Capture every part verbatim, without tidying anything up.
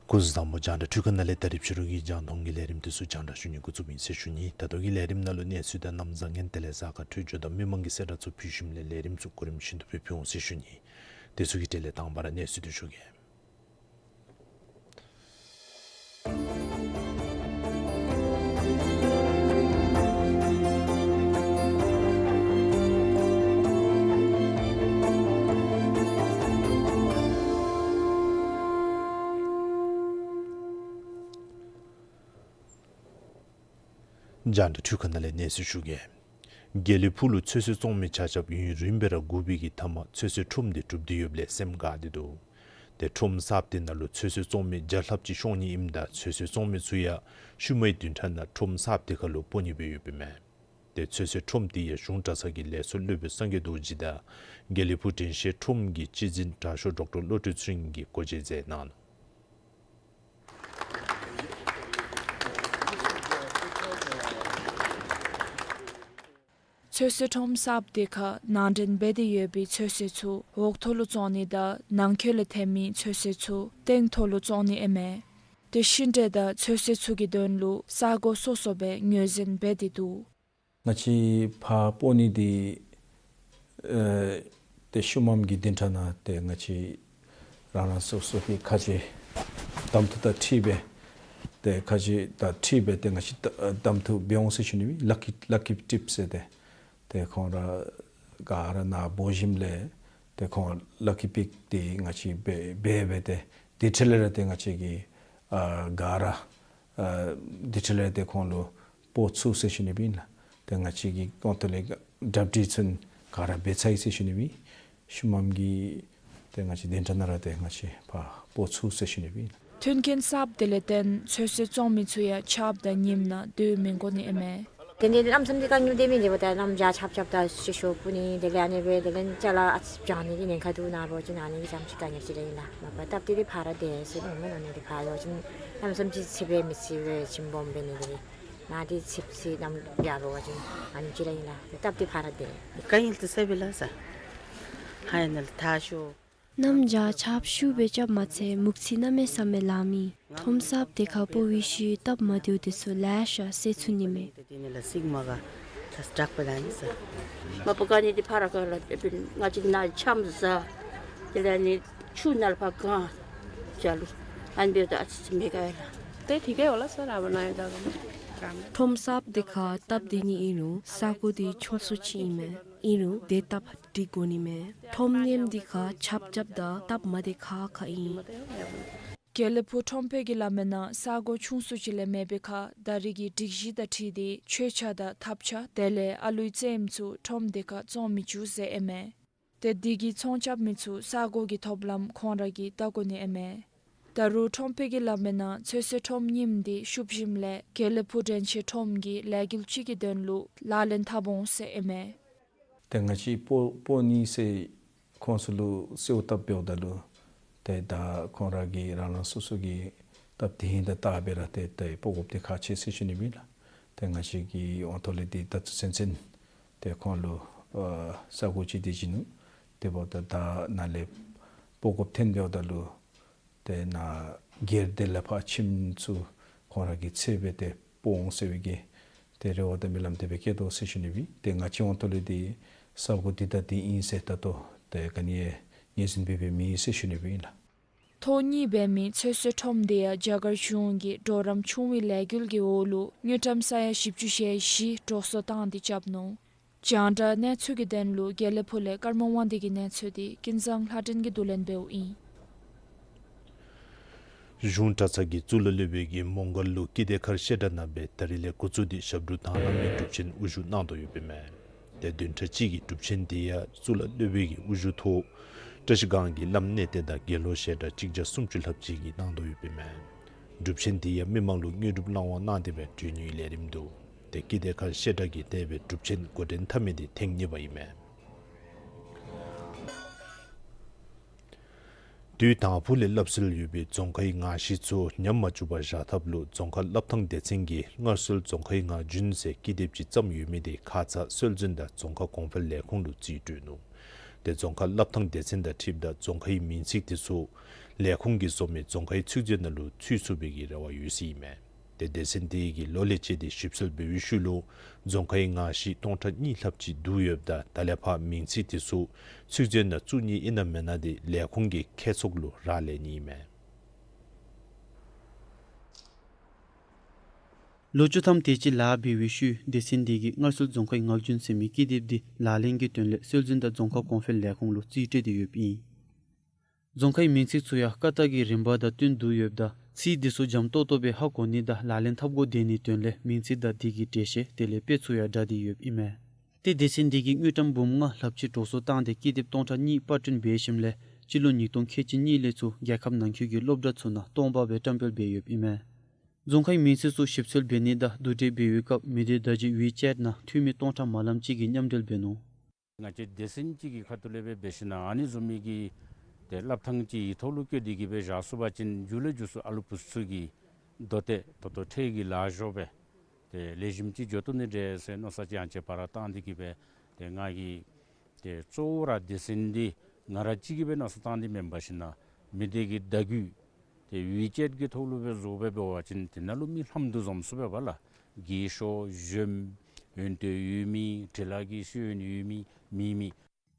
སྐུ་གཟུགས་བཟང་པོ། རྒྱང་བསྒྲགས་འཕྲུལ་ཁང་ནང་ལས་ད་རིས་ཕྱི་རུ་གི་རྒྱང་མཐོང་གི་ལས་རིམ་དེ་ཚུ་རྒྱང་བསྒྲགས་ཞུ་ནི་འགོ་བཙུགས་ཨིན་ཟེར་ཞུ་ནི། ད་ལྟོ་གི་ལས་རིམ་ནང་ལུ་གནས་ཚུལ་དང་གནམ་བཟང་ངན་དེ་ལས་གཟའ་སྐར་འཕྲོད་སྦྱོར་དང་མི་མང་གི་གསལ་བསྒྲགས་ཚུ་ཕུལ་ཞིནམ་ལས་ལས་རིམ་ཚུ་གོ་རིམ་བཞིན་དུ་སྦེ་ཕུལ་འོང་ཟེར་ཞུ་ནི། དེ་ཚུ་གི་གྲས་ལས་དང་པ་ར་གནས་ཚུལ་དེ་ཞུ་གེ། རྒྱང་བསྒྲགས་འཕྲུལ་ཁང་ནང་ལས་གནས་ཚུལ་ཞུ་གེ། དགེ་ལེགས་ཕུག་ལུ་ཚོད་བསྲེ་བཙོང་མི་ཆ་ཁྱབ་ཡུན་རིངམོ་སྦེ་ར་སྒུག་པའི་གི་མཐའ་མ་ཚོད་བསྲེ་ཁྲོམ་དེ་གྲུབ་སྟེ་ཡོདཔ་ལས་སེམས་དགའ་སྟེ་འདུག། ཏེ་ཁྲོམ་གསརཔ་དེ་ནང་ལུ་ཚོད་བསྲེ་བཙོང་མི་བརྒྱ་ལྷགཔ་ཅིག་ཤོང་ནི་ཨིནམ་ད་ཚོད་བསྲེ་བཙོང་མི་ཚུ་ཡང་ཤུལ་མའི་བདུན་ཕྲག་ནང་ཁྲོམ་གསརཔ་དེ་ཁར་ལུ་སྤོ་ནི་སྦེ་ཡོདཔ་ཨིན་མས། ཏེ་ཚོད་བསྲེ་ཁྲོམ་དེ་ཡང་གཞུང་གྲྭ་ཚང་གི་ལས་ཚོགས་སློབ་དཔོན་སངས་རྒྱས་རྡོ་རྗེ་དང་དགེ་ལེགས་ཕུག་དྲན་ཤེས་ཁྲོམ་གྱི་སྤྱི་འཛིན་དྲག་ཤོས་ཌོག་ཊར་བློ་གྲོས་ཚེ་རིང་གིས་སྐོར་ར་མཛད་གནང་ནུག། ཚོད་བསྲེ་ཁྲོམ་གསརཔ་དེ་ཁར་ནང་འདྲེན་འབད་དེ་ཡོད་པའི་ཚོད་བསྲེ་ཚུ་འོག་ཐོག་ལུ་བཙོང་ནི་དང་ནང་འཁོད་ལུ་ཐོན་མི་ཚོད་བསྲེ་ཚུ་སྟེང་ཐོག་ལུ་བཙོང་ནི་ཨིན་མས། ཏེ་ཤིང་འབྲས་དང་ཚོད་བསྲེ་ཚུ་གི་དོན་ལུ་ས་གོ་སོ་སོ་སྦེ་ངོས་འཛིན་འབད་དེ་འདུག། ང་བཅས་ཕར་སྤོ་ནི་འདི་ཨེ་ཏེ་ཤུལ་མམ་གི་བདུན་ཕྲག་ནང་ཏེ་ང་བཅས་རང་རང་སོ་སོ་གི་ཁ་རྗེ་གདམ་འཐུ་དང་འཁྲིལ་སྦེ་ཏེ་ཁ་རྗེ་དང་འཁྲིལ་སྦེ་ཏེ་ང་བཅས་གདམ་འཐུ་འབད་འོང་ཟེར་ཞུ་ནི་སྦེ། ལ་ཀི་ལ་ཀི་ཊིཔ་ཟེར་ཏེ་ཏེ་ཁོང་ར་ག་ར་ནཱ་འབོ་ཞིནམ་ལས་ཏེ་ཁོང་ལ་ཀི་པིག་འདི་ང་བཅས་འབད་འབད་སྦེ་ཏེ་དེ་འཕྲལ་ལས་ར་ཏེ་ང་བཅས་ཀྱིས་ཨ་ག་ར་ཨ་དེ་འཕྲལ་ལས་ཏེ་ཁོང་ལུ་སྤོ་ཚུགས་ཟེར་ཞུ་ནི་སྦེ་ཨིན་ལགས། ཏེ་ང་བཅས་ཀྱི་ཁོང་ཐོག་ལས་གྲ་སྒྲིག་ཚུ་ག་ར་འབད་ཚར་ཡི་ཟེར་ཞུ་ནི་སྦེ། ཤུལ་མམ་གྱི་ཏེ་ང་བཅས་བདུན་ཕྲག་ནང་ར་ཏེ་ང་བཅས་ཕར་སྤོ་ཚུགས་ཟེར་ཞུ་ནི་སྦེ་ཨིན་ལགས། མཐུན་རྐྱེན་གསརཔ་དེ་ལས་བརྟེན་ཚོད་བསྲེ་བཙོང་མི་ཚུ་ཡང་ཆརཔ་དང་ཉིམ་ནང་སྡོད་མི་དགོ་ནི་ཨིན་མས། དེ་འདི་ལམ་སེང་འདི་དཀའ་ངལ་འདི་མེད། དེ་འབདཝ་ད་གནམ་བྱཱར་ཆརཔ་རྐྱབ་ད་ཤུ་ཤུ་སྤུ་ནི་དེ་ལས་ཨ་ནི་སྦེ་དེ་ལས་ཅ་ལ་ཨ་ཙི་བྱང་ནི་གི་ཉེན་ཁ་འདུག། ནཱ་འབད་བ་ཅིན་ཨ་ནི་གི་ཙམ་ཅིག་དཀའ་ངལ་ཅིག་ར་ཨིན་ལགས། མ་པ་སྟབས་བདེ་འདི་ཕར་ར་བདེ་ཟེར་མནོ་མི་མནོ་ནི། འདི་ཕར་འབད་བ་ཅིན་གནམ་མེད་ས་མེད་ཅིག་ཚིགཔ་སྦེ་མི་ཚིག་སྦེ་ཞིམ་སྦོམ་འབད་ནི་འདི་ནཱ་འདི་ཚིགཔ་ཚིགཔ་གནམ་བྱཱར་འབད་བ་ཅིན་ཨ་ནི་ཅིག་ར་ཨིན་ལགས། སྟབས་བདེ་ཕར་ར་བདེ། དཀའ་ངལ་འདི་ཟེར་བས་ལགས་ས། ཧ་ཡ་ནཱ་ལས་ཐར་ཤོ། གནམ་བྱཱར་ཆརཔ་ཤུགས་སྦེ་རྐྱབ་མ་ཚད་མུག་ཚིར་གནམ་མེད་ས་མེད་ལང་མི། ཁྲོམ་གསརཔ་དེ་ཁར་སྤོ་བའི་ཤུལ་སྟབས་མ་བདེཝ་དེ་ཚུ་ལེ་ཤ་སེལ་ཚུགས་ནི་མས། དེ་ནི་ལགས་སིང་མ་ག་ད་དྲག་པ་ལ་ཨིན་ས། མ་པ་ག་ནི་འདི་ཕར་ར་ག་ལ་ཨེ་ཕིན་ང་བཅས་ནཱ་ཆམ་ཟ། དེ་ལས་ནི་ཆུ་ནང་ལས་ཕར་གང་ཅ་ལུ་ཨ་ནི་འབདཝ་ད་ཨ་ཙི་ཙི་མེད་ག་ཡ་ལགས། ཏེ་དེ་ག་ཡོད་ལགས་ས་ར་བ་ན་ཡོད་ད་ག་མ། ཁྲོམ་གསརཔ་དེ་ཁར་སྟབས་བདེ་ནི་ཨིན་རུང་ས་གོ་འདི་ཆུང་སུ་ཅིག་ཨིན་མས། ཨིན་རུང་དེ་སྟབས་བདེ་དགོ་ནི་མས། ཁྲོམ་གནམ་འདི་ཁར་ཆརཔ་རྐྱབ་ད་སྟབས་མ་བདེ་ཁག་ཁ་ཨིན། དགེ་ལེགས་ཕུག་ཁྲོམ་དཔོན་གྱིས་སླབ་མིའི་ནང་ས་གོ་ཆུང་སུ་ཅིག་ལས་མེད་པའི་ཁར་ད་རེས་ཀྱི་སྒྲིག་གཞི་དང་འཁྲིལ་ཏེ་མཆོད་ཆས་དང་ཐབ་ཆས་དེ་ལས་ཨ་ལུའི་རྩེདམོ་ཚུ་ཁྲོམ་དེ་ཁར་བཙོང་མི་བཅུག་ཟེར་ཨིན་མས། ཏེ་འདི་གིས་ཚོང་རྐྱབ་མི་ཚུ་ས་གོ་གི་ཐོབ་ལམ་ཁོང་ར་གིས་བལྟ་དགོ་ནི་ཨིན་མས། ད་རུང་ཁྲོམ་དཔོན་གྱིས་སླབ་མིའི་ནང་ཚོད་བསྲེ་ཁྲོམ་རྙིངམ་འདི་ཤུབ་ཞིནམ་ལས་དགེ་ལེགས་ཕུག་དྲན་ཤེས་ཁྲོམ་གྱི་ལས་འགུལ་ཅིག་གི་དོན་ལུ་ལག་ལེན་འཐབ་འོང་ཟེར་ཨིན་མས། ཏེ་ང་བཅས་སྤོ་སྤོ་ནི་ཟེར་ཁོང་ཚུ་ལུ་གསོལཝ་བཏབ་འབདཝ་ད་ལུ་ཏེ་ད་ཁོང་ར་གིས་རང་རང་སོ་སོ་གི་སྟབས་བདེ་ཧིང་དང་བལྟ་སྦེ་ར་ཏེ་ཏེ་སྤོ་དགོཔ་འདི་ཁག་ཆེ་ཟེར་ཞུ་ནི་སྦེ་ཨིན་ལགས། ཏེ་ང་བཅས་ཀྱི་ཨོང་ཐོག་ལས་འདི་ད་ཚུན་ཚོད་ཚུན་ཏེ་ཁོང་ལུ་ཨ་ས་གོ་ཅིག་འདི་བྱིན་ནུག། དེ་འབདཝ་ད་ད་ནཱ་ལས་སྤོ་དགོཔ་ཐོན་འབདཝ་ད་ལུ་ཏེ་ནཱ་སྒེར་སྡེ་ལས་ཕར་ཁྱིམ་ཚུ་ཁོང་ར་གིས་འཚོལ་སྦེ་ཏེ་སྤོ་འོང་ཟེར་བའི་གི་ཏེ་རེ་བ་དང་སྨོན་ལམ་དེ་སྦེ་བསྐྱེད་དོ་ཟེར་ཞུ་ནི་སྦེ། ཏེ་ང་བཅས་ཨོང་ཐོག་ལས་འདི་ས་གོ་འདི་ད་འདི་ཨིན་ཟེར་ད་ལྟོ་ཏེ་ག་ནི་ཡང་ངོས་འཛིན་འབད་འབདཝ་མེད་ཟེར་ཞུ་ནི་སྦེ་ཨིན་ལགས། ཐོག་གཉིས་འབད་མི་ཚོད་བསྲེ་ཁྲོམ་དེ་ཡང་རྒྱ་གར་གཞུང་གིས་གྲོགས་རམ་ཆུང་བའི་ལས་འགུལ་གྱི་འོག་ལུ་དངུལ་ཀྲམ་ས་ཡ་བཞི་བཅུ་ཞེ་བཞི་འགྲོ་སོང་བཏང་སྟེ་རྐྱབ་ནུག། རྒྱང་བསྒྲགས་གནས་ཚུལ་གྱི་དོན་ལུ་དགེ་ལེགས་ཕུག་ལས་ཀརྨ་དབང་འདུས་ཀྱི་གནས་ཚུལ་འདི་ཀུན་བཟང་ལྷ་སྒྲོན་གྱིས་བསྡུ་ལེན་འབདཝ་ཨིན། གཞུང་གྲྭ་ཚང་གི་གཙུག་ལག་སློབ་དཔོན་གྱིས་མོང་སྒར་ལུ་ཀིརྟི་མཁར་བཤད་གྲྭ་གནང་སྦེ་ད་རིས་ལས་འགོ་བཙུགས་ཏེ་ཞབས་དྲུང་དྭང་བླངས་མའི་སྒྲུབ་ཆེན་དབུ་བཞུགས་གནང་དོ་ཡོདཔ་ཨིན་མས། ཏེ་བདུན་ཕྲག་གཅིག་གི་སྒྲུབ་ཆེན་དེ་ཡང་གཙུག་ལག་སློབ་དཔོན་གྱི་དབུ་བཞུགས་ཐོག་བཀྲ་ཤིས་སྒང་གི་བླམ་གནས་བརྟན་དང་དགེ་སློང་ཞལ་གྲངས་གཅིག་བརྒྱ་སུམ་ཅུ་ལྷགཔ་ཅིག་གིས་གནང་དོ་ཡོདཔ་ཨིན་མས། སྒྲུབ་ཆེན་དེ་ཡང་མི་མང་ལུ་དངོས་གྲུབ་བླང་བ་གནང་སྟེ་སྦེ་གྲོལ་ནིའི་ལས་རིམ་འདུག། ཏེ་ཀིརྟི་མཁར་བཤད་གྲྭ་གིས་གནང་བའི་སྒྲུབ་ཆེན་འགོ་འདྲེན་འཐབ་མི་དེ་ཐེངས་གཉིས་པ་ཨིན་མས། དུས་དང་ཕུ་ལས་སླབ་སྲོལ་ཡོད་པའི་རྫོང་ཁའི་ངང་ཤིང་ཚུ་ཉམས་མ་བཅུག་པར་བཞག་ཐབས་ལུ་རྫོང་ཁ་སླབ་ཐངས་སྡེ་ཚན་གྱིས་སྔར་སྲོལ་རྫོང་ཁའི་ངང་རྒྱུན་ཟེར་ཀི་དེབ་ཅིག་བརྩམས་ཡོད་མི་དེ་ཁ་ཙ་སྲོལ་འཛིན་དང་རྫོང་ཁ་གོང་འཕེལ་ལས་ཁུངས་ལུ་རྩིས་སྤྲོད་ནུག། ཏེ་རྫོང་ཁ་སླབ་ཐངས་སྡེ་ཚན་དང་འཁྲིལཝ་ད་རྫོང་ཁའི་མིང་ཚིག་དེ་ཚུ་ ལས་ཁུངས་ཀྱིས་བཟོ་མི་རྫོང་ཁའི་ཚིག་མཛོད་ནང་ལུ་ཚུད་ཚུགས་པའི་གི་རེ་བ་ཡོད་ཟེར་ཨིན་མས། ཏེ་སྡེ་ཚན་དེ་གིས་ལོ་ལས་བཅད་དེ་ཞིབ་འཚོལ་འབད་བའི་ཤུལ་ལུ་རྫོང་ཁའི་ང་བཞི་སྟོང་ཕྲག་གཉིས་ལྷགཔ་ཅིག་བསྡུ་ཡོདཔ་ད་ད་ལས་ཕར་མིང་ཚིག་དེ་ཚུ་ཚིག་མཛོད་ནང་བཙུགས་ནི་ཨིན་ན་མེན་ན་དེ་ལས་ཁུངས་ཀྱི་ཁྱད་ཚོགས་ལུ་རག་ལས་ནི་ཨིན་མས། ལོ་བཅུ་ཐམ་དེ་ཅིག་ལཱ་འབད་བའི་ཤུལ་སྡེ་ཚན་དེ་གིས་སྔར་སྲོལ་རྫོང་ཁའི་ངག་རྒྱུན་ཟེར་མི་ཀི་དེབ་འདི་ལག་ལེན་གྱི་དོན་ལས་སྲོལ་འཛིན་དང་རྫོང་ཁ་གོང་འཕེལ་ལས་ཁུངས་ལུ་རྩིས་སྤྲོད་དེ་ཡོདཔ་ཨིན། རྫོང་ཁའི་མིང་ཚིག་ཚུ་ཡང་ཀ་དག་གི་རིམ་པ་དང་བསྟུན་བསྡུ་ཡོདཔ་ད་ཚིག་འདི་ཚུ་འཇམ་ཏོག་ཏོ་སྦེ་ཧ་གོ་ནི་དང་ལག་ལེན་འཐབ་དགོ་སྡོད་ནིའི་དོན་ལས་མིང་ཚིག་དང་དེ་གི་འགྲེལ་བཤད་དེ་ལས་དཔེ་ཚུ་ཡང་བྲིས་ཏེ་ཡོདཔ་ཨིན་མས། ཏེ་སྡེ་ཚན་དེ་གིས་དངུལ་ཀྲམ་འབུམ་ལྔ་ལྷགཔ་ཅིག་འགྲོ་སོང་བཏང་སྟེ་ཀི་དེབ་སྟོང་ཕྲག་གཉིས་པར་སྐྲུན་འབད་ཞིནམ་ལས་སྤྱི་ལོ་ཉིས་སྟོང་ཁལ་གཅིག་གཉིས་ལས་ཚུར་རྒྱལ་ཁབ་ནང་འཁོད་ཀྱི་སློབ་གྲྭ་ཚུ་ནང་སྟོང་པ་སྦེ་བཀྲམ་སྤེལ་འབད་ཡོདཔ་ཨིན་མས། རྫོང་ཁའི་མིང་ཚིག་ཚུ་ཞིབ་འཚོལ་འབད་ནི་དང་བསྡུ་སྒྲིག་འབད་བའི་སྐབས་མི་སྡེ་བརྡ་བརྒྱུད་ཝི་ཅེཊ་ནང་འཐུས་མི་སྟོང་ཕྲག་མ་ལམ་ཅིག་གིས་མཉམ་འབྲེལ་འབད་ནུག། ང་བཅས་སྡེ་ཚན་ཅིག་གི་ཁ་ཐུག་ལས་སྦེ་འབད་ཞིན་ན་ཨ་ནི་བཟུམ་མའི་གི་ཏེ་སླབ་ཐངས་ཅིག་གི་ཐོག་ལུ་བཀོད་དེ་གི་སྦེ་བཞག་ཚུགས་པ་ཅིན་མཇུག་ལས་མཇུག་སུ་ཨ་ལུ་བུ་ཚུ་གིས་མདོ་སྟོད་ད་ལྟོ་འཕྲལ་གྱི་ལཱ་ཞོར་སྦེ་ཏེ་ལེགས་ཤོམ་ཅིག་འགྱོ་བཏུབ་ནི་འདྲས་ཟེར་མནོ་བསམ་ཅིག་ཡང་ཅིན་ཕར་ར་བཏང་སྟེ་གི་སྦེ་ཏེ་ང་གིས་ཏེ་གཙོ་བོ་ར་སྡེ་ཚན་འདི་ང་ར་གཅིག་གིས་སྦེ་མནོ་བསམ་བཏང་སྟེ་མེན་པར་ཞིན་ན་མི་སྡེ་གི་བརྡ་བརྒྱུད་ཏེ་ཝི་ཅེཊ་གི་ཐོག་ལུ་སྦེ་བཟོ་སྦེ་འབད་བ་ཅིན་དེ་ནང་ལུ་མི་ལྷག་འདུ་འཛོམས་ཚུགས་པས་པ་ལགས། རྒས་ཤོས་གཞོནམ་འོན་ཏེ་ཡོད་མི་དྲི་ལག་གི་ཤེས་ཡོན་ཡོད་མི་མེད་མི།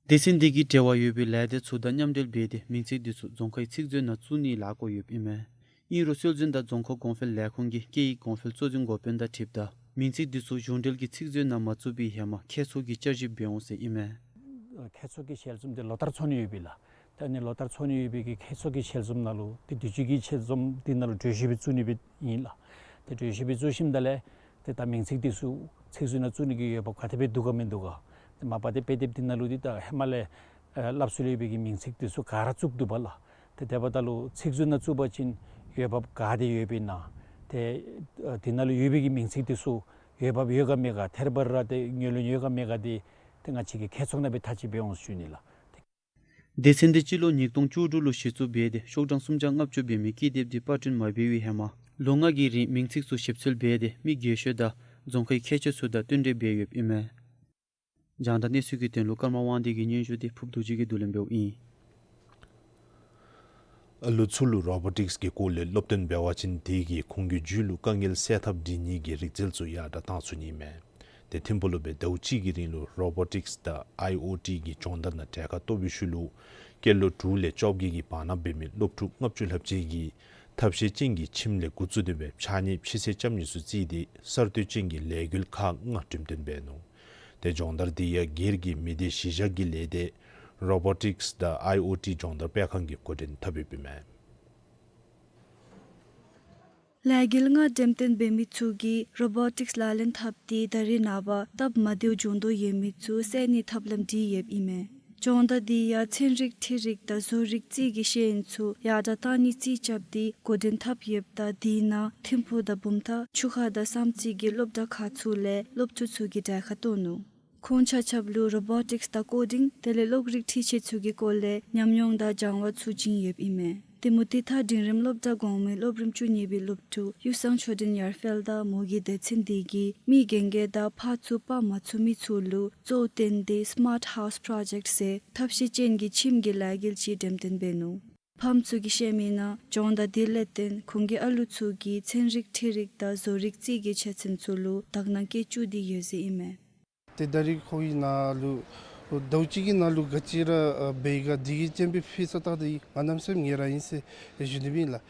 སྡེ་ཚན་དེ་གིས་འབྲེལ་བ་ཡོད་པའི་ལས་སྡེ་ཚུ་དང་མཉམ་འབྲེལ་འབད་དེ་མིང་ཚིག་དེ་ཚུ་རྫོང་ཁའི་ཚིག་མཛོད་ནང་བཙུགས་ནིའི་ལཱ་བཀོད་ཡོདཔ་ཨིན་མས། ཨིན་རུང་སྲོལ་འཛིན་དང་རྫོང་ཁ་གོང་འཕེལ་ལས་ཁུངས་ཀྱི་སྐད་ཡིག་གོང་འཕེལ་གཙོ་འཛིན་འགོ་དཔོན་དང་འཁྲིལཝ་ད་མིང་ཚིག་དེ་ཚུ་གཞུང་འབྲེལ་གྱི་ཚིག་མཛོད་ནང་མ་བཙུགས་པའི་ཧེ་མ་ཁྱད་ཚོགས་ཀྱིས་བསྐྱར་ཞིབ་འབད་འོང་ཟེར་ཨིན་མས། ཁྱད་ཚོགས་ཀྱི་ཆེད་རྩོམ་དེ་ལོ་ལྟར་འཚོགས་ནི་ཡོད་པས་ལགས། ད་ཨ་ནི་ལོ་ལྟར་འཚོགས་ནི་ཡོད་པའི་གི་ཁྱད་ཚོགས་ཀྱི་ཆེད་རྩོམ་ནང་ལུ་ཏེ་དུས་ཅི་གི་ཆེད་རྩོམ་དེ་ནང་ལུ་གྲོས་གཞི་སྦེ་བཙུགས་ནི་སྦེ་ཨིན་ལགས། ཏེ་གྲོས་གཞི་སྦེ་བཙུགས་ཞིནམ་ད་ལས་ཏེ་ད་མིང་ཚིག་དེ་ཚུ་ཚིག་མཛོད་ནང་བཙུགས་ནི་གི་འོས་འབབ་ག་དེ་སྦེ་འདུག་ག་མིན་འདུག་ག། ཏེ་མ་པ་ཏེ་དཔེ་དེབ་དེ་ནང་ལུ་ཏེ་ད་ཧེ་མ་ལས་ཨེ་སླབ་སྲོལ་ཡོད་པའི་གི་མིང་ཚིག་དེ་ཚུ་ག་ར་བཙུགས་འདུག་པ་ལགས། ཏེ་དེ་འབདཝ་ད་ལུ་ཚིག་མཛོད་ནང་བཙུགས་པ་ཅིན་འོས་འབབ་ག་དེ་ཡོདཔ་ཨིན་ན། ཏེ་ཨེ་དེ་ནང་ལུ་ཡོད་པའི་གི་མིང་ཚིག་དེ་ཚུ་འོས་འབབ་ཡོད་ག་མེད་ག་ཐད་རི་བ་རི་ར་ཏེ་ངོས་ལེན་ཡོད་ག་མེད་ག་དེ་ཏེ་ང་བཅས་ཀྱིས་ཁྱད་ཚོགས་ནང་སྦེ་ཐག་གཅོད་འབད་འོང་ཞུ་ནི་ལགས། སྡེ་ཚན་དེ་སྤྱི་ལོ་ཉིས་སྟོང་བཅུ་དྲུག་ལུ་གཞི་བཙུགས་འབད་དེ་ཤོག་གྲངས་སུམ་བརྒྱ་ལྔ་བཅུ་འབད་མི་ཀི་དེབ་དེ་པར་སྐྲུན་མ་འབད་བའི་ཧེ་མ་ལོ་ལྔ་གི་རིང་མིང་ཚིག་ཚུ་ཞིབ་འཚོལ་འབད་དེ་མི་རྒས་ཤོས་དང་རྫོང་ཁའི་ཁྱད་ཆོས་ཚུ་དང་བསྟུན་གྲོས་འབད་ཡོདཔ་ཨིན་མས། རྒྱང་བསྒྲགས་གནས་ཚུལ་གྱི་དོན་ལུ་ཀརྨ་དབང་འདུས་ཀྱི་སྙན་ཞུ་དེ་ཕུརབ་རྡོ་རྗེ་གིས་བསྡུ་ལེན་འབདཝ་ཨིན། ཨ་ལུ་ཚུ་ལུ་རོ་བོ་ཊིཀསི་གི་སྐོར་ལས་སློབ་སྟོན་འབད་བ་ཅིན་དེ་གིས་ཁོང་གི་རྒྱུད་ལུ་དཀའ་ངལ་སེལ་ཐབས་སྒྲིག་ནི་གི་རིག་རྩལ་ཚུ་ཡར་དྲག་བཏང་ཚུགས་ནི་མས། ཏེ་ཐིམ་ཕུག་ལུ་སྦེ་ཟླཝ་གཅིག་གི་རིང་ལུ་རོ་བོ་ཊིཀསི་དང་ཨའི་ཨོ་ཊི་གི་སྦྱོང་བརྡར་ནང་གྲལ་ཁར་གཏོགས་པའི་ཤུལ་ལུ་སྐྱེས་ལོ་དྲུག་ལས་བཅོ་བརྒྱད་ཀྱི་བར་ན་འབད་མི་སློབ་ཕྲུག་ལྔ་བཅུ་ལྷགཔ་ཅིག་གིས་ཐབས་ཤེས་ཅན་གྱི་ཁྱིམ་ལས་འགོ་བཙུགས་ཏེ་སྦེ་ཕྱགས་སྙིགས་ཕྱི་སེལ་རྐྱབ་ནི་ཚུ་བརྩིས་ཏེ་གསར་གཏོད་ཅན་གྱི་ལས་འགུལ་ཁག་ལྔ་འགྲེམས་སྟོན་འབད་ནུག། ཏེ་སྦྱོང་བརྡར་དེ་ཡང་སྒེར་གྱི་མི་སྡེ་གཞི་བཞག་གི་ལས་སྡེ་རོ་བོ་ཊིཀསི་དང་ཨའི་ཨོ་ཊི་སྦྱོང་བརྡར་སྤེལ་ཁང་གིས་འགོ་འདྲེན་འཐབ་ཡོདཔ་ཨིན་མས། ལས་འགུལ་ལྔ་འགྲེམས་སྟོན་འབད་མི་ཚུ་གིས་རོ་བོ་ཊིཀསི་ལག་ལེན་འཐབ་སྟེ་ད་རེས་ནངས་པ་སྟབས་མ་བདེཝ་འབྱུང་དོ་ཡོད་མི་ཚུ་སེལ་ནིའི་ཐབས་ལམ་བྲིས་ཡོདཔ་ཨིན་མས། སྦྱོང་བརྡར་དེ་ཡང་ཚན་རིག་འཕྲུལ་རིག་དང་བཟོ་རིག་རྩིས་ཀྱི་ཤེས་ཡོན་ཚུ་ཡར་དྲག་བཏང་ནིའི་རྩིས་རྐྱབ་སྟེ་འགོ་འདྲེན་འཐབ་ཡོདཔ་ད་དེ་ནང་ཐིམ་ཕུག་དང་བུམ་ཐང་ཆུ་ཁ་དང་བསམ་རྩེ་གི་སློབ་གྲྭ་ཁག་ཚུ་ལས་སློབ་ཕྲུག་ཚུ་གིས་གྲལ་ཁར་གཏོགས་ནུག། ཁོང་ཆ་ཁྱབ་ལུ་རོ་བོ་ཊིཀསི་དང་ཀོ་ཌིང་དེ་ལས་གློག་རིག་འཕྲུལ་ཆས་ཚུ་གི་སྐོར་ལས་ཉམས་མྱོང་དང་སྦྱང་བ་ཚུ་བྱིན་ཡོདཔ་ཨིན་མས། ཏེ་མུ་སྟེགས་ཐང་འབྲིང་རིམ་སློབ་གྲྭ་གོང་མའི་སློབ་རིམ་བཅུ་གཉིས་པའི་སློབ་ཕྲུག་གཡུ་སེང་ཆོས་སྒྲོན་ཡར་འཕེལ་དང་མོ་གི་སྡེ་ཚན་དེ་གིས་མི་རྒན་རྒས་དང་ཕར་ཚུར་སྤར་མ་ཚུགས་མི་ཚུ་ལུ་གཙོ་བོ་བཏོན་ཏེ་སི་མཱརཊ་ཧའུསི་པྲོ་ཇེཀཊ་ཟེར་ཐབས་ཤེས་ཅན་གྱི་ཁྱིམ་གྱི་ལས་འགུལ་ཅིག་འགྲེམས་སྟོན་འབད་ནུག། ཕམ་ཚུ་གིས་བཤད་མིའི་ནང་སྦྱོང་བརྡར་དེ་ལས་བརྟེན་ཁོང་གི་ཨ་ལུ་ཚུ་གིས་ཚན་རིག་འཕྲུལ་རིག་དང་བཟོ་རིག་རྩིས་ཀྱི་ཆ་ཚན་ཚུ་ལུ་དག་སྣང་བསྐྱེད་བཅུག་སྟེ་ཡོད་ཟེར་ཨིན་མས། ཏེ་ད་རིས་ཁོ་གི་ནང་ལུ་ཟླཝ་གཅིག་གི་ནང་ལུ་ག་ཅི་ར་འབད་ག་དེ་གི་སྤྱན་འབུལ་ཕུལ་ས་ད་ཏེ་ང་གནམ་མེད་ས་མེད་ངལ་རངས་ཨིན་ཟེར་ཞུ་ནི་ཨིན་ལགས།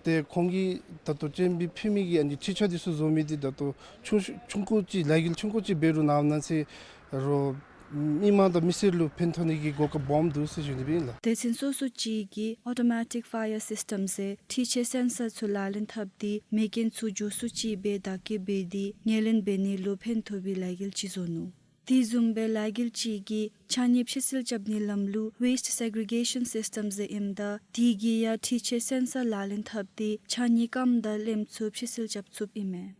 ཏེ་ཁོང་གིས་ད་ལྟོ་སྤྱན་འབུལ་ཕུལ་མི་གི་ཨ་ནི་ཁྲིག་ཆ་དེ་ཚུ་བཟོ་མི་དེ་ད་ལྟོ་ཆུང་ཆུང་ཀུ་ཅིག་ལས་འགུལ་ཆུང་ཀུ་ཅིག་འབད་རུང་ནང་ན་ཟེར་རོགས་མི་མང་དང་མི་སེར་ལུ་ཕན་ཐོགས་ནི་གི་གོ་སྐབས་སྦོམ་འདུག་ཟེར་ཞུ་ནི་ཨིན་ལགས། སྡེ་ཚན་སོ་སོ་ཅིག་གིས་ཨོ་ཊོ་མེ་ཊིཀ་ཕ་ཡར་སིསི་ཊེམ་ཟེར་འཕྲུལ་ཆས་སེན་སར་ཚུ་ལག་ལེན་འཐབ་སྟེ་མེ་རྐྱེན་ཚུ་མགྱོགས་སུ་ཅིག་སྦེ་བདག་སྐྱོང་འབད་དེ་ངོས་ལེན་འབད་ནི་ལུ་ཕན་ཐོགས་པའི་ལས་འགུལ་ཅིག་བཟོ་ནུག། དེ་བཟུམ་སྦེ་ལས་འགུལ་ཅིག་གིས་ཕྱགས་སྙིགས་ཕྱི་སེལ་རྐྱབ་ནིའི་ལམ་ལུགས་ཝེསཊ་སེག་རི་གེ་ཤཱན་སིསི་ཊེམ་ཟེར་ཨིནམ་ད་དེ་གིས་ཡང་འཕྲུལ་ཆས་སེན་སར་ལག་ལེན་འཐབ་སྟེ་ཕྱགས་སྙིགས་སྐམ་དང་རློནམ་ཚུ་ཕྱི་སེལ་རྐྱབ་ཚུགསཔ་ཨིན་མས།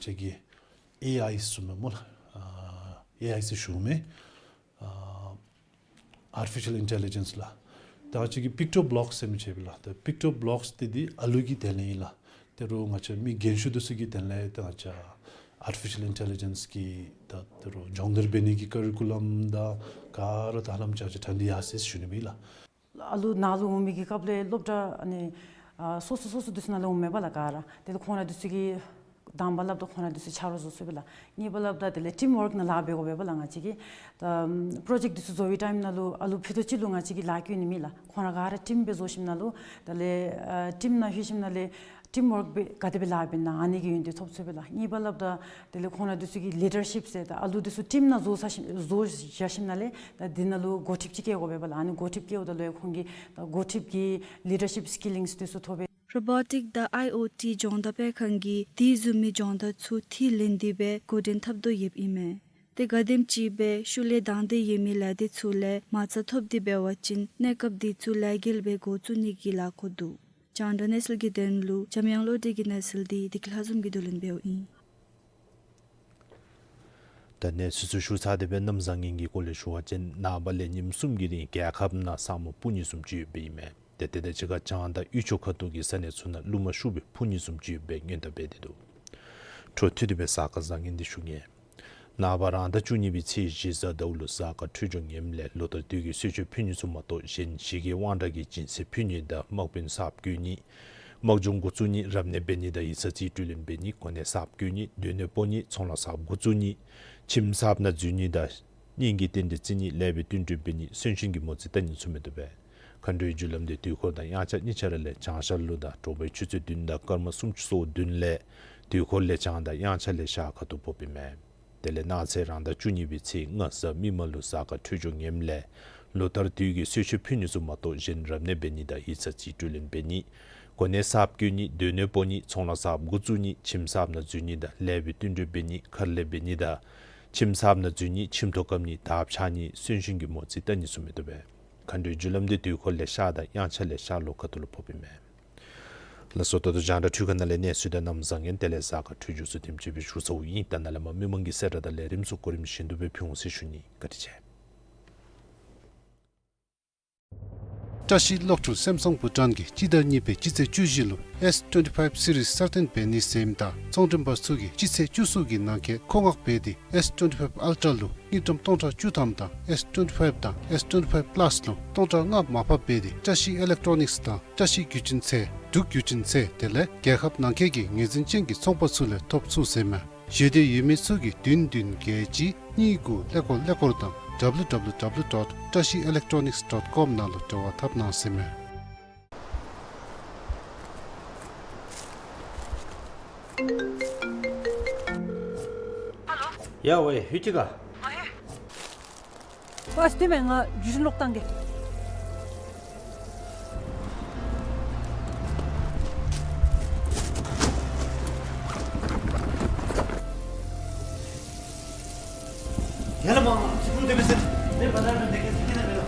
ཅིག་གིས་ཨེ་ཨའི་ཟེར་མི་སྨོ་ལགས། ཨ་ཨེ་ཨའི་ཟེར་ཞུཝ་མས། ཨ་ཨར་ཊི་ཕི་ཤཱལ་ཨིན་ཊེ་ལི་ཇེནསི་ལགས། ད་ཅིག་གིས་པིཀ་ཊོ་བི་ལོཀསི་ཟེར་མི་ཅིག་ཡོད་པས་ལགས། ད་པིཀ་ཊོ་བི་ལོཀསི་དེ་འདི་ཨ་ལུ་གི་དོན་ལས་ཨིན་ལགས། དེ་རུང་ང་བཅས་མི་རྒན་ཤོས་དེ་ཚུ་གི་དོན་ལས་ད་ང་བཅས་ཨར་ཊི་ཕི་ཤཱལ་ཨིན་ཊེ་ལི་ཇེནསི་གི་ད་དེ་རུང་སྦྱོང་བརྡར་འབད་ནི་གི་ཀ་རི་ཀུ་ལམ་དང་ག་ར་ད་ཧ་ལམ་ཅིག་ཅིག་འདྲ་འདི་ཡར་སོ་ཡི་ཟེར་ཞུ་ནི་ཨིན་ལགས། ཨ་ལུ་ནཱ་ལུ་འོང་མི་གི་སྐབས་ལས་སློབ་གྲྭ་ཨ་ནི་ཨ་སོ་སོ་སོ་སོ་འདི་ཚུ་ནང་ལས་འོང་མས་པ་ལགས་ག་ར། དེ་ལས་ཁོང་ར་འདི་ཚུ་གིས་དང་པ་སླབ་ད་ཁོང་ར་འདི་ཚུ་ཆ་རོགས་བཟོ་ཚུགས་པས་ལགས། གཉིས་པ་སླབ་ད་དེ་ལས་ཊིམ་ཝརཀ་ནང་ལཱ་འབད་དགོ་པས་པ་ལགས། ང་བཅས་ཀྱིས་ད་པྲོ་ཇེཀཊ་འདི་ཚུ་བཟོ་བའི་ཊའིམ་ནང་ལུ་ཨ་ལུ་ཕུད་རྡོག་གཅིག་ལུ་ང་བཅས་ཀྱིས་ལཱ་བཀོད་ནི་མེད་ལགས། ཁོང་ར་ག་ར་ཊིམ་སྦེ་བཟོ་ཞིནམ་ན་ལུ་དེ་ལས་ཨ་ཊིམ་ནང་ལྷོད་ཞིནམ་ན་ལས་ཊིམ་ཝརཀ་སྦེ་ག་དེ་སྦེ་ལཱ་འབད་ན་ཨ་ནི་གི་ཡོན་ཏན་ཐོབ་ཚུགས་པས་ལགས། གཉིས་པ་སླབ་ད་དེ་ལས་ཁོང་ར་འདི་ཚུ་གིས་ལི་ཌར་ཤིཔ་ཟེར་ད་ཨ་ལུ་འདི་ཚུ་ཊིམ་ནང་བཟོ་ཚར་ཞིནམ་བཟོ་བཞག་ཞིནམ་ན་ལས་ད་འདི་ནང་ལུ་འགོ་ཁྲིདཔ་ཅིག་བཀལ་དགོ་པས་པ་ལགས། ཨ་ནི་འགོ་ཁྲིདཔ་བཀལཝ་ད་ལུ་ཡང་ཁོང་གིས་ད་འགོ་ཁྲིདཔ་གི་ལི་ཌར་ཤིཔ་སི་ཀི་ལིངས་འདི་ཚུ་ཐོབ་པས། རོ་བོ་ཊིཀ་དང་ཨའི་ཨོ་ཊི་སྦྱོང་བརྡར་སྤེལ་ཁང་གིས་དེ་བཟུམ་མའི་སྦྱོང་བརྡར་ཚུ་དེ་ལས་འདི་སྦེ་འགོ་འདྲེན་འཐབ་དོ་ཡོདཔ་ཨིན་མས། ཏེ་ག་དེམ་ཅིག་སྦེ་ཤུལ་ལས་དང་འདོད་ཡོད་མི་ལས་སྡེ་ཚུ་ལས་མ་རྩ་ཐོབ་སྟེ་འབད་བ་ཅིན་གནས་སྐབས་འདི་ཚུ་ལས་འགུལ་སྦེ་འགོ་བཙུགས་ནི་གི་ལཱ་འགོ་འདུག། རྒྱང་བསྒྲགས་གནས་ཚུལ་གྱི་དོན་ལུ་འཇམ་དབྱངས་བློ་གྲོས་ཀྱི་གནས་ཚུལ་འདི་བདེ་སྐྱིད་ལྷ་འཛོམས་ཀྱིས་བསྡུ་ལེན་འབདཝ་ཨིན། ད་གནས་ཚུལ་ཚུ་ཞུ་ཚར་ཏེ་སྦེ་གནམ་བཟང་ངན་གྱི་སྐོར་ལས་ཞུ་བ་ཅིན་ནངས་པ་ལས་ཉིནམ་གསུམ་གྱི་རིང་རྒྱལ་ཁབ་ནང་ས་སྨུག་སྤུབ་ནི་བཟུམ་ཅིག་ཡོདཔ་ཨིན་མས། ཏེ་དེ་དང་གཅིག་ཁར་བྱང་དང་དབུས་ཕྱོགས་ཁ་ཐུག་གི་ས་གནས་ཚུ་ནང་རླུང་མ་ཤུགས་སྦེ་འཕུ་ནི་བཟུམ་ཅིག་ཡོདཔ་སྦེ་སྔོན་བརྡ་འབད་དེ་འདུག། འཕྲོ་མཐུད་དེ་སྦེ་གཟའ་སྐར་བཟང་ངན་འདི་ཞུ་གེ། ནངས་པ་རང་ཟླ་བཅུ་གཉིས་པའི་ཚེས་བཞི་གཟའ་ཟླཝ་ལུ་གཟའ་སྐར་འཕྲོད་སྦྱོར་ངནམ་ལས་ལོ་ལྟར་དུས་ཀྱི་གསོལ་མཆོད་ཕུལ་ནི་ཚུ་མ་གཏོགས་གཞན་ཞི་རྒོལ་དབང་དྲག་གི་སྦྱིན་སྲེག་ཕུལ་ནི་དང་དམག་དཔོན་གསརཔ་བསྐོ་ནི་དམག་སྦྱོང་འགོ་བཙུགས་ནི་རབ་གནས་འབད་ནི་དང་ཡིག་ཚང་རྩིས་སྤྲོད་ལེན་འབད་ནི་གོ་གནས་གསརཔ་བསྐོ་ནི་སྡོད་གནས་སྤོ་ནི་ཚོང་ལཱ་གསརཔ་འགོ་བཙུགས་ནི་ཁྱིམ་གསརཔ་ནང་འཛུལ་ནི་དང་གཉེན་གྱི་རྟེན་འབྲེལ་བརྩི་ནི་ལེགས་པའི་བསྟུན་གྲོས་འབད་ནི་གསོན་གཤིན་གྱི་མོ་རྩིས་བལྟ་ནི་ཚུ་མི་བཏུབ་པས། མཁའ་འགྲོའི་རྒྱུ་ལམ་འདི་དུས་འཁོར་དང་དབྱངས་འཆར་གཉིས་ཆ་ར་ལས་བྱང་ཤར་ལུ་དང་དྲོ་པའི་ཆུ་ཚོད་བདུན་དང་སྐར་མ་སུམ་ཅུ་སོ་བདུན་ལས་དུས་འཁོར་ལས་བྱང་དང་དབྱངས་འཆར་ལས་ཤར་ཁ་ཐུག་ཕོགཔ་ཨིན་མས། དེ་ལས་གནངས་ཚེ་རང་ཟླ་བཅུ་གཉིས་པའི་ཚེས་ལྔ་གཟའ་མིག་དམར་ལུ་གཟའ་སྐར་འཕྲོད་སྦྱོར་ངནམ་ལས་ལོ་ལྟར་དུས་ཀྱི་གསོལ་མཆོད་ཕུལ་ནི་ཚུ་མ་གཏོགས་གཞན་རབ་གནས་འབད་ནི་དང་ཡིག་ཚང་རྩིས་སྤྲོད་ལེན་འབད་ནི་གོ་གནས་གསརཔ་བསྐོ་ནི་སྡོད་གནས་སྤོ་ནི་ཚོང་ལཱ་གསརཔ་འགོ་བཙུགས་ནི་ཁྱིམ་གསརཔ་ནང་འཛུལ་ནི་དང་ལེགས་པའི་བསྟུན་གྲོས་འབད་ནི་མཁར་ལས་འབད་ནི་དང་ཁྱིམ་གསརཔ་ནང་འཛུལ་ནི་ཁྱིམ་ཐོག་བཀབ་ནི་དར་འཕྱར་ནི་གསོན་གཤིན་གྱི་མོ་རྩིས་བལྟ་ནི་ཚུ་མི་བཏུབ་པས། མཁའ་འགྲོའི་རྒྱུ་ལམ་འདི་དུས་འཁོར་ལས་ཤར་དང་དབྱངས་འཆར་ལས་ཤར་ལྷོ་ཁ་ཐུག་ལུ་ཕོགཔ་ཨིན་མས། ལགས་སོ། ད་ལྟོ་རྒྱང་བསྒྲགས་འཕྲུལ་ཁང་ནང་ལས་གནས་ཚུལ་དང་གནམ་བཟང་ངན་དེ་ལས་གཟའ་སྐར་འཕྲོད་སྦྱོར་ཚུ་དེམ་ཅིག་སྦེ་ཞུ་ཚརཝ་ཨིན། ད་ནཱ་ལས་མར་མི་མང་གི་གསལ་བསྒྲགས་དང་ལས་རིམ་ཚུ་གོ་རིམ་བཞིན་དུ་སྦེ་ཕུལ་འོང་ཟེར་ཞུ་ནི། བཀའ་དྲིན་ཆེ། བཀྲ་ཤིས་གློག་འཕྲུལ་སེམ་སང་བུ་ཊཱན་གྱིས་སྤྱི་ཟླ་གཉིས་པའི་སྤྱི་ཚེས་བཅུ་བཞི་ལུ་ཨེས་ཊུ་ཝེན་ཊི་ཕའིབ་སི་རིསི་གསར་བཏོན་འབད་ནི་ཟེར་ཨིནམ་ད་ཚོང་མགྲོན་པ་ཚུ་གིས་སྤྱི་ཚེས་བཅུ་གསུམ་གྱི་ནང་འཁོད་མཁོ་མངགས་འབད་དེ་ཨེས་ཊུ་ཝེན་ཊི་ཕའིབ་ཨལ་ཊ་ལུ་དངུལ་ཀྲམ་སྟོང་ཕྲག་བཅུ་ཐམ་དང་ཨེས་ཊུ་ཝེན་ཊི་ཕའིབ་དང་ཨེས་ཊུ་ཝེན་ཊི་ཕའིབ་པ་ལཱསི་ལུ་སྟོང་ཕྲག་ལྔ་མར་ཕབ་འབད་དེ་བཀྲ་ཤིས་ཨི་ལེག་ཊོ་ནིཀསི་དང་བཀྲ་ཤིས་བརྒྱུད་འཕྲིན་ཚད་འབྲུག་བརྒྱུད་འཕྲིན་ཚད་དེ་ལས་རྒྱལ་ཁབ་ནང་འཁོད་ཀྱི་ངོས་འཛིན་ཅན་གྱི་ཚོང་པ་ཚུ་ལས་ཐོབ་ཚུགས་ཟེར་ཨིན་མས། ཞེ་འདོད་ཡོད་མི་ཚུ་གིས་བདུན་བདུན་བརྒྱད་གཅིག་གཉིས་དགུ་ཀླད་ཀོར་ཀླད་ཀོར་དང་W W W dot trashiselectronics dot com ནང་ལུ་འབྲེལ་བ་འཐབ་གནང་ཟེར་ཨིན་མས། ཡ་ཝེ་ཧུ་ཅི་ག། ཨ་ལས་སྡོད་མས། ང་བརྒྱུད་འཕྲིན་ལོག་བཏང་གེ། ཡ་ལ་མ་ཚིག་ཁུངས་དེ་སྦེ་ཟེར། ནེ་པ་ལ་ར་འདི་ག་ཟེར་གྱི་ན་མེད་ལོ།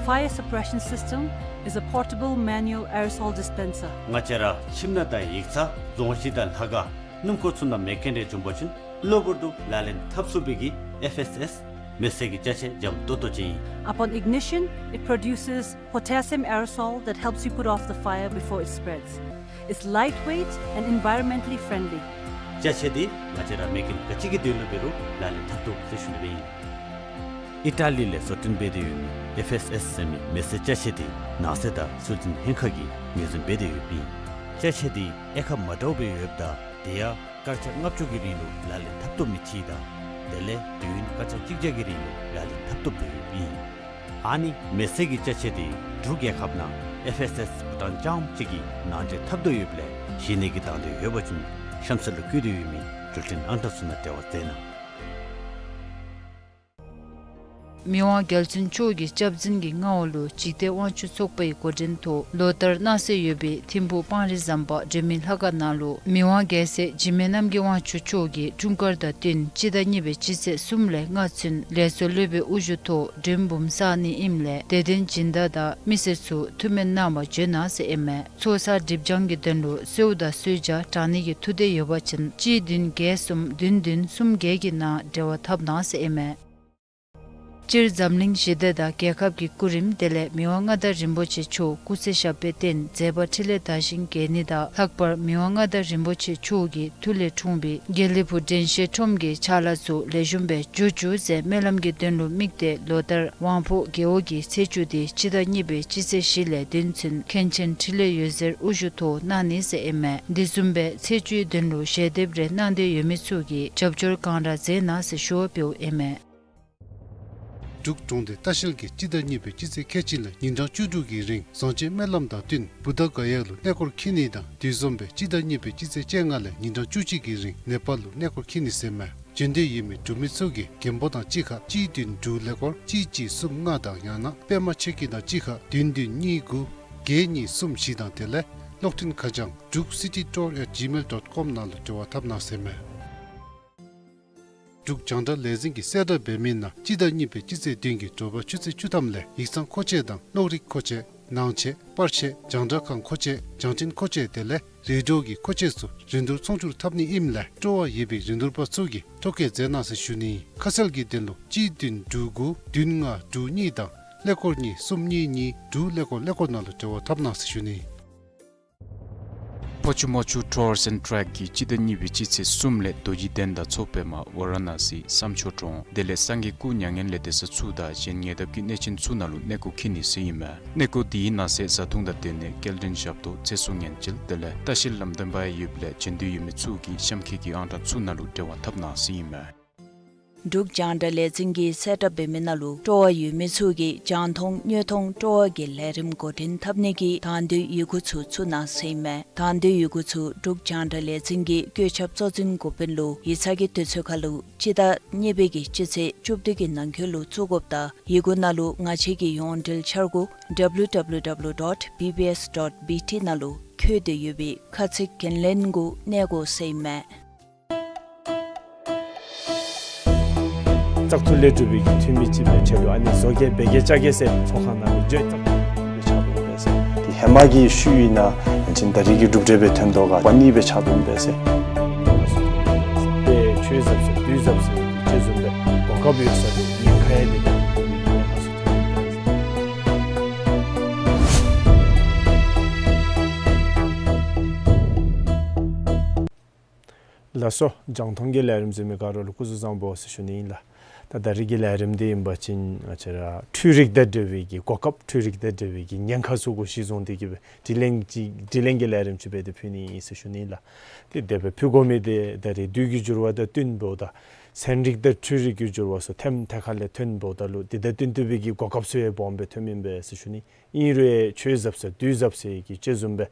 Fire suppression system is a portable manual aerosol dispenser. ང་བཅས་ར་ཁྱིམ་ནང་དང་ཡིག་ཚང་རྫོང་གཞིས་དང་ལྷ་ཁང་སྣུམ་འཁོར་ཚུ་ནང་མེ་རྐྱེན་རེ་བྱུང་པ་ཅིན་གློ་བུར་དུ་ལག་ལེན་འཐབ་ཚུགས་པའི་གི་ཨེཕ་ཨེསི་ཨེསི་མེ་བསད་ཀྱི་ཅ་ཆས་འཇམ་ཏོག་ཏོ་ཅིག་ཨིན། Upon ignition, it produces potassium aerosol that helps you put off the fire before it spreads. It's lightweight and environmentally friendly. ཅ་ཆས་འདི་ང་བཅས་ར་མེ་རྐྱེན་ག་ཅི་གི་དོན་ལུ་འབད་རུང་ལག་ལེན་འཐབ་བཏུབ་ཟེར་ཞུ་ནི་སྦེ་ཨིན། ཨི་ཊ་ལི་ལས་བཟོ་སྐྲུན་འབད་དེ་ཡོད་མི་ཨེཕ་ཨེསི་ཨེསི་ཟེར་མི་མེ་བསད་ཅ་ཆས་འདི་ནགས་ཚལ་དང་སྲོལ་འཛིན་ལྷན་ཁག་གིས་ངོས་འཛིན་འབད་དེ་ཡོདཔ་ཨིན། ཅ་ཆས་འདི་དབྱེ་ཁག་མ་འདྲཝ་སྦེ་ཡོདཔ་ད་དེ་ཡང་སྐར་ཆ་ལྔ་བཅུ་གི་རིང་ལུ་ལག་ལེན་འཐབ་བཏུབ་མི་ཅིག་དང་དེ་ལས་དུས་ཡུན་སྐར་ཆ་གཅིག་བརྒྱ་གི་རིང་ལུ་ལག་ལེན་འཐབ་བཏུབ་སྦེ་ཡོདཔ་ཨིན། ཨ་ནི་མེ་བསད་ཀྱི་ཅ་ཆས་འདི་འབྲུག་རྒྱལ་ཁབ་ནང་ཨེཕ་ཨེསི་ཨེསི་བྷུ་ཊཱན་རྐྱངམ་གཅིག་གིས་ནང་འདྲེན་འཐབ་དོ་ཡོདཔ་ལས་གཞི་གནས་ཀྱི་དང་འདོད་ཡོད་པ་ཅིན་གཤམ་གསལ་ལུ་བཀོད་དེ་ཡོད་མི་འགྲུལ་འཕྲིན་ཨང་གྲངས་ཚུ་ནང་འབྲེལ་བ་མཛད་གནང་། མི་དབང་རྒྱལ་བཙུན་མཆོག་གི་སྐྱབས་འཛིན་གྱི་མངའ་འོག་ལུ་འཇིག་རྟེན་དབང་ཕྱུག་ཚོགས་པའི་འགོ་འདྲེན་ཐོག་ལོ་ལྟར་གནང་སྲོལ་ཡོད་པའི་ཐིམ་ཕུག་སྤང་རི་ཟམ་པ་སྒྲོལ་མའི་ལྷ་ཁང་ནང་ལུ་མི་དབང་རྒྱལ་སྲས་འཇིགས་མེད་རྣམ་རྒྱལ་དབང་ཕྱུག་མཆོག་གི་འཁྲུངས་སྐར་དང་བསྟུན་སྤྱི་ཟླ་གཉིས་པའི་སྤྱི་ཚེས་གསུམ་ལས་ལྔ་ཚུན་ལས་ཚོགས་སློབ་དཔོན་དབུ་བཞུགས་ཐོག་མགྲོན་འབུམ་བསག་ནི་ཨིནམ་ལས་དད་ལྡན་སྦྱིན་བདག་དང་མི་སེར་ཚུ་ཐུགས་སྨོན་གནང་བར་འབྱོན་གནང་ཟེར་ཨིན་མས། ཚོགས་བསགས་སྒྲིབ་སྦྱང་གི་དོན་ལུ་གསོལཝ་དང་གསོལ་ཇ་དྲང་ནི་གི་ཐུགས་འདོད་ཡོད་པ་ཅིན་གཅིག་བདུན་བརྒྱད་གསུམ་བདུན་བདུན་གསུམ་བརྒྱད་ཀྱི་ནང་འབྲེལ་བ་འཐབ་གནང་ཟེར་ཨིན་མས། སྤྱིར་འཛམ་གླིང་ཞི་བདེ་དང་རྒྱལ་ཁབ་ཀྱི་སྐུ་རིམ་དེ་ལས་མི་དབང་མངའ་བདག་རིན་པོ་ཆེ་མཆོག་སྐུ་ཚེ་ཞབས་པད་བརྟན་མཛད་པ་འཕྲིན་ལས་དར་ཞིང་རྒྱས་ནི་དང་ལྷག་པར་མི་དབང་མངའ་བདག་རིན་པོ་ཆེ་མཆོག་གི་མཐུ་ལས་འཁྲུངས་པའི་དགེ་ལེགས་ཕུག་དྲན་ཤེས་ཁྲོམ་གྱི་ཕྱག་ལཱ་ཚུ་ལེགས་ཤོམ་སྦེ་འགྱོ་བཅུག་ཟེར་སྨོན་ལམ་གྱི་དོན་ལུ་དམིགས་ཏེ་ལོ་ལྟར་དབང་ཕོངས་རྒེད་འོག་གི་ཚེས་བཅུ་དེ་སྤྱི་ཟླ་གཉིས་པའི་སྤྱི་ཚེས་བཞི་ལས་བདུན་ཚུན་མཁན་ཆེན་འཕྲིན་ལས་འོད་ཟེར་དབུ་བཞུགས་ཐོག་གནང་ནི་ཟེར་ཨིན་མས། དེ་བཟུམ་སྦེ་ཚེས་བཅུའི་དོན་ལུ་ཞལ་འདེབས་རེ་གནང་འདོད་ཡོད་མི་ཚུ་གིས་རྒྱབ་སྐྱོར་གང་དྲག་མཛད་གནང་ཟེར་ཞུ་བ་འབདཝ་ཨིན་མས། འབྲུག་གྲོང་སྡེ་ལྟ་བཤལ་གྱིས་སྤྱི་ཟླ་གཉིས་པའི་སྤྱི་ཚེས་ཁལ་གཅིག་ལས་ཉིན་གྲངས་བཅུ་དྲུག་གི་རིང་བཟང་སྤྱོད་སྨོན་ལམ་དང་བསྟུན་བུདྡྷ་ག་ཡ་ལུ་གནས་སྐོར་འཁྱིད་ནི་དང་དེ་བཟུམ་སྦེ་སྤྱི་ཟླ་གཉིས་པའི་སྤྱི་ཚེས་བཅོ་ལྔ་ལས་ཉིན་གྲངས་བཅུ་གཅིག་གི་རིང་ནེ་པཱལ་ལུ་གནས་སྐོར་འཁྱིད་ནི་ཟེར་མས། འབྱོན་འདོད་ཡོད་མི་འབྲུག་མི་ཚུ་གིས་མགོན་པོ་དང་གཅིག་ཁར་གཅིག་བདུན་དྲུག་ཀླད་ཀོར་གཅིག་གཅིག་གསུམ་ལྔ་དང་ཡང་ན་པདྨ་ཆོས་སྐྱིད་དང་གཅིག་ཁར་བདུན་བདུན་གཉིས་དགུ་བརྒྱད་གཉིས་གསུམ་བཞི་དང་དེ་ལས་གློག་འཕྲིན་ཁ་བྱང་druk city tour at gmail dot com ནང་ལུ་འབྲེལ་བ་འཐབ་གནང་ཟེར་མས། འབྲུག་རྒྱང་བསྒྲགས་ལས་འཛིན་གྱིས་གསལ་བསྒྲགས་འབད་མི་ནང་སྤྱི་ཟླ་གཉིས་པའི་སྤྱི་ཚེས་བདུན་གྱི་དྲོ་པ་ཆུ་ཚོད་བཅུ་ཐམ་ལས་ཡིག་ཚང་མཁོ་ཆས་དང་གློག་རིག་མཁོ་ཆས་ནང་ཆས་པར་ཆས་རྒྱང་བསྒྲགས་ཁང་མཁོ་ཆས་རྒྱང་འཕྲིན་མཁོ་ཆས་དེ་ལས་རེ་ཌི་ཡོ་གི་མཁོ་ཆས་ཚུ་རིན་བསྡུར་ཚོང་སྒྱུར་འཐབ་ནི་ཨིནམ་ལས་སྤྲོ་བ་ཡོད་པའི་རིན་བསྡུར་པ་ཚུ་གིས་ཐོ་བཀོད་མཛད་གནང་ཟེར་ཞུ་ནི། ཁ་གསལ་གྱི་དོན་ལུ་གཅིག་བདུན་དྲུག་དགུ་བདུན་ལྔ་དྲུག་གཉིས་དང་ཀླད་ཀོར་གཉིས་གསུམ་གཉིས་གཉིས་དྲུག་ཀླད་ཀོར་ཀླད་ཀོར་ནང་ལུ་འབྲེལ་བ་འཐབ་གནང་ཟེར་ཞུ་ནི། ཕོ་ཆུ་མོ་ཆུ་Tours and Trek གིས་སྤྱི་ཟླ་གཉིས་པའི་སྤྱི་ཚེས་གསུམ་ལས་རྡོ་རྗེ་གདན་དང་མཚོ་པདྨ་ཝ་ར་ཎ་སི་བསམ་ཆོས་གྲོང་དེ་ལས་སངས་རྒྱས་སྐུ་མྱ་ངན་ལས་འདས་ས་ཚུ་དང་གཞན་ཉེ་འདབས་ཀྱི་གནས་ཆེན་ཚུ་ནང་ལུ་གནས་སྐོར་འཁྱིད་ནི་ཟེར་ཨིན་མས། གནས་སྐོར་དེའི་ནང་གསེས་བཟའ་འཐུང་དང་སྡོད་གནས་སྐྱེལ་འདྲེན་ཞབས་ཏོག་ཚེ་སྲོག་ཉེན་བཅོལ་དེ་ལས་ལྟ་བཤལ་ལམ་སྟོན་པ་ཡང་ཡོདཔ་ལས་འབྱོན་འདོད་ཡོད་མི་ཚུ་གིས་གཤམ་འཁོད་ཀྱི་ཨང་གྲངས་ཚུ་ནང་ལུ་འབྲེལ་བ་འཐབ་གནང་ཟེར་ཨིན་མས། འབྲུག་རྒྱང་བསྒྲགས་ལས་འཛིན་གྱིས་གསལ་བསྒྲགས་འབད་མི་ནང་ལུ་སྤྲོ་བ་ཡོད་མི་ཚུ་གིས་རྒྱང་མཐོང་དངོས་མཐོང་སྤྲོ་བ་གི་ལས་རིམ་འགོ་འདྲེན་འཐབ་ནི་གི་དང་འདོད་ཡི་གུ་ཚུ་བཙུགས་གནང་ཟེར་ཨིན་མས། དང་འདོད་ཡི་གུ་ཚུ་འབྲུག་རྒྱང་བསྒྲགས་ལས་འཛིན་གྱི་བཀོད་ཁྱབ་གཙོ་འཛིན་འགོ་དཔོན་ལུ་ཡིག་ཚང་གི་དུས་ཚོད་ཁར་ལུ་སྤྱི་ཟླ་གཉིས་པའི་གི་སྤྱི་ཚེས་བཅུ་བདུན་གྱི་ནང་འཁོད་ལུ་བཙུགས་དགོཔ་དང་ཡི་གུ་ནང་ལུ་ང་བཅས་ཀྱི་ཡོངས་འབྲེལ་འཆར་སྒོ་W W W dot B B S dot B T ནང་ལུ་འཁོད་དེ་ཡོད་པའི་ཁ་ཚིག་འགན་ལེན་གུ་གནས་དགོ་ཟེར་ཨིན་མས། བཙག་འཐུ་ལས་གྲུབ་པའི་གི་འཐུས་མི་ཅིག་སྦེ་ཆེད་དུ་ཨ་ནི་བཟོ་གེ་འབད་གེ་བཅའ་གེ་ཟེར་ཚོགས་ཁང་ནང་ལུ་འགྱོ་བཙག་འཐུ་ལས་ཕྱག་དོན་འབད་ཟེར། དེ་ཧེ་མ་གི་ཤུལ་ཨིན་ན་ཡང་ཅིན་ད་རེས་ཀྱི་གྲུབ་འབྲས་སྦེ་ཐོན་དོ་ག་པ་ནི་སྦེ་ཕྱག་དོན་འབད་ཟེར། དཔེ་ཆོས་ཟབ་ཟེར་དུས་ཟབ་ཟེར་གྱི་ཅིག་བཟུམ་སྦེ་གོ་སྐབས་ཡོད་ས་དེ་ཉེན་ཁ་ཡང་དེ་ཉེན་ཁ་ཚུ་ཐོན་འབད་ཟེར། ལགས་སོ། རྒྱང་མཐོང་གི་ལས་རིམ་གཟིགས་མི་ག་ར་ལུ་སྐུ་གཟུགས་བཟང་པོ་ཟེར་ཞུ་ནི་ཨིན་ལགས། ད་ད་རེས་ཀྱི་ལས་རིམ་འདི་ཨིན་པ་ཅིན་ང་བཅས་ར་འཕྲུལ་རིག་དང་འབྲེལ་བའི་གི་གོ་སྐབས་འཕྲུལ་རིག་དང་འབྲེལ་བའི་གི་ཉེན་ཁ་ཚུ་གུ་གཞི་བཟུང་སྟེ་གི་སྦེ་དྲི་ལན་ཅིག་དྲི་ལན་གྱི་ལས་རིམ་ཅིག་སྦེ་ཏེ་ཕུལ་ནི་ཨིན་ཟེར་ཞུ་ནི་ཨིན་ལགས། ཏེ་དེ་སྦེ་ཕུལ་དགོ་མི་འདི་ད་རེས་དུས་ཀྱི་འགྱུར་བ་དང་བསྟུན་འབདཝ་ད་ཚན་རིག་དང་འཕྲུལ་རིག་གི་འགྱུར་བ་ཚུ་ཐེམ་ཐེ་ཁ་ལས་ཐོན་འབདཝ་ད་ལུ་དེ་དང་བསྟུན་ཏེ་སྦེ་གི་གོ་སྐབས་ཚུ་ཡང་སྦོམ་སྦེ་ཐོནམ་ཨིན་པས་ཟེར་ཞུ་ནི། ཨིན་རུང་ཆོས་ཟབ་ཟེར་དུས་ཟབ་ཟེར་གྱི་ཅིག་བཟུམ་སྦེ་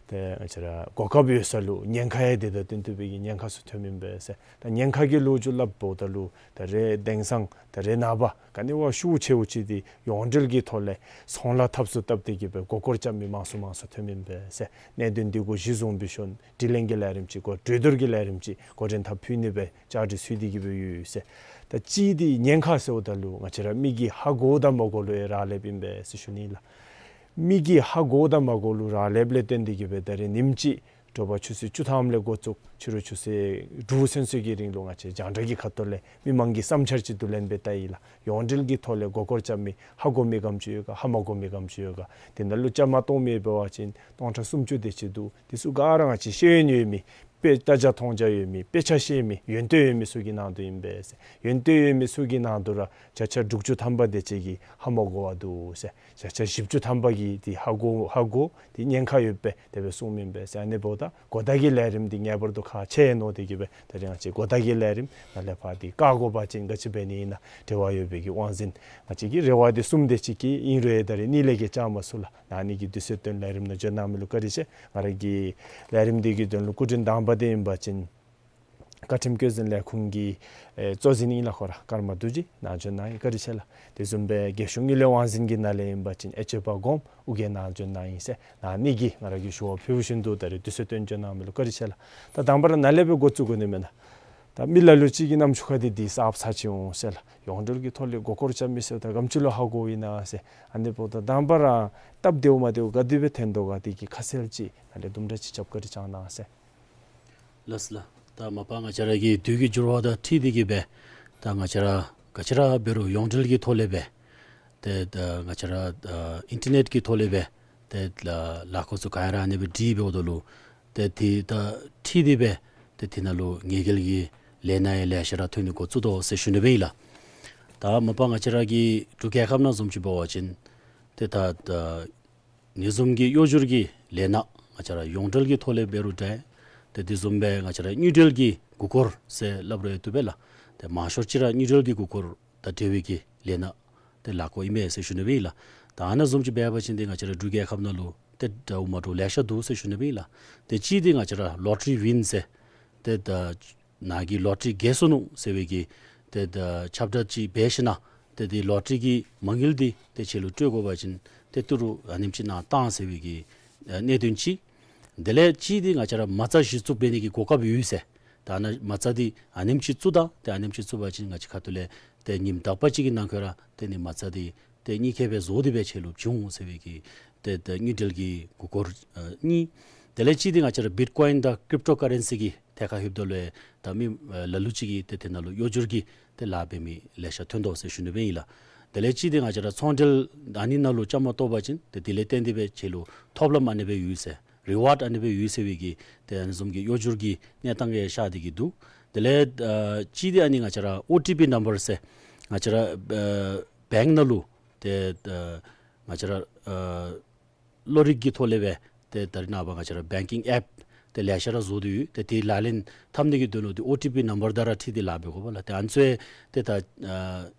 ཏེ་ང་བཅས་ར་གོ་སྐབས་ཡོད་ས་ལུ་ཉེན་ཁ་ཡང་དེ་དང་བསྟུན་ཏེ་སྦེ་གི་ཉེན་ཁ་ཚུ་ཐོནམ་ཨིན་པས་ཟེར། ད་ཉེན་ཁ་གི་ལོ་རྒྱུས་སླབ་འབདཝ་ད་ལུ་ད་རེས་དེང་སང་ད་རེས་ནངས་པ་ག་ནི་བ་ཤུགས་ཆེཝ་ཅིག་འདི་ཡོངས་འབྲེལ་གྱི་ཐོག་ལས་ཚོང་ལཱ་འཐབ་སུ་བཏབ་སྟེ་གི་སྦེ་མགུ་སྐོར་རྐྱབ་མི་མང་སུ་མང་སུ་ཐོནམ་ཨིན་པས་ཟེར། གནད་དོན་འདི་གུ་གཞི་བཟུང་སྦེ་ཞུ་ནི། དྲི་ལན་གྱི་ལས་རིམ་ཅིག་གོ་གྲོས་བསྡུར་གྱི་ལས་རིམ་ཅིག་འགོ་འདྲེན་འཐབ་ཕུལ་ནི་སྦེ་བཅའ་སྒྲིག་ཚུད་དེ་གི་སྦེ་ཡོད་ཟེར། ད་གཅིག་འདི་ཉེན་ཁ་ཟེརཝ་ད་ལུ་ང་བཅས་ར་མི་གིས་ཧ་གོ་དང་མ་གོ་ལུ་ཡང་རག་ལསཔ་ཨིན་པས་ཟེར་ཞུ་ནི་ལགས། མི་གིས་ཧ་གོ་དང་མ་གོ་ལུ་རག་ལསཔ་ལས་བརྟེན་ཏེ་གི་སྦེ་ད་རེས་ཉིནམ་གཅིག་དྲོ་པ་ཆུ་ཚོད་བཅུ་ཐམ་ལས་འགོ་བཙུགས་ཕྱི་རུ་ཆུ་ཚོད་དྲུག་ཚུན་ཚོད་ཀྱི་རིང་ལུ་ང་བཅས་རྒྱང་བསྒྲགས་ཀྱི་ཁ་ཐུག་ལས་མི་མང་གི་བསམ་འཆར་ཅིག་བསྡུ་ལེན་འབད་བལྟ་ཡི་ལགས། ཡོངས་འབྲེལ་གྱི་ཐོག་ལས་མགུ་སྐོར་རྐྱབ་མི་ཧ་གོ་མི་ག་དེམ་ཅིག་ཡོད་ག་ཧ་མ་གོ་མི་ག་དེམ་ཅིག་ཡོད་ག། དེ་ནང་ལུ་བཅའ་མར་གཏོགས་མི་འབད་བ་ཅིན་སྟོང་ཕྲག་སུམ་ཅུ་དེ་ཅིག་འདུག། དེ་ཚུ་ག་ར་ང་བཅས་ཤེས་ཡོན་ཡོད་མི་དཔེ་ལྟ་རྒྱ་མཐོང་རྒྱ་ཡོད་མི་དཔེ་ཆ་ཤེས་མི་ཡོན་ཏན་ཡོད་མི་ཚུ་གི་ནང་དོན་ཨིན་པས་ཟེར། ཡོན་ཏན་ཡོད་མི་ཚུ་གི་ནང་དོན་ར་བརྒྱ་ཆ་དྲུག་ཅུ་ཐམ་པ་དེ་ཅིག་གིས་ཧ་མ་གོ་བར་འདུག་ཟེར། བརྒྱ་ཆ་བཞི་བཅུ་ཐམ་པ་གིས་དེ་ཧ་གོ་ཧ་གོ་དེ་ཉེན་ཁ་ཡོདཔ་སྦེ་དེ་སྦེ་གསུངམ་ཨིན་པས་ཟེར། ཨ་ནི་འབདཝ་ད་གོ་བརྡ་གི་ལས་རིམ་འདི་ངེས་པར་དུ་ཁག་ཆེ་ནི་དེ་གིས་སྦེ་ད་རེས་ང་བཅས་གོ་བརྡ་གི་ལས་རིམ་ནཱ་ལས་ཕར་འདི་བཀག་དགོ་པ་ཅིན་ག་ཅི་འབད་ནི་ཨིན་ན་འབྲེལ་བ་ཡོད་པའི་གི་དབང་འཛིན་ང་བཅས་ཀྱི་རེ་བ་འདི་གསུམ་དེ་ཅིག་གིས་ཨིན་རུང་ད་རེས་གཉིས་ལས་བརྒལ་བཅར་མ་ཚུགས་ལགས། ཨ་ནི་གི་དུས་ཚོད་བཏོན་ལས་རིམ་ནང་འབྱོན་གནང་མི་ལུ་བཀའ་དྲིན་ཆེ། ང་ར་གི་ལས་རིམ་འདི་གི་དོན་ལུ་སྐུ་མགྲོན་དང་པ་དེ་ཨིན་པ་ཅིན་བཀའ་ཁྲིམས་བཀོད་འཛིན་ལས་ཁུངས་ཀྱི་ཨེ་གཙོ་འཛིན་ཨིན་ལགས། ཁོ་ར་ཀརྨ་རྡོ་རྗེ་ནཱ་འབྱོན་གནང་ཡི། བཀའ་དྲིན་ཆེ་ལགས། དེ་བཟུམ་སྦེ་རྒྱལ་གཞུང་དངུལ་ལས་དབང་འཛིན་གྱི་ནང་ལས་ཨིན་པ་ཅིན་ཨེ་ཆོས་པ་སྒོམ་ཨོ་རྒྱན་ནཱ་འབྱོན་གནང་ཡི་ཟེར། ཨ་ནི་གིས་ང་ར་གིས་ཞུ་བ་ཕུལཝ་བཞིན་དུ་ད་རེས་དུས་ཚོད་བཏོན་འབྱོན་གནང་མི་ལུ་བཀའ་དྲིན་ཆེ་ལགས། ད་དང་པ་ར་ནཱ་ལས་སྦེ་འགོ་བཙུགས་དགོ་ནི་མེན་ན། ད་མི་ལ་ལུ་ཅིག་གི་རྣམ་ཅོ་ཁར་འདི་འདི་གསརཔ་ཚར་ཅིག་འོང་ཟེར་ལགས། ཡོངས་འབྲེལ་གྱི་ཐོག་ལས་མགུ་སྐོར་རྐྱབ་མི་ཟེརཝ་ད་ག་དེམ་ཅིག་ལུ་ཧ་གོཝ་ཨིན་ན་ཟེར། ཨ་ནི་འབདཝ་ད་དང་པ་ར་སྟབས་བདེཝ་མ་བདེཝ་ག་དེ་སྦེ་ཐོན་དོ་ག་དེ་གི་ཁ་གསལ་ཅིག་ནཱ་ལས་དུམ་གྲ་ཅིག་རྒྱབ་བཀའ་དྲིན་བསྐྱང་གནང་ཟེར། ལགས་སོ་ལགས། ད་མ་པ་ང་བཅས་ར་གི་དུས་ཀྱི་འགྱུར་བ་དང་འཁྲིལ་ཏེ་གི་སྦེ་ད་ང་བཅས་ར་ ག་ཅི་ར་འབད་རུང་ཡོངས་འབྲེལ་གྱི་ཐོག་ལས་སྦེ་ཏེ་ད་ང་བཅས་ར་ཨ་ཨིན་ཊར་ནེཊ་ཀྱི་ཐོག་ལས་སྦེ་ཏེ་ལ་ལཱ་འགོ་ཚུ་ག་ར་ཨ་ནི་སྦེ་སྒྲིག་འབདཝ་ད་ལུ་ཏེ་དེ་ད་འཁྲིལ་ཏེ་སྦེ་ཏེ་དེ་ནང་ལུ་ངེས་འགལ་གྱི་ལས་སྣ་ཡང་ལེ་ཤ་ར་ཐོན་ནི་འགོ་བཙུགས་དོ་ཟེར་ཞུ་ནི་སྦེ་ཨིན་ལགས། ད་མ་པ་ང་བཅས་ར་གི་འབྲུག་རྒྱལ་ཁབ་ནང་བཟུམ་ཅིག་འབད་བ་ཅིན་ཏེ་ད་ད་ཨ་ནི་བཟུམ་གྱི་གཡོ་སྒྱུར་གྱི་ལས་སྣ་ང་བཅས་ར་ཡོངས་འབྲེལ་གྱི་ཐོག་ལས་འབད་རུང་འདྲ། ཏེ་དེ་བཟུམ་སྦེ་ང་བཅས་ར་དངུལ་འབྲེལ་གྱི་མགུ་སྐོར་ཟེར་སླབ་རུང་བཏུབ་པས་ལགས། ཏེ་མང་ཤོས་ཅིག་ར་དངུལ་འབྲེལ་གྱི་མགུ་སྐོར་དང་འབྲེལ་བའི་གི་ལས་སྣ་ཏེ་ལཱ་འགོ་ཨིན་མས་ཟེར་ཞུ་ནི་སྦེ་ཨིན་ལགས། ད་ཨ་ནཱ་བཟུམ་ཅིག་འབད་བ་ཅིན་ཏེ་ང་བཅས་ར་འབྲུག་རྒྱལ་ཁབ་ནང་ལུ་ཏེ་འདྲཝ་མ་འདྲཝ་ལེ་ཤ་འདུག་ཟེར་ཞུ་ནི་སྦེ་ཨིན་ལགས། ཏེ་གཅིག་འདི་ང་བཅས་ར་ལོ་ཊ་རི་ཝིན་ཟེར་ཏེ་ད་ནཱ་གི་ལོ་ཊ་རི་རྒྱལ་སོ་ནུག་ཟེར་བའི་གི་ཏེ་ད་ཁྱབ་བསྒྲགས་ཅིག་འབད་ཞིན་ན་ཏེ་དེ་ལོ་ཊ་རི་གི་མ་དངུལ་འདི་ཏེ་ཁྱེད་ལུ་སྤྲོད་དགོ་པ་ཅིན་ཏེ་ཏི་རུ་ཨ་ནེམ་ཅིག་ནཱ་བཏང་ཟེར་བའི་གི་ཨ་གནད་དོན་ཅིག། དེ་ལས་གཅིག་འདི་ང་བཅས་ར་མ་རྩ་གཞི་བཙུགས་འབད་ནི་གི་གོ་སྐབས་ཡོད་ཟེར། ད་ནཱ་མ་རྩ་འདི་ཨ་ནེམ་ཅིག་བཙུགས་ད་ཏེ་ཨ་ནེམ་ཅིག་བཙུགས་པ་ཅིན་ང་བཅས་ཁ་ཐུག་ལས་ཏེ་ཉིནམ་དག་པ་ཅིག་གི་ནང་འཁོད་ར་ཏེ་ནི་མ་རྩ་འདི་ཏེ་གཉིས་ཀ་སྦེ་བཟོ་སྟེ་སྦེ་ཁྱེད་ལུ་བྱིན་འོང་ཟེར་བའི་གི་ཏེ་ད་དངུལ་འབྲེལ་གྱི་མགུ་སྐོར་ཨ་གཉིས། དེ་ལས་གཅིག་འདི་ང་བཅས་ར་བིཊ་ཀོ་ཡིན་དང་ཀྲིབ་ཊོ་ཀ་རེན་སི་གི་ཐད་ཁར་ལྷོདཔ་ད་ལུ་ཡང་ད་མི་ཨ་ལ་ལུ་ཅིག་གིས་ཏེ་དེ་ནང་ལུ་གཡོ་སྒྱུར་གྱི་ཏེ་ལཱ་འབད་མི་ལེ་ཤ་ཐོན་དོ་ཟེར་ཞུ་ནི་སྦེ་ཨིན་ལགས། དེ་ལས་གཅིག་འདི་ང་བཅས་ར་ཚོང་འབྲེལ་ཨ་ནི་ནང་ལུ་བཅའ་མར་གཏོགས་པ་ཅིན་ཏེ་དེ་ལས་བརྟེན་ཏེ་སྦེ་ཁྱེད་ལུ་ཐོབ་ལམ་ཨ་ནི་སྦེ་ཡོད་ཟེར། རི་ཝརཌ་ཨ་ནི་སྦེ་ཡོད་ཟེར་བའི་གི་ཏེ་ཨ་ནི་བཟུམ་གྱི་གཡོ་སྒྱུར་གྱི་གནས་སྟངས་ཀྱང་ཤར་ཏེ་གི་འདུག། དེ་ལས་ཨ་གཅིག་འདི་ཨ་ནི་ང་བཅས་ར་ཨོ་ཊི་པི་ནམ་བར་ཟེར་ང་བཅས་ར་ཨ་བེངཀ་ནང་ལུ་ཏེ་ཨ་ང་བཅས་ར་ཨ་གློག་རིག་གི་ཐོག་ལས་སྦེ་ཏེ་ད་རེས་ནངས་པ་ང་བཅས་ར་བེངཀ་ཨེཔ་ཏེ་ལེ་ཤ་ར་བཟོ་སྟེ་ཡོད། ཏེ་དེ་ལག་ལེན་འཐབ་ནི་གི་དོན་ལུ་ཏེ་ཨོ་ཊི་པི་ནམ་བར་དང་ར་འཁྲིལ་ཏེ་ལཱ་འབད་དགོ་པས་ལགས། ཏེ་ཨ་ནི་ཚུ་ཡང་ཏེ་ད་ཨ་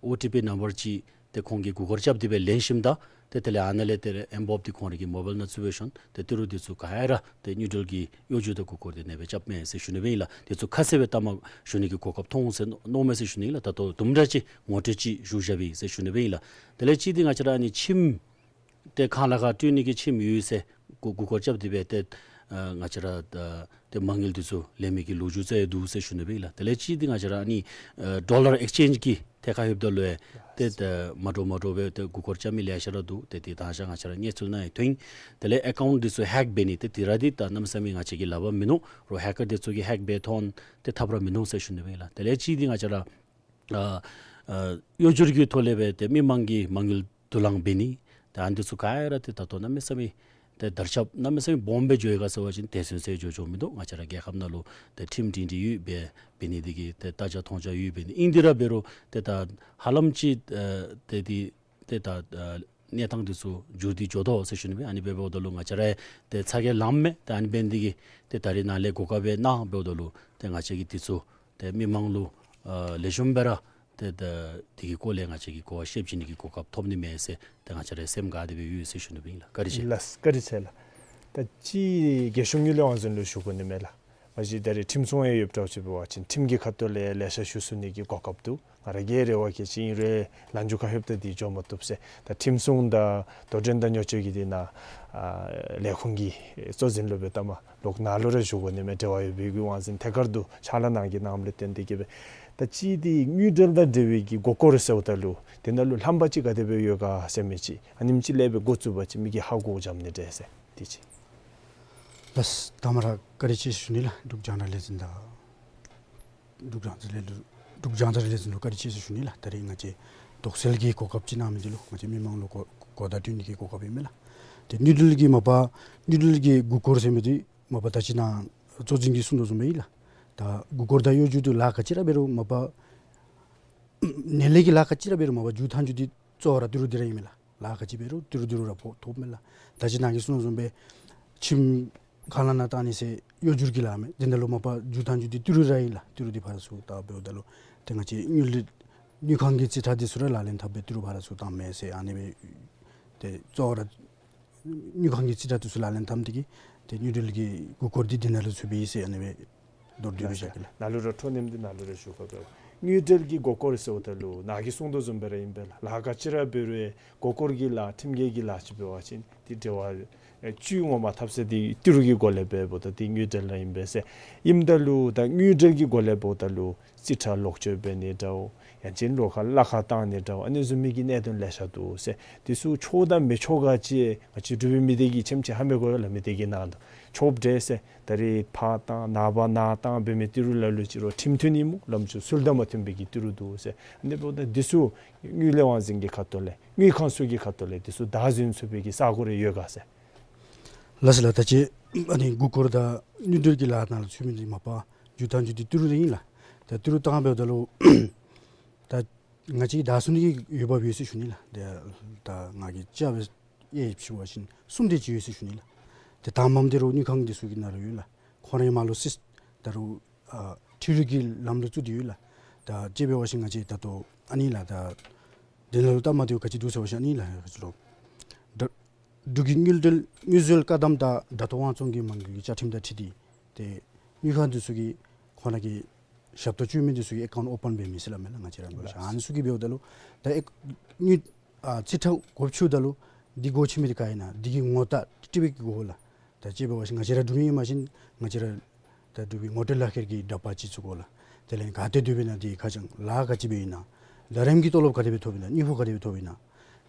ཨོ་ཊི་པི་ནམ་བར་ཅིག་ཏེ་ཁོང་གིས་མགུ་སྐོར་རྐྱབ་སྟེ་སྦེ་ལེན་ཞིནམ་ད་ཏེ་དེ་ལས་ཨ་ནཱ་ལས་ཏེ་ཨེམ་བོབ་འདི་ཁོང་རའི་གི་མོ་བཱའིལ་ནང་བཙུགས་སྦེ་ཞིནམ་ཏེ་ཏི་རུ་འདི་ཚུ་ག་ར་ཏེ་དངུལ་འབྲེལ་གྱི་གཡོ་སྒྱུ་དང་མགུ་སྐོར་འདི་ཨ་ནེ་སྦེ་རྐྱབ་མས་ཟེར་ཞུ་ནི་སྦེ་ཨིན་ལགས། འདི་ཚུ་ཁ་གསལ་སྦེ་ལྟ་མ་ཞུ་ནི་གི་གོ་སྐབས་ཐོབ་འོང་ཟེར་མནོ་མས་ཟེར་ཞུ་ནི་ཨིན་ལགས། ད་ལྟོ་དུམ་གྲ་ཅིག་ངོ་སྤྲོད་ཅིག་ཞུ་བཞག་པས་ཟེར་ཞུ་ནི་སྦེ་ཨིན་ལགས། དེ་ལས་གཅིག་འདི་ང་བཅས་ར་ཨ་ནི་ཁྱིམ་ཏེ་ཁང་གླ་ཁར་སྤྲོད་ནི་གི་ཁྱིམ་ཡོད་ཟེར་མགུ་མགུ་སྐོར་རྐྱབ་སྟེ་སྦེ་ཏེ་ཨ་ང་བཅས་ར་ཨ་ཏེ་མ་དངུལ་འདི་ཚུ་ལེན་མི་གི་ལོ་རྒྱུས་ཚུ་ཡང་འདུག་ཟེར་ཞུ་ནི་སྦེ་ཨིན་ལགས། དེ་ལས་གཅིག་འདི་ང་བཅས་ར་ཨ་ནི་ཨ་ཌོ་ལར་ཨེགསི་ཅེནཇ་གི་ཐད་ཁར་ལྷོདཔ་ད་ལུ་ཡང་ཏེ་ཨ་མ་འདྲཝ་མ་འདྲཝ་སྦེ་ཏེ་མགུ་སྐོར་རྐྱབ་མི་ལེ་ཤ་ར་འདུག། ཏེ་དེ་ད་ཅི་ང་བཅས་ར་གནས་ཚུལ་ནང་ཡང་ཐོན། དེ་ལས་ཨེ་ཀའུནཊ་འདི་ཚུ་ཧེག་འབད་ནི་ཏེ་དེ་ར་འདི་ད་གནམ་མེད་ས་མེད་ང་བཅས་ཀྱིས་ལག་པར་མིན་ནུག། རོགས་ཧེ་ཀར་འདི་ཚུ་གིས་ཧེག་འབད་ཐོན་ཏེ་ཐབས་ར་མིན་ནུག་ཟེར་ཞུ་ནི་སྦེ་ཨིན་ལགས། དེ་ལས་གཅིག་འདི་ང་བཅས་ར་ཨ་ཨ་གཡོ་སྒྱུར་གྱི་ཐོག་ལས་སྦེ་ཏེ་མི་མང་གི་མ་དངུལ་དུག་ལང་འབད་ནི་ད་ཨ་ནི་འདི་ཚུ་ག་ར་ཏེ་ད་ལྟོ་གནམ་མེད་ས་མེད་ཏེ་དར་ཁྱབ་གནམ་མེད་ས་མེད་སྦོམ་སྦེ་འགྱོ་ཡི་ག་ཟེར་བ་ཅིན་དེ་ཚུན་ཚོད་འགྱོ་འགྱོཝ་མིན་འདུག། ང་བཅས་ར་རྒྱལ་ཁབ་ནང་ལུ་ཏེ་ཁྲིམས་སྒྲིང་སྒྲི་ཡོདཔ་སྦེ་འབད་ནི་འདི་གིས་ཏེ་ལྟ་རྒྱ་མཐོང་རྒྱ་ཡོདཔ་འབད་ནི་ཨིན། དེ་ར་འབད་རུང་ཏེ་ད་ཧ་ལམ་ཅིག་ཨ་ཏེ་འདི་ཏེ་ད་ཨ་གནས་སྟངས་འདི་ཚུ་འགྱུར་ཏེ་འགྱོ་དོ་ཟེར་ཞུ་ནི་སྦེ། ཨ་ནི་འབདཝ་ད་ལུ་ང་བཅས་ར་ཏེ་ཚ་གྱང་ལངམ་མས། ཏེ་ཨ་ནི་འབད་ནི་འདི་གིས་ཏེ་ད་རེས་ནཱ་ལས་གོ་སྐབས་སྦེ་གནང་འབདཝ་ད་ལུ་ཏེ་ང་བཅས་ཀྱིས་འདི་ཚུ་ཏེ་མི་མང་ལུ་ཨ་ལེགས་ཤོམ་སྦེ་ར་ཏེ་ད་འདི་གི་སྐོར་ལས་ང་བཅས་ཀྱིས་གོ་བ་བཤད་བྱིན་ནི་གི་གོ་སྐབས་ཐོབ་ནི་མས་ཟེར་ཏེ་ང་བཅས་ར་སེམས་དགའ་སྟེ་སྦེ་ཡོད་ཟེར་ཞུ་ནི་སྦེ་ཨིན་ལགས། བཀའ་དྲིན་ཆེ། ལགས་བཀའ་དྲིན་ཆེ་ལགས། ད་ཅི་རྒྱལ་གཞུང་དངུལ་ལས་དབང་འཛིན་ལུ་ཞུ་དགོ་ནི་མས་ལགས། མ་གཞི་ད་རེས་ཁྲིམས་སྲུང་ཡང་ཡོདཔ་འདྲཝ་ཅིག་འབད་བ་ཅིན་ཁྲིམས་ཀྱི་ཁ་ཐུག་ལས་ལེ་ཤ་ཞུ་ཚུགས་ནི་གི་གོ་སྐབས་འདུག། ང་ར་གིས་རེ་བ་བསྐྱེད་ཅི་ཨིན་རུང་ལམ་འཇུག་ཁར་ལྷོདཔ་ད་འདི་འགྱོ་མ་བཏུབ་ཟེར། ད་ཁྲིམས་སྲུང་དང་དོ་འགྲན་དང་ཉོ་སྤྱོད་ཀྱི་འདི་ནང་ཨ་ལས་ཁུངས་ཀྱི་གཙོ་འཛིན་ལུ་སྦེ་ད་མ་ལོག་ནཱ་ལུ་ར་ཞུ་དགོ་ནི་མས། འབྲེལ་བ་ཡོད་པའི་གི་དབང་འཛིན་ཐད་ཀར་དུ་ཕྱག་ལཱ་གནང་གི་གནངམ་ལས་བརྟེན་ཏེ་གིས་སྦེ། ད་ཅི་འདི་དངུལ་འབྲེལ་དང་འབྲེལ་བའི་གི་མགུ་སྐོར་ཟེརཝ་ད་ལུ་དེ་ནང་ལུ་རྣམ་པ་ཅིག་ག་དེ་སྦེ་ཡོད་ག་ཟེར་མི་ཅིག་ཨ་ནེམ་ཅིག་ལས་སྦེ་འགོ་བཙུགས་པ་ཅིན་མི་གིས་ཧ་གོ་འཇམ་ནི་འདྲས་ཟེར། དེ་ཅིག། ལགས་ད་མ་ར་བཀའ་དྲིན་ཆེ་ཞུ་ནི་ལགས། འབྲུག་རྒྱང་བསྒྲགས་ལས་འཛིན་དང་འབྲུག་རྒྱང་བསྒྲགས་ལས་འབྲུག་རྒྱང་བསྒྲགས་ལས་འཛིན་ལུ་བཀའ་དྲིན་ཆེ་ཟེར་ཞུ་ནི་ལགས། ད་རེས་ང་བཅས་དོགས་སེལ་གྱི་གོ་སྐབས་ཅིག་གནང་མི་འདི་ལུ་ང་བཅས་མི་མང་ལུ་གོ་གོ་བརྡ་སྤྲོད་ནི་གི་གོ་སྐབས་ཨིན་མས་ལགས། ཏེ་དངུལ་འབྲེལ་གྱི་མ་པ་དངུལ་འབྲེལ་གྱི་མགུ་སྐོར་ཟེར་མི་འདི་མ་པ་ད་ཅི་ནཱ་གཙོ་འཛིན་གྱིས་གསུངས་དོ་བཟུམ་སྦེ་ཨིན་ལགས། ད་མགུ་སྐོར་དང་གཡོ་སྒྱུ་འདི་ལཱ་ག་ཅི་ར་འབད་རུང་མ་པ་ནད་ལས་ཀྱི་ལཱ་ག་ཅི་ར་འབད་རུང་མ་པ་མཇུག་མཐའ་མཇུག་འདི་གཙོ་བོ་ར་ཏི་རུ་འདི་ར་ཨིན་མས་ལགས། ལཱ་ག་ཅི་འབད་རུང་ཏི་རུ་ཏི་རུ་ར་ཕོག་ཐོབ་མས་ལགས། ད་ཅི་ནཱ་གིས་གསུངས་དོ་བཟུམ་སྦེ་ཁྱིམ་ཁང་གླ་ནང་བཏང་ནི་ཟེར་གཡོ་སྒྱུར་གྱི་ལཱ་མས། དེ་ནང་ལུ་མ་པ་མཇུག་མཐའ་མཇུག་འདི་ཏི་རུ་ར་ཨིན་ལགས། ཏི་རུ་འདི་ཕར་ཚུར་ད་འབདཝ་ད་ལུ་ཏེ་ང་བཅས་དངུལ་དངུལ་ཁང་གི་རྩིས་ཁྲ་འདི་ཚུ་ར་ལག་ལེན་འཐབ་སྦེ་ཏི་རུ་ཕར་ཚུར་བཏང་མས་ཟེར་ཨ་ནི་སྦེ་ཏེ་གཙོ་བོ་ར་དངུལ་ཁང་གི་རྩིས་ཁྲ་འདི་ཚུ་ལག་ལེན་འཐབ་ནི་དེ་གིས་ཏེ་དངུལ་འབྲེལ་གྱི་མགུ་སྐོར་འདི་དེ་ནང་ལུ་ཚུད་པའི་ཟེར་ཨ་ནི་སྦེ་མདོར་བསྡུས་སྦེ་བཞག་གེ་ལགས། ནཱ་ལུ་ར་འཕྲོ་མཉམ་འདི་ནཱ་ལུ་ར་ཞུ་དགོ་པས། དངུལ་འབྲེལ་གྱི་མགུ་སྐོར་ཟེརཝ་ད་ལུ་ནཱ་གིས་གསུངས་དོ་བཟུམ་སྦེ་ར་ཨིན་པས་ལགས། ལཱ་ག་ཅི་ར་འབད་རུང་མགུ་སྐོར་གྱི་ལཱ་ཁྲིམས་འགལ་གྱི་ལཱ་ཅིག་འབད་བ་ཅིན་འདི་འབྲེལ་བ་ཨེ་བཅུད་ངོ་མ་འཐབ་ས་འདི་ཏི་རུ་གི་སྒོ་ལས་འབདཝ་ད་འདི་དངུལ་འབྲེལ་ར་ཨིན་པས་ཟེར། ཨིནམ་ད་ལུ་ད་དངུལ་འབྲེལ་གྱི་སྒོ་ལས་འབདཝ་ད་ལུ་རྩིས་ཁྲ་ལོག་སྤྱོད་འབད་ནི་འདྲཝ་ ཡང་ཅིན་ལོགས་ཁར་གླ་ཁར་བཏང་ནི་འདྲཝ་ཨ་ནི་བཟུམ་མའི་གི་གནད་དོན་ལེ་ཤ་འདུག་ཟེར། དེ་ཚུ་ཆོག་དང་མི་ཆོག་ག་ཅིག་ང་བཅས་འབྲུག་པའི་མི་སྡེ་གིས་ཆེམ་ཆེ་ཧ་མི་གོ་ཡོད་ལགས། མི་སྡེ་གི་ནང་དུ་ཆོག་འདྲས་ཟེར། ད་རེས་ཕར་བཏང་ནངས་པ་ནཱ་བཏང་འབད་མི་ཏི་རུ་ལ་ལུ་ཅིག་རུང་ཁྲིམས་མཐུན་ཨིན་སྨོ། ལམ་ཕྱོགས་ཚུལ་དང་མ་མཐུན་པའི་གི་ཏི་རུ་འདུག་ཟེར། ཨ་ནི་འབདཝ་ད་དེ་ཚུ་དངུལ་ལས་དབང་འཛིན་གྱི་ཁ་ཐུག་ལས་དངུལ་ཁང་ཚུ་གི་ཁ་ཐུག་ལས་དེ་ཚུ་བདའ་ཟུན་ཚུགས་པའི་གི་ས་གོ་རེ་ཡོད་ག་ཟེར། ལགས་སོ་ལགས། ད་ཅི་ཨ་ནི་མགུ་སྐོར་དང་དངུལ་འབྲེལ་གྱི་ལཱ་ནང་ལུ་ཚུད་མི་འདི་མ་པ་མཇུག་མཐའ་མཇུག་འདི་ཏི་རུ་འདི་ཨིན་ལགས། ད་ཏི་རུ་བཏང་འབདཝ་ད་ལུ་ད་ང་བཅས་བདའ་ཟུན་གྱི་འོས་འབབ་ཡོད་ཟེར་ཞུ་ནི་ལགས། ད་ད་ང་གིས་དཔྱད་འབད་ཡོད་ཞུ་བ་ཅིན་གསུམ་དེ་ཅིག་ཡོད་ཟེར་ཞུ་ནི་ལགས། ཏེ་དང་པམ་དེ་རུང་དངུལ་ཁང་འདི་ཚུ་གི་ནང་ལུ་ཡོད་ལགས། ཁོང་རའི་མར་ལུ་སིས་ད་རུང་ཨ་འཕྲུལ་རིག་གི་ལམ་ལུགས་བཙུགས་ཏེ་ཡོད་ལགས། ད་དཔྱེ་འབད་བ་ཅིན་ང་བཅས་ད་ལྟོ་ཨ་ནི་ལགས། ད་དེ་ནང་ལུ་སྟབས་མ་བདེཝ་ག་ཅི་འདུག་ཟེར་བ་ཅིན་ཨ་ནི་ལགས། ག་ཅི་ལོ། འབྲུག་འབྲུག་གི་དངུལ་འབྲེལ་དངུལ་བཟོའི་བཀག་དམ་དང་དྲ་ཐོག་དབང་བཙོང་གི་མ་དངུལ་གྱི་བཅའ་ཁྲིམས་དང་འཁྲིལ་ཏེ་ཏེ་དངུལ་ཁང་འདི་ཚུ་གིས་ཁོང་ར་གི་ཞབས་ཏོག་སྤྱོད་མི་འདི་ཚུ་གི་ཨེ་ཀའུནཊ་ཨོ་པཱན་འབད་མི་ཟེར་སླབ་མས་ལགས། ང་བཅས་ར་འབད་བ་ཅིན་ཨ་ནི་ཚུ་གིས་འབདཝ་ད་ལུ་ད་ཨེ་དངུལ་ཨ་རྩིས་ཁྲ་སྒོ་ཕྱེཝ་ད་ལུ་འདི་སྒོ་ཕྱེ་མི་འདི་ག་ཨིན་ན་འདི་གི་ངོ་རྟགས་སྤྲོད་པའི་གི་དགོ་ལགས། ད་དཔྱེ་འབད་བ་ཅིན་ང་བཅས་ར་འབྲུག་མི་ཨིན་མ་ཅིན་ང་བཅས་ར་ད་འབྲུག་པའི་ངོ་སྤྲོད་ལག་ཁྱེར་གྱི་འདྲ་པར་ཅིག་བཙུགས་དགོ་ལགས། དེ་ལས་ག་ཏེ་སྡོད་པའི་ན་འདི་ཁ་བྱང་ལཱ་ག་ཅི་འབད་ཡི་ན། ཟླ་རིམ་གྱི་ཏོ་ལོབ་ག་དེ་སྦེ་ཐོབ་ཡི་ན། དངུལ་ཕོགས་ག་དེ་སྦེ་ཐོབ་ཡི་ན།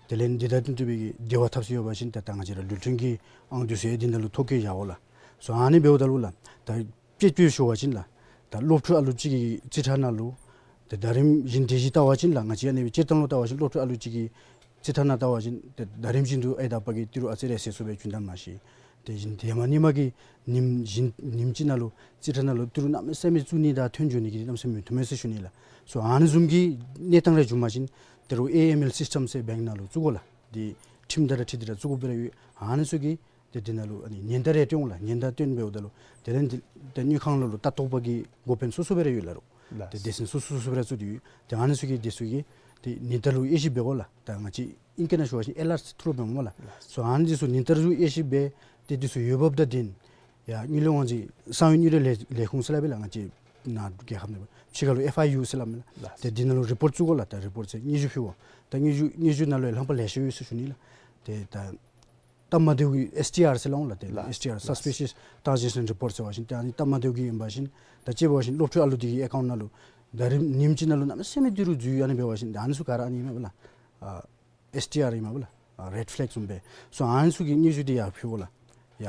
དེ་ལས་འདི་དང་བསྟུན་ཏེ་སྦེ་གི་འབྲེལ་བ་འཐབ་སྲོལ་ཡོད་པ་ཅིན་ཏེ་ད་ང་བཅས་ར་ལུ་ཕྲན་གྱི་ཨང་འདི་ཚུ་ཡང་འདི་ནང་ལུ་ཐོ་བཀོད་བཞག་དགོ་ལགས། སོ་ཨ་ནི་འབདཝ་ད་ལུ་ལགས། ད་དཔྱེ་དཔྱེ་ཞུ་བ་ཅིན་ལགས། ད་སློབ་ཕྲུག་ཨ་ལུ་ཅིག་གི་རྩིས་ཁྲ་ནང་ལུ་ཏེ་ཟླ་རིམ་བཞིན་དེ་བཞིན་བལྟ་བ་ཅིན་ལགས། ང་བཅས་ཨ་ནི་སྤྱིར་བཏང་ལུ་བལྟ་བ་ཅིན་སློབ་ཕྲུག་ཨ་ལུ་ཅིག་གི་རྩིས་ཁྲ་ནང་བལྟ་བ་ཅིན་ཏེ་ཟླ་རིམ་བཞིན་དུ་ཨེ་ད་པ་གི་ཏི་རུ་ཨ་ཙི་རེ་ཟད་སོང་སྦེ་བྱུང་ད་མ་ཤེས། དེ་བཞིན་ཏེ་མ་ཉིནམ་གི་ཉིནམ་བཞིན་ཉིནམ་གཅིག་ནང་ལུ་རྩིས་ཁྲ་ནང་ལུ་ཏི་རུ་གནམ་མེད་ས་མེད་བཙུགས་ནི་དང་ཐོན་འགྱོ་ནི་གི་གནམ་མེད་ས་མེད་མི་བཏུབ་མས་ཟེར་ཞུ་ནི་ལགས། སོ་ཨ་ནི་བཟུམ་གྱི་གནས་སྟངས་རེ་བྱུང་པ་ཅིན་ཏི་རུ་ཨེ་ཨེམ་ཨེལ་སིསི་ཊམ་ཟེར་བེངཀ་ནང་ལུ་བཙུགས་དགོ་ལགས། འདི་ཁྲིམས་དང་ར་འཁྲིལ་ཏེ་ར་བཙུགས་དགོཔ་རེ་ཡོད། ཨ་ནི་ཚུ་གི་ཏེ་འདི་ནང་ལུ་ཨ་ནི་ཉེན་བརྡ་རེ་སྟོན་དགོ་ལགས། ཉེན་བརྡ་སྟོན་འབདཝ་ད་ལུ་དེ་ལས་འདི་ཏེ་དངུལ་ཁང་ནང་ལུ་ལྟ་རྟོག་པ་གི་འགོ་དཔོན་སོ་སོ་སྦེ་ར་ཡོད་ལགས་རོགས། ཏེ་སྡེ་ཚན་སོ་སོ་སོ་སོ་སྦེ་ར་བཙུགས་ཏེ་ཡོད། ཏེ་ཨ་ནི་ཚུ་གིས་འདི་ཚུ་གི་ཏེ་ཉེན་བརྡ་ལུ་དབྱེ་ཞིབ་འབད་དགོ་ལགས། ད་ང་བཅས་ཨིང་སྐད་ནང་ཞུ་བ་ཅིན་ཨེལ་ཨར་ཐུགས་ལུ་འབད་སྨོ་ལགས། སོ་ཨ་ནི་འདི་ཚུ་ཉེན་བརྡ་ལུ་དབྱེ་ཞིབ་འབད་ཏེ་འདི་ཚུ་འོས་འབབ་དང་ལྡན་ཡ་དངུལ་ལས་དབང་འཛིན་གསང་བའི་དངུལ་འབྲེལ་ལས་ལས་ཁུངས་ཟེར་སླབ་ཨིན་ལགས། ང་བཅས་ནཱ་རྒྱལ་ཁབ་ནང་ཕྱི་ཁ་ལུ་ཨེཕ་ཨའི་ཡུ་ཟེར་སླབ་མས་ལགས། ཏེ་འདི་ནང་ལུ་རི་པོཊ་བཙུགས་དགོ་ལགས། ད་རི་པོཊ་ཟེར་སྙན་ཞུ་ཕུལ་དགོ། ད་སྙན་ཞུ་སྙན་ཞུ་ནང་ལུ་ཡང་ལྷག་པ་ལེ་ཤ་ཡོད་ཟེར་ཞུ་ནི་ལགས། ཏེ་ད་སྟབས་མ་བདེཝ་གི་ཨེསི་ཊི་ཨར་ཟེར་སླབ་འོང་ལགས། ཏེ་ལགས། ཨེསི་ཊི་ཨར། ལགས། Suspicious Transaction Report ཟེར་བ་ཅིན་ཏེ་ཨ་ནི་སྟབས་མ་བདེཝ་གི་ཨིན་པ་ཅིན་ད་དཔྱེ་འབད་བ་ཅིན་སློབ་ཕྲུག་ཨ་ལུ་འདི་གི་ཨེ་ཀའུནཊ་ནང་ལུ་ད་རིམ་ཉིནམ་གཅིག་ནང་ལུ་གནམ་མེད་ས་མེད་ཏི་རུ་འཛུལ་ཡོད། ཨ་ནི་འབད་བ་ཅིན་ད་ཨ་ནི་ཚུ་ག་ར་ཨ་ནི་ཨིན་མས་པ་ལགས། ཨ་ཨེསི་ཊི་ཨར་ཨིན་མས་པ་ལགས། ཨ་རེཌ་ཕེ་ལེག་བཟུམ་སྦེ། སོ་ཨ་ནི་ཚུ་གི་སྙན་ཞུ་འདི་ཡར་ཕུལ་དགོ་ལགས། ཡ་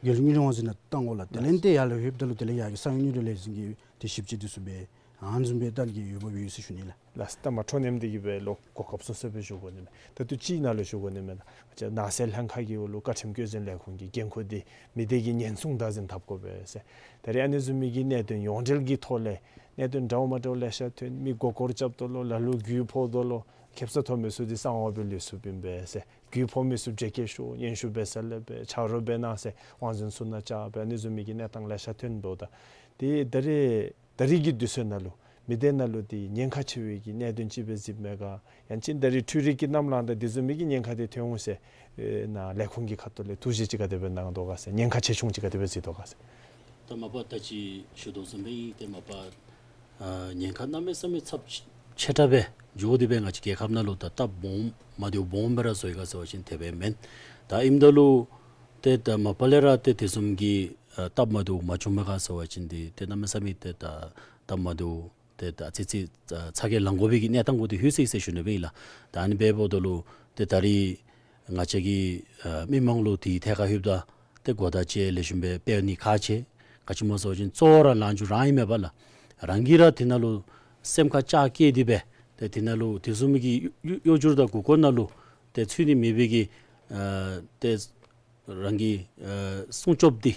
རྒྱལ་ཡོངས་དངུལ་ལས་དབང་འཛིན་ནང་བཏང་དགོ་ལགས། དེ་ལས་ཏེ་ཡར་ལུ་ལྷོདཔ་ད་ལུ་དེ་ལས་ཡར་གྱི་གསང་བའི་དངུལ་འབྲེལ་ལས་འཛིན་གྱིས་ཏེ་ཞིབ་དཔྱད་འདི་ཚུ་འབད་ཨ་ནི་བཟུམ་སྦེ་བལྟ་ནི་གི་འོས་འབབ་ཡོད་ཟེར་ཞུ་ནི་ལགས། ལགས། ད་མ་འཕྲོ་མཉམ་འདི་གིས་སྦེ་ལོག་གོ་སྐབས་སོ་སོ་སྦེ་ཞུ་དགོ་ནི་མས། ད་ལྟོ་གཅིག་ནང་ལུ་ཞུ་དགོ་ནི་མས། ད་ང་བཅས་ནགས་ཚལ་ལྷན་ཁག་གི་འོག་ལུ་བཀའ་ཁྲིམས་བཀོད་འཛིན་ལས་ཁུངས་ཀྱི་འགན་ཁུར་འདི་མི་སྡེ་གི་ཉེན་སྲུང་བདག་འཛིན་འཐབ་དགོ་པས་ཟེར། ད་རེས་ཨ་ནི་བཟུམ་མའི་གི་གནད་དོན་ཡོངས་འབྲེལ་གྱི་ཐོག་ལས་གནད་དོན་འདྲཝ་མ་འདྲཝ་ལེ་ཤ་ཐོན། མི་མགུ་སྐོར་རྐྱབ་དོ་ལོ། ལ་ལུ་རྒུད་ཕོག་དོ་ལོ། ཁེབ་ས་ཐོབ་མི་ཚུ་འདི་གསང་བ་སྦེ་ལུས་ཚུགསཔ་ཨིན་པས་ཟེར། རྒུད་ཕོག་མི་ཚུ་འདྲེ་སྐྱེས་ཤོ་སྙན་ཞུ་འབད་ས་ལས་འབད་ཆ་རོགས་འབད་གནང་ཟེར་དབང་འཛིན་ཚུ་ནང་བཅར་འབད་ཨ་ནི་བཟུམ་མའི་གི་གནས་སྟངས་ལེ་ཤ་ཐོན་འབདཝ་ད་ཏེ་ད་རེས་ད་རེས་ཀྱི་དུས་ཚོད་ནང་ལུ་མི་སྡེ་ནང་ལུ་འདི་ཉེན་ཁ་ཆེ་བའི་གི་གནད་དོན་ཅིག་སྦེ་གཟིགསཔ་མས་ག། ཡང་ཅིན་ད་རེས་འཕྲུལ་རིག་གི་གནམ་ལངས་ད་འདི་བཟུམ་མའི་གི་ཉེན་ཁ་འདི་ཐོན་འོང་ཟེར་ཨེ་ནཱ་ལས་ཁུངས་ཀྱི་ཁ་ཐུག་ལས་ཐུགས་བཞེད་ཅིག་ག་དེ་སྦེ་གནང་དོ་ག་ཟེར། ཉེན་ཁ་ཆེ་ཆུང་ཅིག་ག་དེ་སྦེ་གཟིགས་དོ་ག་ཟེར། ད་མ་པ་ད་ཅི་ཞུ་དོ་བཟུམ་སྦེ་ཨིན། ཏེ་མ་པ་ཨ་ཉེན་ཁ་གནམ་མེད་ས་མེད་ཚབས་ཆེ་དྲགས་སྦེ་འགྱོ་སྟེ་སྦེ་ང་བཅས་རྒྱལ་ཁབ་ནང་ལུ་ད་སྟབས་སྦོམ་མ་བདེཝ་སྦོམ་སྦེ་ར་བཟོ་ཡི་ག་ཟེར་བ་ཅིན་དེ་སྦེ་མེན། ད་ཨིནམ་ད་ལུ་ཏེ་ད་མ་པ་ལས་ར་ཏེ་དེ་བཟུམ་གྱི་ཨ་སྟབས་མ་བདེཝ་མ་བྱུངམ་མས་ག་ཟེར་བ་ཅིན་འདི་ཏེ་གནམ་མེད་ས་མེད་ཏེ་ད་སྟབས་མ་བདེཝ་ཏེ་ད་ཨ་ཙི་ཙི་ཨ་ཚ་གྱང་ལང་དགོ་པའི་གི་གནས་སྟངས་གུ་འདི་ལྷོད་སོ་ཡི་ཟེར་ཞུ་ནི་སྦེ་ཨིན་ལགས། ད་ཨ་ནི་འབདཝ་ད་ལུ་ཏེ་ད་རེས་ང་བཅས་ཀྱི་ཨ་མི་མང་ལུ་འདི་ཐད་ཁར་ལྷོདཔ་ད་ཏེ་གོ་བརྡ་ཅིག་ལེགས་ཤོམ་སྦེ་སྤེལ་ནི་ཁག་ཆེ། ག་ཅི་སྨོ་ཟེར་བ་ཅིན་གཙོ་བོ་ར་ལངས་རྒྱུ་རང་ཨིན་མས་པ་ལགས། རང་གིས་ར་དེ་ནང་ལུ་སེམས་ཁར་ལྕགས་བཀལ་ཏེ་སྦེ་ཏེ་དེ་ནང་ལུ་དེ་བཟུམ་མའི་གི་གཡོ་གཡོ་སྒྱུ་དང་མགུ་སྐོར་ནང་ལུ་ཏེ་ཚུད་ནི་མེད་པའི་གི་ཨ་ཏེ་རང་གི་ཨ་སྲུང་སྐྱོབ་འདི་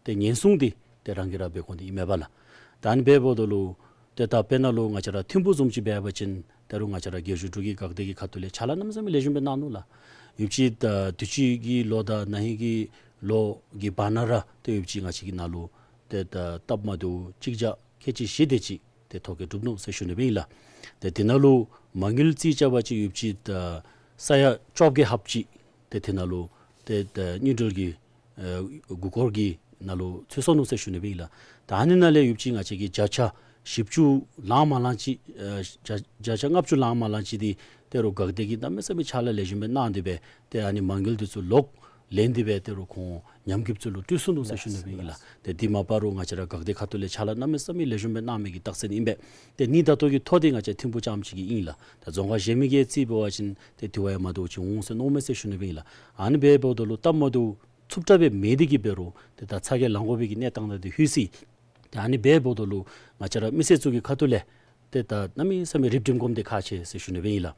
ཏེ་ཉེན་སྲུང་འདི་ཏེ་རང་གིས་ར་འབད་དགོ་ནི་ཨིན་མས་པ་ལགས། ད་ཨ་ནི་འབདཝ་ད་ལུ་ཏེ་ད་དཔེར་ན་ལུ་ང་བཅས་ར་ཐིམ་ཕུག་བཟུམ་ཅིག་འབད་བ་ཅིན་ད་རུང་ང་བཅས་ར་རྒྱལ་བཞུགས་འབྲུག་གི་འགག་སྡེ་གི་ཁ་ཐུག་ལས་ཕྱག་ལཱ་གནམ་མེད་ས་མེད་ལེགས་ཤོམ་སྦེ་གནང་ནུག་ལགས། ཡོདཔ་ཅིག་ད་དུས་ཅི་གི་ལོ་དང་ན་ཧིང་གི་ལོ་གི་བར་ན་ར་ཏེ་ཡོདཔ་ཅིག་ང་བཅས་ཀྱི་ནང་ལུ་ཏེ་ད་སྟབས་མ་བདེཝ་གཅིག་བརྒྱ་ཁལ་གཅིག་བཞི་དེ་ཅིག་ཏེ་ཐོ་བཀོད་གྲུབ་ནུག་ཟེར་ཞུ་ནི་སྦེ་ཨིན་ལགས། ཏེ་དེ་ནང་ལུ་མ་དངུལ་རྩིས་རྐྱབ་པ་ཅིན་ཡོདཔ་ཅིག་ད་ས་ཡ་བཅོ་བརྒྱད་ལྷགཔ་ཅིག་ཏེ་དེ་ནང་ལུ་ཏེ་ད་དངུལ་འབྲེལ་གྱི་ཨེ་མགུ་སྐོར་གྱི་ནང་ལུ་ཚུད་སོ་ནུག་ཟེར་ཞུ་ནི་སྦེ་ཨིན་ལགས། ད་ཨ་ནི་ནང་ལས་ཡོདཔ་ཅིག་ང་བཅས་ཀྱིས་བརྒྱ་ཆ་བཞི་བཅུ་ལང་མ་ལང་ཅིག་ཨེ་བརྒྱ་བརྒྱ་ཆ་ལྔ་བཅུ་ལང་མ་ལང་ཅིག་འདི་ད་རུང་འགག་སྡེ་གིས་གནམ་མེད་ས་མེད་ཕྱག་ལཱ་ལེགས་ཤོམ་སྦེ་གནང་སྟེ་སྦེ་ཏེ་ཨ་ནི་མ་དངུལ་འདི་ཚུ་ལོག་ ལེན་ཏེ་སྦེ་ཏེ་རུང་ཁོང་ཉམས་རྒུདཔ་ཚུ་ལུ་སྤྲོད་ཚུགས་ནུག་ཟེར་ཞུ་ནི་སྦེ་ཨིན་ལགས། ཏེ་འདི་མ་པ་རུང་ང་བཅས་ར་འགག་སྡེ་ཁ་ཐུག་ལས་ཕྱག་ལཱ་གནམ་མེད་ས་མེད་ལེགས་ཤོམ་སྦེ་གནང་མི་གི་རྟགས་མཚན་ཨིན་པས། ཏེ་ནི་ད་ལྟོ་གི་ཐོ་འདི་ང་བཅས་ཐིམ་ཕུག་རྐྱངམ་ཅིག་གི་ཨིན་ལགས། ད་རྫོང་ཁག་གཞན་མི་གིས་རྩིས་འབད་བ་ཅིན་ཏེ་དེ་བ་ཡང་མ་བདེཝ་ཅིག་འོང་ཟེར་མནོཝ་མས་ཟེར་ཞུ་ནི་སྦེ་ཨིན་ལགས། ཨ་ནི་སྦེ་འབདཝ་ད་ལུ་སྟབས་མ་བདེཝ་ཚུབ་དྲགས་སྦེ་མེད་དེ་གིས་འབད་རུང་ཏེ་ད་ཚ་གྱང་ལང་དགོ་པའི་གི་གནས་སྟངས་ནང་འདི་ལྷོད་ཅི། ཏེ་ཨ་ནི་སྦེ་འབདཝ་ད་ལུ་ང་བཅས་ར་མི་སེར་ཚུ་གི་ཁ་ཐུག་ལས་ཏེ་ད་གནམ་མེད་ས་མེད་རིགཔ་སྒྲིམ་སྒྲིམ་སྦེ་ཁག་ཆེ་ཟེར་ཞུ་ནི་སྦེ་ཨིན་ལགས།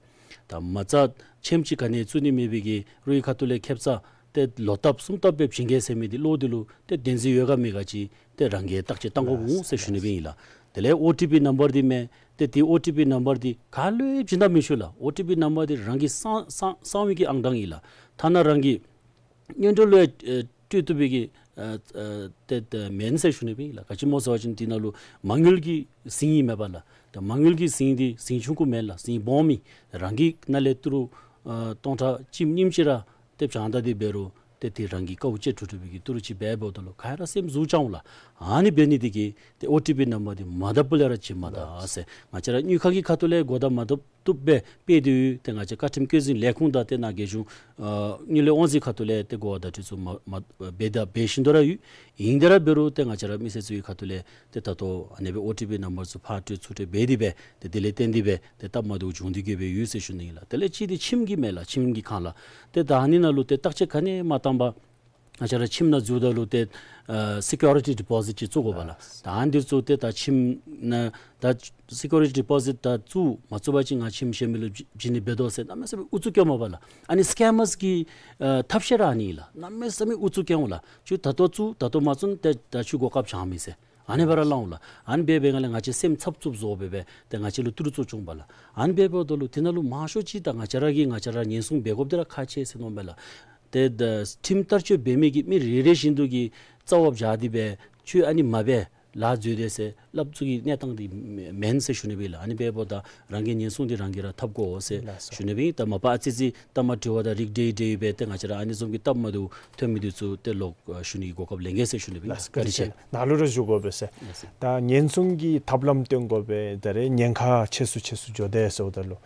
ད་མ་རྩ་ཁྱིམ་ཅིག་ག་ནི་བཙུགས་ནི་མེད་པའི་གི་རོགས་ཀྱི་ཁ་ཐུག་ལས་ཁེབ་ས་ཏེ་ལོ་བཏབ་གསུམ་བཏབ་སྦེ་བྱིན་གེ་ཟེར་མི་འདི་བློ་འདི་ལུ་ཏེ་བདེན་འཛིན་ཡོད་ག་མེད་ག་ཅིག་ཏེ་རང་གིས་བརྟག་དཔྱད་གཏང་དགོཔ་འོང་ཟེར་ཞུ་ནི་སྦེ་ཨིན་ལགས། དེ་ལས་ཨོ་ཊི་པི་ནམ་བར་འདི་མས། ཏེ་དེ་ཨོ་ཊི་པི་ནམ་བར་འདི་ག་ལུ་ཡང་བྱིན་ད་མི་ཆོག་ལགས། ཨོ་ཊི་པི་ནམ་བར་འདི་རང་གི་གསང་གསང་གསང་བའི་གི་ཨང་གྲངས་ཨིན་ལགས། ཐ་ན་རང་གི་གཉེན་གྲོགས་ལུ་ཡང་ཨེ་སྤྲོད་བཏུབ་པའི་གི་ཨ་ཨ་ཏེ་ཏེ་མེན་ཟེར་ཞུ་ནི་སྦེ་ཨིན་ལགས། ག་ཅི་སྨོ་ཟེར་བ་ཅིན་དེ་ནང་ལུ་མ་དངུལ་གྱི་ཟིང་ཨིན་མས་པ་ལགས། ཏེ་མ་དངུལ་གྱི་ཟིང་འདི་ཟིང་ཆུང་ཀུ་མེན་ལགས། ཟིང་སྦོམ་ཨིན། རང་གི་ནང་ལས་ཏི་རུ་ཨ་སྟོང་ཕྲག་གཅིག་གཉིས་ཅིག་ར་ཏེ་བྱང་ད་དེ་འབད་རུང་ཏེ་དེ་རང་གི་དཀའཝ་སྤྱད་འགྲོ་འགྲོ་བའི་གི་ཏི་རུ་ཅིག་འབད་འབདཝ་ད་ལུ་ག་ར་སེམས་ཟུག་ཅིག་འོང་ལགས། ཨ་ནི་འབད་ནི་དེ་གིས་ཏེ་ཨོ་ཊི་པི་ནམ་བར་འདི་མ་བཏབ་པ་ལས་ར་བྱིན་མ་ད་ཟེར། ང་བཅས་ར་དངུལ་ཁང་གི་ཁ་ཐུག་ལས་གོ་བརྡ་མ་བཏབ་བཏུབ་སྦེ་སྤེལ་ཏེ་ཡོད། ཏེ་ང་བཅས་བཀའ་ཁྲིམས་བཀོད་འཛིན་ལས་ཁུངས་དང་ཏེ་ནཱ་རྒྱལ་གཞུང་ཨ་དངུལ་ལས་དབང་འཛིན་ཁ་ཐུག་ལས་ཏེ་གོ་བ་བརྡ་སྤྲོད་ཚུ་མ་མ་འབད་དང་འབད་བཞིན་དུ་ར་ཡོད། ཨིན་དེ་ར་འབད་རུང་ཏེ་ང་བཅས་ར་མི་སེར་ཚུ་གི་ཁ་ཐུག་ལས་ཏེ་ད་ལྟོ་ཨ་ནི་སྦེ་ཨོ་ཊི་པི་ནམ་བར་ཚུ་ཕར་སྤྲོད་ཚུར་སྤྲོད་འབད་དེ་སྦེ་ཏེ་དེ་ལས་བརྟེན་ཏེ་སྦེ་ཏེ་སྟབས་མ་བདེཝ་བྱུང་སྟེ་གིས་སྦེ་ཡོད་ཟེར་ཞུ་ནི་ཨིན་ལགས། དེ་ལས་གཅིག་འདི་ཁྱིམ་གྱི་མས་ལགས། ཁྱིམ་གྱི་ཁར་ལགས། ཏེ་ད་ཨ་ནི་ནང་ལུ་ཏེ་བརྟག་དཔྱད་ག་ནི་མ་བཏང་པར་ང་བཅས་ར་ཁྱིམ་ནང་འཛུལཝ་ད་ལུ་ཏེ་ཨ་སི་ཀིའུ་རི་ཊི་ཌི་པོ་ཟིཊ་ཅིག་བཙུགས་དགོ་པ་ལགས། ད་ཨ་ནི་འདི་བཙུགས་ཏེ་ད་ཁྱིམ་ནང་ད་སི་ཀིའུ་རི་ཊི་ཌི་པོ་ཟིཊ་ད་བཙུགས་མ་བཙུགས་པ་ཅིན་ང་ཁྱིམ་གཞན་མི་ལུ་བྱིན་བྱིན་ནི་འབད་དོ་ཟེར་གནམ་མེད་ས་མེད་ཨུ་ཚུགས་སྐྱེཝ་མས་པ་ལགས། ཨ་ནི་སི་ཀེམ་མརས་ཀྱི་ཨ་ཐབས་ཤེས་ར་ཨ་ནི་ཨིན་ལགས། གནམ་མེད་ས་མེད་ཨུ་ཚུགས་སྐྱེཝ་ལགས། ཁྱོད་ད་ལྟོ་བཙུགས་ད་ལྟོ་མ་བཙུགས་ན་ཏེ་ད་ཁྱོད་གོ་སྐབས་བྱང་མི་ཟེར། ཨ་ནི་སྦེ་ར་སླབ་འོང་ལགས། ཨ་ནི་སྦེ་འབད་བའི་སྒང་ལས་ང་བཅས་སེམས་འཚབ་འཚུབ་བཟོ་སྦེ་སྦེ་ཏེ་ང་བཅས་ལུ་ཏི་རུ་ཚུ་བྱུང་པ་ལགས། ཨ་ནི་སྦེ་འབདཝ་ད་ལུ་དེ་ནང་ལུ་མང་ཤོས་ཅིག་ད་ང་བཅས་ར་གིས་ང་བཅས་ར་ཉེན་སྲུང་འབད་དགོཔ་འདི་ར་ཁག་ཆེ་ཟེར་མནོཝ་མས་ལགས། ཏེ་ད་ཁྲིམས་བསྟར་སྤྱོད་འབད་མི་གི་མི་རེ་རེ་བཞིན་དུ་གིས་རྩ་བ་བཞག་སྟེ་སྦེ་ཁྱོད་ཨ་ནི་མ་འབད་ལཱ་འཛོལ་ཏེ་ཟེར་སླབ་ཚུགས་ཀྱི་གནས་སྟངས་འདི་མེན་ཟེར་ཞུ་ནི་སྦེ་ལགས། ཨ་ནི་སྦེ་འབདཝ་ད་རང་གི་ཉེན་སྲུང་འདི་རང་གིས་ར་འཐབ་དགོ་ཟེར་ལགས་སོ། ཞུ་ནི་སྦེ། ད་མ་པ་ཨ་ཙི་ཅིག་ད་མ་དྲི་བ་དང་རིགས་འདྲ་འདྲ་སྦེ་ཏེ་ང་བཅས་ར་ཨ་ནི་བཟུམ་གྱི་སྟབས་མ་བདེཝ་ཐོན་མི་འདི་ཚུ་ཏེ་ལོག་ཨ་ཞུ་ནི་གི་གོ་སྐབས་ལེན་གེ་ཟེར་ཞུ་ནི་སྦེ་ལགས། བཀའ་དྲིན་ཆེ། ནཱ་ལུ་ར་ཞུ་དགོ་པས་ཟེར། ལགས་སོ། ད་ཉེན་སྲུང་གི་ཐབས་ལམ་སྟོན་དགོ་པས། ད་རེས་ཉེན་ཁ་ཆེ་སུ་ཆེ་སུ་འགྱོ་དེས་ཟེརཝ་ད་ལུ་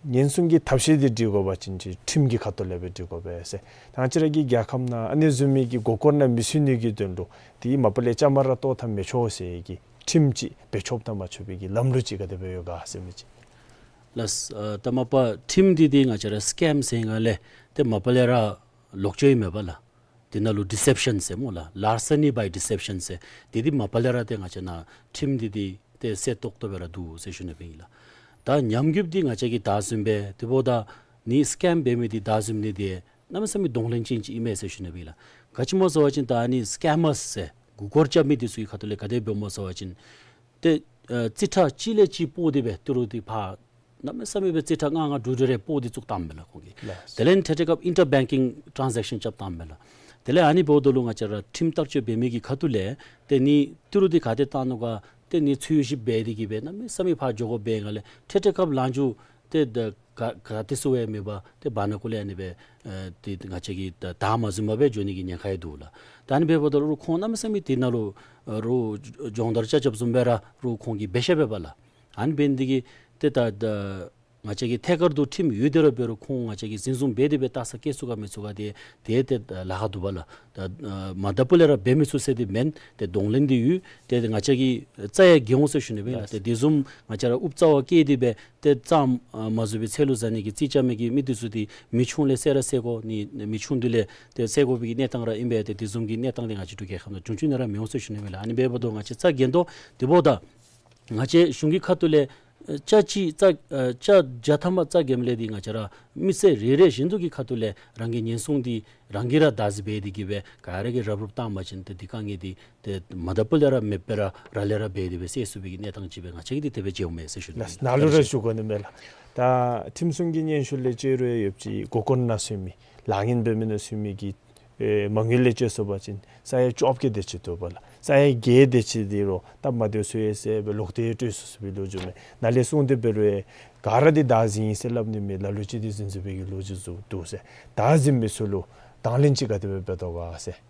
ཉེན་སྲུང་གི་ཐབས་ཤེས་འདི་སྒྲིག་དགོ་པ་ཅིན་ཅིག་ཁྲིམས་ཀྱི་ཁ་ཐུག་ལས་སྦེ་སྒྲིག་དགོ་པས་ཟེར། ད་ང་བཅས་ར་གི་རྒྱལ་ཁབ་ནང་ཨ་ནི་བཟུམ་མའི་གི་མགུ་སྐོར་ནང་མི་ཚུད་ནི་གི་དོན་ལུ་དེ་མ་པ་ལས་བཅའ་མར་གཏོགས་ད་མི་ཆོག་ཟེར་གྱི་ཁྲིམས་ཅིག་འབད་ཆོགཔ་དང་མ་ཆོག་པའི་གི་ལམ་ལུགས་ཅིག་ག་དེ་སྦེ་ཡོད་ག་ཟེར་མི་ཅིག། ལགས། ཨ་ད་མ་པ་ཁྲིམས་འདི་འདི་ང་བཅས་ར་སི་ཀེམ་ཟེར་སྒང་ལས་ཏེ་མ་པ་ལས་ར་ལོག་སྤྱོད་ཨིན་མས་པ་ལགས། དེ་ནང་ལུ་ཌི་སེབ་ཤཱན་ཟེར་སྨོ་ལགས། ལཱར་སི་ནི་བའི་ཌི་སེབ་ཤཱན་ཟེར། དེ་འདི་མ་པ་ལས་ར་ཏེ་ང་བཅས་ནཱ་ཁྲིམས་འདི་འདི་ཏེ་གསལ་ཏོག་ཏོ་སྦེ་ར་འདུག་ཟེར་ཞུ་ནི་སྦེ་ཨིན་ལགས། ད་ཉམས་རྒུདཔ་འདི་ང་བཅས་ཀྱིས་བདའ་ཟུན་པས། དེ་འབདཝ་ད་ནི་སི་ཀེམ་འབད་མི་འདི་བདའ་ཟུན་ནི་འདི་གནམ་མེད་ས་མེད་གདོང་ལེན་ཅན་ཅིག་ཨིན་མས་ཟེར་ཞུ་ནི་སྦེ་ཨིན་ལགས། ག་ཅི་སྨོ་ཟེར་བ་ཅིན་ད་ཨ་ནི་སི་ཀེམ་མརས་ཟེར་མགུ་སྐོར་རྐྱབ་མི་འདི་ཚུ་གི་ཁ་ཐུག་ལས་ག་དེ་སྦེ་སྨོ་ཟེར་བ་ཅིན་ཏེ་ཨ་རྩིས་ཁྲ་གཅིག་ལས་གཅིག་སྤོ་སྟེ་སྦེ་ཏི་རུ་འདི་ཕར་གནམ་མེད་ས་མེད་སྦེ་རྩིས་ཁྲ་ལྔ་ལྔ་དྲུག་དྲུག་རེ་སྤོ་སྟེ་བཙུགས་བཏངམ་མས་ལགས་ཁོང་གིས། ལགས། དེ་ལས་ཐད་ཐད་སྐབས་ཨིན་ཊར་བེང་ཀིང་ཊཱན་ཛེཀ་ཤཱན་རྐྱབ་བཏངམ་མས་ལགས། དེ་ལས་ཨ་ནི་འབདཝ་ད་ལུ་ང་བཅས་ར་ཁྲིམས་བསྟར་སྤྱོད་འབད་མི་གི་ཁ་ཐུག་ལས་ཏེ་ནི་ཏི་རུ་འདི་ག་དེ་བཏང་ནུག་ག་ཏེ་ནི་འཚོལ་ཞིབ་འབད་དེ་གིས་སྦེ་གནམ་མེད་ས་མེད་ཕར་འགྱོ་དགོཔ་འབད་སྒང་ལས་ཐད་ཐད་སྐབས་ལངས་འགྱོ་ཏེ་ད་ག་ག་ཏེ་སུ་ཡང་མེད་པར་ཏེ་བར་ན་ཀུ་ལས་ཨ་ནི་སྦེ་ཨེ་ཏེ་ང་བཅས་ཀྱིས་ད་བདའ་མ་ཟུན་པར་སྦེ་འགྱོ་ནི་གི་ཉེན་ཁ་ཡང་འདུག་ལགས། ད་ཨ་ནི་འབདཝ་ད་ལུ་ཁོང་གནམ་མེད་ས་མེད་དེ་ནང་ལུ་ཨེ་རོགས་སྦྱོང་བརྡར་རྐྱབ་རྐྱབ་བཟུམ་སྦེ་ར་རོགས་ཁོང་གིས་འབད་ཤེས་པས་པ་ལགས། ཨ་ནི་འབད་ནི་འདི་གིས་ཏེ་ད་ད་ང་བཅས་ཀྱི་ཐད་ཀར་དུ་ཁྲིམས་ཡོད་དེ་ར་འབད་རུང་ཁོང་ང་བཅས་ཀྱིས་འཛིན་བཟུང་འབད་དེ་སྦེ་བལྟ་ས་བཀལ་ཚུགས་ག་མི་ཚུགས་ག་དེ་དེ་ཏེ་ལཱ་ཁག་འདུག་པ་ལགས། ད་ཨ་མ་བདའ་བ་ལས་ར་འབད་མི་ཚུགས་ཟེར་དེ་མེན། ཏེ་གདོང་ལེན་འདི་ཡོད། ཏེ་ང་བཅས་ཀྱི་རྩ་ཡང་འགེལ་འོང་ཟེར་ཞུ་ནི་སྦེ་ཨིན་ལགས། ཏེ་དེ་བཟུམ་ང་བཅས་ར་ཨུབ་རྩ་བ་བཀལ་ཏེ་སྦེ་ཏེ་རྩ་མ་ཟུན་པའི་ཚེ་ལུ་ཟ་ནི་གི་རྩིས་རྐྱབ་མི་གི་མི་འདི་ཚུ་འདི་མི་ཆུང་ལས་བསད་ར་བསད་དགོ། ནི་མི་ཆུང་འདི་ལས་ཏེ་བསད་དགོ་པའི་གི་གནས་སྟངས་ར་ཨིན་པས། ཏེ་དེ་བཟུམ་གྱི་གནས་སྟངས་འདི་ང་བཅས་འབྲུག་རྒྱལ་ཁབ་ནང་འབྱུང་བཅུག་ནི་ར་མི་འོང་ཟེར་ཞུ་ནི་སྦེ་ཨིན་ལགས། ཨ་ནི་འབདཝ་ད་ང་བཅས་རྩ་འགེངས་དོ། དེ་འབདཝ་ད་ང་བཅས་གཞུང་གི་ཁ་ཐུག་ལས་ཨེ་ཆ་གཅིག་རྩ་ཨེ་ཆ་བརྒྱ་ཐམ་པ་རྩ་འགེངསམ་ལས་འདི་ང་བཅས་ར་མི་སེར་རེ་རེ་བཞིན་དུ་གི་ཁ་ཐུག་ལས་རང་གི་ཉེན་སྲུང་འདི་རང་གིས་ར་བདག་འཛིན་འབད་དེ་གིས་སྦེ་ག་ར་གིས་རུབ་རུབ་བཏང་པ་ཅིན་ཏེ་འདི་དཀའ་ངལ་འདི་ཏེ་མ་བདའ་བ་ལས་ར་མེདཔ་སྦེ་ར་ར་ལས་ར་འབད་དེ་སྦེ་སེལ་ཚུགས་པའི་གི་གནས་སྟངས་ཅིག་སྦེ་ང་བཅས་ཀྱིས་འདི་དེ་སྦེ་མཇལཝ་མས་ཟེར་ཞུ་ནི། ལགས། ནཱ་ལུ་ར་ཞུ་དགོ་ནི་མས་ལགས། ད་ཁྲིམས་སྲུང་གི་སྙན་ཞུ་ལས་ཅིག་རུང་ཡོདཔ་ཅིག་མགུ་སྐོར་ནང་ཚུད་མི་ལཱ་ངན་འབད་མི་ནང་ཚུད་མི་གི་ཨེ་མ་དངུལ་ལས་སྤྱོད་སོང་པ་ཅིན་ས་ཡ་བཅོ་བརྒྱད་དེ་ཅིག་འདུག་པ་ལགས། ས་ཡ་བརྒྱད་དེ་ཅིག་འདི་རུང་སྟབས་མ་བདེཝ་ཚུ་ཡོད་ཟེར་སྦེ་ལོག་སྟེ་སྤྲོད་ཚུགས་ཚུགས་པའི་ལོ་རྒྱུས་མས། ནཱ་ལས་གསུངས་ཏེ་འབད་རུང་ཨེ་ག་ར་འདི་བདག་འཛིན་ཨིན་ཟེར་སླབ་ནི་མེད། ལ་ལུ་ཅིག་འདི་འཛིན་འཛིན་པའི་གི་ལོ་རྒྱུས་ཚུ་འདུག་ཟེར། བདག་འཛིན་མི་ཚུ་ལུ་དང་ལེན་ཅིག་ག་དེ་སྦེ་འབད་དོ་ག་ཟེར།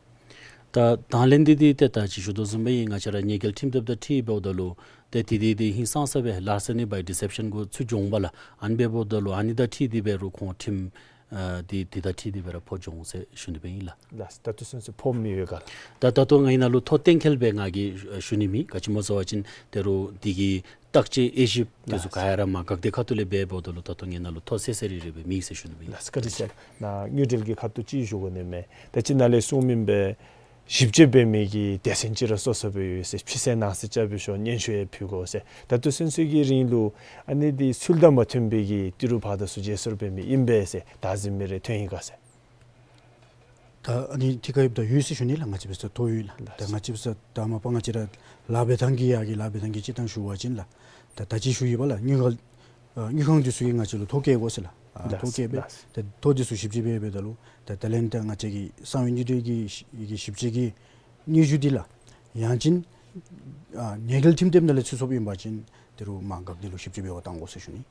ད་དང་ལེན་འདི་འདི་ཏེ་ད་ཅི་ཞུ་དོ་བཟུམ་སྦེ་ང་བཅས་ར་ཉེས་འགེལ་ཁྲིམས་དེབ་དང་འཁྲིལ་འབདཝ་ད་ལུ་ཏེ་དེ་དེ་དེ་ཧིང་སངས་ས་སྦེ་ལཱར་སི་ནི་བའི་ཌི་སེབ་ཤཱན་གུ་ཚུད་འགྱོ་འོང་པ་ལགས། ཨ་ནི་འབདཝ་ད་ལུ་ཨ་ནི་དང་འཁྲིལ་ཏེ་འབད་རུང་ཁོང་ཁྲིམས་ ཨ་འདི་འདི་དང་འཁྲིལ་ཏེ་སྦེ་ར་ཕོ་བྱོན་ཟེར་ཞུ་ནི་སྦེ་ཨིན་ལགས། ལགས། ད་ལྟོ་ཚུན་ཚོད་ཕོ་མི་ཡོད་ག་ལགས། ད་ད་ལྟོ་ངེའི་ནང་ལུ་ཐོ་གཏན་འཁེལ་སྦེ་ང་གིས་ཞུ་ནི་མེད། ག་ཅི་སྨོ་ཟེར་བ་ཅིན་ད་རུང་འདི་གི་བརྟག་དཔྱད་དབྱེ་ཞིབ་དེ་ཚུ་ག་ཡ་ར་མར་འགག་སྡེ་ཁ་ཐུག་ལས་འབད་འབདཝ་ད་ལུ་ད་ལྟོ་ངེའི་ནང་ལུ་ཐོ་གསལ་གསལ་རི་རི་སྦེ་མེད་ཟེར་ཞུ་ནི་སྦེ་ཨིན། ལགས། བཀའ་དྲིན་ཆེ་ལགས། ནཱ་དངུལ་འབྲེལ་གྱི་ཁ་ཐུག་ཅིག་ཞུ་དགོ་ནི་མས། ད་ཅི་ནཱ་ལས་གསུངས་མི་སྦེ་ཞིབ་དཔྱད་འབད་མི་གི་སྡེ་ཚན་ཅིག་ར་གསོ་གསོ་སྦེ་ཡོད་ཟེར། ཕྱི་གསལ་ནང་གསལ་རྐྱབ་སྦེ་ཤོག། སྙན་ཞུ་ཡང་ཕུལ་དགོ་ཟེར། ད་ལྟོ་ཚུན་ཚོད་ཀྱི་རིང་ལུ་ཨ་ནི་འདི་ཚུལ་དང་མ་མཐུན་པའི་གི་ཏི་རུ་ཕར་དང་ཚུར་བརྗེ་སོར་འབད་མི་ཨིན་པས་ཟེར་བདའ་ཟུན་མི་རེ་ཐོན་ཡི་ག་ཟེར། ད་ཨ་ནི་ཐད་ཁར་ཡོདཔ་ད་ཡོད་ཟེར་ཞུ་ནི་ལགས། ང་བཅས་འབད་སར་ཐོ་ཡོད་ལགས། ལགས། ད་ང་བཅས་འབད་སར་ད་མ་པ་ང་བཅས་ར་ལཱ་འབད་ཐངས་ཀྱི་ཡ་གི་ལཱ་འབད་ཐངས་ཀྱི་སྤྱིར་བཏང་ཞུ་བ་ཅིན་ལགས། ད་ད་ཅི་ཞུ་ཡི་པ་ལགས། དངུལ་ཁང་ཨ་དངུལ་ཁང་འདི་ཚུ་གིས་ང་བཅས་ལུ་ཐོ་བཀོད་དགོ་ཟེར་ལགས། ཨ་ལགས། ཐོ་བཀོད་སྦེ། ལགས། ད་ཐོ་འདི་ཚུ་ཞིབ་དཔྱད་འབད་འབདཝ་ད་ལུ་ད་ད་ལན་ད་ང་བཅས་ཀྱི་གསང་བའི་དངུལ་འབྲེལ་གྱི་ཞིབ་དཔྱད་ཀྱི་དངུལ་བཅུད་འདི་ལགས། ཡང་ཅིན་ཨ་ཉེས་འགེལ་ཁྲིམས་དེབ་ནང་ལས་ཚུད་སོངམ་ཨིན་པ་ཅིན་དེ་རུ་མར་འགག་སྡེ་ལུ་ཞིབ་དཔྱད་འབད་བར་བཏང་དགོ་ཟེར་ཞུ་ནི།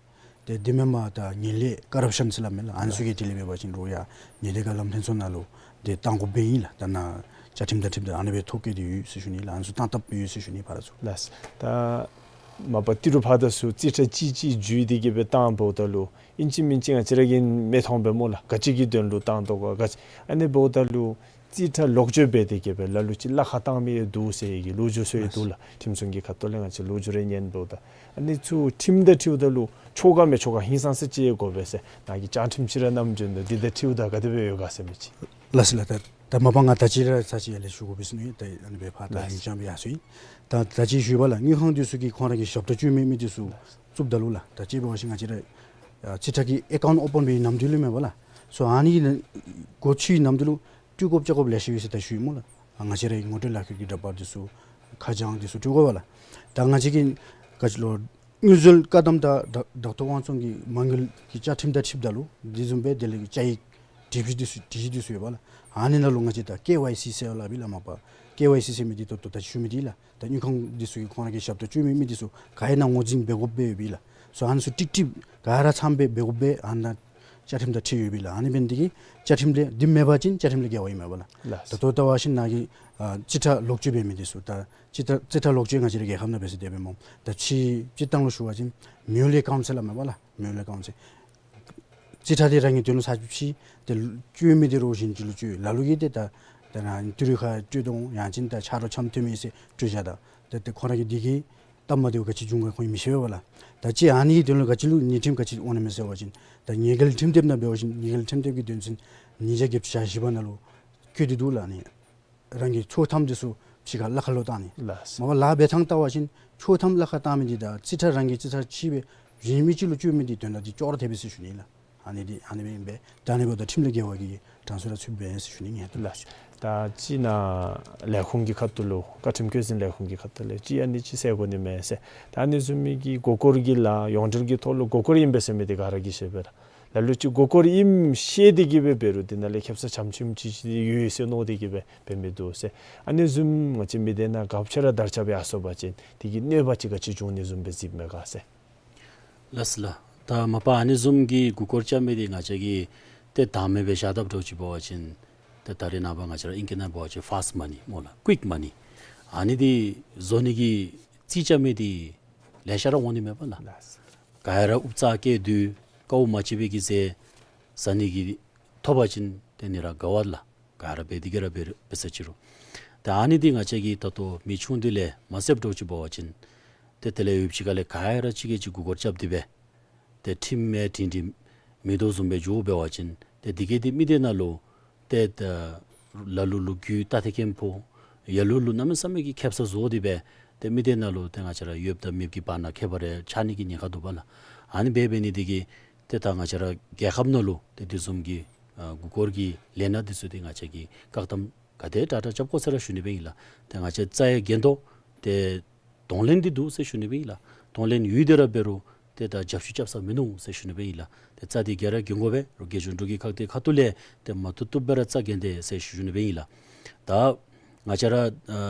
ཏེ་དེ་མེན་པར་ད་ངན་ལྷད་ཀ་རབ་ཤཱན་ཟེར་སླབ་མས་ལགས། ཨ་ནི་ཚུ་གིས་དེ་ལས་འབད་བ་ཅིན་རུང་ཡང་ཉེས་དོན་བཀག་སྡོམ་ལྷན་ཚོགས་ནང་ལུ་ཏེ་བཏང་དགོཔ་སྦེ་ཨིན་ལགས། ད་ནཱ་བཅའ་ཁྲིམས་དང་འཁྲིལཝ་ད་ཨ་ནི་སྦེ་ཐོ་བཀོད་དེ་ཡོད་ཟེར་ཞུ་ནི་ལགས། ཨ་ནི་ཚུ་བཏང་བཏངམ་ཡོད་ཟེར་ཞུ་ནི་ཕར་ཚུར། ལགས། ད་མ་པ་ཏི་རུ་ཕར་དང་ཚུར་རྩིས་ཁྲ་ཅིག་ཅིག་བརྒྱུད་དེ་གི་སྦེ་བཏངམ་འབདཝ་ད་ལུ་ཨིན་ཅི་མིན་ཅི་ང་བཅས་ར་གིས་མི་མཐོང་པས་སྨོ་ལགས། ག་ཅི་གི་དོན་ལུ་བཏང་དོ་ག་ག་ཅི། ཨ་ནི་འབདཝ་ད་ལུ་རྩིས་ཁྲ་ལོག་སྤྱོད་འབད་དེ་གི་སྦེ་ལ་ལུ་ཅིག་གླ་ཁར་བཏང་མི་ཡང་འདུག་ཟེར་གྱི་ལོ་རྒྱུས་ཚུ་ཡང་འདུག་ལགས། ཁྲིམས་སྲུང་གི་ཁ་ཐུག་ལས་ང་བཅས་ལོ་རྒྱུས་རེ་ཉན་འབདཝ་ད་ཨ་ནི་ཚུ་ཁྲིམས་དང་འཁྲིལཝ་ད་ལུ་ཆོ་ག་མེན་ཆོ་ག་ཧིང་སངས་ས་ཅིག་དགོ་པས་ཟེར་ནཱ་གི་བཅའ་ཁྲིམས་ཅིག་ར་བསྣམས་བྱོན་ནུག། འདི་དང་འཁྲིལཝ་ད་ག་དེ་སྦེ་ཡོད་ག་ཟེར་མི་ཅིག། ལགས་སོ་ལགས། ད་ད་མ་པ་ང་ད་ཅི་ར་ཚར་ཅིག་ཡར་ལས་ཞུ་དགོ་པས་ཟེར་ནི། ད་ཨ་ནི་སྦེ་ཕར་ད་ལགས། ལན་རྐྱབ་ཡར་སོང་ཡི། ད་ད་ཅི་ཞུ་བ་ལགས། དངུལ་ཁང་འདི་ཚུ་གིས་ཁོང་ར་གི་ཞབས་ཏོག་སྤྱོད་མི་མི་འདི་ཚུ་བཙུགསཔ་ད་ལུ་ལགས། ད་ཅི་འབད་བ་ཅིན་ང་བཅས་ར་ཨ་རྩིས་ཁྲ་གི་ཨེ་ཀའུནཊ་ཨོ་པཱན་འབད་བའི་ནམ་དུས་ལུ་མེན་པ་ལགས། སོ་ཨ་ནི་གི་སྒོ་ཕྱེ་བའི་ནམ་དུས་ལུ་སྤྲོད་དགོཔ་རྐྱབ་དགོཔ་ལེ་ཤ་ཡོད་ཟེར་ད་ཞུ་ཡི་སྨོ་ལགས། ང་བཅས་རའི་ངོ་སྤྲོད་ལག་ཁྱེར་གྱི་འདྲ་པར་འདི་ཚུ་ཁ་བྱང་འདི་ཚུ་སྤྲོད་དགོ་པས་ལགས། ད་ང་བཅས་ཀྱིས་ག་ཅི་ལོ་དངུལ་འཛོལ་བཀག་སྡོམ་དང་ཌོག་ཌོག་ཊར་དབང་ཚོང་གི་མ་དངུལ་གྱི་བཅའ་ཁྲིམས་དང་འཁྲིལཝ་ད་ལུ་འདི་བཟུམ་སྦེ་དེ་ལས་བཅའ་ཡིག་སྒྲིག་གཞི་འདི་ཚུ་སྒྲིག་གཞི་འདི་ཚུ་ཡོད་པས་ལགས། ཨ་ནི་ནང་ལུ་ང་བཅས་ད་ཀེ་ཝའི་སི་ཟེར་སླབ་ཨིན་ལགས་མ་པ། ཀེ་ཝའི་སི་ཟེར་མི་འདི་ད་ལྟོ་ད་ཅི་ཞུ་མི་འདི་ལགས། ད་དངུལ་ཁང་འདི་ཚུ་གིས་ཁོང་ར་གི་ཞབས་ཏོག་སྤྱོད་མི་མི་འདི་ཚུ་ག་ཡི་ནང་ངོས་འཛིན་འབད་དགོཔ་སྦེ་ཡོད་པས་ལགས། སོ་ཨ་ནི་ཚུ་ཀྲིག་ཀྲི་ག་ར་ཚངམ་སྦེ་འབད་དགོཔ་སྦེ་ཨ་ནཱ་བཅའ་ཁྲིམས་དང་འཁྲིལ་ཡོད་པས་ལགས། ཨ་ནི་འབད་ནི་འདི་གིས་བཅའ་ཁྲིམས་ལས་འདི་མེད་པ་ཅིན་བཅའ་ཁྲིམས་ལས་འགལ་བ་ཨིན་མས་པ་ལགས། ལགས། ད་ལྟོ་ལྟ་བ་ཅིན་ནཱ་གི་ཨ་རྩིས་ཁྲ་ལོག་སྤྱོད་འབད་མི་འདི་ཚུ་ད་རྩིས་ཁྲ་རྩིས་ཁྲ་ལོག་སྤྱོད་ང་བཅས་རའི་རྒྱལ་ཁབ་ནང་འབད་ས་དེ་སྦེ་སྨོ། ད་ཕྱི་སྤྱིར་བཏང་ལུ་ཞུ་བ་ཅིན་མེའུལ་ཨེ་ཀའུནཊ་ཟེར་སླབ་མས་པ་ལགས། མེའུལ་ཨེ་ཀའུནཊ་ཟེར། རྩིས་ཁྲ་འདི་རང་གི་དོན་ལུ་ཚར་གཅིག་ཕྱེ་སྟེ་སྤྱོད་མི་འདི་རོགས་གཞན་ཅིག་ལུ་སྤྱོད། ལ་ལུ་གིས་ཏེ་ད་ད་རང་ཏི་རུ་ཁར་སྤྱོད་དོ་ཡང་ཅིན་ད་ཆ་རོགས་འཆམ་མཐུན་མི་ཟེར་སྤྱོད་བཞག་ད། ཏེ་ཏེ་ཁོ་ར་གི་འདི་གིས་སྟབས་མ་བདེཝ་ག་ཅི་འབྱུང་ག་ཁོང་གིས་མི་ཤེས་པས་པ་ལགས། ད་ཅི་ཨ་ནི་གི་དོན་ལུ་ག་ཅི་ལུ་ཉེས་ཁྲིམས་ག་ཅི་འོང་ནི་མས་ཟེར་བ་ཅིན་ད་ཉེས་འགེལ་ཁྲིམས་དེབ་ནང་འབད་བ་ཅིན་ཉེས་འགེལ་ཁྲིམས་དེབ་ཀྱི་དོན་ཚན་ཉིས་བརྒྱ་བརྒྱད་ཅུ་གྱ་བཞི་པ་ནང་ལུ་བཀོད་དེ་འདུག་ལགས། ཨ་ནི་རང་གི་ཆོག་ཐམ་འདི་ཚུ་ཕྱི་ཁར་གླ་ཁར་ལོག་བཏང་ནི། ལགས། མ་པ་ལཱ་འབད་ཐངས་ལྟ་བ་ཅིན་ཆོག་ཐམ་གླ་ཁར་བཏང་མི་འདི་དང་རྩིས་ཁྲ་རང་གི་རྩིས་ཁྲ་ཕྱེ་སྦེ་གཞན་མི་ཅིག་ལུ་སྤྱོད་མི་འདི་དོན་དག་འདི་ཅོག་ར་འཐད་པས་ཟེར་ཞུ་ནི་ལགས། ཨ་ནི་འདི་ཨ་ནི་སྦེ་ཨིན་པས། ད་ཨ་ནི་འབདཝ་ད་ཁྲིམས་ལས་འགལ་བ་གི་གྲངས་སུ་ར་ཚུདཔ་ཨིན་ཟེར་ཞུ་ནི་ཨིན། ལགས། ད་ཅི་ནཱ་ལས་ཁུངས་ཀྱི་ཁ་ཐུག་ལུ་བཀའ་ཁྲིམས་བཀོད་འཛིན་ལས་ཁུངས་ཀྱི་ཁ་ཐུག་ལས་ཅིག་ཨ་ནི་ཅིག་ཟེར་དགོ་ནི་མས་ཟེར། ད་ཨ་ནི་བཟུམ་མའི་གི་མགུ་སྐོར་གྱི་ལཱ་ཡོངས་འབྲེལ་གྱི་ཐོག་ལུ་མགུ་སྐོར་ཨིན་པས་ཟེར་མི་འདི་ག་ར་གིས་ཤེས་པས་ལགས། ལ་ལུ་ཅིག་མགུ་སྐོར་ཨིནམ་ཤེས་ཏེ་གི་སྦེ་འབད་རུང་འདི་ནང་ལས་ཁེབ་ས་ཙམ་ཅིག་ཅིག་ཡོད་ཟེར་མནོ་སྟེ་གི་སྦེ་འབད་མི་འདུག་ཟེར། ཨ་ནི་བཟུམ་ང་བཅས་མི་སྡེ་ནང་ག་ཅི་ར་དར་ཁྱབ་ཡར་སོང་པ་ཅིན་དེ་གིས་གནོད་པ་ཅིག་ག་ཅི་འབྱུང་ནི་བཟུམ་སྦེ་གཟིགསཔ་མས་ག་ཟེར། ལགས་སོ་ལགས། ད་མ་པ་ཨ་ནི་བཟུམ་གྱི་མགུ་སྐོར་རྐྱབ་མི་འདི་ང་བཅས་ཀྱིས་ཏེ་དང་མེད་སྦེ་བཞག་དཔ་འདྲཝ་ཅིག་འབད་བ་ཅིན་ཏེ་ད་རེས་ནངས་པ་ང་བཅས་ར་ཨིང་སྐད་ནང་འབད་བ་ཅིན་ཕཱསཊ་མ་ནི་སྨོ་ལགས། ཀུའིཀ་མ་ནི། ཨ་ནི་འདི་བཟོ་ནི་གི་རྩིས་རྐྱབ་མི་འདི་ལེ་ཤ་ར་འོང་ནི་མས་པ་ལགས། ལགས། ག་ཡ་ར་ཨུབ་རྩ་བཀལ་དོ་དཀའཝ་མ་སྤྱད་པའི་གི་ཟས་ཟ་ནི་གི་ཐོབ་པ་ཅིན་ཏེ་ནི་ར་དགའ་བ་ལགས། ག་ར་འབད་དེ་གི་ར་འབད་འབད་ས་ཅི་རུང་། ཏེ་ཨ་ནི་འདི་ང་བཅས་ཀྱིས་ད་ལྟོ་མི་ཆུང་འདི་ལས་མ་བསལཝ་འདྲཝ་ཅིག་འབད་བ་ཅིན་ཏེ་དེ་ལས་ཡུདཔ་ཅིག་ཁ་ལས་ག་ཡ་ར་ཅིག་གིས་ཅིག་མགུ་སྐོར་རྐྱབ་སྟེ་སྦེ་ཏེ་ཁྲིམས་མེད་དྲིན་དྲི་མེད་དོ་བཟུམ་སྦེ་འགྱོ་འབད་བ་ཅིན་ཏེ་དེ་གིས་འདི་མི་སྡེ་ནང་ལུ་ཏེ་ད་ལ་ལུ་ལུ་རྒྱུ་ད་ཏེ་ཀེམ་ཕོག། ཡ་ལུ་ལུ་གནམ་མེད་ས་མེད་ཀྱི་ཁེབ་ས་བཟོ་སྟེ་སྦེ་ཏེ་མི་སྡེ་ནང་ལུ་ཏེ་ང་བཅས་ར་ཡོདཔ་དང་མེདཔ་གི་བར་ན་ཁྱད་པར་རེ་ཆགས་ནི་གི་ཉེན་ཁ་འདུག་པ་ལགས། ཨ་ནི་འབད་འབད་ནི་འདི་གིས་ཏེ་ད་ང་བཅས་ར་རྒྱལ་ཁབ་ནང་ལུ་ཏེ་དེ་བཟུམ་གྱི་ཨ་མགུ་སྐོར་གྱི་ལས་སྣ་འདི་ཚུ་འདི་ང་བཅས་ཀྱིས་བཀག་སྡོམ་ག་དེ་དྲག་དྲག་རྐྱབ་དགོ་ཟེར་ར་ཞུ་ནི་སྦེ་ཨིན་ལགས། ཏེ་ང་བཅས་རྩ་ཡང་འགེངས་དོ། ཏེ་གདོང་ལེན་འདི་འདུག་ཟེར་ཞུ་ནི་སྦེ་ཨིན་ལགས། གདོང་ལེན་ཡོད་དེ་ར་འབད་རུང་ཏེ་ད་རྒྱབ་བཤུད་རྐྱབ་ས་མིན་ནུག་ཟེར་ཞུ་ནི་སྦེ་ཨིན་ལགས། ཏེ་རྩ་འདི་ག་ར་འགེངས་དགོ་པས། རོགས་དགེ་སྦྱོང་འབྲུག་གི་ཁག་དེ་ཁ་ཐུག་ལས་ཏེ་མ་བཏུབ་བཏུབ་སྦེ་ར་རྩ་འགེངས་ཏེ་ཟེར་ཞུ་ནི་སྦེ་ཨིན་ལགས། ད་ང་བཅས་ར་ཨ་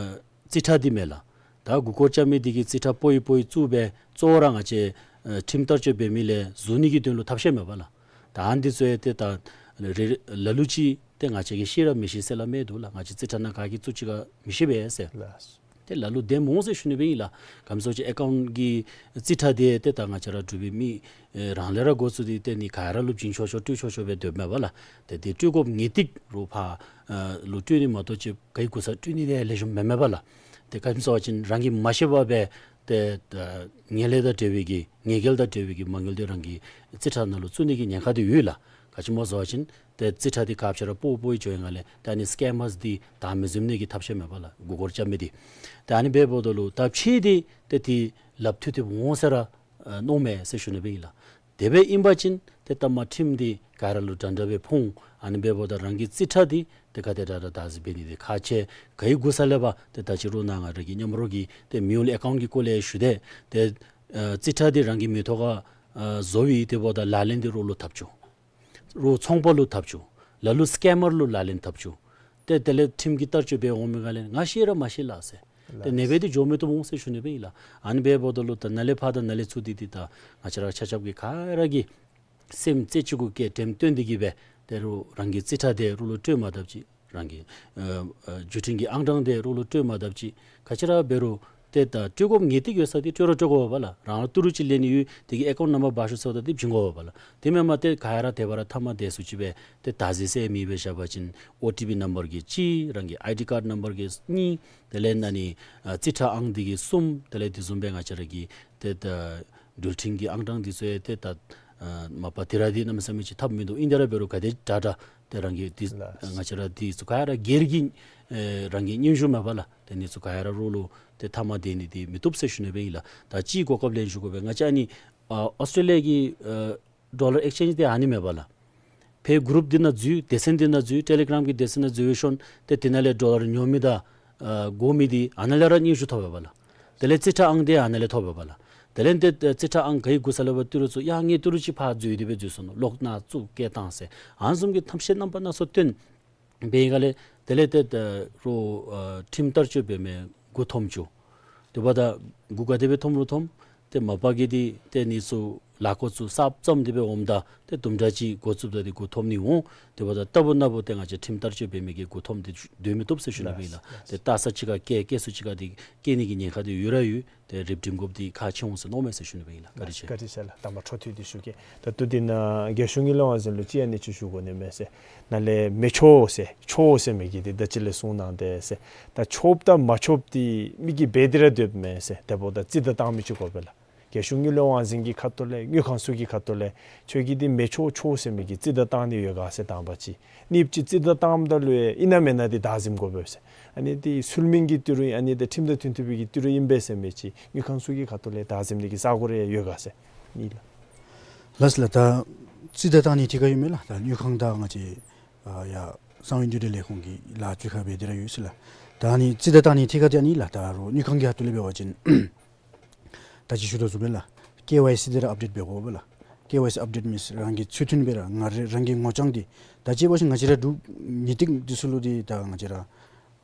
རྩིས་ཁྲ་འདི་མས་ལགས། ད་མགུ་སྐོར་རྐྱབ་མི་འདི་གིས་རྩིས་ཁྲ་པོ་ཡི་པོ་ཡི་བཙུགས་སྦེ་གཙོ་བོ་ར་ང་བཅས་ཨ་ཁྲིམས་བསྟར་སྤྱོད་འབད་མི་ལས་ཟུར་ནི་གི་དོན་ལུ་ཐབས་ཤེས་མས་པ་ལགས། ད་ཨ་ནི་འདི་ཚུ་ཡང་ཏེ་ད་རེ་ལ་ལུ་ཅིག་ཏེ་ང་བཅས་ཀྱིས་ཤེས་ར་མི་ཤེས་ཟེར་སླབ་མི་འདུག་ལགས། ང་བཅས་རྩིས་ཁྲ་ནང་ག་གིས་བཙུགས་ཅི་ག་མི་ཤེས་པས་ཟེར། ལགས། ཏེ་ལ་ལུ་བདེན་མི་འོང་ཟེར་ཞུ་ནི་སྦེ་ཨིན་ལགས། ག་ཅི་ཟེར་ཅི་ཨེ་ཀའུནཊ་གི་རྩིས་ཁྲ་འདི་ཏེ་ད་ང་བཅས་ར་འབྲུག་པའི་མི་ཨེ་རང་ལས་ར་འགོ་བཙུགས་ཏེ་ཏེ་ནི་ག་ར་ལུ་བྱིན་ཆོག་ཆོག་སྤྲོད་ཆོག་ཆོག་སྦེ་སྡོདཔ་མས་པ་ལགས། ཏེ་དེ་སྤྲོད་དགོཔ་ངེས་ཏིག་རུང་ཕར་ཨ་ལུ་སྤྲོད་ནི་མ་གཏོགས་ཅིག་ག་གི་གུ་ས་སྤྲོད་ནི་དེ་ལེགས་ཤོམ་མེན་མས་པ་ལགས། ཏེ་ག་ཅི་ཟེར་བ་ཅིན་རང་གིས་མ་ཤེས་པར་སྦེ་ཏེ་ད་ཉེས་ལས་དང་འབྲེལ་བའི་གི་ཉེས་འགེལ་དང་འབྲེལ་བའི་གི་མ་དངུལ་དེ་རང་གི་རྩིས་ཁྲ་ནང་ལུ་བཙུགས་ནི་གི་ཉེན་ཁ་དེ་ཡོད་ལགས། ག་ཅི་སྨོ་ཟེར་བ་ཅིན་ཏེ་རྩིས་ཁྲ་དེ་ཁ་ཕྱེ་ར་སྤོ་སྤོ་ཡི་འགྱོ་ཡི་ནང་ལས་ད་ནི་སི་ཀེམ་མརས་དེ་བདག་མེད་བཟུམ་ནི་གི་ཐབས་ཤེས་མས་པ་ལགས། མགུ་སྐོར་རྐྱབ་མི་དེ། ཏེ་ཨ་ནི་འབདཝ་ད་ལུ་ད་ཕྱིས་དེ་ཏེ་དེ་ལགཔ་འཐུ་སྟེ་འོང་ཟེར་ར་ཨ་མནོཝ་མས་ཟེར་ཞུ་ནི་སྦེ་ཨིན་ལགས། དེ་སྦེ་ཨིན་པ་ཅིན་ཏེ་ལྟ་མ་ཁྲིམས་འདི་ག་ར་ལུ་འདྲ་འདྲ་སྦེ་ཕོག་འོང་། ཨ་ནི་འབདཝ་ད་རང་གི་རྩིས་ཁྲ་འདི་ཏེ་ག་དེ་དྲག་དྲག་བདག་འཛིན་འབད་ནི་འདི་ཁག་ཆེ། ག་གི་གུ་ས་ལས་འབད་ཏེ་ད་ཅི་རུང་ནཱ་ང་ར་གི་མཉམ་རོགས་ཀྱི་ཏེ་མེའུལ་ཨེ་ཀའུནཊ་གི་སྐོར་ལས་ཞུ་དེས། ཏེ་ཨ་རྩིས་ཁྲ་འདི་རང་གི་མིང་ཐོག་ཁར་ཨ་བཟོ་བའི་དེ་འབདཝ་ད་ལག་ལེན་འདི་རོགས་ལུ་འཐབ་བཅུག། རོགས་ཚོང་པ་ལུ་འཐབ་བཅུག། ལ་ལུ་སི་ཀེམ་མར་ལུ་ལག་ལེན་འཐབ་བཅུག། ཏེ་དེ་ལས་ཁྲིམས་ཀྱི་བསྟར་སྤྱོད་འབད་འོང་མི་ག་ལས་ང་ཤེས་ར་མ་ཤེས་ལགས་ཟེར། ཏེ་ནེ་སྦེ་དེ་འགྱོ་མི་བཏུབ་འོང་ཟེར་ཞུ་ནི་སྦེ་ཨིན་ལགས། ཨ་ནི་འབདཝ་ད་ལུ་ད་ནཱ་ལས་ཕར་དང་ནཱ་ལས་ཚུར་འདི་འདི་ད་ང་བཅས་ར་ཆ་ཁྱབ་ཀྱིས་ག་ར་གིས་སེམས་རྩེ་གཅིག་གུ་བསྐྱེད་འགྲེམས་སྟོན་འདི་གིས་སྦེ་ཏེ་རོགས་རང་གི་རྩིས་ཁྲ་དེ་རོགས་ལུ་སྤྲོད་མ་བཏུབ་ཅིག། རང་གི་ཨ་ཨ་བརྒྱུད་འཕྲིན་གྱི་ཨང་གྲངས་དེ་རོགས་ལུ་སྤྲོད་མ་བཏུབ་ཅིག། ག་ཅི་ར་འབད་རུང་ཏེ་ད་སྤྲོད་དགོཔ་ངེས་ཏིག་ཡོད་ས་དེ་སྤྲོད་ར་སྤྲོད་དགོ་པས་ལགས། རང་ལུ་ཏི་རུ་ཅིག་ལེན་ནི་ཡོད། དེ་གི་ཨེ་ཀའུནཊ་ནམ་བར་འབག་ཤོག་ཟེརཝ་ད་དེ་བྱིན་དགོ་པས་ལགས། དེ་མེན་པར་ཏེ་ག་ར་དེ་སྦེ་ར་མཐའ་མ་དེ་ཚུ་ཅིག་སྦེ་ཏེ་བདག་འཛིན་ཟེར་མི་སྦེ་བཞག་པ་ཅིན་ཨོ་ཊི་པི་ནམ་བར་གི་གཅིག། རང་གི་ཨའི་ཌི་ཀཱཌ་ནམ་བར་གི་གཉིས། དེ་ལས་ཨ་ནི་ཨ་རྩིས་ཁྲ་ཨང་འདི་གི་གསུམ། དེ་ལས་དེ་བཟུམ་སྦེ་ང་བཅས་ར་གི་ཏེ་ད་འགྲུལ་འཕྲིན་གྱི་ཨང་གྲངས་འདི་ཚུ་ཡང་ཏེ་ད་ཨ་མ་པ་དེ་ར་འདི་གནམ་མེད་ས་མེད་ཅིག་འཐབ་མིན་འདུག། ཨིན་དེ་ར་འབད་རུང་ག་དེ་དྲག་དྲག་ཏེ་རང་གི་འདི་ལགས། ང་བཅས་ར་འདི་ཚུ་ག་ར་སྒེར་གྱི་ཨེ་རང་གི་སྙན་ཞུ་མས་པ་ལགས། ཏེ་འདི་ཚུ་ག་ར་རོགས་ལུ་ཏེ་མཐའ་མ་དེ་ནི་འདི་མི་བཏུབ་ཟེར་ཞུ་ནི་སྦེ་ཨིན་ལགས། ད་ཅིག་གོ་སྐབས་ལེན་ཞུ་དགོ་པས། ང་བཅས་ཨ་ནི་ཨ་ཨོསི་ཊྲེ་ལི་ཡ་གི་ཨ་ཌོ་ལར་ཨེགསི་ཅེནཇ་འདི་ཨ་ནི་མས་པ་ལགས། ཕར་གུ་རུབ་འདི་ནང་འཛུལ། སྡེ་ཚན་འདི་ནང་འཛུལ། ཊེ་ལི་གྲམ་གྱི་སྡེ་ཚན་ནང་འཛུལ་ཞིནམ་ཏེ་དེ་ནང་ལས་ཌོ་ལར་ཉོ་མི་དང་ཨ་དགོ་མི་འདི་ཨ་ནཱ་ལས་ར་སྙན་ཞུ་ཐོབ་པས་པ་ལགས། དེ་ལས་རྩིས་ཁྲ་ཨང་འདི་ཨ་ནཱ་ལས་ཐོབ་པས་པ་ལགས། དེ་ལས་འདི་རྩིས་ཁྲ་ཨང་ག་གི་གུ་ས་ལས་འབད་ཏི་རུ་ཚུ་ཡ་ངེའི་ཏི་རུ་ཅིག་ཕར་འཛུལ་ཏེ་སྦེ་འཛུལ་སོང་ནུག། ལོག་ནཱ་བཙུགས་སྐྱེལ་བཏང་ཟེར་ཨ་ནི་བཟུམ་གྱི་ཐམས་ཅད་རྣམ་པ་སྣ་ཚོགས་སྟོན་འབད་ཡི་ག་ལས་དེ་ལས་ཏེ་ད་རོགས་ཨ་ཁྲིམས་བསྟར་སྤྱོད་འབད་མི་མགུ་འཐོམ་བཅུག། དེ་འབདཝ་ད་མགུ་ག་དེ་སྦེ་འཐོམ་རུང་འཐོམ། ཏེ་མ་པ་གིས་འདི་ཏེ་འདི་ཚུ་ལཱ་འགོ་བཙུགས་གསརཔ་བརྩམས་ཏེ་སྦེ་འོངམ་ད་ཏེ་དུམ་གྲ་ཅིག་འགོ་བཙུགསཔ་ད་འདི་མགུ་འཐོམ་ནི་འོང་། དེ་འབདཝ་ད་རྟག་བུ་ནམ་བུ་ཏེ་ང་བཅས་ཁྲིམས་བསྟར་སྤྱོད་འབད་མི་གིས་མགུ་འཐོམ་སྟེ་སྡོད་མི་བཏུབ་ཟེར་ཞུ་ནི་སྦེ་ཨིན་ལགས། ལགས། ཏེ་ལྟ་ས་ཅིག་ཁར་བཀལ་བཀལ་ས་ཅིག་ཁར་འདི་བཀལ་ནི་གི་ཉེན་ཁ་འདི་ཡོད་ར་ཡོད། ཏེ་རིམ་གྲོ་འགོཔ་འདི་ཁག་ཆེ་འོང་ཟེར་མནོཝ་མས་ཟེར་ཞུ་ནི་སྦེ་ཨིན་ལགས། བཀའ་དྲིན་ཆེ། བཀའ་དྲིན་ཆེ་ལགས། དང་པ་འཕྲོ་མཐུད་དེ་ཞུ་གེ། ད་ལྟོ་འདི་ནང་རྒྱལ་གཞུང་གི་བློན་ངན་ཚུ་ལུ་ཅིག་ཨ་ནི་ཅིག་ཞུ་དགོ་ནི་མས་ཟེར། ནཱ་ལས་མི་ཆོག་ཟེར་ཆོག་ཟེར་མི་གི་འདི་ད་ཅི་ལས་གསུངས་གནང་དེས་ཟེར། ད་ཆོགཔ་དང་མ་ཆོགཔ་འདི་མི་གིས་འབད་དེ་ར་སྡོདཔ་མས་ཟེར། དེ་འབདཝ་ད་རྩིས་བདའ་བཏང་མི་ཅིག་དགོ་པས་ལགས། རྒྱལ་གཞུང་གི་བློན་ངན་ཚུ་གི་ཁ་ཐུག་ལས་དངུལ་ཁང་ཚུ་གི་ཁ་ཐུག་ལས་ཁྱོད་ཀྱིས་འདི་མི་ཆོག་ཆོག་ཟེར་མི་གི་རྩིས་བདའ་བཏང་ནི་ཡོད་ག་ཟེར་དང་པ་ཅིག། གཉིས་པ་ཅིག་རྩིས་བདའ་བཏངམ་ད་ལུ་ཡང་ཨིན་ན་མེན་ན་འདི་བདའ་ཟུན་དགོ་པས་ཟེར། ཨ་ནི་འདི་ཚུལ་མིན་གྱི་ཏི་རུ་ཨ་ནི་འདི་ཁྲིམས་དང་མཐུན་པའི་གི་ཏི་རུ་ཨིན་པས་ཟེར་མི་ཅིག་དངུལ་ཁང་ཚུ་གི་ཁ་ཐུག་ལས་བདའ་ཟུན་ནི་གི་ས་གོ་རེ་ཡོད་ག་ཟེར། གཉིས་ལགས། ལགས་ལགས། ད་རྩིས་བདའ་བཏང་ནི་ཐད་ཁར་ཡོད་མས་ལགས། ད་དངུལ་ཁང་དང་ང་བཅས་ཨ་ཡར་གསང་བའི་དངུལ་འབྲེལ་ལས་ཁུངས་ཀྱི་ལཱ་ཚུ་ཁར་འབད་དེ་ར་ཡོད་ཟེར་ལགས། ད་ཨ་ནི་རྩིས་བདའ་བཏང་ནི་ཐད་ཁར་འདི་ཨ་ནི་ལགས། ད་རོགས་དངུལ་ཁང་གི་ཁ་ཐུག་ལས་འབད་བ་ཅིན་ད་ཅི་ཞུ་དོ་བཟུམ་སྦེ་ལགས། ཀེ་ཝའི་སི་འདི་ར་ཨཔ་ཌེཊ་འབད་དགོ་པས་ལགས། ཀེ་ཝའི་སི་ཨཔ་ཌེཊ་མིནསི་རང་གི་ཚུལ་མཐུན་སྦེ་ར་ང་ར་རང་གི་ངོ་རྐྱང་འདི་ད་ཅི་འབད་བ་ཅིན་ང་བཅས་ར་འབྲུག་ཉིས་སྟེང་འདི་ཚུ་ལུ་འདི་ད་ང་བཅས་ར་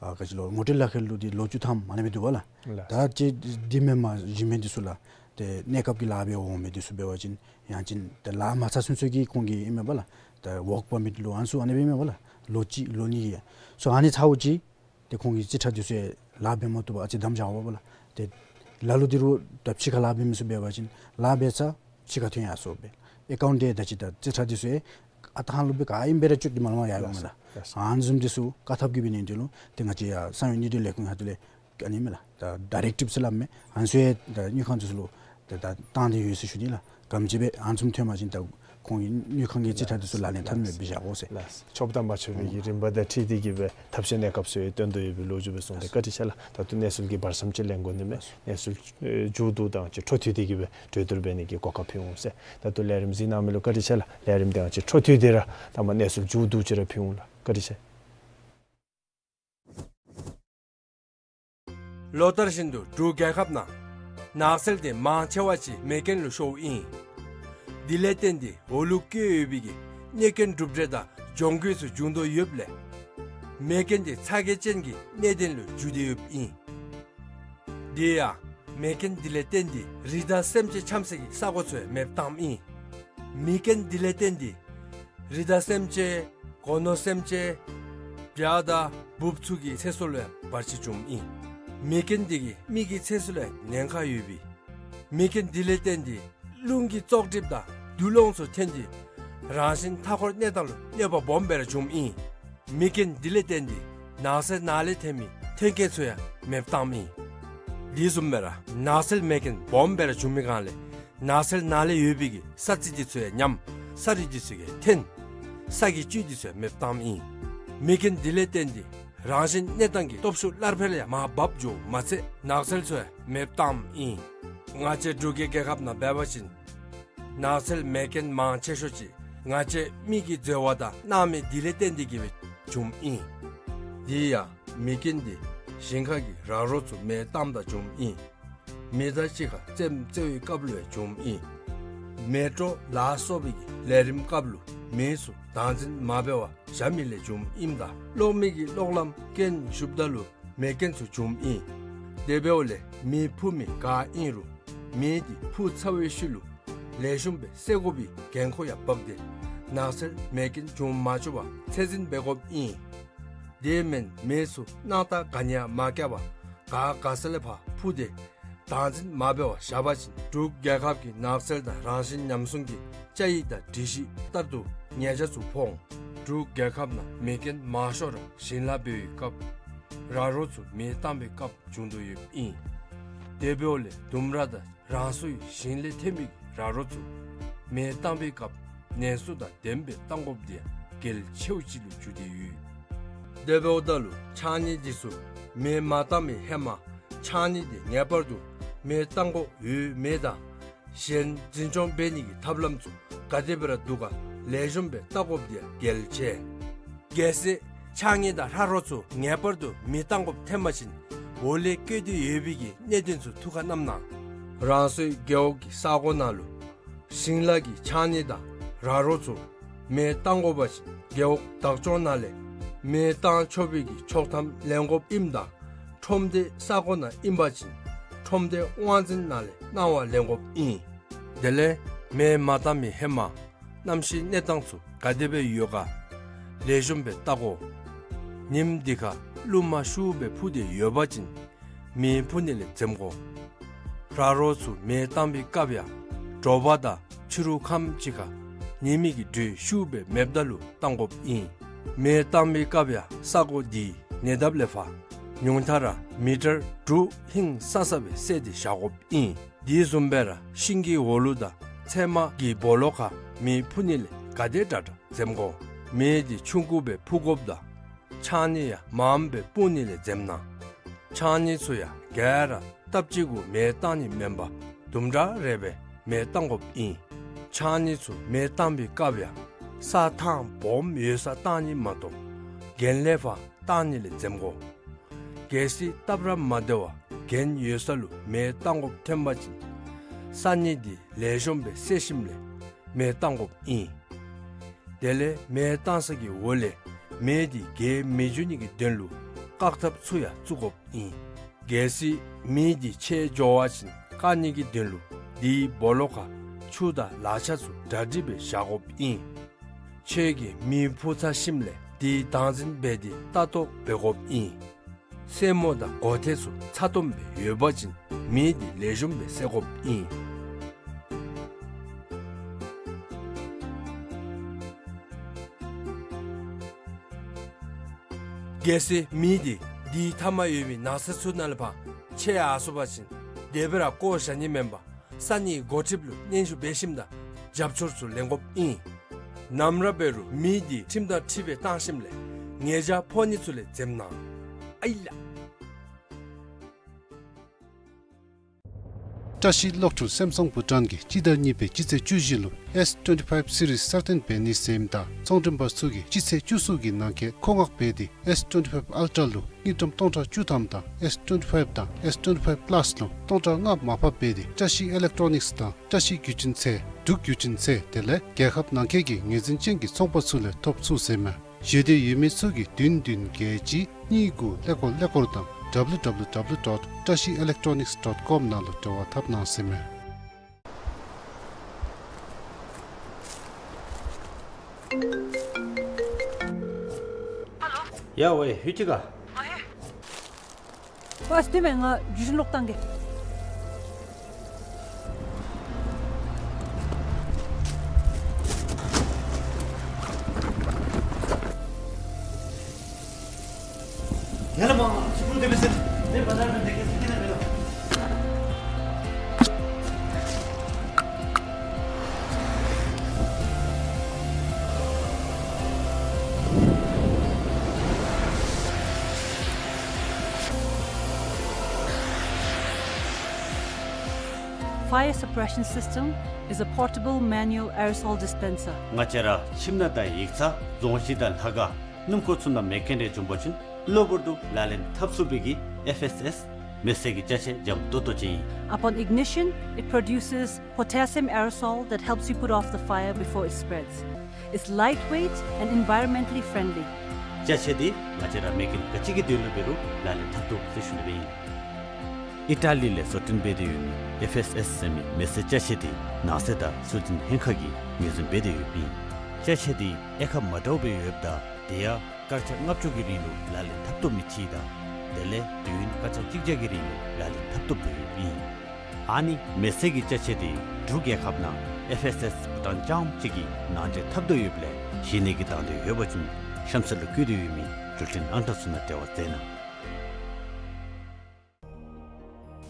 ཨ་ག་ཅི་ལོ་ངོ་སྤྲོད་ལག་ཁྱེར་ལུ་འདི་ལོ་བཅུ་ཐམ་ཨ་ནི་སྦེ་འདུག་པ་ལགས། ལགས། ད་ཅི་འདི་མེན་པར་གཞན་མི་འདི་ཚུ་ལགས། ཏེ་གནས་སྐབས་ཀྱི་ལཱ་འབད་འོང་མི་འདི་ཚུ་འབད་བ་ཅིན་ཡང་ཅིན་ཏེ་ལཱ་མ་ཚར་ཚུན་ཚོད་ཀྱི་ཁོང་གི་ཨིན་མས་པ་ལགས། ཏེ་ཝོརཀ་པར་མིཊ་ལོ་ཨ་ནི་ཚུ་ཨ་ནི་སྦེ་ཨིན་མས་པ་ལགས། ལོ་གཅིག་ལོ་གཉིས་ཀྱི་ཡ་སོ་ཨ་ནི་ཚརཝ་ཅིག་ཏེ་ཁོང་གི་རྩིས་ཁྲ་འདི་ཚུ་ཡང་ལཱ་འབད་མ་བཏུབ་པར་ཨ་ཙི་བསྡམས་བཞག་པ་ལགས། ཏེ་ལ་ལུ་འདི་རུ་ད་ཕྱི་ཁར་ལཱ་འབད་མི་ཚུ་འབད་བ་ཅིན་ལཱ་འབད་ཚར་ཕྱི་ཁར་ཐོན་ཡར་སོང་སྦེ་ཨེ་ཀའུནཊ་འདི་ད་ཅི་ད་རྩིས་ཁྲ་འདི་ཚུ་ཡང་ཨ་རྟག་ཧ་ལུགས་སྦེ་ག་ཨིནམ་སྦེ་ར་བཅུག་སྟེ་མ་ལོག་ཡར་འོང་མས་ལགས། ལགས་སོ། ཨ་ནི་བཟུམ་འདི་ཚུ་བཀག་ཐབས་ཀྱི་འབད་ནི་འདི་ལུ་ཏེ་ང་བཅས་ཡར་གསང་བའི་དངུལ་འབྲེལ་ལས་ཁུངས་ཁ་ཐུག་ལས་ཨ་ནི་མས་ལགས། ད་ཌའི་རེག་ཊིབ་ཟེར་སླབ་མས། ཨ་ནི་ཚུ་ཡང་ད་དངུལ་ཁང་འདི་ཚུ་ལུ་ད་ད་བཏང་སྟེ་ཡོད་ཟེར་ཞུ་ནི་ལགས། ག་དེམ་ཅིག་སྦེ་ཨ་ནི་བཟུམ་ཐོན་པ་ཅིན་ད་ཁོང་གི་དངུལ་ཁང་གི་རྩིས་ཁྲ་འདི་ཚུ་ལག་ལེན་འཐབ་ནི་མེདཔ་སྦེ་བཞག་དགོ་ཟེར། ལགས། ཆོགཔ་དང་མ་ཆོག་པའི་གི་རིམ་པ་དང་འཁྲིལ་ཏེ་གི་སྦེ་ཐབས་ཤེས་གནས་སྐབས་སུ་ཡང་སྟོན་དོ་ཡོད་པའི་ལོ་རྒྱུས་སྦེ་གསུངས་ཏེ་བཀའ་དྲིན་ཆེ་ལགས། ད་ལྟོ་གནས་ཚུལ་གྱི་བར་མཚམས་ཅིག་ལེན་དགོ་ནི་མས། གནས་ཚུལ་ཨེ་མཇུག་བསྡུ་དང་ཅིག་འཕྲོ་མཐུད་དེ་གི་སྦེ་གྲོས་བསྡུར་འབད་ནི་གི་གོ་སྐབས་ཕུལ་འོང་ཟེར། ད་ལྟོ་ལས་རིམ་གཟིགས་གནང་མི་ལུ་བཀའ་དྲིན་ཆེ་ལགས། ལས་རིམ་དེ་ཡང་ཅིག་འཕྲོ་མཐུད་དེ་ར་ད་མ་གནས་ཚུལ་མཇུག་བསྡུ་ཅིག་ར་ཕུལ་འོང་ལགས། བཀའ་དྲིན་ཆེ། ལོ་ལྟར་བཞིན་དུ་འབྲུག་རྒྱལ་ཁབ་ནང་ནགས་ཚལ་དེ་མང་ཆེ་བ་ཅིག་མེ་རྐྱེན་ལུ་ཤོརཝ་ཨིན། དེ་ལས་བརྟེན་ཏེ་འོག་ལུ་བཀོད་ཡོད་པའི་གི་གནོད་སྐྱོན་གྲུབ་འབྲས་དང་གྱོང་གུད་ཚུ་འབྱུང་དོ་ཡོདཔ་ལས་མེ་རྐྱེན་དེ་ཚ་གྱང་ཅན་གྱི་གནད་དོན་ལུ་འགྱུར་ཏེ་ཡོདཔ་ཨིན། དེ་ཡང་མེ་རྐྱེན་དེ་ལས་བརྟེན་ཏེ་རི་དྭགས་སེམས་ཅན་འཁྱམ་སའི་གི་ས་གོ་ཚུ་ཡང་མེདཔ་བཏངམ་ཨིན། མེ་རྐྱེན་དེ་ལས་བརྟེན་ཏེ་རི་དྭགས་སེམས་ཅན་སྒོ་ནོར་སེམས་ཅན་བྱ་དང་འབུཔ་ཚུ་གི་ཚེ་སྲོག་ལུ་ཡང་བར་ཆད་བྱུངམ་ཨིན། མེ་རྐྱེན་འདི་གིས་མི་གི་ཚེ་སྲོག་ལུ་ཉེན་ཁ་ཡོདཔ་ཨིན། མེ་རྐྱེན་འདི་ལས་བརྟེན་ཏེ་རླུང་གི་བཙོག་གྲིབ་དང་རྡུལ་སློང་ཚུ་ཐོན་ཏེ་རང་བཞིན་མཐའ་འཁོར་གནས་སྟངས་ལུ་གནོད་པ་སྦོམ་སྦེ་ར་འབྱུངམ་ཨིན། མེ་རྐྱེན་འདི་ལས་བརྟེན་ཏེ་ནགས་ཚལ་ནང་ལས་ཐོན་མི་ཐོན་སྐྱེད་ཚུ་ཡང་མེདཔ་བཏངམ་ཨིན། དེ་བཟུམ་སྦེ་ར་ནགས་ཚལ་མེ་རྐྱེན་སྦོམ་སྦེ་ར་འབྱུང་མི་སྒང་ལས་ནགས་ཚལ་ནང་ལས་ཡོད་པའི་གི་ས་རྩི་འདི་ཚུ་ཡང་ཉམས། ས་རུད་འདི་ཚུ་ཡང་ཐོན། ས་གི་བཅུད་འདི་ཚུ་ཡང་མེདཔ་བཏངམ་ཨིན། མེ་རྐྱེན་འདི་ལས་བརྟེན་ཏེ་རང་བཞིན་གནས་སྟངས་ཀྱི་སྟོབས་ཤུགས་སླར་འཕེལ་ཡང་མར་བབས་འགྱོཝ་མ་ཚད་ནགས་ཚལ་ཚུ་ཡང་མེདཔ་བཏངམ་ཨིན། ང་བཅས་འབྲུག་གི་རྒྱལ་ཁབ་ནང་འབད་བ་ཅིན་ནགས་ཚལ་མེ་རྐྱེན་མང་ཆེ་ཤོས་ཅིག་ང་བཅས་མི་གིས་འཛོལ་བ་དང་སྣང་མེད་འདི་ལས་བརྟེན་ཏེ་གིས་སྦེ་འབྱུངམ་ཨིན། དེ་ཡང་མེ་རྐྱེན་འདི་ཞིང་ཁ་གི་ར་རོ་ཚུ་མེ་བཏངམ་ད་འབྱུངམ་ཨིན། མེ་མདའ་གཅིག་ཁར་རྩེདམོ་རྩེ་བའི་སྐབས་ལུ་ཡང་འབྱུངམ་ཨིན། མེ་ཏོག་ལ་སོགས་པའི་གི་ལས་རིམ་སྐབས་ལུ་མེ་ཚུ་བདག་འཛིན་མ་འབད་བར་བཞག་མི་ལས་འབྱུངམ་ཨིནམ་ད་གློག་མེ་གི་གློག་ལམ་རྐྱེན་ཞུགསཔ་ད་ལུ་མེ་རྐྱེན་ཚུ་འབྱུངམ་ཨིན། དེ་འབདཝ་ལས་མེ་འཕུ་མི་ག་ཨིན་རུང་མེ་འདི་འཕུ་ཚར་བའི་ཤུལ་ལུ་ལེགས་ཤོམ་སྦེ་བསད་དགོ་པའི་འགན་ཁུར་ཡང་འབག་སྟེ་ནགས་ཚལ་མེ་རྐྱེན་འབྱུང་མ་བཅུག་པར་ཚད་འཛིན་འབད་དགོཔ་ཨིན། དེ་མེན་མེ་ཚུ་སྣང་ཐག་ག་ནི་ཡང་མ་བཀལ་བར་ག་དགའ་ས་ལས་ཕར་འཕུ་སྟེ་བདག་འཛིན་མ་འབད་བར་བཞག་པ་ཅིན་འབྲུག་རྒྱལ་ཁབ་ཀྱི་ནགས་ཚལ་དང་རང་བཞིན་ཉམས་སྲུང་གི་བཅའ་ཡིག་དང་སྒྲིག་གཞི་ལྟར་དུ་ཉེས་ཆད་ཚུ་ཕོག་འོང་། འབྲུག་རྒྱལ་ཁབ་ནང་མེ་རྐྱེན་མང་ཤོས་ར་ཞིང་ལཱ་འབད་བའི་སྐབས་ར་རོ་ཚུ་མེ་བཏང་བའི་སྐབས་འབྱུང་དོ་ཡོདཔ་ཨིན། དེ་འབདཝ་ལས་ལྡུམ་ར་དང་རང་སོའི་ཞིང་ལས་ཐོན་མི་ར་རོ་ཚུ་མེ་བཏང་བའི་སྐབས་ནན་སུ་དང་ལྡནམ་སྦེ་བཏང་དགོཔ་འདི་ཡང་གལ་ཆེཝ་ཅིག་ལུ་གྱུར་ཏེ་ཡོད། དེ་འབདཝ་ད་ལུ་ཕྱགས་སྙིགས་འདི་ཚུ་མེ་མ་བཏང་བའི་ཧེ་མ་ཕྱགས་སྙིགས་འདི་ངེས་པར་དུ་མེ་བཏང་དགོཔ་ཡོད་མེད་དང་གཞན་འཛིན་སྐྱོང་འབད་ནི་གི་ཐབས་ལམ་ཚུ་ག་དེ་སྦེ་ར་འདུག་ག་ལེགས་ཤོམ་སྦེ་བལྟ་དགོཔ་འདི་ཡང་གལ་ཆེ། གལ་སྲིད་ཕྱགས་སྙིགས་དང་ར་རོ་ཚུ་ངེས་པར་དུ་མེ་བཏང་དགོཔ་ཐོན་པ་ཅིན་འོག་ལས་བཀོད་དེ་ཡོད་པའི་གི་གནད་དོན་ཚུ་ཐུགས་ཁར་བསྣམ་གནང་། རང་སོའི་རྒེད་འོག་གི་ས་གོ་ནང་ལུ་ཞིང་ལཱ་གི་ཕྱགས་སྙིགས་དང་ར་རོ་ཚུ་མེ་བཏང་དགོ་པ་ཅིན་རྒེད་འོག་བདག་སྐྱོང་ནང་ལས་མེ་བཏང་ཆོག་པའི་གི་ཆོག་ཐམ་ལེན་དགོཔ་ཨིནམ་ད་ཁྲོམ་སྡེ་ས་གོ་ནང་ཨིན་པ་ཅིན་ཁྲོམ་སྡེ་དབང་འཛིན་ནང་ལས་གནང་བ་ལེན་དགོཔ་ཨིན། དེ་ལས་མེ་མ་བཏང་མི་ཧེ་མ་གནམ་གཤིས་གནས་སྟངས་ཚུ་ག་དེ་སྦེ་ཡོད་ག་ལེགས་ཤོམ་སྦེ་བལྟ་དགོ། ཉིནམ་འདི་ཁར་རླུང་མ་ཤུགས་སྦེ་འཕུ་སྟེ་ཡོད་པ་ཅིན་མེ་འཕུ་ནི་ལས་འཛེམ་དགོ། ར་རོ་ཚུ་མེ་བཏང་བའི་སྐབས་ཡང་དྲོ་པ་དང་ཕྱི་རུ་ཁམས་ཅིག་ཁར་ཉི་མའི་གི་དྲོད་ཤུགས་སྦེ་མེདཔ་ད་ལུ་བཏང་དགོཔ་ཨིན། མེ་བཏང་བའི་སྐབས་ཡང་ས་གོ་འདི་ཉེ་འདབས་ལས་ཕར་ཉུང་མཐའ་ར་མི་ཊར་དྲུག་ཧིང་སང་ས་སྦེ་བསལ་ཏེ་བཞག་དགོཔ་ཨིན། དེ་བཟུམ་སྦེ་ར་ཤིང་གི་འོག་ལུ་དང་ཚལ་མ་གི་སྦོ་ལོགས་ཁར་མེ་འཕུ་ནི་ལས་ག་དེ་དྲག་དྲག་འཛེམ་དགོ། མེ་འདི་ཆུང་ཀུ་སྦེ་འཕུ་དགོཔ་དང་ཕྱགས་སྙིགས་ཡང་མངམ་སྦེ་སྤུང་ནི་ལས་འཛེམ་གནང་། ཕྱགས་སྙིགས་ཚུ་ཡང་ག་ར་སྟབས་གཅིག་གུ་མེ་བཏང་ནི་མེན་པར་དུམ་གྲ་རེ་སྦེ་མེ་བཏང་དགོཔ་ཨིན། ཕྱགས་སྙིགས་ཚུ་མེ་བཏང་བའི་སྐབས་ཡང་ས་ཐང་སྦོམ་ཡོད་སར་བཏང་ནི་མ་གཏོགས་གྱེན་ལས་ཕར་བཏང་ནི་ལས་འཛེམ་དགོ། གལ་སྲིད་སྟབས་ར་མ་བདེ་བར་གྱེན་ཡོད་ས་ལུ་མེ་བཏང་དགོཔ་ཐོན་པ་ཅིན་ས་སྙིགས་འདི་ལེགས་ཤོམ་སྦེ་བསལ་ཞིནམ་ལས་མེ་བཏང་དགོཔ་ཨིན། དེ་ལས་མེ་བཏང་ས་གི་འོག་ལས་མེ་འདི་རྒྱས་མི་འགྱོ་ནི་གི་དོན་ལུ་བཀག་ཐབས་ཚུ་ཡང་བཙུགས་དགོཔ་ཨིན། གལ་སྲིད་མེ་འདི་ཆད་འགྱོ་བ་ཅིན་བཀག་ནི་གི་དོན་ལུ་དེའི་སྦོ་ལོགས་ཁར་ཆུ་དང་ལག་ཆ་ཚུ་གྲ་སྒྲིག་སྦེ་བཞག་དགོཔ་ཨིན། ཁྱོད་ཀྱིས་མེ་འཕུ་ཚར་ཞིནམ་ལས་དེ་བདག་འཛིན་འབད་དེ་ལྟ་རྟོག་འབད་དགོཔ་ཨིན། སེན་མོ་དང་མགོ་ཐད་ཚུ་ཚ་ཏོམ་སྦེ་ཡོད་པ་ཅིན་མེ་འདི་ལེགས་ཤོམ་སྦེ་བསད་དགོཔ་ཨིན། གལ་སྲིད་མེ་འདི་དེའི་མཐའ་མར་ཡོད་པའི་ནགས་ཚལ་ཚུ་ནང་ལས་ཕར་ཆད་ཡར་སོང་པ་ཅིན་དེ་སྦེ་ར་བཀོ་བཞག་ནི་མེན་པར་ས་གནས་འགོ་ཁྲིདཔ་ལུ་སྙན་ཞུ་འབད་ཞིནམ་ད་རྒྱབ་སྐྱོར་ཚུ་ལེན་དགོཔ་ཨིན། ནམ་ར་འབད་རུང་མེ་འདི་ཁྲིམས་དང་འཁྲིལ་སྦེ་བཏང་ཞིནམ་ལས་ཉེས་བྱ་ཕོག་ནི་ཚུ་ལས་འཛེམ་གནང་། ཨའི་ལགས། བཀྲ་ཤིས་གློག་འཕྲུལ་སེམ་སོང་བུ་ཊཱན་གྱིས་སྤྱི་ཟླ་གཉིས་པའི་སྤྱི་ཚེས་བཅུ་བཞི་ལུ་S twenty-five series གསར་བཏོན་འབད་ནི་ཟེར་ཨིནམ་ད་ཚོང་འགྲེམས་པ་ཚུ་གིས་སྤྱི་ཚེས་བཅུ་གསུམ་གྱི་ནང་འཁོད་མཁོ་མངགས་འབད་དེ་S twenty-five Ultra ལུ་དངུལ་ཀྲམ་སྟོང་ཕྲག་བཅུ་ཐམ་དང་S twenty-five དང་S twenty-five Plus ལུ་སྟོང་ཕྲག་ལྔ་མར་ཕབ་འབད་དེ་བཀྲ་ཤིས་ཨི་ལེག་ཊོ་ནིགསི་དང་བཀྲ་ཤིས་བརྒྱུད་འཕྲིན་ཚད་འབྲུག་བརྒྱུད་འཕྲིན་ཚད་དེ་ལས་རྒྱལ་ཁབ་ནང་འཁོད་ཀྱི་ངོས་འཛིན་ཅན་གྱི་ཚོང་པ་ཚུ་ལས་ཐོབ་ཚུགས་ཟེར་མས། ཞེ་འདོད་ཡོད་མི་ཚུ་གིས་བདུན་བདུན་བརྒྱད་གཅིག་གཉིས་དགུ་ཀླད་ཀོར་ཀླད་ཀོར་དང་W W W dot trashielelectronics dot com ནང་ལུ་འབྲེལ་བ་འཐབ་གནང་ཟེར་མས། ཡ་ཝེ་ཧུ་ཅི་ག། ཨ་ཧེ། ཨ་སྟེ་མེན་ང་རྒྱུ་ཞིན་ལོག་བཏང་གེ། ཡ་ལ་མ་ཚུགས་དེ་མི་ཟེར། དེ་བ་ད་ར་དེ་ག་ཚིག་གི་ན་མེད་ལ། Fire suppression system is a portable manual aerosol dispenser. ང་བཅས་ར་ཁྱིམ་ནང་དང་ཡིག་ཚང་རྫོང་གཞི་དང་ལྷ་ཁང་སྣུམ་འཁོར་ཚུ་ནང་མེ་རྐྱེན་རེ་བྱུང་པ་ཅིན་གློ་བུར་དུ་ལག་ལེན་འཐབ་ཚུགས་པའི་གི་ཨེཕ་ཨེསི་ཨེསི་མེ་བསད་ཀྱི་ཅ་ཆས་འཇམ་ཏོང་ཏོ་ཅིག་ཨིན། Upon ignition, it produces potassium aerosol that helps you put off the fire before it spreads. It's lightweight and environmentally friendly. ཅ་ཆས་འདི་ང་བཅས་ར་མེ་རྐྱེན་ག་ཅི་གི་དོན་ལུ་འབད་རུང་ལག་ལེན་འཐབ་ཚུགས་ཟེར་ཞུ་ནི་སྦེ་ཨིན། ཨི་ཊ་ལི་ལས་བཟོ་སྐྲུན་འབད་དེ་ཡོད་མི་ཨེཕ་ཨེསི་ཨེསི་ཟེར་མི་མེ་བསད་ཅ་ཆས་འདི་ནང་སྲིད་དང་སྲོལ་འཛིན་ལྷན་ཁག་གིས་ངོས་འཛིན་འབད་དེ་ཡོདཔ་ཨིན། ཅ་ཆས་འདི་དབྱེ་ཁག་མ་འདྲཝ་སྦེ་ཡོདཔ་ད་དེ་ཡང་སྐར་ཆ་ལྔ་བཅུ་གི་རིང་ལུ་ལག་ལེན་འཐབ་བཏུབ་མི་ཅིག་དང་དེ་ལས་དུས་ཡུན་སྐར་ཆ་གཅིག་བརྒྱ་གི་རིང་ལུ་ལག་ལེན་འཐབ་བཏུབ་སྦེ་ཡོདཔ་ཨིན། ཨ་ནི་མེ་བསད་ཀྱི་ཅ་ཆས་འདི་འབྲུག་རྒྱལ་ཁབ་ནང་ཨེཕ་ཨེསི་ཨེསི་བུ་ཊཱན་རྐྱངམ་གཅིག་གིས་ནང་འདྲེན་འཐབ་དོ་ཡོདཔ་ལས་གཞི་གནས་ཀྱི་དང་འདོད་ཡོད་པ་ཅིན་གཤམ་གསལ་ལུ་བཀོད་དེ་ཡོད་མི་འགྲུལ་འཕྲིན་ཨང་གྲངས་ཚུ་ནང་འབྲེལ་བ་མཛད་གནང་།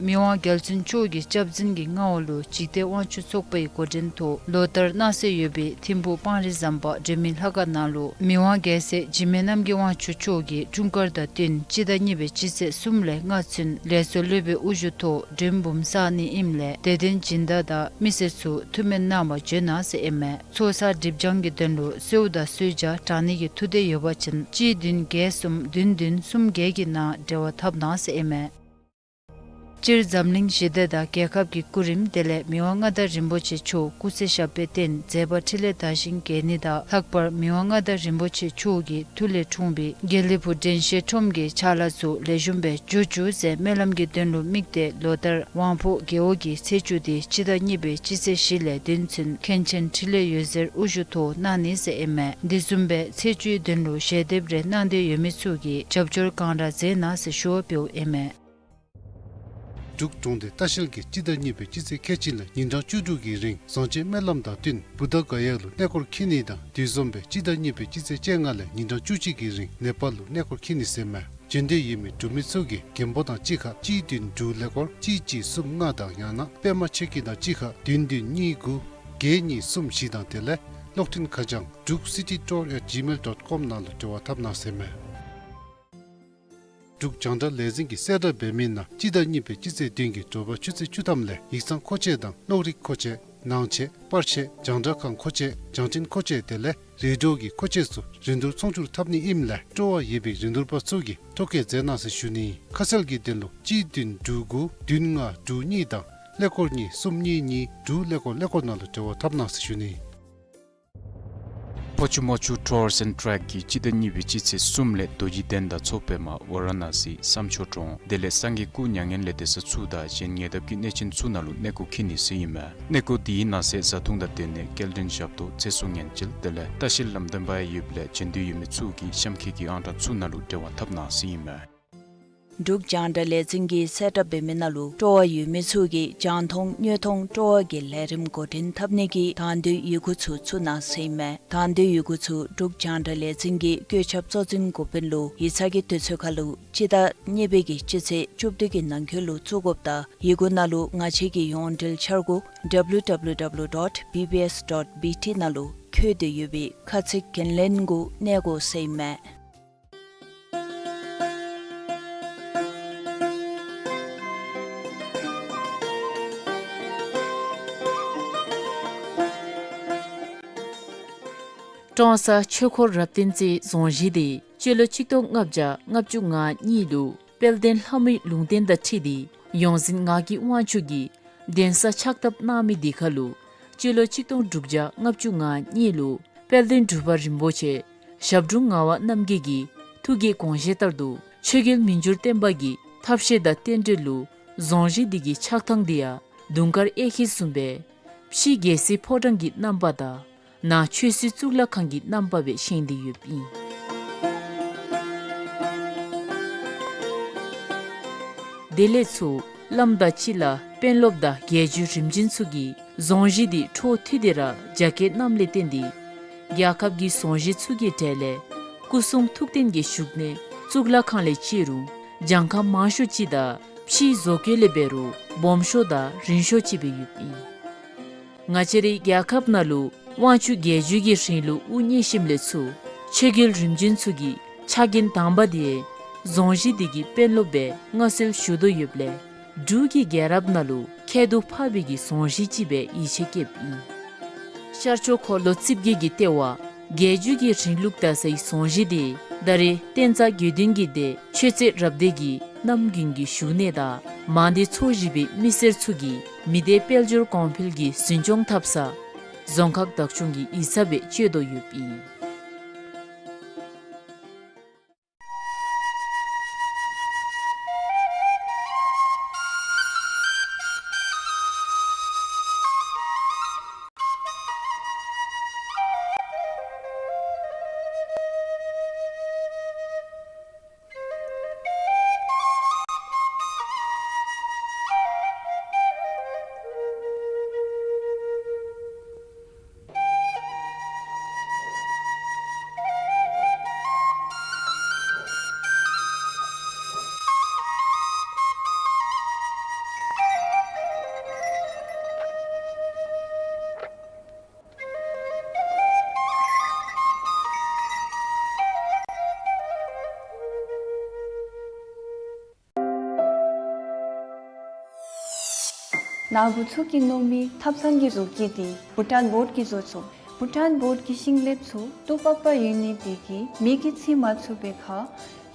མི་དབང་རྒྱལ་བཙུན་མཆོག་གི་སྐྱབས་འཛིན་གྱི་མངའ་འོག་ལུ་འཇིག་རྟེན་དབང་ཕྱུག་ཚོགས་པའི་འགོ་འདྲེན་ཐོག་ལོ་ལྟར་གནང་སྲོལ་ཡོད་པའི་ཐིམ་ཕུག་སྤང་རི་ཟམ་པ་འབྲུག་མི་ལྷ་ཁང་ནང་ལུ་མི་དབང་རྒྱལ་སྲས་འཇིགས་མེད་རྣམ་རྒྱལ་དབང་ཕྱུག་མཆོག་གི་འཁྲུངས་སྐར་དང་བསྟུན་སྤྱི་ཟླ་གཉིས་པའི་སྤྱི་ཚེས་གསུམ་ལས་ལྔ་ཚུན་ལས་ཚོགས་སློབ་དཔོན་དབུ་བཞུགས་ཐོག་མགྲོན་འབུམ་བསག་ནི་ཨིནམ་ལས་དད་ལྡན་སྦྱིན་བདག་དང་མི་སེར་ཚུ་ཐུགས་སྨོན་གནང་བར་བྱོན་གནང་ཟེར་ཨིན་མས། ཚོགས་བསགས་སྒྲིབ་སྦྱང་གི་དོན་ལུ་གསོལཝ་དང་གསོལ་ཇ་དྲང་ནི་གི་ཐུགས་འདོད་ཡོད་པ་ཅིན་གཅིག་བདུན་བརྒྱད་གསུམ་བདུན་བདུན་གསུམ་བརྒྱད་ཀྱི་ནང་འབྲེལ་བ་འཐབ་གནང་ཟེར་ཨིན་མས། སྤྱིར་འཛམ་གླིང་ཞི་བདེ་དང་རྒྱལ་ཁབ་ཀྱི་སྐུ་རིམ་དེ་ལས་མི་དབང་མངའ་བདག་རིན་པོ་ཆེ་མཆོག་སྐུ་ཚེ་ཞབས་པད་བརྟན་མཛད་པ་འཕྲིན་ལས་དར་ཞིང་རྒྱས་ནི་དང་ལྷག་པར་མི་དབང་མངའ་བདག་རིན་པོ་ཆེ་མཆོག་གི་མཐུ་ལས་འཁྲུངས་པའི་དགེ་ལེགས་ཕུག་དྲན་ཤེས་ཁྲོམ་གྱི་ཕྱག་ལཱ་ཚུ་ལེགས་ཤོམ་སྦེ་འགྱོ་བཅུག་ཟེར་སྨོན་ལམ་གྱི་དོན་ལུ་དམིགས་ཏེ་ལོ་ལྟར་དབང་ཕོངས་རྒེད་འོག་གི་ཚེས་བཅུ་དེ་སྤྱི་ཟླ་གཉིས་པའི་སྤྱི་ཚེས་བཞི་ལས་བདུན་ཚུན་མཁན་ཆེན་འཕྲིན་ལས་འོད་ཟེར་དབུ་བཞུགས་ཐོག་གནང་ནི་ཟེར་ཨིན་མས། དེ་བཟུམ་སྦེ་ཚེས་བཅུའི་དོན་ལུ་ཞལ་འདེབས་རེ་གནང་འདོད་ཡོད་མི་ཚུ་གིས་རྒྱབ་སྐྱོར་གང་དྲག་མཛད་གནང་ཟེར་ཞུ་བ་འབདཝ་ཨིན་མས། འབྲུག་གྲོང་སྡེ་ལྟ་བཤལ་གྱིས་སྤྱི་ཟླ་གཉིས་པའི་སྤྱི་ཚེས་ཁལ་གཅིག་ལས་ཉིན་གྲངས་བཅུ་དྲུག་གི་རིང་བཟང་བྱེད་སྨོན་ལམ་དང་བསྟུན་བུདྡྷ་ག་ཡ་ལུ་གནས་སྐོར་འཁྱིད་ནི་དང་དེ་བཟུམ་སྦེ་སྤྱི་ཟླ་གཉིས་པའི་སྤྱི་ཚེས་བཅོ་ལྔ་ལས་ཉིན་གྲངས་བཅུ་གཅིག་གི་རིང་ནེ་པཱལ་ལུ་གནས་སྐོར་འཁྱིད་ནི་ཟེར་མས། བྱོན་འདོད་ཡོད་མི་འབྲུག་མི་ཚུ་གིས་རྒན་པོ་དང་གཅིག་ཁར་གཅིག་བདུན་དྲུག་ཀླད་ཀོར་གཅིག་གཅིག་གསུམ་ལྔ་དང་ཡང་ན་པདྨ་ཆོས་སྐྱིད་དང་གཅིག་ཁར་བདུན་བདུན་གཉིས་དགུ་བརྒྱད་གཉིས་གསུམ་བཞི་དང་དེ་ལས་གློག་འཕྲིན་ཁ་བྱང་druk city tour at gmail dot com ནང་ལུ་འབྲེལ་བ་འཐབ་གནང་ཟེར་མས། འབྲུག་རྒྱང་བསྒྲགས་ལས་འཛིན་གྱིས་གསལ་བསྒྲགས་འབད་མི་ནང་སྤྱི་ཟླ་གཉིས་པའི་སྤྱི་ཚེས་བདུན་གྱི་དྲོ་པ་ཆུ་ཚོད་བཅུ་ཐམ་ལས་ཡིག་ཚང་མཁོ་ཆས་དང་གློག་རིག་མཁོ་ཆས་ནང་ཆས་པར་ཆས་རྒྱང་བསྒྲགས་ཁང་མཁོ་ཆས་རྒྱང་འཕྲིན་མཁོ་ཆས་དེ་ལས་རེ་ཌི་ཡོ་གི་མཁོ་ཆས་ཚུ་རིན་བསྡུར་ཚོང་བསྒྱུར་འཐབ་ནི་ཨིནམ་ལས་སྤྲོ་བ་ཡོད་པའི་རིན་བསྡུར་པ་ཚུ་གིས་ཐོ་བཀོད་མཛད་གནང་ཟེར་ཞུ་ནི། ཁ་གསལ་གྱི་དོན་ལུ་གཅིག་བདུན་དྲུག་དགུ་བདུན་ལྔ་དྲུག་གཉིས་དང་ཀླད་ཀོར་གཉིས་གསུམ་གཉིས་གཉིས་དྲུག་ཀླད་ཀོར་ཀླད་ཀོར་ནང་ལུ་འབྲེལ་བ་འཐབ་གནང་ཟེར་ཞུ་ནི། ཕོ་ཆུ་མོ་ཆུ་ཊུར་ཨརསི་ཨེནཌ་ཊེག་གིས་སྤྱི་ཟླ་གཉིས་པའི་སྤྱི་ཚེས་གསུམ་ལས་རྡོ་རྗེ་གདན་དང་མཚོ་པདྨ་ཝ་ར་ཎ་སི་བསམ་མཆོག་གྲོང་དེ་ལས་སངས་རྒྱས་སྐུ་མྱ་ངན་ལས་འདས་ས་ཚུ་དང་གཞན་ཉེ་འདབས་ཀྱི་གནས་ཆེན་ཚུ་ནང་ལུ་གནས་སྐོར་འཁྱིད་ནི་ཟེར་ཨིན་མས། གནས་སྐོར་དེའི་ནང་གསེས་བཟའ་འཐུང་དང་སྡོད་གནས་སྐྱེལ་འདྲེན་ཞབས་ཏོག་ཚེ་སྲོག་ཉེན་བཅོལ་དེ་ལས་ལྟ་བཤལ་ལམ་སྟོན་པ་ཡང་ཡོདཔ་ལས་བྱོན་འདོད་ཡོད་མི་ཚུ་གིས་གཤམ་འཁོད་ཀྱི་ཨང་གྲངས་ཚུ་ནང་ལུ་འབྲེལ་བ་འཐབ་གནང་ཟེར་ཨིན་མས། འབྲུག་རྒྱང་བསྒྲགས་ལས་འཛིན་གྱིས་གསལ་བསྒྲགས་འབད་མི་ནང་ལུ་སྤྲོ་བ་ཡོད་མི་ཚུ་གིས་རྒྱང་མཐོང་དངོས་མཐོང་སྤྲོ་བ་གི་ལས་རིམ་འགོ་འདྲེན་འཐབ་ནི་གི་དང་འདོད་ཡི་གུ་ཚུ་བཙུགས་གནང་ཟེར་ཨིན་མས། དང་འདོད་ཡི་གུ་ཚུ་འབྲུག་རྒྱང་བསྒྲགས་ལས་འཛིན་གྱི་བཀོད་ཁྱབ་གཙོ་འཛིན་འགོ་དཔོན་ལུ་ཡིག་ཚང་གི་དུས་ཚོད་ཁར་ལུ་སྤྱི་ཟླ་གཉིས་པའི་གི་སྤྱི་ཚེས་བཅུ་བདུན་གྱི་ནང་འཁོད་ལུ་བཙུགས་དགོཔ་དང་ཡི་གུ་ནང་ལུ་ང་བཅས་ཀྱི་ཡོངས་འབྲེལ་འཆར་སྒོ་W W W dot B B S dot B T ནང་ལུ་འཁོད་དེ་ཡོད་པའི་ཁ་ཚིག་འགན་ལེན་གུ་གནས་དགོ་ཟེར་ཨིན་མས། ཀྲོང་གསར་ཆོས་འཁོར་རབ་བརྟན་རྩེ་རྫོང་གཞིས་འདི་སྤྱི་ལོ་ཆིག་སྟོང་ལྔ་བརྒྱ་ལྔ་བཅུ་ང་གཉིས་ལུ་དཔལ་ལྡན་ལྷ་མོའི་ལུང་བསྟན་དང་འཁྲིལ་ཏེ་ཡོངས་འཛིན་ངག་གི་དབང་ཕྱུག་གིས་གདན་ས་ཕྱག་བཏབ་གནང་མི་འདི་ཁར་ལུ་སྤྱི་ལོ་ཆིག་སྟོང་དྲུག་བརྒྱ་ལྔ་བཅུ་ང་གཉིས་ལུ་དཔལ་ལྡན་འབྲུག་པ་རིན་པོ་ཆེ་ཞབས་དྲུང་ངག་དབང་རྣམ་རྒྱལ་གྱི་ཐུགས་ཀྱི་དགོངས་བཞེད་ལྟར་དུ་ཆོས་རྒྱལ་མི་འགྱུར་བརྟན་པ་གི་ཐབས་ཤེས་དང་རྟེན་འབྲེལ་ལུ་རྫོང་གཞིས་འདི་གི་ཆགས་ཐངས་འདི་ཡང་དུང་དཀར་གཡས་འཁྱིལ་བཟུམ་སྦེ་ཕྱི་རྒྱལ་སྲིད་ཕོ་བྲང་གི་རྣམ་པ་དང་ནང་ཆོས་སྲིད་གཙུག་ལག་ཁང་གི་རྣམ་པ་སྦེ་བཞེངས་ཏེ་ཡོདཔ་ཨིན། དེ་ལས་ཚུར་བླམ་དང་ཅིག་ལ་དཔོན་སློབ་དང་རྒྱལ་བརྒྱུད་རིམ་བྱོན་ཚུ་གིས་རྫོང་གཞི་འདི་འཕྲོ་མཐུད་དེ་ར་རྒྱ་སྐྱེད་གནངམ་ལས་བརྟེན་ཏེ་རྒྱལ་ཁབ་ཀྱི་རྫོང་གཞི་ཚུ་གི་གྲས་ལས་སྐུ་གསུང་ཐུགས་རྟེན་གྱི་བཞུགས་གནས་གཙུག་ལག་ཁང་ལས་བཅད་རུང་གྱངས་ཁ་མང་ཤོས་ཅིག་དང་ཕྱིའི་བཟོ་བཀོད་ལས་འབད་རུང་སྦོམ་ཤོས་དང་རིང་ཤོས་ཅིག་སྦེ་ཡོདཔ་ཨིན། ང་བཅས་རའི་རྒྱལ་ཁབ་ནང་ལུ་དབང་ཕྱུག་རྒྱལ་བརྒྱུད་ཀྱི་རིང་ལུགས་དབུ་བརྙེས་ཞིནམ་ལས་ཚུར་ཆོས་རྒྱལ་རིམ་བྱོན་ཚུ་གི་ཕྱག་འགན་དང་པ་དེ་རྫོང་གཞི་འདི་གི་དཔོན་སློབ་སྦེ་མངའ་གསོལ་ཞུ་དོ་ཡོདཔ་ལས་འབྲུག་གི་རྒྱལ་རབས་ནང་ལུ་ཁྱད་དུ་འཕགས་པའི་གི་རྫོང་གཞི་ཅིག་སྦེ་ཡིད་ཆེས་བསྐྱེདཔ་ཨིན། ཤར་ཕྱོགས་འཁོར་ལོ་རྩིབས་བརྒྱད་ཀྱི་ལྟེ་བ་རྒྱལ་བརྒྱུད་ཀྱི་རིང་ལུགས་དར་སའི་རྫོང་གཞི་དེ་ད་རེས་བསྟན་རྩ་དགེ་འདུན་གྱི་སྡེ་ཆོས་རྩེ་རབ་སྡེ་གི་རྣམ་རྒྱུན་གྱི་བཞུགས་གནས་དང་མང་སྡེ་ཚོ་བཞི་པའི་མི་སེར་ཚུ་གིས་མི་སྡེ་དཔལ་འབྱོར་གོང་འཕེལ་གྱི་འཛིན་སྐྱོང་འཐབ་ས་རྫོང་ཁག་བདག་སྐྱོང་གི་ཡིག་ཚང་སྦེ་སྤྱོད་དོ་ཡོདཔ་ཨིན། ནཱ་བུ་ཚུ་གིས་མནོ་མི་ཐབ་ཚང་གི་བཟོ་བཀོད་འདི་བྷུ་ཊཱན་བོཌ་ཀྱིས་བཟོ་ཚུགས། བྷུ་ཊཱན་བོཌ་ཀྱི་ཤིང་ལེབ་ཚུ་ཏོག་པག་པ་ཡོད་ནི་དེ་གིས་མེ་གིས་འཚིག་མ་ཚུགས་པའི་ཁར་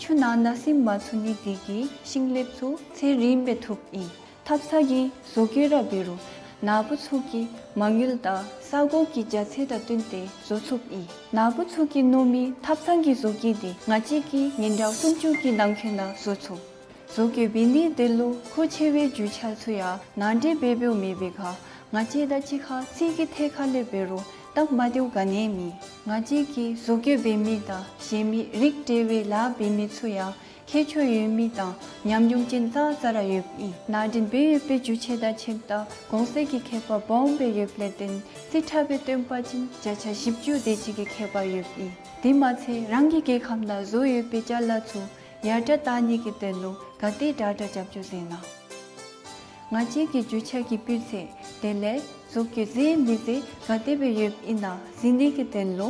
ཆུ་ནང་ན་སིམ་མ་ཚུགས་ནི་དེ་གིས་ཤིང་ལེབ་ཚུ་ཚད་རིངམ་སྦེ་ཐུབ་ཨིན། ཐབ་ཚང་གི་བཟོ་བཀོད་ར་འབད་རུང་ནཱ་བུ་ཚུ་གིས་མ་དངུལ་དང་ས་གོ་གི་རྒྱ་ཚད་དང་བསྟུན་ཏེ་བཟོ་ཚུགསཔ་ཨིན། ནཱ་བུ་ཚུ་གིས་མནོ་མི་ཐབ་ཚང་གི་བཟོ་བཀོད་འདི་ང་བཅས་ཀྱིས་ཉིན་གྲངས་སུམ་ཅུ་གི་ནང་འཁོད་ནང་བཟོ་ཚུགས། བཟོ་བཀོད་འབད་ནི་དེ་ལུ་མཁོ་ཆེ་བའི་རྒྱུ་ཆ་ཚུ་ཡང་ནང་འདྲེན་འབད་འབདཝ་མེད་པའི་ཁར་ང་བཅས་དང་གཅིག་ཁར་རྩིས་ཀྱི་ཐད་ཁར་ལས་འབད་རུང་སྟབས་མ་བདེཝ་ག་ནི་ཡང་མེད། ང་བཅས་ཀྱིས་བཟོ་བཀོད་འབད་མི་དང་གཞན་མི་རིགས་འདྲ་བའི་ལཱ་འབད་མི་ཚུ་ཡང་མཁས་མཆོག་ཡོད་མི་དང་ཉམས་མྱོང་ཅན་ཙང་ཙ་ར་ཡོདཔ་ཨིན། ནང་འདྲེན་འབད་ཡོད་པའི་རྒྱུ་ཆ་དང་ཕྱདཔ་ད་གོང་ཚད་ཀྱི་ཁྱད་པར་སྦོམ་སྦེ་ཡོདཔ་ལས་བརྟེན་རྩིས་ཁྲ་སྦེ་སྟོན་པ་ཅིན་བརྒྱ་ཆ་བཞི་བཅུ་དེ་ཅིག་གི་ཁྱད་པར་ཡོདཔ་ཨིན། དེ་མ་ཚད་རང་གི་རྒྱལ་ཁམས་ནང་བཟོ་ཡོད་པའི་ཅ་ལ་ཚུ་ཡར་དྲག་གཏང་ནི་གི་དོན་ལུ་ག་དེ་དྲག་དྲག་རྒྱབ་སྐྱོར་མཛད་གནང་། ང་བཅས་ཀྱི་རྒྱུ་ཆ་གི་སྤུས་ཚད་དེ་ལས་བཟོ་བཀོད་མཛད་མི་ཚུ་ག་དེ་སྦེ་ཡོདཔ་ཨིན་ན་གཟིགས་ནི་གི་དོན་ལུ་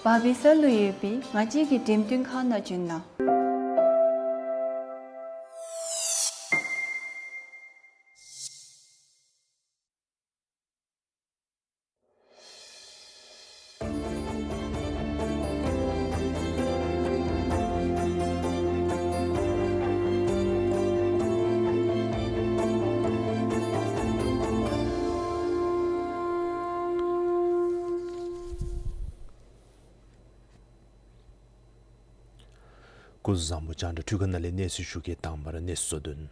བར་པའི་ས་ལུ་ཡོད་པའི་ང་བཅས་ཀྱི་འགྲེམས་སྟོན་ཁང་ནང་བྱོན་གནང་། སྐུ་གཟུགས་བཟང་པོ། རྒྱང་བསྒྲགས་འཕྲུལ་ཁང་ནང་ལས་གནས་ཚུལ་ཞུ་གེ། དང་པ་ར་གནས་ཚུལ་གཙོ་དོན།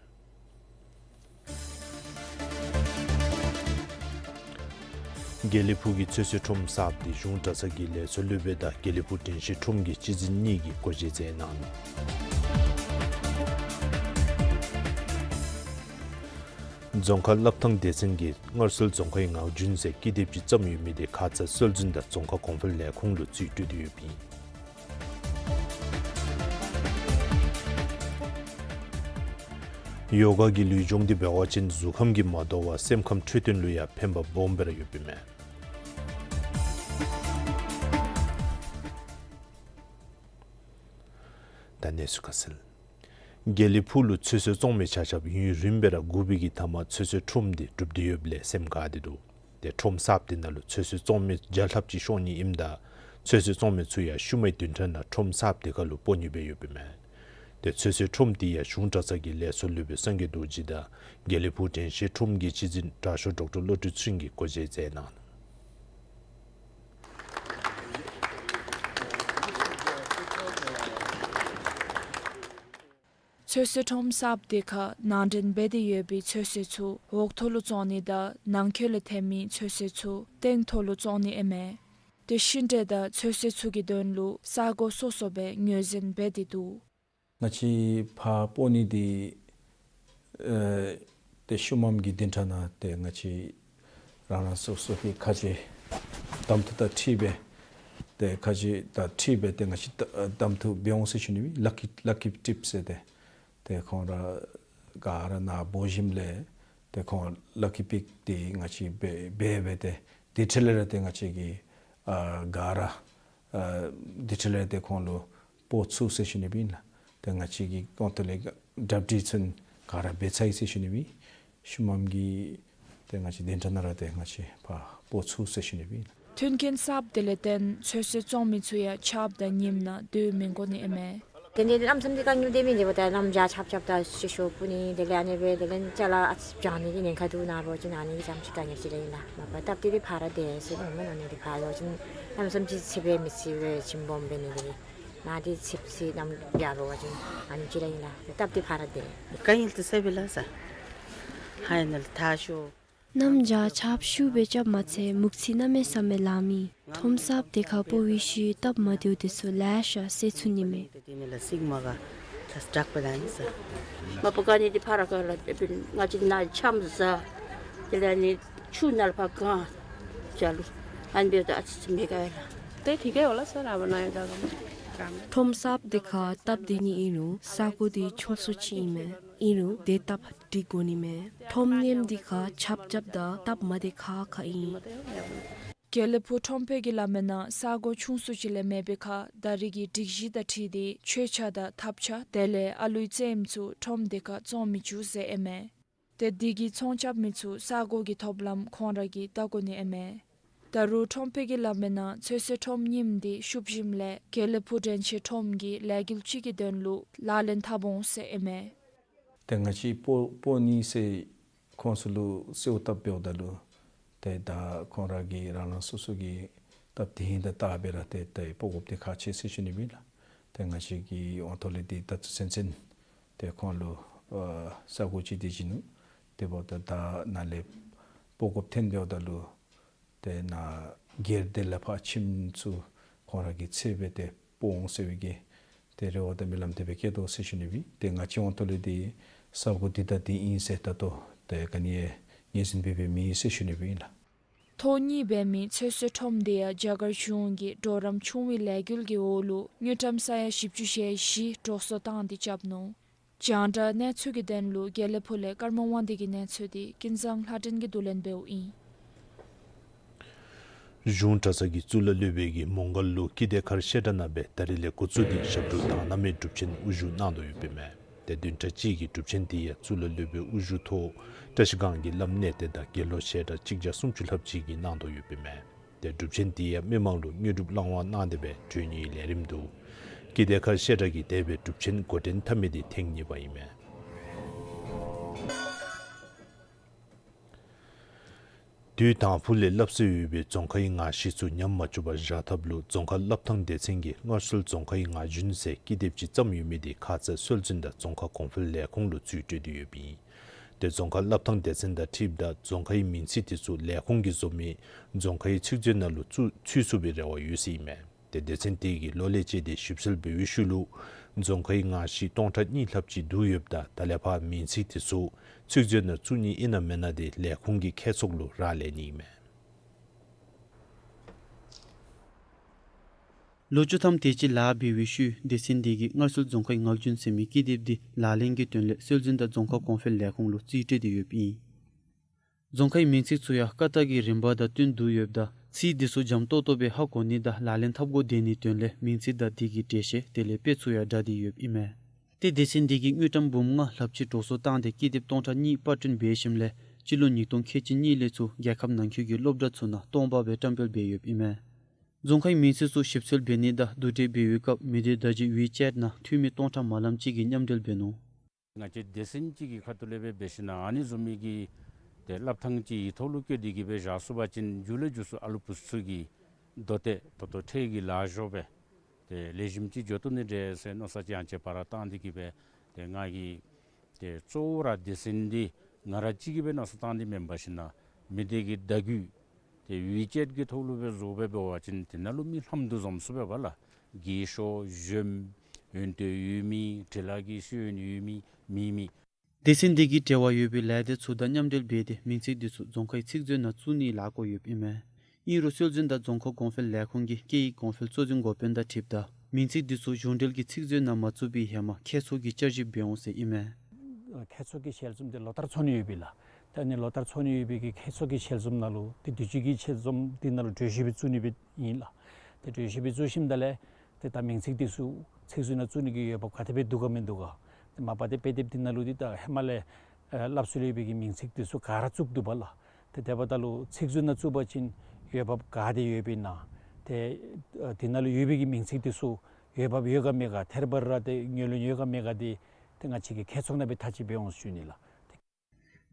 དགེ་ལེགས་ཕུག་གི་ཚོད་བསྲེ་ཁྲོམ་གསརཔ་འདི་གཞུང་གྲྭ་ཚང་གི་ལས་ཚོགས་སློབ་དཔོན་དང་དགེ་ལེགས་ཕུག་དྲན་ཤེས་ཁྲོམ་གྱི་སྤྱི་འཛིན་གཉིས་ཀྱིས་སྒོ་འབྱེད་མཛད་གནང་ནུག། རྫོང་ཁག་བླ་བྲང་སྡེ་ཚན་གྱིས་སྔར་སྲོལ་རྫོང་ཁའི་ངག་རྒྱུན་ཟེར་ཀི་དེབ་ཅིག་བརྩམས་ཡོད་མི་དེ་ཁ་ཙ་སྲོལ་འཛིན་དང་རྫོང་ཁ་གོང་འཕེལ་ལས་ཁུངས་ལུ་རྩིས་སྤྲོད་དེ་ཡོདཔ་ཨིན། ཡོ་ག་གིས་ལུས་སྦྱོང་འདི་འབད་བ་ཅིན་གཟུགས་ཁམས་ཀྱིས་མ་དོ་བར་སེམས་ཁམས་འཕྲོད་བསྟེན་ལུ་ཡང་ཕན་པ་སྦོམ་སྦེ་ར་ཡོདཔ་ཨིན་མས། ད་གནས་ཚུལ་ཁ་གསལ། དགེ་ལེགས་ཕུག་ལུ་ཚོད་བསྲེ་བཙོང་མི་ཆ་ཁྱབ་ཡུན་རིངམོ་སྦེ་ར་སྒུག་པའི་གི་མཐའ་མར་ཚོད་བསྲེ་ཁྲོམ་འདི་གྲུབ་སྟེ་ཡོདཔ་ལས་སེམས་དགའ་སྟེ་འདུག། ཏེ་ཁྲོམ་གསརཔ་འདི་ནང་ལུ་ཚོད་བསྲེ་བཙོང་མི་བརྒྱ་ལྷགཔ་ཅིག་ཤོང་ནི་ཨིནམ་ད་ཚོད་བསྲེ་བཙོང་མི་ཚུ་ཡང་ཤུལ་མའི་བདུན་ཕྲག་ནང་ཁྲོམ་གསརཔ་འདི་ཁར་ལུ་སྤོ་ནི་སྦེ་ཡོདཔ་ཨིན་མས། ཏེ་ཚོད་བསྲེ་ཁྲོམ་འདི་ཡང་གཞུང་གྲྭ་ཚང་གི་ལས་ཚོགས་སློབ་དཔོན་སངས་རྒྱས་རྡོ་རྗེ་དང་དགེ་ལེགས་ཕུག་དྲན་ཤེས་ཁྲོམ་གྱི་སྤྱི་འཛིན་དྲག་ཤོས་ཌོག་ཊར་བློ་གྲོས་ཚུན་གྱིས་སྒོ་འབྱེད་མཛད་གནང་ནུག། ཚོད་བསྲེ་ཁྲོམ་གསརཔ་འདི་ཁར་ནང་འདྲེན་འབད་དེ་ཡོད་པའི་ཚོད་བསྲེ་ཚུ་འོག་ཐོག་ལུ་བཙོང་ནི་དང་ནང་འཁོད་ལུ་ཐོན་མི་ཚོད་བསྲེ་ཚུ་སྟེང་ཐོག་ལུ་བཙོང་ནི་ཨིན་མས། ཏེ་ཤིང་འབྲས་དང་ཚོད་བསྲེ་ཚུ་གི་དོན་ལུ་ས་གོ་སོ་སོ་སྦེ་ངོས་འཛིན་འབད་དེ་འདུག། ང་བཅས་ཕར་སྤོ་ནི་འདི་ ཨེ་ཏེ་ཤུལ་མམ་གི་བདུན་ཕྲག་ནང་ཏེ་ང་བཅས་རང་རང་སོ་སོ་གི་ཁ་རྗེ་གདམ་འཐུ་དང་འཁྲིལ་སྦེ་ཏེ་ཁ་རྗེ་དང་འཁྲིལ་སྦེ་ཏེ་ང་བཅས་གདམ་འཐུ་འབད་འོང་ཟེར་ཞུ་ནི་སྦེ། ལ་ཀི་ལ་ཀི་ཊིཔ་ཟེར་ཏེ་ཏེ་ཁོང་ར་ག་ར་ནཱ་འབོ་ཞིནམ་ལས་ཏེ་ཁོང་ལ་ཀི་པིག་འདི་ང་བཅས་འབད་འབད་སྦེ་ཏེ་དེ་འཕྲལ་ལས་ར་ཏེ་ང་བཅས་ཀྱིས་ཨ་ག་ར་ཨ་དེ་འཕྲལ་ལས་ཏེ་ཁོང་ལུ་སྤོ་ཚུགས་ཟེར་ཞུ་ནི་སྦེ་ཨིན་ལགས། ཏེ་ང་བཅས་ཀྱི་ཁོང་ཐོག་ལས་གྲ་སྒྲིག་ཚུན་ག་ར་འབད་ཚར་ཡི་ཟེར་ཞུ་ནི་སྦེ། ཤུལ་མམ་གྱི་ཏེ་ང་བཅས་བདུན་ཕྲག་ནང་ར་ཏེ་ང་བཅས་ཕར་སྤོ་ཚུགས་ཟེར་ཞུ་ནི་སྦེ་ཨིན་ལགས། མཐུན་རྐྱེན་གསརཔ་དེ་ལས་བརྟེན་ཚོད་བསྲེ་བཙོང་མི་ཚུ་ཡང་ཆརཔ་དང་ཉིམ་ནང་སྡོད་མི་དགོ་ནི་ཨིན་མས། དེ་ནི་ལམ་སེང་འདི་དཀའ་ངལ་འདི་མིན་འདི་འབདཝ་ད་གནམ་བྱཱར་ཆརཔ་རྐྱབ་ད་ཤི་ཤོར་བུ་ནི་དེ་ལས་ཨ་ནི་སྦེ་དེ་ལས་ཅ་ལ་ཨ་ཙི་བྱང་ནི་གི་ཉེན་ཁ་འདུག། ནཱ་འབད་བ་ཅིན་ཨ་ནི་གི་ཙམ་ཅིག་དཀའ་ངལ་ཅིག་ར་ཨིན་ལགས། མ་པ་སྟབས་བདེ་འདི་ཕར་ར་དེ་ཟེར་མནོཝ་མས། ཨ་ནི་འདི་ཕར་འབད་བ་ཅིན་ལམ་སེང་ཅིག་ཚེ་འབད་མི་ཚེ་འབད་ཆིམ་སྦོམ་འབད་ནི་འདི་ནཱ་འདི་ཚེ་ཚེ་གནམ་བྱཱར་འབད་བ་ཅིན་ཨ་ནི་ཅིག་ར་ཨིན་ལགས། སྟབས་བདེ་ཕར་ར་དེ། དཀའ་ངལ་འདི་ཟེར་བས་ལགས་ས། ཧའི་ནཱ་ལས་ཐར་ཤོག། གནམ་བྱཱར་ཆརཔ་ཤུགས་སྦེ་རྐྱབ་མ་ཚད་མུག་ཚིར་གནམ་མེད་ས་མེད་ལང་མི་ཁྲོམ་གསརཔ་དེ་ཁར་སྤོ་བའི་ཤུལ་སྟབས་མ་བདེཝ་དེ་ཚུ་ལེ་ཤ་སེལ་ཚུགས་ནི་མས། དེ་ནི་ལགས་སིག་མ་ག་ད་སྟག་པ་ལ་ཨིན་ས། མ་པ་ག་ནི་འདི་ཕར་ར་ག་ལགས། ཨེ་ང་བཅས་ནཱ་ཆམ་ཟ། དེ་ལས་ནི་ཆུ་ནང་ལས་ཕར་གང་ཅ་ལུ་ཨ་ནི་འབདཝ་ད་ཨ་ཙི་ཙི་མི་དགའ་བས་ལགས། ཏེ་དེ་ག་ཡོད་ལགས་ས། ར་བ་ན་ཡོད་ད་གམ་གམ། ཁྲོམ་གསརཔ་དེ་ཁར་སྟབས་བདེ་ནི་ཨིན་རུང་ས་གོ་འདི་ཆུང་སུ་ཅིག་ཨིན་མས། ཨིན་རུང་དེ་སྟབས་སྒྲིག་དགོ་ནི་མས། ཁྲོམ་གནམ་འདི་ཁར་ཆརཔ་རྐྱབ་ད་སྟབས་མ་བདེ་ཁག་ཁ་ཨིན། དགེ་ལེགས་ཕུག་ཁྲོམ་དཔོན་གྱིས་སླབ་མིའི་ནང་ས་གོ་ཆུང་སུ་ཅིག་ལས་མེད་པའི་ཁར་ད་རེས་ཀྱི་སྒྲིག་གཞི་དང་འཁྲིལ་ཏེ་མཆོད་ཆས་དང་ཐབ་ཆས་དེ་ལས་ཨ་ལུའི་རྩེདམོ་ཚུ་ཁྲོམ་དེ་ཁར་བཙོང་མི་བཅུག་ཟེར་ཨིན་མས། ཏེ་འདི་གི་ཚོང་རྐྱབ་མི་ཚུ་ས་གོ་གི་ཐོབ་ལམ་ཁོང་ར་གིས་བལྟ་དགོ་ནི་ཨིན་མས། ད་རུང་ཁྲོམ་དཔོན་གྱིས་སླབ་མིའི་ནང་ཚོད་བསྲེ་ཁྲོམ་རྙིངམ་འདི་ཤུབ་ཞིནམ་ལས་དགེ་ལེགས་ཕུག་འདྲེན་བྱེད་ཁྲོམ་གྱི་ལས་འགུལ་ཅིག་གི་དོན་ལུ་ལག་ལེན་འཐབ་འོང་ཟེར་ཨིན་མས། ཏེ་ང་བཅས་སྤོ་སྤོ་ནི་ཟེར་ཁོང་ཚུ་ལུ་གསོལཝ་བཏབ་འབདཝ་ད་ལུ་ཏེ་ད་ཁོང་ར་གིས་རང་རང་སོ་སོ་གི་སྟབས་བདེ་ཧིང་དང་བལྟ་སྦེ་ར་ཏེ་ཏེ་སྤོ་དགོཔ་འདི་ཁག་ཆེ་ཟེར་ཞུ་ནི་སྦེ་ཨིན་ལགས། ཏེ་ང་བཅས་ཀྱིས་ཨོང་ཐོག་ལས་འདི་ད་ཚུན་ཚོད་ཏེ་ཁོང་ལུ་ཨ་ས་གོ་ཅིག་འདི་བྱིན་ནུག། དེ་འབདཝ་ད་ད་ནཱ་ལས་སྤོ་དགོཔ་ཐོན་འབདཝ་ད་ལུ་ཏེ་ནཱ་སྒེར་སྡེ་ལས་ཕར་ཁྱིམ་ཚུ་ཁོང་ར་གི་ཚད་སྦེ་ཏེ་སྤོ་འོང་ཟེར་བའི་གི་ཏེ་རེ་བ་དང་སྨོན་ལམ་དེ་སྦེ་བསྐྱེད་དོ་ཟེར་ཞུ་ནི་སྦེ། ཏེ་ང་བཅས་ཨོང་ཐོག་ལས་འདི་ས་གོ་འདི་ད་འདི་ཨིན་ཟེར་ད་ལྟོ་ཏེ་ག་ནི་ཡང་ངོས་འཛིན་འབད་འབདཝ་མེད་ཟེར་ཞུ་ནི་སྦེ་ཨིན་ལགས། ཐོག་གཉིས་འབད་མི་ཚོད་བསྲེ་ཁྲོམ་དེ་ཡང་རྒྱ་གར་གཞུང་གི་གྲོགས་རམ་ཆུང་བའི་ལས་འགུལ་གྱི་འོག་ལུ་དངུལ་ཀྲམ་ས་ཡ་བཞི་བཅུ་ཞེ་བཞི་འགྲོ་སོང་བཏང་སྟེ་རྐྱབ་ནུག། རྒྱང་བསྒྲགས་གནས་ཚུལ་གྱི་དོན་ལུ་དགེ་ལེགས་ཕུག་ལས་ཀརྨ་དབང་འདུས་ཀྱི་གནས་ཚུལ་འདི་ཀུན་བཟང་ལྷ་སྒྲོན་གྱིས་བསྡུ་ལེན་འབདཝ་ཨིན། གཞུང་གྲྭ་ཚང་གི་གཙུག་ལག་སློབ་དཔོན་གྱིས་མོང་སྒར་ལུ་ཀིརྟི་མཁར་བཤད་གྲྭ་ནང་སྦེ་ད་རིས་ལས་འགོ་བཙུགས་ཏེ་ཞབས་དྲུང་དག་སྣང་མའི་སྒྲུབ་ཆེན་དབུ་བཞུགས་གནང་དོ་ཡོདཔ་ཨིན་མས། ཏེ་བདུན་ཕྲག་གཅིག་གི་སྒྲུབ་ཆེན་དེ་ཡང་གཙུག་ལག་སློབ་དཔོན་དབུ་བཞུགས་ཐོག་བཀྲ་ཤིས་སྒང་གི་བླམ་གནས་བརྟན་དང་དགེ་སློང་ཞལ་གྲངས་གཅིག་བརྒྱ་སུམ་ཅུ་ལྷགཔ་ཅིག་གིས་གནང་དོ་ཡོདཔ་ཨིན་མས། ཏེ་སྒྲུབ་ཆེན་དེ་ཡང་མི་མང་ལུ་དངོས་གྲུབ་བླང་བར་གནང་སྟེ་སྦེ་གྲོལ་ནིའི་ལས་རིམ་འདུག། ཀིརྟི་མཁར་བཤད་གྲྭ་གིས་དེ་སྦེ་སྒྲུབ་ཆེན་འགོ་འདྲེན་འཐབ་མི་དེ་ཐེངས་གཉིས་པ་ཨིན་མས། དུས་དང་ཕུ་ལས་སླབ་སྲོལ་ཡོད་པའི་རྫོང་ཁའི་ངང་ཤིང་ཚུ་ཉམས་མ་བཅུག་པར་བཞག་ཐབས་ལུ་རྫོང་ཁ་སླབ་ཐངས་སྡེ་ཚན་གྱིས་སྔར་སྲོལ་རྫོང་ཁའི་ངང་རྒྱུན་ཟེར་ཀི་དེབ་ཅིག་བརྩམས་ཡོད་མི་དེ་ཁ་ཙ་སྲོལ་འཛིན་དང་རྫོང་ཁ་གོང་འཕེལ་ལས་ཁུངས་ལུ་རྩིས་སྤྲོད་དེ་ཡོདཔ་ཨིན། ཏེ་རྫོང་ཁ་སླབ་ཐངས་སྡེ་ཚན་དང་འཁྲིལཝ་ད་རྫོང་ཁའི་མིང་ཚིག་དེ་ཚུ་ལས་ཁུངས་ཀྱིས་བཟོ་མི་རྫོང་ཁའི་ཚིག་མཛོད་ནང་ལུ་བཙུགས་ཚུད་ཚུགས་པའི་རེ་བ་ཡོད་ཟེར་ཨིན་མས། ཏེ་སྡེ་ཚན་དེ་གིས་ལོ་ལས་བཅད་དེ་ཞིབ་འཚོལ་འབད་བའི་ཤུལ་ལུ་རྫོང་ཁའི་ངང་ཤིང་སྟོང་ཕྲག་གཉིས་ལྷགཔ་ཅིག་བསྡུ་ཡོདཔ་ད་ད་ལས་ཕར་མིང་ཚིག་དེ་ཚུ་ཚིག་མཛོད་ནང་བཙུགས་ནི་ཨིན་ན་མེན་ན་དེ་ལས་ཁུངས་ཀྱི་མཁས་ཚོགས་ལུ་རག་ལས་ནི་ཨིན་མས། ལོ་བཅུ་ཐམ་དེ་ཅིག་ལཱ་འབད་བའི་ཤུལ་སྡེ་ཚན་དེ་གིས་སྔར་སྲོལ་རྫོང་ཁའི་ངང་རྒྱུན་ཟེར་མི་ཀི་དེབ་དེ་ལག་ལེན་གྱི་དོན་ལས་སྲོལ་འཛིན་དང་རྫོང་ཁ་གོང་འཕེལ་ལས་ཁུངས་ལུ་རྩིས་སྤྲོད་དེ་ཡོདཔ་ཨིན། རྫོང་ཁའི་མིང་ཚིག་ཚུ་ཡང་ཀ་དག་གི་རིམ་པ་དང་བསྟུན་བསྡུ་ཡོདཔ་ད་ཚིག་དེ་ཚུ་འཇམ་ཏོག་ཏོ་སྦེ་ཧ་གོ་ནི་དང་ལག་ལེན་འཐབ་དགོ་སྡོད་ནིའི་དོན་ལས་མིང་ཚིག་དང་དེ་གི་འགྲེལ་བཤད་དེ་ལས་དཔེ་ཚུ་ཡང་བསྒྲགས་ཏེ་ཡོདཔ་ཨིན་མས། ཏེ་སྡེ་ཚན་དེ་གིས་དངུལ་ཀྲམ་འབུམ་ལྔ་ལྷགཔ་ཅིག་འགྲོ་སོང་བཏང་སྟེ་ཀི་དེབ་སྟོང་ཕྲག་གཉིས་པར་སྐྲུན་འབད་ཞིནམ་ལས་སྤྱི་ལོ་ཉིས་སྟོང་ཁལ་གཅིག་གཉིས་ལས་ཚུར་རྒྱལ་ཁབ་ནང་འཁོད་ཀྱི་སློབ་གྲྭ་ཚུ་ནང་སྟོང་པ་སྦེ་བཀྲམ་སྤེལ་འབད་ཡོདཔ་ཨིན་མས། རྫོང་ཁའི་མིང་ཚིག་ཚུ་ཞིབ་འཚོལ་འབད་ནི་དང་བསྡུ་སྒྲིག་འབད་བའི་སྐབས་མི་སྡེ་བརྡ་བརྒྱུད་ཝི་ཅེཊ་ནང་འཐུས་མི་སྟོང་ཕྲག་མ་ལངམ་ཅིག་གིས་མཉམ་འབྲེལ་འབད་ནུག། ང་བཅས་སྡེ་ཚན་གཅིག་གི་ཁ་ཐུག་ལས་སྦེ་འབད་ཞིན་ན་ཨ་ནི་བཟུམ་མའི་གི་ཏེ་སླབ་ཐངས་ཅིག་ཡིག་ཐོག་ལུ་བཀོད་དེ་གི་སྦེ་བཞག་ཚུགས་པ་ཅིན་མཇུག་ལས་མཇུག་སུ་ཨ་ལུ་བུ་ཚུ་གིས་མདོ་སྟོད་ད་ལྟོ་འཕྲལ་གྱི་ལཱ་ཞུ་སྦེ་ཏེ་ལེགས་ཤོམ་ཅིག་འགྱོ་བཏུབ་ནི་འདྲས་ཟེར་མནོ་བསམ་ཅིག་ཡང་ཅིན་ཕར་བཏང་སྟེ་གི་སྦེ་ཏེ་ང་གིས་ཏེ་གཙོ་བོ་ར་སྡེ་ཚན་འདི་ང་ར་གཅིག་གིས་སྦེ་མནོ་བསམ་བཏང་སྟེ་མེན་པར་ཞིན་ན་མི་སྡེ་གི་བརྡ་བརྒྱུད་ཏེ་ཝི་ཅེཊ་གི་ཐོག་ལུ་སྦེ་བཟོ་སྦེ་འབད་བ་ཅིན་དེ་ནང་ལུ་མི་ལྷགཔ་འདུ་འཛོམས་ཚུགས་པས་པ་ལགས། རྒས་ཤོས་གཞོནམ་ཡོན་ཏན་ཡོད་མི་འབྲི་ལྷག་གི་ཤེས་ཡོན་ཡོད་མི་མེད་མི་ སྡེ་ཚན་འདི་གིས་འབྲེལ་བ་ཡོད་པའི་ལས་སྡེ་ཚུ་དང་མཉམ་འབྲེལ་འབད་དེ་མིང་ཚིག་འདི་ཚུ་རྫོང་ཁའི་ཚིག་མཛོད་ནང་བཙུགས་ནིའི་ལཱ་བཀོད་ཡོདཔ་ཨིན་མས། ཨིན་རུང་སྲོལ་འཛིན་དང་རྫོང་ཁ་གོང་འཕེལ་ལས་ཁུངས་ཀྱི་སྐད་ཡིག་གོང་འཕེལ་གཙོ་འཛིན་འགོ་དཔོན་དང་འཁྲིལཝ་ད་མིང་ཚིག་འདི་ཚུ་གཞུང་འབྲེལ་གྱི་ཚིག་མཛོད་ནང་མ་བཙུགས་པའི་ཧེ་མ་ཁྱད་ཚོགས་ཀྱི་བསྐྱར་ཞིབ་འབད་འོང་ཟེར་ཨིན་མས། ཁྱད་ཚོགས་ཀྱི་ཞལ་འཛོམས་འདི་ལོ་ལྟར་ཚོགས་ནི་ཡོདཔ་ཨིན་ལགས། ད་ཨ་ནི་ལོ་ལྟར་ཚོགས་ནི་ཡོད་པའི་གི་ཁྱད་ཚོགས་ཀྱི་ཞལ་འཛོམས་ནང་ལུ་ཏེ་དུས་ཅི་གི་ཞལ་འཛོམས་འདི་ནང་ལུ་གྲོས་གཞི་སྦེ་བཙུགས་ནི་སྦེ་ཨིན་ལགས། ཏེ་གྲོས་གཞི་སྦེ་བཙུགས་ཞིནམ་ད་ལས་ཏེ་ད་མིང་ཚིག་འདི་ཚུ་ཚིག་མཛོད་ནང་བཙུགས་ནི་གི་འོས་འབབ་ག་དེ་སྦེ་འདུག་ག་མིན་འདུག་ག། ཏེ་མ་པ་ཏེ་དཔེ་དེབ་འདི་ནང་ལུ་འདི་ད་ཧེ་མ་ལས་ཨེ་སླབ་སྲོལ་ཡོད་པའི་གི་མིང་ཚིག་འདི་ཚུ་ག་ར་བཙུགས་འདུག་པ་ལགས། ཏེ་དེ་འབདཝ་ད་ལུ་ཚིག་མཛོད་ནང་བཙུགས་པ་ཅིན་འོས་འབབ་ག་དེ་ཡོདཔ་ཨིན་ན། ཏེ་ཨེ་འདི་ནང་ལུ་ཡོད་པའི་གི་མིང་ཚིག་འདི་ཚུ་འོས་འབབ་ཡོད་ག་མེད་ག་ཐད་རི་བ་རི་ར་ཏེ་ངོས་ལེན་ཡོད་ག་མེད་ག་འདི་ཏེ་ང་བཅས་ཀྱིས་ཁྱད་ཚོགས་ནང་སྦེ་ཐག་གཅོད་འབད་འོང་ཟེར་ཞུ་ནི་ལགས།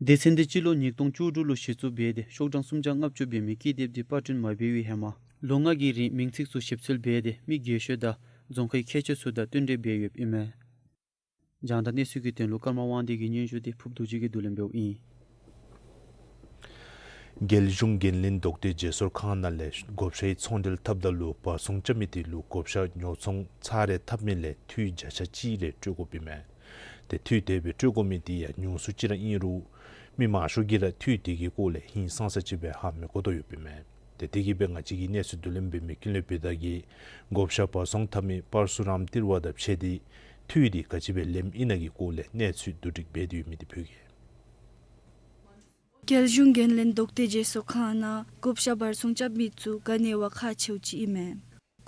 སྡེ་ཚན་འདི་སྤྱི་ལོ་ཉིས་སྟོང་བཅུ་དྲུག་ལུ་གཞི་བཙུགས་འབད་དེ་ཤོག་གྲངས་སུམ་བརྒྱ་ལྔ་བཅུ་འབད་མི་ཀི་དེབ་འདི་པར་སྐྲུན་མ་འབད་བའི་ཧེ་མ་ལོ་ལྔ་གི་རིང་མིང་ཚིག་ཚུ་ཞིབ་འཚོལ་འབད་དེ་མི་རྒས་ཤོས་དང་རྫོང་ཁའི་ཁྱད་ཆོས་ཚུ་དང་བསྟུན་གྲོས་འབད་ཡོདཔ་ཨིན་མས། རྒྱང་བསྒྲགས་གནས་ཚུལ་གྱི་དོན་ལུ་ཀརྨ་དབང་འདུས་ཀྱི་སྙན་ཞུ་འདི་ཕུབ་རྡོ་རྗེ་གིས་བསྡུ་ལེན་འབདཝ་ཨིན། རྒྱལ་གཞུང་འགན་ལེན་ལྡོག་སྟེ་བརྗེ་སོར་ཁང་ནང་ལས་བགོ་བཤའི་ཚོང་འབྲེལ་འཐབ་ད་ལུ་བར་ཚོང་རྐྱབ་མི་དེ་ལུ་བགོ་བཤའ་ཉོ་ཚོང་ཚར་རེ་འཐབ་མི་ལས་འཐུས་བརྒྱ་ཆ་གཅིག་རེ་སྤྲོད་དགོཔ་ཨིན་མས། ཏེ་འཐུས་དེ་སྦེ་སྤྲོད་དགོ་མི་དེ་ཡང་ཉུང་སུ་ཅིག་ར་ཨིན་རུང་མི་མང་ཤོས་ཀྱིས་ར་འཐུས་དེ་གི་སྐོར་ལས་ཧིང་སངས་ས་ཅིག་སྦེ་ཧ་མི་གོ་དོ་ཡོདཔ་ཨིན་མས། ཏེ་དེ་གིས་སྦེ་ང་བཅས་ཀྱིས་གནས་ཚུལ་བསྡུ་ལེན་འབད་མི་ཀུན་ལེགས་བི་དྷ་གིས་བགོ་བཤའ་བར་ཚོང་འཐབ་མི་པར་སུ་རམ་ཏིར་ཝ་དང་ཕྱད་དེ་འཐུས་དེ་ག་ཅི་སྦེ་ལེནམ་ཨིན་ན་གི་སྐོར་ལས་གནས་ཚུལ་བསྡུ་སྒྲིག་འབད་དེ་ཡོད་མི་དེ་ཕུལ་གེ། རྒྱལ་གཞུང་འགན་ལེན་ལྡོག་སྟེ་བརྗེ་སོར་ཁང་ནང་བགོ་བཤའ་བར་ཚོང་རྐྱབ་མི་ཚུ་ག་ནི་བ་ཁག་ཆེཝ་ཅིག་ཨིན་མས།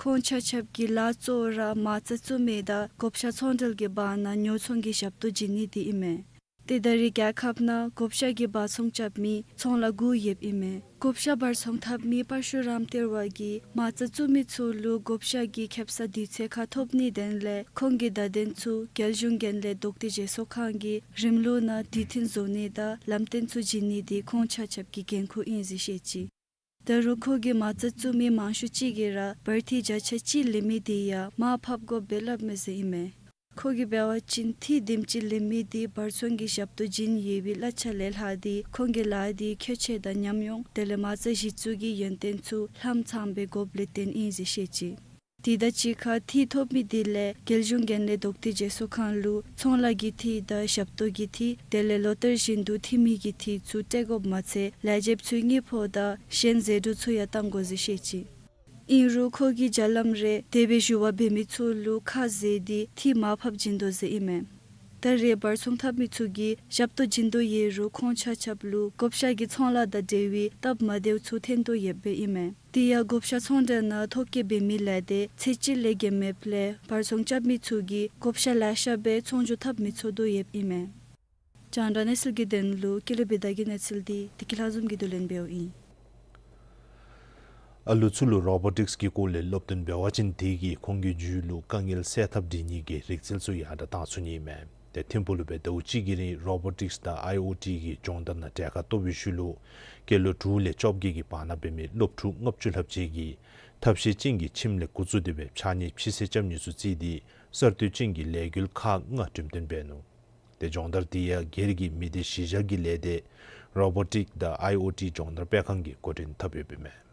ཁོང་ཆ་ཁྱབ་ཀྱི་ལཱ་གཙོ་བོ་ར་མ་རྩ་བཙུགས་མི་དང་བགོ་བཤའ་ཚོང་འབྲེལ་གྱི་བར་ན་ཉོ་ཚོང་གི་ཞབས་ཏོག་བྱིན་ནི་དེ་ཨིན་མས། ཏེ་ད་རེས་རྒྱལ་ཁབ་ནང་བགོ་བཤའ་གི་བར་ཚོང་རྐྱབ་མི་ཚོང་ལཱ་དགུ་ཡོདཔ་ཨིན་མས། བགོ་བཤའ་བར་ཚོང་འཐབ་མི་པར་སུ་རམ་ཏིར་ཝ་གིས་མ་རྩ་བཙུགས་མི་ཚུ་ལུ་བགོ་བཤའ་གི་ཁེབ་ས་དུས་ཚོད་ཁར་ཐོབ་ནིའི་དོན་ལས་ཁོང་གི་བརྡ་དོན་ཚུ་རྒྱལ་གཞུང་འགན་ལེན་ལྡོག་སྟེ་བརྗེ་སོར་ཁང་གི་རིམ་ལུགས་ནང་དུས་མཐུན་བཟོ་ནི་དང་ལམ་སྟོན་ཚུ་བྱིན་ནི་དེ་ཁོང་ཆ་ཁྱབ་ཀྱི་འགན་ཁུར་ཨིན་ཟེར་བཤད་ཅི། ད་རུང་ཁོ་གིས་མ་རྩ་བཙུགས་མི་མང་ཤོས་ཅིག་གིས་ར་བར་འཐུས་བརྒྱ་ཆ་གཅིག་ལེན་མི་དེ་ཡང་མར་ཕབ་དགོཔ་སྦེ་སླབ་མས་ཟེར་ཨིན་མས། ཁོ་གིས་འབད་བ་ཅིན་འཐུས་དེམ་ཅིག་ལེན་མི་དེ་བར་ཚོང་གི་ཞབས་ཏོག་བྱིན་ཡོད་པའི་གླ་ཆ་ལས་ལྷག་སྟེ་ཁོང་གི་ལཱ་དེ་འཁོས་ཆོད་དང་ཉམས་མྱོང་དེ་ལས་མ་རྩ་གཞི་བཙུགས་ཀྱི་ཡོན་ཏན་ཚུ་ལྷངམ་ཚངམ་སྦེ་དགོཔ་ལས་བརྟེན་ཨིན་ཟེར་བཤད་ཅི། དེ་དང་གཅིག་ཁར་འཐུས་ཐོབ་མི་དེ་ལས་རྒྱལ་གཞུང་འགན་ལེན་ལྡོག་སྟེ་བརྗེ་སོར་ཁང་ལུ་ཚོང་ལཱ་གི་འཐུས་དང་ཞབས་ཏོག་གི་འཐུས་དེ་ལས་ལོ་ལྟར་བཞིན་དུ་འཐུས་མི་གི་འཐུས་ཚུ་སྤྲོད་དགོཔ་མ་ཚད་ལས་བྱེདཔ་ཚུའི་དངུལ་ཕོགས་དང་གཞན་ཟད་འགྲོ་ཚུ་ཡང་བཏང་དགོ་ཟེར་བཤད་ཅི། ཨིན་རུང་ཁོ་གིས་བརྒྱ་ལམ་རེ་དེ་སྦེ་ཞུ་བ་འབད་མི་ཚུ་ལུ་ཁ་བཟེད་དེ་འཐུས་མར་ཕབ་བྱིན་དོ་ཟེར་ཨིན་མས། ད་རེས་བར་ཚོང་འཐབ་མི་ཚུ་གིས་ཞབས་ཏོག་བྱིན་དོ་ཡོད་རུང་ཁོང་ཆ་ཁྱབ་ལུ་བགོ་བཤའ་གི་ཚོང་ལཱ་དང་འབྲེལ་བའི་སྟབས་མ་བདེཝ་ཚུ་ཐོན་དོ་ཡོདཔ་སྦེ་ཨིན་མས། དེ་ཡང་བགོ་བཤའ་ཚོང་འབྲེལ་ནང་ཐོ་བཀོད་འབད་མི་ལས་སྡེ་ཚད་གཅིག་ལས་བརྒལ་མེདཔ་ལས་བར་ཚོང་རྐྱབ་མི་ཚུ་གིས་བགོ་བཤའ་ལེ་ཤ་སྦེ་ཚོང་འགྱོ་འཐབ་མི་ཚུགས་དོ་ཡོདཔ་ཨིན་མས། རྒྱང་བསྒྲགས་གནས་ཚུལ་གྱི་དོན་ལུ་ཀུན་ལེགས་བི་དྷ་གི་གནས་ཚུལ་དེ་བདེ་སྐྱིད་ལྷ་འཛོམས་ཀྱིས་བསྡུ་ལེན་འབདཝ་ཨིན། ཨ་ལུ་ཚུ་ལུ་རོ་བོ་ཊིཀསི་གི་སྐོར་ལས་སློབ་སྟོན་འབད་བ་ཅིན་དེ་གིས་ཁོང་གི་རྒྱུད་ལུ་དཀའ་ངལ་སེལ་ཐབས་འབད་ནི་གི་རིག་རྩལ་ཚུ་ཡར་དྲག་བཏང་ཚུགས་ནི་མས། ཏེ་ཐིམ་ཕུག་ལུ་སྦེ་ཟླཝ་གཅིག་གི་རིང་རོ་བོ་ཊིཀསི་དང་ཨའི་ཨོ་ཊི་གི་སྦྱོང་བརྡར་ནང་གྲལ་ཁར་གཏོགས་པའི་ཤུལ་ལུ་སྐྱེས་ལོ་དྲུག་ལས་བཅོ་བརྒྱད་ཀྱི་བར་ན་འབད་མི་སློབ་ཕྲུག་ལྔ་བཅུ་ལྷགཔ་ཅིག་གིས་ཐབས་ཤེས་ཅན་གྱི་ཁྱིམ་ལས་འགོ་བཙུགས་ཏེ་སྦེ་ཕྱགས་སྙིགས་ཕྱི་སེལ་རྐྱབ་ནི་ཚུ་བརྩིས་ཏེ་གསར་གཏོད་ཅན་གྱི་ལས་འགུལ་ཁག་ལྔ་འགྲེམས་སྟོན་འབད་ནུག། ཏེ་སྦྱོང་བརྡར་དེ་ཡང་སྒེར་གྱི་མི་སྡེ་གཞི་བཞག་གི་ལས་སྡེ་རོ་བོ་ཊིཀ་དང་ཨའི་ཨོ་ཊི་སྦྱོང་བརྡར་སྤེལ་ཁང་གིས་འགོ་འདྲེན་འཐབ་ཡོདཔ་ཨིན་མས།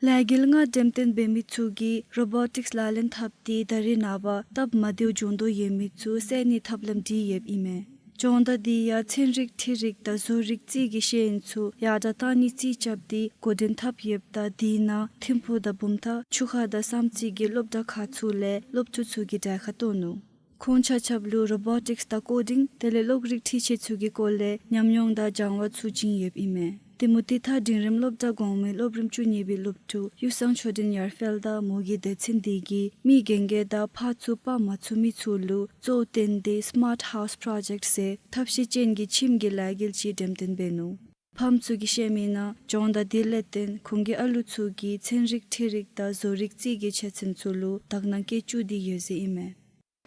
ལས་འགུལ་ལྔ་འགྲེམས་སྟོན་འབད་མི་ཚུ་གིས་རོ་བོ་ཊིཀསི་ལག་ལེན་འཐབ་སྟེ་ད་རེས་ནངས་པ་སྟབས་མ་བདེཝ་འབྱུང་དོ་ཡོད་མི་ཚུ་སེལ་ནིའི་ཐབས་ལམ་བྲིས་ཡོདཔ་ཨིན་མས། སྦྱོང་བརྡར་དེ་ཡང་ཚན་རིག་འཕྲུལ་རིག་དང་བཟོ་རིག་རྩིས་ཀྱི་ཤེས་ཡོན་ཚུ་ཡར་དྲག་གཏང་ནིའི་རྩིས་རྐྱབ་སྟེ་འགོ་འདྲེན་འཐབ་ཡོདཔ་ད་དེའི་ནང་ཐིམ་ཕུག་དང་བུམ་ཐང་ཆུ་ཁ་དང་བསམ་རྩེ་གི་སློབ་གྲྭ་ཁག་ཚུ་ལས་སློབ་ཕྲུག་ཚུ་གིས་གྲལ་ཁར་གཏོགས་ནུག། ཁོང་ཆ་ཁྱབ་ལུ་རོ་བོ་ཊིཀསི་དང་ཀོ་ཌིང་དེ་ལས་གློག་རིག་འཕྲུལ་ཆས་ཚུ་གི་སྐོར་ལས་ཉམས་མྱོང་དང་སྦྱང་བ་ཚུ་བྱིན་ཡོདཔ་ཨིན་མས། ཏེ་མུ་ཏིག་ཐང་འབྲིང་རིམ་སློབ་གྲྭ་གོང་མའི་སློབ་རིམ་བཅུ་གཉིས་པའི་སློབ་ཕྲུག་གཡུ་སང་ཆོས་སྒྲོན་ཡར་འཕེལ་དང་མོ་གི་སྡེ་ཚན་དེ་གིས་མི་རྒན་རྒས་དང་ཕར་ཚུར་སྤར་མ་ཚུགས་མི་ཚུ་ལུ་གཙོ་བོ་བཏོན་ཏེ་སི་མཱརཊ་ཧའུསི་པྲོ་ཇེཀཊ་ཟེར་ཐབས་ཤེས་ཅན་གྱི་ཁྱིམ་གྱི་ལས་འགུལ་ཅིག་འགྲེམས་སྟོན་འབད་ནུག། ཕམ་ཚུ་གིས་བཤད་མིའི་ནང་སྦྱོང་བརྡར་དེ་ལས་བརྟེན་ཁོང་གི་ཨ་ལུ་ཚུ་གིས་ཚན་རིག་འཕྲུལ་རིག་དང་བཟོ་རིག་རྩིས་ཀྱི་ཆ་ཚན་ཚུ་ལུ་དག་སྣང་བསྐྱེད་བཅུག་སྟེ་ཡོད་ཟེར་ཨིན་མས།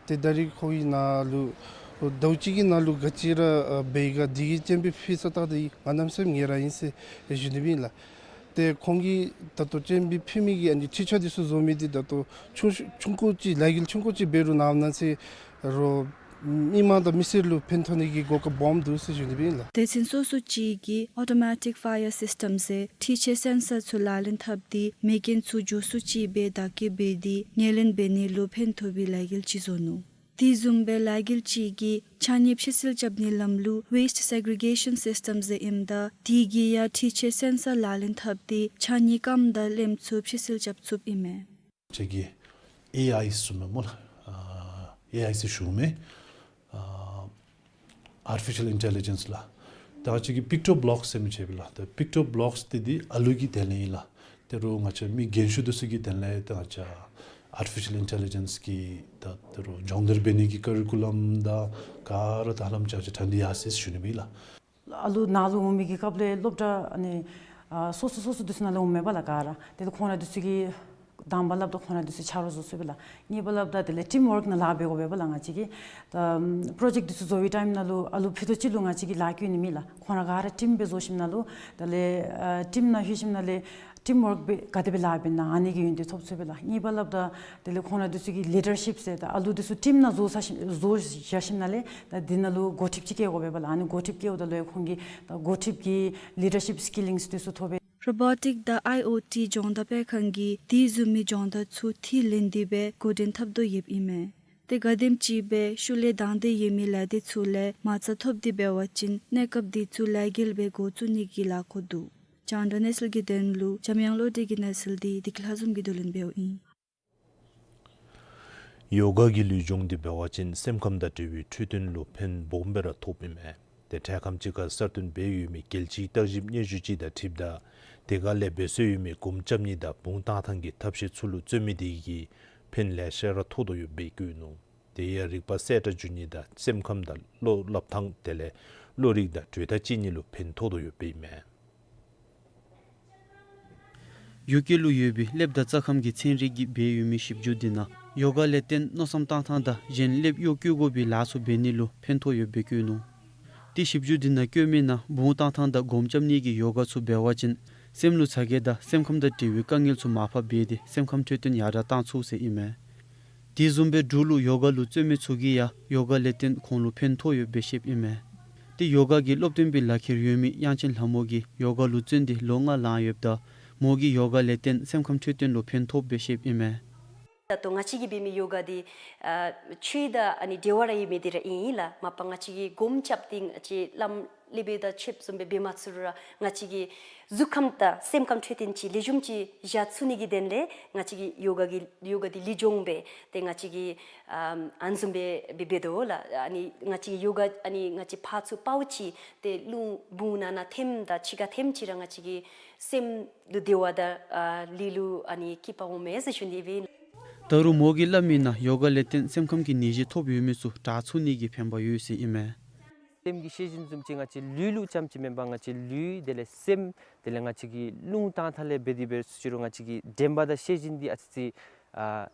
ཏེ་ད་རེས་ཁོ་གི་ནང་ལུ་ཟླཝ་གཅིག་གི་ནང་ལུ་ག་ཅི་ར་འབད་ག་དེ་གི་སྤྱན་འབུལ་ཕུལ་ས་ད་དེ་ང་གནམ་མེད་ས་མེད་ངལ་རངས་ཨིན་ཟེར་ཞུ་ནི་སྦེ་ཨིན་ལགས། ཏེ་ཁོང་གིས་ད་ལྟོ་སྤྱན་འབུལ་ཕུལ་མི་གི་ཨ་ནི་འཕྲུལ་ཆས་དེ་ཚུ་བཟོ་མི་དེ་ད་ལྟོ་ཆུང་ཆུང་ཀུ་ཅིག་ལས་འགུལ་ཆུང་ཀུ་ཅིག་འབད་རུང་ནང་ན་ཟེར་རུང་མི་མང་དང་མི་སེར་ལུ་ཕན་ཐོགས་ནི་གི་གོ་སྐབས་སྦོམ་འདུག་ཟེར་ཞུ་ནི་སྦེ་ཨིན་ལགས། སྡེ་ཚན་སོ་སོ་ཅིག་གིས་ཨོ་ཊོ་མེ་ཊིཀ་ཕ་ཡར་སིསི་ཊམ་ཟེར་འཕྲུལ་ཆས་སེན་སར་ཚུ་ལག་ལེན་འཐབ་སྟེ་མེ་རྐྱེན་ཚུ་མགྱོགས་སུ་ཅིག་སྦེ་བདའ་སྐྱེལ་འབད་དེ་ངོས་ལེན་འབད་ནི་ལུ་ཕན་ཐོགས་པའི་ལས་འགུལ་ཅིག་བཟོ་ནུག། དེ་བཟུམ་སྦེ་ལས་འགུལ་ཅིག་གིས་ཕྱགས་སྙིགས་ཕྱིར་བསིལ་རྐྱབ་ནིའི་ལམ་ལུགས་Waste Segregation System ཟེར་ཨིནམ་ད་དེ་གིས་ཡང་འཕྲུལ་ཆས་སེན་སར་ལག་ལེན་འཐབ་སྟེ་ཕྱགས་སྙིགས་སྐམ་དང་རློནམ་ཚུ་ཕྱིར་བསིལ་རྐྱབ་ཚུགསཔ་ཨིན་མས། ཅིག་གིས་ཨེ་ཨའི་ཟེར་མི་སྨོ་ལགས། ཨ་ཨེ་ཨའི་ཟེར་ཞུཝ་མས། ཨ་Artificial Intelligence ལགས། ད་ང་བཅས་ཀྱིས་Pictoblocks ཟེར་མི་ཅིག་ཡོད་པས་ལགས། ད་Pictoblocks འདི་འདི་ཨ་ལུ་གི་དོན་ལུ་ཨིན་ལགས། ད་རུང་ང་བཅས་མི་རྒན་ཤོས་འདི་ཚུ་གི་དོན་ལུ་ད་ང་བཅས་Artificial Intelligence གིས་ད་ད་རུང་སྦྱོང་བརྡར་འབད་ནི་གི་ཀ་རི་ཀུ་ལམ་དང་ག་ར་ད་ཧ་ལམ་ཅིག་ང་བཅས་དྲང་སྟེ་ཡར་སོ་ཡི་ཟེར་ཞུ་ནི་ཨིན་ལགས། ཨ་ལུ་ནང་ལུ་འོང་མི་གི་སྐབས་ལས་སློབ་གྲྭ་ཨ་ནི་ཨ་སོ་སོ་སོ་སོ་འདི་ཚུ་ནང་ལུ་འོང་མས་པ་ལགས་ག་ར། དེ་ལས་ཁོང་ར་འདི་ཚུ་གིས་དང་པ་སླབ་ད་ཁོང་ར་འདི་ཚུ་ཆ་རོགས་བཟོ་ཚུགས་པས་ལགས། གཉིས་པ་སླབ་ད་དེ་ལས་team work ནང་ལཱ་འབད་དགོ་པས་པ་ལགས། ང་བཅས་ཀྱིས་ད་project འདི་ཚུ་བཟོ་བའི་time ནང་ལུ་ཨ་ལུ་ཕུད་རྡོག་གཅིག་ལུ་ང་བཅས་ཀྱིས་ལཱ་བཀོལ་ནི་མེད་ལགས། ཁོང་ར་ག་ར་team སྦེ་བཟོ་ཞིནམ་ལས་ད་ལས་ཨ་team ནང་ལྷོད་ཞིནམ་ལས་team work སྦེ་ག་དེ་སྦེ་ལཱ་འབད་ན་ཨ་ནི་གི་ཡོན་ཏན་ཐོབ་ཚུགས་པས་ལགས། གཉིས་པ་སླབ་ད་དེ་ལས་ཁོང་ར་འདི་ཚུ་གི་leadership ཟེར་ད་ཨ་ལུ་འདི་ཚུ་team ནང་བཟོ་ས་ཞིནམ་བཟོ་བཞག་ཞིནམ་ལས་ད་འདི་ནང་ལུ་འགོ་ཁྲིདཔ་ཅིག་བཀལ་དགོ་པས་པ་ལགས། ཨ་ནི་འགོ་ཁྲིདཔ་བཀལཝ་ད་ལུ་ཡང་ཁོང་གིས་ད་འགོ་ཁྲིདཔ་གི་leadership skillings འདི་ཚུ་ཐོབ་པས། Robotic དང་ཨའི་ཨོ་ཊི་སྦྱོང་བརྡར་སྤེལ་ཁང་གིས་དེ་བཟུམ་མའི་སྦྱོང་བརྡར་ཚུ་ཐིག་ལེན་ཏེ་སྦེ་འགོ་འདྲེན་འཐབ་དོ་ཡོདཔ་ཨིན་མས། ཏེ་ག་དེམ་ཅིག་སྦེ་ཤུལ་ལས་དང་འདོད་ཡོད་མི་ལས་སྡེ་ཚུ་ལས་མ་རྩ་ཐོབ་སྟེ་འབད་བ་ཅིན་གནས་སྐབས་འདི་ཚུ་ལས་འགུལ་སྦེ་འགོ་བཙུགས་ནི་གི་ལཱ་འགོ་འདུག། རྒྱང་བསྒྲགས་གནས་ཚུལ་གྱི་དོན་ལུ་འཇམ་དབྱངས་བློ་གྲོས་ཀྱི་གནས་ཚུལ་འདི་བདེ་སྐྱིད་ལྷ་འཛོམས་ཀྱིས་བསྡུ་ལེན་འབདཝ་ཨིན། ཡོ་ག་གི་ལུས་སྦྱོང་འདི་འབད་བ་ཅིན་སེམས་ཁམས་དང་འབྲེལ་བའི་འཕྲོད་བསྟེན་ལུ་ཕན་སྦོམ་སྦེ་ར་ཐོགས་ཨིན་མས། ཏེ་འཕྲལ་ཁམས་ཅིག་ཁར་གསར་བཏོན་འབད་ཡོད་མི་རྒྱལ་སྤྱིའི་བརྟག་ཞིབ་སྙན་ཞུ་ཅིག་དང་འཁྲིལཝ་ད་དེ་ཁར་ལས་འབད་སྲོལ་ཡོད་མི་སྒོམ་རྐྱབ་ནི་དང་བུང་བཏང་ཐངས་ཀྱི་ཐབས་ཤེས་ཚུ་ལུ་བརྩོན་མི་དེ་གིས་ཕན་ལེ་ཤ་ར་ཐོགས་དོ་ཡོདཔ་སྦེ་བཀོད་ནུག། དེ་ཡང་རིག་པ་གསལ་དྲགས་འགྱོ་ནི་དང་སེམས་ཁམས་དང་བློ་སླབ་ཐངས་དེ་ལས་བློ་རིག་དང་གྲོས་ཐག་བཅད་ནི་ལུ་ཕན་ཐོགས་དོ་ཡོདཔ་ཨིན་མས། ཡུ་ཀེ་ལུ་ཡོད་པའི་ཀླདཔ་དང་རྩ་ཁམས་ཀྱི་ཚན་རིག་གིས་འབད་ཡོད་མི་ཞིབ་འཇུག་འདི་ནང་ཡོ་ག་ལས་བརྟེན་མནོ་བསམ་བཏང་ཐངས་དང་གཞན་ཀླདཔ་གཡོག་བཀོལ་དགོ་པའི་ལཱ་ཚུ་འབད་ནི་ལུ་ཕན་ཐོགས་ཡོདཔ་སྦེ་བཀོད་ནུག། ཏེ་ཞིབ་འཇུག་འདི་ནང་བཀོད་མི་ནང་བུང་བཏང་ཐངས་དང་སྒོམ་རྐྱབ་ནི་གི་ཡོ་ག་ཚུ་འབད་བ་ཅིན་སེམས་ལུ་ཚ་གྱང་དང་སེམས་ཁམས་དང་འབྲེལ་བའི་དཀའ་ངལ་ཚུ་མར་ཕབ་འབད་དེ་སེམས་ཁམས་འཕྲོད་བསྟེན་ཡར་དྲགས་བཏང་ཚུགས་ཟེར་ཨིན་མས། དེ་བཟུམ་སྦེ་འབྲུག་ལུ་ཡོ་ག་ལུ་བརྩོན་མི་ཚུ་གིས་ཡང་ཡོ་ག་ལས་བརྟེན་ཁོང་ལུ་ཕན་ཐོགས་ཡོདཔ་སྦེ་བཤདཔ་ཨིན་མས། ཏེ་ཡོ་ག་གི་སློབ་སྟོན་པའི་ལག་ཁྱེར་ཡོད་མི་དབྱངས་ཅན་ལྷ་མོ་གིས་ཡོ་ག་ལུ་བརྩོན་ཏེ་ལོ་ལྔ་ལང་ཡོདཔ་ད་མོ་གིས་ཡོ་ག་ལས་བརྟེན་སེམས་ཁམས་འཕྲོད་བསྟེན་ལུ་ཕན་ཐོགསཔ་སྦེ་བཤདཔ་ཨིན་མས། ད་ལྟོ་ང་བཅས་ཀྱིས་འབད་མི་ཡོ་ག་འདི་ཨ་ཆོས་དང་ཨ་ནི་འབྲེལ་བ་ར་ཡོད་མི་འདི་ར་ཨིན་ལགས། མ་པ་ང་བཅས་ཀྱིས་སྒོམ་རྐྱབ་སྟེ་ང་བཅས་བླམ་ལས་འབད་དང་ཆོསཔ་བཟུམ་སྦེ་འབད་མ་ཚུགས་རུང་ར་ང་བཅས་ཀྱི་གཟུགས་ཁམས་དང་སེམས་ཁམས་འཕྲོད་བསྟེན་ཅིག་ལེགས་ཤོམ་ཅིག་བཞག་ཚུགས་ནི་གི་དོན་ལས་ང་བཅས་ཀྱིས་ཡོ་ག་གི་ཡོ་ག་འདི་ལུས་སྦྱོང་འབད་དེ་ང་བཅས་ཀྱིས་ཨམ་ཨ་ནི་བཟུམ་སྦེ་འབད་འབད་དོ་ལགས། ཨ་ནི་ང་བཅས་ཀྱིས་ཡོ་ག་ཨ་ནི་ང་བཅས་ཕར་ཚུར་པའུ་ཅིག་ཏེ་རླུང་བུང་ནང་ན་ཐེངས་དང་ཕྱི་ཁར་ཐེངས་ཅིག་ར་ང་བཅས་ཀྱི་སེམས་ལུ་བདེ་བ་དང་ཨ་ལུས་ལུ་ཨ་ནི་སྐྱིད་པ་འོང་མས་ཟེར་ཞུ་ནི་ཨིན། ད་རུང་མོ་གིས་སླབ་མི་ནང་ཡོ་ག་ལས་བརྟེན་སེམས་ཁམས་ཀྱི་ནད་གཞི་ཐོབ་ཡོད་མི་ཚུ་དྲག་ཚུགས་ནི་གི་ཕན་པ་ཡོད་ཟེར་ཨིན་མས། སེམས་ཀྱི་ཤེས་བཞིན་བཟུམ་ཅིག་ང་བཅས་ལུས་ལུ་ཙམ་ཅིག་མེན་པར་ང་བཅས་ལུས་དེ་ལས་སེམས་དེ་ལས་ང་བཅས་ཀྱི་རླུང་བཏང་ཐངས་ལས་འབད་དེ་འབད་རུང་ང་བཅས་ཀྱི་དྲན་པ་དང་ཤེས་བཞིན་འདི་ཨ་ཙི་ཅིག་ཨ་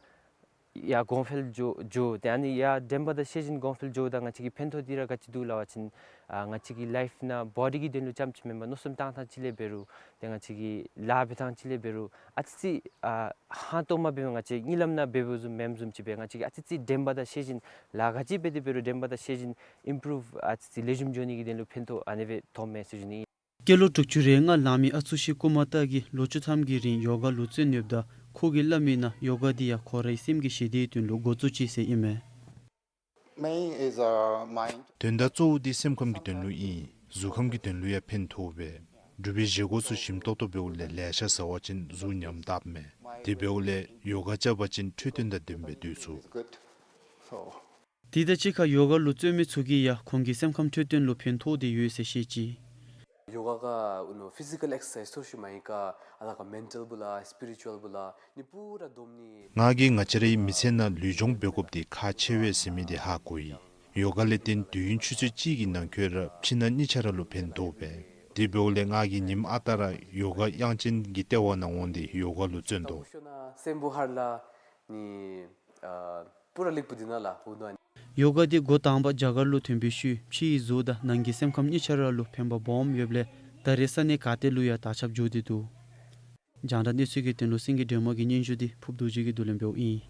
ཡར་གོང་འཕེལ་འགྱོ་འགྱོ། ཏེ་ཨ་ནི་ཡར་དྲན་པ་དང་ཤེས་བཞིན་གོང་འཕེལ་འགྱོཝ་ད་ང་བཅས་ཀྱི་ཕན་ཐོགས་འདི་ར་ག་ཅི་འདུག་སླབ་པ་ཅིན་ཨ་ང་བཅས་ཀྱི་ལའིཕ་ནང་བོ་ཌི་གི་དོན་ལུ་ཙམ་ཅིག་མེན་པར་མནོ་བསམ་བཏང་ཐངས་ཅིག་ལས་འབད་རུང་ཏེ་ང་བཅས་ཀྱི་ལཱ་འབད་ཐངས་ཅིག་ལས་འབད་རུང་ཨ་ཙི་ཅིག་ཨ་ཧང་སྟོང་མ་འབད་བར་ང་བཅས་གཉིད་ལམ་ནང་འབད་འབདཝ་བཟུམ་མེནམ་བཟུམ་ཅིག་སྦེ་ང་བཅས་ཀྱི་ཨ་ཙི་ཅིག་དྲན་པ་དང་ཤེས་བཞིན་ལཱ་ག་ཅི་འབད་དེ་འབད་རུང་དྲན་པ་དང་ཤེས་བཞིན་ཨིམ་པུ་རུབ་ཨ་ཙི་ཅིག་ལེགས་ཤོམ་འགྱོ་ནི་གི་དོན་ལུ་ཕན་ཐོགས་ཨ་ནི་སྦེ་ཐོབ་མས་ཟེར་ཞུ་ནི། སྐྱེས་ལོ་དྲུག་ཅུ་རེ་ལྔ་ལང་མི་ཨ་ཚུ་ཤི་ཀུ་མ་ཏ་གིས་ལོ་བཅུ་ཐམ་གྱི་རིང་ཡོ་ག་ལུ་བརྩོན་ཡོདཔ་ད་ཁོ་གིས་སླབ་མི་ནང་ཡོ་ག་འདི་ཡང་ཁོ་རའི་སེམས་ཀྱི་ཞི་བདེའི་དོན་ལུ་འགོ་བཙུགས་ཅི་ཟེར་ཨིན་མས། Main is, uh, mind. དོན་དག་གཙོ་བོ་འདི་སེམས་ཁམས་ཀྱི་དོན་ལུ་ཨིན། གཟུགས་ཁམས་ཀྱི་དོན་ལུ་ཡང་ཕན་ཐོགས་པས། སྒྲུབ་པའི་བཞེས་སྒོ་ཚུ་ཞིམ་ཏོག་ཏོ་འབདཝ་ལས་ལེ་ཤ་བཟའ་བ་ཅིན་གཟུགས་ཉམས་དྲགས་མས། དེ་འབདཝ་ལས་ཡོ་ག་རྐྱབ་པ་ཅིན་འཕྲོད་བསྟེན་དང་ལྡནམ་སྦེ་སྡོད་ཚུགས། It's good. So, དེ་དང་གཅིག་ཁར་ཡོ་ག་ལུ་བརྩོན་མི་ཚུ་གིས་ཡང་ཁོང་གི་སེམས་ཁམས་འཕྲོད་བསྟེན་ལུ་ཕན་ཐོགས་ཏེ་ཡོད་ཟེར་བཤད་ཅི། ཡོ་ག་ག་ཨུ་ནུ་ཕི་ཟི་ཀཱལ་ཨེག་སར་སའིཛ་ཐོབ་ཤུལ་མ་ཡི་ག་ཨ་ལ་ག་མེན་ཊལ་བུ་ལ་སི་པི་རི་ཅུ་ཨལ་བུ་ལ་ནི་པུ་ར་སྡོམ་ནི། ང་གིས་ང་བཅས་རའི་མི་ཚེ་ནང་ལུས་སྦྱོང་འབད་དགོཔ་འདི་ཁག་ཆེ་བས་ཟེར་མི་འདི་ཧ་གོ་ཡི། ཡོ་ག་ལས་བརྟེན་དུས་ཡུན་ཆུ་ཚོད་གཅིག་གི་ནང་འཁོད་ར་ཕྱི་ནང་གཉིས་ཆ་ར་ལུ་ཕན་ཐོགས་པས། དེ་འབདཝ་ལས་ང་གིས་ཉིནམ་ཨ་རྟག་ར་ཡོ་ག་དབྱངས་ཅན་གྱི་ལྟེ་བ་ནང་འོང་སྟེ་ཡོ་ག་ལུ་བརྩོན་དོ། སེམས་པོ་ཧར་ལ་ནི་ཨ་པུ་ར་ལེགས་པོ་འདི་ནང་ལ་འོང་དོ་ཨ་ནི། ཡོ་ག་འདི་འགོ་དང་པ་རྒྱ་གར་ལུ་ཐོན་པའི་ཤུལ་ཕྱི་ཡི་གཟུགས་དང་ནང་གི་སེམས་ཁམས་གཉིས་ཆ་ར་ལུ་ཕན་པ་སྦོམ་ཡོདཔ་ལས་ད་རེས་ས་གནས་ག་ཏེ་ལུ་ཡང་དར་ཁྱབ་འགྱོ་སྟེ་འདུག། རྒྱང་བསྒྲགས་གནས་ཚུལ་གྱི་དོན་ལུ་སེང་གེ་སྒྲོལ་མ་གི་སྙན་ཞུ་འདི་ཕུབ་རྡོ་རྗེ་གིས་བསྡུ་ལེན་འབདཝ་ཨིན།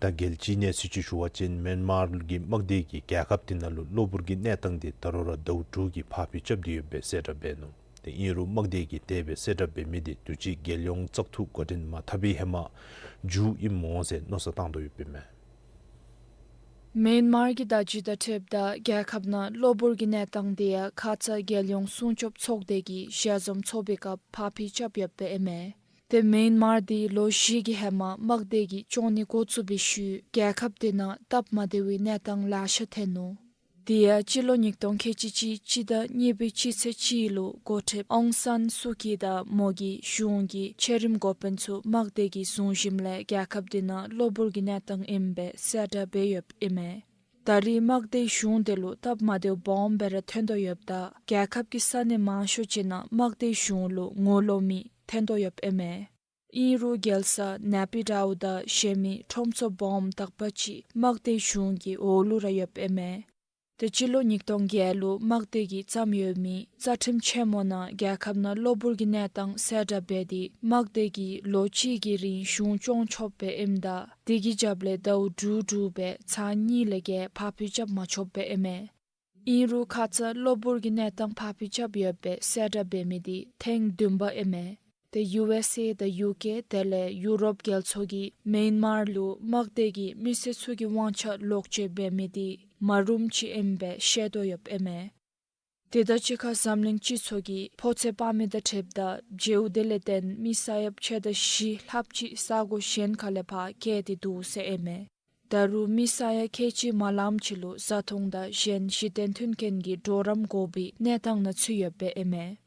ད་རྒྱལ་སྤྱིའི་གནས་ཚུལ་ཅིག་ཞུ་བ་ཅིན་མེན་མར་གྱི་དམག་སྡེ་གིས་རྒྱལ་ཁབ་དེ་ནང་ལུ་གློ་བུར་གྱི་གནས་སྟངས་འདི་ད་རུང་ར་ཟླཝ་དྲུག་གི་ཕར་འགྱངས་རྐྱབ་སྟེ་ཡོདཔ་སྦེ་གསལ་བསྒྲགས་འབད་ནུག། ཨིན་རུང་དམག་སྡེ་གིས་དེ་སྦེ་གསལ་བསྒྲགས་འབད་མི་དེ་དུས་ཅི་རྒྱལ་ཡོངས་བཙག་འཐུ་འགོ་འདྲེན་མ་འཐབ་པའི་ཧེ་མ་མཇུག་ཨིན་མོ་ཟེར་མནོ་བསམ་བཏང་དོ་ཡོདཔ་ཨིན་མས། མེན་མར་གྱི་བརྡ་བརྒྱུད་དང་འཁྲིལཝ་ད་རྒྱལ་ཁབ་ནང་གློ་བུར་གྱི་གནས་སྟངས་དེ་ཡང་ཁ་ཙ་རྒྱལ་ཡོངས་སྲུང་སྐྱོབ་ཚོགས་སྡེ་གི་ཞལ་འཛོམས་ཚོགས་པའི་སྐབས་ཕར་འགྱངས་རྐྱབ་ཡོདཔ་ཨིན་མས། ཏེ་མེན་མར་དེ་ལོ་བཞི་གི་ཧེ་མ་དམག་སྡེ་གིས་སྐྱོང་ནི་འགོ་བཙུགས་པའི་ཤུལ་རྒྱལ་ཁབ་དེ་ནང་སྟབས་མ་བདེ་བའི་གནས་སྟངས་ལེ་ཤ་ཐོན་ནུག། དེ་ཡང་སྤྱི་ལོ་ཉིས་སྟོང་ཁལ་གཅིག་གཅིག་སྤྱི་ཟླ་གཉིས་པའི་སྤྱི་ཚེས་གཅིག་ལུ་འགོ་ཁྲིདཔ་ཨོང་སན་སུ་ཀི་དང་མོ་གི་གཞུང་གི་ཆེ་རིམ་འགོ་དཔོན་ཚུ་དམག་སྡེ་གི་བཟུང་ཞིནམ་ལས་རྒྱལ་ཁབ་དེ་ནང་གློ་བུར་གྱི་གནས་སྟངས་ཨིནམ་སྦེ་གསལ་བསྒྲགས་འབད་ཡོདཔ་ཨིན་མས། ད་རེས་དམག་སྡེ་གཞུང་དེ་ལུ་སྟབས་མ་བདེཝ་སྦོམ་སྦེ་ར་ཐོན་དོ་ཡོདཔ་ད་རྒྱལ་ཁབ་ཀྱི་ས་གནས་མང་ཤོས་ཅིག་ནང་དམག་སྡེ་གཞུང་ལུ་ངོ་ལོག་མི་ཐོན་དོ་ཡོདཔ་ཨིན་མས། ཨིན་རུང་རྒྱལ་ས་ནེ་པི་ཏའུ་དང་གཞན་མི་ཁྲོམ་ཚོགས་སྦོམ་དག་པ་ཅིག་དམག་སྡེ་གཞུང་གི་འོག་ལུ་ར་ཡོདཔ་ཨིན་མས། ཏེ་སྤྱི་ལོ་ཉིས་སྟོང་བརྒྱད་ལུ་དམག་སྡེ་གིས་བརྩམས་ཡོད་མི་རྩ་ཁྲིམས་ཆེན་མོ་ནང་རྒྱལ་ཁབ་ནང་གློ་བུར་གྱི་གནས་སྟངས་གསལ་བསྒྲགས་འབད་དེ་དམག་སྡེ་གིས་ལོ་གཅིག་གི་རིང་གཞུང་སྐྱོང་ཆོགཔ་སྦེ་ཨིནམ་ད་དེ་གི་རྒྱབ་ལས་ཟླཝ་དྲུག་དྲུག་སྦེ་ཚར་གཉིས་ལས་བརྒལ་ཕར་འགྱངས་རྐྱབ་མ་ཆོགཔ་སྦེ་ཨིན་མས། ཨིན་རུང་ཁ་ཙ་གློ་བུར་གྱི་གནས་སྟངས་ཕར་འགྱངས་རྐྱབ་ཡོད་པའི་གསལ་བསྒྲགས་འབད་མི་དེ་ཐེངས་བདུན་པ་ཨིན་མས། ཏེ་ཡུ་ཨེསི་ཨེ་དང་ཡུ་ཀེ་དེ་ལས་ཡུ་རོབ་རྒྱལ་ཚོགས་ཀྱིས་མེན་མར་ལུ་དམག་སྡེ་གིས་མི་སེར་ཚུ་གི་དབང་ཆ་ལོག་སྤྱོད་འབད་མི་དེ་མ་རུངམ་ཅིག་ཨིནམ་སྦེ་བཤད་དོ་ཡོདཔ་ཨིན་མས། དེ་དང་གཅིག་ཁར་འཛམ་གླིང་སྤྱི་ཚོགས་ཀྱིས་ཕོ་ཚོད་སྤར་མི་དང་འཁྲིལཝ་ད་འགྱེལཝ་དེ་ལས་བརྟེན་མི་ས་ཡ་ཕྱེད་དང་བཞི་ལྷགཔ་ཅིག་ས་གོ་གཞན་ཁ་ལས་ཕར་བསྐྱལ་ཏེ་འདུག་ཟེར་ཨིན་མས། ད་རུང་མི་ས་ཡ་ཁལ་གཅིག་མ་ལངམ་ཅིག་ལུ་བཟའ་འཐུང་དང་གཞན་གཞི་རྟེན་མཐུན་རྐྱེན་གྱི་གྲོགས་རམ་དགོ་པའི་གནས་སྟངས་ནང་ཚུད་ཡོདཔ་ཨིན་མས།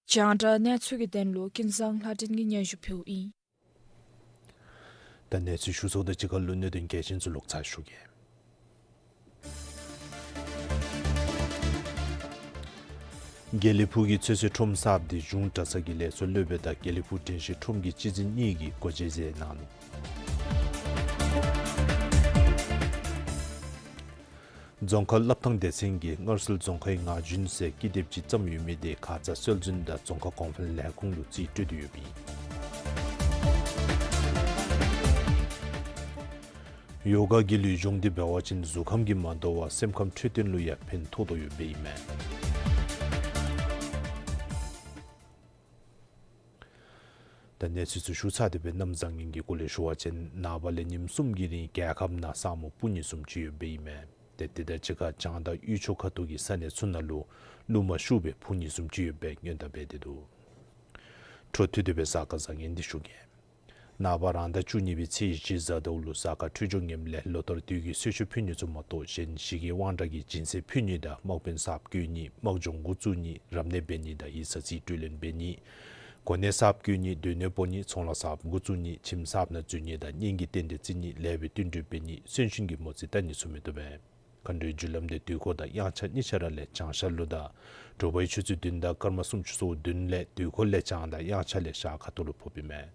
རྒྱང་བསྒྲགས་གནས་ཚུལ་གྱི་དོན་ལུ་ཀུན་བཟང་ལྷ་སྒྲོན་གྱིས་སྙན་ཞུ་ཕུལཝ་ཨིན། ད་གནས་ཚུལ་ཞུ་ཚརཝ་དང་གཅིག་ཁར་ལུ་གནད་དོན་གལ་ཆེན་ཚུ་ལོག་ཚར་ཞུ་གེ། དགེ་ལེགས་ཕུག་གི་ཚོད་བསྲེ་ཁྲོམ་གསརཔ་དེ་གཞུང་གྲྭ་ཚང་གི་ལས་ཚོགས་སློབ་དཔོན་དང་དགེ་ལེགས་ཕུག་དྲན་ཤེས་ཁྲོམ་གྱི་སྤྱི་འཛིན་གཉིས་ཀྱིས་སྒོ་འབྱེད་མཛད་གནང་ནུག། རྫོང་ཁ་སློབ་ཐང་སྡེ་ཚན་གྱིས་སྔར་སྲོལ་རྫོང་ཁའི་ངག་རྒྱུན་ཟེར་ཀི་དེབ་ཅིག་བརྩམས་ཡོད་མི་དེ་ཁ་ཙ་སྲོལ་རྒྱུན་དང་རྫོང་ཁ་གོང་འཕེལ་ལས་ཁུངས་ལུ་རྩིས་སྤྲོད་དེ་ཡོདཔ་ཨིན། ཡོ་ག་གིས་ལུས་སྦྱོང་འདི་འབད་བ་ཅིན་གཟུགས་ཁམས་ཀྱིས་མ་དོ་བར་སེམས་ཁམས་འཕྲོད་བསྟེན་ལུ་ཡང་ཕན་ཐོགས་དོ་ཡོདཔ་ཨིན་མས། ད་གནས་ཚུལ་ཚུ་ཞུ་ཚར་ཏེ་སྦེ་གནམ་བཟང་ངན་གྱི་སྐོར་ལས་ཞུ་བ་ཅིན་ནངས་པ་ལས་ཉིནམ་གསུམ་གྱི་རིང་རྒྱལ་ཁབ་ནང་ས་སྨུག་སྤུ་ནི་བཟུམ་ཅིག་ཡོདཔ་ཨིན་མས། ཏེ་དེ་དང་གཅིག་ཁར་བྱང་དང་དབུས་ཕྱོགས་ཁ་ཐུག་གི་ས་གནས་ཚུ་ནང་ལུ་རླུང་མ་ཤུགས་སྦེ་འཕུ་ནི་བཟུམ་ཅིག་ཡོད་པའི་སྔོན་བརྡ་འབད་དེ་འདུག། འཕྲོ་མཐུད་དེ་སྦེ་གཟའ་སྐར་བཟང་ངན་འདི་ཞུ་གེ། ནངས་པ་རང་ཟླ་བཅུ་གཉིས་པའི་ཚེས་བཞི་གཟའ་ཟླཝ་ལུ་གཟའ་སྐར་འཕྲོད་སྦྱོར་ངནམ་ལས་ལོ་ལྟར་དུས་ཀྱི་གསོལ་མཆོད་ཕུལ་ནི་ཚུ་མ་གཏོགས་གཞན་ཞི་རྒྱས་དབང་དྲག་གི་སྦྱིན་སྲེག་ཕུལ་ནི་དང་དམག་དཔོན་གསརཔ་བསྐོ་ནི་དམག་སྦྱོང་འགོ་བཙུགས་ནི་རབ་གནས་འབད་ནི་དང་ཡིག་ཚང་རྩིས་སྤྲོད་ལེན་འབད་ནི་གོ་གནས་གསརཔ་བསྐོ་ནི་སྡོད་གནས་སྤོ་ནི་ཚོང་ལཱ་གསརཔ་འགོ་བཙུགས་ནི་ཁྱིམ་གསརཔ་ནང་འཛུལ་ནི་དང་གཉེན་གྱི་རྟེན་འབྲེལ་བརྩི་ནི་ལེགས་པའི་བསྟུན་གྲོས་འབད་ནི་གསོན་གཤིན་གྱི་མོ་རྩིས་བལྟ་ནི་ཚུ་མི་བཏུབ་པས། མཁའ་འགྲོའི་རྒྱུ་ལམ་དེ་དུས་འཁོར་དང་དབྱངས་འཆར་གཉིས་ཆ་ར་ལས་བྱང་ཤར་ལུ་དང་དྲོ་པའི་ཆུ་ཚོད་བདུན་དང་སྐར་མ་སུམ་ཅུ་སོ་བདུན་ལས་དུས་འཁོར་ལས་བྱང་དང་དབྱངས་འཆར་ལས་ཤར་ཁ་ཐུག་ལུ་ཕོགཔ་ཨིན་མས།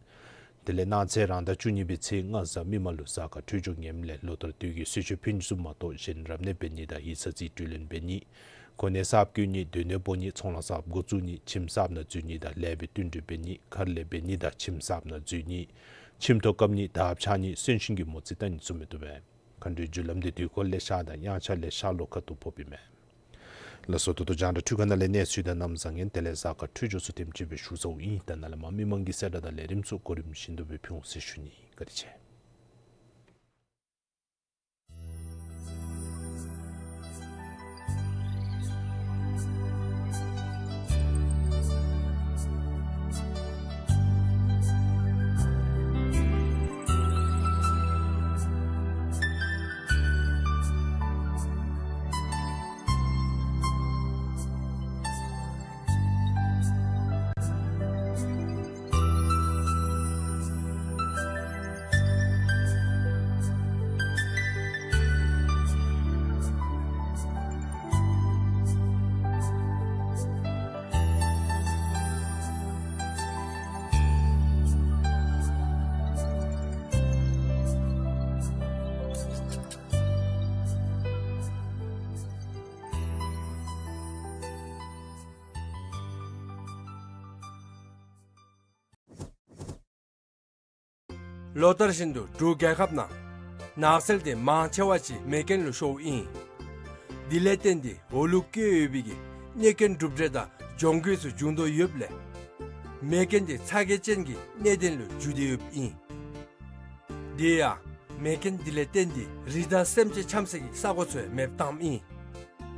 དེ་ལས་གནངས་ཚེ་རང་ཟླ་བཅུ་གཉིས་པའི་ཚེས་ལྔ་གཟའ་མིག་དམར་ལུ་གཟའ་སྐར་འཕྲོད་སྦྱོར་ངནམ་ལས་ལོ་ལྟར་དུས་ཀྱི་གསོལ་མཆོད་ཕུལ་ནི་ཚུ་མ་གཏོགས་གཞན་རབ་གནས་འབད་ནི་དང་ཡིག་ཚང་རྩིས་སྤྲོད་ལེན་འབད་ནི་གོ་གནས་གསརཔ་བསྐོ་ནི་སྡོད་གནས་སྤོ་ནི་ཚོང་ལཱ་གསརཔ་འགོ་བཙུགས་ནི་ཁྱིམ་གསརཔ་ནང་འཛུལ་ནི་དང་ལེགས་པའི་བསྟུན་གྲོས་འབད་ནི་མཁར་ལས་འབད་ནི་དང་ཁྱིམ་གསརཔ་ནང་འཛུལ་ནི་ཁྱིམ་ཐོག་བཀབ་ནི་དར་འཕྱར་ནི་གསོན་གཤིན་གྱི་མོ་རྩིས་བལྟ་ནི་ཚུ་མི་བཏུབ་པས། མཁའ་འགྲོའི་རྒྱུ་ལམ་དེ་དུས་འཁོར་ལས་ཤར་དང་དབྱངས་འཆར་ལས་ཤར་ལྷོ་ཁ་ཐུག་ཕོགཔ་ཨིན་མས། ལགས་སོ། ད་ལྟོ་རྒྱང་བསྒྲགས་འཕྲུལ་ཁང་ནང་ལས་གནས་ཚུལ་དང་གནམ་བཟང་ངན་དེ་ལས་གཟའ་སྐར་འཕྲོད་སྦྱོར་ཚུ་དེམ་ཅིག་སྦེ་ཞུ་ཚརཝ་ཨིན། ད་ནཱ་ལས་མར་མི་མང་གི་གསལ་བསྒྲགས་དང་ལས་རིམ་ཚུ་གོ་རིམ་བཞིན་དུ་སྦེ་ཕུལ་འོང་ཟེར་ཞུ་ནི། བཀའ་དྲིན་ཆེ། ལོ་ལྟར་བཞིན་དུ་འབྲུག་རྒྱལ་ཁབ་ནང་ནགས་ཚལ་དེ་མང་ཆེ་བ་ཅིག་མེ་རྐྱེན་ལུ་ཤོརཝ་ཨིན། དེ་ལས་བརྟེན་ཏེ་འོག་ལུ་བཀོད་ཡོད་པའི་གི་གནོད་སྐྱོན་གྲུབ་འབྲས་དང་ གྱོང་གུད་ཚུ་འབྱུང་དོ་ཡོདཔ་ལས་མེ་རྐྱེན་འདི་ཚ་གྱང་ཅན་གྱི་གནད་དོན་ལུ་འགྱུར་ཏེ་ཡོདཔ་ཨིན། དེ་ཡང་མེ་རྐྱེན་འདི་ལས་བརྟེན་ཏེ་རི་དྭགས་སེམས་ཅན་འཁྱམ་སའི་ས་གོ་ཚུ་ཡང་མེདཔ་བཏངམ་ཨིན།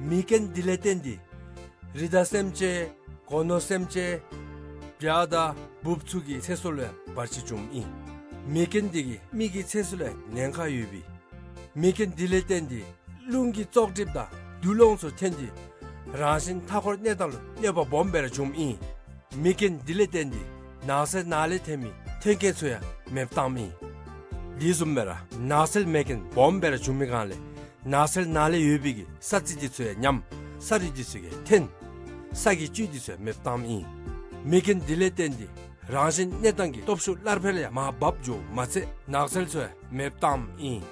མེ་རྐྱེན་འདི་ལས་བརྟེན་ཏེ་རི་དྭགས་སེམས་ཅན་སྒོ་ནོར་སེམས་ཅན་བྱ་དང་འབུཔ་ཚུ་གི་ཚེ་སྲོག་ལུ་ཡང་བར་ཆད་འབྱུངམ་ཨིན། མེ་རྐྱེན་འདི་གིས་མི་གི་ཚེ་སྲོག་ལུ་ཡང་ཉེན་ཁ་ཡོདཔ་ཨིན། མེ་རྐྱེན་འདི་ལས་བརྟེན་ཏེ་རླུང་གི་བཙོག་གྲིབ་དང་རྡུལ་སློང་ཚུ་ཐོན་ཏེ་རང་བཞིན་མཐའ་འཁོར་གནས་སྟངས་ལུ་གནོད་པ་སྦོམ་སྦེ་ར་འབྱུངམ་ཨིན། མེ་རྐྱེན་འདི་ལས་བརྟེན་ཏེ་ནགས་ཚལ་ནང་ལས་ཐོན་མི་ཐོན་སྐྱེད་ཚུ་ཡང་མེདཔ་བཏངམ་ཨིན། དེ་བཟུམ་སྦེ་ར་ནགས་ཚལ་མེ་རྐྱེན་སྦོམ་སྦེ་ར་འབྱུང་མི་སྒང་ལས་ནགས་ཚལ་ནང་ལས་ཡོད་པའི་གི་ས་རྩི་འདི་ཚུ་ཡང་ཉམས། ས་རུད་འདི་ཚུ་ཡང་ཐོན། ས་གི་བཅུད་འདི་ཚུ་ཡང་མེདཔ་བཏངམ་ཨིན། མེ་རྐྱེན་འདི་ལས་བརྟེན་ཏེ་རང་བཞིན་གནས་སྟངས་ཀྱི་སྟོབས་ཤུགས་སླར་འཕེལ་ཡང་མར་འབབ་འགྱོཝ་མ་ཚད་ནགས་ཚལ་ཚུ་ཡང་མེདཔ་བཏངམ་ཨིན།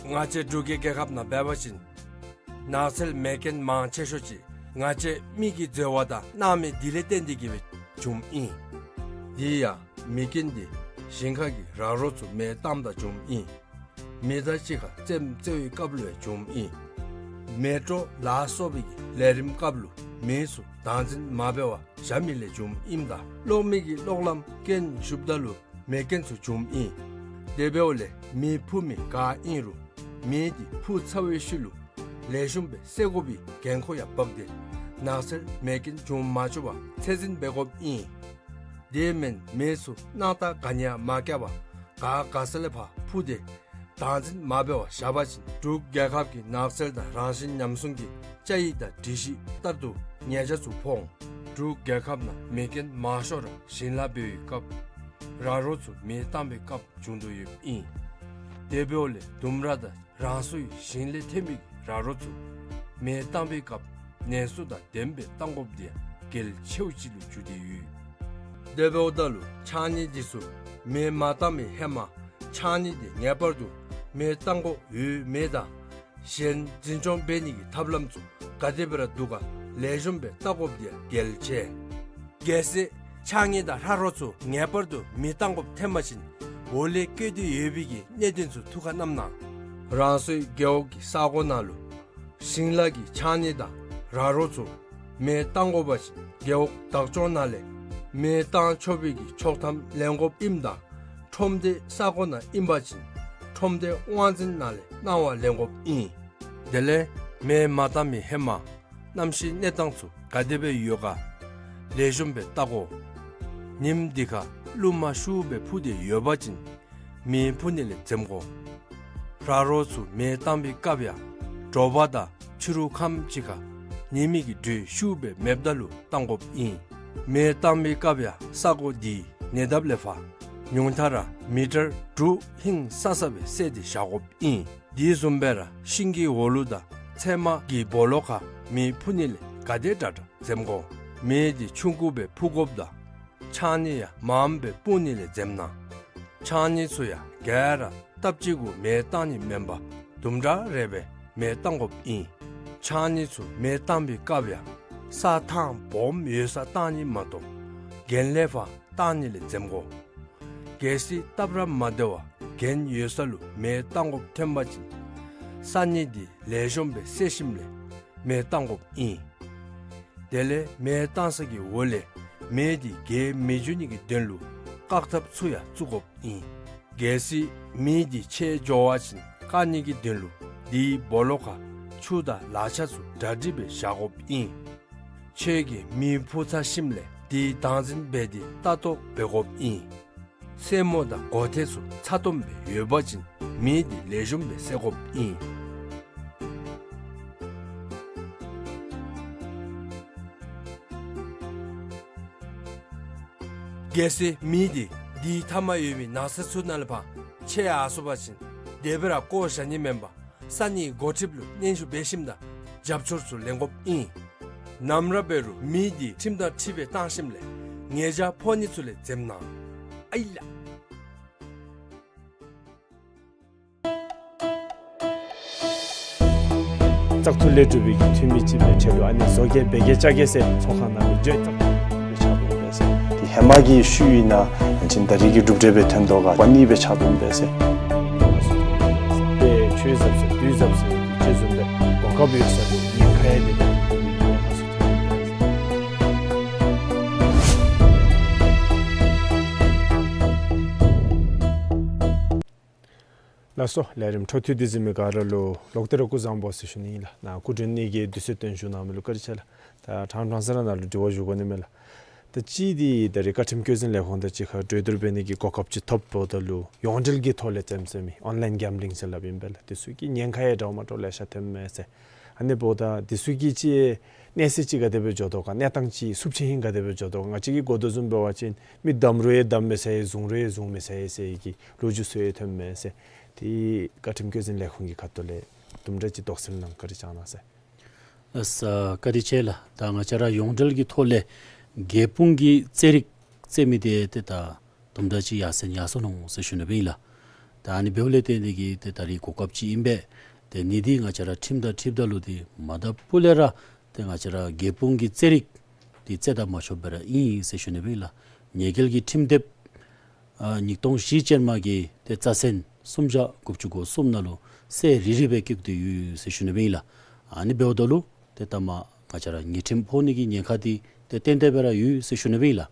ང་བཅས་འབྲུག་གི་རྒྱལ་ཁབ་ནང་འབད་བ་ཅིན་ནགས་ཚལ་མེ་རྐྱེན་མང་ཆེ་ཤོས་ཅིག་ང་བཅས་མི་གིས་འཛོལ་བ་དང་གནང་མི་འདི་ལས་བརྟེན་ཏེ་གིས་སྦེ་འབྱུངམ་ཨིན། དེ་ཡང་མེ་རྐྱེན་འདི་ཞིང་ཁ་གི་ར་རོ་ཚུ་མེ་བཏངམ་ད་འབྱུངམ་ཨིན། མེ་དང་གཅིག་ཁར་རྩེདམོ་རྩེ་བའི་སྐབས་ལུ་ཡང་འབྱུངམ་ཨིན། མེ་སྤྲོ་ལ་སོགས་པའི་གི་ལས་རིམ་སྐབས་ལུ་མེ་ཚུ་བདག་འཛིན་མ་འབད་བར་བཞག་མི་ལས་འབྱུངམ་ཨིནམ་ད་གློག་མེ་གི་གློག་ལམ་རྐྱེན་ཞུགསཔ་ད་ལུ་མེ་རྐྱེན་ཚུ་འབྱུངམ་ཨིན། དེ་འབདཝ་ལས་མེ་འཕུ་མི་ག་ཨིན་རུང་མེ་འདི་འཕུ་ཚར་བའི་ཤུལ་ལུ་ལེགས་ཤོམ་སྦེ་བསད་དགོ་པའི་འགན་ཁུར་ཡང་འབག་སྟེ་ནགས་ཚལ་མེ་རྐྱེན་འབྱུང་མ་བཅུག་པར་ཚད་འཛིན་འབད་དགོཔ་ཨིན། དེ་མེན་མེ་ཚུ་སྣང་ཐག་ག་ནི་ཡང་མ་བཀལ་བར་ག་ག་ས་ལས་ཕར་འཕུ་སྟེ་བདག་འཛིན་མ་འབད་བར་བཞག་པ་ཅིན་འབྲུག་རྒྱལ་ཁབ་ཀྱི་ནགས་ཚལ་དང་རང་བཞིན་ཉམས་སྲུང་གི་བཅའ་ཡིག་དང་སྒྲིག་གཞི་ལྟར་དུ་ཉེས་ཆད་ཚུ་ཕོག་འོང་། འབྲུག་རྒྱལ་ཁབ་ནང་མེ་རྐྱེན་མང་ཤོས་ར་ཞིང་ལཱ་འབད་བའི་སྐབས་ར་རོ་ཚུ་མེ་བཏང་བའི་སྐབས་འབྱུང་དོ་ཡོདཔ་ཨིན། དེ་འབདཝ་ལས་ལྡུམ་ར་དང་རང་སོའི་ཞིང་ལས་ཐོན་པའི་ར་རོ་ཚུ་མེ་བཏང་བའི་སྐབས་ནན་སུ་དང་ལྡནམ་སྦེ་བཏང་དགོཔ་འདི་གལ་ཆེཝ་ཅིག་ལུ་གྱུར་ཏེ་ཡོད། དེ་འབདཝ་ད་ལུ་ཕྱགས་སྙིགས་འདི་ཚུ་མེ་མ་བཏང་མི་ཧེ་མ་ཕྱགས་སྙིགས་འདི་ངེས་པར་དུ་མེ་བཏང་དགོཔ་ཡོད་མེད་དང་གཞན་འཛིན་སྐྱོང་འབད་ནི་གི་ཐབས་ལམ་ཚུ་ག་དེ་སྦེ་ར་འདུག་ག་ལེགས་ཤོམ་སྦེ་བལྟ་དགོཔ་འདི་ཡང་གལ་ཆེ། གལ་སྲིད་ཕྱགས་སྙིགས་དང་ཧྲ་རོ་ཚུ་ངེས་པར་དུ་མེ་བཏང་དགོཔ་ཐོན་པ་ཅིན་འོག་ལས་བཀོད་དེ་ཡོད་པའི་གི་གནད་དོན་ཚུ་ཐུགས་ཁར་བསྣམ་གནང་། རང་སོའི་རྒེད་འོག་གི་ས་གོ་ནང་ལུ་ཞིང་ལཱ་གི་ཕྱགས་སྙིགས་དང་ར་རོ་ཚུ་མེ་བཏང་དགོ་པ་ཅིན་རྒེད་འོག་བདག་སྐྱོང་ནང་ལས་མེ་བཏང་ཆོག་པའི་གི་ཆོག་ཐམ་ལེན་དགོཔ་ཨིནམ་ད་ཁྲོམ་སྡེ་ས་གོ་ནང་ཨིན་པ་ཅིན་ཁྲོམ་སྡེ་དབང་འཛིན་ནང་ལས་གནང་བ་ལེན་དགོཔ་ཨིན། དེ་ལས་མེ་མ་བཏང་མི་ཧེ་མ་གནམ་གཤིས་གནས་སྟངས་ཚུ་ག་དེ་སྦེ་ཡོད་ག་ལེགས་ཤོམ་སྦེ་བལྟ་དགོ། ཉིམ་འདི་ཁར་རླུང་མ་ཤུགས་སྦེ་འཕུ་སྟེ་ཡོད་པ་ཅིན་མེ་འཕུ་ནི་ལས་འཛེམ་དགོ། ར་རོ་ཚུ་མེ་བཏང་བའི་སྐབས་ཡང་དྲོ་པ་དང་ཕྱི་རུ་ཁམས་ཅིག་ཁར་ཉི་མའི་གི་དྲོད་ཤུགས་སྦེ་མེདཔ་ད་ལུ་བཏང་དགོཔ་ཨིན། མེ་བཏང་བའི་སྐབས་ཡང་ས་གོ་འདི་ཉེ་འདབས་ལས་ཕར་ཉུང་མཐའ་ར་མི་ཊར་དྲུག་ཧིང་སང་ས་སྦེ་བསལ་ཏེ་བཞག་དགོཔ་ཨིན། དེ་བཟུམ་སྦེ་ར་ཤིང་གི་འོག་ལུ་དང་ཚལ་མ་གི་སྦོ་ལོགས་ཁར་མེ་འཕུ་ནི་ལས་ག་དེ་དྲག་དྲག་འཛེམ་དགོ། མེ་འདི་ཆུང་ཀུ་སྦེ་འཕུ་དགོཔ་དང་ཕྱགས་སྙིགས་ཡང་མངམ་སྦེ་སྤུང་ནི་ལས་འཛེམ་གནང་། ཕྱགས་སྙིགས་ཚུ་ཡང་ག་ར་སྟབས་གཅིག་གུ་མེ་བཏང་ནི་མེན་པར་དུམ་གྲ་རེ་སྦེ་མེ་བཏང་དགོཔ་ཨིན། ཕྱགས་སྙིགས་ཚུ་མེ་བཏང་བའི་སྐབས་ཡང་ས་ཐང་སྦོམ་ཡོད་སར་བཏང་ནི་མ་གཏོགས་གྱེན་ལས་ཕར་བཏང་ནི་ལས་འཛེམ་དགོ། གལ་སྲིད་སྟབས་ར་མ་བདེ་བར་གྱེན་ཡོད་ས་ལུ་མེ་བཏང་དགོཔ་ཐོན་པ་ཅིན་ས་སྙིགས་འདི་ལེགས་ཤོམ་སྦེ་བསལ་ཞིནམ་ལས་མེ་བཏང་དགོཔ་ཨིན། དེ་ལས་མེ་བཏང་ས་གི་འོག་ལས་མེ་འདི་རྒྱས་མི་འགྱོ་ནི་གི་དོན་ལུ་བཀག་ཐབས་ཚུ་ཡང་བཙུགས་དགོཔ་ཨིན། གལ་སྲིད་མེ་འདི་ཆད་འགྱོ་བ་ཅིན་བཀག་ནི་གི་དོན་ལུ་དེའི་སྦོ་ལོགས་ཁར་ཆུ་དང་ལག་ཆ་ཚུ་གྲ་སྒྲིག་སྦེ་བཞག་དགོཔ་ཨིན། ཁྱོད་ཀྱིས་མེ་འཕུ་ཚར་ཞིནམ་ལས་དེ་བདག་འཛིན་འབད་དེ་ལྟ་རྟོག་འབད་དགོཔ་ཨིན། སེན་མོ་དང་སྒོ་ཐེལ་ཚུ་ཚ་ཏོམ་སྦེ་ཡོད་པ་ཅིན་མེ་འདི་ལེགས་ཤོམ་སྦེ་བསད་དགོཔ་ཨིན། གལ་སྲིད་མེ་འདི་དེའི་མཐའ་མར་ཡོད་པའི་ནགས་ཚལ་ཚུ་ནང་ལས་ཕར་ཆད་ཡར་སོང་པ་ཅིན་དེ་སྦེ་ར་བཀོ་བཞག་ནི་མེན་པར་ས་གནས་འགོ་ཁྲིདཔ་ལུ་སྙན་ཞུ་འབད་ཞིནམ་ད་རྒྱབ་སྐྱོར་ཚུ་ལེན་དགོཔ་ཨིན། ནམ་ར་འབད་རུང་མེ་འདི་ཁྲིམས་དང་འཁྲིལ་བའི་བཏང་ཞིནམ་ལས་ཉེས་བྱ་ཕོག་ནི་ཚུ་ལས་འཛེམ་གནང་། ཨའི་ལགས། བཙག་འཐུ་ལས་གྲུབ་པའི་གི་འཐུས་མི་ཅིག་སྦེ་ཆེད་དུ་ཨ་ནི་བཟོ་བཀོད་འབད་གེ་བཅའ་གེ་ཟེར་ཚོགས་ཁང་ནང་ལུ་བརྗོད་བཙག་འཐུ་ལས་ཕྱག་དོན་འབད་ཟེར། དེ་ཧེ་མ་གི་ཤུལ་ཨིན་ན་ཨ་ནི་ད་རེས་ཀྱི་གྲུབ་འབྲས་སྦེ་ཐོན་དོ་ག་པ་ནི་སྦེ་ཕྱག་དོན་འབད་ཟེར། དཔེ་ཆོས་ཟབ་ཟེར་དུས་ཟབ་ཟེར་གྱི་ཅིག་བཟུམ་སྦེ་གོ་སྐབས་ཡོད་ས་ལུ་ཉེན་ཁ་ཡང་དེ་ལས་ཐོན་དོ་གི་ཉེན་ཁ་ཚུ་ཐོན་འབད་ཟེར། ལགས་སོ། ལས་རིམ་འཕྲོ་མཐུད་དེ་གཟིགས་མི་ག་ར་ལུ་ལོག་སྟེ་ར་སྐུ་གཟུགས་བཟང་པོ་ཟེར་ཞུ་ནི་ཨིན་ལགས། ནཱ་སྐུ་མགྲོན་གཉིས་ཀྱིས་དུས་ཚོད་བཏོན་བཞུགས་གནང་མི་ལུ་བཀའ་དྲིན་ཆེ་ལགས། ད་ཕྲང་ཕྲང་ས་ར་ནཱ་ལུ་དྲི་བ་ཞུ་དགོ་ནི་མས་ལགས། ད་གཅིག་འདི་ད་རེས་བཀའ་ཁྲིམས་བཀོད་འཛིན་ལས་ཁུངས་དང་གཅིག་ཁར་གྲོས་བསྡུར་འབད་ནི་གི་གོ་སྐབས་ཅིག་ཐོབ་འབདཝ་ད་ལུ་ཡོངས་འབྲེལ་གྱི་ཐོག་ལས་རྩེདམོ་རྩེ་མི་ཨོན་ལཱའིན་གེམ་བི་ལིང་ཟེར་སླབ་ཨིན་པས་ལགས། དེ་ཚུ་གིས་ཉེན་ཁ་ཡང་འདྲཝ་མ་འདྲཝ་ལེ་ཤ་ཐོནམ་མས་ཟེར། ཨ་ནི་འབདཝ་ད་དེ་ཚུ་གི་ཅིག་གནས་ཚད་ཅིག་ག་དེ་སྦེ་འགྱོ་དོ་ག། གནས་སྟངས་ཅིག་ཚབས་ཆེན་ཧིང་ག་དེ་སྦེ་འགྱོ་དོ་ག། ང་བཅས་ཀྱིས་གོ་དོ་བཟུམ་འབད་བ་ཅིན་མི་བསྡམ་རུང་ཡང་བསྡམ་མི་ཚར་ཡི་བཟུང་རུང་ཡང་བཟུང་མི་ཚར་ཡི་ཟེར་གྱི་ལོ་རྒྱུས་ཚུ་ཡང་ཐོནམ་མས་ཟེར། དེ་བཀའ་ཁྲིམས་བཀོད་འཛིན་ལས་ཁུངས་ཀྱི་ཁ་ཐུག་ལས་དུམ་གྲ་ཅིག་དོགས་སེལ་གནང་བཀའ་དྲིན་བསྐྱང་གནང་ཟེར། ལགས་སོ། བཀའ་དྲིན་ཆེ་ལགས། ད་ང་བཅས་ར་ཡོངས་འབྲེལ་གྱི་ཐོག་ལས་རྒྱལ་སྤུངས་ཀྱི་རྩེད་རིགས་རྩེད་མི་འདི་ཏེ་ད་དུམ་གྲ་ཅིག་ཡར་སེང་ཡར་སོང་ནུག་ཟེར་ཞུ་ནི་སྦེ་ཨིན་ལགས། ད་ཨ་ནི་འབདཝ་ལས་བརྟེན་ཏེ་གིས་ཏེ་ད་རེས་གོ་སྐབས་ཅིག་ཨིན་པས། ཏེ་ཨ་ནི་འདི་ང་བཅས་ར་ཁྲིམས་དང་འཁྲིལཝ་ད་ལུ་འདི་མ་དང་ཕུ་ལས་ར་ཏེ་ང་བཅས་ར་རྒྱལ་སྤུངས་ཀྱི་རྩེད་རིགས་འདི་རྩེ་དང་མ་ཆོགཔ་སྦེ་ར་ཨིན་ཟེར་ཞུ་ནི་སྦེ་ཨིན་ལགས། ཉེས་འགེལ་གྱི་ཁྲིམས་དེབ་ཨ་ཉིས་སྟོང་བཞི་ཅན་མ་གི་ཏེ་རྩ་ཚན་སུམ་བརྒྱ་དགུ་བཅུ་གོ་གསུམ་ནང་ལུ་གསལ་རི་རི་སྦེ་བཀོད་དེ་ཡོད་ཟེར་ཞུ་ནི་སྦེ་ཨིན་ལགས། ཨ་ནི་འབདཝ་ད་ལུ་ཏེ་ལྟ་མ་ང་བཅས་ར་ཉེས་ཁྲིམས་ཕོག་ནི་གི་ཉེན་ཁ་འདི་ཏེ་ཏན་ཏན་སྦེ་ར་ཡོད་ཟེར་ཞུ་ནི་སྦེ་ཨིན་ལགས།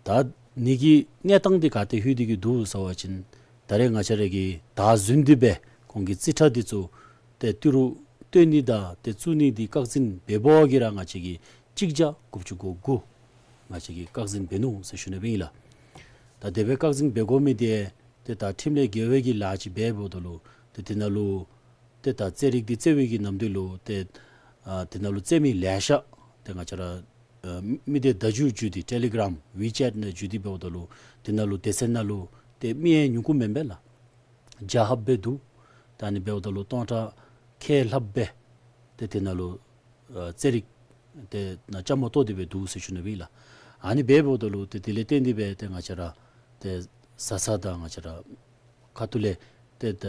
ད་ཨ་ནི་གི་གནས་སྟངས་འདི་ག་ཏེ་ལྷོད་དེ་གིས་འདུག་ཟེར་བ་ཅིན་ད་རེས་ང་བཅས་ར་གིས་ད་བཟུམ་འདི་སྦེ་ཁོང་གི་རྩིས་ཁྲ་འདི་ཚུ་ཏེ་ཏི་རུ་བཏོན་ནི་དང་ཏེ་བཙུགས་ནི་འདི་བཀག་འཛིན་འབད་འབདཝ་གིས་ར་ང་བཅས་ཀྱིས་གཅིག་བརྒྱ་དགུ་བཅུ་གོ་དགུ་ང་བཅས་ཀྱིས་བཀག་འཛིན་འབད་ནུག་ཟེར་ཞུ་ནི་སྦེ་ཨིན་ལགས། ད་དེ་སྦེ་བཀག་འཛིན་འབད་དགོ་མི་འདི་ཏེ་ད་ཁྲིམས་ལས་འགལ་བའི་གི་ལཱ་ཅིག་འབད་འབདཝ་ད་ལུ་ཏེ་དེ་ནང་ལུ་ཏེ་ད་རྩེད་རིགས་འདི་རྩེ་བའི་གི་ནམ་དུས་ལུ་ཏེ་ཨ་དེ་ནང་ལུ་རྩེད་མི་ལེ་ཤ་ཏེ་ང་བཅས་ར་ཨ་མི་སྡེ་བརྡ་བརྒྱུད་བརྒྱུད་དེ་ཊེ་ལི་གརམ་ཝི་ཅེཊ་ནང་བརྒྱུད་དེ་འབདཝ་ད་ལུ་དེ་ནང་ལུ་སྡེ་ཚན་ནང་ལུ་ཏེ་མི་ཡང་ཉུང་ཀུ་མེན་པས་ལགས། བརྒྱ་ལྷགཔ་སྦེ་འདུག། ད་ཨ་ནི་འབདཝ་ད་ལུ་སྟོང་ཕྲག་ཁལ་ལྷགཔ་སྦེ་ཏེ་དེ་ནང་ལུ་ཨ་རྩེད་རིགས་ཏེ་ནང་བཅའ་མར་གཏོགས་ཏེ་སྦེ་འདུག་ཟེར་ཞུ་ནི་སྦེ་ཨིན་ལགས། ཨ་ནི་འབདཝ་ད་ལུ་ཏེ་དེ་ལས་བརྟེན་ཏེ་སྦེ་ཏེ་ང་བཅས་ར་ཏེ་བཟའ་ཚང་དང་ང་བཅས་ར་ཁ་ཐུག་ལས་ཏེ་ད་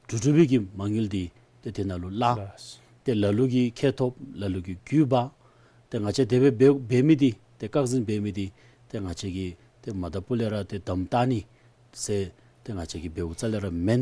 འབྲུག་འབྲུག་པའི་གི་མ་དངུལ་འདི་ཏེ་དེ་ནང་ལུ་བླ། ལགས། ཏེ་ལ་ལུ་གིས་ཁེ་ཐོབ་ལ་ལུ་གིས་རྒུད་འབག། ཏེ་ང་བཅས་དེ་སྦེ་འབད་འབད་མི་འདི་ཏེ་བཀག་འཛིན་འབད་མི་འདི་ཏེ་ང་བཅས་ཀྱིས་ཏེ་མ་དང་ཕུ་ལས་ར་ཏེ་དམ་བཏགས་ནི་ཟེར་ཏེ་ང་བཅས་ཀྱིས་འབདཝ་རྩ་ལས་ར་མེན།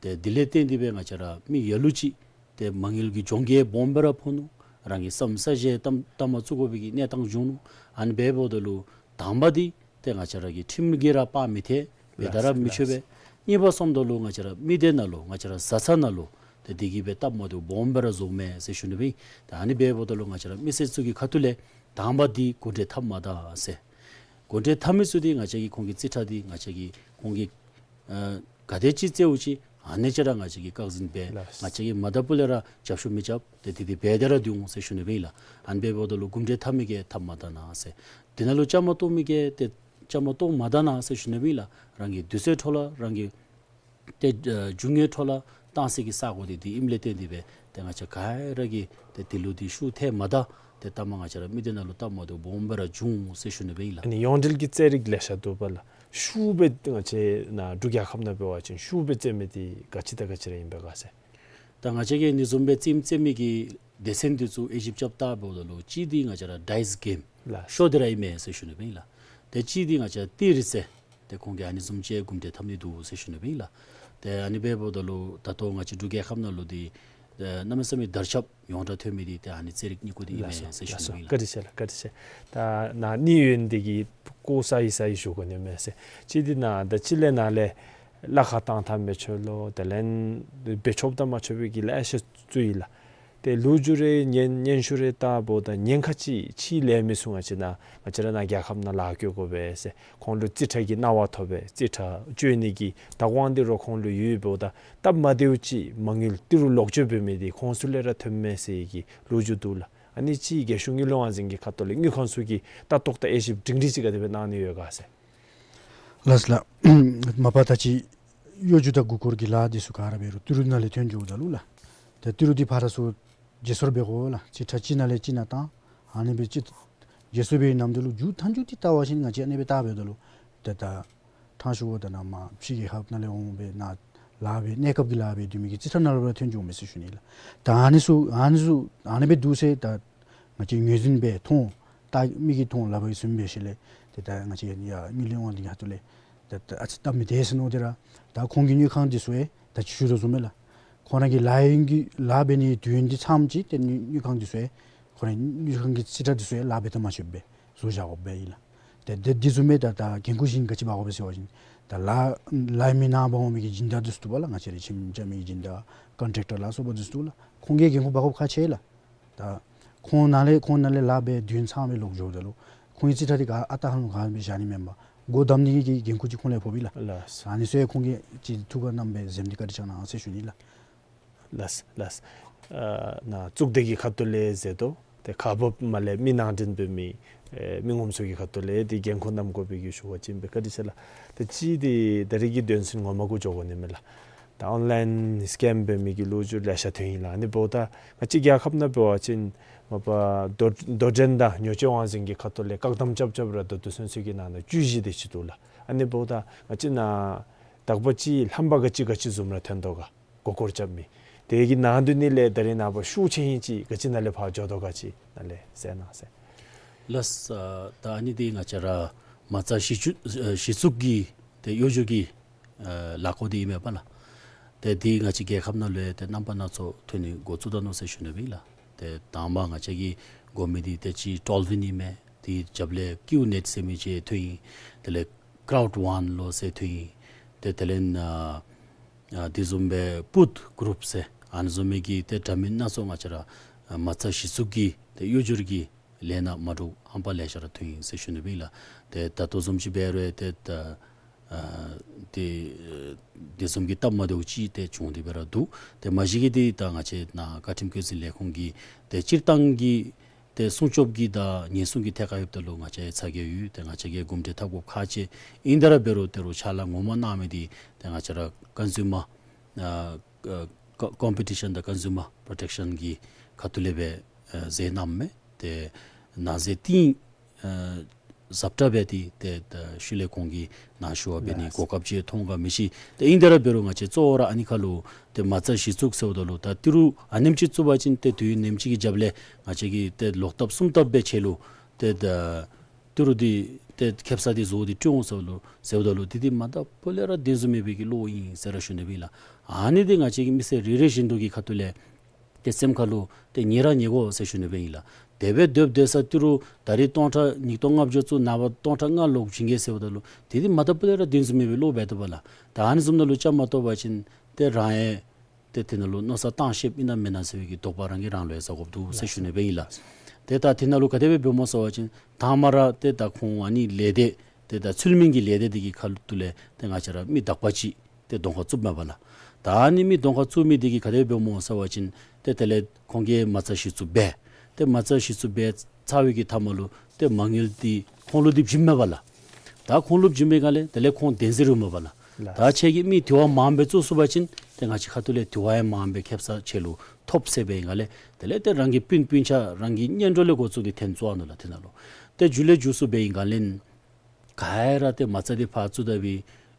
ཏེ་དེ་ལས་བརྟེན་ཏེ་སྦེ་ང་བཅས་ར་མི་ལ་ལུ་ཅིག་ཏེ་མ་དངུལ་གྱི་གྱོང་གུད་སྦོམ་སྦེ་ར་ཕོག་ནུག། རང་གི་ས་མི་ས་གཞི་ཡང་ལྟ་ལྟ་མ་ཚུགས་དགོ་པའི་གི་གནས་སྟངས་བྱུང་ནུག། ཨ་ནི་འབདཝ་ད་ལུ་དང་པ་འདི་ཏེ་ང་བཅས་ར་གི་ཁྲིམས་ཀྱིས་ར་སྤང་མི་ཐེག། འབད་ད་ར་ལགས་མི་ཆོག་པས། ལགས། གཉིས་པ་སོངམ་ད་ལུ་ང་བཅས་ར་མི་སྡེ་ནང་ལུ་ང་བཅས་ར་བཟའ་ཚང་ནང་ལུ་ཏེ་འདི་གིས་སྦེ་སྟབས་མ་བདེཝ་སྦོམ་སྦེ་ར་བཟོཝ་མས་ཟེར་ཞུ་ནི་སྦེ་ཨིན། ད་ཨ་ནི་འབདཝ་ད་ལུ་ང་བཅས་ར་མི་སེར་ཚུ་གི་ཁ་ཐུག་ལས་དང་པ་འདི་གུང་ཁྲན་འཐབ་མ་ད་ཟེར། གུང་ཁྲན་འཐབ་མི་ཚུ་འདི་ང་བཅས་ཀྱིས་ཁོང་གི་རྩིས་ཁྲ་འདི་ང་བཅས་ཀྱིས་ཁོང་གིས་ཨ་ག་དེ་ཅིག་རྩེད་འོང་ཅི་ཨ་ནི་ཅིག་ར་ང་བཅས་ཀྱིས་བཀག་འཛིན་འབད། ལགས། ང་བཅས་ཀྱིས་མ་དང་ཕུ་ལས་ར་རྒྱབ་སྐྱོར་མི་རྐྱབ། ཏེ་འདི་འདི་འབད་དེ་ར་སྡོད་འོང་ཟེར་ཞུ་ནི་སྦེ་ཨིན་ལགས། ཨ་ནི་འབདཝ་ད་ལུ་གུང་ཁྲན་འཐབ་མི་གིས་འཐབ་མ་ད་ན་ཟེར། དེ་ནང་ལུ་བཅའ་མར་གཏོགས་མི་གིས་ཏེ་བཅའ་མར་གཏོགས་མ་ད་ན་ཟེར་ཞུ་ནི་སྦེ་ཨིན་ལགས། རང་གི་དུས་ཚོད་འཕྲོ་བརླག་རང་གི་ཏེ་ཨ་རྒྱུ་དངོས་འཕྲོ་བརླག་བཏང་སའི་གི་ས་གོ་འདི་འདི་ཨིནམ་ལས་བརྟེན་ཏེ་སྦེ་ཏེ་ང་བཅས་ག་ར་གིས་ཏེ་འདི་ལུ་འདི་ཤུགས་ཐལ་མ་ད། ཏེ་ལྟ་མ་ང་བཅས་ར་མི་སྡེ་ནང་ལུ་སྟབས་མ་བདེཝ་སྦོམ་སྦེ་ར་བྱུང་ཟེར་ཞུ་ནི་སྦེ་ཨིན་ལགས། ཨ་ནི་ཡོངས་འབྲེལ་གྱི་རྩེད་རིགས་ལེ་ཤ་འདུག་པ་ལགས། ཤུགས་སྦེ་ང་བཅས་ནཱ་འབྲུག་རྒྱལ་ཁབ་ནང་འབད་བ་ཅིན་ཤུགས་སྦེ་རྩེད་མི་འདི་ག་ཅི་དང་ག་ཅི་ར་ཨིན་པས་ག་ཟེར། ད་ང་བཅས་ཀྱིས་ཨ་ནི་བཟུམ་སྦེ་རྩེདམོ་རྩེད་མི་གི་སྡེ་ཚན་འདི་ཚུ་དབྱེ་ཞིབ་རྐྱབ་བལྟཝ་ད་ལུ་གཅིག་འདི་ང་བཅས་ར་ཌའིསི་གེམ་ལགས། ཤོ་འདི་ར་ཨིན་མས་ཟེར་ཞུ་ནི་སྦེ་ཨིན་ལགས། ཏེ་གཅིག་འདི་ང་བཅས་ཏི་རིས་ཟེར་ཏེ་ཁོང་གིས་ཨ་ནི་བཟུམ་ཅིག་གུང་ཁྲན་འཐབ་ནི་འདུག་ཟེར་ཞུ་ནི་སྦེ་ཨིན་ལགས། ཏེ་ཨ་ནི་འབདཝ་ད་ལུ་ད་ལྟོ་ང་བཅས་འབྲུག་རྒྱལ་ཁབ་ནང་ལུ་འདི་ཨེ་གནམ་མེད་ས་མེད་དར་ཁྱབ་ཡོངས་གྲགས་ཐོན་མི་འདི་ཏེ་ཨ་ནི་རྩེད་རིགས་གཉིས་པོ་འདི་ཨིན་ལགས་སོ། མས་ཟེར་ཞུ་ལགས་ནི་སོ། སྦེ་ཨིན་ལགས། བཀའ་དྲིན་ཆེ་ལགས། བཀའ་དྲིན་ཆེ། ད་ནཱ་ནི་ཡོན་འདི་གིས་བཀོད་ས་ཡི་ས་ཡི་ཞུ་དགོ་ནི་མས་ཟེར། གཅིག་འདི་ནཱ་ད་ཅི་ལས་ནཱ་ལས་གླ་ཁར་བཏང་ཐངས་མི་ཆོག་ལོ། དེ་ལས་འབད་ཆོགཔ་དང་མ་ཆོག་པའི་གི་ལེ་ཤ་ཚུ་ཡོད་ལགས། ཏེ་ལོ་རྒྱུས་རེ་སྙན་སྙན་ཞུ་རེ་བལྟཝ་ད་ཉེན་ཁ་ཅིག་ཕྱི་ལས་མི་ཚུ་ང་བཅས་ནཱ་ང་བཅས་ར་ནཱ་རྒྱལ་ཁབ་ནང་ལཱ་བཀོད་དགོ་པས་ཟེར། ཁོང་ལུ་རྩིས་ཁྲ་གི་གནང་བ་ཐོབ་པས། རྩིས་ཁྲ་སྤྱོད་ནི་གི་བདག་དབང་འདི་ར་ཁོང་ལུ་ཡོདཔ་ད་སྟབས་མ་བདེཝ་ཅིག་མ་དངུལ་ཏི་རུ་ལོག་སྤྱོད་འབད་མི་འདི་ཁོང་ཚུ་ལས་ར་ཐོནམ་མས་ཟེར་གྱི་ལོ་རྒྱུས་འདུག་ལགས། ཨ་ནི་ཅིག་རྒྱལ་གཞུང་དངུལ་ལས་དབང་འཛིན་གྱི་ཁ་ཐུག་ལས་དངུལ་ཁང་ཚུ་གིས་ལྟ་རྟོག་དང་དབྱེ་ཞིབ་སྒྲིང་སྒྲི་ཅིག་ག་དེ་སྦེ་གནང་ནི་ཡོད་ག་ཟེར། ལགས་ལགས། མ་པ་ད་ཅི་གཡོ་སྒྱུ་དང་མགུ་སྐོར་གྱི་ལཱ་འདི་ཚུ་ག་ར་འབད་རུང་ཏི་རུ་ནང་ལས་ཐོན་འགྱོཝ་ད་ལུ་ལགས། ཏེ་ཏི་རུ་འདི་ཕར་ཚུར་བརྗེ་སོར་འབད་དགོ་ལགས། རྩིས་ཁྲ་གཅིག་ནང་ལས་གཅིག་ནང་བཏང་། ཨ་ནི་སྦེ་ཅིག་བརྗེ་སོར་འབད་བའི་ནམ་དུས་ལུ་མཇུག་མཐའ་མཇུག་འདི་བལྟ་བ་ཅིན་ང་བཅས་ཨ་ནི་སྦེ་བལྟ་འབདཝ་ད་ལུ་ཏེ་ད་ཕྲང་ཞུཝ་ད་ནཱ་མར་ཕྱི་རྒྱལ་ཁབ་ནང་ལས་འོང་སྦེ་ནཱ་ལཱ་འབད་གནས་སྐབས་ཀྱི་ལཱ་འབད་སྡོད་མི་གི་རྩིས་ཁྲ་ནང་ལུ་ར་ཐོན་འགྱོཝ་མས་ཟེར་ཞུ་ནི་ལགས། ད་ཨ་ནི་ཚུ་ཨ་ནི་ཚུ་ཨ་ནི་སྦེ་འདུག་ཟེར་ད་ང་བཅས་ངོས་འཛིན་འབད་མཐོང་ད་མིག་གིས་མཐོང་ལག་པ་གིས་བཟུང་འབད་ཞིནམ་ལས་ཏེ་ད་ང་བཅས་ཡར་དངུལ་ལས་དབང་འཛིན་གྱི་ཁ་ཐུག་ལས་ད་ད་ཨ་ཙི་སྟབས་མི་བདེ་ཟེར་མནོ་སྟེ་ར་ད་ཁོང་གི་དངུལ་ཁང་འདི་ཚུ་ཡང་ད་ཅི་ཞུ་དོ་བཟུམ་སྦེ་ལགས། ཁོང་ར་གི་ལཱ་ཡུན་གྱི་ལཱ་འབད་ནི་དུས་ཡུན་འདི་ཚངམ་ཅིག་ཏེ་དངུལ་དངུལ་ཁང་འདི་ཚུ་ཡང་ཁོང་རའི་དངུལ་ཁང་གི་རྩིས་ཁྲ་འདི་ཚུ་ཡང་ལཱ་འབད་དང་མ་ཆོགཔ་སྦེ་བཟོ་བཞག་དགོཔ་སྦེ་ཨིན་ལགས། དེ་དེ་བཟུམ་མའི་ད་ད་འགན་ཁུར་གཞན་ག་ཅི་འབག་དགོ་པས་ཟེར་བ་ཅིན་ད་ལཱ་ལཱ་མི་ནང་འབག་འོང་མི་གི་སྦྱིན་བདག་འདི་ཚུ་འདུག་པ་ལགས། ང་བཅས་རའི་ཁྱིམ་རྐྱབ་མི་གི་སྦྱིན་བདག་ཀོན་ཊེག་ཊར་ལ་སོགས་པ་འདི་ཚུ་འདུག་ལགས། ཁོང་གིས་འགན་ཁུར་འབག་དགོཔ་ཁག་ཆེ་ལགས། ད་ཁོང་ནང་ལས་ཁོང་ནང་ལས་ལཱ་འབད་དུས་ཚང་མས་ལོག་འགྱོཝ་ད་ལུ་ཁོང་གི་རྩིས་ཁྲ་འདི་ག་ཨ་རྟག་ཧ་ལམ་ག་སྦེ་བཞག་ནི་མེན་པར་སྒོ་བསྡམ་ནི་གི་འགན་ཁུར་ཅིག་ཁོང་ལས་ཕོག་པས་ལགས། ལགས། ཨ་ནི་ཚུ་ཡང་ཁོང་གིས་ཅིག་ཐུགས་ཁར་བསྣམས་སྦེ་འཛེམ་སྟེ་བཀའ་དྲིན་བསྐྱང་གནང་ཟེར་ཞུ་ནི་ལགས། ལགས་ལགས། ཨ་ནཱ་གཙུག་སྡེ་གི་ཁ་ཐུག་ལས་ཟེར་དོ། ཏེ་ཁག་འབགཔ་མ་ལས་མི་ནང་འདྲེན་འབད་མི་ཨེ་མི་ངོམ་ཚུ་གི་ཁ་ཐུག་ལས་ཏེ་འགན་ཁུར་བསྣམ་དགོ་པའི་གི་ཞུ་བ་ཅིན་སྦེ་བཀའ་དྲིན་ཆེ་ལགས། ཏེ་ཅིག་འདི་ད་རེས་ཀྱི་དོན་ཚན་ངོ་མ་གུ་འགྱོ་དགོ་ནི་མས་ལགས། ད་ཨོན་ལའིན་སི་ཀེམ་འབད་མི་གི་ལོ་རྒྱུས་ལེ་ཤ་ཐོན་ཡི་ལགས། ཨ་ནི་འབདཝ་ད་ང་བཅས་རྒྱལ་ཁབ་ནང་འབད་བ་ཅིན་མ་པ་དོ་དོ་འགྲན་དང་ཉོ་སྤྱོད་དབང་འཛིན་གྱི་ཁ་ཐུག་ལས་བཀག་དམ་རྐྱབ་རྐྱབ་ར་ད་ལྟོ་ཚུན་ཚོད་ཀྱི་ནང་ན་བཅུ་བཞི་དེ་ཅིག་འདུག་ལགས། ཨ་ནི་འབདཝ་ད་ང་བཅས་ནཱ་དག་པ་ཅིག་རྣམ་པ་ག་ཅི་ག་ཅི་བཟུམ་ར་ཐོན་དོ་ག། མགུ་སྐོར་རྐྱབ་མི་དེ་གི་ནང་དོན་ནི་ལས་ད་རེས་ནངས་པ་ཤུགས་ཆེ་ཧིང་ཅིག་ག་ཅི་ནང་ལས་ཕར་འགྱོ་དོ་ག་ཅིག་ནཱ་ལས་གསལ་གནང་ཟེར། ལགས། ཨ་ད་ཨ་ནི་འདི་ང་བཅས་ར་མ་རྩ་གཞི་བཙུགས་ཨ་གཞི་བཙུགས་ཀྱི་ཏེ་གཡོ་སྒྱུ་གི་ཨ་ལཱ་བཀོད་འདི་ཨིན་མས་པ་ལགས། ཏེ་འདི་ང་བཅས་རྒྱལ་ཁབ་ནང་ལུ་ཡང་ཏེ་རྣམ་པ་སྣ་ཚོགས་ཐོན་ནི་འགོ་བཙུགས་ད་ནུག་ཟེར་ཞུ་ནི་སྦེ་ཨིན་ལགས། ཏེ་དང་པ་ང་བཅས་ཀྱིས་དགོ་མི་འདི་ཏེ་ཅིག་ཊོལ་ཝིན་ཨིན་མས། དེའི་རྒྱབ་ལས་ཀིའུ་ནེཊ་ཟེར་མི་ཅིག་ཐོན་ཡི། དེ་ལས་ཀརའུཌ་ཝཱན་ལོ་ཟེར་ཐོན་ཡི། ཏེ་དེ་ལས་ཨ་ཨ་དེ་བཟུམ་སྦེ་པུཊ་གུ་རུབ་ཟེར་ཨ་ནི་བཟུམ་མའི་གི་ཏེ་འདྲ་མིན་སྣ་ཚོགས་ང་བཅས་ར་ཨ་མ་རྩ་གཞི་བཙུགས་ཀྱི་ཏེ་གཡོ་སྒྱུ་གི་ལས་སྣ་མ་འདྲཝ་ཧམ་པ་ལེ་ཤ་ར་ཐོན་ཡི་ཟེར་ཞུ་ནི་སྦེ་ཨིན་ལགས། ཏེ་ད་ལྟོ་བཟུམ་ཅིག་འབད་རུང་ཏེ་ད་ཨ་ཏེ་ཨ་དེ་བཟུམ་གྱི་སྟབས་མ་བདེཝ་ཅིག་ཏེ་བྱུང་སྟེ་སྦེ་ར་འདུག། ཏེ་མ་གཞི་གི་འདི་ད་ང་བཅས་ནཱ་བཀའ་ཁྲིམས་བཀོད་འཛིན་ལས་ཁུངས་ཀྱི་ཏེ་སྤྱིར་བཏང་གི་ཏེ་སྲུང་སྐྱོབ་ཀྱི་དང་ཉེན་སྲུང་གི་ཐད་ཁར་ཡོདཔ་ད་ལུ་ང་བཅས་ཚ་གྱང་ཡོད། ཏེ་ང་བཅས་ཀྱིས་གོམས་འདྲིས་འཐབ་དགོཔ་ཁག་ཆེ། ཨིན་ཏེ་ར་འབད་རུང་ཏེ་རུང་ཕྱག་ལཱ་ངོ་མ་གནང་མི་འདི་ཏེ་ང་བཅས་ར་ཀོན་སུ་མར་ཨ་ཨ་ཀོ་ཀོམ་པི་ཊི་ཤཱན་དང་ཀོན་སུ་མར་པྲོ་ཊེག་ཤཱན་གྱི་ཁ་ཐུག་ལས་སྦེ་ཨ་མཛད་གནངམ་མས། ཏེ་ནང་གསེས་གཏིང་ཨ་ཟབ་དྲགས་འབད་དེ་ཏེ་ད་ཤུལ་ལས་ཁོང་གིས་ནཱ་ཞུ་བ་འབད་ནི་ལགས། གོ་སྐབས་ཅིག་ཐོབ་ག་མི་ཤེས། ཏེ་ཨིན་ཏེ་ར་འབད་རུང་ང་བཅས་གཙོ་བོ་ར་ཨ་ནི་ཁར་ལུ་ཏེ་མ་རྩ་གཞི་བཙུགས་ཟེརཝ་ད་ལུ་ད་ཏི་རུ་ཨ་ནེམ་ཅིག་བཙུགས་པ་ཅིན་ཏེ་དུས་ནེམ་ཅིག་གི་རྒྱབ་ལས་ང་བཅས་ཀྱིས་ཏེ་ལོག་ལྟབ་གསུམ་ལྟབ་འབད་ཆེ་ལུ་ཏེ་ད་ཏི་རུ་འདི་ཏེ་ཁེབ་ས་འདི་བཟོ་སྟེ་སྤྲོད་འོང་ཟེརཝ་ད་ལུ་ཟེརཝ་ད་ལུ་འདི་འདི་མ་ད་པོ་ལས་ར་བདེན་བཟུམ་མེད་པའི་གི་བློ་ཨིན་ཟེར་ར་ཞུ་ནི་སྦེ་ཨིན་ལགས། ཨ་ནི་འདི་ང་བཅས་ཀྱི་མི་སེར་རེ་རེ་བཞིན་དུ་གི་ཁ་ཐུག་ལས་ཏེ་སེམས་ཁར་ལུ་ཏེ་ཉེ་ར་ཉེ་དགོ་ཟེར་ཞུ་ནི་སྦེ་ཨིན་ལགས། དེ་སྦེ་སྡོད་སྡོད་ས་ཏི་རུ་ད་རིས་སྟོང་ཕྲག་ཉིས་སྟོང་ལྔ་བཅུ་བཙུགས་ནངས་པ་སྟོང་ཕྲག་ལྔ་ལོག་བྱིན་གེ་ཟེརཝ་ད་ལུ་དེ་འདི་མ་ད་པོ་ལས་ར་བདེན་བཟུམ་མེད་པའི་བློ་འབད་དོ་བ་ལགས། ད་ཨ་ནི་བཟུམ་ནང་ལུ་བཅའ་མར་གཏོགས་པ་ཅིན་ཏེ་རང་ཡང་ཏེ་དེ་ནང་ལུ་མནོ་བསམ་བཏང་ཤེསཔ་ཨིན་ན་མེན་ན་ཟེར་བའི་གི་དོགས་པ་རང་གིས་རང་ལུ་ཡང་ཟ་དགོཔ་འདུག་ཟེར་ཞུ་ནི་སྦེ་ཨིན་ལགས། ཏེ་ད་དེ་ནང་ལུ་ག་དེ་སྦེ་འབདཝ་སྨོ་ཟེར་བ་ཅིན་དང་པ་ར་ཏེ་ད་ཁོང་ཨ་ནི་ལས་སྡེ་ཏེ་ད་ཚུལ་མིན་གྱི་ལས་སྡེ་འདི་གི་ཁ་ཐུག་ལས་ཏེ་ང་བཅས་ར་མི་དག་པ་ཅིག་ཏེ་གདོང་ཁར་བཙུགསཔ་མས་པ་ལགས། ད་ཨ་ནི་མི་གདོང་ཁར་བཙུགས་མི་འདི་གིས་ག་དེ་སྦེ་འབདཝ་སྨོ་ཟེར་བ་ཅིན་ཏེ་དེ་ལས་ཁོང་གིས་མ་རྩ་གཞི་བཙུགས་འབད། ཏེ་མ་རྩ་གཞི་བཙུགས་འབད་ཚར་བའི་གི་མཐའ་མ་ལུ་ཏེ་མ་དངུལ་འདི་ཁོང་ལུ་འདི་བྱིནམ་མས་པ་ལགས། ད་ཁོང་ལུ་བྱིན་པའི་སྒང་ལས་དེ་ལས་ཁོང་བདེན་འཛིན་ར་མས་པ་ལགས། ལགས། ད་ཁྱེད་ཀྱིས་མི་དེ་བ་མངམ་སྦེ་བཙུགས་ཚུགས་པ་ཅིན་ཏེ་ང་བཅས་ཁ་ཐུག་ལས་དེ་བ་ཡང་མངམ་སྦེ་ཁེབ་ས་ཁྱེད་ལུ་ཐོབ་ཟེར་བའི་སྒང་ལས་དེ་ལས་ཏེ་རང་གི་སྤུན་སྤུན་ཆ་རང་གི་གཉེན་གྲོགས་ལས་འགོ་བཙུགས་ཏེ་འཐོན་བཙུགས་ནུག་ལགས་དེ་ནང་ལུ། ཏེ་མཇུག་ལས་མཇུག་སུ་འབད་བའི་སྒང་ལས་ག་ར་ཏེ་མ་རྩ་འདི་ཕར་བཙུགས་ད་སྦེ་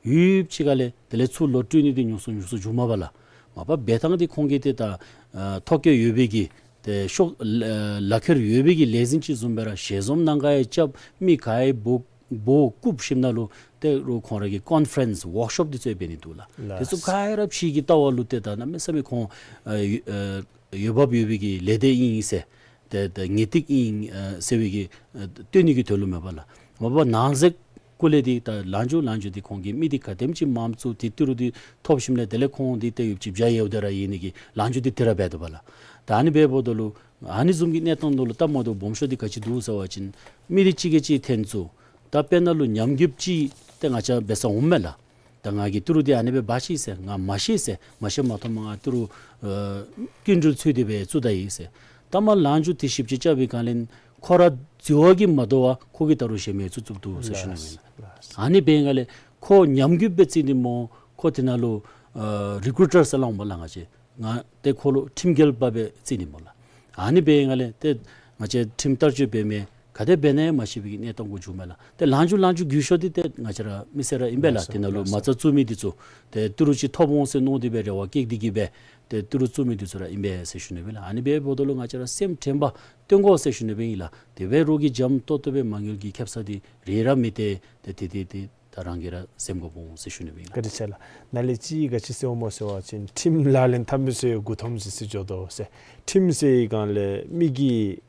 ཡུདཔ་ཅིག་ཁ་ལས་དེ་ལས་ཚུར་ལོག་སྤྲོད་ནི་འདི་ཉུང་སུ་ཉུང་སུ་འགྱོཝ་མས་པ་ལགས། མ་པ་འབད་ཐངས་འདི་ཁོང་གིས་ཏེ་ད་ཨ་ཐོ་བཀོད་ཡོད་པའི་གི་ཏེ་ཤོག་ལག་ཁྱེར་ཡོད་པའི་གི་ལས་འཛིན་ཅིག་བཟུམ་སྦེ་ར་ཞལ་འཛོམས་ནང་ག་ཡང་རྐྱབ་མི་ག་ཡང་འབོ་འབོ་བཀུག་ཞིནམ་ལས་ཏེ་རུང་ཁོང་ར་གི་ཀོན་ཕ་རེནསི་ཝརཀ་ཤོབ་འདི་ཚུ་འབད་ནི་འདུག་ལགས། ལགས། དེ་ཚུ་ག་ར་ཕྱི་གི་ལྟ་བ་ལུ་ཏེ་ད་གནམ་མེད་ས་མེད་ཁོང་ཨ་ཨ་འོས་འབབ་ཡོད་པའི་གི་ལས་སྡེ་ཨིན་ཟེར་ཏེ་ད་ངེས་ཏིག་ཨིན་ཨ་ཟེར་བའི་གི་ཨ་སྟོན་ནི་གི་དོན་ལུ་མས་པ་ལགས། མ་པ་ནང་གསེས་ཀུན་ལས་འདི་ད་ལང་ཇུ་ལང་ཇུ་འདི་ཁོང་གིས་མི་འདི་ག་དེམ་ཅིག་མངམ་བཙུགས་ཏེ་ཏི་རུ་འདི་ཐོབ་ཞིནམ་ལས་དེ་ལས་ཁོང་འདི་ཏེ་ཡུདཔ་ཅིག་བྱ་ཡོདཔ་ད་ར་ཨིན་ནི་གི་ལང་ཇུ་འདི་དེ་ར་འབད་དོ་བ་ལགས། ད་ཨ་ནི་འབདཝ་ད་ལུ་ཨ་ནི་བཟུམ་གྱི་གནས་སྟངས་ནང་ལུ་སྟབས་མ་བདེཝ་སྦོམ་ཤོས་འདི་ག་ཅི་འདུག་ཟེར་བ་ཅིན་མི་འདི་གཅིག་གིས་གཅིག་འཐོན་བཙུགས། ད་དཔེར་ན་ལུ་ཉམས་རྒུདཔ་ཅིག་ཏེ་ང་བཅས་འབད་ས་འོངམ་མས་ལགས། ད་ང་གིས་ཏི་རུ་འདི་ཨ་ནི་སྦེ་འབག་ཅི་ཟེར་ང་མ་ཤེས་ཟེར་མ་ཤེས་མ་མཐོངམ་ང་ཏི་རུ་ཨ་སྐྱིན་འགྲུལ་ཚུད་དེ་སྦེ་བཙུགས་ད་ཡི་ཟེར། ད་མ་ལང་ཇུ་འདི་ཞིབ་དཔྱད་རྐྱབ་པའི་སྒང་ལས་ཁོ་ར་འཛོལ་བ་གིས་མ་དོ་བར་ཁོ་གིས་ད་རུང་གཞན་མི་བཙུགས་བཙུགསཔ་འདུག་ཟེར་ཞུ་ནི་ཨིན་ལགས། ཨ་ནི་འབད་བའི་སྒང་ལས་ཁོ་ཉམས་རྒུད་སྦེ་བརྩི་ནི་སྨོ། ཁོ་དེ་ནང་ལུ་ཨ་རི་ཀུ་རུ་ཊར་ཟེར་སླབ་འོང་སྨོ་ལགས་ང་བཅས། ང་ཏེ་ཁོ་ལུ་ཁྲིམས་འགལ་པ་སྦེ་བརྩི་ནི་སྨོ་ལགས། ཨ་ནི་འབད་བའི་སྒང་ལས་ཏེ་ང་བཅས་ཁྲིམས་བསྟར་སྤྱོད་འབད་མི་ག་དེ་འབད་ནི་ཡང་མ་ཤེས་པའི་གི་གནས་སྟངས་གུ་འགྱོཝ་མས་ལགས། ཏེ་ལང་ཇུ་ལང་ཇུ་རྒུད་ཤོས་འདི་ཏེ་ང་བཅས་ར་མི་སེར་ར་ཨིན་པས་ལགས། ལགས་སོ། དེ་ནང་ལུ་ལགས་སོ། མ་རྩ་བཙུགས་མི་འདི་ཚུ་ཏེ་ཏི་རུ་ཅིག་ཐོབ་འོང་ཟེར་མནོ་སྟེ་སྦེ་རེ་བ་བསྐྱེད་དེ་གིས་སྦེ་ཏེ་ཏི་རུ་བཙུགས་མི་འདི་ཚུ་ར་ཨིན་པས་ཟེར་ཞུ་ནི་སྦེ་ལགས། ཨ་ནི་འབདཝ་ད་ལུ་ང་བཅས་ར་སེམས་དྲན་པ་སྟོན་དགོ་ཟེར་ཞུ་ནི་སྦེ་ཨིན་ལགས། དེ་སྦེ་རོགས་ཀྱིས་འཇམ་ཏོག་ཏོ་སྦེ་མ་དངུལ་གྱི་ཁེབ་ས་འདི་རེ་ར་མི་སྟེར། ཏེ་དེ་དེ་དེ་ད་རང་གིས་ར་འཛེམ་དགོཔ་འོང་ཟེར་ཞུ་ནི་སྦེ་ཨིན་ལགས། བཀའ་དྲིན་ཆེ་ལགས། ནཱ་ལས་ཅིག་ག་ཅི་ཟེར་འོང་སྨོ་ཟེར་བ་ཅིན་ཁྲིམས་ལག་ལེན་འཐབ་མི་ཚུ་མགུ་འཐོམ་ཅིག་སྦེ་འགྱོ་དོ་ཟེར། ཁྲིམས་ཟེར་བའི་སྒང་ལས་མི་གི་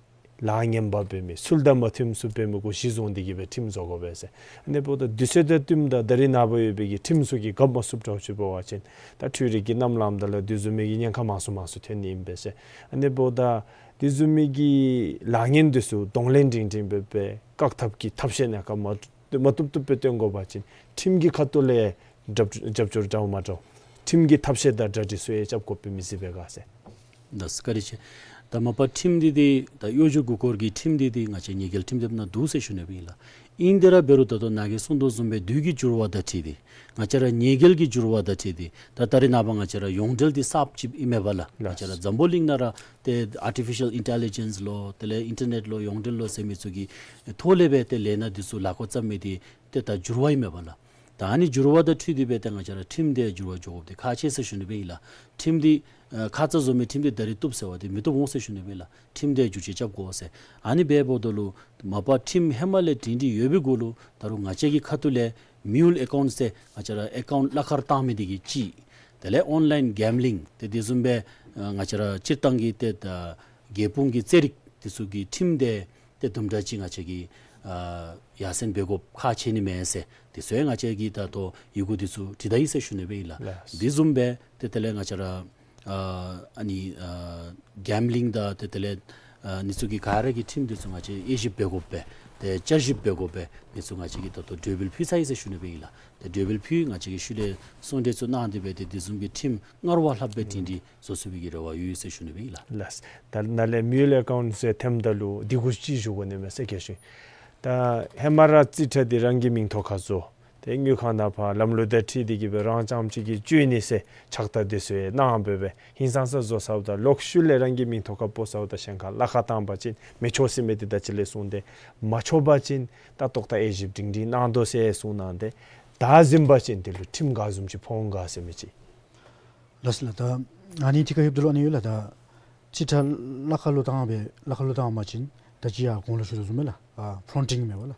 ལཱ་ངན་པ་འབད་མི་ཚུལ་དང་མ་མཐུནམ་ཚུ་འབད་མི་གུ་གཞི་བཟུང་སྟེ་གི་སྦེ་ཁྲིམས་བཟོ་དགོ་པས་ཟེར། ཨ་ནི་འབདཝ་ད་དུས་ཚོད་དང་བསྟུནམ་ད་ད་རེས་ནངས་པ་ཡོད་པའི་གི་ཁྲིམས་ཚུ་གིས་འགབ་མ་ཚུགསཔ་འདྲཝ་ཅིག་འབད་བ་ཅིན་ད་འཕྲུལ་རིག་གི་གནམ་ལངམ་ད་ལུ་དེ་བཟུམ་མའི་གི་ཉེན་ཁ་མང་སུ་མང་སུ་ཐོན་ནི་ཨིན་པས་ཟེར། ཨ་ནི་འབདཝ་ད་དེ་བཟུམ་མའི་གི་ལཱ་ངན་འདི་ཚུ་གདོང་ལེན་སྒྲིང་སྒྲིང་སྦེ་སྦེ་བཀག་ཐབས་ཀྱི་ཐབས་ཤེས་ནམ་མཁའ་མ་མ་བཏུབ་བཏུབ་སྦེ་སྟོན་དགོ་པ་ཅིན་ཁྲིམས་ཀྱི་ཁ་ཐུག་ལས་རྒྱབ་རྒྱབ་སྐྱོར་འདྲཝ་མ་འདྲཝ་ཁྲིམས་ཀྱི་ཐབས་ཤེས་དང་གྲ་སྒྲིག་ཚུ་ཡང་རྐྱབ་དགོཔ་སྦེ་མི་གཟིགས་པས་ག་ཟེར། ད་ས་ཀ་རི་ཆེ། ད་མ་པ་ཁྲིམས་འདི་འདི་ད་གཡོ་སྒྱུ་མགུ་སྐོར་གྱི་ཁྲིམས་འདི་འདི་ང་བཅས་ཉེས་འགེལ་ཁྲིམས་དེབ་ནང་འདུག་ཟེར་ཞུ་ནི་སྦེ་ཨིན་ལགས། ཨིན་དེ་ར་འབད་རུང་ད་ལྟོ་ནཱ་གིས་གསུངས་དོ་བཟུམ་སྦེ་དུས་ཀྱི་འགྱུར་བ་དང་འཁྲིལ་ཏེ་ང་བཅས་ར་ཉེས་འགེལ་གྱི་འགྱུར་བ་དང་འཁྲིལ་ཏེ་ད་ད་རེས་ནངས་པ་ང་བཅས་ར་ཡོངས་འབྲེལ་འདི་གསརཔ་ཅིག་ཨིན་མས་པ་ལགས། ང་བཅས་ར་འཛམ་བུ་གླིང་ནང་ར་ཏེ་ཨར་ཊི་ཕི་ཤལ་ཨིན་ཊེ་ལི་ཇེནསི་ལོ་དེ་ལས་ཨིན་ཊར་ནེཊ་ལོ་ཡོངས་འབྲེལ་ལོ་ཟེར་མི་ཚུ་གི་ཐོག་ལས་སྦེ་ཏེ་ལས་སྣ་འདི་ཚུ་ལཱ་འགོ་བརྩམས་མི་འདི་ཏེ་ད་འགྱུར་བ་ཨིན་མས་པ་ལགས། ད་ཨ་ནི་འགྱུར་བ་དང་འཁྲིལ་ཏེ་སྦེ་ཏེ་ང་བཅས་ར་ཁྲིམས་འདི་འགྱུར་བ་འགྱོ་དགོཔ་འདི་ཁག་ཆེ་ཟེར་ཞུ་ནི་སྦེ་ཨིན་ལགས། ཁྲིམས་འདི་ཨ་ཁ་ཙ་བཟོ་མི་ཁྲིམས་འདི་ད་རིས་བཏུབ་ཟེར་བ་འདི་མི་བཏུབ་འོང་ཟེར་ཞུ་ནི་སྦེ་ཨིན་ལགས། ཁྲིམས་འདི་འགྱུར་བཅོས་རྐྱབ་དགོ་ཟེར། ཨ་ནི་འབདཝ་ད་ལུ་མ་པ་ཁྲིམས་ཧེ་མ་ལས་སྒྲིང་སྒྲིང་ཡོད་པའི་གུ་ལུ་ད་རུང་ང་བཅས་ཀྱི་ཁ་ཐུག་ལས་མིའུལ་ཨེ་ཀའུནཊ་ཟེར་ང་བཅས་ར་ཨེ་ཀའུནཊ་གླ་ཁར་བཏང་མི་འདི་གིས་གཅིག། དེ་ལས་ཨོན་ལའིན་གེམ་བི་ལིང་ཏེ་དེ་བཟུམ་སྦེ་ཨ་ང་བཅས་ར་སྤྱིར་བཏང་གི་ཏེ་ད་རྒྱལ་སྤུངས་ཀྱི་རྩེད་རིགས་འདི་ཚུ་གི་ཁྲིམས་འདི་ཏེ་དུམ་གྲ་ཅིག་ང་བཅས་ཀྱིས་ཨ་ཡར་སེང་འབད་དགོཔ་ཁག་ཆེ་ནི་མས་ཟེར། དེ་ཚུ་ཡང་ང་བཅས་ཀྱིས་ད་ལྟོ་ཡི་གུ་འདི་ཚུ་བྲིས་ད་ཡི་ཟེར་ཞུ་ནི་སྦེ་ཨིན་ལགས། ལགས། དེ་བཟུམ་སྦེ་ཏེ་དེ་ལས་ང་བཅས་ར་ཨ་ཨ་ནི་ཨ་གེམ་བི་ལིང་དང་ཏེ་དེ་ལས་ཨ་ཨ་ནི་ཚུ་གི་ག་ར་གི་ཁྲིམས་འདི་ཚུ་ང་བཅས་དབྱེ་ཞིབ་འབད་དགོ་པས། ཏེ་བསྐྱར་ཞིབ་འབད་དགོ་པས། འདི་ཚུ་ང་བཅས་ཀྱིས་ད་ལྟོ་གྲོས་འབུལ་ཕུལ་ཚར་ཡི་ཟེར་ཞུ་ནི་སྦེ་ཨིན་ལགས། ཏེ་གྲོས་འབུལ་ཕུལ་ང་བཅས་ཀྱིས་ཤུལ་ལས་གསུང་གྲོས་ཚུ་གནང་སྟེ་སྦེ་ཏེ་དེ་བཟུམ་གྱི་ཁྲིམས་སྔར་བ་ལྷགཔ་སྦེ་སྒྲིང་སྒྲིང་བཟོ་ཚུགས་པའི་གི་རེ་བ་ཡོད་ཟེར་ཞུ་ནི་སྦེ་ཨིན་ལགས། ལགས། ད་ནཱ་ལས་མིའུལ་ཨེ་ཀའུནཊ་ཟེར་ཐོནམ་ད་ལུ་འདི་གུ་ཅིག་ཞུ་དགོ་ནི་མས་ཟེར་ག་ཞུ། ད་ཧེ་མ་ར་རྩིས་ཁྲ་འདི་རང་གི་མིང་ཐོག་ཁར་བཟོ། ཏེ་དངུལ་ཁང་ནང་ཕར་ལམ་ལུགས་དང་འཁྲིལ་ཏེ་གི་སྦེ་རང་རྐྱངམ་ཅིག་གིས་སྤྱོད་ནི་ཟེར་ཕྱག་རྟགས་འདི་ཚུ་ཡང་གནང་སྦེ་སྦེ་ཧིང་སངས་ས་བཟོ་ཚརཝ་ད་ལོག་ཤུལ་ལས་རང་གི་མིང་ཐོག་ཁར་སྤོ་ཚརཝ་ད་གཞན་ཁར་གླ་ཁར་བཏང་པ་ཅིན་མི་ཆོག་ཟེར་མི་འདི་ད་ཅི་ལས་གསུངས་ཏེ་མ་ཆོག་པ་ཅིན་ད་ཏོག་ཏ་དབྱེ་ཞིབ་སྒྲིང་སྒྲིང་གནང་དོ་ཟེར་གསུངས་གནང་སྟེ་ད་གཟིམ་པ་ཅིན་དེ་ལུ་ཁྲིམས་ག་བཟུམ་ཅིག་ཕོག་འོང་ག་ཟེར་མི་ཅིག། ལགས་ལགས། ད་ཨ་ནི་ཐད་ཁར་ཡོདཔ་ད་ལུ་ཨ་ནི་ཡོད་ལགས། ད་རྩིས་ཁྲ་གླ་ཁར་ལུ་བཏང་སྦེ་གླ་ཁར་ལུ་བཏང་པ་ཅིན་ད་ཅི་ཡར་གོང་ལུ་ཞུ་དོ་བཟུམ་སྦེ་ལགས། ཨ་ཕོ་རོན་ཊིང་མས་པ་ལགས།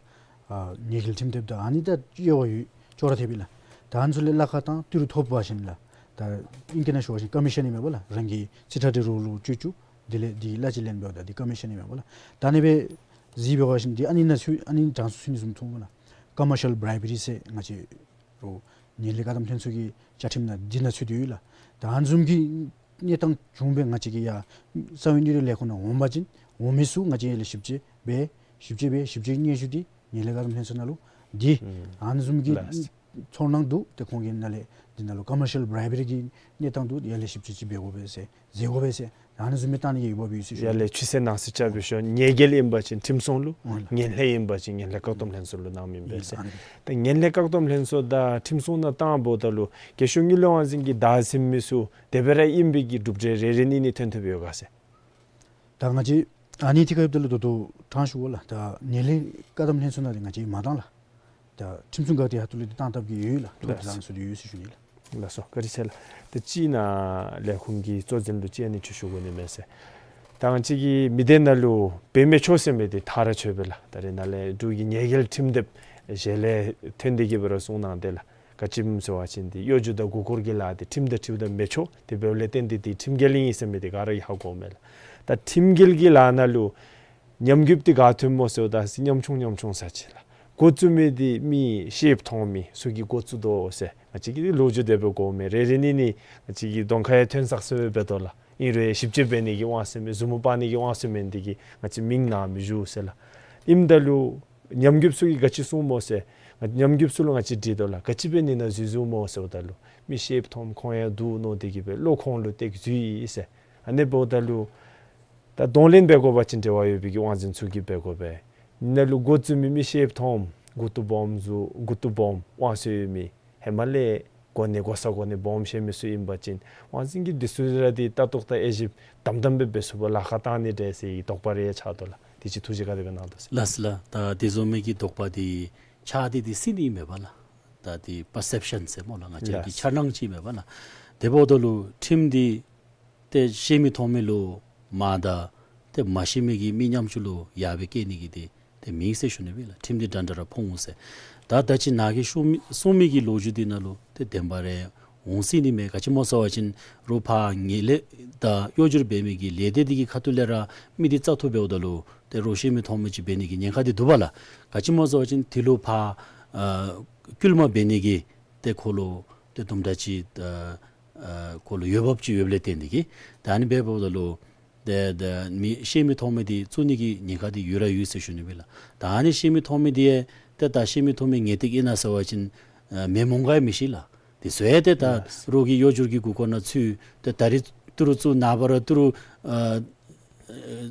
ཨ་ཉེས་འགེལ་ཁྲིམས་དེབ་ད་ཨ་ནི་ད་དབྱེ་བ་ཡོད་ཅོག་ར་འཐདཔ་ཨིན་ལགས། ད་ཨ་ནི་ཚུ་ལས་གླ་ཁར་བཏང་ཏི་རུ་ཐོབ་པ་ཅིན་ལགས། ད་ཨིང་སྐད་ནང་ཞུ་བ་ཅིན་ཀོ་མི་ཤཱན་ཨིན་མས་པ་ལགས། རང་གི་རྩིས་ཁྲ་འདི་རོགས་ལུ་སྤྱོད་བཅུག། དེ་ལས་འདི་གླ་ཅིག་ལེན་འབདཝ་ད་འདི་ཀོ་མི་ཤཱན་ཨིན་མས་པ་ལགས། ད་ཨ་ནི་སྦེ་གཟིགས་འབད་བ་ཅིན་འདི་ཨ་ནི་ནང་ཚུད་ཨ་ནི་གྲངས་སུ་ཚུད་ནི་བཟུམ་མཐོང་མས་ལགས། ཀོ་མར་ཤལ་བི་རའིབ་རི་ཟེར་ང་བཅས་རོགས་ངན་ལྷད་བཀག་སྡོམ་ལྷན་ཚོགས་ཀྱི་བཅའ་ཁྲིམས་ནང་འདི་ནང་ཚུད་དེ་ཡོད་ལགས། ད་ཨ་ནི་བཟུམ་གྱི་གནས་སྟངས་བྱུང་སྦེ་ང་བཅས་ཀྱི་ཡར་རྩ་བའི་གནས་རིག་ལས་ཁུངས་ནང་འོང་པ་ཅིན་འོང་མི་ཚུ་ང་བཅས་ཡར་ལས་ཞིབ་དཔྱད་འབད་ཞིབ་དཔྱད་འབད་ཞིབ་དཔྱད་སྙན་ཞུ་འདི་ངན་ལྷད་བཀག་སྡོམ་ལྷན་ཚོགས་ནང་ལུ་འདི་ཨ་ནི་བཟུམ་གྱི་ལགས། ཚོར་སྣང་འདུག། ཏེ་ཁོང་གི་ནང་ལས་འདི་ནང་ལུ་ཀོ་མར་ཤལ་བི་རའིབ་རི་གི་གནས་སྟངས་འདུག། ཡར་ལས་ཞིབ་དཔྱད་ཅིག་འབད་དགོ་པས་ཟེར་མཛད་དགོ་པས་ཟེར་ཨ་ནི་བཟུམ་མའི་བཏང་ནི་གི་འོས་འབབ་ཡོད་ཟེར་ཞུ། ཡར་ལས་ཆུ་ཚོད་ནང་ཟེར་རྐྱབ་སྦེ་ཤོག། ཉེས་འགེལ་ཨིན་པ་ཅིན་ཁྲིམས་སྲུང་ལུ། འོང་ལགས། ངན་ལྷད་ཨིན་པ་ཅིན་ངན་ལྷད་བཀག་སྡོམ་ལྷན་ཚོགས་ལུ་གནང་མི་ཨིན་པས་ཟེར། ཨ་ནི་ད་ངན་ལྷད་བཀག་སྡོམ་ལྷན་ཚོགས་དང་ཁྲིམས་སྲུང་ནང་བཏངམ་ད་ལུ་རྒྱལ་གཞུང་དངུལ་ལས་དབང་འཛིན་གྱི་བདའ་ཟུན་མི་ཚུ་དེ་སྦེ་ར་ཨིན་པའི་གི་གྲུབ་འབྲས་རེ་རེ་གཉིས་གཉིས་ཐོན་ཐོབ་ཡོད་ག་ཟེར། ད་ང་བཅས་ཨ་ནི་ཐད་ཁར་ཡོདཔ་ད་ལུ་ད་ལྟོ་དྲང་ཞུ་བ་ལགས། ད་ངན་ལྷད་བཀག་སྡོམ་ལྷན་ཚོགས་ནང་ལས་ང་བཅས་མ་བཏང་ལགས། ད་ཁྲིམས་སྲུང་འགག་སྡེ་ཁ་ཐུག་ལས་འདི་བཏང་ཐབས་ཀྱི་ཡོད་ལགས། ཐུགས་ལགས། བདེ་ཐང་ཚུ་འདི་ཡོད་ཟེར་ཞུ་ནི་ལགས། ལགས་སོ། བཀའ་དྲིན་ཆེ་ལགས། ད་ཅི་ནཱ་ལས་ཁུངས་ཀྱི་གཙོ་འཛིན་ལུ་ཅིག་ཨ་ནི་ཅིག་ཞུ་དགོ་ནི་མས་ཟེར། ད་ང་བཅས་ཀྱི་མི་སྡེ་ནང་ལུ་འབད་མི་ཆོག་ཟེར་མི་འདི་ཐག་ར་ཆོད་པས་ལགས། ད་རེས་ནཱ་ལས་འབྲུག་གི་ཉེས་འགེལ་ཁྲིམས་དེབ་ཞལ་ལས་ཐོན་ཏེ་གི་སྦེ་ར་གསུངས་གནང་སྟེ་ལགས། ག་ཅི་སྨོ་ཟེར་བ་ཅིན་འདི་གཡོ་སྒྱུ་དང་མགུ་སྐོར་གྱི་ལཱ་འདི་ཁྲིམས་དང་འཁྲིལཝ་ད་མི་ཆོག། དེ་འབདཝ་ལས་བརྟེན་ཏེ་འདི་ཁྲིམས་འགལ་ཨིན་ཟེར་མི་འདི་ག་ར་གིས་ཧ་གོཝ་མས་ལགས། ད་ཁྲིམས་འགལ་གྱི་ལཱ་ནང་ལུ་ཉམས་རྒུདཔ་འདི་ག་ཐོནམ་སྨོ་ཟེརཝ་ད་ཉམ་ཆུང་ཉམ་ཆུང་ས་ཅིག་ལགས། འགོ་བཙུགས་མི་འདི་མི་ཤེསཔ་མཐོང་མི་ཚུ་གིས་འགོ་བཙུགས་དོ་ཟེར་ང་བཅས་ཀྱིས་ལོ་རྒྱུས་དེ་སྦེ་གོཝ་མས། རེ་རེ་གཉིས་གཉིས་ང་བཅས་ཀྱི་གདོང་ཁར་ཡང་ཐོན་ས་ཟེར་སྦེ་འབད་དོ་ལགས། ཨིན་རུང་ཞིབ་དཔྱད་འབད་ནི་གི་དབང་ཚད་མེད་མཛུབ་མོ་དཔག་ནི་གི་དབང་ཚད་མེད་འདི་གིས་ང་བཅས་མིང་ནང་མི་ཞུ་ཟེར་ལགས། ཨིནམ་ད་ལུ་ཉམས་རྒུདཔ་ཚུ་གིས་ག་ཅི་གསུངམ་སྨོ་ཟེར། ཉམས་རྒུདཔ་ཚུ་ལུ་ང་བཅས་དྲིས་དོ་ལགས། ག་ཅི་འབད་ནི་ནཱ་འཛུལ་འཛུལཝ་སྨོ་ཟེརཝ་ད་ལུ་མི་ཤེསཔ་མཐོངམ་ཁོང་ཡང་འདུག་མནོ་སྟེ་གི་སྦེ་བློ་ཁོང་ལུ་བཏེག་འཛུལ་ཡི་ཟེར། ཨ་ནི་འབདཝ་ད་ལུ་ད་གདོང་ལེན་འབད་དགོ་པ་ཅིན་འབྲེལ་བ་ཡོད་པའི་གི་དབང་འཛིན་ཚུ་གིས་འབད་དགོ་པས། ནཱ་ལུ་འགོ་བཙུགས་མི་མི་ཤེསཔ་མཐོངམ་མགུ་ཏོ་སྦོམ་ཚུ་མགུ་ཏོ་སྦོམ་དབང་ཚད་ཡོད་མི་ཧེ་མ་ལས་གོ་གནས་གོ་ས་གོ་གནས་སྦོམ་བཞེས་མི་ཚུ་ཨིན་པ་ཅིན་དབང་འཛིན་གྱིས་འདི་ཚུ་ར་འདི་ལྟ་རྟོག་དང་དབྱེ་ཞིབ་དམ་དམ་སྦེ་འབད་ཚུགས་པར་ལཱ་ཁག་བཏང་ནི་འདྲས་ཟེར་བའི་དོགས་པ་རེ་ཆགས་དོ་ལགས། དེ་ཅིག་ཐུགས་རྗེ་ག་དེ་སྦེ་གནང་དོ་ཟེར། ལགས་སོ་ལགས། ད་དེ་བཟུམ་མའི་གི་དོགས་པ་འདི་ཆགས་ཏེ་འདི་སྲིད་ནི་མས་པ་ལགས། ད་འདི་པར་སེབ་ཤཱན་ཟེར་སྨོ་ལགས། ང་བཅས་ཀྱི་ལགས། འཆར་སྣང་ཅིག་མས་པ་ལགས། དེ་འབདཝ་ད་ལུ་ཁྲིམས་འདི་ཏེ་ཤེས་མི་མཐོང་མི་ལུ་མ་དང་ཏེ་མ་ཤེས་མི་གི་མི་ཉམ་ཆུང་ལུ་ཡར་སྦེ་བཀལ་ནི་གི་འདི་ཏེ་མེད་ཟེར་ཞུ་ནི་སྦེ་ལགས། ཁྲིམས་འདི་འདྲ་འདྲ་ར་ཕོག་འོང་ཟེར། ད་ད་ཅི་ནཱ་གིས་ཞུ་མི་གསུང་མི་གི་ལོ་རྒྱུས་འདི་ནང་ལུ་ཏེ་བདེན་པ་རེ་འོང་སྲིད་ནི་མས། ག་ཅི་སྨོ་ཟེར་བ་ཅིན་རོགས་ཕར་ངན་ལྷད་དང་གཡོ་སྒྱུར་འབད་མི་གི་ལས་སྡེ་འདི་གི་ཁ་ཐུག་ལས་ར་མི་འདི་བཙག་འཐུ་འབདཝ་ད་ལུ་ ཏེ་རོགས་བཤེར་མི་མཐོང་མི་ཅིག་འབད་ནི་གི་ཉེན་ཁ་འདི་འདུག་པ་ལགས། ག་ཅི་སྨོ་ཟེར་བ་ཅིན་དེ་ལུ་ཕར་ཨ་སྐུལ་མ་འབད་ནི་གི་ཏེ་ཁོ་ལུ་ཏེ་དུམ་གྲ་ཅིག་ཨ་ཨ་ཁོ་ལུ་འོས་འབབ་ཅིག་ཡོདཔ་ལས་བརྟེན་ཏེ་གིས། ད་ཨ་ནི་འབདཝ་ད་ལུ་ཏེ་ཏེ་མི་བཤེར་མི་མཐོང་མི་འདི་བཙུགས་ནི་གི་ཉེན་ཁ་འདི་ཡོད་ར་ཡོད་ཟེར་ཞུ་ནི་ཨིན་ལགས། ད་ཨ་ནི་བཤེར་མི་མཐོང་མི་འདི་ཡང་ཏེ་ད་བཤེར་མི་མཐོང་མི་ངེས་ཏིག་ཨིན་ན་ཟེར་བ་ཅིན་ཨ་མེནམ་འོང་ག་ཡང་མི་ཤེས་ལགས། དེ་ཚུ་ཡང་ཏེ་ད་ལགས། རོགས་ཀྱི་གཡོ་སྒྱུར་གྱི་མགུ་སྐོར་ནང་ཚུད། ཏེ་ད་རིས་ཏི་རུ་བཙུགས། ནངས་པ་ར་ཏི་རུ་ཨ་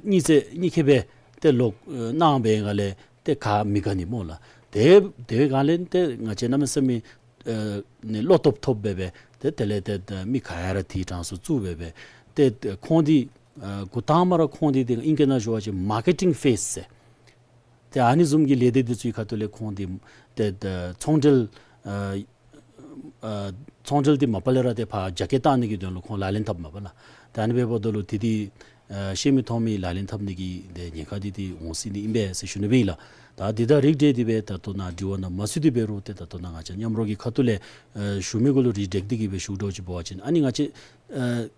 གཉིས་ཚེ་གཉིས་ཁེ་སྦེ་ཏེ་ལོག་ཨ་གནང་བའི་སྒང་ལས་ཏེ་ག་མི་ག་ནི་སྨོ་ལགས། ཏེ་དེའི་སྒང་ལས་ཏེ་ང་བཅས་གནམ་མེད་ས་མེད་ཨ་ནི་བློ་སྟོབས་ཐོབ་སྦེ་སྦེ་ཏེ་དེ་ལས་ཏེ་ཏེ་མི་ག་ཡ་ར་དེའི་གྲངས་སུ་བཙུགས་སྦེ་སྦེ་ཏེ་ཏེ་ཁོང་འདི་ཨ་འགོ་དང་པ་ར་ཁོང་འདི་ཏེ་ཨིང་སྐད་ནང་ཞུ་བ་ཅིན་མར་ཀེ་ཊིང་ཕེསི་ཟེར། ཏེ་ཨ་ནི་བཟུམ་གྱི་ལས་སྡེ་འདི་ཚུའི་ཁ་ཐུག་ལས་ཁོང་འདི་ཏེ་ཏེ་ཚོང་འབྲེལ་ཨ་ཨ་ཚོང་འབྲེལ་འདི་མ་པ་ལས་ར་ཏེ་ཕར་རྒྱ་སྐྱེད་བཏང་ནི་གི་དོན་ལུ་ཁོང་ལག་ལེན་འཐབ་མས་པ་ལགས། ད་ཨ་ནི་འབདཝ་ད་ལུ་དེ་འདི་ཨ་བཤེར་མི་མཐོང་མི་ལག་ལེན་འཐབ་ནི་གི་ཏེ་ཉེན་ཁ་འདི་ཏེ་འོང་སྲིད་ནི་ཨིན་པས་ཟེར་ཞུ་ནི་སྦེ་ཨིན་ལགས། ད་འདི་དང་རིགས་བསྒྲེས་ཏེ་སྦེ་ད་ལྟོ་ནཱ་དྲི་བ་ནང་མ་ཚུད་དེ་འབད་རུང་ཏེ་ད་ལྟོ་ནཱ་ང་བཅས་མཉམ་རོགས་ཀྱི་ཁ་ཐུག་ལས་ཨ་ཞུ་མི་གུ་ལུ་རིགས་བསྒྲེས་ཏེ་གིས་སྦེ་ཞུ་དོ་ཅིག་འབད་བ་ཅིན་ཨ་ནི་ང་བཅས་ཨ་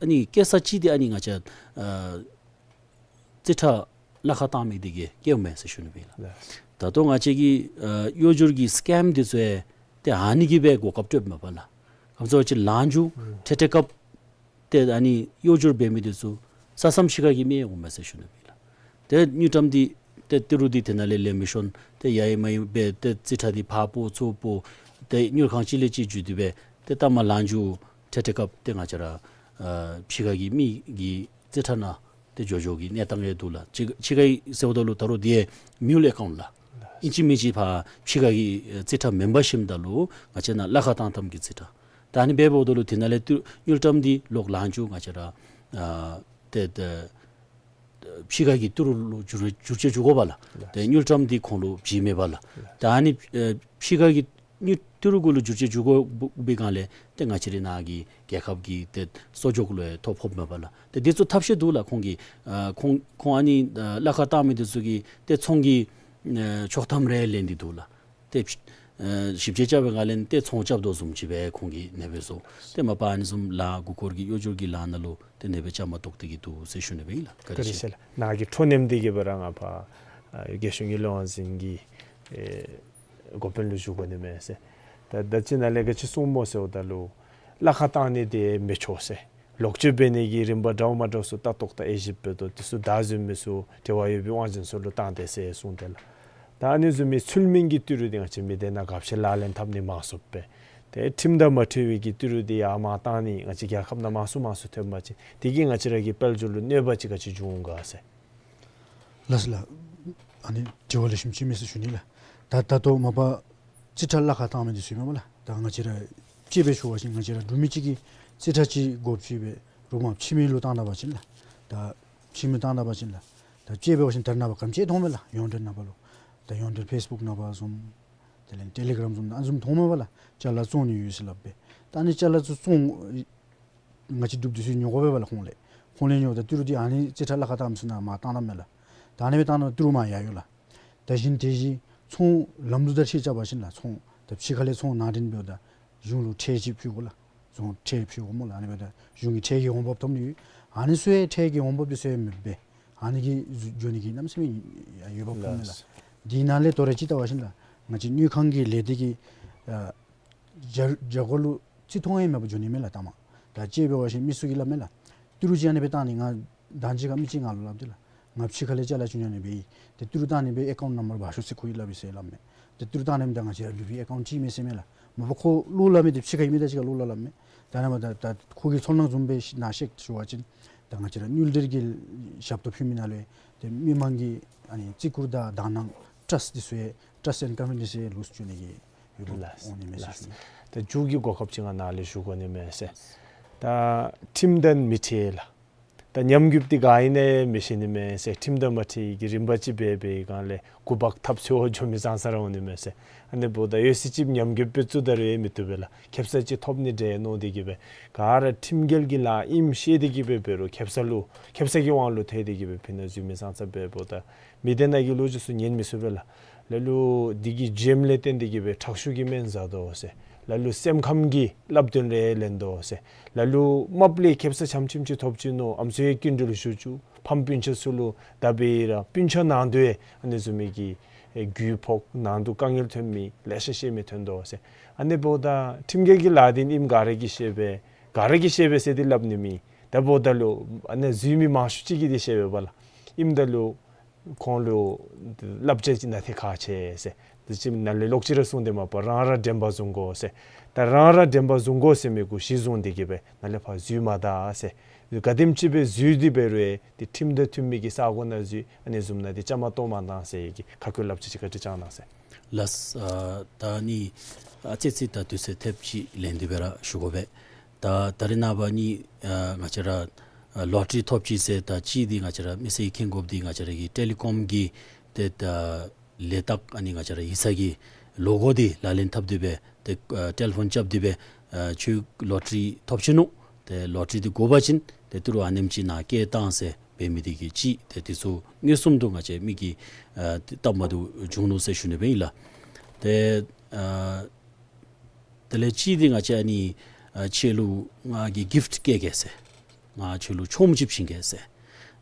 ཨ་ནི་སྐྱེལ་ས་ཅིག་འདི་ཨ་ནི་ང་བཅས་ཨ་རྩིས་ཁྲ་གླ་ཁར་བཏང་མི་འདི་གིས་སྐྱེལཝ་མས་ཟེར་ཞུ་ནི་སྦེ་ཨིན་ལགས། ལགས། ད་ལྟོ་ང་བཅས་ཀྱི་ཨ་གཡོ་སྒྱུར་གྱི་སི་ཀེམ་འདི་ཚུ་ཡང་ཏེ་ཨ་ནི་གིས་སྦེ་གོ་སྐབས་སྤྲོདཔ་མས་པ་ལགས། ག་ཅི་ཟེར་བ་ཅིན་ལཱ་མཇུག་ཨུམ་འཕྲལ་འཕྲལ་སྐབས་ཏེ་ཨ་ནི་གཡོ་སྒྱུར་འབད་མི་འདི་ཚུ་ས་མཚམས་ཕྱི་ཁ་གི་མི་ཡང་འོངམ་མས་ཟེར་ཞུ་ནི་སྦེ་ཨིན་ལགས། ཏེ་དངུལ་ཀྲམ་འདི་ཏེ་ཏི་རུ་འདི་དེ་ནང་ལས་ལེན་མི་ཤོང་། ཏེ་ཡ་ཡི་མ་ཡི་སྦེ་ཏེ་རྩིས་ཁྲ་འདི་ཕར་སྤོ་ཚུར་སྤོ། ཏེ་དངུལ་ཁང་གཅིག་ལས་གཅིག་བརྒྱུད་དེ་སྦེ་ཏེ་ལྟ་མ་ལཱ་མཇུག་འཕྲལ་འཕྲལ་སྐབས་ཏེ་ང་བཅས་ར་ཨ་ཕྱི་ཁ་གི་མི་གི་རྩིས་ཁྲ་ནང་ཏེ་འགྱོ་འགྱོ་གི་གནས་སྟངས་ཡང་འདུག་ལགས། ཕྱི་ཕྱི་ཁ་གི་ཟེརཝ་ད་ལུ་ད་རུང་འདི་ཡང་མིའུལ་ཨེ་ཀའུནཊ་ལགས། ཨིན་ཅི་མིན་ཅི་ཕར་ཕྱི་ཁ་གི་རྩིས་ཁྲ་མེན་པར་ཞིནམ་ད་ལུ་ང་བཅས་ནཱ་གླ་ཁར་བཏང་བཏངམ་གི་རྩིས་ཁྲ། ད་ཨ་ནི་འབདཝ་ད་ལུ་དེ་ནང་ལས་ཏེ་དངུལ་ཀྲམ་འདི་ལོག་ལཱ་མཇུག་ང་བཅས་ར་ཨ་ཏེ་ཏེ་ཕྱི་ཁ་གི་ཏི་རུ་ལུ་བསྒྱུར་བསྒྱུར་བཅོས་འགྱོ་དགོ་པ་ལགས། ལགས། ཏེ་དངུལ་ཀྲམ་འདི་ཁོང་ལུ་བྱིན་མེད་པ་ལགས། ལགས། ད་ཨ་ནི་ཨ་ཕྱི་ཁ་གི་དངུལ་ཏི་རུ་གུ་ལུ་བསྒྱུར་བཅོས་འགྱོ་དགོ་པའི་སྒང་ལས་ཏེ་ང་བཅས་རའི་ནཱ་གི་རྒྱལ་ཁབ་ཀྱི་ཏེ་གསོག་འཇོག་ལུ་ཡང་ཐོ་ཕོགཔ་མས་པ་ལགས། ཏེ་འདི་ཚུ་ཐབས་ཤེས་འདུག་ལགས། ཁོང་གིས་ཨ་ཁོང་ཁོང་ཨ་ནི་ཨ་གླ་ཁར་བཏང་མི་འདི་ཚུ་གིས་ཏེ་ཚོང་གི་ཨ་ཆོག་ཐམ་རེ་ལེན་ཏེ་འདུག་ལགས། ཏེ་ཨ་ཞིབ་དཔྱད་རྐྱབ་པའི་སྒང་ལས་ཏེ་ཚོང་རྐྱབ་དོ་བཟུམ་ཅིག་སྦེ་ཁོང་གིས་ཨ་ནེ་སྦེ་བཟོ། ཏེ་མ་པ་ཨ་ནི་བཟུམ་ལཱ་མགུ་སྐོར་གྱི་གཡོ་སྒྱུར་གྱི་ལཱ་ནང་ལུ་ཏེ་ཨ་ནེ་སྦེ་བཅའ་མར་གཏོགས་ཏེ་གི་འདུག་ཟེར་ཞུ་ནི་སྦེ་ཨིན་ལགས། བཀའ་དྲིན་ཆེ་ལགས། ནཱ་གི་འཕྲོ་མཉམ་འདི་གིས་སྦེ་ར་ང་ཕར་ཨ་རྒྱལ་གཞུང་གི་ལས་དབང་འཛིན་གྱི་ཨེ་འགོ་དཔོན་ལུ་ཞུ་དགོ་ནི་མས་ཟེར། ད་ད་ཅི་ནཱ་ལས་ག་ཅི་གསུངས་སྨོ་ཟེརཝ་ད་ལུ་གླ་ཁར་བཏང་ནི་དེ་མི་ཆོག་ཟེར། ལོག་སྤྱོད་འབད་ནི་གི་རིམ་པ་འདྲཝ་མ་འདྲཝ་ཚུ་ལྟ་རྟོག་དང་དབྱེ་ཞིབ་འབད་དོ། དེ་ཚུ་བདའ་འཛིན་མི་ཚུ་འབྲེལ་བ་ཡོད་པའི་དབང་འཛིན་ཚུ་ལུ་བཏང་སྟེ་ཟེར་གསུངས་ཏེ་ལགས། ད་ཨ་ནི་བཟུམ་མའི་ཚུལ་མིན་གྱི་ཏི་རུ་འདི་ང་བཅས་མི་སྡེ་ནང་ག་ཅི་ལག་ལེན་འཐབ་ནི་མང་སུ་སྦེ། ཏེ་ཁྲིམས་དང་མ་འཁྲིལ་བའི་གི་ཏི་རུ་འདི་ཡར་མར་བཏང་ནི་ང་བཅས་རྒྱལ་ཁབ་ནང་མང་སུ་མང་སུ་ཐོན་པ་ཅིན་དེ་གིས་ང་བཅས་ར་གི་དཔལ་འབྱོར་ལུ་གནོད་པ་ཅིག་ག་ཅི་འབྱུང་འོང་ག་ཟེར། ལགས་སོ་ལགས། ཨ་ནི་དྲི་བ་ལེགས་ཤོམ་ཅིག་མས་ཟེར་ཞུ་ནི་ལགས། ད་ད་ལྟོ་མ་པ་རྩིས་ཁྲ་གླ་ཁར་བཏང་མི་འདི་ཚུ་ཨིན་མས་པ་ལགས། ད་ང་བཅས་ར་དཔྱེ་སྦེ་ཞུ་བ་ཅིན་ང་བཅས་ར་འབྲུག་མི་གཅིག་གིས་རྩིས་ཁྲ་ཅིག་སྒོ་ཕྱེ་སྦེ་རོགས་མར་ཕྱི་མི་ལུ་བཏང་ད་པ་ཅིན་ལགས། ད་ཕྱི་མི་བཏང་ད་པ་ཅིན་ལགས། ད་དཔྱེ་འབད་བ་ཅིན་ད་རེས་ནངས་པ་ག་དེམ་ཅིག་མཐོངམ་མས་ལགས། ཡོངས་འབྲེལ་ནང་པ་ལུ། ད་ཡོངས་འབྲེལ་ཕེསི་བུཀ་ནང་པ་བཟུམ་དེ་ལས་ཊེ་ལི་གརམ་བཟུམ་ཨ་ནི་བཟུམ་མཐོངམ་མས་པ་ལགས། ཅ་ལ་བཙོང་ནི་ཡོད་ཟེར་སླབ་སྦེ། ད་ཨ་ནི་ཅ་ལ་ཚུ་བཙོང་ང་བཅས་འབྲུགཔ་འདི་ཚུ་ཉོ་དགོ་པས་པ་ལགས་ཁོང་ལས། ཁོང་ལས་ཉོཝ་ད་ཏི་རུ་འདི་ཨ་ནི་རྩིས་ཁྲ་གླ་ཁར་བཏངམ་ཚུ་ནང་མར་བཏང་གནངམ་མས་ལགས། ད་ཨ་ནི་སྦེ་བཏང་ད་ཏི་རུ་མར་ཡར་འགྱོ་ལགས། ད་གཞན་དེ་བཞིན་ཚོང་ལམ་ལུགས་དང་འཁྲིལ་རྐྱབ་པ་ཅིན་ལགས། ཚོང་ད་ཕྱི་ཁ་ལས་ཚོང་ནང་འདྲེན་འབདཝ་ད་གཞུང་ལུ་ཁྲལ་ཅིག་ཕུལ་དགོ་ལགས། ཚོང་ཁྲལ་ཕུལ་དགོ་སྨོ་ལགས། ཨ་ནི་འབདཝ་ད་གཞུང་གི་ཁྲལ་གྱི་འོང་འབབ་ཐོབ་ནི་ཡོད། ཨ་ནི་ཚུ་ཡང་ཁྲལ་གྱི་འོང་འབབ་འདི་ཚུ་ཡང་མེདཔ་སྦེ་ཨ་ནི་གིས་འགྱོ་ནི་གི་གནམ་མེད་ས་མེད་འོས་འབབ་ཐོབ་མས་ལགས། ལགས། དེ་ནང་ལས་དོ་རུང་ཅིག་བལྟ་བ་ཅིན་ལགས། ང་བཅས་དངུལ་ཁང་གི་ལས་སྡེ་གི་ཨ་རྒྱ་རྒྱ་སྒོ་ལུ་རྩིས་མཐོང་ཡང་མེད་པར་འགྱོ་ནི་མས་ལགས་ལྟ་མ། ད་དཔྱེ་འབད་བ་ཅིན་མི་ཚུ་གིས་སླབ་མས་ལགས། ཏི་རུ་ཅིག་ཨ་ནི་སྦེ་བཏང་ནི་ང་ད་ཅི་ཁར་མི་ཅིག་ང་ལུ་སླབ་སྟེ་ལགས། ང་ཕྱི་ཁ་ལས་ཅ་ལ་ཅིག་ཉོ་ནི་སྦེ་ཨིན། ཏེ་ཏི་རུ་བཏང་ནི་སྦེ་ཨེ་ཀའུནཊ་ནམ་བར་འབག་ཤོག་ཟེར་ཁོ་གིས་སླབ་ཡི་ཟེར་སླབ་མས། ཏེ་ཏི་རུ་བཏང་ནི་མེན་ད་ང་བཅས་ར་འབྲུག་པའི་ཨེ་ཀའུནཊ་ཅིག་མས་ཟེར་མས་ལགས། མ་པ་ཁོ་བློ་སླབ་མི་འདི་ཕྱི་ཁ་གི་མི་དང་གཅིག་ཁར་བློ་སླབ་སླབ་མས། ད་ནཱ་མ་ད་ད་ཁོ་གི་ཚོར་སྣང་བཟུམ་སྦེ་ནཱ་བཤད་ཞུ་བ་ཅིན་ད་ང་བཅས་ར་དངུལ་འབྲེལ་གྱི་ཞབས་ཏོག་ཕུལ་མི་ནང་ལས་ཏེ་མི་མང་གི་ཨ་ནི་བརྩི་བཀུར་དང་དག་སྣང་ཊརསཊ་འདི་ཚུ་ཡང་ཊརསཊ་ཨེནཌ་ཀོན་ཕི་ཌེནསི་ཡང་ལུས་འགྱོ་ནི་གི་འོས་འབབ་ལགས། འོང་ནི་མས་ཟེར་ལགས། ཞུ་ནི། ད་མཇུག་གི་གོ་སྐབས་ཅིག་ང་ནཱ་ལས་ཞུ་དགོ་ནི་མས་ཟེར། ད་ཁྲིམས་དང་མི་འཁྲིལ་ལགས། ད་ཉམས་རྒུདཔ་འདི་ག་ཨིན་ན་ཡང་མི་ཤེས་ནི་མས་ཟེར། ཁྲིམས་དང་མ་འཁྲིལ་གྱི་རིམ་པ་ཅིག་འབད་འབད་བའི་སྒང་ལས་འགོ་འབག་འཐབ་འཚོལ་འགྱོ་མི་ཙང་ཙ་ར་འོང་ནི་མས་ཟེར། ཨ་ནི་འབདཝ་ད་ཡོད་ཚད་ཅིག་ཉམས་རྒུདཔ་སྦེ་བཙུགས་ད་རུང་ཡང་མི་བཏུབ་པས་ལགས། ཁེ་སང་ཅིག་ཐོབ་ནི་འདྲས་མནོ་སྟེ་གིས་སྦེ་ག་ར་ཁྲིམས་འགལ་གྱི་ལཱ་ཨིནམ་ཤེས་ཏེ་གིས་སྦེ་འབད་རུང་ཁེ་སང་ལུ་ཁེ་སང་གི་དབང་ལུ་ཐལ་ཏེ་གིས་སྦེ་ཕི་ནཱ་འཛུལ་མི་ཙང་ཙ་འབདཝ་ད་མི་སྡེ་ནང་གི་ལོ་རྒྱུས་ཚུ་ཉན་མི་ཚུགས་པས་ལགས། ལ་ལུ་འདི་གི་བྱེམ་ལས་བརྟེན་ཏེ་གིས་སྦེ་ཁྲག་ཤུགས་ཀྱི་སྨན་ཟ་དོ་ཟེར། ལ་ལུ་སེམས་ཁམས་ཀྱི་བསླབ་སྟོན་རེ་ལེན་དོ་ཟེར། ལ་ལུ་རྨགཔ་ལས་ཁེ་སང་ཆམ་ཆིམ་ཅིག་ཐོབ་ཅི་མནོ། ཨམ་སྲུ་ཡང་སྐྱིན་འགྲུལ་ཞུ་བཅུག། ཕམ་སྤུན་ཆ་ཚུ་ལུ་ད་འབད་ར་སྤུན་ཆ་ནང་དུ་ཡང་ཨ་ནི་བཟུམ་མའི་གི་ཨེ་རྒུད་ཕོག་ནང་དུ་དཀའ་ངལ་ཐོན་མི་ལེ་ཤ་ཤེས་མི་ཐོན་དོ་ཟེར། ཨ་ནི་འབདཝ་ད་ཁྲིམས་འགལ་གྱི་ལཱ་འདི་ཨིནམ་ག་ར་གིས་ཤེས་པས། ག་ར་གིས་ཤེས་པས་ཟེར་འདི་སླབ་ནི་མེད། ད་འབདཝ་ད་ལུ་ཨ་ནི་འཛུལ་མི་མང་ཤོས་ཅིག་གིས་འདི་ཤེས་པས་པ་ལགས། ཨིནམ་ད་ལུ་ཁོང་ལུ་བསླབ་བྱ་ཅིག་གནང་སྟེ་ཁག་ཆེ་ཟེར། དེ་ཅིག་ནཱ་ལས་ལོག་ཅི་ར་གསུངས་ཏེ་མ་པ་རང་ར་དྲན་པ་བཟུང་དགོ་ཟེར། ད་རང་ར་དྲན་པ་བཟུང་དགོ་ཟེར་མི་གུ་གཞི་བཟུང་སྟེ་གི་སྦེ་ནཱ་ལས་ཕར་འཛུལ་མ་ད་ཟེར། ག་དེམ་ཅིག་སྦེ་འཛུལ་ཏེ་འབད་རུང་ཏེ་ཁྲིམས་དང་མཐུན་མི་གི་ས་གོ་ནང་འཛུལ་ཨ་ནི་བཟུམ་ནང་འདི་བཅའ་མར་གཏོགས་མ་གནང་ཟེར་གྱི་ཁ་སྐོང་བསླབ་བྱ་ཅིག་བཀའ་དྲིན་བསྐྱང་གནང་ཟེར། ལགས། ཨ་ད་ནི་ཨ་ཙི་ཙི་ད་དུས་ཚོད་ཐེབས་ཅིག་ལེན་ཏེ་སྦེ་ར་ཞུ་དགོ་པས། ད་ད་རེས་ནངས་པ་ནི་ཨ་ང་བཅས་ར་ཨ་ལོ་ཊ་རི་ཐོབ་ཅི་ཟེར་ད་ཅིག་འདི་ང་བཅས་ར་མི་སེར་གྱིས་མཁྱེན་དགོཔ་འདི་ང་བཅས་ར་གི་ཊེ་ལི་ཀོམ་གྱི་ཏེ་ད་ལས་རྟགས་ཨ་ནི་ང་བཅས་ར་ཡིག་ཚང་གི་ལོ་གོ་འདི་ལག་ལེན་འཐབ་སྟེ་སྦེ་ཏེ་ཨ་ཊེ་ལི་ཕོན་རྐྱབ་སྟེ་སྦེ་ཨ་ཁྱོད་ལོ་ཊ་རི་ཐོབ་ཅི་ནུག། ཏེ་ལོ་ཊ་རི་འདི་དགོ་པ་ཅིན་ཏེ་ཏི་རུ་ཨ་ནེམ་ཅིག་ནཱ་བསྐྱལ་བཏང་ཟེར་འབད་མི་འདི་གིས་ཅིག་ཏེ་འདི་ཚུ་མངོན་སུམ་དུ་ང་བཅས་མིག་གིས་ཨ་བལྟ་མ་བཏུབ་བྱུང་ནུག་ཟེར་ཞུ་ནི་སྦེ་ཨིན་ལགས། ཏེ་ཨ་དེ་ལས་ཅིག་འདི་ང་བཅས་ཨ་ནི་ཨ་ཁྱོད་ལུ་ང་གིས་གིཕཊ་བསྐྱལ་གེ་ཟེར། ང་ཁྱོད་ལུ་ཆོངམ་ཅིག་བྱིན་གེ་ཟེར།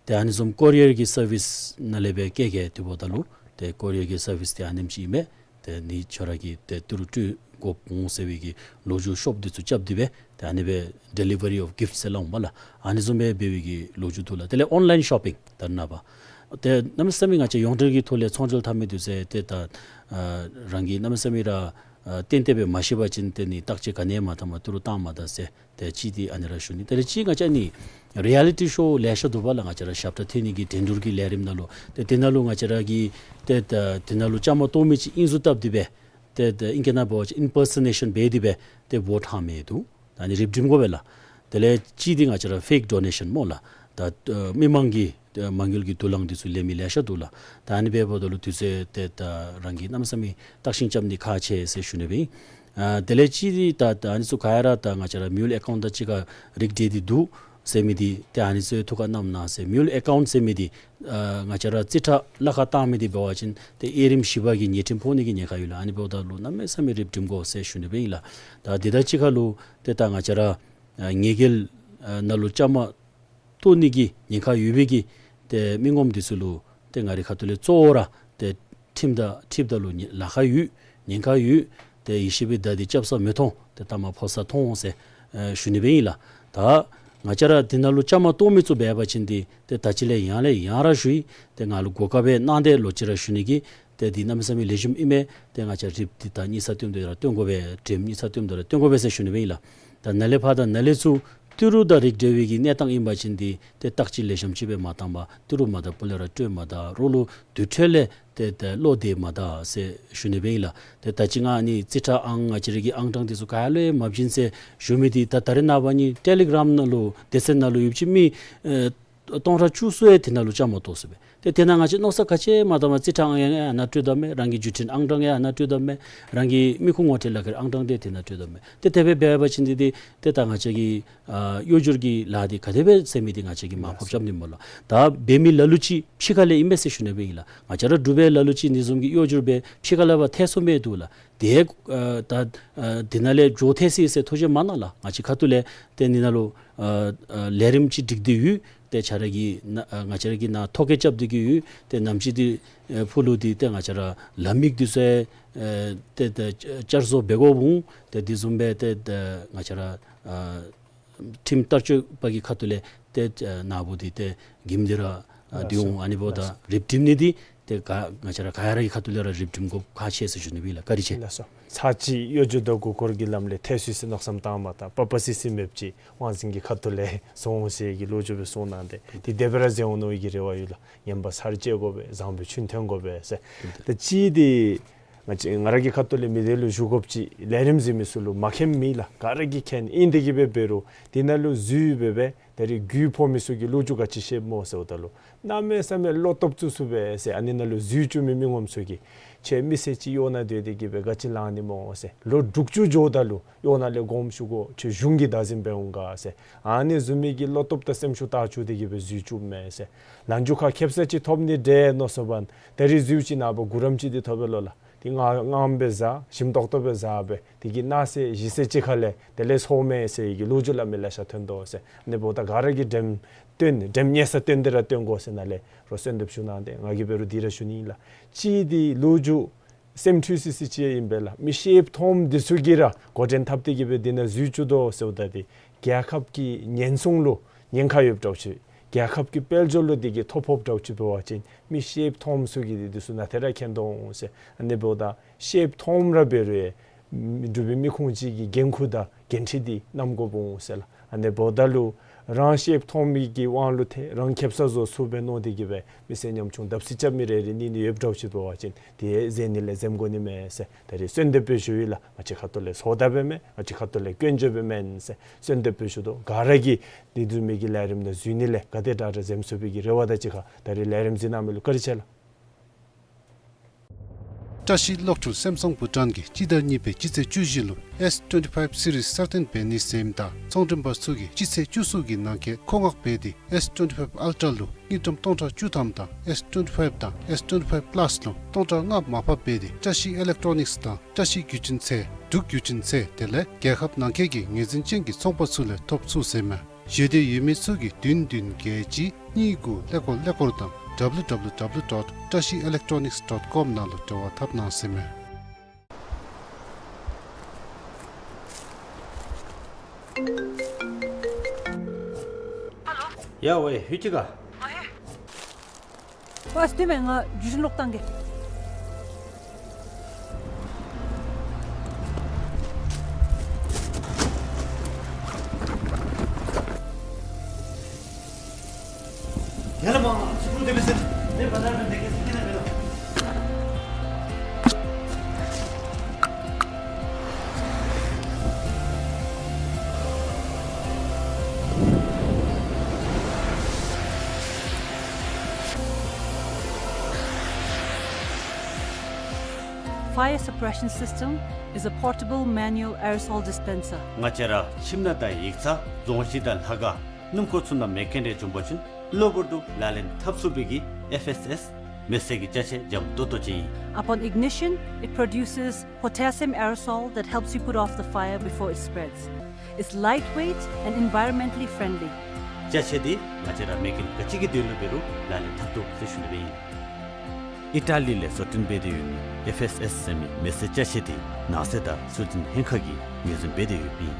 ཏེ་ཨ་ནི་བཟུམ་ཀོ་རི་ཡར་གྱི་སར་བིསི་ནང་ལས་སྦེ་བསྐྱལ་གེ་དེ་འབདཝ་ད་ལུ་ཏེ་ཀོ་རི་ཡར་གྱི་སར་བིསི་འདི་ཨ་ནེམ་ཅིག་ཨིན་མས། ཏེ་ནི་ཁྱོད་ར་གིས་ཏེ་ཏི་རུ་སྤྲོད་དགོཔ་འོང་ཟེར་བའི་གི་ལོ་རྒྱུས་ཤོབ་འདི་ཚུ་རྐྱབ་སྟེ་སྦེ་ཏེ་ཨ་ནི་སྦེ་ཌེ་ལི་ཝ་རི་ཨོཕ་གིཕཊ་ཟེར་སླབ་འོང་པ་ལགས། ཨ་ནི་བཟུམ་སྦེ་འབད་བའི་གི་ལོ་རྒྱུས་འདུག་ལགས། དེ་ལས་ཨོན་ལའིན་ཤོ་པིང་ད་ནཱ་པ་ཏེ་གནམ་མེད་ས་མེད་ང་བཅས་ཡོངས་འབྲེལ་གྱི་ཐོག་ལས་ཚོང་འབྲེལ་འཐབ་མི་འདི་ཚུ་ཏེ་ད་ཨ་རང་གིས་གནམ་མེད་ས་མེད་ར་ཨ་ཏན་ཏན་སྦེ་མ་ཤེས་པ་ཅིན་ཏེ་ནི་བརྟག་དཔྱད་ག་ནི་ཡང་མ་བཏང་མ་ཏི་རུ་བཏང་མ་ད་ཟེར། ཏེ་ཅིག་འདི་ཨ་ནི་ར་ཞུ་ནི། དེ་ལས་ཅིག་ང་བཅས་ནི་རི་ཡ་ལི་ཊི་ཤོ་ལེ་ཤ་འདུག་པ་ལགས། ང་བཅས་ར་ཞབས་ཁྲ་འཐེན་ནི་གི་འགྲན་བསྡུར་གྱི་ལས་རིམ་ནང་ལུ་ཏེ་དེ་ནང་ལུ་ང་བཅས་ར་གིས་ཏེ་ད་དེ་ནང་ལུ་བཅའ་མར་གཏོགས་མི་ཅིག་ཨིན་ཟེར་བཏབ་སྟེ་སྦེ་ཏེ་ད་ཨིང་སྐད་ནང་འབད་བ་ཅིན་ཨིམ་པར་སོ་ནེ་ཤཱན་འབད་དེ་སྦེ་ཏེ་བོཊ་ལྷག་མི་འདུག། ད་ཨ་ནི་རིགཔ་སྒྲིམ་དགོ་པས་ལགས། དེ་ལས་ཅིག་འདི་ང་བཅས་ར་ཕེཀ་ཌོ་ནེ་ཤཱན་སྨོ་ལགས། ད་ཨ་མི་མང་གི་ཨ་མ་དངུལ་གྱི་དུག་རླངས་འདི་ཚུ་ལེན་མི་ལེ་ཤ་འདུག་ལགས། ད་ཨ་ནི་འབདཝ་ད་ལུ་དུས་ཚོད་ཏེ་ད་རང་གིས་གནམ་མེད་ས་མེད་བརྟག་ཞིབ་རྐྱབ་ནི་ཁག་ཆེ་ཟེར་ཞུ་ནི་སྦེ་ཨིན། ཨ་དེ་ལས་ཅིག་འདི་ད་ད་ཨ་ནི་ཚུ་ག་ར་ད་ང་བཅས་ར་མིའུལ་ཨེ་ཀའུནཊ་དང་གཅིག་ཁར་རིགས་འདྲེས་ཏེ་འདུག་ཟེར་མི་འདི་ཏེ་ཨ་ནི་ཚུ་ཐུགས་ཁར་བསྣམས་གནང་ཟེར། མིའུལ་ཨེ་ཀའུནཊ་ཟེར་མི་འདི་ཨ་ང་བཅས་ར་རྩིས་ཁྲ་གླ་ཁར་བཏང་མི་འདི་འབད་བ་ཅིན་ཏེ་དབྱེ་རིམ་བཞི་པ་གི་ཉེས་ཁྲིམས་ཕོག་ནི་གི་ཉེན་ཁ་ཡོད་ལགས། ཨ་ནི་འབདཝ་ད་ལུ་གནམ་མེད་ས་མེད་རིགཔ་སྒྲིམ་དགོ་ཟེར་ཞུ་ནི་སྦེ་ཨིན་ལགས། ད་དེ་དང་གཅིག་ཁར་ལུ་ཏེ་ད་ང་བཅས་ར་ཨ་ཉེས་འགེལ་ཨ་ནང་ལུ་བཅའ་མར་གཏོགས་ནི་གི་ཉེན་ཁ་ཡོད་པའི་གི་ཏེ་མི་ངོམ་འདི་ཚུ་ལུ་ཏེ་ང་རའི་ཁ་ཐུག་ལས་གཙོ་བོ་ར་ཏེ་ཁྲིམས་དང་འཁྲིལཝ་ད་ལུ་ཉེ་ལཱ་ཁག་ཡོད། ཉེན་ཁ་ཡོད། ཏེ་ཡེ་ཤེས་པའི་མདའ་འདི་རྐྱབ་ས་མི་མཐོང་། ཏེ་ཐ་མ་ཕོ་ས་མཐོང་འོང་ཟེར་ཨེ་ཞུ་ནི་སྦེ་ཨིན་ལགས། ད་ང་བཅས་ར་དེ་ནང་ལུ་བཅའ་མར་གཏོགས་མི་ཚུ་འབད་བ་ཅིན་འདི་ཏེ་ད་ཅི་ལས་ཡང་ལས་ཡང་ར་ཞུ་ཡི། ཏེ་ང་ལུ་གོ་སྐབས་སྦེ་གནང་སྟེ་ལོག་ཅི་ར་ཞུ་ནི་གི་ཏེ་འདི་གནམ་མེད་ས་མེད་ལེགས་ཤོམ་ཨིན་མས། ཏེ་ང་བཅས་རིགཔ་འདི་ད་གཉིས་ས་བཏོན་ཏེ་ར་བཏོན་དགོ་པས། དྲིམ་གཉིས་ས་བཏོན་ཏེ་ར་བཏོན་དགོ་པས་ཟེར་ཞུ་ནི་སྦེ་ཨིན་ལགས། ད་ནཱ་ལས་ཕར་ད་ནཱ་ལས་ཚུར་ཏི་རུ་ད་རིགས་འགྲེ་བའི་གི་གནས་སྟངས་ཨིན་པ་ཅིན་འདི་ཏེ་བརྟག་དཔྱད་ལེགས་ཤོམ་ཅིག་སྦེ་མ་བཏང་པར་ཏི་རུ་མ་ད་པུ་ལས་ར་སྤྲོད་མ་ད་རོགས་ལུ་དུར་ཁྲོད་ལས་ཏེ་ཏེ་བློ་བདེ་མ་ད་ཟེར་ཞུ་ནི་སྦེ་ཨིན་ལགས། ཏེ་ད་ཅི་ང་ཨ་ནི་རྩིས་ཁྲ་ཨང་ང་བཅས་ར་གི་ཨང་གྲངས་འདི་ཚུ་ག་ལུ་ཡང་མ་བྱིན་ཟེར་ཞུ་མི་འདི་ད་ད་རེས་ནངས་པ་ནི་ཊེ་ལི་གརམ་ནང་ལུ་སྡེ་ཚན་ནང་ལུ་ཡོདཔ་ཅིག་མི་ཨེ་སྟོང་ཕྲག་བཅུ་གསུམ་ཡང་དེ་ནང་ལུ་བཅའ་མར་གཏོགས་ཟེར་སྦེ། ཏེ་དེ་ནང་ང་བཅས་མནོ་བསམ་ག་ཅི་མ་བཏང་བར་རྩིས་ཁྲ་ཨང་ཡང་ཨ་ནཱ་སྤྲོད་དོ་མས། རང་གི་བརྒྱུད་འཕྲིན་ཨང་གྲངས་ཡང་ཨ་ནཱ་སྤྲོད་དོ་མས། རང་གི་མི་ཁུངས་ངོ་སྤྲོད་ལག་ཁྱེར་ཨང་གྲངས་འདི་དེ་ནང་སྤྲོད་དོ་མས། ཏེ་དེ་སྦེ་འབད་བ་ཅིན་འདི་འདི་ཏེ་ད་ང་བཅས་ཀྱི་ཨ་གཡོ་སྒྱུ་གི་ལཱ་འདི་ག་དེ་སྦེ་ཟེར་མི་འདི་ང་བཅས་ཀྱིས་མར་ཕབ་རྐྱབ་ནི་སྨོ་ལགས། ད་འབད་མི་ལ་ལུ་ཅིག་ཕྱི་ཁ་ལས་ཨིན་མས་ཟེར་ཞུ་ནི་སྦེ་ཨིན་ལགས། ང་བཅས་ར་འབྲུག་པའི་ལ་ལུ་ཅིག་འདི་བཟུམ་གྱི་གཡོ་སྒྱུ་སྦེ་ཕྱི་ཁ་ལས་ཕར་ཐལ་སོང་མི་འདུག་ལགས། དེ་ཨ་ད་ཨ་དེ་ནང་ལས་འགྱོ་ཐལ་སོ་ཡི་ཟེར་ཐུགས་རྗེ་མ་གནང་ལགས། ང་བཅས་ཁ་ཐུག་ལས་ཏེ་འདི་ནང་ལུ་ཨ་ཨ་ལས་རིམ་ཅིག་སྒྲིག་སྟེ་ཡོད། ཏེ་ཁྱོད་ར་གིས་ནཱ་ཨ་ང་བཅས་ར་གིས་ནཱ་ཐོ་བཀོད་རྐྱབ་སྟེ་གི་ཡོད། ཏེ་ནམ་ཅིག་འདི་ཨེ་ཕུལ་ལུ་འདི་ཏེ་ང་བཅས་ར་ལམ་ཡིག་འདི་ཚུ་ཨེ་ཏེ་ཏེ་བསྐྱར་བཟོ་འབད་དགོཔ་འོང་། ཏེ་འདི་བཟུམ་སྦེ་ཏེ་ཏེ་ང་བཅས་ར་ཨ་ཁྲིམས་བསྟར་སྤྱོད་པ་གི་ཁ་ཐུག་ལས་ཏེ་ཨ་ནཱ་བུ་འདི་ཏེ་གིམ་འདི་ར་ཨ་ལགས་འདི་འོང་། སོ། ཨ་ནི་འབདཝ་ད་ལགས་སོ། རིགཔ་སྒྲིམ་ནི་འདི་ཏེ་ག་ང་བཅས་ར་ག་ར་གི་ཁ་ཐུག་ལས་ར་རིགཔ་སྒྲིམ་དགོཔ་ཁག་ཆེ་ཟེར་ཞུ་ནི་སྦེ་ཨིན་ལགས། བཀའ་དྲིན་ཆེ། ལགས་སོ། ཚར་གཅིག་གཡོ་སྒྱུ་དང་མགུ་སྐོར་གྱི་ལམ་ལས་ཐལ་སོ་ཡི་ཟེར་མནོ་བསམ་བཏང་མ་ད་པ་པ་སི་སི་མེདཔ་ཅིག་དབང་འཛིན་གྱི་ཁ་ཐུག་ལས་སོང་ཟེར་གྱི་ལོ་རྒྱུས་སྦེ་གསུངས་གནང་སྟེ་འདི་དེ་སྦེ་ར་མཛད་འོང་མནོ་བའི་གི་རེ་བ་ཡོད་ལགས། ངན་པ་ཚར་བཅད་དགོ་པས། བཟང་པོའི་ཆོས་ཐོན་དགོ་པས་ཟེར། ད་ཅི་འདི་ང་བཅས་ང་ར་གི་ཁ་ཐུག་ལས་མི་སྡེ་ལུ་བཞུགས་དགོཔ་ཅིག་ལས་རིམ་གཟིགས་མི་ཚུ་ལུ་མ་མཁྱེནམ་མེད་ལགས། ག་ར་གིས་མཁྱེན། ཨིན་དེ་གིས་སྦེ་འབད་རུང་དེ་ནང་ལུ་འཛུལ་སྦེ་སྦེ་ད་རིས་རྒུད་ཕོག་མི་ཚུ་གི་ལོ་རྒྱུས་ག་ཅི་ཤེསཔ་སྨོ་ཟེརཝ་ད་ལུ་གནམ་མེད་ས་མེད་བློ་སྟོབས་བཙུགས་སོ་པས་ཟེར། ཨ་ནི་ནང་ལུ་འཛུལ་བཅུག་མི་མི་ངོམ་ཚུ་གིས་ཁྱོད་མི་སེར་ཅིག་གཡོག་ནང་སྡོད་དེ་གིས་སྦེ་ག་ཅི་ལང་ནི་སྨོ་ཟེར། ལོ་དྲུག་ཅུ་འགྱོཝ་ད་ལུ་གཡོག་ནང་ལས་དགོངསམ་ཞུ་དགོ། ཁྱོད་གཞུང་གི་བདག་འཛིན་འབད་འོང་ག་ཟེར། ཨ་ནི་བཟུམ་མའི་གི་བློ་སྟོབས་དང་སེམས་ཤུགས་དར་བཅུག་སྟེ་གིས་སྦེ་འཛུལ་བཅུགཔ་མས་ཟེར། ལམ་འཇུག་ཁར་ཁེབ་ས་ཅིག་ཐོབ་ནི་འདྲས་མནོ་སོང་པ་ད་རིས་འཛུལ་ཅི་ནངས་པ་གུ་རམ་ཅིག་འདི་ཐོབ་པས་ལོ་ལགས། ངང་ངམ་སྦེ་བཟའ། ཞིམ་ཏོག་ཏོ་སྦེ་བཟའ་སྦེ་དེ་གིས་གནངས་ཚེ་གཞེས་ཚེ་གཅིག་ཁར་ལས་དེ་ལས་སོ་མས་ཟེར་བའི་གི་ལོ་རྒྱུས་སླབ་མི་ལེ་ཤ་ཐོན་དོ་ཟེར། ཨ་ནི་འབདཝ་ད་ག་ར་གིས་དྲནམ་བཏོན་དྲནམ་ཉེས་ས་བཏོན་ཏེ་ར་བཏོན་དགོ་ཟེར་ནཱ་ལས་རོགས་གསོལ་འདེབས་ཞུ་གནང་སྟེ། ང་གིས་འབད་རུང་འདི་ར་ཞུ་ནི་ཨིན་ལགས། གཅིག་འདི་ལོ་རྒྱུས་སེམས་འཁྲུལ་སི་སི་ཅིག་ཨིན་པས་ལགས། མི་ཤེསཔ་མཐོངམ་འདི་ཚུ་གིས་ར་འགོ་འདྲེན་འཐབ་སྟེ་གི་སྦེ་འདི་ནང་འཛུལ་བཅུག་དོ་ཟེརཝ་ད་འདི་རྒྱལ་ཁབ་ཀྱི་ཉེན་སྲུང་ལུ་ཉེན་ཁ་ཡོདཔ་འདྲཝ་ཅིག། རྒྱལ་ཁབ་ཀྱི་དཔལ་འབྱོར་ལུ་འདི་གིས་ཐོ་ཕོགཔ་འདྲཝ་ཅིག་འབད་བ་ཅིན་མི་ཤེསཔ་མཐོངམ་ཚུ་གིས་འདི་འདི་ཚུ་ནང་ཐད་ར་མཁྱེན་དོ་འོང་ཟེར། ཨ་ནི་འབདཝ་ད་ཤེསཔ་མཐོངམ་ར་འབད་རུང་ཡང་འབྲུག་པའི་མི་ཁུངས་ཅིག་གི་འགན་ཁུར་དང་འགན་འཁྲི་འདི་བསྣམ་དགོཔ་འོང་ཟེར་ལགས། ཨ་ནི་འབདཝ་ད་ལུ་རང་ཤེསཔ་མཐོང་མི་གི་དབང་ལུ་ཐལ། རང་ཁེབ་ས་བཟོ་ཚུགསཔ་སྦེ་མནོ་སྟེ་གི་སྦེ་མི་སེར་ཉམ་ཆུང་བརྡབ་གསིག་རྐྱབ་མི་རེ་རེ་གཉིས་གཉིས་ཡོདཔ་འདྲཝ་ཅིག་འབད་བ་ཅིན་དེ་འཛེམ་ནི་ལས་འཛེམ་དགོ་ནི་མས་ཟེར་ད་རིས་གསོལ་འདེབས་སྦེ་ཞུ་ཡི་ལགས། ང་བཅས་ཁ་ཐུག་ལས་བཟོ་ལྟ་སྦེ་མེན། ང་བཅས་ཁ་ཐུག་ལས་སྐྱོན་བརྗོད་སྦེ་མེན་ཟེར་གསོལ་འདེབས་སྦེ་ཞུ་དོ། ག་ར་གིས་འདི་བཟུམ་མའི་གི་ལས་རིམ་ནང་འཛུལ་ནི་ལས་ག་དེ་དྲག་དྲག་འཛེམ་ཚུགས་པའི་གི་རེ་བ་དང་གཅིག་ཁར་ད་རིས་ལས་རིམ་གཟིགས་གནང་མི་ལུ་བཀའ་དྲིན་ཆེ་ལགས། བཀྲ་ཤིས་གློག་འཕྲུལ་སེམ་སང་བྷུ་ཊཱན་གྱིས་སྤྱི་ཟླ་གཉིས་པའི་སྤྱི་ཚེས་བཅུ་བཞི་ལུ་ཨེསི་ཊུ་ཝེན་ཊི་ཕའིབ་སི་རིསི་གསར་བཏོན་འབད་ནི་ཟེར་ཨིནམ་ད་ཚོང་མགྲོན་པ་ཚུ་གིས་སྤྱི་ཚེས་བཅུ་གསུམ་གྱི་ནང་འཁོད་མཁོ་མངགས་འབད་དེ་ཨེསི་ཊུ་ཝེན་ཊི་ཕའིབ་ཨལ་ཊྲ་ལུ་དངུལ་ཀྲམ་སྟོང་ཕྲག་བཅུ་ཐམ་དང་ཨེསི་ཊུ་ཝེན་ཊི་ཕའིབ་དང་ཨེསི་ཊུ་ཝེན་ཊི་ཕའིབ་པ་ལཱསི་ལུ་སྟོང་ཕྲག་ལྔ་མར་ཕབ་འབད་དེ་བཀྲ་ཤིས་ཨི་ལེག་ཊོ་ནིགསི་དང་བཀྲ་ཤིས་བརྒྱུད་འཕྲིན་ཚད། འབྲུག་བརྒྱུད་འཕྲིན་ཚད་དེ་ལས་རྒྱལ་ཁབ་ནང་འཁོད་ཀྱི་ངོས་འཛིན་ཅན་གྱི་ཚོང་པ་ཚུ་ལས་ཐོབ་ཚུགས་ཟེར་མས། ཞེ་འདོད་ཡོད་མི་ཚུ་གིས་བདུན་བདུན་བརྒྱད་གཅིག་གཉིས་དགུ་ཀླད་ཀོར་ཀླད་ཀོར་དང་ཌབ་ལུ་ཌབ་ལུ་ཌབ་ལུ་ཌོཊ་བཀྲ་ཤིས་ཨི་ལེག་ཊོ་ནིགསི་ཌོཊ་ཀོམ་ནང་ལུ་འབྲེལ་བ་འཐབ་གནང་ཟེར་མས། ཡ་ཝའི་ཧུད་ཅི་ག། ཨ་ཧེ། ཨ་སྟོན་མས། ང་བརྒྱུད་འཕྲིན་ལོག་བཏང་གེ། ཡ་ལ་མ་ཚུར་འགྲོ་དེ་མི་ཟེར། ནེ་པ་ལ་མི་འདི་གེ་སི་ཀི་ན་མེད་ལ། Fire suppression system is a portable manual aerosol dispenser. ང་བཅས་ར་ཁྱིམ་ནང་དང་ཡིག་ཚང་རྫོང་གཞི་དང་ལྷ་ཁང་སྣུམ་འཁོར་ཚུ་ནང་མེ་རྐྱེན་རེ་བྱུང་པ་ཅིན་གློ་བུར་དུ་ལག་ལེན་འཐབ་ཚུགས་པའི་གི་ཨེཕ་ཨེསི་ཨེསི་མེ་བསད་ཀྱི་ཅ་ཆས་འཇམ་ཏོག་ཏོ་ཅིག་ཨིན། Upon ignition, it produces potassium aerosol that helps you put off the fire before it spreads. It's lightweight and environmentally friendly. ཅ་ཆས་འདི་ང་བཅས་ར་མེ་རྐྱེན་ག་ཅི་གི་དོན་ལུ་འབད་རུང་ལག་ལེན་འཐབ་བཏུབ་ཟེར་ཞུ་ནི་སྦེ་ཨིན། ཨི་ཊ་ལི་ལས་བཟོ་སྐྲུན་འབད་དེ་ཡོད་མི་ཨེཕ་ཨེསི་ཨེསི་ཟེར་མི་མེ་བསད་ཅ་ཆས་འདི་ནང་སྲིད་དང་སྲོལ་འཛིན་ལྷན་ཁག་གིས་ངོས་འཛིན་འབད་དེ་ཡོདཔ་ཨིན།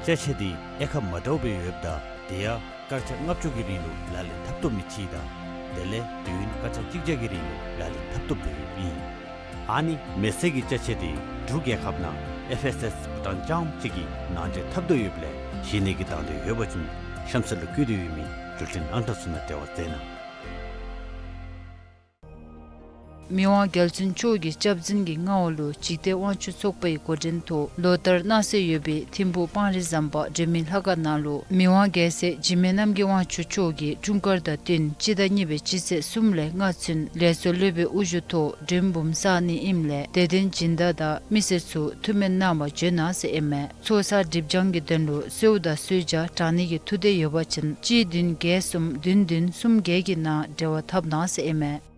ཅ་ཆས་འདི་གཡས་ཁ་མ་འདྲཝ་སྦེ་ཡོདཔ་ད་དེ་ཡང་སྐར་ཆ་ལྔ་བཅུ་གི་རིང་ལུ་ལག་ལེན་འཐབ་བཏུབ་མི་ཅིག་དང་དེ་ལས་དུས་ཡུན་སྐར་ཆ་གཅིག་བརྒྱ་གི་རིང་ལུ་ལག་ལེན་འཐབ་བཏུབ་སྟེ་ཡོདཔ་ཨིན། ཨ་ནི་མེ་བསད་ཀྱི་ཅ་ཆས་འདི་འབྲུག་རྒྱལ་ཁབ་ནང་ཨེཕ་ཨེསི་ཨེསི་བྷུ་ཊཱན་རྐྱངམ་གཅིག་གིས་ནང་འདྲེན་འཐབ་དོ་ཡོདཔ་ལས་གཞན་ནི་གིས་དང་འདོད་ཡོད་པ་ཅིན་གཤམ་གསལ་ལུ་བཀོད་དེ་ཡོད་མི་འགྲུལ་འཕྲིན་ཨང་གྲངས་ཚུ་ནང་འབྲེལ་བ་མཛད་གནང་། མི་དབང་རྒྱལ་བཙུན་མཆོག་གི་སྐྱབས་འཛིན་གྱི་མངའ་འོག་ལུ་འཇིག་རྟེན་དབང་ཕྱུག་ཚོགས་པའི་འགོ་འདྲེན་ཐོག་ལོ་ལྟར་གནང་སྲོལ་ཡོད་པའི་ཐིམ་ཕུག་སྤང་རི་ཟམ་པ་སྒྲོལ་མའི་ལྷ་ཁང་ནང་ལུ་མི་དབང་རྒྱལ་སྲས་འཇིགས་མེད་རྣམ་རྒྱལ་དབང་ཕྱུག་མཆོག་གི་འཁྲུངས་སྐར་དང་བསྟུན་སྤྱི་ཟླ་གཉིས་པའི་སྤྱི་ཚེས་གསུམ་ལས་ལྔ་ཚུན་ལས་ཚོགས་སློབ་དཔོན་དབུ་བཞུགས་ཐོག་མགྲོན་འབུམ་བསག་ནི་ཨིནམ་ལས་དད་ལྡན་སྦྱིན་བདག་དང་མི་སེར་ཚུ་ཐུགས་སྨོན་གནང་བར་འབྱོན་གནང་ཟེར་ཨིན་མས། ཚོགས་བསགས་སྒྲིབ་སྦྱང་གི་དོན་ལུ་གསོལཝ་དང་གསོལ་ཇ་དྲང་ནི་གི་ཐུགས་འདོད་ཡོད་པ་ཅིན་གཅིག་བདུན་བརྒྱད་གསུམ་བདུན་བདུན་གསུམ་བརྒྱད་ཀྱི་ནང་འབྲེལ་བ་འཐབ་གནང་ཟེར་ཨིན་མས།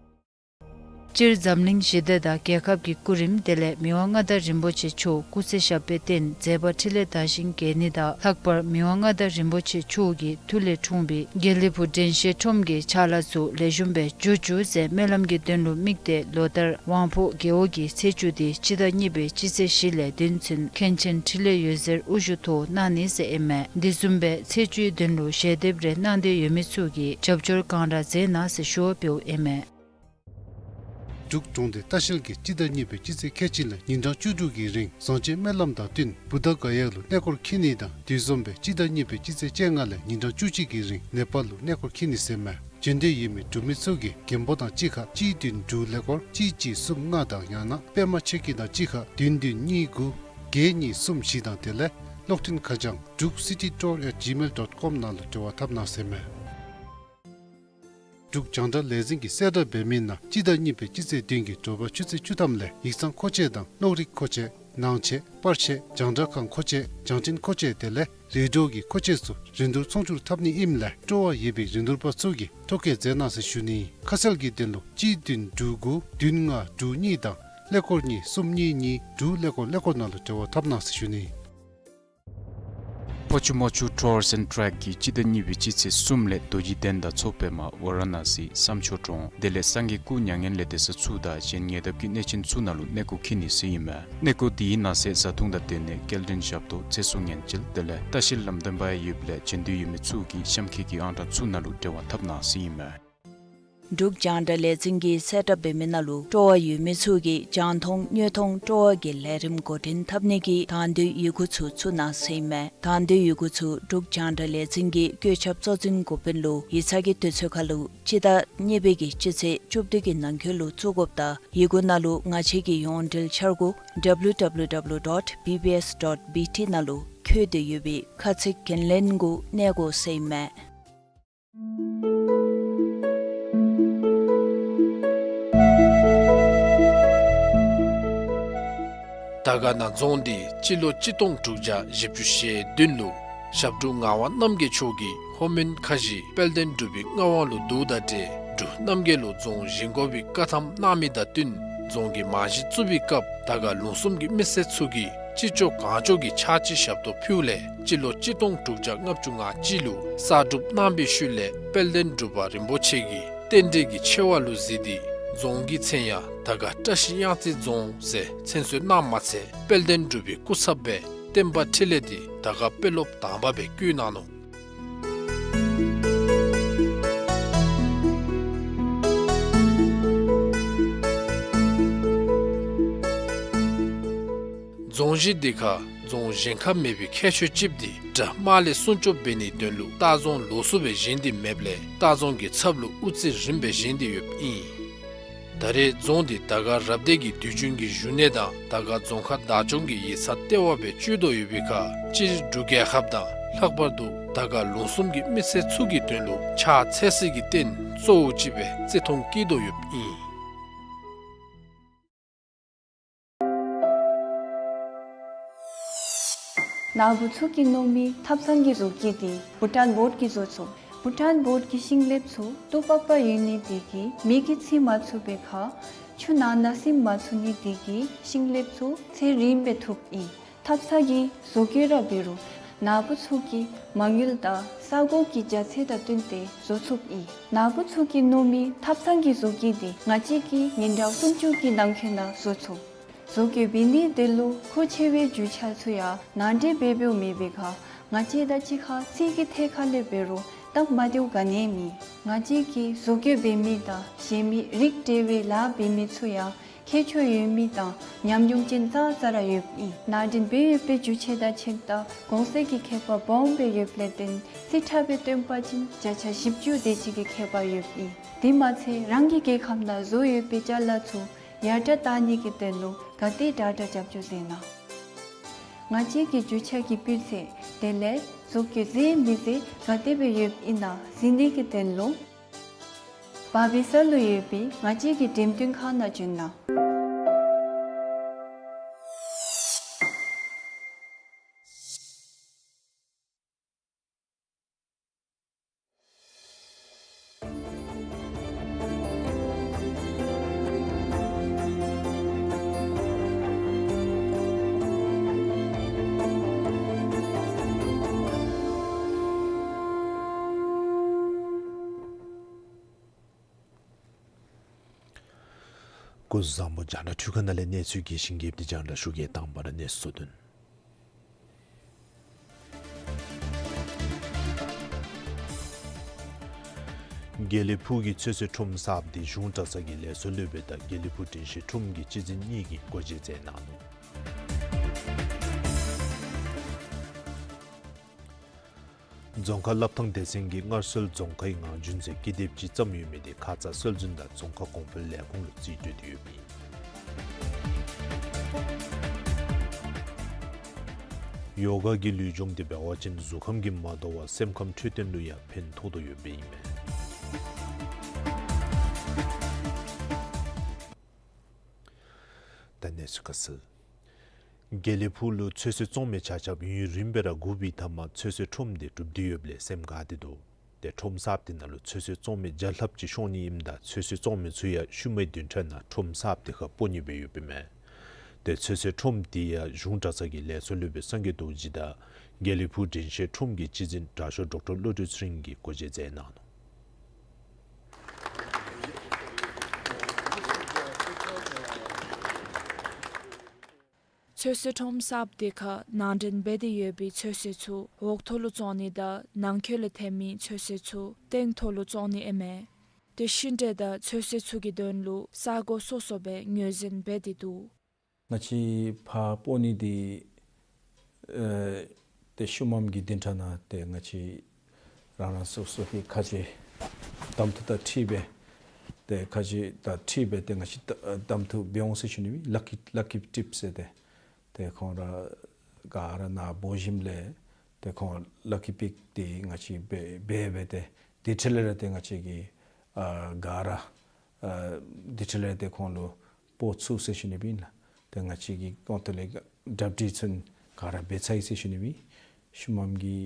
སྤྱིར་འཛམ་གླིང་ཞི་བདེ་དང་རྒྱལ་ཁབ་ཀྱི་སྐུ་རིམ་དེ་ལས་མི་དབང་མངའ་བདག་རིན་པོ་ཆེ་མཆོག་སྐུ་ཚེ་ཞབས་པད་བརྟན་མཛད་པ་འཕྲིན་ལས་དར་ཞིང་རྒྱས་ནི་དང་ལྷག་པར་མི་དབང་མངའ་བདག་རིན་པོ་ཆེ་མཆོག་གི་མཐུ་ལས་འཁྲུངས་པའི་དགེ་ལེགས་ཕུག་དྲན་ཤེས་ཁྲོམ་གྱི་ཕྱག་ལཱ་ཚུ་ལེགས་ཤོམ་སྦེ་འགྱོ་བཅུག་ཟེར་སྨོན་ལམ་གྱི་དོན་ལུ་དམིགས་ཏེ་ལོ་ལྟར་དབང་ཕོངས་རྒེད་འོག་གི་ཚེས་བཅུ་འདི་སྤྱི་ཟླ་གཉིས་པའི་སྤྱི་ཚེས་བཞི་ལས་བདུན་ཚུན་མཁན་ཆེན་འཕྲིན་ལས་འོད་ཟེར་དབུ་བཞུགས་ཐོག་གནང་ནི་ཟེར་ཨིན་མས། འདི་བཟུམ་སྦེ་ཚེས་བཅུའི་དོན་ལུ་ཞལ་འདེབས་རེ་གནང་འདོད་ཡོད་མི་ཚུ་གིས་རྒྱབ་སྐྱོར་གང་དྲག་མཛད་གནང་ཟེར་ཞུ་བ་འབདཝ་ཨིན་མས། འབྲུག་གྲོང་སྡེ་ལྟ་བཤལ་གྱིས་སྤྱི་ཟླ་གཉིས་པའི་སྤྱི་ཚེས་ཁལ་གཅིག་ལས་ཉིན་གྲངས་བཅུ་དྲུག་གི་རིང་བཟང་སྤྱོད་སྨོན་ལམ་དང་བསྟུན་བུདྡྷ་ག་ཡ་ལུ་གནས་སྐོར་འཁྱིད་ནི་དང་དེ་བཟུམ་སྦེ་སྤྱི་ཟླ་གཉིས་པའི་སྤྱི་ཚེས་བཅོ་ལྔ་ལས་ཉིན་གྲངས་བཅུ་གཅིག་གི་རིང་ནེ་པཱལ་ལུ་གནས་སྐོར་འཁྱིད་ནི་ཟེར་མས། འབྱོན་འདོད་ཡོད་མི་འབྲུག་མི་ཚུ་གིས་མགོན་པོ་དང་གཅིག་ཁར་གཅིག་བདུན་དྲུག་ཀླད་ཀོར་གཅིག་གཅིག་གསུམ་ལྔ་དང་ཡང་ན་པདྨ་ཆོས་སྐྱིད་དང་གཅིག་ཁར་བདུན་བདུན་གཉིས་དགུ་བརྒྱད་གཉིས་གསུམ་བཞི་དང་དེ་ལས་གློག་འཕྲིན་ཁ་བྱང་འབྲུག་སི་ཊི་ཊུར་ཨེཊ་ཇི་མེལ་ཌོཊ་ཀོམ་ནང་ལུ་འབྲེལ་བ་འཐབ་གནང་ཟེར་མས། འབྲུག་རྒྱང་བསྒྲགས་ལས་འཛིན་གྱིས་གསལ་བསྒྲགས་འབད་མི་ནང་སྤྱི་ཟླ་གཉིས་པའི་སྤྱི་ཚེས་བདུན་གྱི་དྲོ་པ་ཆུ་ཚོད་བཅུ་ཐམ་ལས་ཡིག་ཚང་མཁོ་ཆས་དང་གློག་རིག་མཁོ་ཆས་ནང་ཆས་པར་ཆས་རྒྱང་བསྒྲགས་ཁང་མཁོ་ཆས་རྒྱང་འཕྲིན་མཁོ་ཆས་དེ་ལས་རེ་ཌི་ཡོ་གི་མཁོ་ཆས་ཚུ་རིན་བསྡུར་ཚོང་བསྒྱུར་འཐབ་ནི་ཨིནམ་ལས་སྤྲོ་བ་ཡོད་པའི་རིན་བསྡུར་པ་ཚུ་གིས་ཐོ་བཀོད་མཛད་གནང་ཟེར་ཞུ་ནི། ཁ་གསལ་གྱི་དོན་ལུ་གཅིག་བདུན་དྲུག་དགུ་བདུན་ལྔ་དྲུག་གཉིས་དང་ ཀླད་ཀོར་གཉིས་གསུམ་གཉིས་གཉིས་དྲུག་ཀླད་ཀོར་ཀླད་ཀོར་ནང་ལུ་འབྲེལ་བ་འཐབ་གནང་ཟེར་ཞུ་ནི། ཕོ་ཆུ་མོ་ཆུ་Tours and Trek གིས་སྤྱི་ཟླ་གཉིས་པའི་སྤྱི་ཚེས་གསུམ་ལས་རྡོ་རྗེ་གདན་དང་མཚོ་པདྨ་ཝ་ར་ཎ་སི་བསམ་ཆོས་གྲོང་དེ་ལས་སངས་རྒྱས་སྐུ་མྱ་ངན་ལས་འདས་ས་ཚུ་དང་གཞན་ཉེ་འདབས་ཀྱི་གནས་ཆེན་ཚུ་ནང་ལུ་གནས་སྐོར་འཁྱིད་ནི་ཟེར་ཨིན་མས། གནས་སྐོར་དེའི་ནང་གསེས་བཟའ་འཐུང་དང་སྡོད་གནས་སྐྱེལ་འདྲེན་ཞབས་ཏོག་ཚེ་སྲོག་ཉེན་བཅོལ་དེ་ལས་ལྟ་བཤལ་ལམ་སྟོན་པ་ཡང་ཡོདཔ་ལས་བྱོན་འདོད་ཡོད་མི་ཚུ་གིས་གཤམ་འཁོད་ཀྱི་ཨང་གྲངས་ཚུ་ནང་ལུ་འབྲེལ་བ་འཐབ་གནང་ཟེར་ཨིན་མས། འབྲུག་རྒྱང་བསྒྲགས་ལས་འཛིན་གྱིས་གསལ་བསྒྲགས་འབད་མི་ནང་ལུ་སྤྲོ་བ་ཡོད་མི་ཚུ་གིས་རྒྱང་མཐོང་དངོས་མཐོང་སྤྲོ་བ་གི་ལས་རིམ་འགོ་འདྲེན་འཐབ་ནི་གི་དང་འདོད་ཡི་གུ་ཚུ་ཚུར་གནང་ཟེར་ཨིན་མས། དང་འདོད་ཡི་གུ་ཚུ་འབྲུག་རྒྱང་བསྒྲགས་ལས་འཛིན་གྱི་བཀོད་ཁྱབ་གཙོ་འཛིན་འགོ་དཔོན་ལུ་ཡིག་ཚང་གི་དུས་ཚོད་ཁར་ལུ་སྤྱི་ཟླ་གཉིས་པའི་གི་སྤྱི་ཚེས་བཅུ་བདུན་གྱི་ནང་འཁོད་ལུ་བཙུགས་དགོཔ་དང་ཡི་གུ་ནང་ལུ་ང་བཅས་ཀྱི་ཡོངས་འབྲེལ་འཆར་སྒོ་W W W dot B B S dot B T ནང་ལུ་འཁོད་དེ་ཡོད་པའི་ཁ་ཚིག་འགན་ལེན་གུ་གནས་དགོ་ཟེར་ཨིན་མས། དར་དཀར་ན་རྫོང་འདི་སྤྱི་ལོ་གཅིག་སྟོང་དྲུག་བརྒྱ་བཞི་བཅུ་ཞེ་བདུན་ལུ་ཞབས་དྲུང་ངག་དབང་རྣམ་རྒྱལ་མཆོག་གིས་ལྷོ་མོན་ཁ་བཞི་དཔལ་ལྡན་འབྲུག་པའི་མངའ་དབང་ལུ་བསྡུཝ་དང་འབྲེལ་འབྲུག་རྣམ་རྒྱལ་ལུ་རྫོང་བཞེངས་དགོ་པའི་བཀའ་ཐམ་གནང་མི་དང་བསྟུན་རྫོང་གི་རྨང་གཞི་བཙུགས་པའི་སྐབས་དར་དཀར་ལུང་གསུམ་གྱི་མི་སེར་ཚུ་གིས་ཅི་ལྕོགས་གང་ལྕོགས་ཀྱིས་ཕྱག་ཕྱི་ཞབས་ཏོག་ཕུལཝ་ལས་སྤྱི་ལོ་གཅིག་སྟོང་དྲུག་བརྒྱ་ལྔ་བཅུ་ང་གཅིག་ལུ་གསར་སྒྲུབ་གནང་པའི་ཤུལ་ལས་དཔལ་ལྡན་འབྲུག་པ་རིན་པོ་ཆེ་གིས་རྟེན་འབྲེལ་གྱི་ཆེ་བ་ལུ་གཟིགས་ཏེ་རྫོང་གི་མཚན་ཡང་དར་དཀར་བཀྲ་ཤིས་གཡང་རྩེ་རྫོང་ཟེར་མཚན་གསོལ་གནངམ་མ་ཚད་དཔལ་ལྡན་འབྲུག་པའི་སྐུ་ཚབ་སྦེ་བསྟན་པ་འཕྲིན་ལས་འདི་དར་དཀར་དཔོན་སློབ་དང་པ་སྦེ་བསྐོ་གནང་ནུག། རྫོང་གཞི་འདི་ཁར་རྫོང་གཞན་ཁར་མེད་པའི་ཁྱད་ཆོས་ཅིག་འདི་དགྲ་དམག་ལས་སྲུང་སྐྱོབ་འབད་ནིའི་དོན་ལུ་ལྟ་རྫོང་ལོགས་སུ་སྦེ་བཞེངས་ཏེ་མེདཔ་ལས་ལྟ་རྫོང་གི་ཚབ་ལུ་དབུ་རྩེ་རིམ་པ་སྦེ་བཞེངས་ཏེ་ཡོདཔ་ཨིན། ད་རེས་རྫོང་འདི་དར་དཀར་རབ་སྡེ་གི་དུས་རྒྱུན་གྱི་བཞུགས་གནས་དང་དར་དཀར་རྫོང་ཁག་བདག་སྐྱོང་གི་ཡིག་ཚང་ལྟེ་བ་སྦེ་སྤྱོད་དོ་ཡོད་པའི་ཁར་སྤྱིར་འབྲུག་རྒྱལ་ཁབ་དང་ལྷག་པར་དུ་དར་དཀར་ལུང་གསུམ་གྱི་མི་སེར་ཚུ་གི་དོན་ལུ་ཕྱག་འཚལ་སྲིད་ཀྱི་རྟེན་གཙོ་བོ་ཅིག་སྦེ་བརྩི་མཐོང་བསྐྱེད་དོ་ཡོདཔ་ཨིན། ནཱ་བུ་ཚུ་གིས་མནོ་མི་ཐབ་ཚང་གི་བཟོ་བཀོད་འདི་བྷུ་ཊཱན་བོཌ་ཀྱིས་བཟོ་ཚུགས། བྷུ་ཊཱན་བོཌ་ཀྱི་ཤིང་ལེབ་ཚུ་སྟུག་པག་པ་ཡོད་ནི་དེ་གིས་མེ་གིས་འཚིག་མ་ཚུགས་པའི་ཁར་ཆུ་ནང་ན་ཟིམ་མ་ཚུགས་ནི་དེ་གིས་ཤིང་ལེབ་ཚུ་ཚད་རིངམོ་སྦེ་ཐུགཔ་ཨིན། ཐབ་ཚང་གི་བཟོ་བཀོད་ར་འབད་རུང་ནཱ་བུ་ཚུ་གིས་མ་དངུལ་དང་ས་གོ་གི་རྒྱ་ཚད་དང་བསྟུན་ཏེ་བཟོ་ཚུགསཔ་ཨིན། ནཱ་བུ་ཚུ་གིས་མནོ་མི་ཐབ་ཚང་གི་བཟོ་བཀོད་འདི་ང་བཅས་ཀྱིས་ཉིན་གྲངས་སུམ་ཅུ་གི་ནང་འཁོད་ནང་བཟོ་ཚུགས། བཟོ་བཀོད་འབད་ནི་དེ་ལུ་མཁོ་ཆེ་བའི་རྒྱུ་ཆ་ཚུ་ཡང་ནང་འདྲེན་འབད་འབདཝ་མེད་པའི་ཁར་ང་བཅས་དང་གཅིག་ཁར་རྩིས་ཀྱི་ཐད་ཁར་ལས་འབད་རུང་སྟབས་མ་བདེཝ་ག་ནི་ཡང་མེད། ང་བཅས་ཀྱིས་བཟོ་བཀོད་འབད་མི་དང་གཞན་མི་རིགས་འདྲ་བའི་ལཱ་འབད་མི་ཚུ་ཡང་མཁས་མཆོག་ཡོད་མི་དང་ཉམས་མྱོང་ཅན་ཙང་ཙ་ར་ཡོདཔ་ཨིན། ནང་འདྲེན་འབད་ཡོད་པའི་རྒྱུ་ཆ་དང་ཆས་དང་གོང་ཚད་ཀྱི་ཁྱད་པར་སྦོམ་སྦེ་ཡོདཔ་ལས་བརྟེན་རྩིས་ཁྲ་སྦེ་སྟོན་པ་ཅིན་བརྒྱ་ཆ་བཞི་བཅུ་དེ་ཅིག་གི་ཁྱད་པར་ཡོདཔ་ཨིན། དེ་མ་ཚད་རང་གི་རྒྱལ་ཁབ་ནང་བཟོ་ཡོད་པའི་ཅ་ལ་ཚུ་ཡར་དྲག་བཏང་ནི་གི་དོན་ལུ་ག་དེ་དྲག་དྲག་རྒྱབ་སྐྱོར་མཛད་གནང་། ང་བཅས་ཀྱི་རྒྱུ་ཆ་གི་སྤུས་ཚད་དེ་ལས་བཟོ་བཀོད་མཛེས་མི་མཛེས་ག་དེ་སྦེ་ཡོདཔ་ཨིན་ན་གཟིགས་ནི་གི་དོན་ལུ་བར་སྦིས་ས་ལུ་ཡོད་པའི་ང་བཅས་ཀྱི་འགྲེམས་སྟོན་ཁང་ནང་བྱོན་གནང་། སྐུ་གཟུགས་བཟང་པོ། རྒྱང་བསྒྲགས་འཕྲུལ་ཁང་ནང་ལས་གནས་ཚུལ་གྱི་ཞིང་ཁྱབ་འདི་རྒྱང་བསྒྲགས་ཞུ་གེ། དང་པ་ར་གནས་ཚུལ་དོན། དགེ་ལེགས་ཕུག་གི་ཚོད་བསྲེ་ཁྲོམ་གསརཔ་འདི་གཞུང་གྲྭ་ཚང་གི་ལས་ཚོགས་སློབ་དཔོན་དང་དགེ་ལེགས་ཕུག་དྲིན་ཤེས་ཁྲོམ་གྱི་སྤྱི་འཛིན་གཉིས་ཀྱིས་སྒོ་འབྱེད་མཛད་གནང་ནུག། རྫོང་ཁ་ལྷ་ཐང་སྡེ་ཚན་གྱིས་སྔར་སྲོལ་རྫོང་ཁའི་ངང་རྒྱུན་སྲོལ་ཀི་དེབ་ཅིག་བརྩམས་ཡོད་མི་དེ་ཁ་ཙ་སྲོལ་འཛིན་དང་རྫོང་ཁ་གོང་འཕེལ་ལས་ཁུངས་ལུ་རྩིས་སྤྲོད་དེ་ཡོདཔ་ཨིན། ཡོ་ག་གིས་ལུས་སྦྱོང་འདི་འབད་བ་ཅིན་གཟུགས་ཁམས་ཀྱིས་མ་དོ་བར་སེམས་ཁམས་འཕྲོད་བསྟེན་ལུ་ཡང་ཕན་ཐོགས་དོ་ཡོདཔ་ཨིན་མས། ད་གནས་ཚུལ་ཁ་གསལ། དགེ་ལེགས་ཕུག་ལུ་ཚོད་བསྲེ་བཙོང་མི་ཆ་ཁྱབ་ཡུན་རིངམོ་སྦེ་ར་སྒུག་པའི་མཐའ་མར་ཚོད་བསྲེ་ཁྲོམ་འདི་གྲུབ་སྟེ་ཡོདཔ་ལས་སེམས་དགའ་སྟེ་འདུག། ཏེ་ཁྲོམ་གསརཔ་དེ་ནང་ལུ་ཚོད་བསྲེ་བཙོང་མི་བརྒྱ་ལྷགཔ་ཅིག་ཤོང་ནི་ཨིནམ་ད་ཚོད་བསྲེ་བཙོང་མི་ཚུ་ཡང་ཤུལ་མའི་བདུན་ཕྲག་ནང་ཁྲོམ་གསརཔ་དེ་ཁར་སྤོ་ནི་སྦེ་ཡོདཔ་ཨིན་མས། ཏེ་ཚོད་བསྲེ་ཁྲོམ་དེ་ཡང་གཞུང་གྲྭ་ཚང་གི་ལས་ཚོགས་སློབ་དཔོན་སངས་རྒྱས་རྡོ་རྗེ་དང་དགེ་ལེགས་ཕུག་དྲན་ཤེས་ཁྲོམ་གྱི་སྤྱི་འཛིན་དྲག་ཤོས་ཌོག་ཊར་བློ་གྲོས་ཚེ་རིང་གིས་སྒོ་འབྱེད་མཛད་གནང་ནུག། ཚོད་བསྲེ་ཁྲོམ་གསརཔ་དེ་ཁར་ནང་འདྲེན་འབད་དེ་ཡོད་པའི་ཚོད་བསྲེ་ཚུ་འོག་ཐོག་ལུ་བཙོང་ནི་དང་ནང་འཁོད་ལུ་ཐོན་མི་ཚོད་བསྲེ་ཚུ་སྟེང་ཐོག་ལུ་བཙོང་ནི་ཨིན་མས། ཏེ་ཤིང་འབྲས་དང་ཚོད་བསྲེ་ཚུ་གི་དོན་ལུ་ས་གོ་སོ་སོ་སྦེ་ངོས་འཛིན་འབད་དེ་འདུག། ང་བཅས་ཕར་སྤོ་ནི་འདི་ཨེ་ཏེ་ཤུལ་མམ་གྱི་བདུན་ཕྲག་ནང་ཏེ་ང་བཅས་རང་རང་སོ་སོ་གི་ཁ་ཆེ་གདམ་འཐུ་དང་འཁྲིལ་སྦེ་ཏེ་ཁ་ཆེ་དང་འཁྲིལ་སྦེ་ཏེ་ང་བཅས་གདམ་འཐུ་འབད་འོང་ཟེར་ཞུ་ནི་སྦེ་ལ་ཀི་ལ་ཀི་ཊིཔ་ཟེར་ཏེ་ཏེ་ཁོང་ར་ག་ར་ནཱ་འབོ་ཞིནམ་ལས་ཏེ་ཁོང་ལ་ཀི་པིཀ་འདི་ང་བཅས་འབད་འབད་འབད་དེ་དེ་འཕྲལ་ལས་ར་ཏེ་ང་བཅས་ཀྱིས་ཨ་ག་ར་ཨ་དེ་འཕྲལ་ལས་ཏེ་ཁོང་ལུ་སྤོ་ཚུགས་ཟེར་ཞུ་ནི་སྦེ་ཨིན་ལགས། ཏེ་ང་བཅས་ཀྱི་ཁོང་ཐོག་ལས་གྲ་སྒྲིག་ཚུན་ག་ར་འབད་ཚར་ཡི་ཟེར་ཞུ་ནི་སྦེ་ཤུལ་མམ་གྱི་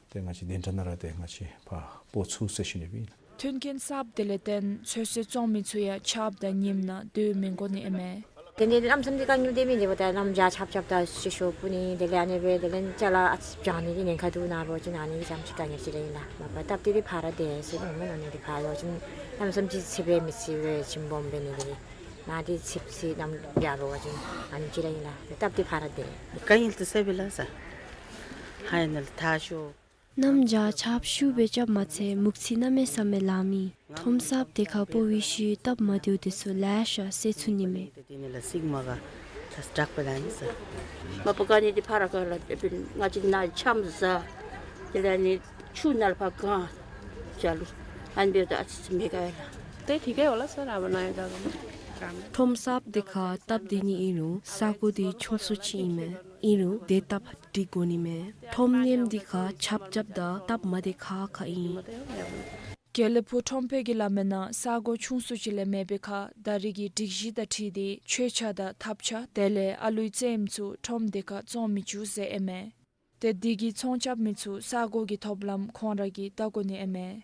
ཏེ་ང་བཅས་བདུན་ཕྲག་ནང་ར་ཏེ་ང་བཅས་ཕར་སྤོ་ཚུགས་ཟེར་ཞུ་ནི་སྦེ་ཨིན་ལགས། མཐུན་རྐྱེན་གསརཔ་དེ་ལས་བརྟེན་ཚོད་བསྲེ་བཙོང་མི་ཚུ་ཡང་ཆརཔ་དང་ཉིམ་ནང་སྡོད་མི་དགོ་ནི་ཨིན་མས། དེ་ནི་ལམ་སེང་འདི་དཀའ་ངལ་འདི་མེད། དེ་འབདཝ་ད་གནམ་བྱཱར་ཆརཔ་རྐྱབ་ད་ཤི་ཤོར་སྤུ་ནི་དེ་ལས་ཨ་ནི་སྦེ་དེ་ལས་ཅ་ལ་ཨ་ཙི་བྱང་ནི་གི་ཉེན་ཁ་འདུག། ནཱ་འབད་བ་ཅིན་ཨ་ནི་གི་ཙམ་ཅིག་དཀའ་ངལ་ཅིག་ར་ཨིན་ལགས། མ་པ་སྟབས་བདེ་འདི་ཕར་ར་བདེ་ཟེར་མནོ་མནོ་ནི། འདི་ཕར་འབད་བ་ཅིན་གནམ་མེད་ས་མེད་ཅིག་ཚད་པའི་མི་ཚད་པའི་ཞིམ་སྦོམ་འབད་ནི་འདི་ནཱ་འདི་ཚད་ཚད་གནམ་བྱཱར་འབད་བ་ཅིན་ཨ་ནི་ཅིག་ར་ཨིན་ལགས། སྟབས་བདེ་ཕར་ར་བདེ། དཀའ་ངལ་འདི་ཟེར་བས་ལགས་ས། ཧ་ཡ་ནཱ་ལས་ཐར་ཤོར། གནམ་བྱཱར་ཆརཔ་ཤུགས་སྦེ་རྐྱབ་མ་ཚད་མུག་ཚིར་གནམ་མེད་ས་མེད་ལང་མི། ཁྲོམ་གསརཔ་དེ་ཁར་སྤོ་བའི་ཤུལ་སྟབས་མ་བདེཝ་དེ་ཚུ་ལེ་ཤ་སེལ་ཚུགས་ནི་མས། དེ་ནི་ལགས་སིག་མ་ག་ད་དྲག་པ་ལ་ནི་ས། མ་པ་ག་ནི་འདི་ཕར་ར་ག་ལ་ཏེ་ང་བཅས་ནཱ་ཆམ་ཟ། དེ་ལས་ནི་ཆུ་ནང་ལས་ཕར་གང་ཅ་ལུ་ཨ་ནི་འབདཝ་ད་ཨ་ཙི་ཙི་མི་དགའ་ཡ་ལགས། ཏེ་དེ་ག་ཡོད་ལགས་ས། ར་བ་ན་ཡོད་ད་ག་མ་ར་མ། ཁྲོམ་གསརཔ་དེ་ཁར་སྟབས་བདེ་ནི་ཨིན་རུང་ས་གོ་འདི་ཆུང་སུ་ཅིག་ཨིན་མས། ཨིན་རུང་དེ་སྟབས་སྒྲིག་དགོ་ནི་མས། ཁྲོམ་གནམ་འདི་ཁར་ཆརཔ་རྐྱབ་ད་སྟབས་མ་བདེ་ཁག་ཁ་ཨིན། དགེ་ལེགས་ཕུག་ཁྲོམ་དཔོན་གྱིས་སླབ་མིའི་ནང་ས་གོ་ཆུང་སུ་ཅིག་ལས་མེད་པའི་ཁར་ད་རེས་ཀྱི་སྒྲིག་གཞི་དང་འཁྲིལ་ཏེ་མཆོད་ཆས་དང་ཐབ་ཆས་དེ་ལས་ཨ་ལུའི་རྩེདམོ་ཚུ་ཁྲོམ་དེ་ཁར་བཙོང་མི་བཅུག་ཟེར་ཨིན་མས། ཏེ་འདི་གིས་ཚོང་རྐྱབ་མི་ཚུ་ས་གོ་གི་ཐོབ་ལམ་ཁོང་ར་གིས་བལྟ་དགོ་ནི་ཨིན་མས།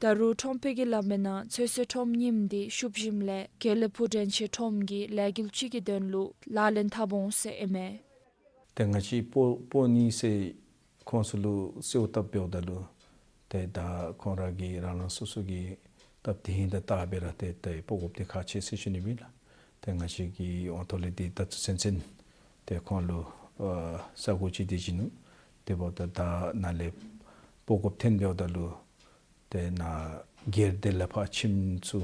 ད་རུང་ཁྲོམ་དཔོན་གྱིས་སླབ་མིའི་ནང་ཚོད་བསྲེ་ཁྲོམ་རྙིངམ་འདི་ཤུབ་ཞིནམ་ལས་དགེ་ལེགས་ཕུག་དྲན་ཤེས་ཁྲོམ་གྱི་ལས་འགུལ་ཅིག་གི་དོན་ལུ་ལག་ལེན་འཐབ་འོང་ཟེར་ཨིན་མས། ཏེ་ང་བཅས་སྤོ་སྤོ་ནི་ཟེར་ཁོང་ཚུ་ལུ་གསོལཝ་བཏབ་འབདཝ་ད་ལུ་ཏེ་ད་ཁོང་ར་གིས་རང་རང་སོ་སོ་གི་སྟབས་བདེ་ཧིང་དང་བལྟ་སྦེ་ར་ཏེ་ཏེ་སྤོ་དགོཔ་འདི་ཁག་ཆེ་ཟེར་ཞུ་ནི་ཨིན་ལགས། ཏེ་ང་བཅས་ཀྱིས་དབང་ཐོག་ལས་འདི་ད་ཚུན་ཚོད་ཏེ་ཁོང་ལུ་ཨ་ས་གོ་ཅིག་འདི་བྱིན་ནུག། དེ་འབདཝ་ད་ད་ནཱ་ལས་སྤོ་དགོཔ་ཐོན་འབདཝ་ད་ལུ་ཏེ་ནཱ་སྒེར་སྡེ་ལས་ཕར་ཁྱིམ་ཚུ་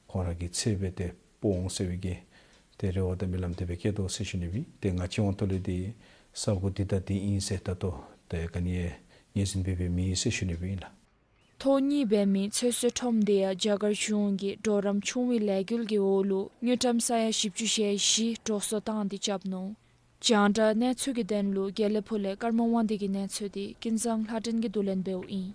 ཁོང་ར་གི་ཚད་སྦེ་ཏེ་སྤོ་འོང་ཟེར་བའི་གི་ཏེ་རེ་བ་དང་སྨོན་ལམ་དེ་སྦེ་བསྐྱེད་དོ་ཟེར་ཞུ་ནི་ཨིན། ཏེ་ང་བཅས་དབང་ཐོག་ལས་འདི་ས་གོ་འདི་ད་འདི་ཨིན་ཟེར་ད་ལྟོ་ཏེ་ག་ནི་ཡང་ངོས་འཛིན་འབད་འབདཝ་མེད་ཟེར་ཞུ་ནི་ཨིན་ལགས། ཐོག་གཉིས་འབད་མི་ཚོད་བསྲེ་ཁྲོམ་དེ་ཡང་རྒྱ་གར་གཞུང་གི་གྲོགས་རམ་ཆུང་བའི་ལས་འགུལ་གྱི་འོག་ལུ་དངུལ་ཀྲམ་ས་ཡ་བཞི་བཅུ་ཞེ་བཞི་འགྲོ་སོང་བཏང་སྟེ་རྐྱབ་ནུག། རྒྱང་བསྒྲགས་གནས་ཚུལ་གྱི་དོན་ལུ་དགེ་ལེགས་ཕུག་ལས་ཀརྨ་དབང་འདུས་ཀྱི་གནས་ཚུལ་འདི་ཀུན་བཟང་ལྷ་སྒྲོན་གྱིས་བསྡུ་ལེན་འབདཝ་ཨིན།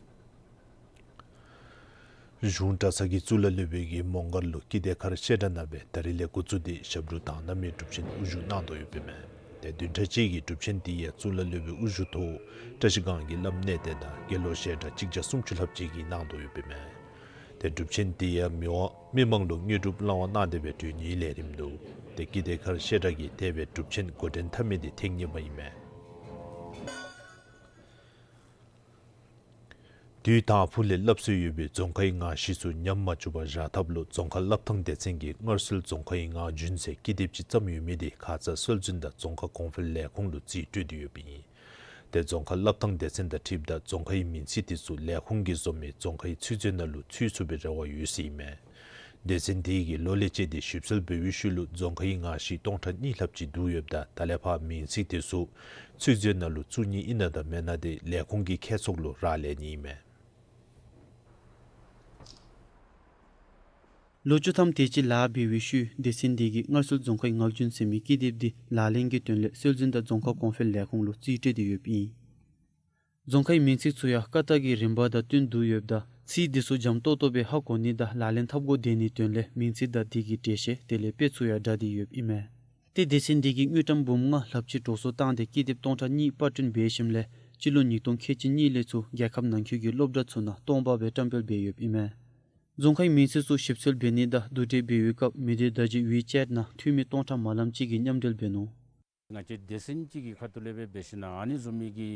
གཞུང་གྲྭ་ཚང་གི་གཙུག་ལག་སློབ་དཔོན་གྱིས་མོང་སྒར་ལུ་ཀིརྟི་དགེ་ཁར་བཤད་གྲྭ་གནང་སྦེ་ད་རིས་ལས་འགོ་བཙུགས་ཏེ་ཞབས་དྲུང་དག་སྣང་མའི་སྒྲུབ་ཆེན་དབུ་བཞུགས་གནང་དོ་ཡོདཔ་ཨིན་མས། ཏེ་བདུན་ཕྲག་གཅིག་གི་སྒྲུབ་ཆེན་འདི་ཡང་གཙུག་ལག་སློབ་དཔོན་དབུ་བཞུགས་ཐོག་བཀྲ་ཤིས་སྒང་གི་བླམ་གནས་བརྟན་དང་དགེ་སློང་ཞལ་གྲངས་གཅིག་བརྒྱ་སུམ་ཅུ་ལྷགཔ་ཅིག་གིས་གནང་དོ་ཡོདཔ་ཨིན་མས། ཏེ་སྒྲུབ་ཆེན་འདི་ཡང་མི་དབང་མི་མང་ལུ་དངོས་གྲུབ་བླང་བར་གནང་སྟེ་སྦེ་གྲོལ་ནིའི་ལས་རིམ་འདུག། ཏེ་ཀིརྟི་དགེ་ཁར་བཤད་གྲྭ་གིས་དེ་སྦེ་སྒྲུབ་ཆེན་འགོ་འདྲེན་འཐབ་མི་འདི་ཐེངས་གཉིས་པ་ཨིན་མས། དུས་དང་ཕུ་ལས་སླབ་སྲོལ་ཡོད་པའི་རྫོང་ཁའི་ངང་གཞི་ཚུ་ཉམས་མ་བཅུག་པར་བཞག་ཐབས་ལུ་རྫོང་ཁ་སླབ་ཐངས་སྡེ་ཚན་གྱིས་སྔར་སྲོལ་རྫོང་ཁའི་ངག་རྒྱུན་ཟེར་ཀི་དེབ་ཅིག་བརྩམས་ཡོད་མི་དེ་ཁ་ཙ་སྲོལ་འཛིན་དང་རྫོང་ཁ་གོང་འཕེལ་ལས་ཁུངས་ལུ་རྩིས་སྤྲོད་དེ་ཡོདཔ་ཨིན། ཏེ་རྫོང་ཁ་སླབ་ཐངས་སྡེ་ཚན་དང་འཁྲིལཝ་ད་རྫོང་ཁའི་མིང་ཚིག་དེ་ཚུ་ལས་ཁུངས་ཀྱིས་བཟོ་མི་རྫོང་ཁའི་ཚིག་མཛོད་ནང་ལུ་ཚུད་ཚུགས་པའི་རེ་བ་ཡོད་ཟེར་ཨིན་མས། སྡེ་ཚན་དེ་གིས་ལོ་ལས་བཅད་དེ་ཞིབ་འཚོལ་འབད་བའི་ཤུལ་ལུ་རྫོང་ཁའི་ངག་གཞི་སྟོང་ཕྲག་གཉིས་ལྷགཔ་ཅིག་བསྡུ་ཡོདཔ་ད་ད་ལས་ཕར་མིང་ཚིག་དེ་ཚུ་ཚིག་མཛོད་ནང་ལུ་བཙུགས་ནི་ཨིན་ན་དང་མེན་ན་དེ་ལས་ཁུངས་ཀྱི་མཁས་ཚོགས་ལུ་རག་ལས་ནི་ཨིན་མས། ལོ་བཅུ་ཐམ་དེ་ཅིག་ལཱ་འབད་བའི་ཤུལ་སྡེ་ཚན་དེ་གིས་སྔར་སྲོལ་རྫོང་ཁའི་ངག་རྒྱུན་ཟེར་མི་ཀི་དེབ་འདི་ལག་ལེན་གྱི་དོན་ལས་སྲོལ་འཛིན་དང་རྫོང་ཁ་གོང་འཕེལ་ལས་ཁུངས་ལུ་རྩིས་སྤྲོད་དེ་ཡོདཔ་ཨིན། རྫོང་ཁའི་མིང་ཚིག་ཚུ་ཡང་ཀ་ཏ་གི་རིམ་པ་དང་བསྟུན་བསྡུ་ཡོདཔ་ད་ཚིག་དེ་ཚུ་འཇམ་ཏོག་ཏོ་སྦེ་ཧ་གོ་ནི་དང་ལག་ལེན་འཐབ་དགོ་སྡོད་ནིའི་དོན་ལས་མིང་ཚིག་དང་དེ་གི་འགྲེལ་བཤད་དེ་ལས་དཔེ་ཚུ་ཡང་བསྒྲགས་ཏེ་ཡོདཔ་ཨིན་མས། ཏེ་སྡེ་ཚན་དེ་གིས་དངུལ་ཀྲམ་འབུམ་ལྔ་ལྷགཔ་ཅིག་འགྲོ་སོང་བཏང་སྟེ་ཀི་དེབ་སྟོང་ཕྲག་གཉིས་པར་སྐྲུན་འབད་ཞིནམ་ལས་ སྤྱི་ལོ་ཉིས་སྟོང་ཁལ་གཅིག་གཉིས་ལས་ཚུར་རྒྱལ་ཁབ་ནང་འཁོད་ཀྱི་སློབ་གྲྭ་ཚུ་ནང་སྟོང་པ་སྦེ་བཀྲམ་སྤེལ་འབད་ཡོདཔ་ཨིན་མས། རྫོང་ཁའི་མིང་ཚིག་ཚུ་ཞིབ་འཚོལ་འབད་ནི་དང་བསྡུ་སྒྲིག་འབད་བའི་སྐབས་མི་སྡེ་བརྡ་བརྒྱུད་ཝི་ཅེཊ་ནང་འཐུས་མི་སྟོང་ཕྲག་མ་ལམ་ཅིག་གིས་མཉམ་འབྲེལ་འབད་ནུག། ང་བཅས་སྡེ་ཚན་ཅིག་གི་ཁ་ཐུག་ལས་སྦེ་འབད་ཞིན་ན་ཨ་ནི་བཟུམ་མའི་གི་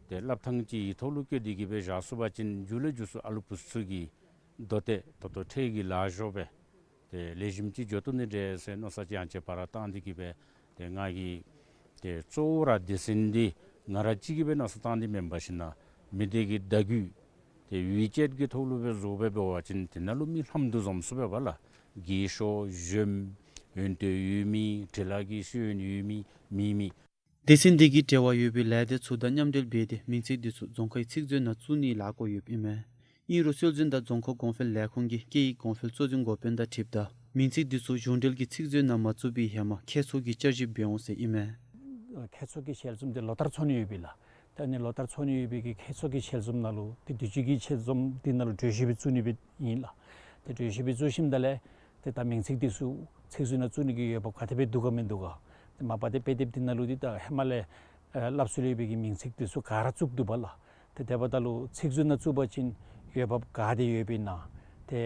ཏེ་སླབ་ཐངས་ཅིག་ཡིག་ཐོག་ལུ་བཀོད་དེ་གིས་སྦེ་བཞག་ཚུགས་པ་ཅིན་མཇུག་ལས་མཇུག་སུ་ཨ་ལུ་བུ་ཚུ་གིས་མདོ་སྟོད་ད་ལྟོ་འཕྲལ་གྱི་ལཱ་ཞུ་སྦེ་ཏེ་ལེགས་ཤོམ་ཅིག་འགྱོ་བཏུབ་ནི་འདྲས་ཟེར་མནོ་བསམ་ཅིག་ཡང་ཅིན་བར་བཏང་སྟེ་གིས་སྦེ་ཏེ་ང་གིས་ཏེ་གཙོ་བོ་ར་སྡེ་ཚན་འདི་ང་ར་གཅིག་གིས་སྦེ་མནོ་བསམ་བཏང་སྟེ་མེན་པར་ཞིན་ན་མི་སྡེ་གི་བརྡ་བརྒྱུད་ཏེ་ཝི་ཅེཊ་གི་ཐོག་ལུ་སྦེ་བཟོ་སྦེ་འབད་བ་ཅིན་དེ་ནང་ལུ་མི་ལྷག་འདུ་འཛོམས་ཚུགས་པས་པ་ལགས། རྒས་ཤོས་གཞོནམ་ཡོན་ཏན་ཡོད་མི་འབྲི་ལྷག་གི་ཤེས་ཡོན་ཡོད་མི་མེད་མི། སྡེ་ཚན་འདི་གིས་འབྲེལ་བ་ཡོད་པའི་ལས་སྡེ་ཚུ་དང་མཉམ་འབྲེལ་འབད་དེ་མིང་ཚིག་འདི་ཚུ་རྫོང་ཁའི་ཚིག་མཛོད་ནང་བཙུགས་ནིའི་ལཱ་བཀོད་ཡོདཔ་ཨིན་མས། ཨིན་རུང་སྲོལ་འཛིན་དང་རྫོང་ཁ་གོང་འཕེལ་ལས་ཁུངས་ཀྱི་སྐད་ཡིག་གོང་འཕེལ་གཙོ་འཛིན་འགོ་དཔོན་དང་འཁྲིལཝ་ད་མིང་ཚིག་འདི་ཚུ་གཞུང་འབྲེལ་གྱི་ཚིག་མཛོད་ནང་མ་བཙུགས་པའི་ཧེ་མ་ཁྱད་ཚོགས་ཀྱི་བསྐྱར་ཞིབ་འབད་འོང་ཟེར་ཨིན་མས། ཁྱད་ཚོགས་ཀྱི་ཞལ་འཛོམས་འདི་ལོ་ལྟར་ཚོགས་ནི་ཡོད་པས་ལགས། ད་ཨ་ནི་ལོ་ལྟར་ཚོགས་ནི་ཡོད་པའི་གི་ཁྱད་ཚོགས་ཀྱི་ཞལ་འཛོམས་ནང་ལུ་ཏེ་དུས་ཅི་གི་ཞལ་འཛོམས་འདི་ནང་ལུ་གྲོས་གཞི་སྦེ་བཙུགས་ནི་སྦེ་ཨིན་ལགས། ཏེ་གྲོས་གཞི་སྦེ་བཙུགས་ཞིནམ་ད་ལས་ཏེ་ད་མིང་ཚིག་འདི་ཚུ་ཚིག་མཛོད་ནང་བཙུགས་ནི་གི་འོས་འབབ་ག་དེ་སྦེ་འདུག་ག་མིན་འདུག་ག། ཏེ་མ་པ་ཏེ་དཔེ་དེབ་འདི་ནང་ལུ་འདི་ད་ཧེ་མ་ལས་ཨེ་སླབ་སྲོལ་ཡོད་པའི་གི་མིང་ཚིག་འདི་ཚུ་ག་ར་བཙུགས་འདུག་པ་ལགས། ཏེ་དེ་འབདཝ་ད་ལུ་ཚིག་མཛོད་ནང་བཙུགས་པ་ཅིན་འོས་འབབ་ག་དེ་ཡོདཔ་ཨིན་ན། ཏེ་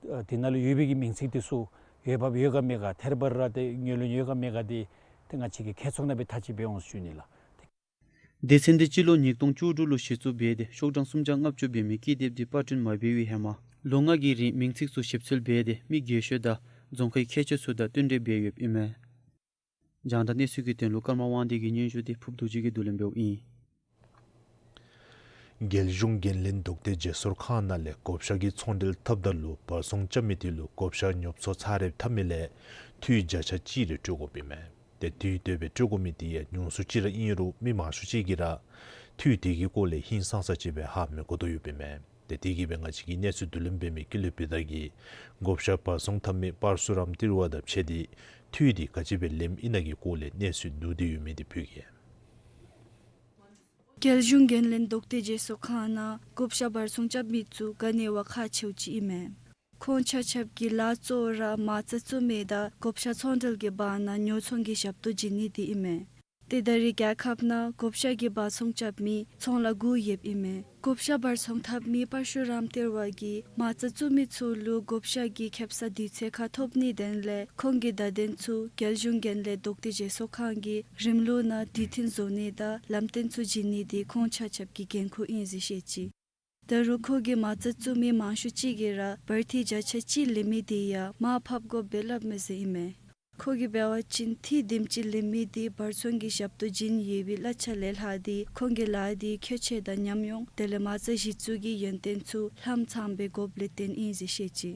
ཨེ་འདི་ནང་ལུ་ཡོད་པའི་གི་མིང་ཚིག་འདི་ཚུ་འོས་འབབ་ཡོད་ག་མེད་ག་ཐད་རི་བ་རི་ར་ཏེ་ངོས་ལེན་ཡོད་ག་མེད་ག་འདི་ཏེ་ང་བཅས་ཀྱིས་ཁྱད་ཚོགས་ནང་སྦེ་ཐག་གཅོད་འབད་འོང་ཟེར་ཞུ་ནི་ལགས། སྡེ་ཚན་འདི་སྤྱི་ལོ་ཉིས་སྟོང་བཅུ་དྲུག་ལུ་གཞི་བཙུགས་འབད་དེ་ཤོག་གྲངས་སུམ་བརྒྱ་ལྔ་བཅུ་འབད་མི་ཀི་དེབ་འདི་པར་སྐྲུན་མ་འབད་བའི་ཧེ་མ་ལོ་ལྔ་གི་རིང་མིང་ཚིག་ཚུ་ཞིབ་འཚོལ་འབད་དེ་མི་རྒས་ཤོས་དང་རྫོང་ཁའི་ཁྱད་ཆོས་ཚུ་དང་བསྟུན་གྲོས་འབད་ཡོདཔ་ཨིན་མས། རྒྱང་བསྒྲགས་གནས་ཚུལ་གྱི་དོན་ལུ་ཀརྨ་དབང་འདུས་ཀྱི་སྙན་ཞུ་འདི་ཕུབ་རྡོ་རྗེ་གིས་བསྡུ་ལེན་འབདཝ་ཨིན། རྒྱལ་གཞུང་འགན་ལེན་བདོག་སྟེ་བརྗེ་སོར་ཁང་ནང་ལས་བགོ་བཤའ་གི་ཚོང་འབྲེལ་འཐབ་ད་ལུ་བར་ཚོང་རྐྱབ་མི་དེ་ལུ་བགོ་བཤའ་ཉོ་ཚོང་ཚར་རེ་འཐབ་མི་ལས་འཐུས་བརྒྱ་ཆ་གཅིག་རེ་སྤྲོད་དགོཔ་ཨིན་མས། ཏེ་འཐུས་དེ་སྦེ་སྤྲོད་དགོ་མི་དེ་ཡང་ཉུང་སུ་ཅིག་ར་ཨིན་རུང་མི་མང་ཤོས་ཅིག་གིས་ར་འཐུས་དེ་གི་སྐོར་ལས་ཧིང་སངས་ས་ཅིག་སྦེ་ཧ་མི་གོ་དོ་ཡོདཔ་ཨིན་མས། ཏེ་དེ་གིས་སྦེ་ང་བཅས་ཀྱིས་གནས་ཚུལ་བསྡུ་ལེན་འབད་མི་ཀུན་ལེགས་བི་དྷ་གིས་བགོ་བཤའ་བར་ཚོང་འཐབ་མི་པར་སུ་རམ་ཏིར་ཝ་དང་ཕྱད་དེ་འཐུས་དེ་ག་ཅི་སྦེ་ལེནམ་ཨིན་ན་གི་སྐོར་ལས་གནས་ཚུལ་བསྡུ་སྟེ་ཡོད་མི་དེ་ཕུལ་གེ། རྒྱལ་གཞུང་འགན་ལེན་བདོག་སྟེ་བརྗེ་སོར་ཁང་ནང་བགོ་བཤའ་བར་ཚོང་རྐྱབ་མི་ཚུ་ག་ནི་བ་ཁག་ཆེཝ་ཅིག་ཨིན་མས། ཁོང་ཆ་ཁྱབ་ཀྱི་ལཱ་གཙོ་བོ་ར་མ་རྩ་བཙུགས་མི་དང་བགོ་བཤའ་ཚོང་འབྲེལ་གྱི་བར་ན་ཉོ་ཚོང་གི་ཞབས་ཏོག་བྱིན་ནི་དེ་ཨིན་མས། ཏེ་ད་རེས་རྒྱལ་ཁབ་ནང་བགོ་བཤའ་གི་བར་ཚོང་རྐྱབ་མི་ཚོང་ལཱ་དགུ་ཡོདཔ་ཨིན་མས། བགོ་བཤའ་བར་ཚོང་འཐབ་མི་པར་ཤུ་རམ་ཏིར་ཝ་གིས་མ་རྩ་བཙུགས་མི་ཚུ་ལུ་བགོ་བཤའ་གི་ཁེབ་ས་དུས་ཚོད་ཁར་ཐོབ་ནིའི་དོན་ལས་ཁོང་གི་བརྡ་དོན་ཚུ་རྒྱལ་གཞུང་འགན་ལེན་བདོག་སྟེ་བརྗེ་སོར་ཁང་གིས་རིམ་ལུགས་ནང་དུས་མཐུན་བཟོ་ནི་དང་ལམ་སྟོན་ཚུ་བྱིན་ནི་དེ་ཁོང་ཆ་ཁྱབ་ཀྱི་འགན་ཁུར་ཨིན་ཟེར་བཤད་ཅི། ད་རུང་ཁོ་གིས་མ་རྩ་བཙུགས་མི་མང་ཤོས་ཅིག་གིས་ར་བར་འཐུས་བརྒྱ་ཆ་གཅིག་ལེན་མི་དེ་ཡང་མར་ཕབ་དགོཔ་སྦེ་སླབ་མས་ཟེར་ཨིན་མས། ཁོ་གིས་འབད་བ་ཅིན་འཐུས་དེམ་ཅིག་ལེན་མི་དེ་བར་ཚོང་གི་ཞབས་ཏོག་བྱིན་ཡོད་པའི་གླ་ཆ་ལས་ལྷག་སྟེ་ཁོང་གི་ལཱ་དེ་ཁྱད་ཆོས་དང་ཉམས་མྱོང་དེ་ལས་མ་རྩ་གཞི་བཙུགས་ཀྱི་ཡོན་ཏན་ཚུ་ལྷངམ་ཚངམ་སྦེ་དགོཔ་ལས་བརྟེན་ཨིན་ཟེར་བཤད་ཅི།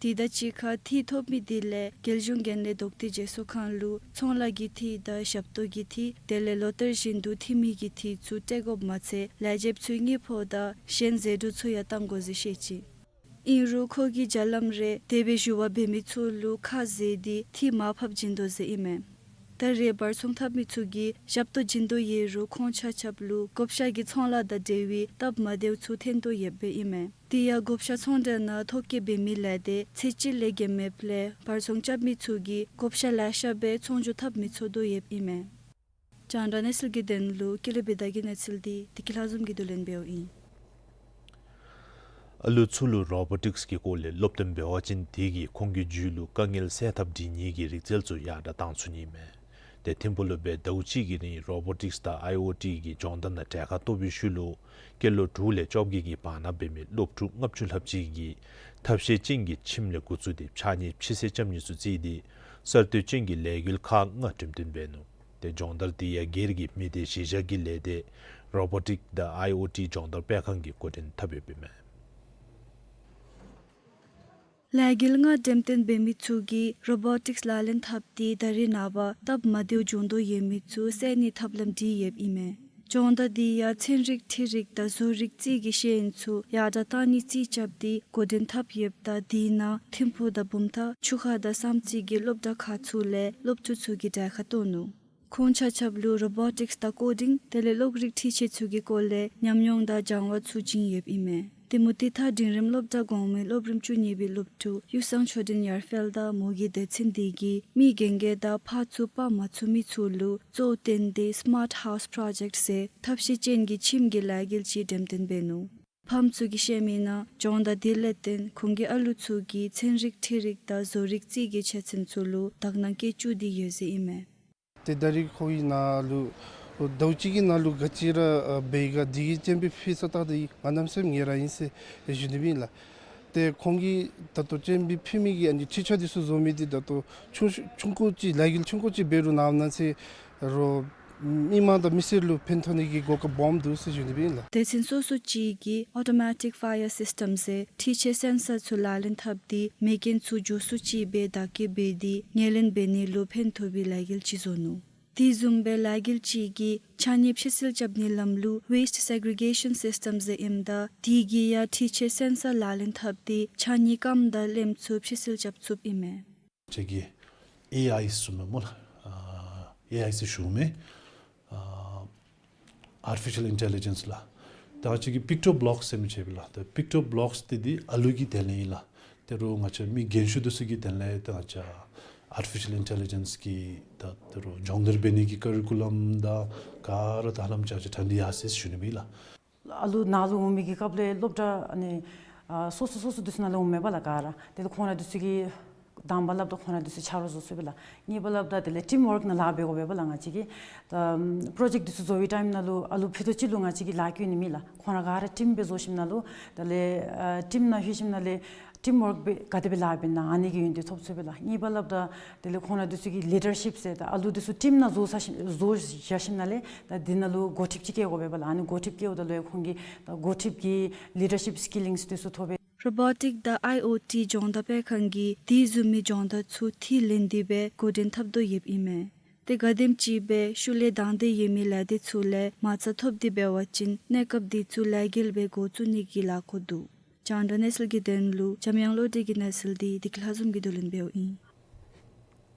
དེ་དང་གཅིག་ཁར་འཐུས་ཐོབ་མི་དེ་ལས་རྒྱལ་གཞུང་འགན་ལེན་བདོག་སྟེ་བརྗེ་སོར་ཁང་ལུ་ཚོང་ལཱ་གི་འཐུས་དང་ཞབས་ཏོག་གི་འཐུས་དེ་ལས་ལོ་ལྟར་བཞིན་དུ་འཐུས་མི་གི་འཐུས་ཚུ་སྤྲོད་དགོཔ་མ་ཚད་ལས་བྱེདཔ་ཚུའི་དངུལ་ཕོགས་དང་གཞན་ཟད་འགྲོ་ཚུ་ཡང་བཏང་དགོ་ཟེར་བཤད་ཅི། ཨིན་རུང་ཁོ་གིས་བརྒྱ་ལམ་རེ་དེ་སྦེ་ཞུ་བ་འབད་མི་ཚུ་ལུ་ཁ་བཟེད་དེ་འཐུས་མར་ཕབ་བྱིན་དོ་ཟེར་ཨིན་མས། ད་རེས་བར་ཚོང་འཐབ་མི་ཚུ་གིས་ཞབས་ཏོག་བྱིན་དོ་ཡོད་རུང་ཁོང་ཆ་ཁྱབ་ལུ་བགོ་བཤའ་གི་ཚོང་ལཱ་དང་འབྲེལ་བའི་སྟབས་མ་བདེཝ་ཚུ་ཐོན་དོ་ཡོདཔ་ཨིན་མས། དེ་ཡང་བགོ་བཤའ་ཚོང་འབྲེལ་ནང་ཐོ་བཀོད་འབད་མི་ལས་དེ་ཚད་གཅིག་ལས་བརྒལ་མེདཔ་ལས་བར་ཚོང་རྐྱབ་མི་ཚུ་གིས་བགོ་བཤའ་ལེ་ཤ་སྦེ་ཚོང་འཇོག་འཐབ་མི་ཚུགས་དོ་ཡོདཔ་ཨིན་མས། རྒྱང་བསྒྲགས་གནས་ཚུལ་གྱི་དོན་ལུ་ཀུན་ལེགས་བི་དྷ་གི་གནས་ཚུལ་དེ་བདེ་སྐྱིད་ལྷ་འཛོམས་ཀྱིས་བསྡུ་ལེན་འབདཝ་ཨིན། ཨ་ལུ་ཚུ་ལུ་རོ་བོ་ཊིཀསི་གི་སྐོར་ལས་སློབ་སྟོན་འབད་བ་ཅིན་དེ་གིས་ཁོང་གི་རྒྱུད་ལུ་དཀའ་ངལ་སེལ་ཐབས་སྒྲིག་ནི་གི་རིག་རྩལ་ཚུ་ཡར་དྲག་བཏང་ཚུགས་ནི་མས། ཏེ་ཐིམ་ཕུག་ལུ་སྦེ་ཟླཝ་གཅིག་གི་རིང་རོ་བོ་ཊིཀསི་དང་ཨའི་ཨོ་ཊི་གི་སྦྱོང་བརྡར་ནང་གྲལ་ཁར་གཏོགས་པའི་ཤུལ་ལུ་སྐྱེས་ལོ་དྲུག་ལས་བཅོ་བརྒྱད་ཀྱི་བར་ན་འབད་མི་སློབ་ཕྲུག་ལྔ་བཅུ་ལྷགཔ་ཅིག་གིས་ཐབས་ཤེས་ཅན་གྱི་ཁྱིམ་ལས་འགོ་བཙུགས་ཏེ་ཕྱགས་སྙིགས་ཕྱི་སེལ་རྐྱབ་ནི་ཚུ་བརྩིས་ཏེ་གསར་གཏོད་ཅན་གྱི་ལས་འགུལ་ཁག་ལྔ་འགྲེམས་སྟོན་འབད་ནུག། ཏེ་སྦྱོང་བརྡར་དེ་ཡང་སྒེར་གྱི་མི་སྡེ་གཞི་བཞག་གི་ལས་སྡེ་རོ་བོ་ཊིཀ་དང་ཨའི་ཨོ་ཊི་སྦྱོང་བརྡར་སྤེལ་ཁང་གིས་འགོ་འདྲེན་འཐབ་ཡོདཔ་ཨིན་མས། ལས་འགུལ་ལྔ་འགྲེམས་སྟོན་འབད་མི་ཚུ་གིས་རོ་བོ་ཊིཀསི་ལག་ལེན་འཐབ་སྟེ་ད་རེས་ནངས་པ་སྟབས་མ་བདེཝ་བྱུང་དོ་ཡོད་མི་ཚུ་སེལ་ནིའི་ཐབས་ལམ་སྒྲིག་ཡོདཔ་ཨིན་མས། སྦྱོང་བརྡར་དེ་ཡང་ཚན་རིག་འཕྲུལ་རིག་དང་བཟོ་རིག་རྩིས་ཀྱི་ཤེས་ཡོན་ཚུ་ཡར་དྲག་གཏང་ནི་རྩིས་རྐྱབ་སྟེ་འགོ་འདྲེན་འཐབ་ཡོདཔ་ད་དེ་ནང་ཐིམ་ཕུག་དང་བུམ་ཐང་ཆུ་ཁ་དང་བསམ་རྩེ་གི་སློབ་གྲྭ་ཁག་ཚུ་ལས་སློབ་ཕྲུག་ཚུ་གིས་གྲལ་ཁར་གཏོགས་ནུག། ཁོང་ཆ་ཁྱབ་ལུ་རོ་བོ་ཊིཀསི་དང་ཀོ་ཌིང་དེ་ལས་གློག་རིག་འཕྲུལ་ཆས་ཚུ་གི་སྐོར་ལས་ཉམས་མྱོང་དང་སྦྱང་བ་ཚུ་བྱིན་ཡོདཔ་ཨིན་མས། དེ་མུ་ཏིག་ཐ་འབྲིང་རིམ་སློབ་གྲྭ་གོང་མའི་སློབ་རིམ་བཅུ་གཉིས་པའི་སློབ་ཕྲུག་གཡུ་སང་ཆོས་སྒྲོན་ཡར་འཕེལ་དང་མོ་གི་སྡེ་ཚན་འདི་གིས་མི་རྒན་རྒས་དང་ཕར་ཚུར་སྤར་མ་ཚུགས་མི་ཚུ་ལུ་གཙོ་བོ་བཏོན་ཏེ་སི་མཱརཊ་ཧའུསི་པྲོ་ཇེཀཊ་ཟེར་ཐབས་ཤེས་ཅན་གྱི་ཁྱིམ་གྱི་ལས་འགུལ་ཅིག་འགྲེམས་སྟོན་འབད་ནུག། ཕམ་ཚུ་གིས་བཤད་མི་ནང་སྦྱོང་བརྡར་འདི་ལས་བརྟེན་ཁོང་གི་ཨ་ལུ་ཚུ་གིས་ཚན་རིག་འཕྲུལ་རིག་དང་བཟོ་རིག་རྩིས་ཀྱི་ཆ་ཚན་ཚུ་ལུ་དག་སྣང་བསྐྱེད་བཅུག་སྟེ་ཡོད་ཟེར་ཨིན་མས། ཏེ་ད་རིས་ཁོ་གི་ནང་ལུ་ཟླཝ་གཅིག་གི་ནང་ལུ་ག་ཅི་ར་འབད་ག་དེ་གི་སྤྱན་འབུལ་ཕུལ་ས་ད་ཏེ་ང་གནམ་མེད་ས་མེད་ངལ་རངས་ཨིན་ཟེར་ཞུ་ནི་ཨིན་ལགས། ཏེ་ཁོང་གིས་ད་ལྟོ་སྤྱན་འབུལ་ཕུལ་མི་གི་ཨ་ནི་ཁྲིག་ཆ་འདི་ཚུ་བཟོ་མི་འདི་ད་ལྟོ་ཆུང་ཆུང་ཀུ་ཅིག་ལས་འགུལ་ཆུང་ཀུ་ཅིག་འབད་རུང་ནངས་པ་གནངས་ཚེ་རོགས་མི་མང་དང་མི་སེར་ལུ་ཕན་ཐོགས་ནི་གི་གོ་སྐབས་སྦོམ་འདུག་ཟེར་ཞུ་ནི་ཨིན་ལགས། སྡེ་ཚན་སོ་སོ་ཅིག་གིས་ཨོ་ཊོ་མེ་ཊིག་ཕ་ཡར་སིསི་ཊམ་ཟེར་འཕྲུལ་ཆས་སེན་སར་ཚུ་ལག་ལེན་འཐབ་སྟེ་མེ་རྐྱེན་ཚུ་མགྱོགས་སུ་ཅིག་སྦེ་བདའ་འཁྱིད་འབད་དེ་ངོས་ལེན་འབད་ནི་ལུ་ཕན་ཐོགས་པའི་ལས་འགུལ་ཅིག་བཟོ་ནུག། དེ་བཟུམ་སྦེ་ལས་འགུལ་ཅིག་གིས་ཕྱགས་སྙིགས་ཕྱི་སེལ་རྐྱབ་ནིའི་ལམ་ལུགས་ཝེསཊ་སེག་རི་གེ་ཤཱན་སིསི་ཊམ་ཟེར་ཨིནམ་ད་དེ་གིས་ཡང་འཕྲུལ་ཆས་སེན་སར་ལག་ལེན་འཐབ་སྟེ་ཕྱགས་སྙིགས་རྐངམ་དང་ལྷནམ་ཚུ་ཕྱི་སེལ་རྐྱབ་ཚུགསཔ་ཨིན་མས། ཁྱེད་ཀྱིས་ཨེ་ཨའི་ཟེར་མི་སྨོ་ལགས། ཨ་ཨེ་ཨའི་ཟེར་ཞུཝ་མས། ཨ་ཨར་ཊི་ཕི་ཤཱལ་ཨིན་ཊེ་ལི་ཇེནསི་ལགས། ད་ཁྱེད་ཀྱིས་པིཀ་ཊོར་བོ་ལོཀསི་ཟེར་མི་ཅིག་ཡོདཔ་ལགས། ད་པིཀ་ཊོར་བོ་ལོཀསི་འདི་འདི་ཨ་ལུ་གི་དོན་ལས་ཨིན་ལགས། དེ་རུང་ང་བཅས་མི་རྒན་ཤོས་འདི་ཚུ་གི་དོན་ལས་ད་ང་བཅས་ཨར་ཊི་ཕི་ཤཱལ་ཨིན་ཊེ་ལི་ཇེནསི་གི་ད་དེ་རུང་སྦྱོང་བརྡར་འབད་ནི་གི་ཀ་རི་ཀུ་ལམ་དང་ག་ར་ད་ཧ་ལམ་ཅིག་ཅིག་གྲ་སྒྲིག་ཡར་སོ་ཡི་ཟེར་ཞུ་ནི་ཨིན་ལགས། ཨ་ལུ་ནཱ་ལུ་འོང་མི་གི་སྐབས་ལས་སློབ་གྲྭ་ཨ་ནི་ཨ་སོ་སོ་སོ་སོ་འདི་ཚུ་ནང་ལས་འོངམ་མས་པ་ལགས་ག་ར། དེ་ལས་ཁོང་ར་འདི་ཚུ་གིས་དང་པ་སླབ་ད་ཁོང་ར་འདི་ཚུ་ཆ་རོགས་བཟོ་ཚུགས་པས་ལགས། གཉིས་པ་སླབ་ད་དེ་ལས་ཊིམ་ཝརཀ་ནང་ལཱ་འབད་དགོ་པས་པ་ལགས། ང་བཅས་ཀྱིས་ད་པྲོ་ཇེཀཊ་འདི་ཚུ་བཟོ་བའི་ཊའིམ་ནང་ལུ་ཨ་ལུ་ཕུད་རྡོག་ཅིག་ལུ་ང་བཅས་ཀྱིས་ལཱ་བཀོད་ནི་མེད་ལགས། ཁོང་ར་ག་ར་ཊིམ་སྦེ་བཟོ་ཞིནམ་ལས་དེ་ལས་ཨ་ཊིམ་ནང་ལྷོད་ཞིནམ་ལས་ཊིམ་ཝརཀ་སྦེ་ག་དེ་སྦེ་ལཱ་འབད་ན་ཨ་ནི་གི་ཡོན་ཏན་ཐོབ་ཚུགས་པས་ལགས། གཉིས་པ་སླབ་ད་དེ་ལས་ཁོང་ར་འདི་ཚུ་གིས་ལི་ཌར་ཤིཔ་ཟེར་ད་ཨ་ལུ་འདི་ཚུ་ཊིམ་ནང་བཟོ་ས་ཞིནམ་བཟོ་བཞག་ཞིནམ་ལས་ད་འདི་ནང་ལུ་འགོ་ཁྲིདཔ་ཅིག་བཀལ་དགོ་པས་པ་ལགས། ཨ་ནི་འགོ་ཁྲིདཔ་བཀལཝ་ད་ལུ་ཁོང་གིས་ད་འགོ་ཁྲིདཔ་གི་ལི་ཌར་ཤིཔ་སི་ཀི་ལིངསི་འདི་ཚུ་ཐོབ་པས། རོ་བོ་ཊིཀ་དང་ཨའི་ཨོ་ཊི་སྦྱོང་བརྡར་སྤེལ་ཁང་གིས་དེ་བཟུམ་མའི་སྦྱོང་བརྡར་ཚུ་ཐིག་ལེན་ཏེ་སྦེ་འགོ་འདྲེན་འཐབ་དོ་ཡོདཔ་ཨིན་མས། ཏེ་ག་དེམ་ཅིག་སྦེ་ཤུལ་ལས་དང་འདོད་ཡོད་མི་ལས་སྡེ་ཚུ་ལས་མ་རྩ་ཐོབ་སྟེ་འབད་བ་ཅིན་གནས་སྐབས་འདི་ཚུ་ལས་འགུལ་སྦེ་འགོ་བཙུགས་ནི་གི་ལཱ་འགོ་འདུག། རྒྱང་བསྒྲགས་གནས་ཚུལ་གྱི་དོན་ལུ་འཇམ་དབྱངས་བློ་གྲོས་ཀྱི་གནས་ཚུལ་འདི་བདེ་སྐྱིད་ལྷ་འཛོམས་ཀྱིས་བསྡུ་ལེན་འབདཝ་ཨིན།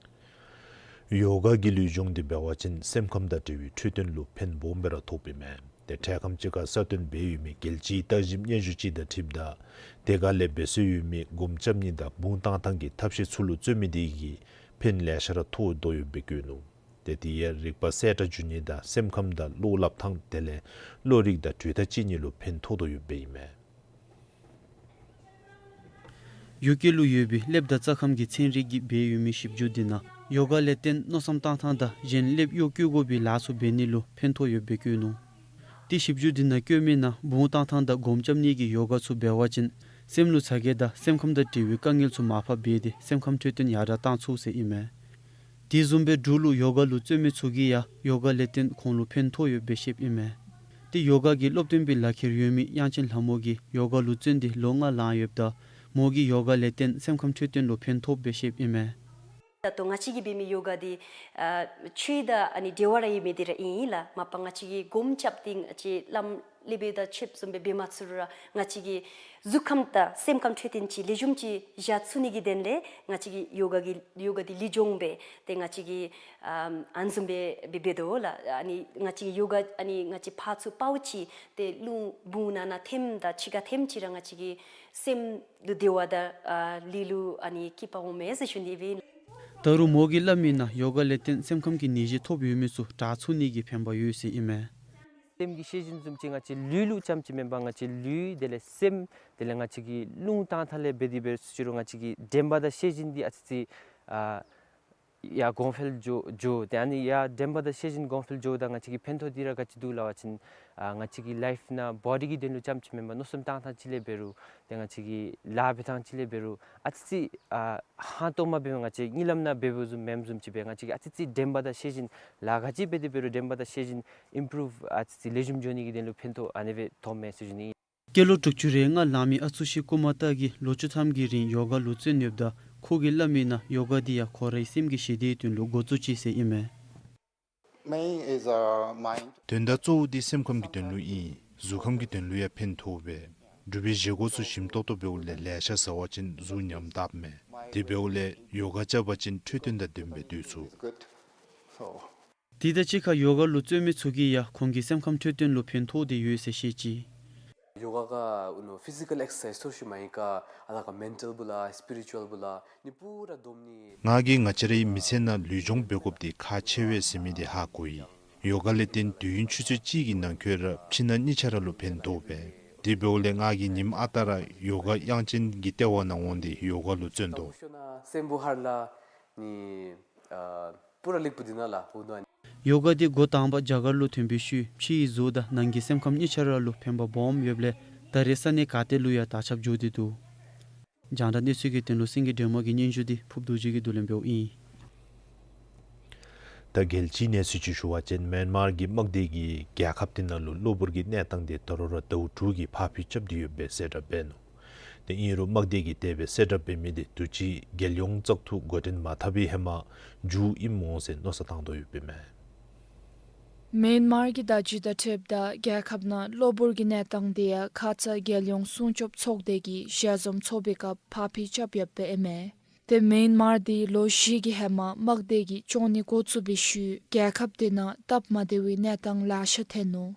ཡོ་ག་གིས་ལུས་སྦྱོང་འདི་འབད་བ་ཅིན་སེམས་ཁམས་དང་འབྲེལ་བའི་འཕྲོད་བསྟེན་ལུ་ཕན་སྦོམ་སྦེ་ར་ཐོགས་པས་མས། ཏེ་འཕྲལ་ཁམས་ཅིག་ཁར་ས་སྟོན་འབད་ཡོད་མི་རྒྱལ་སྤྱིའི་ལྟ་ཞིབ་སྙན་ཞུ་ཅིག་དང་འཁྲིལཝ་ད་དེ་ཁར་ལས་འབད་སྲོལ་ཡོད་མི་སྒོམ་རྐྱབ་ནི་དང་བུང་བཏང་ཐངས་ཀྱི་ཐབས་ཤེས་ཚུ་ལུ་བརྩོན་མི་དེ་གིས་ཕན་ལེ་ཤ་ར་ཐོགས་དོ་ཡོདཔ་སྦེ་བཀོད་ནུག། ཏེ་དེ་ཡང་རིག་པ་གསལ་དྲགས་འགྱོ་ནི་དང་སེམས་ཁམས་དང་བློ་སླབ་ཐངས་དེ་ལས་བློ་རིག་དང་གྲོས་ཐག་བཅད་ནི་ལུ་ཕན་ཐོགས་དོ་ཡོདཔ་སྦེ་ཨིན་མས། ཡུ་ཀེ་ལུ་ཡོད་པའི་ཀླདཔ་དང་རྩྭ་ཁམས་ཀྱི་ཚན་རིག་གིས་འབད་ཡོད་མི་ཞིབ་འཇུག་འདི་ནང་ཡོ་ག་ལས་བརྟེན་མནོ་བསམ་བཏང་ཐངས་དང་གཞན་ཀླདཔ་གཡོག་བཀོལ་དགོ་པའི་ལཱ་ཚུ་འབད་ནི་ལུ་ཕན་ཐོགས་ཡོདཔ་སྦེ་བཀོད་ནུག། ཏེ་ཞིབ་འཇུག་འདི་ནང་བཀོད་མི་ནང་བུང་བཏང་ཐངས་དང་སྒོམ་རྐྱབ་ནི་གི་ཡོ་ག་ཚུ་འབད་བ་ཅིན་སེམས་ལུ་ཚ་གྱང་དང་སེམས་ཁམས་དང་འབྲེལ་བའི་དཀའ་ངལ་ཚུ་མར་ཕབ་འབད་དེ་སེམས་ཁམས་འཕྲོད་བསྟེན་ཡར་དྲགས་བཏང་ཚུགས་ཟེར་ཨིན་མས། དེ་བཟུམ་སྦེ་འབྲུག་ལུ་ཡོ་ག་ལུ་བརྩོན་མི་ཚུ་གིས་ཡང་ཡོ་ག་ལས་བརྟེན་ཁོང་ལུ་ཕན་ཐོགས་ཡོདཔ་སྦེ་བཤདཔ་ཨིན་མས། ཏེ་ཡོ་ག་གི་སློབ་སྟོན་པའི་ལག་ཁྱེར་ཡོད་མི་དབྱངས་ཅན་ལྷ་མོ་གིས་ཡོ་ག་ལུ་བརྩོན་ཏེ་ལོ་ལྔ་ལང་ཡོདཔ་ད་མོ་གིས་ཡོ་ག་ལས་བརྟེན་སེམས་ཁམས་འཕྲོད་བསྟེན་ལུ་ཕན་ཐོགསཔ་སྦེ་བཤདཔ་ཨིན་མས། ད་ལྟོ་ང་བཅས་ཀྱིས་འབད་མི་ཡོ་ག་འདི་ཨ་ཆོས་དང་ཨ་ནི་འབྲེལ་བ་ར་ཡོད་མི་འདི་ར་ཨིན་ལགས། མ་པ་ང་བཅས་ཀྱིས་སྒོམ་རྐྱབ་སྟེ་ང་བཅས་བླམ་ལས་འབད་དང་ཆོསཔ་བཟུམ་སྦེ་འབད་མ་ཚུགས་རུང་ར་ང་བཅས་ཀྱི་གཟུགས་ཁམས་དང་སེམས་ཁམས་འཕྲོད་བསྟེན་ཅིག་ལེགས་ཤོམ་ཅིག་བཞག་ཚུགས་ནི་གི་དོན་ལས་ང་བཅས་ཀྱིས་ཡོ་ག་གི་ཡོ་ག་འདི་ལུས་སྦྱོང་འབད་དེ་ང་བཅས་ཀྱིས་ཨ་ཨ་ནི་བཟུམ་སྦེ་འབད་འབད་དོ་ལགས། ཨ་ནི་ང་བཅས་ཀྱིས་ཡོ་ག་ཨ་ནི་ང་བཅས་ཕར་ཚུར་སྤརཝ་ཅིག་ཏེ་རླུང་བུང་ནང་ན་ཐིམ་དང་ཕྱི་ཁར་ཐིམ་ཅིག་ར་ང་བཅས་ཀྱི་སེམས་ལུ་བདེ་བ་དང་ཨ་ལུས་ལུ་ཨ་ནི་སྐྱིད་པ་འོང་མས་ཟེར་ཞུ་ནི་ཨིན། ད་རུང་མོ་གིས་སླབ་མི་ནང་ཡོ་ག་ལས་བརྟེན་སེམས་ཁམས་ཀྱི་ནད་གཞི་ཐོབ་ཡོད་མི་ཚུ་དྲག་ཚུགས་ནི་གི་ཕན་པ་ཡོད་ཟེར་ཨིན་མས། སེམས་ཀྱི་ཤེས་བཞིན་བཟུམ་ཅིག་ང་བཅས་ལུས་ལུ་ཙམ་ཅིག་མེན་པར་ང་བཅས་ལུས་དེ་ལས་སེམས་དེ་ལས་ང་བཅས་ཀྱི་རླུང་བཏང་ཐངས་ལས་འབད་དེ་འབད་རུང་ཅིག་རུང་ང་བཅས་ཀྱི་དྲན་པ་དང་ཤེས་བཞིན་འདི་ཨ་ཙི་ཅིག་ཨ་ཡར་གོང་འཕེལ་འགྱོ་འགྱོ། ཏེ་ཨ་ནི་ཡར་དྲན་པ་དང་ཤེས་བཞིན་གོང་འཕེལ་འགྱོཝ་ད་ང་བཅས་ཀྱི་ཕན་ཐོགས་འདི་ར་ག་ཅི་འདུག་སླབ་པ་ཅིན་ཨ་ང་བཅས་ཀྱི་ལའིཕ་ནང་བོ་ཌི་གི་དོན་ལུ་ཙམ་ཅིག་མེན་པར་མནོ་བསམ་བཏང་ཐངས་ཅིག་ལས་འབད་རུང་ཏེ་ང་བཅས་ཀྱི་ལཱ་འབད་ཐངས་ཅིག་ལས་འབད་རུང་ཨ་ཙི་ཅིག་ཨ་ཧང་སྟོང་མ་འབད་མི་ང་བཅས་གཉིད་ལམ་ནང་འབད་འབདཝ་བཟུམ་མེནམ་བཟུམ་ཅིག་སྦེ་ང་བཅས་ཀྱི་ཨ་ཙི་ཅིག་དྲན་པ་དང་ཤེས་བཞིན་ལཱ་ག་ཅི་འབད་དེ་འབད་རུང་དྲན་པ་དང་ཤེས་བཞིན་ཨིམ་པུ་རུབ་ཨ་ཙི་ཅིག་ལེགས་ཤོམ་འགྱོ་ནི་གི་དོན་ལུ་ཕན་ཐོགས་ཨ་ནི་སྦེ་ཐོབ་མས་ཟེར་ཞུ་ནི་ཨིན། སྐྱེས་ལོ་དྲུག་ཅུ་རེ་ལྔ་ལང་མི་ཨ་ཚུགས་ཤིག་ཀུ་མ་ཏ་གིས་ལོ་བཅུ་ཐམ་གྱི་རིང་ཡོ་ག་ལུ་བརྩོན་ཡོདཔ་ད་ཁོ་གིས་སླབ་མི་ནང་ཡོ་ག་འདི་ཡང་ཁོ་རའི་སེམས་ཀྱི་ཞི་བདེའི་དོན་ལུ་འགོ་བཙུགས་ཅི་ཟེར་ཨིན་མས། Main is, uh, mind. དོན་དག་གཙོ་བོ་འདི་སེམས་ཁམས་ཀྱི་དོན་ལུ་ཨིན། གཟུགས་ཁམས་ཀྱི་དོན་ལུ་ཡང་ཕན་ཐོགས་པས། འབྲུག་པའི་བཞེས་སྒོ་ཚུ་ཞིམ་ཏོག་ཏོ་འབདཝ་ལས་ལེ་ཤ་ཟ་བ་ཅིན་གཟུགས་ཉམས་དྲགཔ་མས། དེ་འབདཝ་ལས་ཡོ་ག་རྐྱབ་པ་ཅིན་འཕྲོད་བསྟེན་དང་ལྡནམ་སྦེ་སྡོད་ཚུགས། It's good. So དེ་དང་གཅིག་ཁར་ཡོ་ག་ལུ་བརྩོན་མི་ཚུ་གིས་ཡང་ཁོང་གི་སེམས་ཁམས་འཕྲོད་བསྟེན་ལུ་ཕན་ཐོགས་ཏེ་ཡོད་ཟེར་བཤད་ཅི། ཡོ་ག་ ཨ་ཨུ་ནུ་ཕི་ཟི་ཀཱལ་ཨེག་སར་སའིཛ་ཚོར་ཤུལ་མ་ཡི་ག་ཨ་ལ་ག་མེན་ཊལ་བུ་ལ་སི་པི་རི་ཅུ་ཨལ་བུ་ལ་ནི་པུ་ར་སྡོམ་ནི། ང་གིས་ང་བཅས་རའི་མི་ཚེ་ནང་ལུས་སྦྱོང་འབད་དགོཔ་འདི་ཁག་ཆེ་བས་ཟེར་མི་འདི་ཧ་གོ་ཡི། ཡོ་ག་ལས་བརྟེན་དུས་ཡུན་ཆུ་ཚོད་གཅིག་གི་ནང་འཁོད་ར་ཕྱི་ནང་གཉིས་ཆ་ར་ལུ་ཕན་ཐོགས་པས། དེ་འབདཝ་ལས་ང་གིས་ཉིནམ་ཨ་རྟག་ར་ཡོ་ག་དབྱངས་ཅན་གྱི་ལྟེ་བ་ནང་འོང་སྟེ་ཡོ་ག་ལུ་བརྩོན་དོ། སེམས་པོ་ཧར་ལ་ནི་ཨ་པུ་ར་ལིག་པུ་དི་ན་ལ་ཧུ་ནུ་ཨ་ནི། ཡོ་ག་འདི་འགོ་དང་པ་རྒྱ་གར་ལུ་ཐོན་པའི་ཤུལ་ཕྱི་ཡི་གཟུགས་དང་ནང་གི་སེམས་ཁམས་གཉིས་ཆ་ར་ལུ་ཕན་པ་སྦོམ་ཡོདཔ་ལས་ད་རེས་ས་གནས་ག་ཏེ་ལུ་ཡང་དར་ཁྱབ་འགྱོ་སྟེ་འདུག། རྒྱང་བསྒྲགས་གནས་ཚུལ་གྱི་དོན་ལུ་སེང་གེ་སྒྲོལ་མ་གི་སྙན་ཞུ་འདི་ཕུརབ་རྡོ་རྗེ་གིས་བསྡུ་ལེན་འབདཝ་ཨིན། ད་རྒྱལ་སྤྱིའི་གནས་ཚུལ་ཅིག་ཞུ་བ་ཅིན་མེན་མར་གྱི་དམག་སྡེ་གིས་རྒྱལ་ཁབ་དེ་ནང་ལུ་གློ་བུར་གྱི་གནས་སྟངས་དེ་ད་རུང་ར་ཟླཝ་དྲུག་གི་ཕར་འགྱངས་རྐྱབ་སྟེ་ཡོདཔ་སྦེ་གསལ་བསྒྲགས་འབད་ནུག། དེ་ཨིན་རུང་དམག་སྡེ་གིས་དེ་སྦེ་གསལ་བསྒྲགས་འབད་མི་དེ་དུས་ཅི་རྒྱལ་ཡོངས་བཙག་འཐུ་འགོ་འདྲེན་མ་འཐབ་པའི་ཧེ་མ་མཇུག་ཨིནམ་འོང་ཟེར་མནོ་བསམ་བཏང་དོ་ཡོདཔ་ཨིན་མས། མེན་མར་གྱི་བརྡ་བརྒྱུད་དང་འཁྲིལཝ་ད་རྒྱལ་ཁབ་ནང་གློ་བུར་གྱི་གནས་སྟངས་དེ་ཡང་ཁ་ཙ་རྒྱལ་ཡོངས་སྲུང་སྐྱོབ་ཚོགས་སྡེ་གི་ཞལ་འཛོམས་ཚོགས་པའི་སྐབས་ཕར་འགྱངས་རྐྱབ་ཡོདཔ་ཨིན་མས། དེ་མེན་མར་དེ་ལོ་བཞི་གི་ཧེ་མ་དམག་སྡེ་གིས་བཅོམ་ནི་འགོ་བཙུགས་པའི་ཤུལ་རྒྱལ་ཁབ་དེ་ནང་སྟབས་མ་བདེ་བའི་གནས་སྟངས་ལེ་ཤ་ཐོན་ནུག།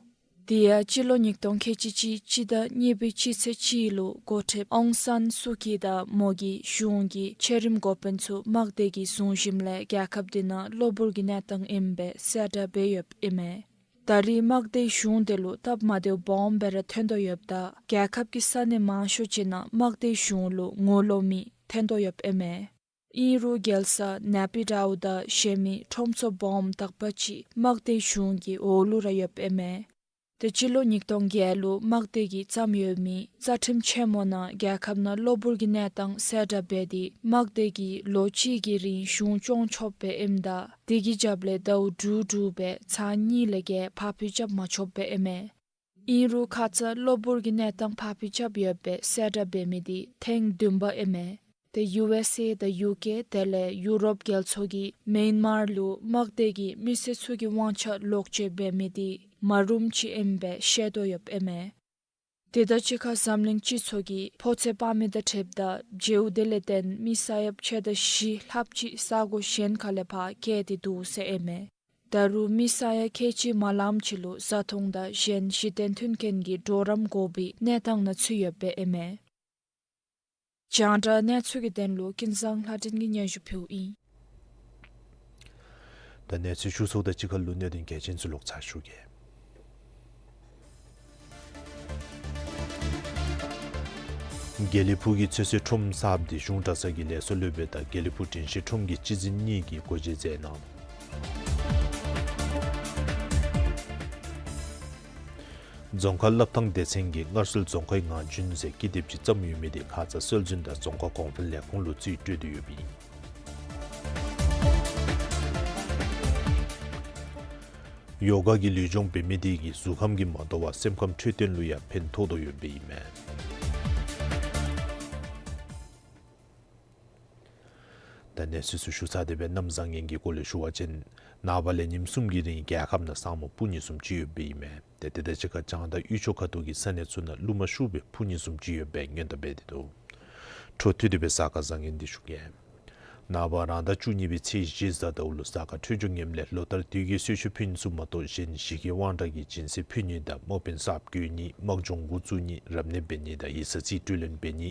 དེ་ཡང་སྤྱི་ལོ་ཉིས་སྟོང་ཁལ་གཅིག་གཅིག་སྤྱི་ཟླ་གཉིས་པའི་སྤྱི་ཚེས་གཅིག་ལུ་འགོ་ཁྲིདཔ་ཨོང་སཱན་སུ་ཀི་དང་མོ་གི་གཞུང་གི་ཆེ་རིམ་འགོ་དཔོན་ཚུ་དམག་སྡེ་གིས་བཟུང་ཞིནམ་ལས་རྒྱལ་ཁབ་དེ་ནང་གློ་བུར་གྱི་གནས་སྟངས་ཨིནམ་སྦེ་གསལ་བསྒྲགས་འབད་ཡོདཔ་ཨིན་མས། ད་རེས་དམག་སྡེ་གཞུང་དེ་ལུ་སྟབས་མ་བདེཝ་སྦོམ་སྦེ་ར་ཐོན་དོ་ཡོདཔ་ད་རྒྱལ་ཁབ་ཀྱི་ས་གནས་མང་ཤོས་ཅིག་ནང་དམག་སྡེ་གཞུང་ལུ་ངོ་ལོག་མི་ཐོན་དོ་ཡོདཔ་ཨིན་མས། ཨིན་རུང་རྒྱལ་ས་ནེ་པི་ཏའུ་དང་གཞན་མི་ཁྲོམ་ཚོགས་སྦོམ་དག་པ་ཅིག་དམག་སྡེ་གཞུང་གི་འོག་ལུ་ར་ཡོདཔ་ཨིན་མས། དེ་སྤྱི་ལོ་ཉིས་སྟོང་བརྒྱད་ལུ་དམག་སྡེ་གིས་བརྩམས་ཡོད་མི་རྩ་ཁྲིམས་ཆེན་མོ་ནང་རྒྱལ་ཁབ་ནང་གློ་བུར་གྱི་གནས་སྟངས་གསལ་བསྒྲགས་འབད་དེ་དམག་སྡེ་གིས་ལོ་གཅིག་གི་རིང་གཞུང་སྐྱོང་ཆོགཔ་སྦེ་ཨིནམ་ད་དེ་གི་རྒྱབ་ལས་ཟླཝ་དྲུག་དྲུག་སྦེ་ཚར་གཉིས་ལས་བརྒལ་ཕར་འགྱངས་རྐྱབ་མ་ཆོགཔ་སྦེ་ཨིན་མས། ཨིན་རུང་ཁ་ཙ་གློ་བུར་གྱི་གནས་སྟངས་ཕར་འགྱངས་རྐྱབ་ཡོདཔ་སྦེ་གསལ་བསྒྲགས་འབད་མི་དེ་ཐེངས་བདུན་པ་ཨིན་མས། དེ་ཡུ་ཨེས་ཨེ་དང་ཡུ་ཀེ་དེ་ལས་ཡུ་རོབ་རྒྱལ་ཚོགས་ཀྱིས་མེན་མར་ལུ་དམག་སྡེ་གིས་མི་སེར་ཚུ་གི་དབང་ཆ་ལོག་སྤྱོད་འབད་མི་དེ་མ་རུངམ་ཅིག་ཨིནམ་སྦེ་བཤད་དོ་ཡོདཔ་ཨིན་མས། དེ་དང་གཅིག་ཁར་འཛམ་གླིང་སྤྱི་ཚོགས་ཀྱིས་ཕོ་ཚོད་དཔག་མི་དང་འཁྲིལཝ་ད་བྱེཝ་དེ་ལས་བརྟེན་མི་ས་ཡ་ཕྱེད་དང་བཞི་ལྷགཔ་ཅིག་ས་གོ་གཞན་ཁ་ལས་ཕར་བསྐྱལ་ཏེ་འདུག་ཟེར་ཨིན་མས། ད་རུང་མི་ས་ཡ་ཁལ་གཅིག་མ་ལངམ་ཅིག་ལུ་བཟའ་འཐུང་དང་གཞན་གཞི་རྟེན་མཐུན་རྐྱེན་གྱི་གྲོགས་རམ་དགོ་པའི་གནས་སྟངས་ནང་ཚུད་ཡོདཔ་སྦེ་ཨིན་མས། རྒྱང་བསྒྲགས་གནས་ཚུལ་གྱི་དོན་ལུ་ཀུན་བཟང་ལྷ་སྒྲོན་གྱིས་སྙན་ཞུ་ཕུལཝ་ཨིན། ད་གནས་ཚུལ་ཞུ་ཚརཝ་ད་གཅིག་ཁར་ལུ་གནད་དོན་གལ་ཆེན་ཚུ་ལོག་ཚར་ཞུ་གེ། དགེ་ལེགས་ཕུག་གི་ཚོད་བསྲེ་ཁྲོམ་གསརཔ་དེ་གཞུང་གྲྭ་ཚང་གི་ལས་བཟོ་སློབ་དཔོན་དང་དགེ་ལེགས་ཕུག་དྲིན་ཤེས་ཁྲོམ་གྱི་སྤྱི་འཛིན་གཉིས་ཀྱིས་སྒོ་འབྱེད་མཛད་གནང་། རྫོང་ཁ་སློབ་ཐང་སྡེ་ཚན་གྱིས་སྔར་སྲོལ་རྫོང་ཁའི་ངང་རྒྱུན་ཟེར་ཀི་དེབ་ཅིག་བརྩམས་ཡོད་མི་དེ་ཁ་ཙ་སྲོལ་འཛིན་དང་རྫོང་ཁ་གོང་འཕེལ་ལས་ཁུངས་ལུ་རྩིས་སྤྲོད་དེ་ཡོདཔ་ཨིན། ཡོ་ག་གི་ལུས་སྦྱོང་འབད་མི་དེ་གིས་གཟུགས་ཁམས་ཀྱིས་མ་དོ་བར་སེམས་ཁམས་འཕྲོད་བསྟེན་ལུ་ཡང་ཕན་ཐོགས་དོ་ཡོདཔ་ཨིན་མས། ད་གནས་ཚུལ་ཚུ་ཞུ་ཚར་ཏེ་སྦེ་གནམ་བཟང་ངན་གྱི་སྐོར་ལས་ཞུ་བ་ཅིན་ནངས་པ་ལས་ཉིནམ་གསུམ་གྱི་རིང་རྒྱལ་ཁབ་ནང་ས་སྨུག་སྤུ་ཉིས་གསུམ་ཅིག་ཡོདཔ་ཨིན་མས། ཏེ་དེ་དང་གཅིག་ཁར་རྒྱང་བསྒྲགས་དབུས་ཕྱོགས་ཁ་ཐུག་གི་ས་གནས་ཚུ་ནང་རླུང་མ་ཤུགས་སྦེ་སྤུ་ཉིས་གསུམ་ཅིག་ཡོདཔ་སྦེ་སྔོན་བརྡ་འབད་དེ་འདུག། འཕྲོ་མཐུད་དེ་སྦེ་གཟའ་སྐར་བཟང་ངན་འདི་ཞུ་གེ། ནངས་པ་རང་ཟླ་བཅུ་གཉིས་པའི་ཚེས་བཞི་གཟའ་ཟླཝ་ལུ་གཟའ་སྐར་འཕྲོད་སྦྱོར་ངནམ་ལས་ལོ་ལྟར་དུས་ཀྱི་གསོལ་མཆོད་ཕུལ་ནི་ཚུ་མ་གཏོགས་གཞན་གཞི་བཀོད་དབང་དྲག་གི་སྦྱིན་སྲེག་ཕུལ་ནི་དང་དམག་དཔོན་གསརཔ་བསྐོ་ནི་དམག་སྦྱོང་འགོ་བཙུགས་ནི་རབ་གནས་འབད་ནི་དང་ཡིག་ཚང་རྩིས་སྤྲོད་ལེན་འབད་ནི་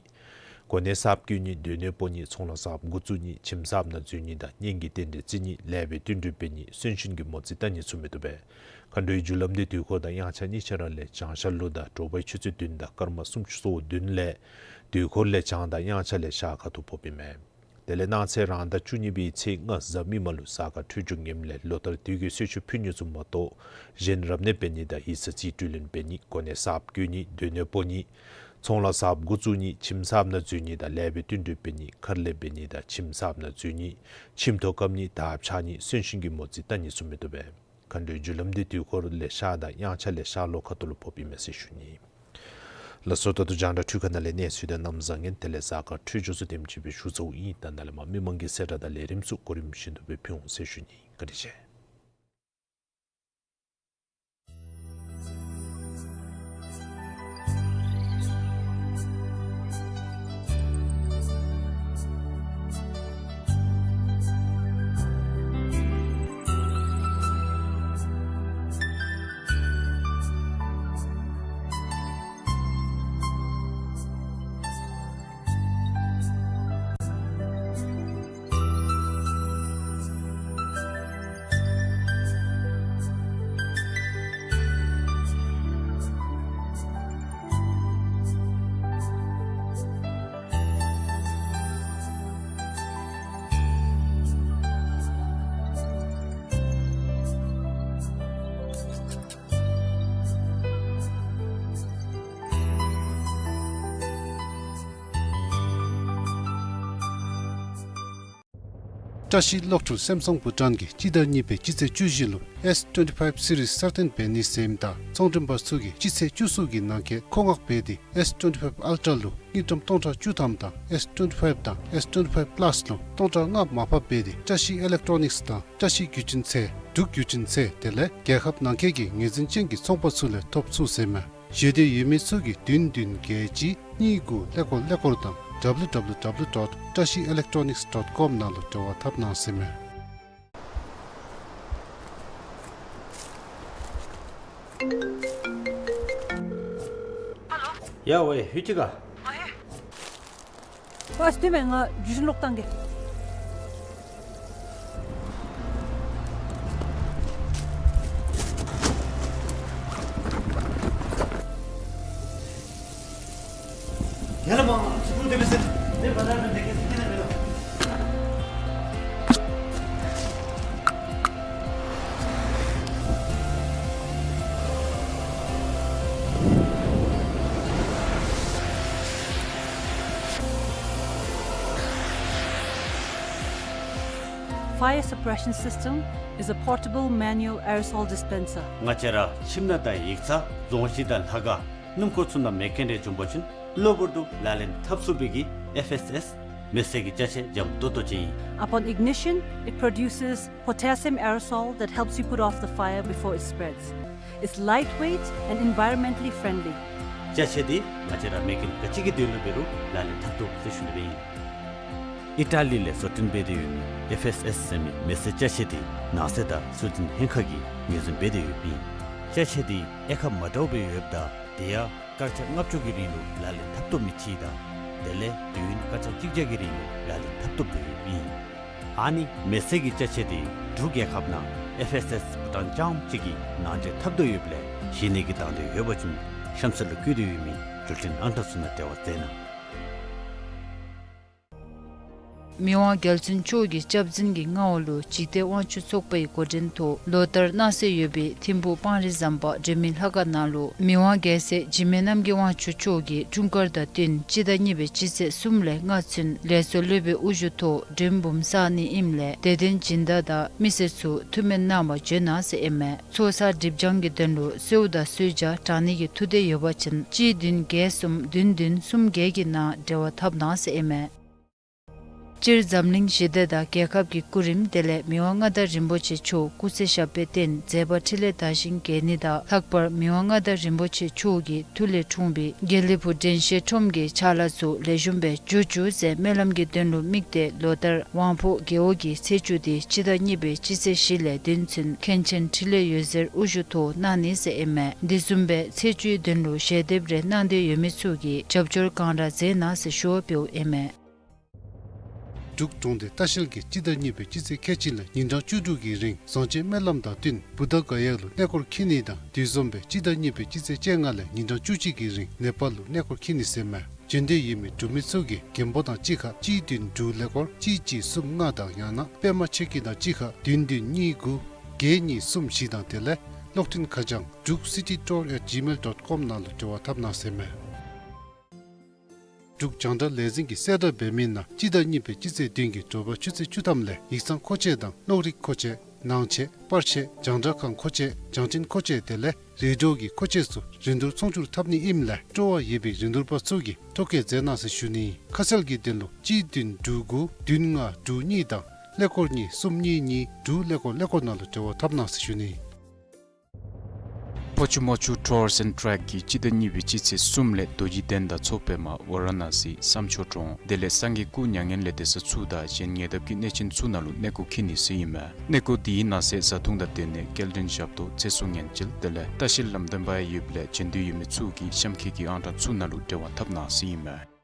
གོ་གནས་གསརཔ་བསྐོ་ནི་སྡོད་གནས་སྤོ་ནི་ཚོང་ལཱ་གསརཔ་འགོ་བཙུགས་ནི་ཁྱིམ་གསརཔ་ནང་འཛུལ་ནི་དང་གཉེན་གྱི་རྟེན་འབྲེལ་བརྩི་ནི་ལེགས་པའི་བསྟུན་གྲོས་འབད་ནི་གསོན་གཤིན་གྱི་མོ་རྩིས་བལྟ་ནི་ཚུ་མི་བཏུབ་པས། མཁའ་འགྲོའི་རྒྱུ་ལམ་འདི་དུས་འཁོར་དང་དབྱངས་འཆར་གཉིས་ཆ་ར་ལས་བྱང་ཤར་ལུ་དང་དྲོ་པའི་ཆུ་ཚོད་བདུན་དང་སྐར་མ་སུམ་ཅུ་སོ་བདུན་ལས་དུས་འཁོར་ལས་བྱང་དང་དབྱངས་འཆར་ལས་ཤར་ཁ་ཐུག་ཕོགཔ་ཨིན་མས། དེ་ལས་གནངས་ཚེ་རང་ཟླ་བཅུ་གཉིས་པའི་ཚེས་ལྔ་གཟའ་མིག་དམར་ལུ་གཟའ་སྐར་འཕྲོད་སྦྱོར་ངནམ་ལས་ལོ་ལྟར་དུས་ཀྱི་གསོལ་མཆོད་ཕུལ་ནི་ཚུ་མ་གཏོགས་གཞན་རབ་གནས་འབད་ནི་དང་ཡིག་ཚང་རྩིས་སྤྲོད་ལེན་འབད་ནི་གོ་གནས་གསརཔ་བསྐོ་ནི་སྡོད་གནས་སྤོ་ནི་ཚོང་ལཱ་གསརཔ་འགོ་བཙུགས་ནི་ཁྱིམ་གསརཔ་ནང་འཛུལ་ནི་དང་ལེགས་པའི་བསྟུན་གྲོས་འབད་ནི་མཁར་ལས་འབད་ནི་དང་ཁྱིམ་གསརཔ་ནང་འཛུལ་ནི་ཁྱིམ་ཐོག་བཀབ་ནི་དར་འཕྱར་ནི་གསོན་གཤིན་གྱི་མོ་རྩིས་བལྟ་ནི་ཚུ་མི་བཏུབ་པས། མཁའ་འགྲོའི་རྒྱུ་ལམ་འདི་དུས་འཁོར་ལས་ཤར་དང་དབྱངས་འཆར་ལས་ཤར་ལྷོ་ཁ་ཐུག་ལུ་ཕོགཔ་ཨིན་མས་ཟེར་ཞུ་ནི། ལགས་སོ། ད་ལྟོ་རྒྱང་བསྒྲགས་འཕྲུལ་ཁང་ནང་ལས་གནས་ཚུལ་དང་གནམ་བཟང་ངན་དེ་ལས་གཟའ་སྐར་འཕྲོད་སྦྱོར་ཚུ་དེམ་ཅིག་སྦེ་ཞུ་ཚརཝ་ཨིན། ད་ནཱ་ལས་མར་མི་མང་གི་གསལ་བསྒྲགས་དང་ལས་རིམ་ཚུ་གོ་རིམ་བཞིན་དུ་སྦེ་ཕུལ་འོང་ཟེར་ཞུ་ནི། བཀའ་དྲིན་ཆེ། བཀྲ་ཤིས་གློག་འཕྲུལ་སེམ་སང་བྷུ་ཊཱན་གྱིས་སྤྱི་ཟླ་གཉིས་པའི་སྤྱི་ཚེས་བཅུ་བཞི་ལུ་ཨེསི་ཊུ་ཝེན་ཊི་ཕའིབ་སི་རིསི་གསར་བཏོན་འབད་ནི་ཟེར་ཨིནམ་ད་ཚོང་མགྲོན་པ་ཚུ་གིས་སྤྱི་ཚེས་བཅུ་གསུམ་གྱི་ནང་འཁོད་མཁོ་མངགས་འབད་དེ་ཨེསི་ཊུ་ཝེན་ཊི་ཕའིབ་ཨལ་ཊ་ར་ལུ་དངུལ་ཀྲམ་སྟོང་ཕྲག་བཅུ་ཐམ་དང་ཨེསི་ཊུ་ཝེན་ཊི་ཕའིབ་དང་ཨེསི་ཊུ་ཝེན་ཊི་ཕའིབ་པ་ལཱསི་ལུ་སྟོང་ཕྲག་ལྔ་མར་ཕབ་འབད་དེ་བཀྲ་ཤིས་ཨི་ལེག་ཊོ་ནིགསི་དང་བཀྲ་ཤིས་བརྒྱུད་འཕྲིན་ཚད་འབྲུག་བརྒྱུད་འཕྲིན་ཚད་དེ་ལས་རྒྱལ་ཁབ་ནང་འཁོད་ཀྱི་ངོས་འཛིན་ཅན་གྱི་ཚོང་པ་ཚུ་ལས་ཐོབ་ཚུགས་ཟེར་མས། ཞེ་འདོད་ཡོད་མི་ཚུ་གིས་བདུན་བདུན་བརྒྱད་གཅིག་གཉིས་དགུ་ཀླད་ཀོར་ཀླད་ཀོར་དང་ཌབ་ལུ་ཌབ་ལུ་ཌབ་ལུ་ཌོཊ་བཀྲ་ཤིས་ཨི་ལེག་ཊོ་ནིགསི་ཌོཊ་ཀོམ་ནང་ལུ་འབྲེལ་བ་འཐབ་གནང་ཟེར་མས། ཡ་ཝེ་ཧུ་ཅི་ག། ཨ་ལས་སྡོད་མས། ང་བརྒྱུད་འཕྲིན་ལོག་བཏང་གེ། Fire suppression system is a portable manual aerosol dispenser. ང་བཅས་ར་ཁྱིམ་ནང་དང་ཡིག་ཚང་རྫོང་གཞི་དང་ལྷ་ཁང་སྣུམ་འཁོར་ཚུ་ནང་མེ་སྐྱོན་རེ་བྱུང་པ་ཅིན་གློ་བུར་དུ་ལག་ལེན་འཐབ་ཚུགས་པའི་གི་ཨེཕ་ཨེསི་ཨེསི་མེ་བསད་ཀྱི་ཅ་ཆས་འཇམ་ཏོང་ཏོ་ཅིག་ཨིན། Upon ignition, it produces potassium aerosol that helps you put off the fire before it spreads. It's lightweight and environmentally friendly. ཅ་ཆས་འདི་ང་བཅས་ར་མེ་སྐྱོན་ག་ཅི་གི་དོན་ལུ་འབད་རུང་ལག་ལེན་འཐབ་ཚུགས་ཟེར་ཞུ་ནི་སྦེ་ཨིན། ཨི་ཊ་ལི་ལས་བཟོ་སྐྲུན་འབད་དེ་ཡོད་མི་ཨེཕ་ཨེསི་ཨེསི་ཟེར་མི་མེ་བསད་ཅ་ཆས་འདི་ནང་སྲིད་དང་སྲོལ་འཛིན་ལྷན་ཁག་གིས་ངོས་འཛིན་འབད་དེ་ཡོདཔ་ཨིན། ཅ་ཆས་འདི་གཡའ་ཁ་མ་འདྲཝ་སྦེ་ཡོདཔ་ད་དེ་ཡང་སྐར་ཆ་ལྔ་བཅུ་གི་རིང་ལུ་ལག་ལེན་འཐབ་ཐོབ་མི་ཅིག་དང་དེ་ལས་དུས་ཡུན་སྐར་ཆ་གཅིག་བརྒྱ་གི་རིང་ལུ་ལག་ལེན་འཐབ་ཐོབ་སྟེ་ཡོདཔ་ཨིན། ཨ་ནི་མེ་བསད་ཀྱི་ཅ་ཆས་འདི་འབྲུག་རྒྱལ་ཁབ་ནང་ཨེཕ་ཨེསི་ཨེསི་བྷུ་ཊཱན་རྐྱངམ་གཅིག་གིས་ནང་འདྲེན་འཐབ་དོ་ཡོདཔ་ལས་གཞན་ནི་གིས་དང་འདོད་ཡོད་པ་ཅིན་གཤམ་གསལ་ལུ་བཀོད་དེ་ཡོད་མི་འགྲུལ་འཕྲིན་ཨང་གྲངས་ཚུ་ནང་འབྲེལ་བ་མཛད་གནང་། མི་དབང་རྒྱལ་བཙུན་མཆོག་གི་སྐྱབས་འཛིན་གྱི་མངའ་འོག་ལུ་འཇིག་རྟེན་དབང་ཕྱུག་ཚོགས་པའི་འགོ་འདྲེན་ཐོག་ལོ་ལྟར་གནང་སྲོལ་ཡོད་པའི་ཐིམ་ཕུག་སྤང་རི་ཟམ་པ་སྒྲོལ་མའི་ལྷ་ཁང་ནང་ལུ་མི་དབང་རྒྱལ་སྲས་འཇིགས་མེད་རྣམ་རྒྱལ་དབང་ཕྱུག་མཆོག་གི་འཁྲུངས་སྐར་དང་བསྟུན་སྤྱི་ཟླ་གཉིས་པའི་སྤྱི་ཚེས་གསུམ་ལས་ལྔ་ཚུན་ལས་ཚོགས་སློབ་དཔོན་དབུ་བཞུགས་ཐོག་མགྲོན་འབུམ་བསག་ནི་ཨིནམ་ལས་དད་ལྡན་སྦྱིན་བདག་དང་མི་སེར་ཚུ་ཐུགས་སྨོན་གནང་བར་འབྱོན་གནང་ཟེར་ཨིན་མས། ཚོགས་བསགས་སྒྲིབ་སྦྱང་གི་དོན་ལུ་གསོལཝ་དང་གསོལ་ཇ་དྲང་ནི་གི་ཐུགས་འདོད་ཡོད་པ་ཅིན་གཅིག་བདུན་བརྒྱད་གསུམ་བདུན་བདུན་གསུམ་བརྒྱད་ཀྱི་ནང་འབྲེལ་བ་འཐབ་གནང་ཟེར་ཨིན་མས། སྤྱིར་འཛམ་གླིང་ཞི་བདེ་དང་རྒྱལ་ཁབ་ཀྱི་སྐུ་རིམ་དེ་ལས་མི་དབང་མངའ་བདག་རིན་པོ་ཆེ་མཆོག་སྐུ་ཚེ་ཞབས་པད་བརྟན་མཛད་པ་འཕྲིན་ལས་དར་ཞིང་རྒྱས་ནི་དང་ལྷག་པར་མི་དབང་མངའ་བདག་རིན་པོ་ཆེ་མཆོག་གི་མཐུ་ལས་འཁྲུངས་པའི་དགེ་ལེགས་ཕུག་དྲན་ཤེས་ཁྲོམ་གྱི་ཕྱག་ལཱ་ཚུ་ལེགས་ཤོམ་སྦེ་འགྱོ་བཅུག་ཟེར་སྨོན་ལམ་གྱི་དོན་ལུ་དམིགས་ཏེ་ལོ་ལྟར་དབང་ཕོ་རྒེད་འོག་གི་ཚེས་བཅུ་འདི་སྤྱི་ཟླ་གཉིས་པའི་སྤྱི་ཚེས་བཞི་ལས་བདུན་ཚུན་མཁན་ཆེན་འཕྲིན་ལས་འོད་ཟེར་དབུ་བཞུགས་ཐོག་གནང་ནི་ཟེར་ཨིན་མས། འདི་བཟུམ་སྦེ་ཚེས་བཅུའི་དོན་ལུ་ཞལ་འདེབས་རེ་གནང་འདོད་ཡོད་མི་ཚུ་གིས་རྒྱབ་སྐྱོར་གང་དྲག་མཛད་གནང་ཟེར་ཞུ་བ་འབདཝ་ཨིན་མས། འབྲུག་གྲོང་སྡེ་ལྟ་བཤལ་གྱིས་སྤྱི་ཟླ་གཉིས་པའི་སྤྱི་ཚེས་ཁལ་གཅིག་ལས་ཉིན་གྲངས་བཅུ་དྲུག་གི་རིང་བཟང་སྤྱོད་སྨོན་ལམ་དང་བསྟུན་བུདྡྷ་ག་ཡ་ལུ་གནས་སྐོར་འཁྱིད་ནི་དང་དེ་བཟུམ་སྦེ་སྤྱི་ཟླ་གཉིས་པའི་སྤྱི་ཚེས་བཅོ་ལྔ་ལས་ཉིན་གྲངས་བཅུ་གཅིག་གི་རིང་ནེ་པཱལ་ལུ་གནས་སྐོར་འཁྱིད་ནི་ཟེར་མས། འབྱོན་འདོད་ཡོད་མི་འབྲུག་མི་ཚུ་གིས་རྒན་པོ་དང་གཅིག་ཁར་གཅིག་བདུན་དྲུག་ཀླད་ཀོར་གཅིག་གཅིག་གསུམ་ལྔ་དང་ཡང་ན་པདྨ་ཆོས་སྐྱིད་དང་གཅིག་ཁར་བདུན་བདུན་གཉིས་དགུ་བརྒྱད་གཉིས་གསུམ་བཞི་དང་དེ་ལས་གློག་འཕྲིན་ཁ་བྱང་འབྲུག་སི་ཊི་ཊུར་ཨེཊ་ཇི་མེལ་ཌོཊ་ཀོམ་ནང་ལུ་འབྲེལ་བ་འཐབ་གནང་ཟེར་མས། འབྲུག་རྒྱང་བསྒྲགས་ལས་འཛིན་གྱིས་གསལ་བསྒྲགས་འབད་མི་ནང་སྤྱི་ཟླ་གཉིས་པའི་སྤྱི་ཚེས་བདུན་གྱི་དྲོ་པ་ཆུ་ཚོད་བཅུ་ཐམ་ལས་ཡིག་ཚང་མཁོ་ཆས་དང་གློག་རིག་མཁོ་ཆས་ནང་ཆས་པར་ཆས་རྒྱང་བསྒྲགས་ཁང་མཁོ་ཆས་རྒྱང་འཕྲིན་མཁོ་ཆས་དེ་ལས་རེ་ཌི་ཡོ་གི་མཁོ་ཆས་ཚུ་རིན་བསྡུར་ཚོང་སྒྱུར་འཐབ་ནི་ཨིནམ་ལས་སྤྲོ་བ་ཡོད་པའི་རིན་བསྡུར་པ་ཚུ་གིས་ཐོ་བཀོད་མཛད་གནང་ཟེར་ཞུ་ནི། ཁ་གསལ་གྱི་དོན་ལུ་གཅིག་བདུན་དྲུག་དགུ་བདུན་ལྔ་དྲུག་གཉིས་དང་ཀླད་ཀོར་གཉིས་གསུམ་གཉིས་གཉིས་དྲུག་ཀླད་ཀོར་ཀླད་ཀོར་ནང་ལུ་འབྲེལ་བ་འཐབ་གནང་ཟེར་ཞུ་ནི། ཕོ་ཆུ་མོ་ཆུ་ཊུར་ཨེནཌ་ཊེག་གིས་སྤྱི་ཟླ་གཉིས་པའི་སྤྱི་ཚེས་གསུམ་ལས་རྡོ་རྗེ་གདན་དང་མཚོ་པདྨ་ཝཱ་ར་ཎ་སི་བསམ་མཆོག་གྲོང་དེ་ལས་སངས་རྒྱས་སྐུ་མྱ་ངན་ལས་འདས་ས་ཚུ་དང་གཞན་ཉེ་འདབས་ཀྱི་གནས་ཆེན་ཚུ་ནང་ལུ་གནས་སྐོར་འཁྱིད་ནི་ཟེར་ཨིན་མས། གནས་སྐོར་འདི་ནང་གསེས་བཟའ་འཐུང་དང་སྡོད་གནས་སྐྱེལ་འདྲེན་ཞབས་ཏོག་ཚེ་སྲོག་ཉེན་བཅོལ་དེ་ལས་ལྟ་བཤལ་ལམ་སྟོན་པ་ཡང་ཡོདཔ་ལས་འབྱོན་འདོད་ཡོད་མི་ཚུ་གིས་གཤམ་འཁོད་ཀྱི་ཨང་གྲངས་ཚུ་ནང་ལུ་འབྲེལ་བ་འཐབ་གནང་ཟེར་ཨིན་མས།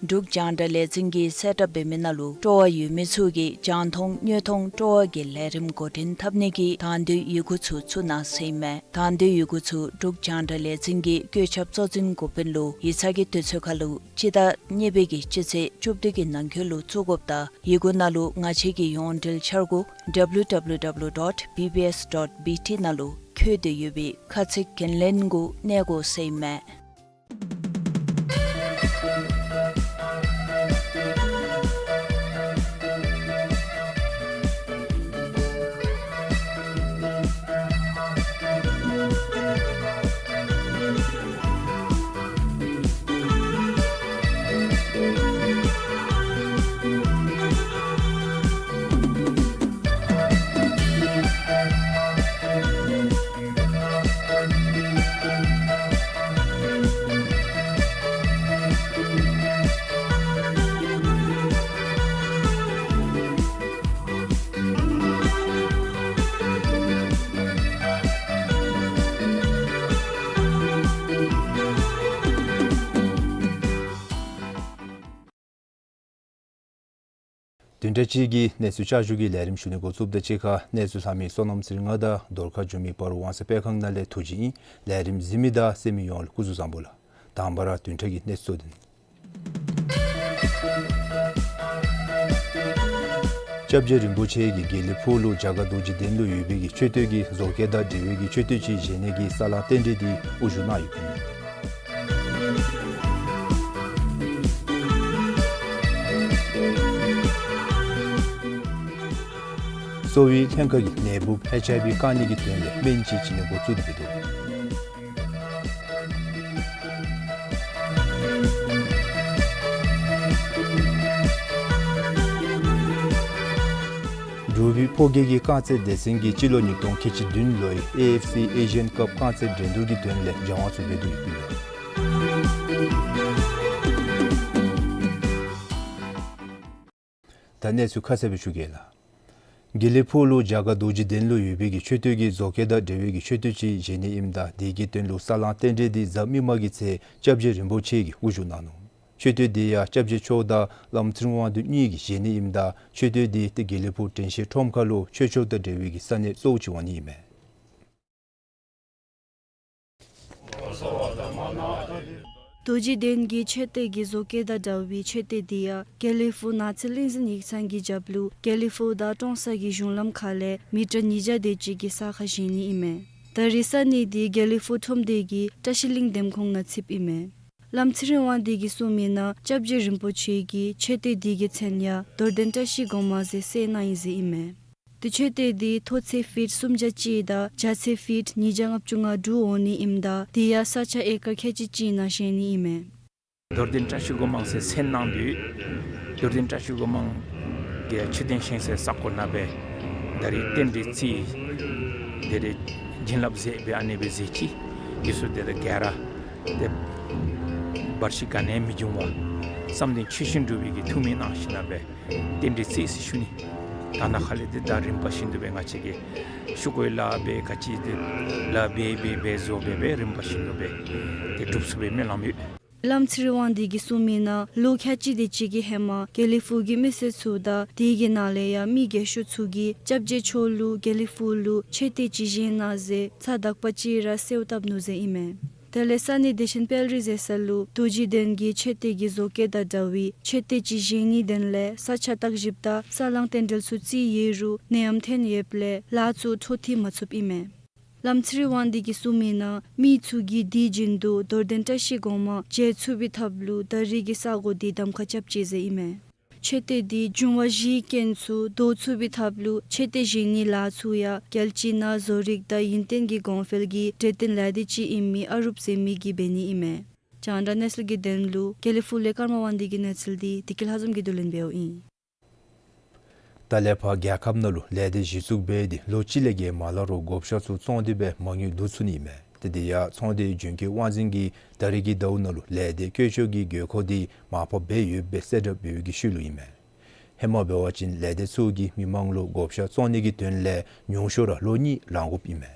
འབྲུག་རྒྱང་བསྒྲགས་ལས་འཛིན་གྱིས་གསལ་བསྒྲགས་འབད་མི་ནང་ལུ་སྤྲོ་བ་ཡོད་མི་ཚུ་གིས་རྒྱང་མཐོང་དངོས་མཐོང་སྤྲོ་བ་གི་ལས་རིམ་འགོ་འདྲེན་འཐབ་ནི་གི་དང་འདོད་ཡི་གུ་ཚུ་བཙུགས་གནང་ཟེར་ཨིན་མས། དང་འདོད་ཡི་གུ་ཚུ་འབྲུག་རྒྱང་བསྒྲགས་ལས་འཛིན་གྱི་བཀོད་ཁྱབ་གཙོ་འཛིན་འགོ་དཔོན་ལུ་ཡིག་ཚང་གི་དུས་ཚོད་ཁར་ལུ་སྤྱི་ཟླ་གཉིས་པའི་གི་སྤྱི་ཚེས་བཅུ་བདུན་གྱི་ནང་འཁོད་ལུ་བཙུགས་དགོཔ་ད་ཡི་གུ་ནང་ལུ་ང་བཅས་ཀྱི་ཡོངས་འབྲེལ་འཆར་སྒོ་ཌབ་ལུ་ཌབ་ལུ་ཌབ་ལུ་ཌོཊ་བི་བི་ཨེསི་ཌོཊ་བི་ཊི་ནང་ལུ་འཁོད་དེ་ཡོད་པའི་ཁ་ཚིག་འགན་ལེན་གུ་གནས་དགོ་ཟེར་ཨིན་མས། བདུན་ཕྲག་གཅིག་གི་གནས་ཚུལ་བསྐྱར་ཞུ་གི་ལས་རིམ་ཞུ་ནི་འགོ་བཙུགསཔ་དང་གཅིག་ཁར་གནས་ཚུལ་ལྷག་མི་བསོད་ནམས་ཚེ་རིང་ང་དང་རྡོར་ཁ་འགྱུར་མི་སྤ་རོ་ཝང་ཚ་དཔེ་ཁང་ནང་ལས་ཐུགས་རྗེ་ཨིན། ལས་རིམ་གཟིགས་མི་དང་གསན་མི་ཡོངས་ལུ་སྐུ་གཟུགས་བཟང་པོ་ལགས། དང་པ་ར་བདུན་ཕྲག་གི་གནས་ཚུལ་དེ། སྐྱབས་རྗེ་རིན་པོ་ཆེ་གིས་དགེ་ལེགས་ཕུག་ལུ་རྒྱ་གར་རྡོ་རྗེ་གདན་ལུ་ཡོད་པའི་གི་མཆོད་རྟེན་གྱི་བཟོ་བཀོད་དང་འབྲེལ་བའི་གི་མཆོད་རྟེན་ཅིག་བཞེངས་ནི་གི་ས་བསླང་རྟེན་འབྲེལ་དེ་དབུ་བཞུགས་གནང་ཡོདཔ་ཨིན། གསོ་བའི་ལྷན་ཁག་གིས་ནད་འབུཔ་ཨེཆ་ཨའི་ཝི་བཀག་ནི་གི་དོན་ལས་སྨན་ཅིག་བྱིན་ནི་འགོ་བཙུགས་ཏེ་འབད་དོ། འབྲུག་པའི་ཕོ་སྐྱེས་ཀྱི་རྐང་རྩེད་སྡེ་ཚན་གྱིས་སྤྱི་ལོ་ཉིས་སྟོང་ཁལ་གཅིག་བདུན་ལོའི་ཨེ་ཨེཕ་སི་ཨེ་ཤི་ཡཱན་ཀབ་རྐང་རྩེད་འགྲན་བསྡུར་གྱི་དོན་ལས་སྦྱང་བ་ཚུ་འབད་དེ་ཡོདཔ་ཨིན། ད་གནས་ཚུལ་ཁ་གསལ་སྦེ་ཞུ་གེ་ལགས། དགེ་ལེགས་ཕུག་ལུ་རྒྱ་གར་རྡོ་རྗེ་གདན་ལུ་ཡོད་པའི་གི་མཆོད་རྟེན་གྱི་བཟོ་བཀོད་དང་འབྲེལ་བའི་གི་མཆོད་རྟེན་ཅིག་བཞེངས་ནི་ཨིནམ་ད་དེ་གི་དོན་ལུ་ས་བསླང་རྟེན་འབྲེལ་དེ་གཟའ་མིག་དམར་གྱི་ཚེ་སྐྱབས་རྗེ་རིན་པོ་ཆེ་གིས་དབུ་བཞུགས་གནང་ནུག། མཆོད་རྟེན་དེ་ཡང་སྐྱབས་རྗེ་མཆོག་དང་བླམ་ཚེ་རིང་དབང་འདུས་གཉིས་ཀྱིས་བཞེངས་ནི་ཨིནམ་ད་མཆོད་རྟེན་དེ་ཏེ་དགེ་ལེགས་ཕུག་དྲན་ཤེས་ཁྲོམ་ཁ་ལུ་ཆོས་ཕྱོགས་དང་འབྲེལ་བའི་གི་ས་གནས་གཙོ་བོ་ཅིག་འོང་ནི་ཨིན་མས། རྡོ་རྗེ་གདན་གྱི་མཆོད་རྟེན་གྱི་བཟོ་བཀོད་དང་འདྲ་བའི་མཆོད་རྟེན་དེ་ཡང་དགེ་ལེགས་ཕུག་ནགས་ཚལ་གླིང་འཛིན་ཡིག་ཚང་གི་རྒྱབ་ལུ་དགེ་ལེགས་ཕུག་དང་ཀྲོང་གསར་གྱི་གཞུང་ལམ་ཁ་ལས་མི་ཊར་ཉིས་བརྒྱ་དེ་ཅིག་གི་ས་ཁར་བཞེངས་ནི་ཨིན་མས། ད་རེས་ས་གནས་དེ་དགེ་ལེགས་ཕུག་ཁྲོམ་སྡེ་གི་བཀྲ་ཤིས་གླིང་འདེམས་ཁོངས་ནང་ཚུདཔ་ཨིན་མས། བླམ་ཚེ་རིང་དབང་འདུས་ཀྱིས་གསུངས་མི་ནང་སྐྱབས་རྗེ་རིན་པོ་ཆེ་གིས་མཆོད་རྟེན་དེ་གི་མཚན་ཡང་རྡོར་གདན་བཀྲ་ཤིས་སྒོ་མང་ཟེར་གསོལ་གནང་ཡི་ཟེར་ཨིན་མས། དེ་མཆོད་རྟེན་དེ་མཐོ་ཚད་ཕིཊ་སུམ་བརྒྱ་གཅིག་དང་རྒྱ་ཚད་ཕིཊ་ཉིས་བརྒྱ་ལྔ་བཅུ་ང་དྲུག་འོང་ནི་ཨིནམ་ད་དེ་ཡང་ས་ཆ་ཨེ་ཀར་ཁལ་གཅིག་གཅིག་ནང་བཞེངས་ནི་ཨིན་མས། རྡོར་གདན་བཀྲ་ཤིས་སྒོ་མང་ཟེར་མཚན་གནང་དོ། རྡོར་གདན་བཀྲ་ཤིས་སྒོ་མང་གི་མཆོད་རྟེན་བཞེངས་སའི་ས་གོ་ནང་སྦེ་ད་རེས་རྟེན་འབྲེལ་རྩིས་དེ་རེ་བྱིན་རླབས་མཛད་སྦེ་ཨ་ནི་སྦེ་མཛད་ཅི། དེ་ཚུ་དེ་ད་ག་ར་དེ་བར་ཆད་ག་ནི་ཡང་མི་འབྱུང་བར་བསམ་དོན་ཆོས་བཞིན་འགྲུབ་པའི་གི་ཐུགས་སྨོན་གནང་ཞིནམ་ལས་རྟེན་འབྲེལ་རྩིས་ཟེར་ཞུ་ནི། ད་ནཱ་ཁ་ལས་དེ་ད་རིམ་པ་བཞིན་དུ་སྦེ་ང་བཅས་ཀྱིས་ཞུ་དགོ་ལཱ་འབད་ག་ཅི་དེ་ལཱ་འབད་འབད་འབད་བཟོ་འབད་འབད་རིམ་པ་བཞིན་དུ་སྦེ་དེ་སྒྲུབ་ཚུགས་པའི་སྨོན་ལམ་ཡོད། བླམ་ཚེ་རིང་དབང་འདུས་ཀྱིས་གསུངས་མི་ནང་ལོ་ཁལ་གཅིག་དེ་ཅིག་གི་ཧེ་མ་དགེ་ལེགས་ཕུག་གི་མི་སེར་ཚུ་དང་དེ་གི་ནང་ལས་ཡང་མི་རྒས་ཤོས་ཚུ་གིས་སྐྱབས་རྗེ་མཆོག་ལུ་དགེ་ལེགས་ཕུག་ལུ་མཆོད་རྟེན་ཅིག་བཞེངས་གནང་ཟེར་ཚ་དག་པ་ཅིག་ར་གསོལཝ་བཏབ་ནུག་ཟེར་ཨིན་མས། དེ་ལས་ས་གནས་བདེ་ཆེན་དཔལ་རི་ཟེར་ས་ལུ་རྡོ་རྗེ་གདན་གྱི་མཆོད་རྟེན་གྱི་བཟོ་བཀོད་དང་འདྲ་བའི་མཆོད་རྟེན་ཅིག་བཞེངས་ནིའི་དོན་ལས་ས་ཆ་བརྟག་ཞིབ་དང་ས་བསླང་རྟེན་འབྲེལ་ཚུ་རྩིས་ཡོད་རུང་ནད་ཡམས་ཐོན་ཡོདཔ་ལས་ལཱ་ཚུ་འཕྲོ་མཐུད་མ་ཚུགསཔ་ཨིན་མས། བླམ་ཚེ་རིང་དབང་འདུས་ཀྱིས་གསུངས་མི་ནང་མི་ཚུ་གིས་དུས་རྒྱུན་དུ་རྡོར་གདན་བཀྲ་ཤིས་སྒོ་མང་མཇལ་ཚུགས་པའི་ཐབས་ལུ་ད་རེས་ཀྱི་ས་གོ་དེ་གདམ་ཁ་རྐྱབ་ཅི་ཟེར་ཨིན་མས། མཆོད་རྟེན་དེ་འབྱུང་བ་བཞིའི་རྐྱེན་ཚུ་བཟློག་ཚུགས་པའི་ཐབས་ལུ་མཆོད་རྟེན་བཞེངས་ནིའི་ལཱ་ཚུ་ཡང་རྒྱལ་སྤྱི་ནང་བཟོ་རིག་དང་ཡུན་བརྟན་གྱི་གོང་འཕེལ་གྱི་གྲོས་བསྟུན་ལས་སྡེ་ཅིག་ཨིན་མི་ཨ་རུབ་ཟེར་མི་གིས་འབད་ནི་ཨིན་མས། རྒྱང་བསྒྲགས་གནས་ཚུལ་གྱི་དོན་ལུ་དགེ་ལེགས་ཕུག་ལས་ཀརྨ་དབང་འདུས་ཀྱི་གནས་ཚུལ་དེ་བདེ་སྐྱིད་ལྷ་འཛོམས་ཀྱིས་བསྡུ་ལེན་འབདཝ་ཨིན། ད་ལས་ཕར་རྒྱལ་ཁབ་ནང་ལུ་ལས་སྡེ་གཞི་བཙུགས་འབད་དེ་ལོ་གཅིག་ལས་བརྒལ་མ་ལང་རུང་བགོ་བཤའ་ཚུ་བཙོང་སྟེ་སྦེ་མ་དངུལ་བསྡུ་ཚུགས་ནི་ཨིན་མས། ཏེ་དེ་ཡང་ཚོང་སྡེའི་རྒྱུན་སྐྱོང་དབང་འཛིན་གྱིས་ད་རེས་ཀྱི་ཟླཝ་ནང་ལུ་ལས་སྡེ་བཀོལ་སྤྱོད་ཀྱི་དགོས་མཁོ་དེ་མར་ཕབ་འབད་ཡོདཔ་སྦེ་གསལ་བསྒྲགས་འབད་བའི་གི་ཤུལ་ལུ་ཨིན་མས། ཧེ་མ་འབད་བ་ཅིན་ལས་སྡེ་ཚུ་གིས་མི་མང་ལུ་བགོ་བཤའ་བཙོང་ནི་གི་དོན་ལས་ཉུང་ཤོས་ར་ལོ་གཉིས་ལང་དགོཔ་ཨིན་མས།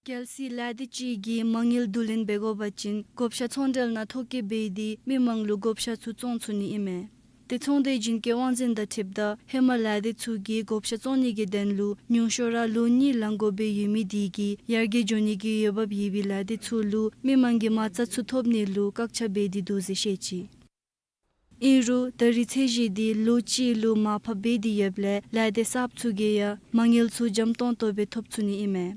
གལ་སྲིད་ལས་སྡེ་ཅིག་གིས་མ་དངུལ་བསྡུ་ལེན་འབད་དགོ་པ་ཅིན་བགོ་བཤའ་ཚོང་འབྲེལ་ནང་ཐོ་བཀོད་འབད་དེ་མི་མང་ལུ་བགོ་བཤའ་ཚུ་བཙོང་ཚུགས་ནི་ཨིན་མས། ཏེ་ཚོང་སྡེའི་རྒྱུན་སྐྱོང་དབང་འཛིན་དང་འཁྲིལཝ་ད་ཧེ་མ་ལས་སྡེ་ཚུ་གིས་བགོ་བཤའ་བཙོང་ནི་གི་དོན་ལུ་ཉུང་ཤོས་ར་ལོ་གཉིས་ལང་དགོ་པའི་ཡོད་མི་དེ་གིས་ཡར་རྒྱས་འགྱོ་ནི་གི་འོས་འབབ་ཡོད་པའི་ལས་སྡེ་ཚུ་ལུ་མི་མང་གི་མ་རྩ་ཚུ་ཐོབ་ནི་ལུ་བཀག་ཆ་འབད་དེ་འདུག་ཟེར་བཤད་ཅི། ཨིན་རུང་ད་རེས་ཚད་གཞི་དེ་ལོ་གཅིག་ལུ་མར་ཕབ་འབད་དེ་ཡོདཔ་ལས་ལས་སྡེ་གསརཔ་ཚུ་གིས་ཡང་མ་དངུལ་ཚུ་འཇམ་ཏོང་ཏོ་སྦེ་ཐོབ་ཚུགས་ནི་ཨིན་མས།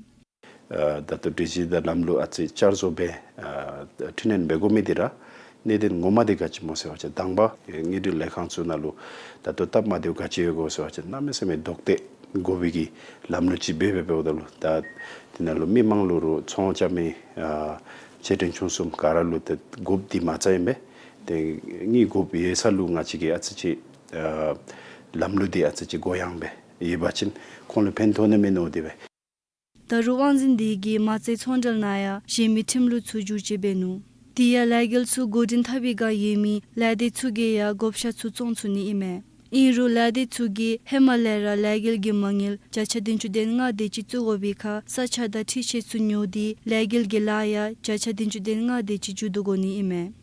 ཨ་ད་ལྟོ་སྒྲིག་གཞི་དང་ལམ་ལུགས་ཨ་ཙི་བསྐྱར་བཟོ་འབད་ཨ་འཕྲི་སྣོན་འབད་དགོ་མི་དེ་ར་གནད་དོན་ངོ་མ་དེ་ག་ཅི་སྨོ་ཟེར་བ་ཅིན་དང་པ་དངུལ་འབྲེལ་ལས་ཁང་ཚུ་ནང་ལུ་ད་ལྟོ་སྟབས་མ་བདེཝ་ག་ཅི་ཡོད་གོ་ཟེར་བ་ཅིན་གནམ་མེད་ས་མེད་ལྡོག་ཐལ་དགོ་པའི་གི་ལམ་ལུགས་ཅིག་འབད་འབད་འབདཝ་ད་ལུ་ད་དེ་ནང་ལུ་མི་མང་ལུ་རུང་ཚོང་རྐྱབ་མི་ཨ་ཆེ་འབྲིང་ཆུང་གསུམ་ག་ར་ལུ་ད་དགོཔ་འདི་མ་རྩ་ཨིན་པས། ཏེ་དངུལ་དགོཔ་ཡོད་ས་ལུ་ང་བཅས་ཀྱིས་ཨ་ཙི་ཅིག་ཨ་ལམ་ལུགས་འདི་ཨ་ཙི་ཅིག་གུ་ཡངས་སྦེ་ཡོད་པ་ཅིན་ཁོང་ལུ་ཕན་ཐོགས་ནི་མིན་ནུག་དེ་སྦེ། ད་རུང་དབང་འཛིན་དེ་གིས་མ་རྩའི་ཚོང་འབྲེལ་ནང་ཡང་གཞན་མི་ཁྲིམས་ལུགས་ཚུ་བསྒྱུར་བཅོས་འབད་ནུག། དེ་ཡང་ལས་འགུལ་ཚུ་འགོ་འདྲེན་འཐབ་པའི་བསྒང་ཡོད་མི་ལས་སྡེ་ཚུ་གིས་ཡང་བགོ་བཤའ་ཚུ་བཙོང་ཚུགས་ནི་ཨིན་མས། ཨིན་རུང་ལས་སྡེ་ཚུ་གིས་ཧེ་མ་ལས་ར་ལས་འགུལ་གྱི་མ་དངུལ་བརྒྱ་ཆ་བདུན་ཅུ་དོན་ལྔ་དེ་ཅིག་བཙུགས་དགོ་པའི་ཁར་ས་ཆ་དང་འཁྲིག་ཆས་ཚུ་ཉོ་སྟེ་ལས་འགུལ་གྱི་ལཱ་ཡང་བརྒྱ་ཆ་བདུན་ཅུ་དོན་ལྔ་དེ་ཅིག་མཇུག་བསྡུ་དགོ་ནི་ཨིན་མས།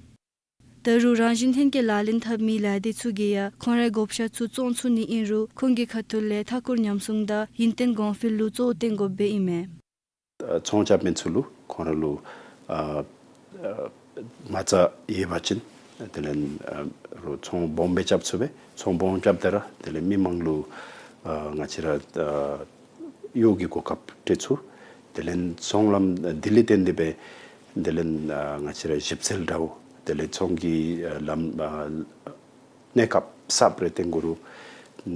ད་རུང་རང་བཞིན་ལྷན་སྐྱེས་ལག་ལེན་འཐབ་མི་ལས་སྡེ་ཚུ་གིས་ཡང་ཁོང་རའི་བགོ་བཤའ་ཚུ་བཙོང་ཚུགས་ནི་ཨིན་རུང་ཁོང་གི་ཁ་ཐུག་ལས་མཐའ་འཁོར་ཉམས་སྲུང་དང་ཡུན་བརྟན་གོང་འཕེལ་ལུ་གཙོ་བོ་བཏོན་དགོཔ་སྦེ་ཨིན་མས། ཨ་ཚོང་རྐྱབ་མི་ཚུ་ལུ་ཁོང་ར་ལུ་ཨ་ཨ་མ་རྩ་ཡོད་པ་ཅིན་དེ་ལས་ཨ་རུང་ཚོང་སྦོམ་སྦེ་རྐྱབ་ཚུགས་པས། ཚོང་སྦོམ་རྐྱབ་སྟེ་ར་དེ་ལས་མི་མང་ལུ་ཨ་ང་བཅས་ར་ཨ་གཡོག་གི་གོ་སྐབས་སྤྲོད་ཚུགས། དེ་ལས་ཚོང་ལམ་དེ་ལས་བརྟེན་ཏེ་སྦེ་དེ་ལས་ཨ་ང་བཅས་ར་ཞིབ་འཚོལ་འདྲཝ་དེ་ལས་ཚོང་གི་ཨ་ལམ་ཨ་གནས་སྐབས་གསརཔ་རེ་བཏོན་དགོ་རུང་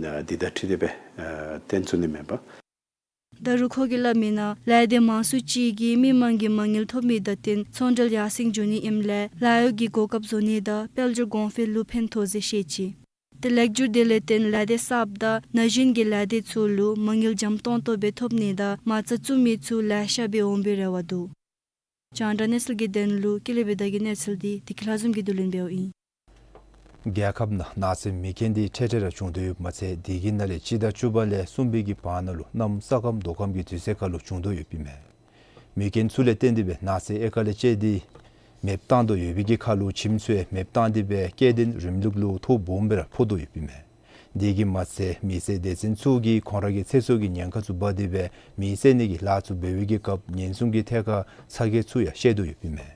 ཨ་འདི་དང་འཁྲིལ་ཏེ་སྦེ་ཨ་བཏོན་ཚུགས་ནི་མེད་པས། ད་རུང་ཁོ་གིས་སླབ་མིའི་ནང་ལས་སྡེ་མང་སུ་ཅིག་གིས་མི་མང་གི་མ་དངུལ་ཐོབ་མི་དང་བསྟུན་ཚོང་འབྲེལ་ཡར་སེང་འགྱོ་ནི་ཨིནམ་ལས་ལཱ་གཡོག་གི་གོ་སྐབས་བཟོ་ནི་དང་དཔལ་འབྱོར་གོང་འཕེལ་ལུ་ཕན་ཐོགས་ཟེར་བཤད་ཅི། ཏེ་ལེགས་འགྱུར་དེ་ལས་བརྟེན་ལས་སྡེ་གསརཔ་དང་ན་གཞོན་གྱི་ལས་སྡེ་ཚུ་ལུ་མ་དངུལ་འཇམ་ཏོང་ཏོ་སྦེ་ཐོབ་ནི་དང་མ་རྩ་བཙུགས་མི་ཚུ་ལེ་ཤ་སྦེ་འོང་པའི་རེ་བ་འདུག། རྒྱང་བསྒྲགས་གནས་ཚུལ་གྱི་དོན་ལུ་ཀུན་ལེགས་བདེ་ཆེན་གྱི་གནས་ཚུལ་འདི་བདེ་སྐྱིད་ལྷ་འཛོམས་ཀྱིས་བསྡུ་ལེན་འབདཝ་ཨིན། རྒྱལ་ཁབ་ནང་ནགས་ཚལ་མེ་རྐྱེན་འདི་འཕྲལ་འཕྲལ་ར་བྱུང་དོ་ཡོདཔ་མ་ཚད་དེ་གི་ནང་ལས་སྤྱི་ཟླ་བཅུ་པ་ལས་གསུམ་པའི་གི་བར་ན་ལུ་གནམ་ས་སྐམ་མདོ་ཁམས་ཀྱི་དུས་ཚོད་ཁར་ལུ་བྱུང་དོ་ཡོདཔ་ཨིན་མས། མེ་རྐྱེན་ཚུ་ལས་བརྟེན་ཏེ་སྦེ་ནགས་ཚལ་ཨེ་ཀར་ལས་བཅད་དེ་མེདཔ་བཏང་དོ་ཡོད་པའི་གི་ཁར་ལུ་ཁྱིམ་ཚུ་ཡང་མེདཔ་བཏང་སྟེ་སྦེ་སྐྱེ་ལྡན་རིམ་ལུགས་ལུ་ཐོ་སྦོམ་སྦེ་ར་ཕོག་དོ་ཡོདཔ་ཨིན་མས། དེ་གིས་མ་ཚད་མེ་བསད་སྡེ་ཚན་ཚུ་གིས་ཁོང་ར་གི་ཚེ་སྲོག་གི་ཉེན་ཁ་ཚུ་འབག་སྟེ་སྦེ་མེ་བསད་ནི་གི་ལཱ་ཚུ་འབད་བའི་གི་སྐབས་ཉེན་སྲུང་གི་ཐད་ཁར་ཚ་གྱང་ཚུ་ཡང་བཤད་དོ་ཡོདཔ་ཨིན་མས།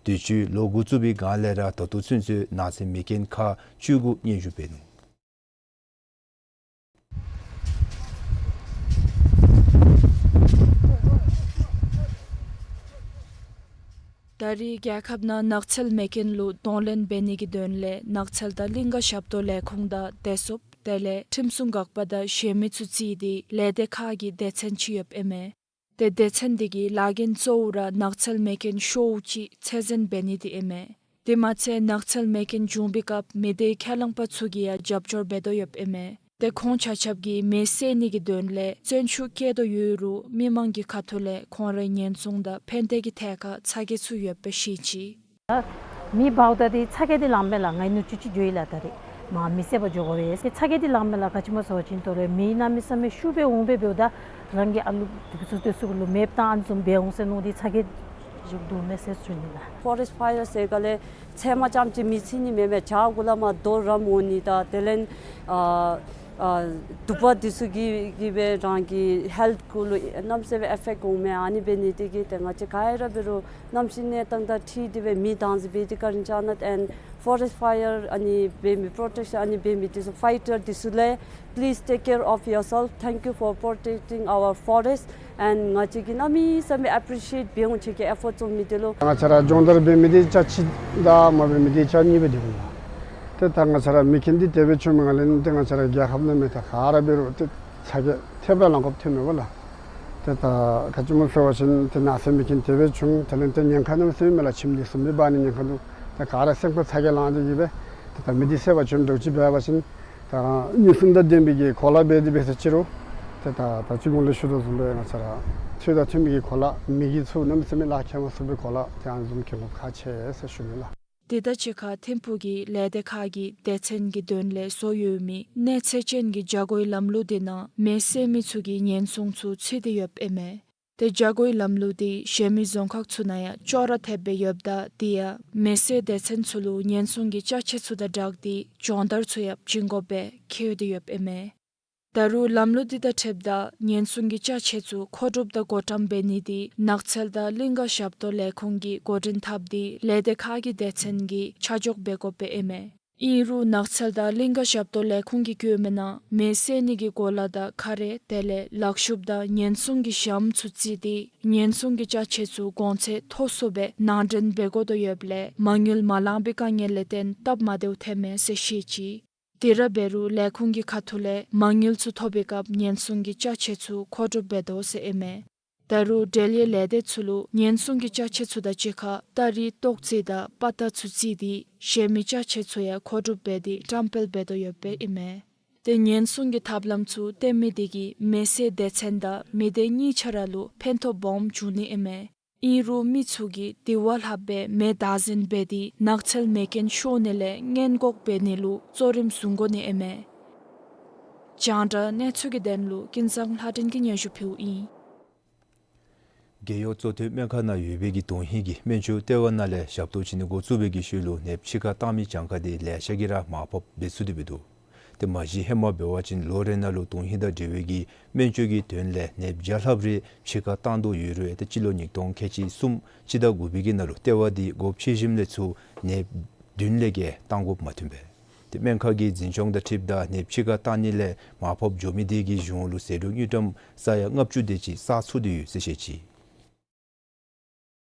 དུས་ཅི་ལོ་འགོ་བཙུགས་པའི་སྒང་ལས་ར་ད་ལྟོ་ཚུན་ཚོད་ནགས་ཚལ་མེ་རྐྱེན་ཁག་བཅུ་དགུ་སྙན་ཞུ་འབད་ནུག། ད་རེས་རྒྱལ་ཁབ་ནང་ནགས་ཚལ་མེ་རྐྱེན་ལུ་གདོང་ལེན་འབད་ནི་གི་དོན་ལས་ནགས་ཚལ་དང་གླིང་ག་ཞབས་ཏོག་ལས་ཁུངས་དང་བདེ་སྲུངཔ་དེ་ལས་ཁྲིམས་སྲུང་འགག་པ་དང་གཞན་མི་ཚུ་བརྩིས་ཏེ་ལས་སྡེ་ཁག་གི་སྡེ་ཚན་ཅིག་ཡོདཔ་ཨིན་མས། ཏེ་སྡེ་ཚན་འདི་གི་ལཱ་འགན་གཙོ་བོ་ར་ནགས་ཚལ་མེ་རྐྱེན་ཤོཝ་ཅིག་ཚད་འཛིན་འབད་ནི་འདི་ཨིན་མས། དེ་མ་ཚད་ནགས་ཚལ་མེ་རྐྱེན་བྱུང་པའི་སྐབས་མི་སྡེའི་ཁས་བླངས་པ་ཚུ་གིས་ཡང་རྒྱབ་སྐྱོར་འབད་དོ་ཡོདཔ་ཨིན་མས། ཏེ་ཁོང་ཆ་ཁྱབ་ཀྱིས་མེ་བསད་ནི་གི་དོན་ལས་བཙོན་ཆུ་བཀལ་དོ་ཡོད་རུང་མི་མང་གི་ཁ་ཐུག་ལས་ཁོང་རའི་ཉེན་སྲུང་དང་ཕན་བདེ་གི་ཐད་ཁར་ཚ་གྱང་ཚུ་ཡོདཔ་སྦེ་བཤད་ཅི། མེ་འབརཝ་ད་ཏེ་ཚ་གྱང་འདི་ལངམ་མས་ལགས། ང་ནུ་གཅུང་ཅིག་འགྱོ་ཡི་ལགས། ད་རེས་མ་མེ་བསད་པར་འགྱོ་དགོ་པས། ཏེ་ཚ་གྱང་འདི་ལངམ་མས་ལགས། ག་ཅི་སྨོ་ཟེར་བ་ཅིན་ད་རེས་མེ་གནམ་མེད་ས་མེད་ཤུགས་སྦེ་འོང་སྦེ་འབདཝ་ད་རང་གི་ཨ་ལུ་འདི་ཚུ་ཏེ་ཚུ་གུ་ལུ་མེདཔ་བཏང་ཨ་ནི་བཟུམ་འབད་འོང་ཟེར་མནོ་སྟེ་ཚ་གྱང་འཇུག་འདུག་མས་ཟེར་ཞུ་ནི་ལགས། ཕོ་རེསཊ་ཕ་ཡར་ཟེར་ག་ལས་ཚལ་མ་རྐྱངམ་ཅིག་མེ་ཚིག་ནི་མེན་མས། བྱག་གུ་ལས་མར་རྡོ་རམ་འོང་ནི་དང་དེ་ལས་ཨ་ཨ་དུ་པ་འདི་ཚུ་གིས་གིས་སྦེ་རང་གི་ཧེལཐ་གུ་ལུ་གནམ་མེད་ས་མེད་ཨེཕེཀཊ་འོང་མས། ཨ་ནི་འབད་ནི་དེ་གིས་ཏེ་ང་བཅས་ག་ར་འབད་རུང་གནམ་གཤིས་གནས་སྟངས་དང་འཁྲིལ་ཏེ་སྦེ་མེ་དང་ཟེར་འབད་དེ་བཀའ་དྲིན་བསྐྱང་གནང་། ཨེནཌ་ཕོ་རེསཊ་ཕ་ཡར་ཨ་ནི་འབད་མི་པྲོ་ཊེཀ་ཤཱན་ཨ་ནི་འབད་མི་འདི་ཚུ་ཕའི་ཊར་འདི་ཚུ་ལས་please take care of yourself. Thank you for protecting our forest. ཨེནཌ་ང་བཅས་ཀྱིས་གནམ་མེད་ས་མེད་ཨེ་པི་རི་ཤི་ཨེཊ་འབད་འོང་ཁྱེད་ཀྱི་ཨེ་ཕོརཊ་བརྩོན་མི་འདི་ལུ། ང་བཅས་ར་སྦྱོང་བརྡར་འབད་མི་འདི་ཅ་གཅིག་དང་མ་འབད་མི་འདི་ཅ་གཉིས་སྦེ་སྡོད་འོང་ལགས། ཏེ་ད་ང་བཅས་ར་མེ་རྐྱེན་འདི་དེ་སྦེ་བྱུངམ་ལས་ཏེ་ང་བཅས་ར་རྒྱལ་ཁབ་ནང་མི་ད་ག་ར་འབད་རུང་ཏེ་ཚ་གྱང་ཐེབས་ར་ལང་དགོཔ་ཐོན་མས་པ་ལགས། ཏེ་ད་ག་ཅི་སྨོ་ཟེར་བ་ཅིན་ཏེ་ནགས་ཚལ་མེ་རྐྱེན་དེ་སྦེ་བྱུང་དེ་ལས་ཏེ་ཉེན་ཁ་གནམ་མེད་ས་མེད་མས་ལགས། ཁྱིམ་འདི་ཚུ་མེ་འབར་ནི་ཉེན་ཁ་འདུག། ཏེ་ག་ར་སེམས་ཁར་ཚ་གྱང་ལང་སྟེ་གིས་སྦེ་ཏེ་ད་མེ་འདི་བསད་པ་ཅིན་འདྲཝ་ཅིག་འབད་བ་ཅིན་ད་ཉེན་སྲུང་དང་ལྡན་པའི་གི་གོ་ལ་འབད་དེ་འབད་ས་ཅིག་རུང་ཏེ་ད་ད་ཅི་གོང་ལས་ཞུ་དོ་བཟུམ་སྦེ་ང་བཅས་ར་ཚོད་དང་མཐུན་པའི་གི་གོ་ལ་མེ་གིས་ཚུར་གནམ་མེད་ས་མེད་ལཱ་ཁྱད་མ་ཚུགས་པའི་གོ་ལ་ཏེ་ཨ་ནི་བཟུམ་གྱོན་དགོཔ་ཁག་ཆེ་ཟེར་ཞུ་ནི་ལགས། དེ་དང་གཅིག་ཁར་ཐིམ་ཕུག་གི་ལས་སྡེ་ཁག་གིས་སྡེ་ཚན་གྱི་དོན་ལས་བཟོ་ཡོད་མི་གནས་ཚད་ཅན་གྱི་བྱ་སྒོའི་ལམ་ལུགས་འདི་ནང་མེ་བསད་མི་ཚུ་གི་ཉེན་སྲུང་ཚུ་ཚུད་དེ་ཡོདཔ་ཨིན་མས། ཏེ་བྱ་སྒོའི་ལམ་ལུགས་འདི་གཞན་མི་རྫོང་ཁག་ཚུ་ནང་ཡང་ཅོག་ར་འཐདཔ་སྦེ་ཡོདཔ་ད་དེ་ཡང་མེ་བསད་སྡེ་ཚན་ཚུ་ལུ་ཉེན་སྲུང་གི་ཅ་ཆས་ཚུ་དང་སྦྲགས་ཏེ་སྦྱོང་བརྡར་ཚུ་ཡང་བྱིན་དགོཔ་སྦེ་འཁོད་དེ་ཡོདཔ་ཨིན་མས། ད་རུང་ལམ་ལུགས་འདི་དང་འཁྲིལཝ་ད་ཉེན་སྲུང་གི་ཅ་ཆས་ཚུ་མཁོ་སྒྲུབ་དང་བགོ་བཀྲམ་འབད་ནི་འདི་ནགས་ཚལ་དང་གླིང་ག་ཞབས་ཏོག་ལས་ཁུངས་ཀྱིས་འགོ་འདྲེན་འཐབ་སྟེ་ལས་སྡེ་ཁག་གི་སྡེ་ཚན་གྱིས་ཆ་འཇོག་འབད་དགོཔ་སྦེ་ཨིན་མས། ཨིན་རུང་ནགས་ཚལ་དང་གླིང་ག་ཞབས་ཏོག་ལས་ཁུངས་ཀྱིས་བཀོད་མིའི་ནང་མེ་བསད་ནི་གི་གོ་ལ་དང་ཁ་རས་དེ་ལས་ལག་ཤུབས་དང་ཉེན་སྲུང་གི་ཞྭམོ་ཚུ་བརྩིས་ཏེ་ཉེན་སྲུང་གི་ཅ་ཆས་ཚུ་གོང་ཚད་མཐོ་སུ་སྦེ་ནང་འདྲེན་འབད་དགོ་དོ་ཡོདཔ་ལས་མ་དངུལ་མ་ལང་པའི་དཀའ་ངལ་ལས་བརྟེན་སྟབས་མ་བདེཝ་ཐོན་མས་ཟེར་བཤད་ཅི། དེ་ར་འབད་རུང་ལས་ཁུངས་ཀྱི་ཁ་ཐུག་ལས་མ་དངུལ་ཚུ་ཐོབ་པའི་སྐབས་ཉེན་སྲུང་གི་ཅ་ཆས་ཚུ་མཁོ་སྒྲུབ་འབད་དོ་ཟེར་ཨིན་མས། ད་རུང་འབྲེལ་ཡོད་ལས་སྡེ་ཚུ་ལུ་ཉེན་སྲུང་གི་ཅ་ཆས་ཚུ་དང་གཅིག་ཁར་སྟ་རེའི་ཏོག་ཙེ་དང་དཔའ་རྟགས་ཚུ་བརྩིས་ཏེ་གཞན་མི་ཅ་ཆས་ཚུ་ཡང་མཁོ་སྒྲུབ་འབད་དེ་བཀྲམ་སྤེལ་འབད་དོ་ཡོདཔ་སྦེ་ཨིན་མས། ཏེ་ཉེན་སྲུང་གི་ཐབས་ལམ་ཚུ་བཏོན་མི་དེ་གིས་མེ་སེར་སྡེ་ཚན་དང་མི་སྡེ་གཉིས་ཆ་ར་ལུ་ཕན་ཐོགས་སྦོམ་བྱུང་ནི་ཨིན་མས། ཨིན་རུང་མི་ཚུ་གིས་དེ་བ་ལྷགཔ་སྦེ་མེ་བདའ་འཛིན་འབད་དེ་ནགས་ཚལ་མེ་རྐྱེན་ཤོར་ནི་ལས་སྔོན་འགོག་འབད་ནི་ལུ་གཙོ་རིམ་བཟུང་དགོ་ནི་ཨིན་མས། རྒྱང་བསྒྲགས་གནས་ཚུལ་གྱི་དོན་ལུ་ཀུན་བཟང་ལྷ་སྒྲོན་གྱིས་སྙན་ཞུ་ཕུལཝ་ཨིན། རྒྱལ་ཡོངས་གཙོ་བསྟེན་སྨན་ཁང་ནང་ཡོད་པའི་གི་དོན་ཧིང་གི་སྨན་བཅོས་ལྟེ་བ་ནང་ལས་ཞབས་ཏོག་བྱིན་ནི་འགོ་བཙུགས་པའི་གི་ཤུལ་ལུ་ནདཔ་ཕྱི་ཁར་བཏང་མི་གྱངས་ཁ་དེ་ལེ་ཤ་གིས་ར་མར་ཕབ་འབད་ཚུགས་ཏེ་འབད་དོ། ཏེ་མ་གཞི་ཧེ་མ་འབད་བ་ཅིན་ལོ་རེ་ནང་ལུ་དོན་ཧིང་དང་འབྲེལ་བའི་གི་སྨན་བཅོས་ཀྱི་དོན་ལས་ནདཔ་བརྒྱ་ལྷགཔ་རེ་ཕྱི་ཁར་བཏང་དོ་ཡོད་རུང་ཏེ་སྤྱི་ལོ་ཉིས་སྟོང་ཁལ་གཅིག་གསུམ་སྤྱི་ཟླ་དགུ་པའི་གི་ནང་ལུ་ལྟེ་བ་དེ་སྒོ་ཕྱེ་ཞིནམ་ལས་ཚུར་ནདཔ་བདུན་ལས་བརྒལ་བཏང་དགོཔ་མ་ཐོན་པས། ཏེ་སྨན་ཁང་གི་འཛིན་སྐྱོང་དང་འཁྲིལཝ་ད་ནདཔ་ཕྱི་ཁར་བཏང་ནི་ལས་མར་ཕབ་འགྱོ་མི་དེ་གི་གཞུང་ལུ་ཟད་འགྲོ་དངུལ་ཀྲམ་ས་ཡ་ལྔ་བཅུ་དེ་ཅིག་བསགས་ཚུགས་ཏེ་ཡོད་ཟེར་བཤད་ཅི།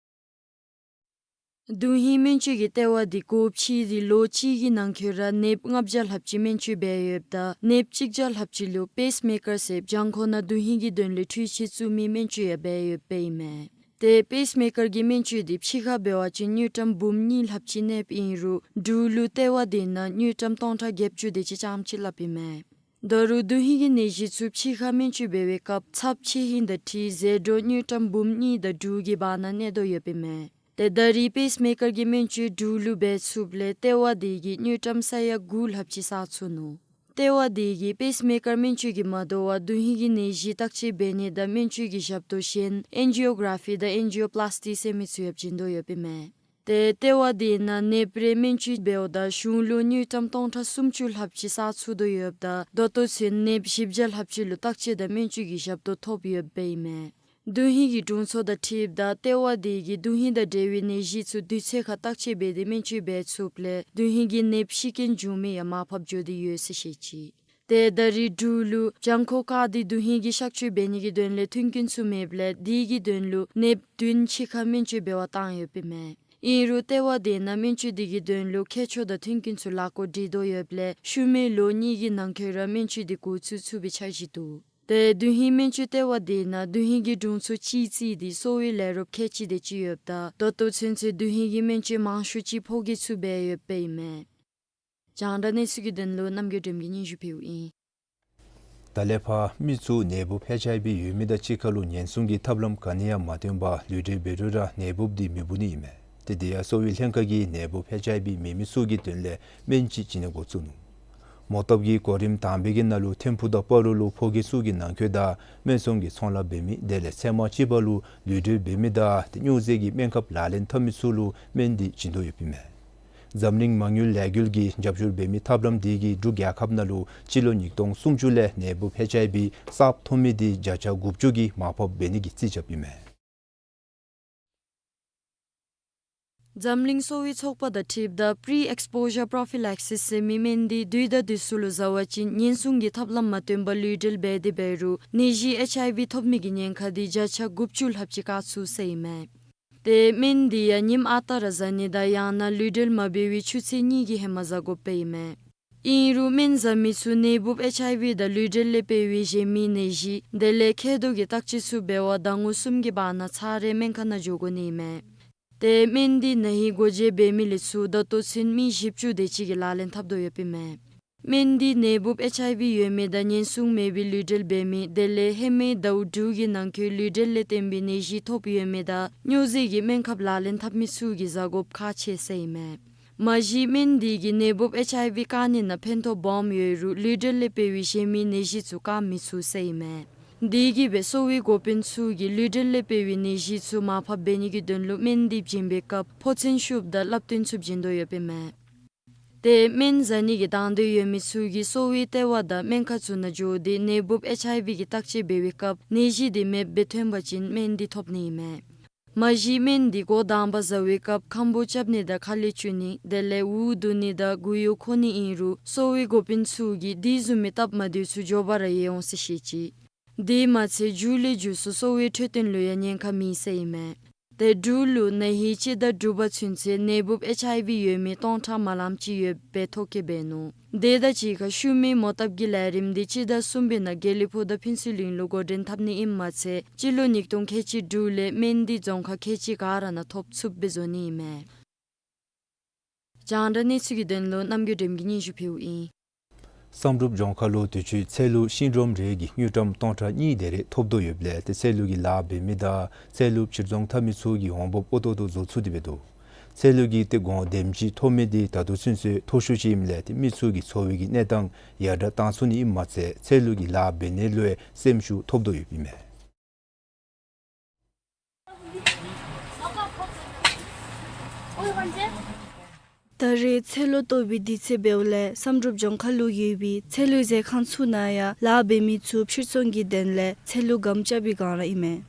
དོན་ཧིང་སྨན་བཅོས་ཀྱི་ལྟེ་བ་དེ་སྒོ་ཕྱེ་སྟེ་ལོ་གཅིག་གི་ནང་འཁོད་ར་ནདཔ་ལྔ་བརྒྱ་ལྷགཔ་ཅིག་སྨན་བཅོས་འབད་ཡོདཔ་ད་ནདཔ་གཅིག་བརྒྱ་ལྷགཔ་ཅིག་ལུ་པེསི་མེ་ཀར་ཟེར་བྱང་ཁོག་ནང་དོན་ཧིང་གི་དོན་ལས་འཕྲུལ་ཆས་བཙུགས་མི་སྨན་བཅོས་ཡང་འབད་ཡོདཔ་ཨིན་མས། ཏེ་པེསི་མེ་ཀར་གྱི་སྨན་བཅོས་དེ་ཕྱི་ཁར་འབད་བ་ཅིན་དངུལ་ཀྲམ་འབུམ་གཉིས་ལྷགཔ་ཅིག་གནསཔ་ཨིན་རུང་འབྲུག་ལུ་ལྟེ་བ་དེ་ནང་དངུལ་ཀྲམ་སྟོང་ཕྲག་བརྒྱད་ཅུ་དེ་ཅིག་རྐྱངམ་ཅིག་ལྷགཔ་ཨིན་མས། ད་རུང་དོན་ཧིང་གི་ནད་གཞི་ཚུ་ཕྱི་ཁར་སྨན་བཅོས་འབད་བའི་སྐབས་ཚབས་ཆེ་ཧིང་དང་འཁྲིལ་ཟད་འགྲོ་དངུལ་ཀྲམ་འབུམ་གཉིས་དང་དྲུག་གི་བར་ན་གནས་དོ་ཡོདཔ་ཨིན་མས། ཏེ་ད་རེས་པེསི་མེ་ཀར་གྱི་སྨན་བཅོས་འབྲུག་ལུ་འབད་ཚུགསཔ་ལས་ལྟེ་བ་དེ་གིས་དངུལ་ཀྲམ་ས་ཡ་དགུ་ལྷགཔ་ཅིག་བསགས་ཚུགས་ནུག། ལྟེ་བ་དེ་གིས་པེསི་མེ་ཀར་སྨན་བཅོས་ཀྱིས་མ་དོ་བར་དོན་ཧིང་གི་ནད་གཞི་བརྟག་དཔྱད་འབད་ནི་དང་སྨན་བཅོས་ཀྱི་ཞབས་ཏོག་གཞན་ཨེན་ཇི་ཡོ་གྲ་ཕི་དང་ཨེན་ཇི་ཡོ་པི་ལཱསི་ཊི་ཟེར་མི་ཚུ་ཡང་བྱིན་དོ་ཡོདཔ་ཨིན་མས། ཏེ་ལྟེ་བ་དེ་ནང་ནདཔ་རེ་སྨན་བཅོས་འབདཝ་ད་གཞུང་ལུ་དངུལ་ཀྲམ་སྟོང་ཕྲག་སུམ་ཅུ་ལྷགཔ་ཅིག་བསགས་ཚུགས་དོ་ཡོདཔ་ད་ད་ལྟོ་ཚུན་ནདཔ་བཞི་བརྒྱ་ལྷགཔ་ཅིག་ལུ་བརྟག་དཔྱད་དང་སྨན་བཅོས་ཀྱི་ཞབས་ཏོག་ཐོབ་ཡོདཔ་ཨིན་མས། དོན་ཧིང་གི་དྲུང་འཚོ་དང་འཁྲིལཝ་ད་ལྟེ་བ་དེ་གིས་དོན་ཧིང་དང་འབྲེལ་བའི་ནད་གཞི་ཚུ་དུས་ཚོད་ཁར་བརྟག་དཔྱད་འབད་དེ་སྨན་བཅོས་འབད་ཚུགསཔ་ལས་དོན་ཧིང་གི་ནདཔ་ཤི་རྐྱེན་བྱུང་མི་ཡང་མར་ཕབ་འགྱོ་སྟེ་ཡོད་ཟེར་བཤད་ཅི། ཏེ་ད་རེས་འབྲུག་ལུ་བྱང་ཁོག་བཀག་སྟེ་དོན་ཧིང་གི་གཤག་བཅོས་འབད་ནི་གི་དོན་ལས་མཐུན་རྐྱེན་ཚུ་མེདཔ་ལས་དེ་གི་དོན་ལུ་ནདཔ་བདུན་ཕྱི་ཁར་སྨན་བཅོས་འབད་བར་བཏང་ཡོདཔ་ཨིན་མས། ཨིན་རུང་ལྟེ་བ་དེ་ནང་སྨན་བཅོས་དེ་གི་དོན་ལུ་མཁས་མཆོག་དང་མཐུན་རྐྱེན་ཚུ་ལག་ལེན་འགྲིག་དོ་ཡོདཔ་ལས་ཤུལ་མའི་ལོ་གཉིས་ཀྱི་ནང་འཁོད་ར་སྨན་བཅོས་དེ་འགོ་བཙུགས་ཚུགས་པའི་འཆར་གཞི་འདུག། ཏེ་དོན་ཧིང་སྨན་བཅོས་ལྟེ་བ་དེ་ནང་དོན་ཧིང་གི་དྲུང་འཚོ་གཅིག་བརྩིས་ཏེ་གསོ་བའི་ལས་རོགསཔ་ཁལ་གཅིག་དེ་ཅིག་ཡོདཔ་ད་ད་ལྟོ་ཚུན་ཚོད་དོན་ཧིང་གི་སྨན་བཅོས་མང་ཤོས་ཅིག་ཕོ་སྐྱེས་ཚུ་འབད་ཡོདཔ་ཨིན་མས། རྒྱང་བསྒྲགས་གནས་ཚུལ་གྱི་དོན་ལུ་རྣམ་རྒྱལ་སྒྲོལམ་གྱིས་སྙན་ཞུ་ཕུལཝ་ཨིན། ད་ལས་ཕར་མི་ཚུ་ནད་འབུཔ་ཨེཆ་ཨའི་ཝི་ཡོད་མི་དང་གཅིག་ཁར་ལུ་ཉེན་སྲུང་གི་ཐབས་ལམ་ག་ནི་ཡང་མ་བཏོན་པར་ལུས་འབྲེལ་འབད་རུང་ར་ནད་འབུཔ་དེ་མི་འབུ་ནི་ཨིན་མས། ཏེ་དེ་ཡང་གསོ་བའི་ལྷན་ཁག་གིས་ནད་འབུཔ་ཨེཆ་ཨའི་ཝི་མེད་མི་ཚུ་གི་དོན་ལས་སྨན་ཅིག་བྱིན་ནི་འགོ་བཙུགས་ནུག། མོ་བཏབ་ཀྱི་གོ་རིམ་དང་པའི་གི་ནང་ལུ་ཐིམ་ཕུག་དང་སྤ་རོ་ལུ་ཕོ་སྐྱེས་ཚུ་གི་ནང་འཁོད་དང་སྨན་ཚོང་གི་ཚོང་ལཱ་འབད་མི་དེ་ལས་ཚལ་མ་ལྕི་བ་ལུ་ལུས་འབྲེལ་འབད་མི་དང་ཏེ་སྨྱོ་རྫས་ཀྱི་སྨན་ཁབ་ལག་ལེན་འཐབ་མི་ཚུ་ལུ་སྨན་དེ་བྱིན་དོ་ཡོདཔ་ཨིན་མས། འཛམ་གླིང་མ་དངུལ་ལས་འགུལ་གྱིས་རྒྱབ་སྐྱོར་འབད་མི་ཐབས་ལམ་དེ་གིས་འབྲུག་རྒྱལ་ཁབ་ནང་ལུ་སྤྱི་ལོ་ཉིས་སྟོང་སུམ་ཅུ་ལས་ནད་འབུཔ་ཨེཆ་ཨའི་ཝི་གསརཔ་ཐོབ་མི་དེ་བརྒྱ་ཆ་དགུ་བཅུ་གིས་མར་ཕབ་འབད་ནི་གི་རྩིས་རྐྱབ་ཨིན་མས། འཛམ་གླིང་གསོ་བའི་ཚོགས་པ་དང་འཁྲིལཝ་ད་པི་རི་ཨེགསི་པོ་ཞར་པོ་རོ་ཕི་ལེག་སིས་ཟེར་མི་སྨན་དེ་དུས་དང་དུས་སུ་ལུ་བཟའ་བ་ཅིན་ཉེན་སྲུང་གི་ཐབས་ལམ་མ་བཏོན་པར་ལུས་འབྲེལ་འབད་དེ་འབད་རུང་ནད་གཞི་ཨེཆ་ཨའི་ཝི་ཐོབ་ནི་གི་ཉེན་ཁ་དེ་བརྒྱ་ཆ་དགུ་བཅུ་ལྷགཔ་ཅིག་བཀག་ཚུགས་ཟེར་ཨིན་མས། ཏེ་སྨན་དེ་ཡང་ཉིནམ་ཨ་རྟག་ར་བཟའ་ནི་དང་ཡང་ན་ལུས་འབྲེལ་མ་འབད་བའི་ཆུ་ཚོད་གཉིས་ཀྱི་ཧེ་མ་བཟའ་དགོཔ་ཨིན་མས། ཨིན་རུང་སྨན་བཟའ་མི་ཚུ་ནད་འབུཔ་ཨེཆ་ཨའི་ཝི་དང་ལུས་འབྲེལ་ལས་འཕེལ་བའི་གཞན་མི་ནད་གཞི་དེ་ལས་མཁལ་རྡོག་གི་བརྟག་དཔྱད་ཚུ་འབད་བར་ཟླ་ངོ་གསུམ་གྱི་བར་ན་ཚར་རེ་སྨན་ཁང་ནང་འགྱོ་དགོ་ནི་ཨིན་མས། ཏེ་སྨན་དེ་ན་ཧིང་འགོ་འབྱེད་འབད་མི་ལས་ཚུར་ད་ལྟོ་ཚུན་མི་བཞི་བཅུ་དེ་ཅིག་གིས་ལག་ལེན་འཐབ་དོ་ཡོདཔ་ཨིན་མས། སྨན་དེ་ནད་འབུཔ་ཨེཆ་ཨའི་ཝི་ཡོད་མི་དང་ཉེན་སྲུང་མེད་པའི་ལུས་འབྲེལ་འབད་མི་དེ་ལས་ཧེ་མའི་ཟླཝ་དྲུག་གི་ནང་འཁོད་ལུས་འབྲེལ་ལས་བརྟེན་པའི་ནད་གཞི་ཐོབ་ཡོད་མི་དང་སྨྱོ་རྫས་ཀྱི་སྨན་ཁབ་ལག་ལེན་འཐབ་མི་ཚུ་གིས་བཟའ་དགོཔ་ཁག་ཆེ་ཟེར་ཨིན་མས། མ་གཞི་སྨན་དེ་གིས་ནད་འབུཔ་ཨེཆ་ཨའི་ཝི་བཀག་ནི་ནང་ཕན་ཐོགས་སྦོམ་ཡོད་རུང་ལུས་འབྲེལ་ལས་འཕེལ་བའི་གཞན་མི་ནད་གཞི་ཚུ་བཀག་མི་ཚུགས་ཟེར་ཨིན་མས། དེ་གིས་སྦེ་གསོ་བའི་འགོ་དཔོན་ཚུ་གིས་ལུས་འབྲེལ་ལས་འཕེལ་བའི་ནད་གཞི་ཚུ་མར་ཕབ་འབད་ནི་གི་དོན་ལུ་སྨན་དེ་བྱིན་པའི་སྐབས་ཕོ་མཚན་ཤོབ་དང་བསླབ་སྟོན་ཚུ་བྱིན་དོ་ཡོདཔ་ཨིན་མས། ཏེ་སྨན་བཟའ་ནི་གི་དང་འདོད་ཡོད་མི་ཚུ་གིས་གསོ་བའི་ལྟེ་བ་དང་སྨན་ཁང་ཚུ་ནང་འགྱོ་སྟེ་ནད་འབུཔ་ཨེཆ་ཨའི་ཝི་གི་བརྟག་དཔྱད་འབད་བའི་སྐབས་ནད་གཞི་དེ་མེདཔ་སྦེ་ཐོན་པ་ཅིན་སྨན་དེ་ཐོབ་ནི་ཨིན་མས། མ་གཞི་སྨན་དེ་འགོ་དང་པ་བཟའ་བའི་སྐབས་ཁམ་བུ་རྐྱབ་ནི་དང་ཁ་ལས་བཅུག་ནི་དེ་ལས་འུ་བསྡུ་ནི་དང་མགུ་གཡོག་འཁོར་ནི་ཨིན་རུང་གསོ་བའི་འགོ་དཔོན་ཚུ་གིས་དེ་བཟུམ་མའི་སྟབས་མ་བདེཝ་ཚུ་མགྱོགས་པ་ར་ཡལ་འོང་ཟེར་བཤད་ཅི། དེ་མ་ཚད་མཇུག་ལས་མཇུག་སུ་གསོ་བའི་འཕྲོད་བསྟེན་ལུ་ཡང་ཉེན་ཁ་མེད་ཟེར་ཨིན་མས། ཏེ་འབྲུག་ལུ་ན་ཧིང་སྤྱི་ཟླ་དྲུག་པ་ཚུན་ཚོད་ནད་འབུཔ་ཨེཆ་ཨའི་ཝི་ཡོད་མི་སྟོང་ཕྲག་མ་ལངམ་ཅིག་ཡོདཔ་སྦེ་ཐོ་བཀོད་འབད་ནུག། དེ་དང་གཅིག་ཁར་ཤུལ་མའི་མོ་བཏབ་ཀྱི་ལས་རིམ་དེ་སྤྱི་ཟླ་གསུམ་པའི་ནང་དགེ་ལེགས་ཕུག་དང་ཕུན་ཚོགས་གླིང་ལུ་འགོ་འདྲེན་འཐབ་ནི་ཨིནམ་མ་ཚད་སྤྱི་ལོ་ཉིས་སྟོང་ཁལ་གཅིག་དྲུག་ལས་སྨན་དེ་རྫོང་ཁག་ཁལ་གཅིག་ག་ར་ནང་ཐོབ་ཚུགསཔ་སྦེ་བཟོ་ནི་ཨིན་མས། རྒྱང་བསྒྲགས་གནས་ཚུལ་གྱི་དོན་ལུ་རྣམ་རྒྱལ་སྒྲོལམ་གྱིས་སྙན་ཞུ་ཕུལཝ་ཨིན། བསམ་གྲུབ་ལྗོངས་མཁར་ལུ་དུས་ཅི་ཚལ་ལུ་ཤིང་སྒྲོམ་རེ་གིས་དངུལ་ཀྲམ་སྟོང་ཕྲག་གཉིས་དེ་རེ་ཐོབ་དོ་ཡོདཔ་ལས་ཏེ་ཚལ་ལུ་གི་ལཱ་འབད་མི་དང་ཚལ་ལུ་ཕྱིར་ཚོང་འཐབ་མི་ཚུ་གི་འོང་འབབ་ཨོ་ཏོ་ཏོ་བཟོ་ཚུགས་ཏེ་འབད་དོ། ཚལ་ལུ་གི་ཏེ་གོང་དེམ་ཅིག་ཐོབ་མི་འདི་ད་ལྟོ་ཚུན་ཚོད་མཐོ་ཤོས་ཅིག་ཨིནམ་ལས་ཏེ་མི་ཚུ་གི་འཚོ་བའི་གི་གནས་སྟངས་ཡར་དྲག་བཏང་ཚུགས་ནི་ཨིནམ་མ་ཚད་ཚལ་ལུ་གི་ལཱ་འབད་ནི་ལུ་སེམས་ཤུགས་ཐོབ་དོ་ཡོདཔ་ཨིན་མས། ད་རེས་ཚལ་ལུ་གཏོགས་པའི་དུས་ཚོད་འབདཝ་ལས་བསམ་གྲུབ་ལྗོངས་མཁར་ལུ་ཡོད་པའི་ཚལ་ལུའི་ཟས་ཁང་ཚུ་ནང་ཡང་ལཱ་འབད་མི་ཚུ་ཕྱིར་ཚོང་གི་དོན་ལས་ཚལ་ལུ་སྒམ་རྐྱབ་པའི་སྒང་ར་ཨིན་མས།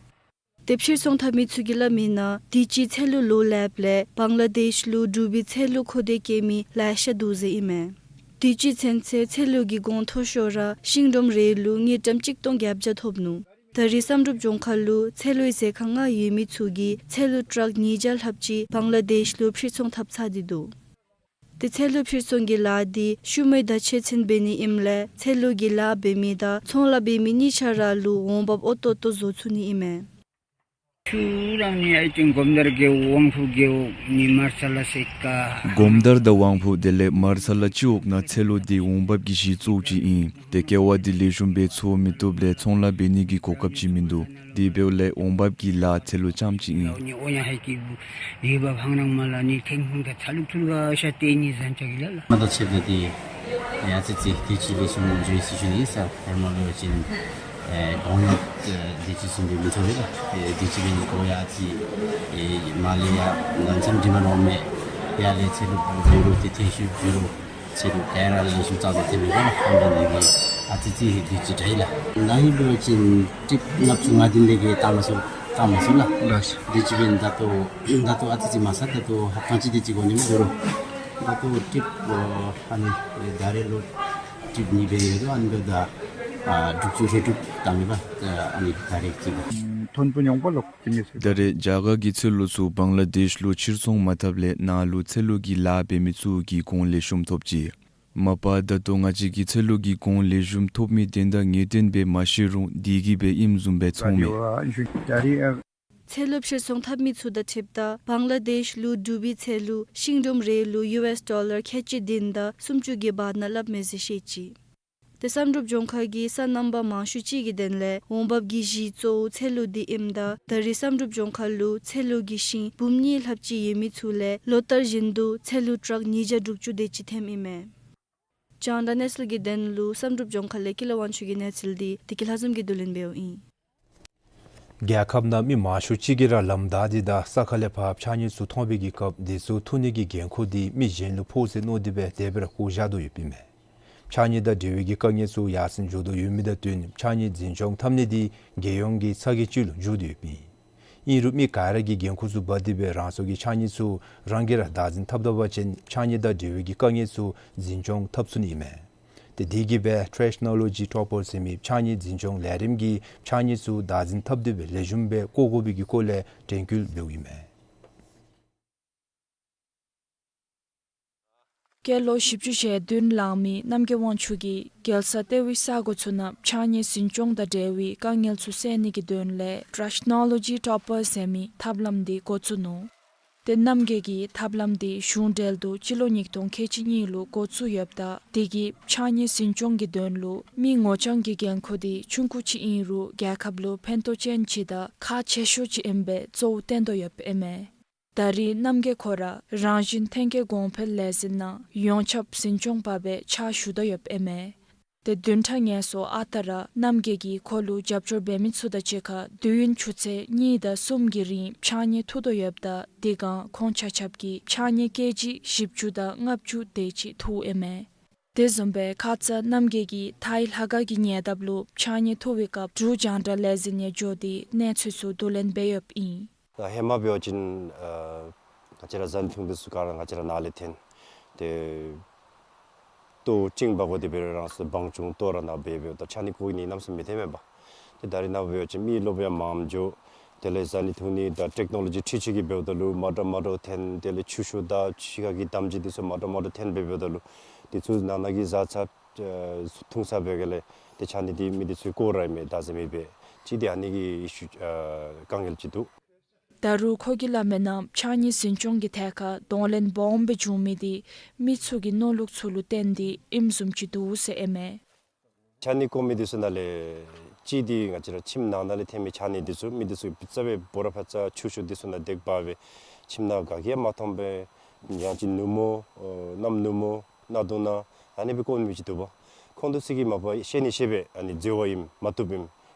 ཏེ་ཕྱིར་ཚོང་འཐབ་མི་ཚུ་གིས་སླབ་མིའི་ནང་དུས་ཅི་ཚལ་ལུ་ལོ་ལེགསཔ་ལས་བང་ལ་དེཤ་ལུ་འབྲུག་པའི་ཚལ་ལུ་མཁོ་འདོད་བསྐྱེད་མི་ལེ་ཤ་འདུག་ཟེར་ཨིན་མས། དུས་ཅི་ཚུན་ཚོད་ཚལ་ལུ་གི་གོང་མཐོ་ཤོས་ར་ཤིང་སྒྲོམ་རེ་ལུ་དངུལ་ཀྲམ་གཅིག་སྟོང་བརྒྱད་བརྒྱ་ཐོབ་ནུག། ད་རེས་བསམ་གྲུབ་ལྗོངས་མཁར་ལུ་ཚལ་ལུའི་ཟས་ཁང་ལྔ་ཡོད་མི་ཚུ་གིས་ཚལ་ལུ་ཊཱག་ཉིས་བརྒྱ་ལྷགཔ་ཅིག་བང་ལ་དེཤ་ལུ་ཕྱིར་ཚོང་འཐབ་ཚར་ཏེ་འདུག། ཏེ་ཚལ་ལུ་ཕྱིར་ཚོང་གི་ལཱ་འདི་ཤུལ་མའི་ཟླཝ་ཕྱེད་ཚུན་འབད་ནི་ཨིནམ་ལས་ཚལ་ལུ་གི་ལཱ་འབད་མི་དང་ཚོང་ལཱ་འབད་མི་གཉིས་ཆ་ར་ལུ་འོང་འབབ་ཨོ་ཏོ་ཏོ་བཟོ་ཚུགས་ནི་ཨིན་མས། ཚུར་རང་ནི་ཨའི་ཅིན་སྒོམ་དར་རྒེད་འོག་དབང་ཕུག་རྒེད་འོག་ནི་མར་ས་ལ་སེ་ཀ། སྒོམ་དར་དང་དབང་ཕུག་དེ་ལས་མར་ས་ལ་སྤྱི་འོག་ནང་ཚལ་ལུ་འདི་འོང་འབབ་ཀྱི་གཞི་གཙོ་བོ་ཅིག་ཨིན། ཏེ་ཀེ་བ་འདི་ལེགས་ཤོམ་སྦེ་འཚོ་མི་བཏུབ་ལས་ཚོང་ལཱ་འབད་ནི་གི་གོ་སྐབས་ཅིག་མིན་འདུག། དེ་འབདཝ་ལས་འོང་འབབ་ཀྱི་ལཱ་ཚལ་ལུ་རྐྱངམ་ཅིག་ཨིན། ནི་ཨོ་ཡ་ཧའི་ཀི་ཡུལ་བབ་ཧང་རང་མ་ལ་ནི་ཐེང་ཧུང་ག་ཚ་ལུག་ཚུལ་ག་ཤ་ཏེ་ནི་ཟན་ཆ་གི་ལ་ལ། མ་ད་ཆེ་བ་དེ་ཡ་ཙི་ཙི་དེ་ཅི་ལེགས་ཤོམ་འཇུ་ཡི་སི་ཤུ་ནི་ས་ཧོར་མ་ལོ་ཅིན་གོང་ཡ་དེ་ཅི་སུན་དེ་མི་ཐོབ་ལ་དེ་ཅི་གི་ནི་གོ་ཡ་ཙི་མ་ལེ་ཡ་ནན་ཚམ་དྲི་མ་ནོ་མེ་ཡ་ལེ་ཚེ་ལུག་དང་ལུག་དེ་ཐེ་ཤུ་འཇུ་རུ། ཚེ་རུ་ག་ར་ལེགས་ཤོམ་བཙག་འཐུ་འཐུ་མི་དགོ་ལ། ཧམ་པ་ནི་གི་ཨ་ཙི་ཙི་ཧེ་དུས་ཅི་དྲག་ལ། ན་ཧིང་འབད་བ་ཅིན་ཀྲིབ་ལྔ་བཅུ་ང་བདུན་ལས་གི་བཏང་མ་ཚུགས་བཏང་མ་ཚུགས་ལ། ལགས། དུས་ཅི་འབད་ད་ལྟོ་ད་ལྟོ་ཨ་ཙི་ཙི་མ་ས་ད་ལྟོ་ཧ་ཐང་ཅི་དུས་ཅི་གོ་ནི་མི་འདུག་རུང་། ད་ལྟོ་ཀྲིབ་ཨ་ནི་ད་རེས་ལོ་ཀྲིབ་གཉིས་འབད་ཡོད་དོ། ཨ་ནི་འབདཝ་ད་ཨ་དྲུག་ཅུ་རེ་དྲུག་བཏང་མི་པ། ཨ་ནི་ད་རེས་ཅིག་ག་ཐོན་པོ་ཉོང་པ་ལོ། ད་རེས་རྒྱ་གར་གྱི་ཚལ་ལུ་ཚུ་བང་ལ་དེཤ་ལུ་ཕྱིར་ཚོང་མ་འཐབ་ལས་ནཱ་ལུ་ཚལ་ལུ་གི་ལཱ་འབད་མི་ཚུ་གིས་གོང་ལེགས་ཤོམ་ཐོབ་ཅི། མ་པ་ད་ལྟོ་ང་བཅས་ཀྱི་ཚལ་ལུ་གི་གོང་ལེགས་ཤོམ་ཐོབ་མི་དོན་དག་ངེས་བརྟན་སྦེ་མ་ཤེས་རུང་དེ་གིས་སྦེ་ཨིནམ་བཟུམ་སྦེ་ཚོརཝ་མས། ཚལ་ལུ་ཕྱིར་ཚོང་འཐབ་མི་ཚུ་དང་འཁྲིལཝ་ད་བང་ལ་དེཤ་ལུ་འབྲུག་པའི་ཚལ་ལུ་ཤིང་སྒྲོམ་རེ་ལུ་ཡུ་ཨེས་ཌོ་ལར་ཁལ་གཅིག་བདུན་དང་སུམ་ཅུ་གི་བར་ན་སླབ་མས་ཟེར་བཤད་ཅི། ཏེ་བསམ་གྲུབ་ལྗོངས་མཁར་གྱི་ས་རྣམ་པ་མང་ཤོས་ཅིག་གི་དོན་ལས་འོང་འབབ་ཀྱི་གཞི་གཙོ་བོ་ཚལ་ལུ་འདི་ཨིནམ་ད་ད་རེས་བསམ་གྲུབ་ལྗོངས་མཁར་ལུ་ཚལ་ལུ་གི་ཤིང་འབུམ་གཉིས་ལྷགཔ་ཅིག་ཡོད་མི་ཚུ་ལས་ལོ་ལྟར་བཞིན་དུ་ཚལ་ལུ་ཊཱག་ཉིས་བརྒྱ་དྲུག་ཅུ་དེ་ཅིག་ཐོནམ་ཨིན་མས། རྒྱང་བསྒྲགས་གནས་ཚུལ་གྱི་དོན་ལུ་བསམ་གྲུབ་ལྗོངས་མཁར་ལས་ཀུན་ལེགས་དབང་ཕྱུག་གི་གནས་ཚུལ་འདི་བདེ་སྐྱིད་ལྷ་འཛོམས་ཀྱིས་བསྡུ་ལེན་འབདཝ་ཨིན། རྒྱལ་ཁབ་ནང་མི་མང་ཤོས་ཅིག་གིས་ར་ལམ་བདའ་སྟེ་དང་ས་ཁ་ལས་ཕར་ཕྱགས་སྙིགས་ཚུ་འཐོན་པའི་གི་སྐབས་དེ་ཚུ་འཐུ་ནི་གི་འགན་ཁུར་འདི་མི་གཞན་ལུ་ཕོག་ཟེར་མནོ་སྟེ་སྦེ་དེ་སྦེ་ར་བཀོ་བཞག་དོ་ཡོདཔ་ཨིན་མས། ཕྱགས་སྙིགས་དང་འབྲེལ་བའི་གི་དཀའ་ངལ་ཚུ་ཡར་སེང་འགྱོ་དོ་ཡོད་མི་དང་བསྟུན་ཕྱགས་སྙིགས་འཛིན་སྐྱོང་འཐབ་ནི་འདི་རྒྱལ་ཡོངས་ཀྱི་ཚ་གྱང་ཅིག་ལུ་འགྱུར་ཏེ་ཡོདཔ་ཨིན། ཨིན་རུང་མི་ག་ར་གིས་འགན་ཁུར་ཚུ་འབག་སྟེ་སྦེ་རང་སོའི་གི་ཕྱགས་སྙིགས་ཚུ་རང་གིས་ར་བདག་འཛིན་འཐབ་ད་པ་ཅིན་ཕྱགས་སྙིགས་དང་འབྲེལ་བའི་གི་དཀའ་ངལ་ཚུ་འཛིན་སྐྱོང་འཐབ་ཚུགས་ནི་ཨིན་མས། ཏེ་དེ་གིས་སྦེ་ཊེཀ་ནོ་ལོ་ཇི་ཊོ་པར་ཟེར་མི་ཕྱགས་སྙིགས་འཛིན་སྐྱོང་ལས་རིམ་གྱིས་ཕྱགས་སྙིགས་ཚུ་བདག་འཛིན་འཐབ་སྟེ་སྦེ་ལེགས་ཤོམ་སྦེ་བཀོ་དགོ་པའི་གི་སྐོར་ལས་དྲན་སྐུལ་འབདཝ་ཨིན་མས། སྐྱེས་ལོ་བཞི་བཅུ་ཞེ་བདུན་ལང་མི་རྣམ་རྒྱལ་དབང་ཕྱུག་གིས་རྒྱལ་ས་ལྟེ་བའི་ས་གོ་ཚུ་ནང་ཕྱགས་སྙིགས་འཛིན་སྐྱོང་དང་འབྲེལ་བའི་དཀའ་ངལ་ཚུ་སེལ་ནི་གི་དོན་ལས་ཊེཀ་ནོ་ལོ་ཇི་ཊོ་པར་ཟེར་མི་ཐབས་ལམ་འདི་འགོ་བཙུགས་ནུག། ཏེ་རྣམ་རྒྱལ་གྱིས་ཐབས་ལམ་འདི་གཞུང་འབྲེལ་དུ་སྤྱི་ལོ་ཉིས་སྟོང་ཁལ་གཅིག་གཉིས་ལུ་འགོ་བཙུགས་ཡོདཔ་ད་དེ་གིས་ཕྱགས་སྙིགས་འཛིན་སྐྱོང་གི་དོན་ལུ་མི་ངོ་རྐྱང་གི་འགན་ཁུར་འདི་ཆུང་ཀུ་ཅིག་ཨིན་རུང་རྒྱལ་ཁབ་ལུ་ཕན་ཐོགས་ཅན་ཅིག་དང་ཁག་ཆེ་ཤོས་ཅིག་ཨིནམ་སྦེ་གཙོ་བོ་བཏོན་དོ་ཡོདཔ་ཨིན་མས། ད་རེས་རྣམ་རྒྱལ་ཁོ་ར་རང་བཞིན་ཐོན་སྐྱེད་གོང་འཕེལ་ལས་འཛིན་ནང་ཡོངས་ཁྱབ་འཛིན་སྐྱོང་པ་སྦེ་ཕྱག་ཞུ་དོ་ཡོདཔ་ཨིན་མས། ཏེ་བདུན་ཕྲག་ངལ་གསོ་ཨ་རྟག་ར་རྣམ་རྒྱལ་གྱིས་ཁོ་ལུ་རྒྱབ་སྐྱོར་འབད་མི་ཚུ་དང་གཅིག་ཁར་དུས་ཡུན་ཆུ་ཚོད་གཉིས་དང་གསུམ་གྱི་རིང་ཕྱགས་སྙིགས་འཐུ་དོ་ཡོདཔ་ད་དེ་སྒང་ཁོང་ཆ་ཁྱབ་ཀྱིས་ཕྱགས་སྙིགས་ཀེ་ཇི་བཞི་བཅུ་དང་ལྔ་བཅུ་དེ་ཅིག་འཐུཝ་ཨིན་མས། དེ་བཟུམ་སྦེ་ཁ་ཙ་རྣམ་རྒྱལ་གྱིས་ཐའི་ལྷ་ཁང་གི་ཉེ་འདབས་ལུ་ཕྱགས་སྙིགས་འཐུ་བའི་སྐབས་འབྲུག་རྒྱང་བསྒྲགས་ལས་འཛིན་ནང་འགྱོ་སྟེ་གནས་ཚུལ་ཚུ་བསྡུ་ལེན་འབད་ཡོདཔ་ཨིན། ད་ཧེ་མ་འབད་བ་ཅིན་ཨ་ང་བཅས་ར་ཟ་ནི་འཐུང་ནི་ཚུ་ག་ར་ང་བཅས་ར་ནཱ་ལས་འཐོན། ཏེ་ལྟོ་ཅིག་འབག་དགོ་དེ་འབད་རུང་རང་སོའི་བང་ཆུང་ལྟོ་ར་ནཱ་འབད་འབདཝ་ད་ཕྱགས་སྙིགས་བཀོ་ནི་གནམ་མེད་ས་མེད་མི་འཐོན་མས་པ། ཏེ་ད་རེས་ནངས་པ་འབད་བ་ཅིན་མི་རློབས་ཡང་མངམ་འགྱོ། དེ་ལས་ཟ་ནི་འཐུང་ནི་དང་ཊེཀ་ནོ་ལོ་ཇི་འཕྲུལ་ཆས་ཀྱིས་འབདཝ་ད་ལུ་མ་འདྲཝ་མ་འདྲཝ་འཐོན། དེ་ལས་ཆུ་ཤུགས་དང་ཕྱི་ཁ་གི་དམ་སྦྱིས་དེ་ཚུ་མ་འདྲཝ་མ་འདྲཝ་འཐོན་འབད་འབདཝ་ད་ལུ་དེ་ཚུ་ནང་ན་གི་བཟའ་ཚང་ཨ་འཐུང་ས་འབད་ག་ལས་ཏེ་ཕྱགས་སྙིགས་འདི་མི་དེ་ཚུ་བཀོ་ར་མི་ད་ཟེར་མི་འབད་ཅི། ཏེ་ཨ་ནི་གི་ཨིཤུ་ཨ་དཀའ་ངལ་ཅིག་འདུག། ད་རུང་ཁོ་གིས་སླབ་མིའི་ནང་ཕྱགས་སྙིགས་འཛིན་སྐྱོང་གི་ཐད་ཁར་གདོང་ལེན་སྦོམ་སྦེ་འབྱུང་མི་འདི་མི་ཚུ་གི་མནོ་ལུགས་ཚུ་ལུ་བརྟེན་ཏེ་ཨིནམ་བཟུམ་ཅིག་འདུག་ཟེར་ཨིན་མས། ཕྱགས་སྙིགས་བཀོ་མི་འདི་ཚུ་ནང་ལས་གཅིག་འདི་ང་བཅས་ར་ཁྱིམ་ནང་ན་ལས་ཐོན་མི་ཕྱགས་སྙིགས་འདི་ཚུ་མི་འདི་ཚུ་རྩ་བའི་སྦོ་ར་ཕར་ཚུར་ཆུ་ཤུགས་འདི་ཚུ་ནང་འདེགས་འབག་སྦེ་ཁྱིམ་ནང་ག་གིས་ཡང་མ་མཐོང་པར་ཡང་ཅིན་ནུབ་མོ་ཨོ་གནམ་ནུབ་མོ་གནམ་དུང་ནང་ཨ་ནི་སྦེ་བཀོ་མི་ཅིག་འདུག་པ། ཁོང་འདི་ཚུ་གིས་མ་པ་ཤེས་ནི་ཤེས་པས་ཨ་ནི་འཛོལ་བ་ཨིནམ་མ་བཏུབ་ཨིནམ་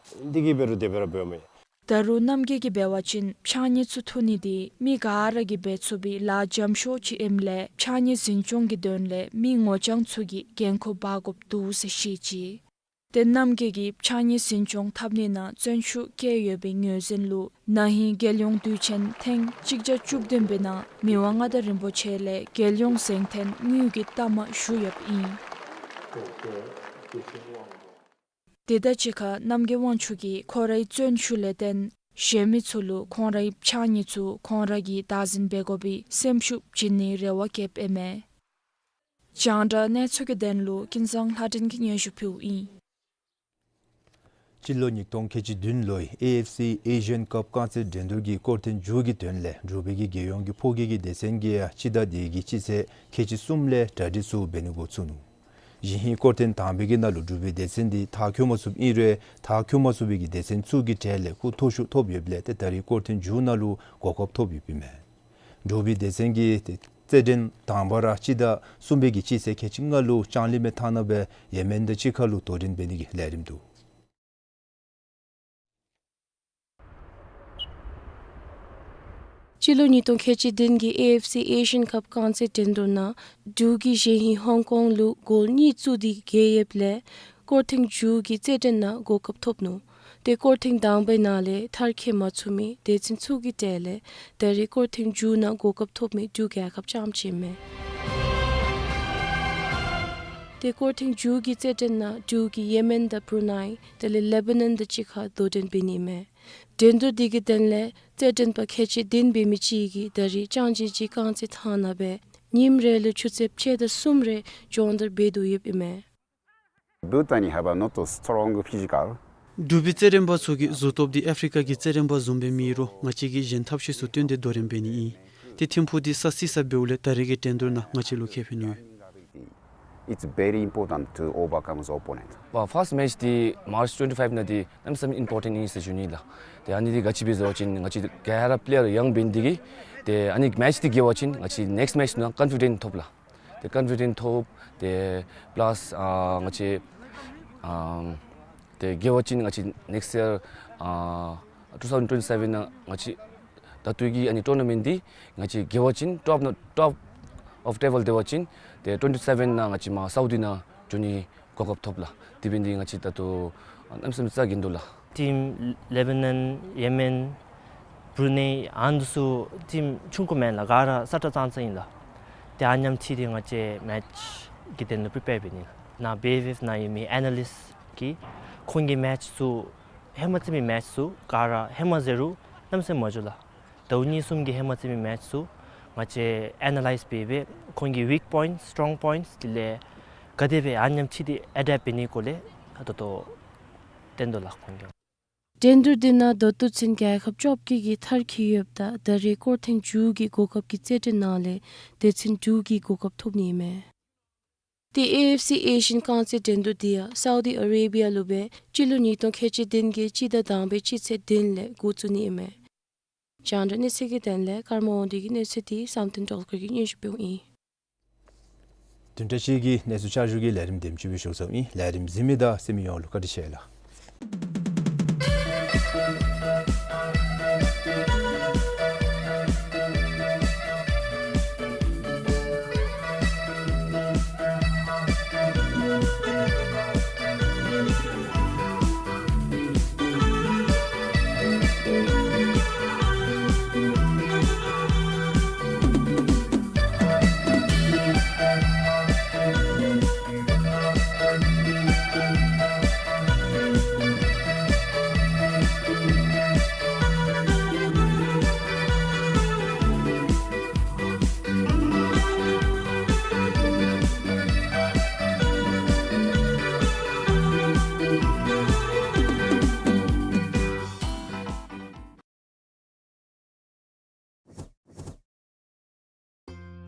འདི་གིས་འབད་རུང་དེ་སྦེ་ར་འབདཝ་མས། ད་རུང་རྣམ་རྒྱལ་གྱིས་འབད་བ་ཅིན་ཕྱགས་སྙིགས་ཚུ་འཐུ་ནི་འདི་མི་ག་ར་གིས་འབད་ཚུགས་པའི་ལཱ་འཇམ་ཤོས་ཅིག་ཨིནམ་ལས་ཕྱགས་སྙིགས་འཛིན་སྐྱོང་གི་དོན་ལས་མི་ངོ་རྐྱང་ཚུ་གིས་འགན་ཁུར་འབག་དགོཔ་འདུག་ཟེར་བཤད་ཅི། ཏེ་རྣམ་རྒྱལ་གྱིས་ཕྱགས་སྙིགས་འཛིན་སྐྱོང་འཐབ་ནི་ནང་བརྩོན་ཤུགས་བསྐྱེད་ཡོད་པའི་ངོས་འཛིན་ལུ་ན་ཧིང་རྒྱལ་ཡོངས་དུས་ཆེན་ཐེངས་གཅིག་བརྒྱ་བཅུ་བདུན་པའི་ནང་མི་དབང་མངའ་བདག་རིན་པོ་ཆེ་ལས་རྒྱལ་ཡོངས་གཟེངས་ཐོན་དངུལ་གྱི་རྟགས་མ་ཞུ་ཡོདཔ་ཨིན། དེ་དང་གཅིག་ཁར་རྣམ་རྒྱལ་དབང་ཕྱུག་གིས་ཁོ་རའི་བརྩོན་ཤུགས་ལས་བརྟེན་གཞན་མི་ཚུ་ལུ་ཁོང་རའི་ཕྱགས་སྙིགས་ཚུ་ཁོང་ར་གིས་བདག་འཛིན་འབད་དགོ་པའི་སེམས་ཤུགས་བྱིན་ནིའི་རེ་བ་བསྐྱེདཔ་ཨིན་མས། རྒྱང་བསྒྲགས་གནས་ཚུལ་གྱི་དོན་ལུ་ཀུན་བཟང་ལྷ་སྒྲོན་གྱིས་སྙན་ཞུ་ཕུལཝ་ཨིན། སྤྱི་ལོ་ཉིས་སྟོང་ཁལ་གཅིག་བདུན་ལོའི་ཨེ་ཨེཕ་སི་ཨེ་ཤི་ཡཱན་ཀབ་རྐང་རྩེད་འགྲན་བསྡུར་གྱི་སྐོར་ཐེངས་དྲུག་གི་དོན་ལས་འབྲུག་པའི་གི་རྒྱལ་ཡོངས་ཀྱི་ཕོ་སྐྱེས་ཀྱི་སྡེ་ཚན་གྱིས་ཡང་སྤྱི་ཟླ་འདི་གི་སྤྱི་ཚེས་ཁལ་གཅིག་གསུམ་ལས་གྲ་སྒྲིག་ཚུ་འབད་ནི་འགོ་བཙུགས་ནུག། གཞེས་ཧིང་སྐོར་ཐེངས་དང་པའི་གི་ནང་ལུ་འབྲུག་པའི་སྡེ་ཚན་འདི་མཐར་འཁྱོལ་མ་ཚུགསཔ་ཨིན་རུང་མཐར་འཁྱོལ་མ་ཚུགས་པའི་གི་སྡེ་ཚན་ཚུ་གི་གྲས་ལས་ཁོང་མཐོ་ཤོས་ཐོབ་ཡོདཔ་ལས་ཏེ་ད་རིས་སྐོར་ཐེངས་དྲུག་ནང་ལུ་གོ་སྐབས་ཐོབ་ཡོདཔ་ཨིན་མས། འབྲུག་པའི་སྡེ་ཚན་གྱིས་ཏེ་རྩེད་འགྲན་དང་པ་ར་སྤྱི་ཟླ་གསུམ་པའི་གི་སྤྱི་ཚེས་ཁལ་གཅིག་ལྔ་ལུ་ལྕང་གླིང་མའི་ཐང་ནང་སྦེ་ཡེ་མེན་དང་གཅིག་ཁར་ལུ་དོ་འགྲན་འབད་ནི་གི་ལས་རིམ་འདུག། སྤྱི་ལོ་ཉིས་སྟོང་ཁལ་གཅིག་བདུན་གྱི་ཨེ་ཨེཕ་སི་ཨེ་ཤི་ཡཱན་ཀབ་རྐང་རྩེད་འགྲན་བསྡུར་ནང་འབྲུག་གིས་གཞེས་ཧིང་ཧོང་ཀོང་ལུ་གོལ་གཉིས་བཙུགས་ཏེ་རྒྱལ་ཡོདཔ་ལས་སྐོར་ཐེངས་དྲུག་གི་རྩེད་འགྲན་ནང་གོ་སྐབས་ཐོབ་ནུག། ཏེ་སྐོར་ཐེངས་དང་པའི་ནང་ལས་མཐར་འཁྱོལ་མ་ཚུགས་མི་སྡེ་ཚན་ཚུ་གི་གྲས་ལས་ད་རིས་སྐོར་ཐེངས་དྲུག་ནང་གོ་སྐབས་ཐོབ་མི་འབྲུག་རྒྱལ་ཁབ་རྐྱངམ་ཅིག་ཨིན་མས། ཏེ་སྐོར་ཐེངས་དྲུག་གི་རྩེད་འགྲན་ནང་འབྲུག་གིས་ཡེ་མེན་དང་བུར་ནའི་དེ་ལས་ལེ་བ་ནན་དང་གཅིག་ཁར་དོ་འགྲན་འབད་ནི་ཨིན་མས། འགྲན་བསྡུར་འདི་གི་དོན་ལས་རྩེད་འགྲན་པ་ཁལ་གཅིག་བདུན་འབད་མི་ཅིག་གིས་ད་རིས་ལྕང་བྱི་བྱི་རྐང་རྩེད་ཐང་ནང་སྦེ་ཉིནམ་རེ་ལུ་ཆུ་ཚོད་ཕྱེད་དང་གསུམ་རེ་སྦྱོང་བརྡར་འབད་དོ་ཡོདཔ་ཨིན་མས། Bhutan have a not a strong physical འབྲུག་པའི་རྩེད་འགྲན་པ་ཚུ་གི་གཟུགས་སྟོབས་འདི་ཨཕ་རི་ཀ་གི་རྩེད་འགྲན་པ་བཟུམ་སྦེ་མེད་རུང་ང་བཅས་ཀྱིས་གཞན་ཐབས་ཤེས་ཚུ་བཏོན་ཏེ་དོ་འགྲན་འབད་ནི་ཨིན། ཏེ་ཐིམ་ཕུག་འདི་ས་བསིལ་ས་འབདཝ་ལས་ད་རིས་ཀྱི་འགྲན་བསྡུར་ནང་ང་བཅས་ལུ་ཁེ་ཕན་ཡོད། It's very important to overcome the opponent. ཕརསཊ་མེཆ་འདི་མཱརཆ་ཊུ་ཝེན་ཊི་ཕའིབ་ནང་འདི་གནམ་མེད་ས་མེད་ཨིམ་པོར་ཊེནཊ་ཨིན་ཟེར་ཞུ་ནི་ལགས། ཏེ་ཨ་ནི་འདི་ག་ཅི་སྦེ་ཟེར་བ་ཅིན་ང་བཅས་ག་ར་པི་ལེ་ཡར་ཡང་འབད་ནི་འདི་གིས་ཏེ་ཨ་ནི་མེཆ་འདི་རྒྱལ་བ་ཅིན་ང་བཅས་ནེགསཊ་མེཆ་ནང་ཀོན་ཕི་ཌེནཊ་ཐོབ་ལགས། ཏེ་ཀོན་ཕི་ཌེནཊ་ཐོབ། ཏེ་པ་ལཱས་ཨ་ང་བཅས་ཨ་ཏེ་རྒྱལ་བ་ཅིན་ང་བཅས་ནེགསཊ་ཡར་ཨ་ཊུ་ཐའུ་ཛེནཌ་ཊུ་ཝེན་ཊི་སེ་བེན་ནང་ང་བཅས་ད་ལྟོ་གི་ཨ་ནི་ཊུར་ན་མེནཊ་འདི་ང་བཅས་རྒྱལ་བ་ཅིན་ཊོཔ་ནང་ཊོཔ་ཨོཕ་ཊེ་བཱལ་སྡོད་པ་ཅིན་ཏེ་ཊུ་ཝེན་ཊི་སེ་བེན་ནང་ང་བཅས་མར་སའུ་ཌི་ནང་འགྱོ་ནི་གོ་སྐབས་ཐོབ་ལགས། དེ་འབད་ནི་འདི་ང་བཅས་ད་ལྟོ་གནམ་མེད་ས་མེད་རྩ་འགེངས་དོ་ལགས། ཊིམ་ལེ་བ་ནན་ཡེ་མེན་བུར་ནའི་ཨ་ནི་ཚུ་ཊིམ་ཆུང་ཀུ་མེན་ལགས། ག་ར་ས་ཁྲ་ཙང་ཙང་ཨིན་ལགས། ཏེ་ཨ་ནེམ་འཁྲིལ་ཏེ་ང་བཅས་མེཆ་གི་དོན་ལུ་པི་རི་པེར་འབད་ནི་ལགས། ནཱ་བེ་ཝེབ་ནང་ཡོད་མི་ཨེ་ན་ལིསཊ་གིས་ཁོང་གི་མེཆ་ཚུ་ཧེ་མ་རྩེད་མི་མེཆ་ཚུ་ག་ར་ཧེ་མ་ཟེར་རུང་གནམ་མེད་ས་མེད་མ་འགྱོ་ལགས། ཟླཝ་གཉིས་གསུམ་གྱི་ཧེ་མ་རྩེད་མི་མེཆ་ཚུ་ང་བཅས་ཨེ་ན་ལའིཛ་འབད་སྦེ་ཁོང་གི་ཝིཀ་པོའིནཊསི་སི་ཊོང་པོའིནཊསི་དེ་ལས་ག་དེ་སྦེ་ཨ་ནེམ་འཁྲིལ་ཏེ་ཨེ་ཌེབཊ་འབད་ནི་སྐོར་ལས་ད་ལྟོ་སྟོན་དོ་ལགས་ཁོང་གིས། འགྲན་བསྡུར་འདི་ནང་ད་ལྟོ་ཚུན་རྒྱལ་ཁབ་བཅོ་བརྒྱད་ཀྱིས་མཐར་འཁྱོལ་ཡོདཔ་ད་ད་རིས་སྐོར་ཐེངས་དྲུག་གི་གོ་སྐབས་ཀྱི་རྩེད་འགྲན་ནང་ལས་སྡེ་ཚན་དྲུག་གིས་གོ་སྐབས་ཐོབ་ནི་ཨིན་མས། ཏེ་ཨེ་ཨེཕ་སི་ཨེ་ཤི་ཡཱན་རྐང་རྩེད་འགྲན་བསྡུར་འདི་ཡང་སའུ་དི་ཨ་རེ་བི་ཡ་ལུ་སྦེ་སྤྱི་ལོ་ཉིས་སྟོང་ཁལ་གཅིག་བདུན་གྱི་སྤྱི་ཟླ་དང་པའི་སྤྱི་ཚེས་བདུན་ལས་འགོ་བཙུགས་ནི་ཨིན་མས། རྒྱང་བསྒྲགས་གནས་ཚུལ་གྱི་དོན་ལས་ཀརྨ་དབང་འདུས་ཀྱི་གནས་ཚུལ་འདི་བསམ་གཏན་སྒྲོལ་དཀར་གྱིས་སྙན་ཞུ་ཕུལཝ་ཨིན། བདུན་ཕྲག་གཅིག་གི་གནས་ཚུལ་བསྐྱར་ཞུ་གི་ལས་རིམ་དེམ་ཅིག་སྦེ་ཞུ་ཚརཝ་ཨིན། ལས་རིམ་གཟིགས་མི་དང་གསན་མི་ཡོངས་ལུ་བཀའ་དྲིན་ཆེ་ལགས།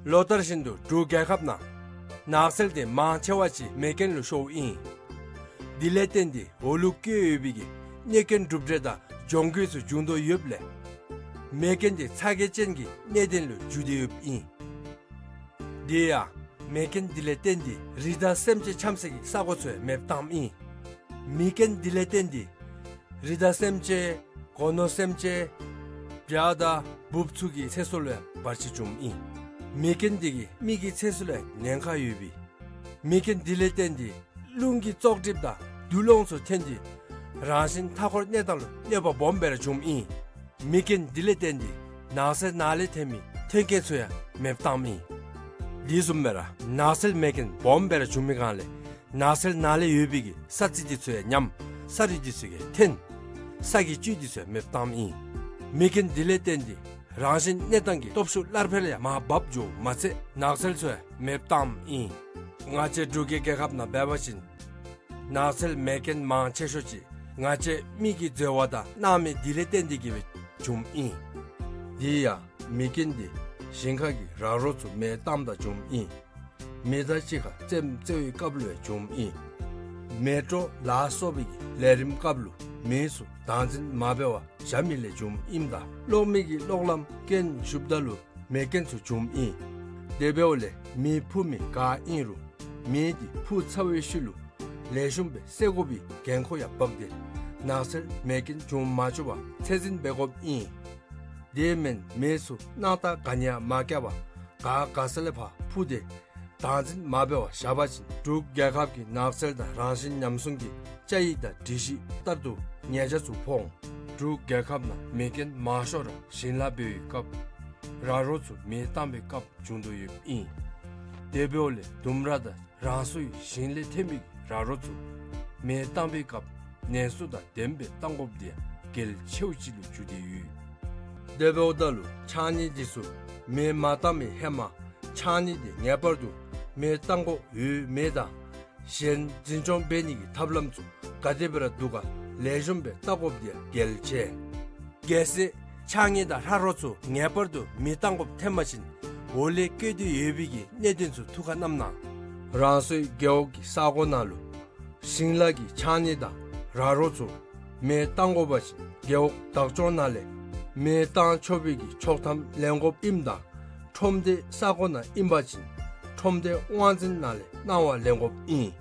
ལོ་ལྟར་བཞིན་དུ་འབྲུག་རྒྱལ་ཁབ་ནང་ནགས་ཚལ་དེ་མང་ཆེ་བ་ཅིག་མེ་རྐྱེན་ལུ་ཤོརཝ་ཨིན། དེ་ལས་བརྟེན་ཏེ་འོག་ལུ་བཀོད་ཡོད་པའི་གི་གནོད་སྐྱོན་གྲུབ་འབྲས་དང་གྱོང་གུད་ཚུ་འབྱུང་དོ་ཡོདཔ་ལས་མེ་རྐྱེན་དེ་ཚ་གྱང་ཅན་གྱི་གནད་དོན་ལུ་འགྱུར་ཏེ་ཡོདཔ་ཨིན། དེ་ཡང་མེ་རྐྱེན་དེ་ལས་བརྟེན་ཏེ་རི་དྭགས་སེམས་ཅན་འཁྱམས་སའི་གི་ས་གོ་ཚུ་ཡང་མེདཔ་བཏངམ་ཨིན། མེ་རྐྱེན་དེ་ལས་བརྟེན་ཏེ་རི་དྭགས་སེམས་ཅན་སྒོ་ནོར་སེམས་ཅན་བྱ་དང་འབུཔ་ཚུ་གི་ཚེ་སྲོག་ལུ་ཡང་བར་ཆད་བྱུངམ་ཨིན། མེ་རྐྱེན་དེ་གིས་མི་གི་ཚེ་སྲོག་ལུ་ཡང་ཉེན་ཁ་ཡོད་པས། མེ་རྐྱེན་དེ་ལས་བརྟེན་ཏེ་རླུང་གི་བཙོག་གྲིབ་དང་རྡུལ་སློང་ཚུ་ཐོན་ཏེ་རང་བཞིན་མཐའ་འཁོར་གནས་སྟངས་ལུ་གནོད་པ་སྦོམ་སྦེ་ར་བྱུངམ་ཨིན། མེ་རྐྱེན་དེ་ལས་བརྟེན་ཏེ་ནགས་ཚལ་ནང་ལས་ཐོན་མི་མཐུན་རྐྱེན་ཚུ་ཡང་མེདཔ་བཏངམ་ཨིན། དེ་བཟུམ་སྦེ་ར་ནགས་ཚལ་མེ་རྐྱེན་སྦོམ་སྦེ་ར་བྱུང་མི་སྒང་ལས་ནགས་ཚལ་ནང་ལས་ཡོད་པའི་གི་ས་རྩི་དེ་ཚུ་ཡང་ཉམས། ས་རུད་དེ་ཚུ་གིས་འཐོན། ས་གི་བཅུད་དེ་ཚུ་ཡང་མེདཔ་བཏངམ་ཨིན། མེ་རྐྱེན་དེ་ལས་བརྟེན་ཏེ་རང་བཞིན་གནས་སྟངས་ཀྱི་སྟོབས་ཤུགས་སླར་འཕེལ་ཡང་མར་བབས་འགྱོཝ་མ་ཚད་ནགས་ཚལ་ཚུ་ཡང་མེདཔ་བཏངམ་ཨིན། ང་བཅས་འབྲུག་གི་རྒྱལ་ཁབ་ནང་འབད་བ་ཅིན་ནགས་ཚལ་མེ་རྐྱེན་མང་ཆེ་ཤོས་ཅིག་ང་བཅས་མི་གིས་འཛོལ་བ་དང་སྣང་མེད་དེ་ལས་བརྟེན་ཏེ་གིས་སྦེ་བྱུངམ་ཨིན། དེ་ཡང་མེ་རྐྱེན་དེ་ཞིང་ཁ་གི་ར་རོ་ཚུ་མེ་བཏངམ་ད་བྱུངམ་ཨིན། མེ་དང་གཅིག་ཁར་རྩེདམོ་རྩེ་བའི་སྐབས་ལུ་ཡང་བྱུངམ་ཨིན། མེ་སྤྲོ་ལ་སོགས་པའི་གི་ལས་རིམ་སྐབས་ལུ་མེ་ཚུ་བདག་འཛིན་མ་འབད་བར་བཞག་མི་ལས་བྱུངམ་ཨིནམ་ད་གློག་མེ་གི་གློག་ལམ་རྐྱེན་ཞུགསཔ་ད་ལུ་མེ་རྐྱེན་ཚུ་བྱུངམ་ཨིན། དེ་འབདཝ་ལས་མེ་འཕུ་མི་ག་ཨིན་རུང་མེ་དེ་འཕུ་ཚར་བའི་ཤུལ་ལུ་ལེགས་ཤོམ་སྦེ་བསད་དགོ་པའི་འགན་ཁུར་ཡང་བབས་ཏེ་ནགས་ཚལ་མེ་རྐྱེན་འབྱུང་མ་བཅུག་པར་ཚད་འཛིན་འབད་དགོཔ་ཨིན། དེ་མེན་མེ་ཚུ་སྣང་ཐག་ག་ནི་ཡང་མ་བཀལ་བར་ག་དགའ་ས་ལས་ཕར་འཕུ་སྟེ་བདག་འཛིན་མ་འབད་བར་བཞག་པ་ཅིན་འབྲུག་རྒྱལ་ཁབ་ཀྱི་ནགས་ཚལ་དང་རང་བཞིན་ཉམས་སྲུང་གི་བཅའ་ཡིག་དང་སྒྲིག་གཞི་ལྟར་དུ་ཉེས་ཆད་ཚུ་ཕོག་འོང་། འབྲུག་རྒྱལ་ཁབ་ནང་མེ་རྐྱེན་མང་ཤོས་ར་ཞིང་ལཱ་འབད་བའི་སྐབས་ར་རོ་ཚུ་མེ་བཏང་བའི་སྐབས་བྱུང་དོ་ཡོདཔ་ཨིན། དེ་འབདཝ་ལས་ལྡུམ་ར་དང་རང་སོའི་ཞིང་ལས་ཐོན་མི་ར་རོ་ཚུ་མེ་བཏང་བའི་སྐབས་ནན་སོ་དང་ལྡནམ་སྦེ་བཏང་དགོཔ་དེ་ཡང་གལ་ཆེཝ་ཅིག་ལུ་གྱུར་ཏེ་ཡོད། དེ་འབདཝ་ད་ལུ་ཕྱགས་སྙིགས་དེ་ཚུ་མེ་མ་བཏང་མི་ཧེ་མ་ཕྱགས་སྙིགས་དེ་ངེས་པར་དུ་མེ་བཏང་དགོཔ་ཡོད་མེད་དང་གཞན་འཛིན་སྐྱོང་འབད་ནི་གི་ཐབས་ལམ་ཚུ་ག་དེ་སྦེ་ར་འདུག་ག་ལེགས་ཤོམ་སྦེ་བལྟ་དགོཔ་དེ་ཡང་གལ་ཆེ། གལ་སྲིད་ཕྱགས་སྙིགས་དང་ར་རོ་ཚུ་ངེས་པར་དུ་མེ་བཏང་དགོཔ་ཐོན་པ་ཅིན་འོག་ལས་བཀོད་དེ་ཡོད་པའི་གི་གནད་དོན་ཚུ་ཐུགས་ཁར་བསྣམ་གནང་། རང་སོའི་རྒེད་འོག་གི་ས་གོ་ནང་ལུ་ཞིང་ལཱ་གི་ཕྱགས་སྙིགས་དང་ར་རོ་ཚུ་མེ་བཏང་དགོ་པ་ཅིན་རྒེད་འོག་བདག་སྐྱོང་ནང་ལས་མེ་བཏང་ཆོག་པའི་གི་ཆོག་ཐམ་ལེན་དགོཔ་ཨིནམ་ད་ཁྲོམ་སྡེ་ས་གོ་ནང་ཨིན་པ་ཅིན་ཁྲོམ་སྡེ་དབང་འཛིན་ནང་ལས་གནང་བ་ལེན་དགོཔ་ཨིན།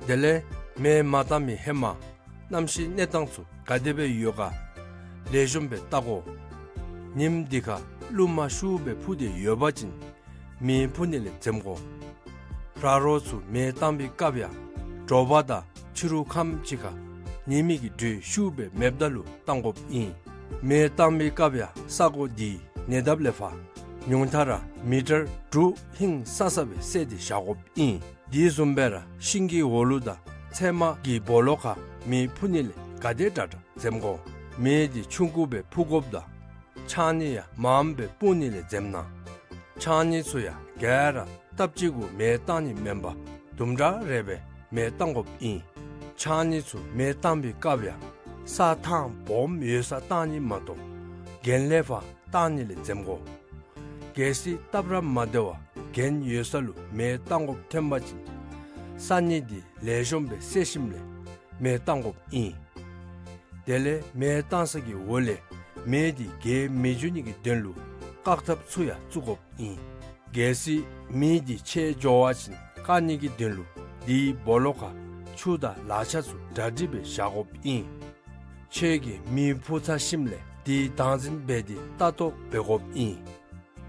དེ་ལས་མེ་མ་བཏང་མི་ཧེ་མ་གནམ་གཤིས་གནས་སྟངས་ཚུ་ག་དེ་སྦེ་ཡོད་ག་ལེགས་ཤོམ་སྦེ་བལྟ་དགོ། ཉིམ་དེ་ཁར་རླུང་མ་ཤུགས་སྦེ་འཕུ་སྟེ་ཡོད་པ་ཅིན་མེ་འཕུ་ནི་ལས་འཛེམ་དགོ། ར་རོ་ཚུ་མེ་བཏང་བའི་སྐབས་ཡང་དྲོ་པ་དང་ཕྱི་རུ་ཁམས་ཅིག་ཁར་ཉི་མའི་གི་དྲོད་ཤུགས་སྦེ་མེདཔ་ད་ལུ་བཏང་དགོཔ་ཨིན། མེ་བཏང་བའི་སྐབས་ཡང་ས་གོ་དེའི་ཉེ་འདབས་ལས་ཕར་ཉུང་མཐའ་ར་མི་ཊར་དྲུག་ཧིང་སང་ས་སྦེ་བསལ་ཏེ་བཞག་དགོཔ་ཨིན། དེ་བཟུམ་སྦེ་ར་ཤིང་གི་འོག་ལུ་དང་ཚལ་མ་གི་སྦོ་ལོགས་ཁར་མེ་འཕུ་ནི་ལས་ག་དེ་དྲག་དྲག་འཛེམ་དགོ། མེ་དེ་ཆུང་ཀུ་སྦེ་འཕུ་དགོཔ་དང་ཕྱགས་སྙིགས་ཡང་མངམ་སྦེ་སྤུངས་ནི་ལས་འཛེམ་གནང་། ཕྱགས་སྙིགས་ཚུ་ཡང་ག་ར་སྟབས་གཅིག་གུ་མེ་བཏང་ནི་མེན་པར་དུམ་གྲ་རེ་སྦེ་མེ་བཏང་དགོཔ་ཨིན། ཕྱགས་སྙིགས་ཚུ་མེ་བཏང་བའི་སྐབས་ཡང་ས་ཐང་སྦོམ་ཡོད་སར་བཏང་ནི་མ་གཏོགས་གྱེན་ལས་ཕར་བཏང་ནི་ལས་འཛེམ་དགོ། གལ་སྲིད་སྟབས་ར་མ་བདེ་བར་གྱེན་ཡོད་ས་ལུ་མེ་བཏང་དགོཔ་ཐོན་པ་ཅིན་ས་སྙིགས་དེ་ལེགས་ཤོམ་སྦེ་བསལ་ཞིནམ་ལས་མེ་བཏང་དགོཔ་ཨིན། དེ་ལས་མེ་བཏང་ས་གི་འོག་ལས་མེ་དེ་རྒྱས་མི་འགྱོ་ནི་གི་དོན་ལུ་བཀག་ཐབས་ཚུ་ཡང་བཙུགས་དགོཔ་ཨིན། གལ་སྲིད་མེ་དེ་ཆད་འགྱོ་བ་ཅིན་བཀག་ནི་གི་དོན་ལུ་དེའི་སྦོ་ལོགས་ཁར་ཆུ་དང་ལག་ཆ་ཚུ་གྲ་སྒྲིག་སྦེ་བཞག་དགོཔ་ཨིན། ཁྱོད་ཀྱིས་མེ་འཕུ་ཚར་ཞིནམ་ལས་དེའི་བདག་འཛིན་འབད་དེ་ལྟ་རྟོག་འབད་དགོཔ་ཨིན།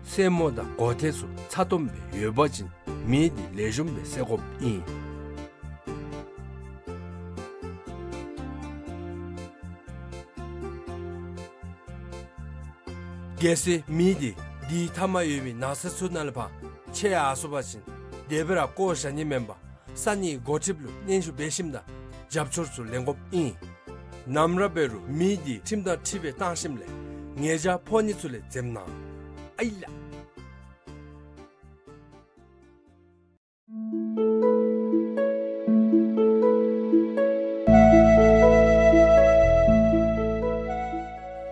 སེན་མོ་དང་སྒོ་ཐེལ་ཚུ་ཚ་ཏོམ་སྦེ་ཡོད་པ་ཅིན་མེ་དེ་ལེགས་ཤོམ་སྦེ་བསད་དགོཔ་ཨིན། གལ་སྲིད་མེ་དེ་དེའི་མཐའ་མར་ཡོད་པའི་ནགས་ཚལ་ཚུ་ནང་ལས་ཕར་ཆད་ཡར་སོང་པ་ཅིན་དེ་སྦེ་ར་བཀོ་བཞག་ནི་མེན་པར་ས་གནས་འགོ་ཁྲིདཔ་ལུ་སྙན་ཞུ་འབད་ཞིནམ་ད་རྒྱབ་སྐྱོར་ཚུ་ལེན་དགོཔ་ཨིན། ནམ་ར་འབད་རུང་མེ་དེ་ཁྲིམས་དང་འཁྲིལ་སྦེ་བཏང་ཞིནམ་ལས་ཉེས་བྱ་ཕོག་ནི་ཚུ་ལས་འཛེམ་གནང་། ཨའི་ལགས།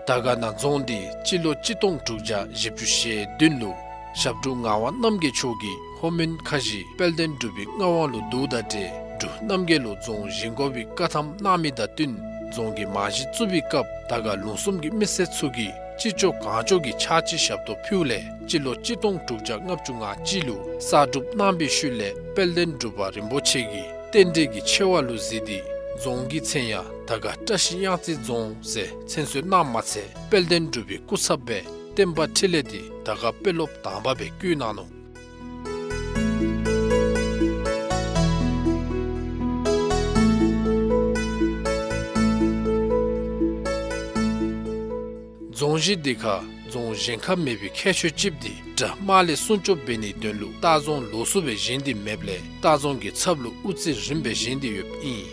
དར་དཀར་ན་རྫོང་འདི་སྤྱི་ལོ་གཅིག་སྟོང་དྲུག་བརྒྱ་བཞི་བཅུ་ཞེ་བདུན་ལུ་ ཞབས་དྲུང་ངག་དབང་རྣམ་རྒྱལ་མཆོག་གིས་ལྷོ་མོན་ཁ་བཞི་དཔལ་ལྡན་འབྲུག་པའི་མངའ་དབང་ལུ་བསྡུཝ་དང་འབྲེལ་འབྲུག་རྣམ་རྒྱལ་ལུ་རྫོང་བཞེངས་དགོ་པའི་བཀའ་ཐམ་གནང་མི་དང་བསྟུན་རྫོང་གི་རྨང་གཞི་བཙུགས་པའི་སྐབས་དར་དཀར་ལུང་གསུམ་གྱི་མི་སེར་ཚུ་གིས་ཅི་ལྕོགས་གང་ལྕོགས་ཀྱི་ཕྱག་ཕྱི་ཞབས་ཏོག་ཕུལཝ་ལས་སྤྱི་ལོ་གཅིག་སྟོང་དྲུག་བརྒྱ་ལྔ་བཅུ་ང་གཅིག་ལུ་གསར་སྒྲུབ་གནང་བའི་ཤུལ་ལས་དཔལ་ལྡན་འབྲུག་པ་རིན་པོ་ཆེ་གིས་རྟེན་འབྲེལ་གྱི་ཆེ་བ་ལུ་གཟིགས་ཏེ་རྫོང་གི་མཚན་ཡང་དར་དཀར་བཀྲ་ཤིས་གཡང་རྩེ་རྫོང་ཟེར་མཚན་གསོལ་གནངམ་མ་ཚད་དཔལ་ལྡན་འབྲུག་པའི་སྐུ་ཚབ་སྦེ་བསྟན་པ་འཕྲིན་ལས་འདི་དར་དཀར་དཔོན་སློབ་དང་པ་སྦེ་བསྐོ་གནང་ནུག། རྫོང་གཞི་འདི་ཁར་རྫོང་བཞེངས་ཁ་མེད་པའི་ཁྱད་ཆོས་ཅིག་འདི་དགྲ་དམག་ལས་སྲུང་སྐྱོབ་འབད་ནིའི་དོན་ལུ་ལྟ་རྫོང་ལོགས་སུ་སྦེ་བཞེངས་ཏེ་མེདཔ་ལས་ལྟ་རྫོང་གི་ཚབ་ལུ་དབུ་རྩེ་རིམ་སྦེ་བཞེངས་ཏེ་ཡོདཔ་ཨིན།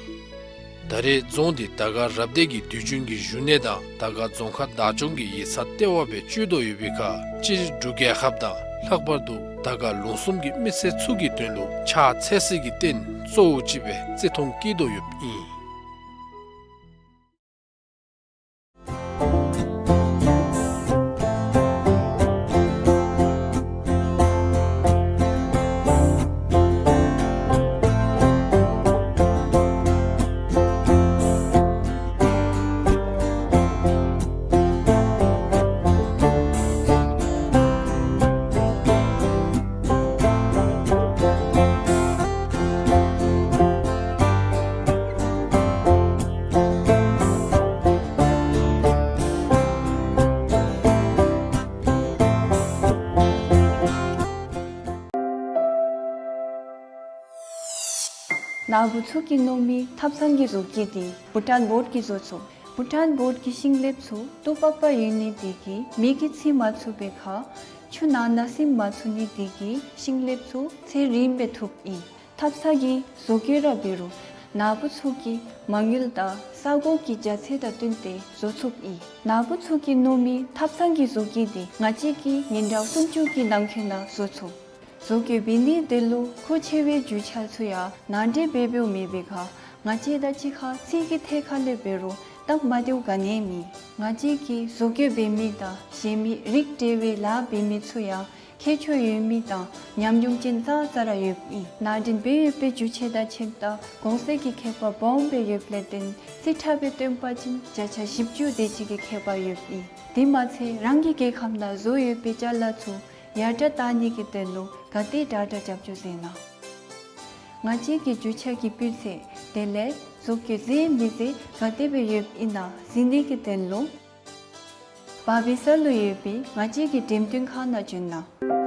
ད་རེས་རྫོང་འདི་དར་དཀར་རབ་སྡེ་གི་དུས་རྒྱུན་གྱི་བཞུགས་གནས་དང་དར་དཀར་རྫོང་ཁག་བདག་སྐྱོང་གི་ཡིག་ཚང་ལྟེ་བ་སྦེ་སྤྱོད་དོ་ཡོད་པའི་ཁར་སྤྱིར་འབྲུག་རྒྱལ་ཁབ་དང་ལྷག་པར་དུ་དར་དཀར་ལུང་གསུམ་གྱི་མི་སེར་ཚུ་གི་དོན་ལུ་ཕྱག་འཚལ་སའི་རྟེན་གཙོ་བོ་ཅིག་སྦེ་བརྩི་མཐོང་བསྐྱེད་དོ་ཡོདཔ་ཨིན། ནཱ་བུ་ཚུ་གིས་མནོ་མི་ཐབ་ཚང་གི་བཟོ་བཀོད་འདི་བྷུ་ཊཱན་བོཌ་ཀྱིས་བཟོ་ཚུགས། བྷུ་ཊཱན་བོཌ་ཀྱི་ཤིང་ལེབ་ཚུ་ཏོག་པག་པ་ཡོད་ནི་དེ་གིས་མེ་གིས་འཚིག་མ་ཚུགས་པའི་ཁར་ཆུ་ནང་ན་སིམ་མ་ཚུགས་ནི་དེ་གིས་ཤིང་ལེབ་ཚུ་ཚད་རིངམ་སྦེ་ཐུབ་ཨིན། ཐབ་ཚང་གི་བཟོ་བཀོད་ར་འབད་རུང་ནཱ་བུ་ཚུ་གིས་མ་དངུལ་དང་ས་གོ་གི་རྒྱ་ཚད་དང་བསྟུན་ཏེ་བཟོ་ཚུགསཔ་ཨིན། ནཱ་བུ་ཚུ་གིས་མནོ་མི་ཐབ་ཚང་གི་བཟོ་བཀོད་འདི་ང་བཅས་ཀྱིས་ཉིན་གྲངས་སུམ་ཅུ་གི་ནང་འཁོད་ནང་བཟོ་ཚུགས། བཟོ་བཀོད་འབད་ནིའི་དོན་ལུ་མཁོ་ཆེ་བའི་རྒྱུ་ཆ་ཚུ་ཡང་ནང་འདྲེན་འབད་འབདཝ་མེད་པའི་ཁར་ང་བཅས་དང་གཅིག་ཁར་རྩིས་ཀྱི་ཐད་ཁར་ལས་འབད་རུང་སྟབས་མ་བདེཝ་ག་ནི་མེད། ང་བཅས་ཀྱིས་བཟོ་བཀོད་འབད་མི་དང་གཞན་མི་རིགས་འབྲེལ་བའི་ལཱ་འབད་མི་ཚུ་ཡང་ཁྱད་ཆོས་ཡོད་མི་དང་ཉམས་མྱོང་ཅན་ཙང་ཙ་ར་ཡོདཔ་ཨིན། ནང་འདྲེན་འབད་ཡོད་པའི་རྒྱུ་ཆ་དང་ཁྱིམ་བདག་གོང་ཚད་ཀྱི་ཁྱད་པར་སྦོམ་སྦེ་ཡོདཔ་ལས་བརྟེན་རྩིས་ཁྲ་སྦེ་སྟོན་པ་ཅིན་བརྒྱ་ཆ་བཞི་བཅུ་དེ་ཅིག་གི་ཁྱད་པར་ཡོདཔ་ཨིན། དེ་མ་ཚད་རང་གི་རྒྱལ་ཁབ་ནང་བཟོ་ཡོད་པའི་ཅ་ལ་ཚུ་ཡར་དྲག་བཏང་ནི་གི་དོན་ལུ་ག་དེ་དྲག་དྲག་རྒྱབ་སྐྱོར་མཛད་གནང་། ང་བཅས་ཀྱི་རྒྱུ་ཆ་གི་སྤུས་ཚད་དེ་ལས་བཟོ་བཀོད་མཛེས་མི་མཛེས་ག་དེ་སྦེ་ཡོདཔ་ཨིན་ན་གཟིགས་ནི་གི་དོན་ལུ་བར་བི་ས་ལུ་ཡོད་པའི་ང་བཅས་ཀྱི་འགྲེམས་སྟོན་ཁང་ནང་བྱོན་གནང་།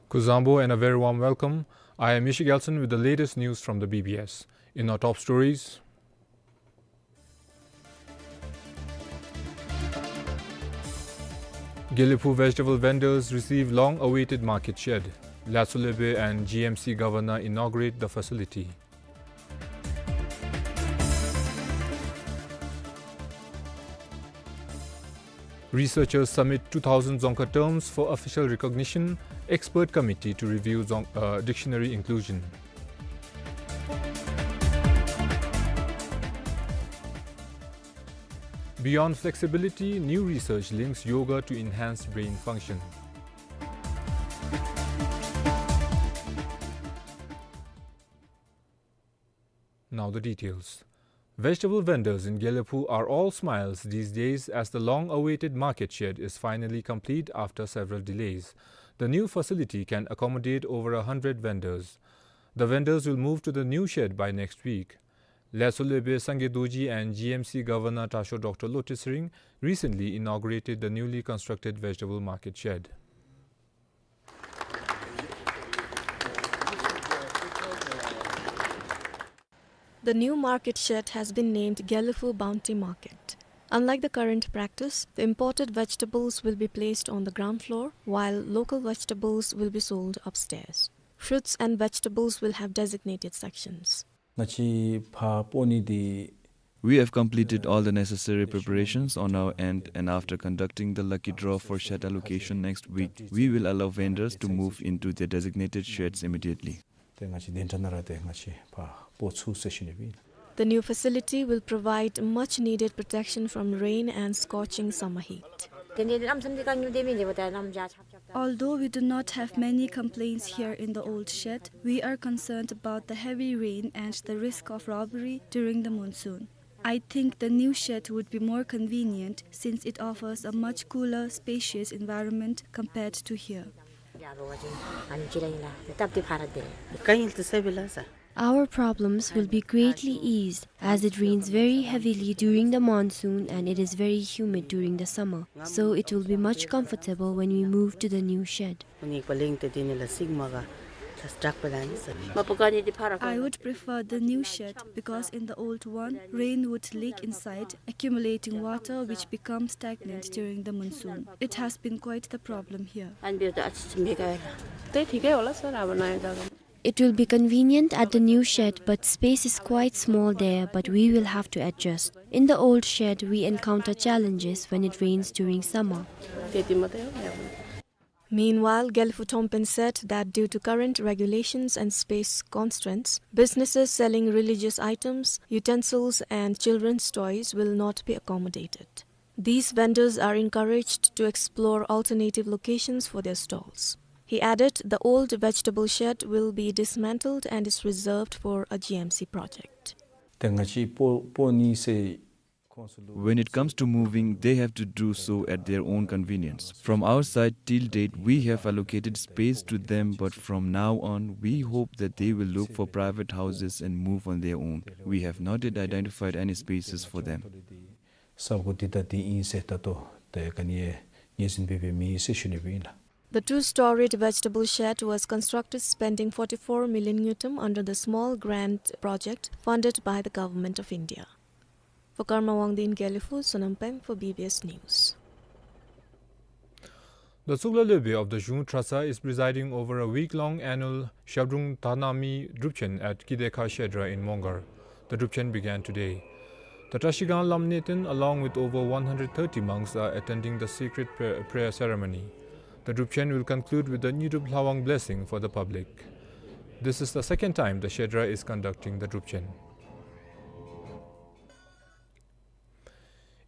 Kuzuzangpo and a very warm welcome. I am Mishi Gelson with the latest news from the B B S. In our top stories, Gelephu vegetable vendors receive long-awaited market shed. Lyautso Leube and G M C governor inaugurate the facility. Researchers submit two thousand Dzongkha terms for official recognition, expert committee to review Dzong-, uh, dictionary inclusion. Beyond flexibility, new research links yoga to enhance brain function. Now the details. Vegetable vendors in Gelephu are all smiles these days as the long-awaited market shed is finally complete after several delays. The new facility can accommodate over a hundred vendors. The vendors will move to the new shed by next week. Lyautso Leube Sangye Dorji and G M C Governor Tashok Doctor Lotay Tshering recently inaugurated the newly constructed vegetable market shed. The new market shed has been named Gelephu Bounty Market. Unlike the current practice, the imported vegetables will be placed on the ground floor, while local vegetables will be sold upstairs. Fruits and vegetables will have designated sections. ང་བཅས་ཕར་སྤོ་ནི་འདི We have completed all the necessary preparations on our end, and after conducting the lucky draw for shed allocation next week, we will allow vendors to move into their designated sheds immediately. ཏེ་ང་བཅས་གདན་ཁྲ་ནང་ར་ཏེ་ང་བཅས་ཕར་སྤོ་ཚུགས་ཟེར་ཞུ་ནི་སྦེ་ཨིན། The new facility will provide much needed protection from rain and scorching summer heat. Although we do not have many complaints here in the old shed, we are concerned about the heavy rain and the risk of robbery during the monsoon. I think the new shed would be more convenient since it offers a much cooler, spacious environment compared to here. Our problems will be greatly eased as it rains very heavily during the monsoon and it is very humid during the summer, so it will be much comfortable when we move to the new shed. I would prefer the new shed because in the old one, rain would leak inside, accumulating water which becomes stagnant during the monsoon. It has been quite the problem here. It will be convenient at the new shed, but space is quite small there, but we will have to adjust. In the old shed, we encounter challenges when it rains during summer. Meanwhile, Gelfu Thompen said that due to current regulations and space constraints, businesses selling religious items, utensils, and children's toys will not be accommodated. These vendors are encouraged to explore alternative locations for their stalls. He added the old vegetable shed will be dismantled and is reserved for a G M C project. ཏེ་ང་བཅས་སྤོ་སྤོ་ནི་ཟེར། When it comes to moving, they have to do so at their own convenience. From our side, till date, we have allocated space to them, but from now on, we hope that they will look for private houses and move on their own. We have not yet identified any spaces for them. ས་གོ་འདི་ད་འདི་ཨིན་ཟེར་ད་ལྟོ་ཏེ་ག་ནི་ཡང་ངོས་འཛིན་འབད་འབད་མེད་ཟེར་ཞུ་ནི་སྦེ་ཨིན་ལགས། The two-storied vegetable shed was constructed spending forty-four million ngultrum under the Small Grant Project funded by the Government of India. For Karma Wangdi in Gelephu, Sonam Peng for B B S News. The Tsukla Lopen of the Zhung Trasa is presiding over a week-long annual Shabdrung Tanami Drupchen at Kidekha Shedra in Mongar. The Drupchen began today. The Trashigang Lamnetan, along with over one hundred thirty monks, are attending the sacred pra-, prayer ceremony. The Drupchen will conclude with the Nyidrup Lhawang blessing for the public. This is the second time the Shedra is conducting the Drupchen.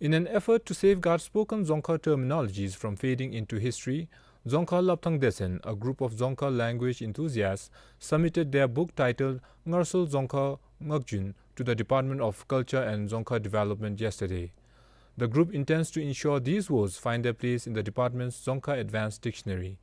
In an effort to safeguard spoken Dzongkha terminologies from fading into history, Dzongkha Lapthang Desen, a group of Dzongkha language enthusiasts, submitted their book titled Ngarsol Dzongkha Ngakjun to the Department of Culture and Dzongkha Development yesterday. The group intends to ensure these words find their place in the department's Dzongkha Advanced Dictionary.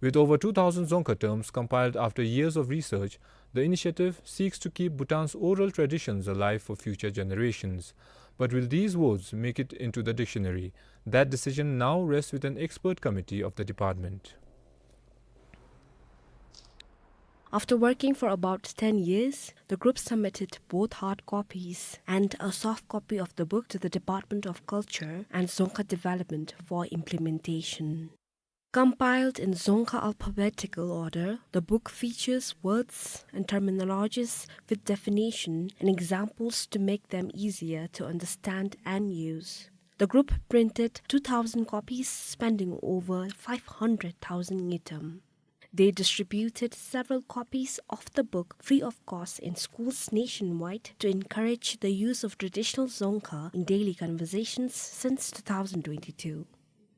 With over two thousand Dzongkha terms compiled after years of research, the initiative seeks to keep Bhutan's oral traditions alive for future generations. But will these words make it into the dictionary? That decision now rests with an expert committee of the department. After working for about ten years, the group submitted both hard copies and a soft copy of the book to the Department of Culture and Dzongkha Development for implementation. Compiled in Dzongkha alphabetical order, the book features words and terminologies with definition and examples to make them easier to understand and use. The group printed two thousand copies, spending over five hundred thousand ngultrum. They distributed several copies of the book free of cost in schools nationwide to encourage the use of traditional Dzongkha in daily conversations since two thousand twenty-two.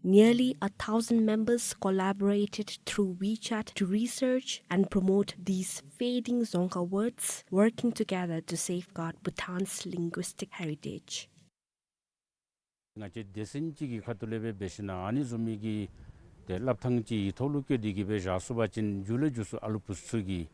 Nearly a thousand members collaborated through WeChat to research and promote these fading Dzongkha words, working together to safeguard Bhutan's linguistic heritage. ང་བཅས་སྡེ་ཚན་ཅིག་གི་ཁ་ཐུག་ལས་སྦེ་འབད་ཞིན་ན་ཨ་ནི་བཟུམ་མའི་གི་ཏེ་སླབ་ཐངས་ཅིག་ཡིག་ཐོག་ལུ་བཀོད་དེ་གིས་སྦེ་བཞག་ཚུགས་པ་ཅིན་མཇུག་ལས་མཇུག་སུ་ཨ་ལུ་བུཚ་ཚུ་གིས།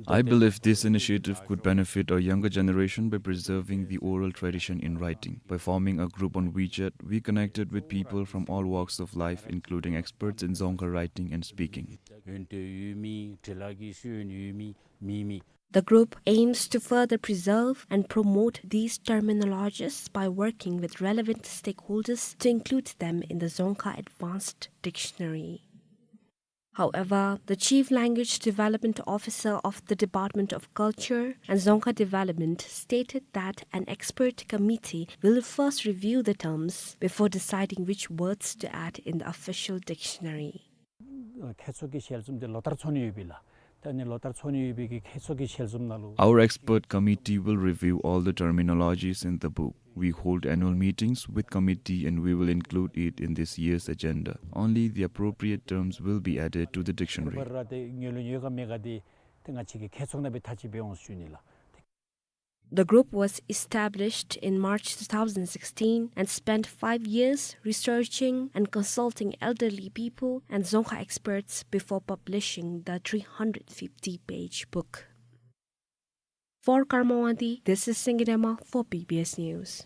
I believe this initiative could benefit our younger generation by preserving the oral tradition in writing. By forming a group on WeChat, we connected with people from all walks of life, including experts in Dzongkha writing and speaking. འོན་ཏེ་ཡོད་མི་འབྲི་ལྷག་གི་ཤེས་ཡོན་ཡོད་མི་མེད་མི། The group aims to further preserve and promote these terminologies by working with relevant stakeholders to include them in the Dzongkha Advanced Dictionary. However, the Chief Language Development Officer of the Department of Culture and Dzongkha Development stated that an expert committee will first review the terms before deciding which words to add in the official dictionary. ཁྱད་མཚར་གྱི་ཞལ་འཛོམས་འདི་ལོ་ལྟར་འཚོགས་ནི་ཡོདཔ་ཨིན་ལགས། ད་ཨ་ནི་ལོ་ལྟར་འཚོགས་ནི་ཡོད་པའི་གི་ཁྱད་མཚར་གྱི་ཞལ་འཛོམས་ནང་ལུ། Our expert committee will review all the terminologies in the book. We hold annual meetings with committee and we will include it in this year's agenda. Only the appropriate terms will be added to the dictionary. འབད་ར་ཏེ་ངོས་ལུ་ཡོད་ག་མེད་ག་འདི་ཏེ་ང་བཅས་ཀྱིས་ཁྱད་མཚར་ནང་སྦེ་ཐག་བཅད་འབད་འོང་ཟེར་ཞུ་ནི་ལགས། The group was established in March two thousand sixteen and spent five years researching and consulting elderly people and Dzongkha experts before publishing the three hundred fifty page book. For Karma Wangdi, this is Singye Dema for B B S News.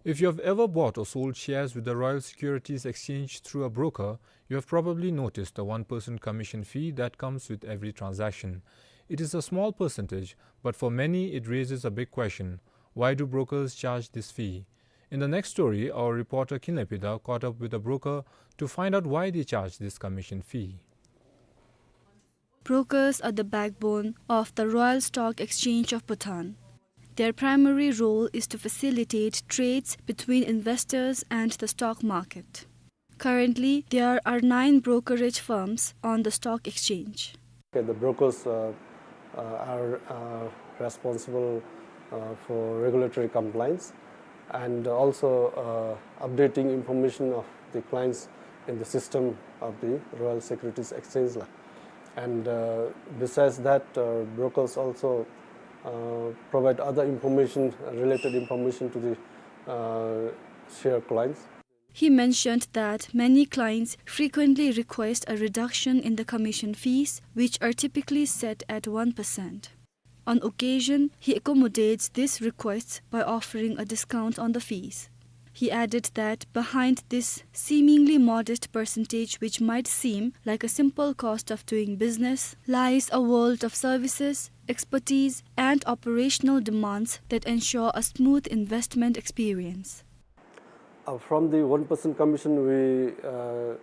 If you have ever bought or sold shares with the Royal Securities Exchange through a broker, you have probably noticed the one percent commission fee that comes with every transaction. It is a small percentage, but for many it raises a big question. Why do brokers charge this fee? In the next story, our reporter Kinley Pida caught up with a broker to find out why they charge this commission fee. Brokers are the backbone of the Royal Stock Exchange of Bhutan. Their primary role is to facilitate trades between investors and the stock market. Currently, there are nine brokerage firms on the stock exchange. Okay, the brokers, uh, uh, are, uh, responsible, uh, for regulatory compliance and also, uh, updating information of the clients in the system of the Royal Securities Exchange la. And, uh, besides that, uh, brokers also, uh, provide other information, related information to the, uh, share clients. He mentioned that many clients frequently request a reduction in the commission fees, which are typically set at one percent. On occasion, he accommodates these requests by offering a discount on the fees. He added that behind this seemingly modest percentage, which might seem like a simple cost of doing business, lies a world of services, expertise, and operational demands that ensure a smooth investment experience. Uh, from the one percent commission we, uh,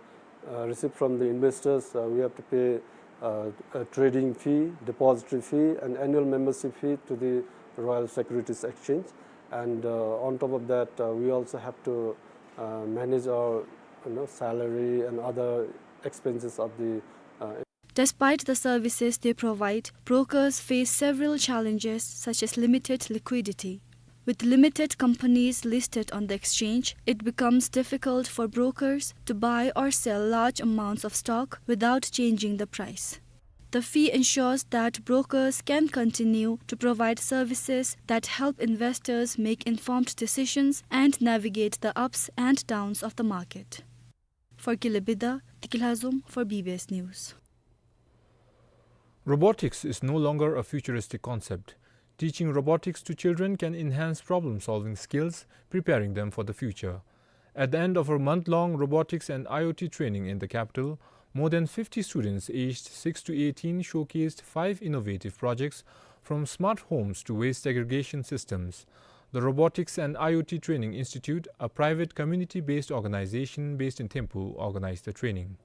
uh, receive from the investors, uh, we have to pay, uh, a trading fee, depository fee, and annual membership fee to the Royal Securities Exchange. And, uh, on top of that, uh, we also have to, uh, manage our, you know, salary and other expenses of the, uh, Despite the services they provide, brokers face several challenges such as limited liquidity. With limited companies listed on the exchange, it becomes difficult for brokers to buy or sell large amounts of stock without changing the price. The fee ensures that brokers can continue to provide services that help investors make informed decisions and navigate the ups and downs of the market. For Kinley Pida, Tikilhazum for B B S News. Robotics is no longer a futuristic concept. Teaching robotics to children can enhance problem-solving skills, preparing them for the future. At the end of a month-long robotics and I O T training in the capital, more than fifty students aged six to eighteen showcased five innovative projects, from smart homes to waste segregation systems. The Robotics and I O T Training Institute, a private community-based organization based in Thimphu, organized the training.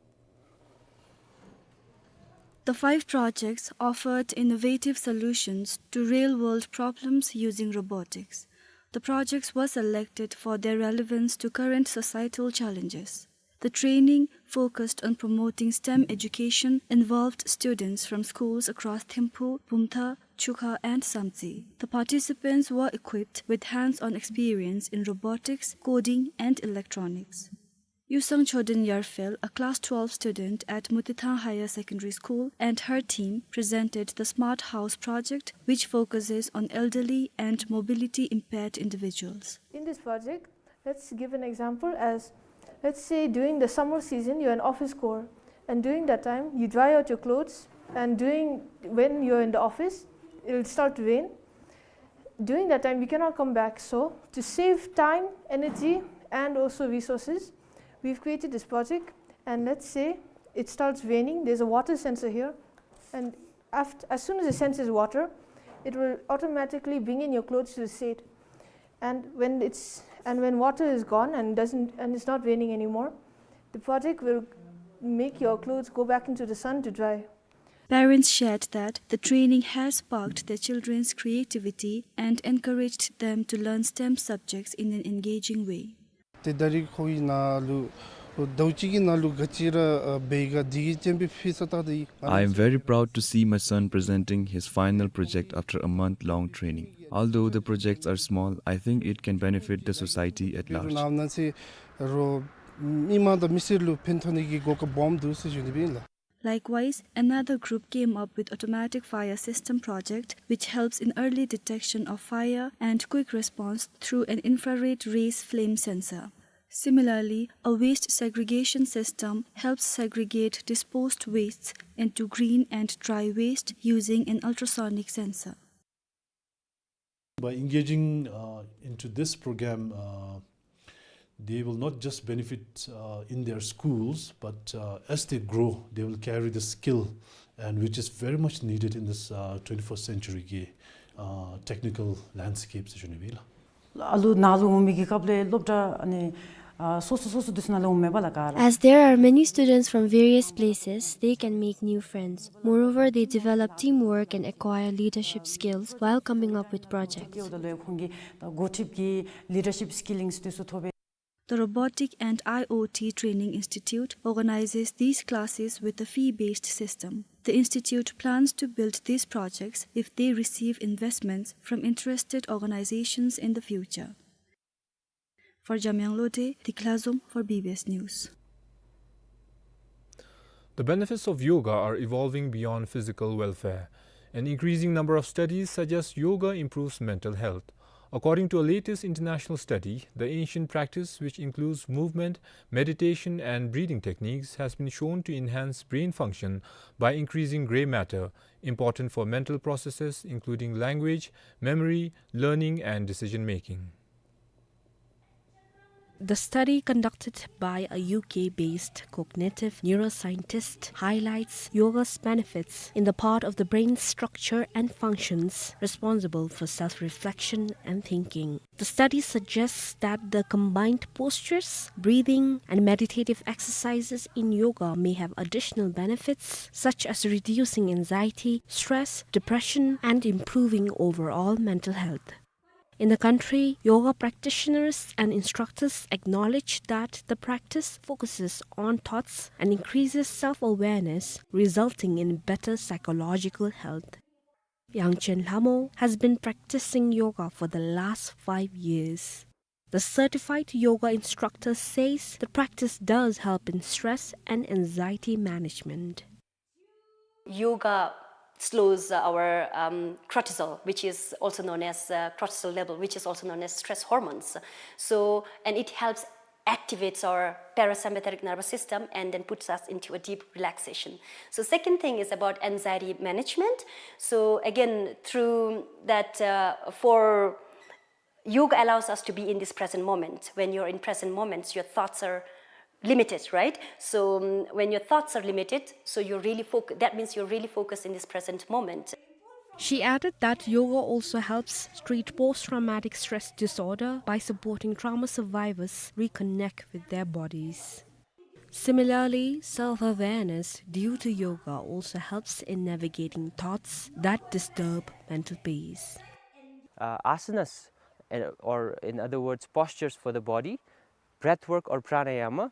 The five projects offered innovative solutions to real-world problems using robotics. The projects were selected for their relevance to current societal challenges. The training, focused on promoting STEM education, involved students from schools across Thimphu, Bumthang, Chukha, and Samtse. The participants were equipped with hands-on experience in robotics, coding, and electronics. Yusang Choden Yarfel, a class twelve student at Mutithang Higher Secondary School, and her team presented the Smart House project, which focuses on elderly and mobility impaired individuals. In this project, let's give an example as, let's say, during the summer season, you're an office goer, and during that time, you dry out your clothes, and during, when you're in the office, it'll start to rain. During that time, you cannot come back. So, to save time, energy, and also resources, we've created this project. And let's say it starts raining. There's a water sensor here, and aft-, as soon as it senses water, it will automatically bring in your clothes to the shade. And when it's, and when water is gone and doesn't, and it's not raining anymore, the project will Make your clothes go back into the sun to dry. Parents shared that the training has sparked their children's creativity and encouraged them to learn STEM subjects in an engaging way. ཏེ་ད་རིས་ཁོ་གི་ནང་ལུ་ཟླཝ་གཅིག་གི་ནང་ལུ་ག་ཅི་ར་ཨ་འབད་ག་དེ་གིས་སྤྱན་འབུལ་ཕུལ་ས་ད་དེ། I am very proud to see my son presenting his final project after a month-long training. Although the projects are small, I think it can benefit the society at large. ནང་ན་ཚེ་རོགས་མི་མང་དང་མི་སེར་ལུ་ཕན་ཐོགས་ནི་གི་གོ་སྐབས་སྦོམ་འདུག་ཟེར་ཞུ་ནི་ཨིན་ལགས། Likewise, another group came up with automatic fire system project, which helps in early detection of fire and quick response through an infrared rays flame sensor. Similarly, a waste segregation system helps segregate disposed wastes into green and dry waste using an ultrasonic sensor. By engaging, uh, into this program, uh, they will not just benefit, uh, in their schools, but, uh, as they grow, they will carry the skill, and which is very much needed in this, uh, twenty-first century, uh, technical landscape, ཟེར་ཞུ་ནི་ཨིན་ལགས། ཨ་ལུ་ནཱ་ལུ་འོང་མི་གི་སྐབས་ལས་སློབ་གྲྭ་ཨ་ནི་ཨ་སོ་སོ་སོ་སོ་འདི་ཚུ་ནང་ལས་འོང་མས་པ་ལགས་ག་ར། As there are many students from various places, they can make new friends. Moreover, they develop teamwork and acquire leadership skills while coming up with projects. ཏེ་འོ་ད་ལུ་ཁོང་གི་ད་འགོ་ཁྲིདཔ་གི་ལི་ཌར་ཤིཔ་སི་ཀི་ལིངས་འདི་ཚུ་ཐོབ་པས། The Robotic and I O T Training Institute organizes these classes with a fee-based system. The institute plans to build these projects if they receive investments from interested organizations in the future. For Jamyang Lode, Dikla Zom for B B S News. The benefits of yoga are evolving beyond physical welfare. An increasing number of studies suggest yoga improves mental health. According to a latest international study, the ancient practice, which includes movement, meditation, and breathing techniques, has been shown to enhance brain function by increasing gray matter, important for mental processes including language, memory, learning, and decision making. The study conducted by a U K-based cognitive neuroscientist highlights yoga's benefits in the part of the brain structure and functions responsible for self-reflection and thinking. The study suggests that the combined postures, breathing, and meditative exercises in yoga may have additional benefits, such as reducing anxiety, stress, depression, and improving overall mental health. In the country, yoga practitioners and instructors acknowledge that the practice focuses on thoughts and increases self-awareness, resulting in better psychological health. Yangchen Lhamo has been practicing yoga for the last five years. The certified yoga instructor says the practice does help in stress and anxiety management. Yoga slows our, um, cortisol, which is also known as, uh, cortisol level, which is also known as stress hormones. So, and it helps activates our parasympathetic nervous system and then puts us into a deep relaxation. So second thing is about anxiety management. So again, through that, uh, for yoga allows us to be in this present moment. When you're in present moments, your thoughts are limited, right? So, um, when your thoughts are limited, so you're really foc-, that means you're really focused in this present moment. She added that yoga also helps treat post-traumatic stress disorder by supporting trauma survivors reconnect with their bodies. Similarly, self-awareness due to yoga also helps in navigating thoughts that disturb mental peace. Uh, asanas, uh, or in other words, postures for the body, breath work or pranayama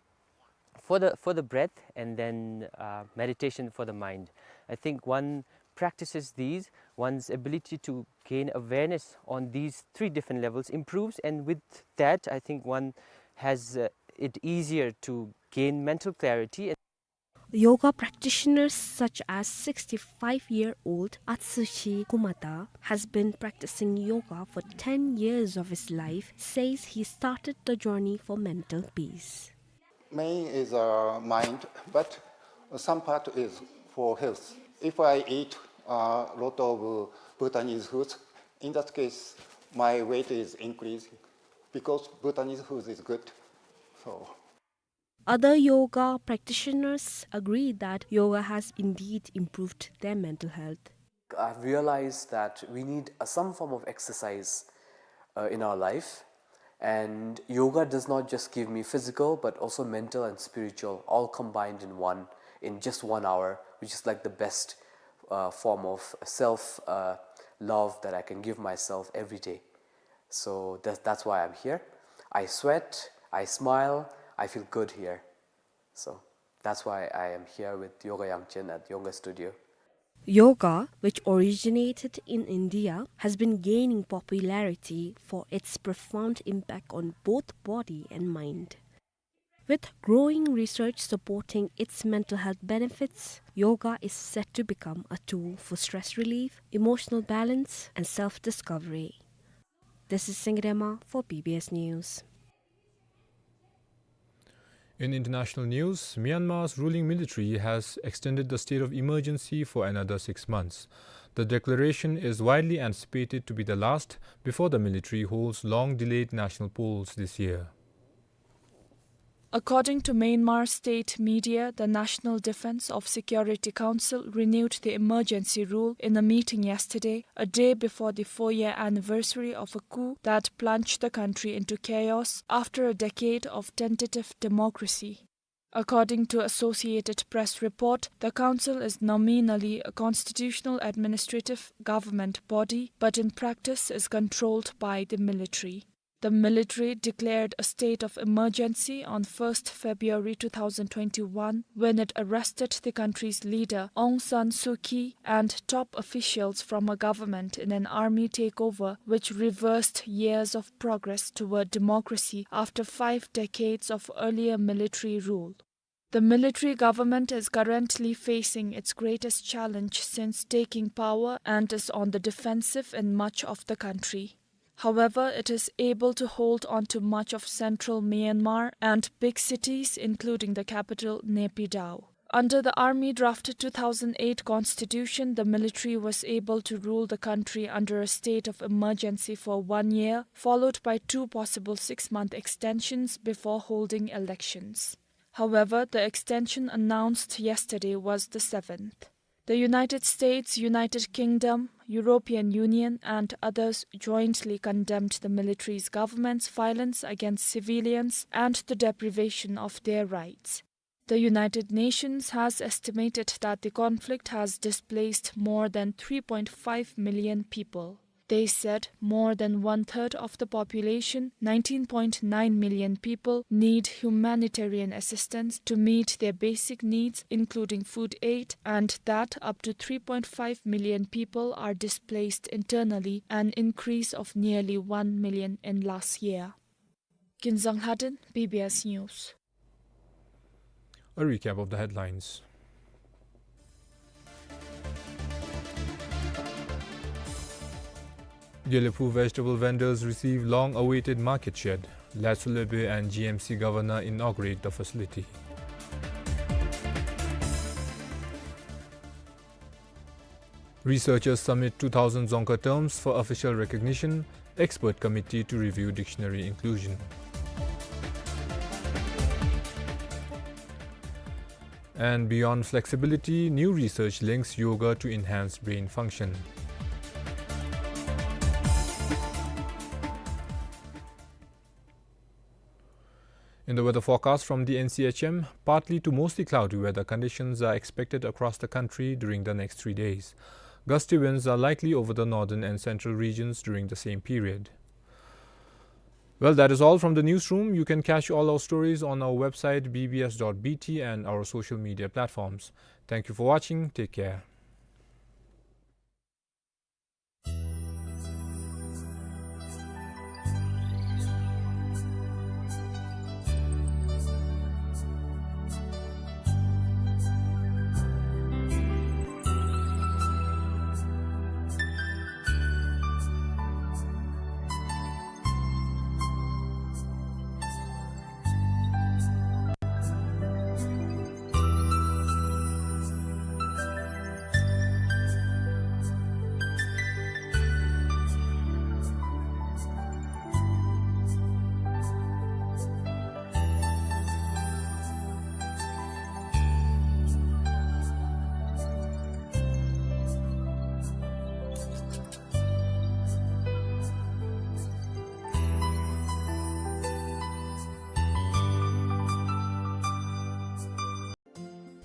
for the, for the breath, and then, uh, meditation for the mind. I think one practices these, one's ability to gain awareness on these three different levels improves, and with that, I think one has, uh, it easier to gain mental clarity. Yoga practitioners such as sixty-five-year-old Atsushi Kumata has been practicing yoga for ten years of his life, says he started the journey for mental peace. Main is, uh, mind, but some part is for health. If I eat a lot of Bhutanese foods, in that case, my weight is increasing because Bhutanese food is good. So. Other yoga practitioners agree that yoga has indeed improved their mental health. I've realized that we need, uh, some form of exercise, uh, in our life, And yoga does not just give me physical, but also mental and spiritual, all combined in one, in just one hour, which is like the best, uh, form of self, uh, love that I can give myself every day. So that, that's why I'm here. I sweat, I smile, I feel good here. So that's why I am here with Yoga Yangchen at Yoga Studio. Yoga, which originated in India, has been gaining popularity for its profound impact on both body and mind. With growing research supporting its mental health benefits, yoga is set to become a tool for stress relief, emotional balance, and self-discovery. This is Singh Rema for B B S News. In international news, Myanmar's ruling military has extended the state of emergency for another six months. The declaration is widely anticipated to be the last before the military holds long-delayed national polls this year. According to Myanmar state media, the National Defense of Security Council renewed the emergency rule in a meeting yesterday, a day before the four-year anniversary of a coup that plunged the country into chaos after a decade of tentative democracy. According to Associated Press report, the council is nominally a constitutional administrative government body, but in practice is controlled by the military. The military declared a state of emergency on first February two thousand twenty-one, when it arrested the country's leader, Aung San Suu Kyi, and top officials from her government in an army takeover, which reversed years of progress toward democracy after five decades of earlier military rule. The military government is currently facing its greatest challenge since taking power and is on the defensive in much of the country. However, it is able to hold on to much of central Myanmar and big cities, including the capital, Naypyidaw. Under the army-drafted two thousand eight constitution, the military was able to rule the country under a state of emergency for one year, followed by two possible six-month extensions before holding elections. However, the extension announced yesterday was the seventh. The United States, United Kingdom, European Union, and others jointly condemned the military's government's violence against civilians and the deprivation of their rights. The United Nations has estimated that the conflict has displaced more than three point five million people. They said more than one-third of the population, nineteen point nine million people, need humanitarian assistance to meet their basic needs, including food aid, and that up to three point five million people are displaced internally, an increase of nearly one million in last year. Kinzang Lhaden, B B S News. A recap of the headlines. Gelephu vegetable vendors receive long-awaited market shed. Latsohleybe and G M C governor inaugurate the facility. Researchers submit two thousand Dzongkha terms for official recognition, expert committee to review dictionary inclusion. And beyond flexibility, new research links yoga to enhance brain function. In the weather forecast from the N C H M, partly to mostly cloudy weather conditions are expected across the country during the next three days. Gusty winds are likely over the northern and central regions during the same period. Well, that is all from the newsroom. You can catch all our stories on our website, B B S dot B T, and our social media platforms. Thank you for watching. Take care.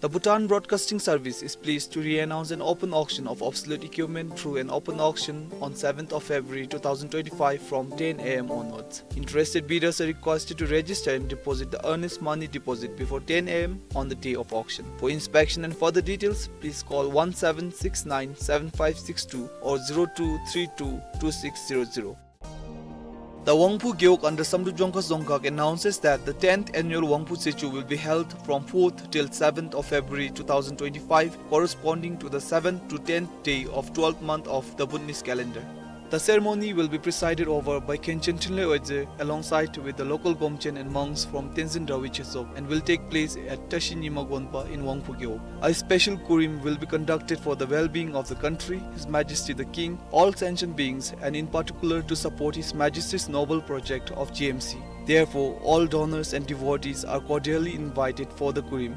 The Bhutan Broadcasting Service is pleased to re-announce an open auction of obsolete equipment through an open auction on seventh of February two thousand twenty-five from ten A M onwards. Interested bidders are requested to register and deposit the earnest money deposit before ten A M on the day of auction. For inspection and further details, please call one seven six nine seven five six two or zero two three two two six zero zero. The Wangphu Gewog under Samdrup Jongkhas Dzongkhag announces that the tenth annual Wangphu Tsechu will be held from fourth till seventh of February two thousand twenty-five, corresponding to the seventh to tenth day of twelfth month of the Bhutanese calendar. The ceremony will be presided over by Khenchen Thinley Oyedze alongside with the local Gomchen and monks from Tenzin Drahvi Chesok and will take place at Tashi Nyima Gonpa in Wangphu Gewog. A special kurim will be conducted for the well-being of the country, His Majesty the King, all sentient beings, and in particular to support His Majesty's noble project of G M C. Therefore, all donors and devotees are cordially invited for the kurim.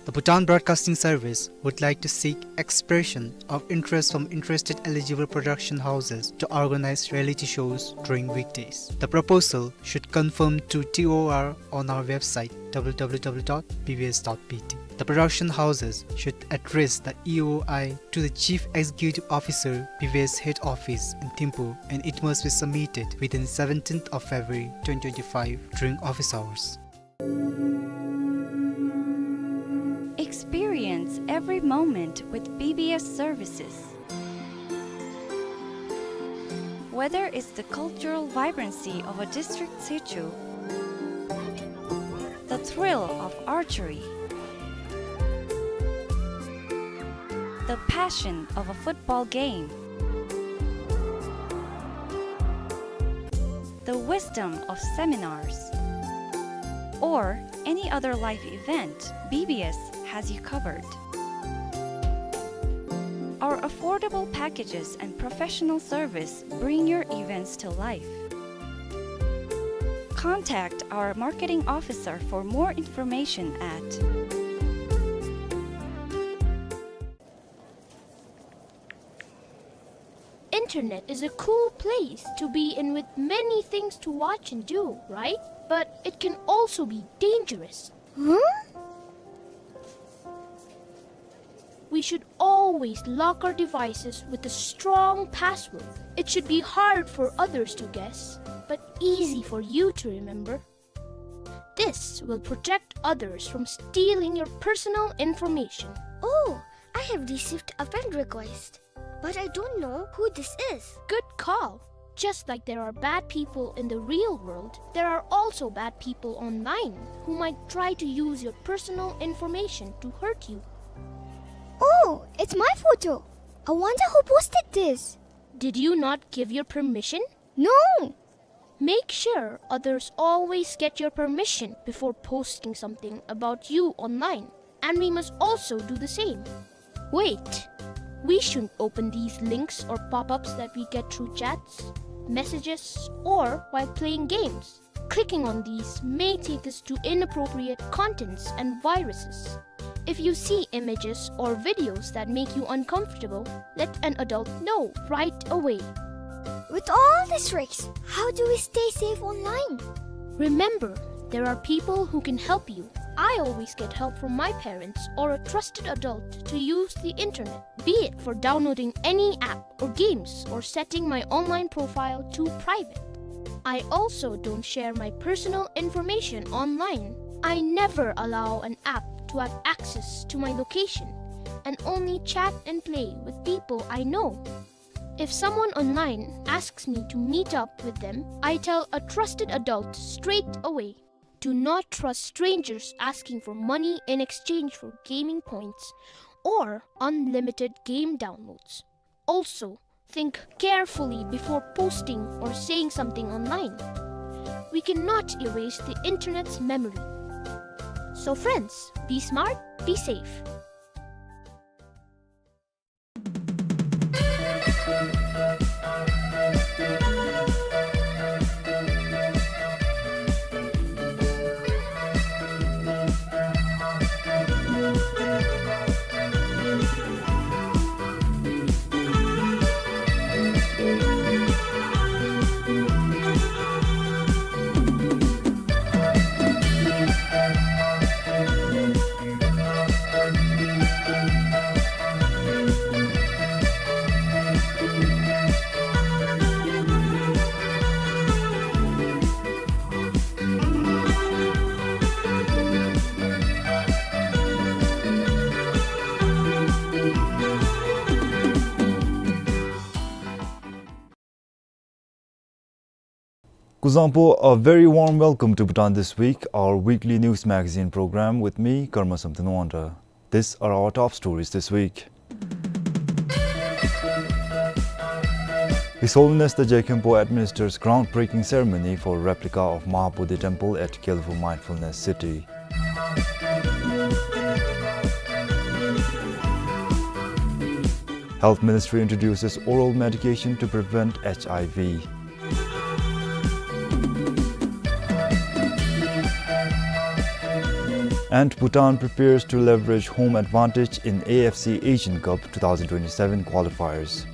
The Bhutan Broadcasting Service would like to seek expression of interest from interested eligible production houses to organize reality shows during weekdays. The proposal should confirm to T O R on our website, W W W dot B B S dot B T. The production houses should address the E O I to the Chief Executive Officer, B B S Head Office in Thimphu, and it must be submitted within seventeenth of February twenty twenty-five during office hours. Experience every moment with B B S services. Whether it's the cultural vibrancy of a district Tsechu, the thrill of archery, the passion of a football game, the wisdom of seminars, or any other life event, B B S has you covered. Our affordable packages and professional service bring your events to life. Contact our marketing officer for more information at Internet is a cool place to be in with many things to watch and do, right? But it can also be dangerous. Huh? We should always lock our devices with a strong password. It should be hard for others to guess, but easy for you to remember. This will protect others from stealing your personal information. Oh, I have received a friend request, but I don't know who this is. Good call. Just like there are bad people in the real world, there are also bad people online who might try to use your personal information to hurt you. Oh, it's my photo. I wonder who posted this. Did you not give your permission? No. Make sure others always get your permission before posting something about you online, and we must also do the same. Wait, we shouldn't open these links or pop-ups that we get through chats, messages, or while playing games. Clicking on these may take us to inappropriate contents and viruses. If you see images or videos that make you uncomfortable, let an adult know right away. With all these tricks, how do we stay safe online? Remember, there are people who can help you. I always get help from my parents or a trusted adult to use the internet, be it for downloading any app or games or setting my online profile to private. I also don't share my personal information online. I never allow an app to have access to my location and only chat and play with people I know. If someone online asks me to meet up with them, I tell a trusted adult straight away. Do not trust strangers asking for money in exchange for gaming points or unlimited game downloads. Also, think carefully before posting or saying something online. We cannot erase the internet's memory. So friends, be smart, be safe. Kuzuzangpo, a very warm welcome to Bhutan This Week, our weekly news magazine program with me, Karma Samten Wangda. These are our top stories this week. His Holiness the Je Khenpo administers groundbreaking ceremony for replica of Mahabodhi Temple at Gelephu Mindfulness City. Health Ministry introduces oral medication to prevent H I V. And Bhutan prepares to leverage home advantage in A F C Asian Cup twenty twenty-seven qualifiers.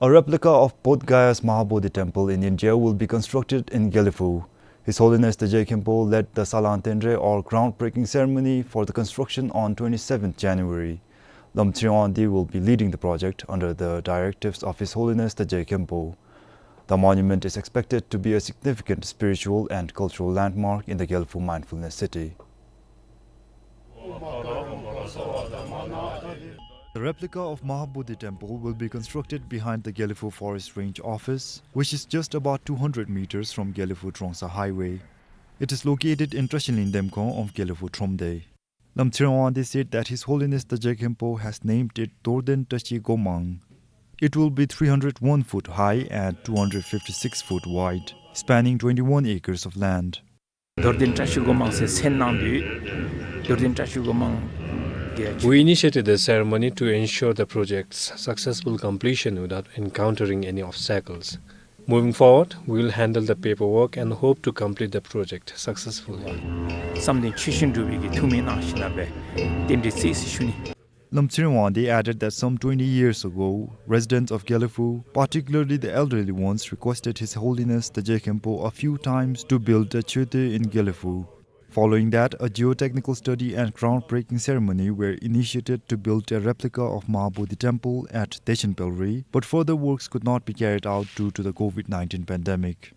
A replica of Bodh Gaya's Mahabodhi Temple in India will be constructed in Gelephu. His Holiness the Je Khenpo led the Salang Tenre or groundbreaking ceremony for the construction on twenty-seventh January. Lamtshri Wangdi will be leading the project under the directives of His Holiness the Je Khenpo. The monument is expected to be a significant spiritual and cultural landmark in the Gelephu Mindfulness City. The replica of Mahabodhi Temple will be constructed behind the Gelephu Forest Range office, which is just about two hundred meters from Gelephu Trongsa Highway. It is located in Trashilin Demkhong of Gelephu Thromde. Lamtshri Wangdi said that His Holiness the Je Khenpo has named it Dorden Trashi Gomang. It will be three hundred one foot high and two hundred fifty-six foot wide, spanning twenty-one acres of land. Dorden Trashi Gomang ཟེར་མཚན་གནང་དོ། Dorden Trashi Gomang གི We initiated the ceremony to ensure the project's successful completion without encountering any obstacles. Moving forward, we will handle the paperwork and hope to complete the project successfully. བསམ་དོན་ཆོས་བཞིན་འགྲུབ་པའི་གི་ཐུགས་སྨོན་གནང་ཞིནམ་ལས་རྟེན་འབྲེལ་བརྩི་ཟེར་ཞུ་ནི། Lamtshri Wangdi added that some twenty years ago, residents of Gelephu, particularly the elderly ones, requested His Holiness the Je Khenpo a few times to build a chöte in Gelephu. Following that, a geotechnical study and groundbreaking ceremony were initiated to build a replica of Mahabodhi Temple at Deshan Pelri, but further works could not be carried out due to the COVID nineteen pandemic.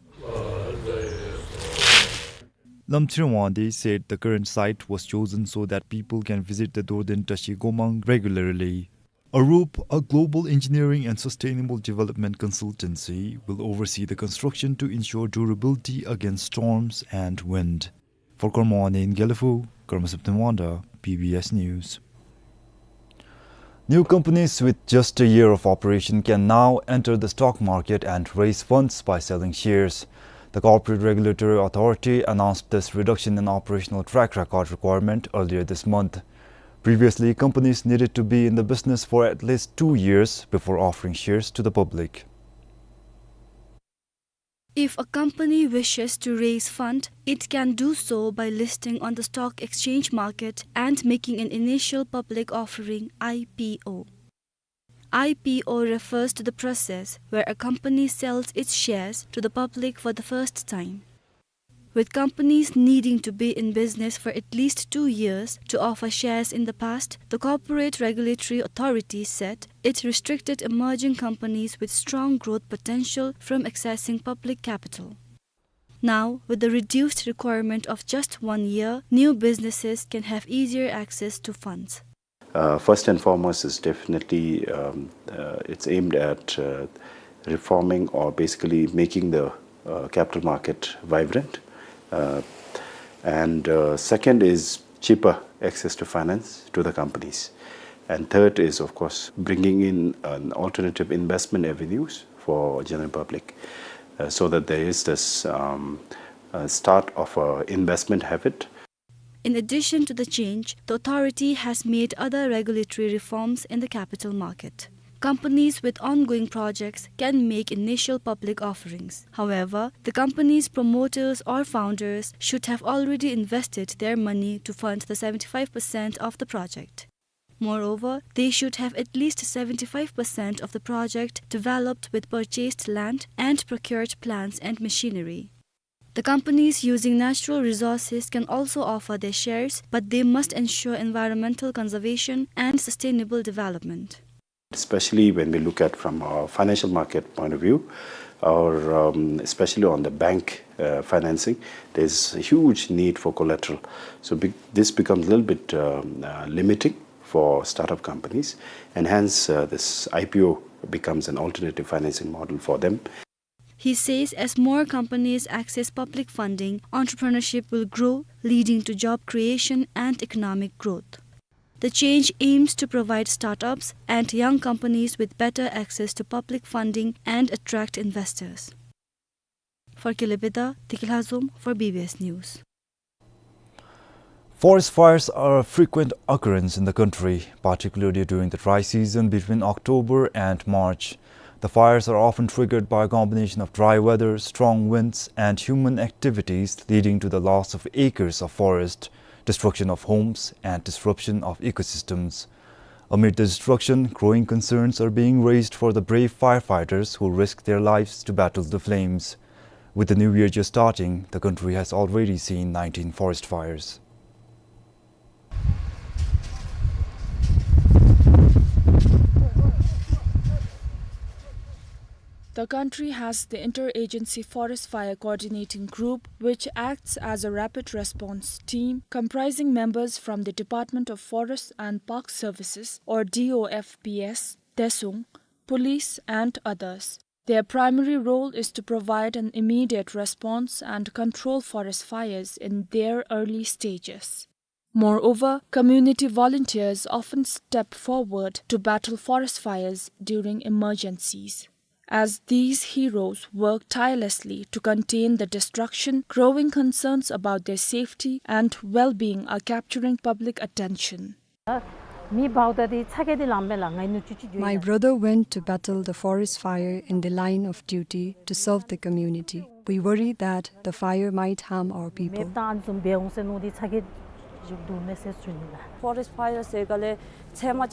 Lamtshri Wangdi said the current site was chosen so that people can visit the Dorden Trashi Gomang regularly. Arup, a global engineering and sustainable development consultancy, will oversee the construction to ensure durability against storms and wind. For Karma Wangdi in Gelephu, Karma Samten Wangda, B B S News. New companies with just a year of operation can now enter the stock market and raise funds by selling shares. The Corporate Regulatory Authority announced this reduction in operational track record requirement earlier this month. Previously, companies needed to be in the business for at least two years before offering shares to the public. If a company wishes to raise fund, it can do so by listing on the stock exchange market and making an initial public offering, I P O. I P O refers to the process where a company sells its shares to the public for the first time. With companies needing to be in business for at least two years to offer shares in the past, the Corporate Regulatory Authority said it restricted emerging companies with strong growth potential from accessing public capital. Now, with the reduced requirement of just one year, new businesses can have easier access to funds. Uh, first and foremost is definitely, um, uh, it's aimed at, uh, reforming or basically making the, uh, capital market vibrant. Uh, and, uh, second is cheaper access to finance to the companies. And third is, of course, bringing in an alternative investment avenues for general public, uh, so that there is this, um, uh, start of a investment habit. In addition to the change, the authority has made other regulatory reforms in the capital market. Companies with ongoing projects can make initial public offerings. However, the company's promoters or founders should have already invested their money to fund the seventy-five percent of the project. Moreover, they should have at least seventy-five percent of the project developed with purchased land and procured plants and machinery. The companies using natural resources can also offer their shares, but they must ensure environmental conservation and sustainable development. Especially when we look at from a financial market point of view, or, um, especially on the bank, uh, financing, there's a huge need for collateral. So be-, this becomes a little bit, um, uh, limiting for startup companies, and hence, uh, this I P O becomes an alternative financing model for them. He says as more companies access public funding, entrepreneurship will grow, leading to job creation and economic growth. The change aims to provide startups and young companies with better access to public funding and attract investors. For Kilebeda, Tikilhazom for B B S News. Forest fires are a frequent occurrence in the country, particularly during the dry season between October and March. The fires are often triggered by a combination of dry weather, strong winds, and human activities, leading to the loss of acres of forest, destruction of homes, and disruption of ecosystems. Amid the destruction, growing concerns are being raised for the brave firefighters who risk their lives to battle the flames. With the new year just starting, the country has already seen nineteen forest fires. The country has the Interagency Forest Fire Coordinating Group, which acts as a rapid response team comprising members from the Department of Forest and Park Services, or D O F P S, Desung, police, and others. Their primary role is to provide an immediate response and control forest fires in their early stages. Moreover, community volunteers often step forward to battle forest fires during emergencies. As these heroes work tirelessly to contain the destruction, growing concerns about their safety and well-being are capturing public attention. My brother went to battle the forest fire in the line of duty to serve the community. We worry that the fire might harm our people.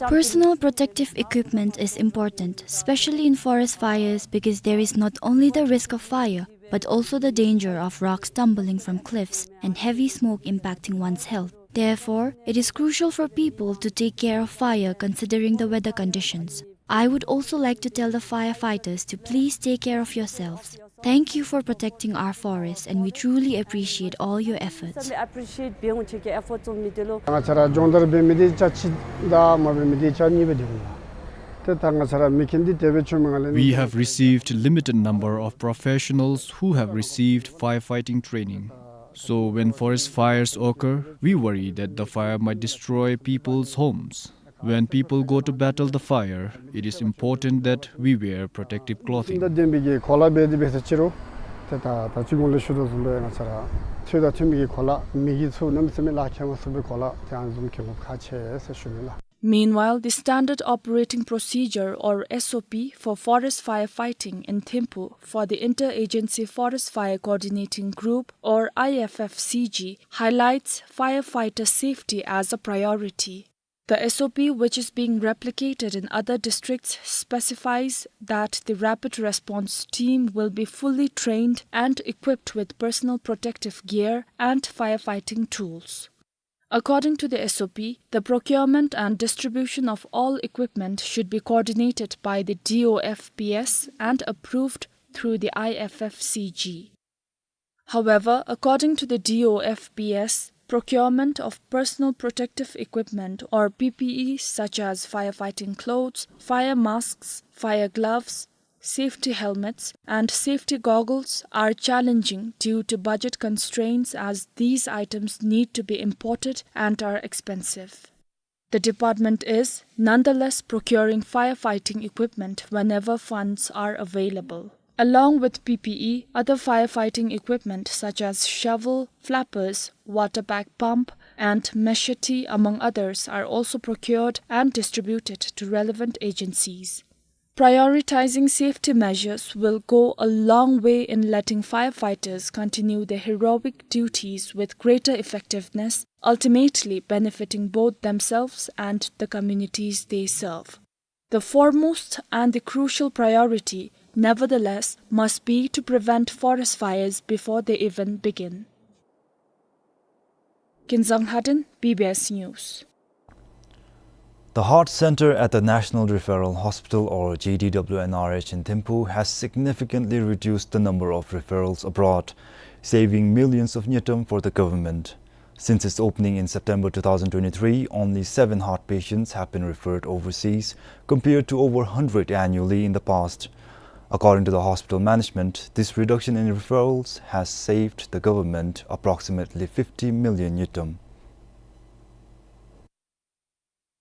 Personal protective equipment is important, especially in forest fires, because there is not only the risk of fire, but also the danger of rocks tumbling from cliffs and heavy smoke impacting one's health. Therefore, it is crucial for people to take care of fire considering the weather conditions. I would also like to tell the firefighters to please take care of yourselves. Thank you for protecting our forests, and we truly appreciate all your efforts. ང་བཅས་ར་སྦྱོང་བརྡར་འབད་མི་འདི་ཆ་གཅིག་དང་མ་འབད་མི་འདི་ཆ་གཉིས་སྦེ་འདུག་ལགས། ཏེ་ད་ང་བཅས་ར་མི་རྒན་འདི་དེ་སྦེ་བྱུང་མི་ང་ལས། We have received limited number of professionals who have received firefighting training. So when forest fires occur, we worry that the fire might destroy people's homes. When people go to battle the fire, it is important that we wear protective clothing. ད་ལྟོ་འབད་གི་གོ་ལ་འབད་དེ་འབད་ས་ཅི་རུང་ཏེ་ད་ད་ཅི་གོང་ལས་ཞུ་དོ་བཟུམ་སྦེ་ང་བཅས་ར་ཚོད་དང་མཐུན་པའི་གོ་ལ་མི་གིས་ཚུ་གནམ་མེད་ས་མེད་ལག་ཁྱེར་མ་ཚུགས་པའི་གོ་ལ་ཏེ་ཨ་ནི་བཟུམ་གྱོན་དགོཔ་ཁག་ཆེ་ཟེར་ཞུ་ནི་ལགས། Meanwhile, the Standard Operating Procedure, or S O P, for forest firefighting in Thimphu for the Interagency Forest Fire Coordinating Group, or I F F C G, highlights firefighter safety as a priority. The S O P, which is being replicated in other districts, specifies that the rapid response team will be fully trained and equipped with personal protective gear and firefighting tools. According to the S O P, the procurement and distribution of all equipment should be coordinated by the D O F P S and approved through the I F F C G. However, according to the D O F P S, procurement of personal protective equipment, or P P E, such as firefighting clothes, fire masks, fire gloves, safety helmets, and safety goggles are challenging due to budget constraints, as these items need to be imported and are expensive. The department is nonetheless procuring firefighting equipment whenever funds are available. Along with P P E, other firefighting equipment such as shovel, flappers, water bag pump, and machete, among others, are also procured and distributed to relevant agencies. Prioritizing safety measures will go a long way in letting firefighters continue their heroic duties with greater effectiveness, ultimately benefiting both themselves and the communities they serve. The foremost and the crucial priority, nevertheless, must be to prevent forest fires before they even begin. Kinzang Lhaden, B B S News. The Heart Center at the National Referral Hospital, or J D W N R H, in Thimphu has significantly reduced the number of referrals abroad, saving millions of ngultrum for the government. Since its opening in September two thousand twenty-three, only seven heart patients have been referred overseas, compared to over hundred annually in the past. According to the hospital management, this reduction in referrals has saved the government approximately fifty million ngultrum.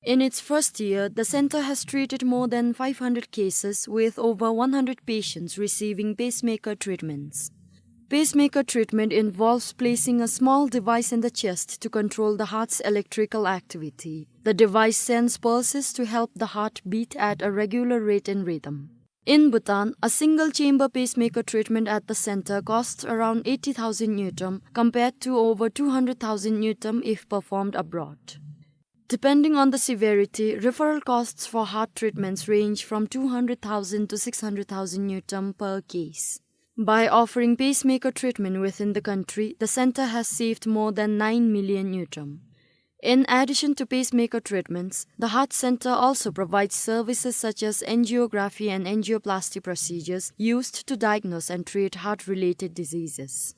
In its first year, the center has treated more than five hundred cases, with over one hundred patients receiving pacemaker treatments. Pacemaker treatment involves placing a small device in the chest to control the heart's electrical activity. The device sends pulses to help the heart beat at a regular rate and rhythm. In Bhutan, a single chamber pacemaker treatment at the center costs around eighty thousand ngultrum, compared to over two hundred thousand ngultrum if performed abroad. Depending on the severity, referral costs for heart treatments range from two hundred thousand to six hundred thousand ngultrum per case. By offering pacemaker treatment within the country, the center has saved more than nine million ngultrum. In addition to pacemaker treatments, the Heart Center also provides services such as angiography and angioplasty procedures used to diagnose and treat heart-related diseases.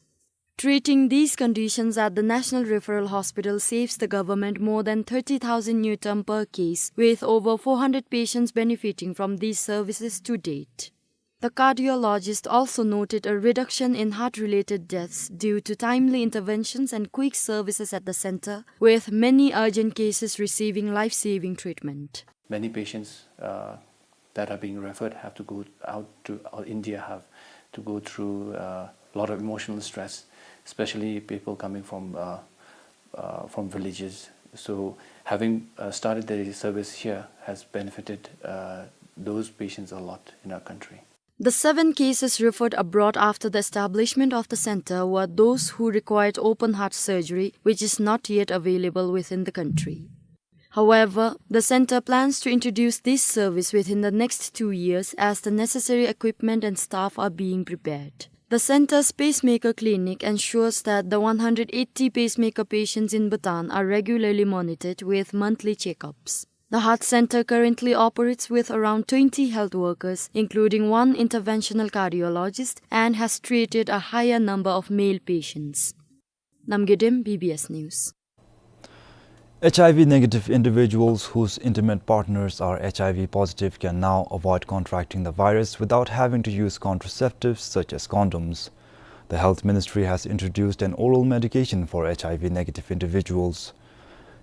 Treating these conditions at the National Referral Hospital saves the government more than thirty thousand ngultrum per case, with over four hundred patients benefiting from these services to date. The cardiologist also noted a reduction in heart-related deaths due to timely interventions and quick services at the center, with many urgent cases receiving life-saving treatment. Many patients, uh, that are being referred have to go out to, uh, India, have to go through, uh, a lot of emotional stress, especially people coming from, uh, uh, from villages. So having, uh, started the service here has benefited, uh, those patients a lot in our country. The seven cases referred abroad after the establishment of the center were those who required open heart surgery, which is not yet available within the country. However, the center plans to introduce this service within the next two years, as the necessary equipment and staff are being prepared. The center's pacemaker clinic ensures that the one hundred eighty pacemaker patients in Bhutan are regularly monitored with monthly checkups. The heart center currently operates with around twenty health workers, including one interventional cardiologist, and has treated a higher number of male patients. Namgay Dem, B B S News. H I V negative individuals whose intimate partners are H I V positive can now avoid contracting the virus without having to use contraceptives such as condoms. The Health Ministry has introduced an oral medication for H I V negative individuals.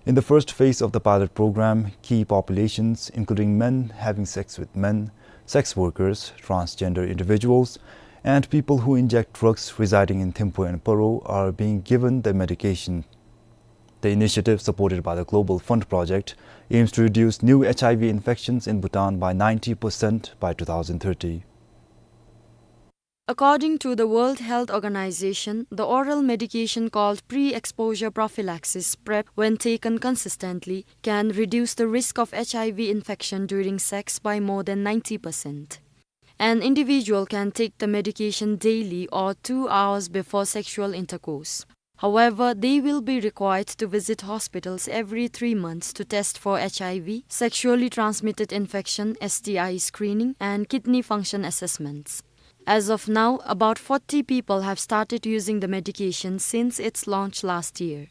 In the first phase of the pilot program, key populations, including men having sex with men, sex workers, transgender individuals, and people who inject drugs residing in Thimphu and Paro, are being given the medication. The initiative, supported by the Global Fund Project, aims to reduce new H I V infections in Bhutan by ninety percent by two thousand thirty. According to the World Health Organization, the oral medication called pre-exposure prophylaxis, PrEP, when taken consistently, can reduce the risk of H I V infection during sex by more than ninety percent. An individual can take the medication daily or two hours before sexual intercourse. However, they will be required to visit hospitals every three months to test for H I V, sexually transmitted infection, S T I screening, and kidney function assessments. As of now, about forty people have started using the medication since its launch last year.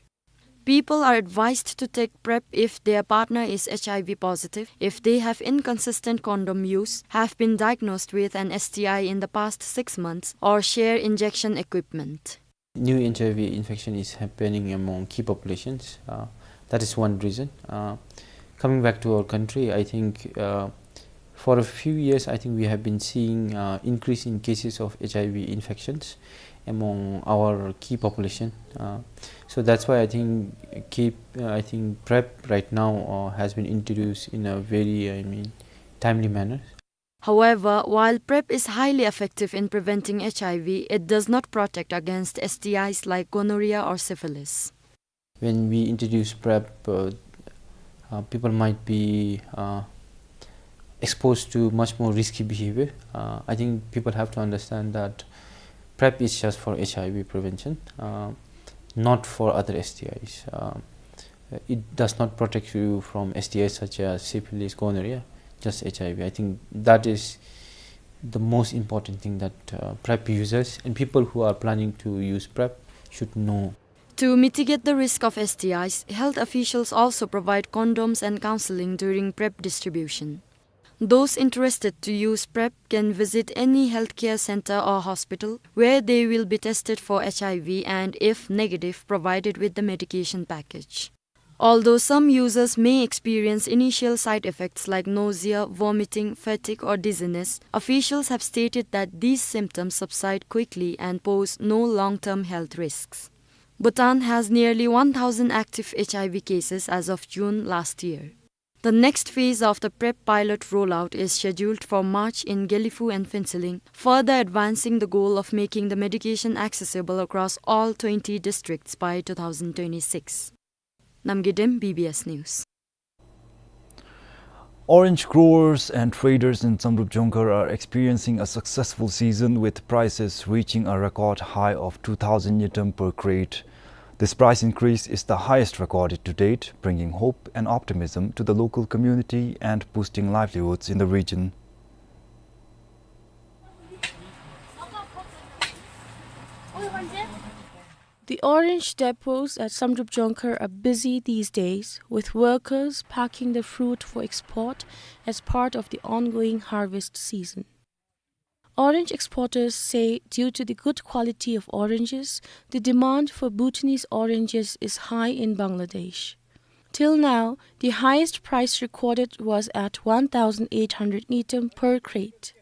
People are advised to take PrEP if their partner is H I V positive, if they have inconsistent condom use, have been diagnosed with an S T I in the past six months, or share injection equipment. New H I V infection is happening among key populations. Uh, that is one reason. Uh, coming back to our country, I think, uh, for a few years, I think we have been seeing, uh, increase in cases of H I V infections among our key population. Uh, so that's why I think key, uh, I think PrEP right now, uh, has been introduced in a very, I mean, timely manner. However, while PrEP is highly effective in preventing H I V, it does not protect against S T Is like gonorrhea or syphilis. When we introduce PrEP, uh, uh, people might be, uh, exposed to much more risky behavior. Uh, I think people have to understand that PrEP is just for H I V prevention, uh, not for other S T Is. Uh, it does not protect you from S T Is such as syphilis, gonorrhea, just H I V. I think that is the most important thing that, uh, PrEP users and people who are planning to use PrEP should know. To mitigate the risk of S T Is, health officials also provide condoms and counseling during PrEP distribution. Those interested to use PrEP can visit any healthcare center or hospital where they will be tested for H I V and, if negative, provided with the medication package. Although some users may experience initial side effects like nausea, vomiting, fatigue, or dizziness, officials have stated that these symptoms subside quickly and pose no long-term health risks. Bhutan has nearly one thousand active H I V cases as of June last year. The next phase of the PrEP pilot rollout is scheduled for March in Gelephu and Phuentsholing, further advancing the goal of making the medication accessible across all twenty districts by two thousand twenty-six. Namgay Dem, B B S News. Orange growers and traders in Samdrup Jongkhar are experiencing a successful season, with prices reaching a record high of two thousand ngultrum per crate. This price increase is the highest recorded to date, bringing hope and optimism to the local community and boosting livelihoods in the region. The orange depots at Samdrup Jongkhar are busy these days, with workers packing the fruit for export as part of the ongoing harvest season. Orange exporters say due to the good quality of oranges, the demand for Bhutanese oranges is high in Bangladesh. Till now, the highest price recorded was at one thousand eight hundred ngultrum per crate.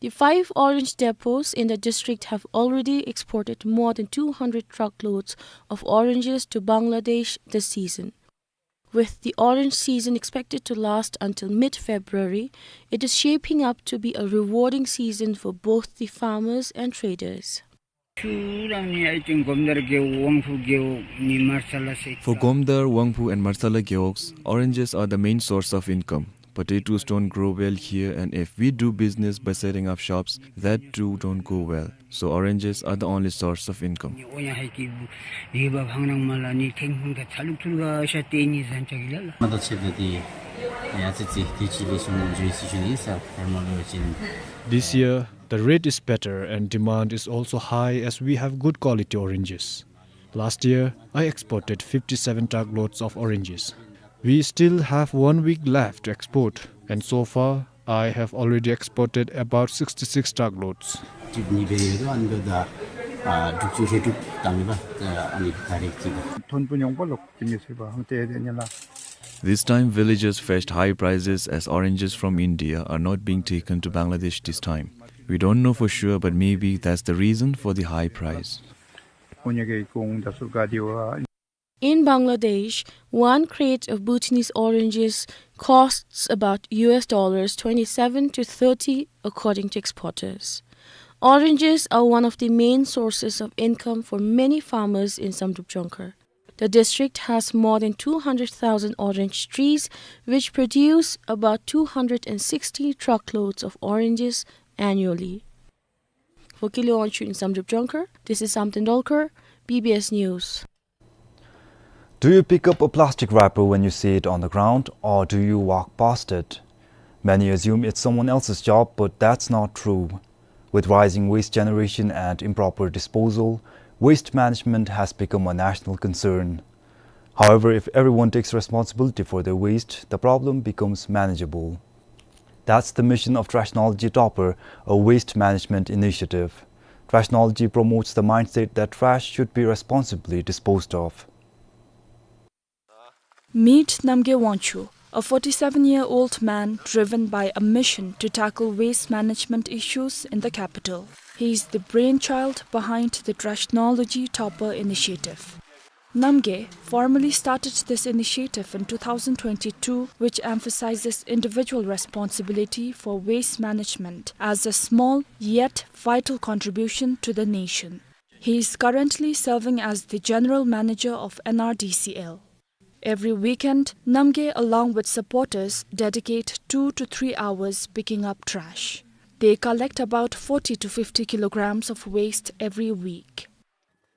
The five orange depots in the district have already exported more than two hundred truckloads of oranges to Bangladesh this season. With the orange season expected to last until mid-February, it is shaping up to be a rewarding season for both the farmers and traders. For Gomdar, Wangphu and Marsala gewogs, oranges are the main source of income. Potatoes don't grow well here, and if we do business by setting up shops, that too don't go well. So oranges are the only source of income. This year, the rate is better and demand is also high as we have good quality oranges. Last year, I exported fifty-seven truckloads of oranges. We still have one week left to export, and so far, I have already exported about sixty-six truckloads. This time, villagers faced high prices as oranges from India are not being taken to Bangladesh this time. We don't know for sure, but maybe that's the reason for the high price. In Bangladesh, one crate of Bhutanese oranges costs about U S dollars twenty-seven to thirty, according to exporters. Oranges are one of the main sources of income for many farmers in Samdrup Jongkhar. The district has more than two hundred thousand orange trees, which produce about two hundred and sixty truckloads of oranges annually. For Kinley Wangchuk in Samdrup Jongkhar, this is Sam Tendolkar, B B S News. Do you pick up a plastic wrapper when you see it on the ground, or do you walk past it? Many assume it's someone else's job, but that's not true. With rising waste generation and improper disposal, waste management has become a national concern. However, if everyone takes responsibility for their waste, the problem becomes manageable. That's the mission of Trashnology Topper, a waste management initiative. Trashnology promotes the mindset that trash should be responsibly disposed of. Meet Namgay Wangchuk, a forty-seven-year-old man driven by a mission to tackle waste management issues in the capital. He is the brainchild behind the Trashnology Topper initiative. Namgay formally started this initiative in two thousand twenty-two, which emphasizes individual responsibility for waste management as a small yet vital contribution to the nation. He is currently serving as the general manager of N R D C L. Every weekend, Namgay, along with supporters, dedicate two to three hours picking up trash. They collect about forty to fifty kilograms of waste every week.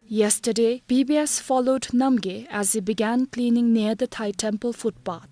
Yesterday, B B S followed Namgay as he began cleaning near the Thai temple footpath.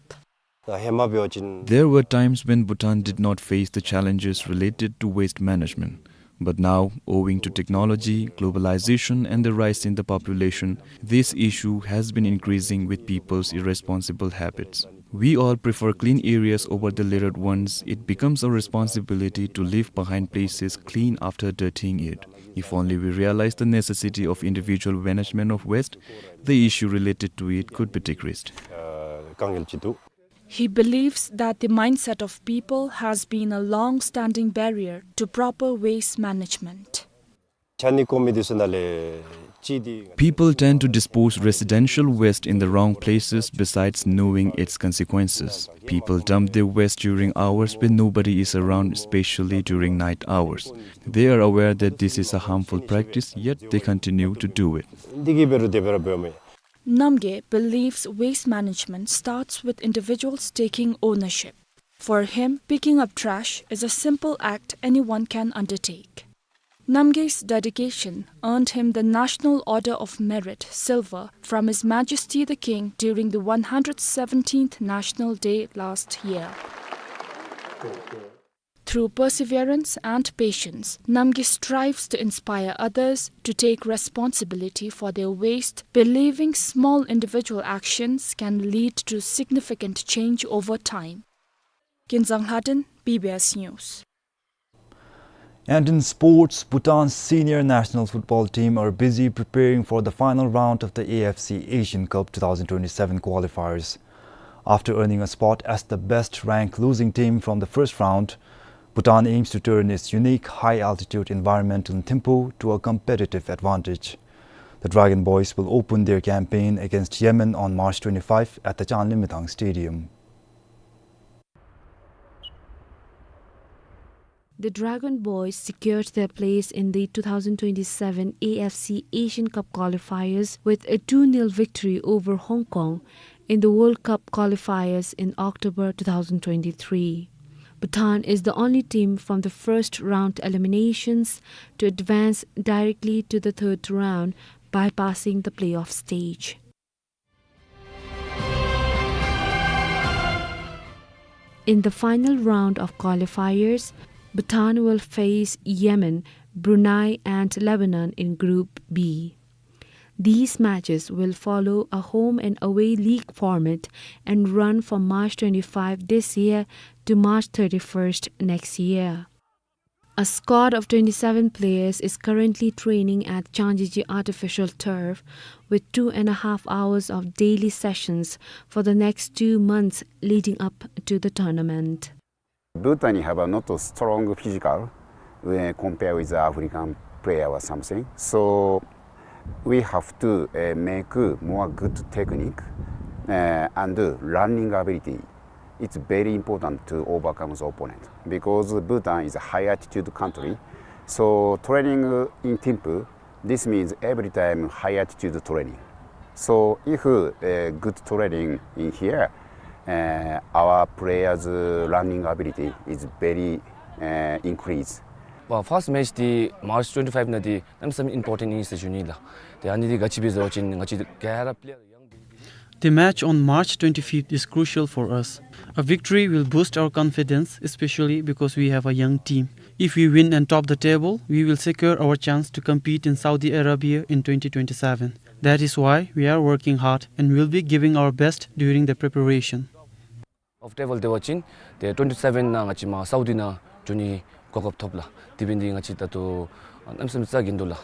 There were times when Bhutan did not face the challenges related to waste management. But now, owing to technology, globalization, and the rise in the population, this issue has been increasing with people's irresponsible habits. We all prefer clean areas over the littered ones. It becomes our responsibility to leave behind places clean after dirtying it. If only we realize the necessity of individual management of waste, the issue related to it could be decreased. He believes that the mindset of people has been a long-standing barrier to proper waste management. People tend to dispose residential waste in the wrong places besides knowing its consequences. People dump their waste during hours when nobody is around, especially during night hours. They are aware that this is a harmful practice, yet they continue to do it. Namgay believes waste management starts with individuals taking ownership. For him, picking up trash is a simple act anyone can undertake. Namgay's dedication earned him the National Order of Merit, Silver, from His Majesty the King during the one hundred seventeenth National Day last year. Through perseverance and patience, Namgay strives to inspire others to take responsibility for their waste, believing small individual actions can lead to significant change over time. Kinzang Lhaden, B B S News. And in sports, Bhutan's senior national football team are busy preparing for the final round of the A F C Asian Cup two thousand twenty-seven qualifiers. After earning a spot as the best rank losing team from the first round, Bhutan aims to turn its unique high-altitude environment in Thimphu to a competitive advantage. The Dragon Boys will open their campaign against Yemen on March twenty-five at the Chanlimithang Stadium. The Dragon Boys secured their place in the two thousand twenty-seven A F C Asian Cup qualifiers with a two nil victory over Hong Kong in the World Cup qualifiers in October two thousand twenty-three. Bhutan is the only team from the first round eliminations to advance directly to the third round, bypassing the playoff stage. In the final round of qualifiers, Bhutan will face Yemen, Brunei and Lebanon in Group B. These matches will follow a home and away league format and run from March twenty-five this year to March thirty-first next year. A squad of twenty-seven players is currently training at Changjiji Artificial Turf, with two and a half hours of daily sessions for the next two months leading up to the tournament. Bhutan have a not a strong physical when compare with African player or something. So we have to, uh, make more good technique, uh, and running ability. It's very important to overcome the opponent because Bhutan is a high altitude country. So training in Thimphu, this means every time high altitude training. So if, uh, good training in here, uh, our players' running ability is very, uh, increased. Well, first match འདི་March twenty-five ནང་འདི་གནམ་མེད་ས་མེད་important ཨིན་ཟེར་ཞུ་ནི་ལགས། ཏེ་ཨ་ནི་འདི་ག་ཅི་སྦེ་ཟེར་བ་ཅིན་ང་བཅས་ག་ར་player young། The match on March twenty-fifth is crucial for us. A victory will boost our confidence, especially because we have a young team. If we win and top the table, we will secure our chance to compete in Saudi Arabia in twenty twenty-seven. That is why we are working hard and will be giving our best during the preparation. Of table འདི་འབད་བ་ཅིན་ཏེ་twenty-seven ནང་ང་བཅས་མར་Saudi ནང་འགྱོ་ནི་གོ་སྐབས་ཐོབ་ལགས། དེ་འབད་ནི་འདི་ང་བཅས་ད་ལྟོ་གནམ་མེད་ས་མེད་ཚ་གྱང་འདུག་ལགས།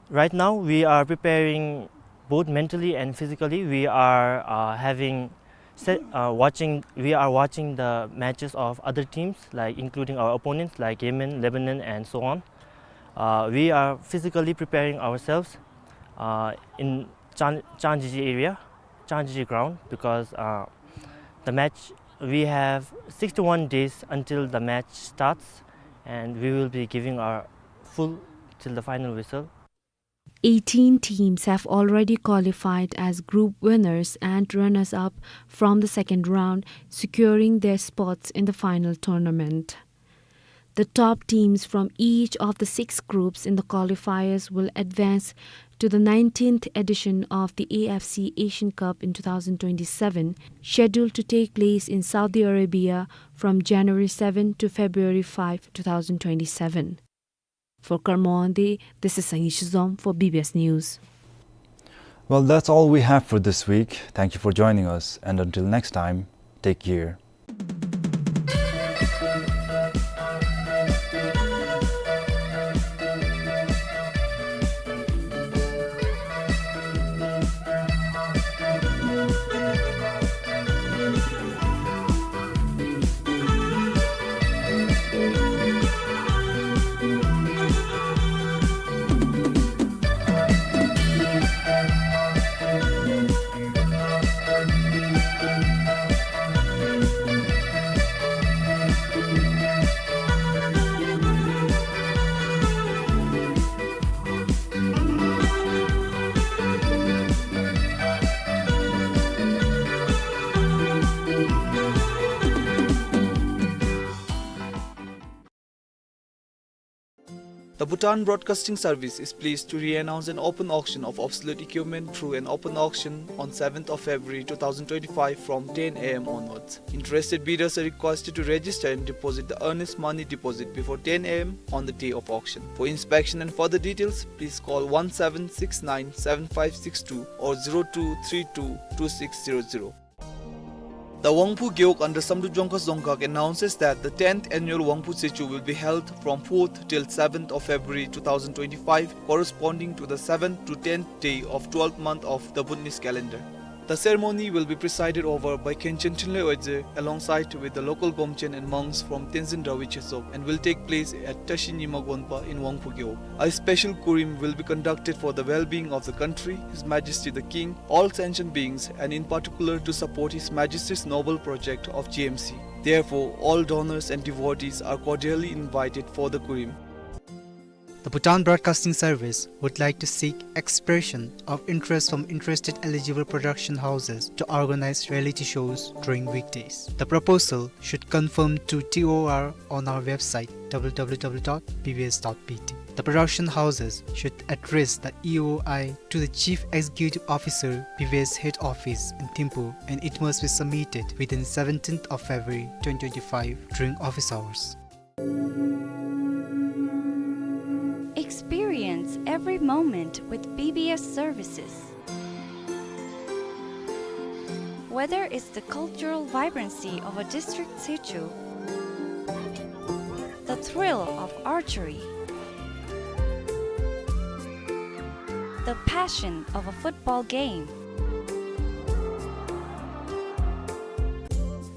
Right now, we are preparing both mentally and physically. We are, uh, having se-, uh, watching, we are watching the matches of other teams, like, including our opponents, like Yemen, Lebanon, and so on. Uh, we are physically preparing ourselves, uh, in Chan-, Changjiji area, Changjiji ground, because, uh, the match, we have sixty-one days until the match starts, and we will be giving our full till the final whistle. Eighteen teams have already qualified as group winners and runners-up from the second round, securing their spots in the final tournament. The top teams from each of the six groups in the qualifiers will advance to the nineteenth edition of the A F C Asian Cup in two thousand twenty-seven, scheduled to take place in Saudi Arabia from January seven to February five, two thousand twenty-seven. For Karo Mawhangdi, this is Sangay Shizom for B B S News. Well, that's all we have for this week. Thank you for joining us, and until next time, take care. The Bhutan Broadcasting Service is pleased to re-announce an open auction of obsolete equipment through an open auction on seventh of February two thousand twenty-five from ten A M onwards. Interested bidders are requested to register and deposit the earnest money deposit before ten A M on the day of auction. For inspection and further details, please call one seven six nine seven five six two or zero two three two two six zero zero. The Wangpoo Gewog under Samdrup Jongkhas Dzongkhag announces that the tenth annual Wangpoo Tsechu will be held from fourth till seventh of February two thousand twenty-five, corresponding to the seventh to tenth day of twelfth month of the Bhutanese calendar. The ceremony will be presided over by Khenchen Thinley Oyedze alongside with the local Gomchen and monks from Tenzin Drahvi Chesok and will take place at Tashi Nyima Gonpa in Wangpoo Gewog. A special Kurim will be conducted for the well-being of the country, His Majesty the King, all sentient beings, and in particular to support His Majesty's noble project of G M C. Therefore, all donors and devotees are cordially invited for the Kurim. The Bhutan Broadcasting Service would like to seek expression of interest from interested eligible production houses to organize reality shows during weekdays. The proposal should confirm to T O R on our website, W W W dot B B S dot B T. The production houses should address the E O I to the Chief Executive Officer, B B S Head Office in Thimphu, and it must be submitted within seventeenth of February twenty twenty-five during office hours. Experience every moment with B B S services. Whether it's the cultural vibrancy of a district Tsechu, the thrill of archery, the passion of a football game,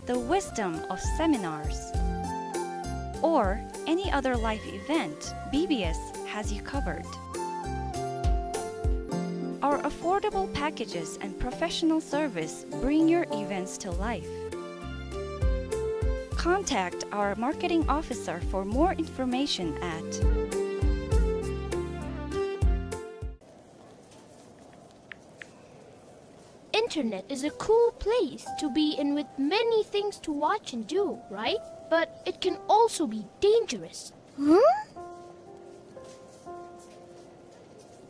the wisdom of seminars, or any other life event, B B S has you covered. Our affordable packages and professional service bring your events to life. Contact our marketing officer for more information at Internet is a cool place to be in with many things to watch and do, right? But it can also be dangerous. Huh?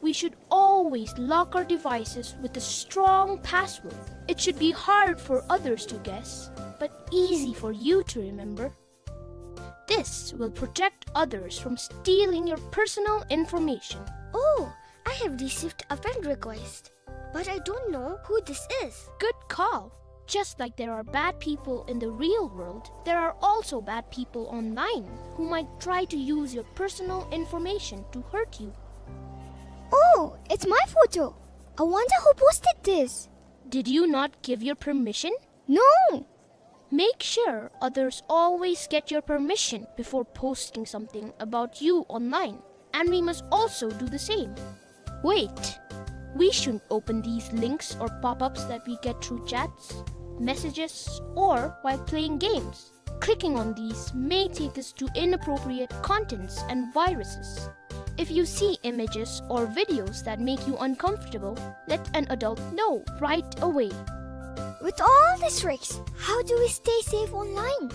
We should always lock our devices with a strong password. It should be hard for others to guess, but easy for you to remember. This will protect others from stealing your personal information. Oh, I have received a friend request, but I don't know who this is. Good call. Just like there are bad people in the real world, there are also bad people online who might try to use your personal information to hurt you. Oh, it's my photo. I wonder who posted this. Did you not give your permission? No! Make sure others always get your permission before posting something about you online, and we must also do the same. Wait! We shouldn't open these links or pop-ups that we get through chats, messages, or while playing games. Clicking on these may take us to inappropriate contents and viruses. If you see images or videos that make you uncomfortable, let an adult know right away. With all these tricks, how do we stay safe online?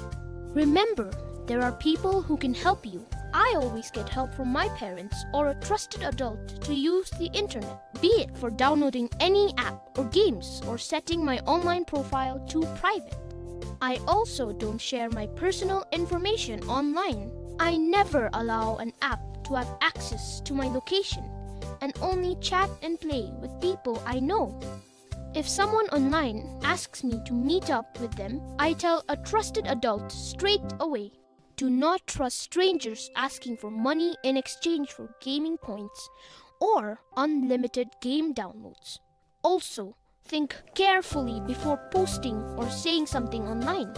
Remember, there are people who can help you. I always get help from my parents or a trusted adult to use the internet, be it for downloading any app or games or setting my online profile to private. I also don't share my personal information online. I never allow an app to who have access to my location and only chat and play with people I know. If someone online asks me to meet up with them, I tell a trusted adult straight away. Do not trust strangers asking for money in exchange for gaming points or unlimited game downloads. Also, think carefully before posting or saying something online.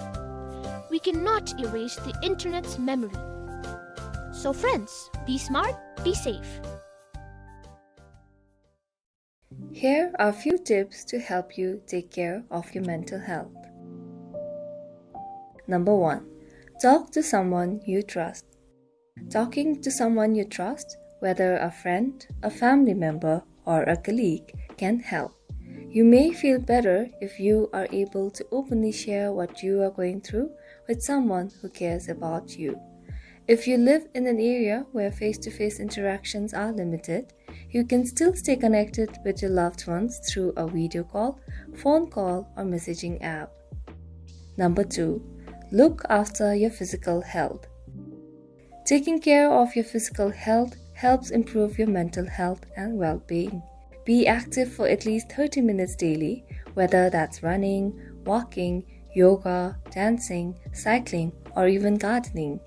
We cannot erase the internet's memory. So friends, be smart, be safe. Here are few tips to help you take care of your mental health. Number one, talk to someone you trust. Talking to someone you trust, whether a friend, a family member, or a colleague, can help. You may feel better if you are able to openly share what you are going through with someone who cares about you. If you live in an area where face-to-face interactions are limited, you can still stay connected with your loved ones through a video call, phone call, or messaging app. Number two, look after your physical health. Taking care of your physical health helps improve your mental health and well-being. Be active for at least thirty minutes daily, whether that's running, walking, yoga, dancing, cycling, or even gardening.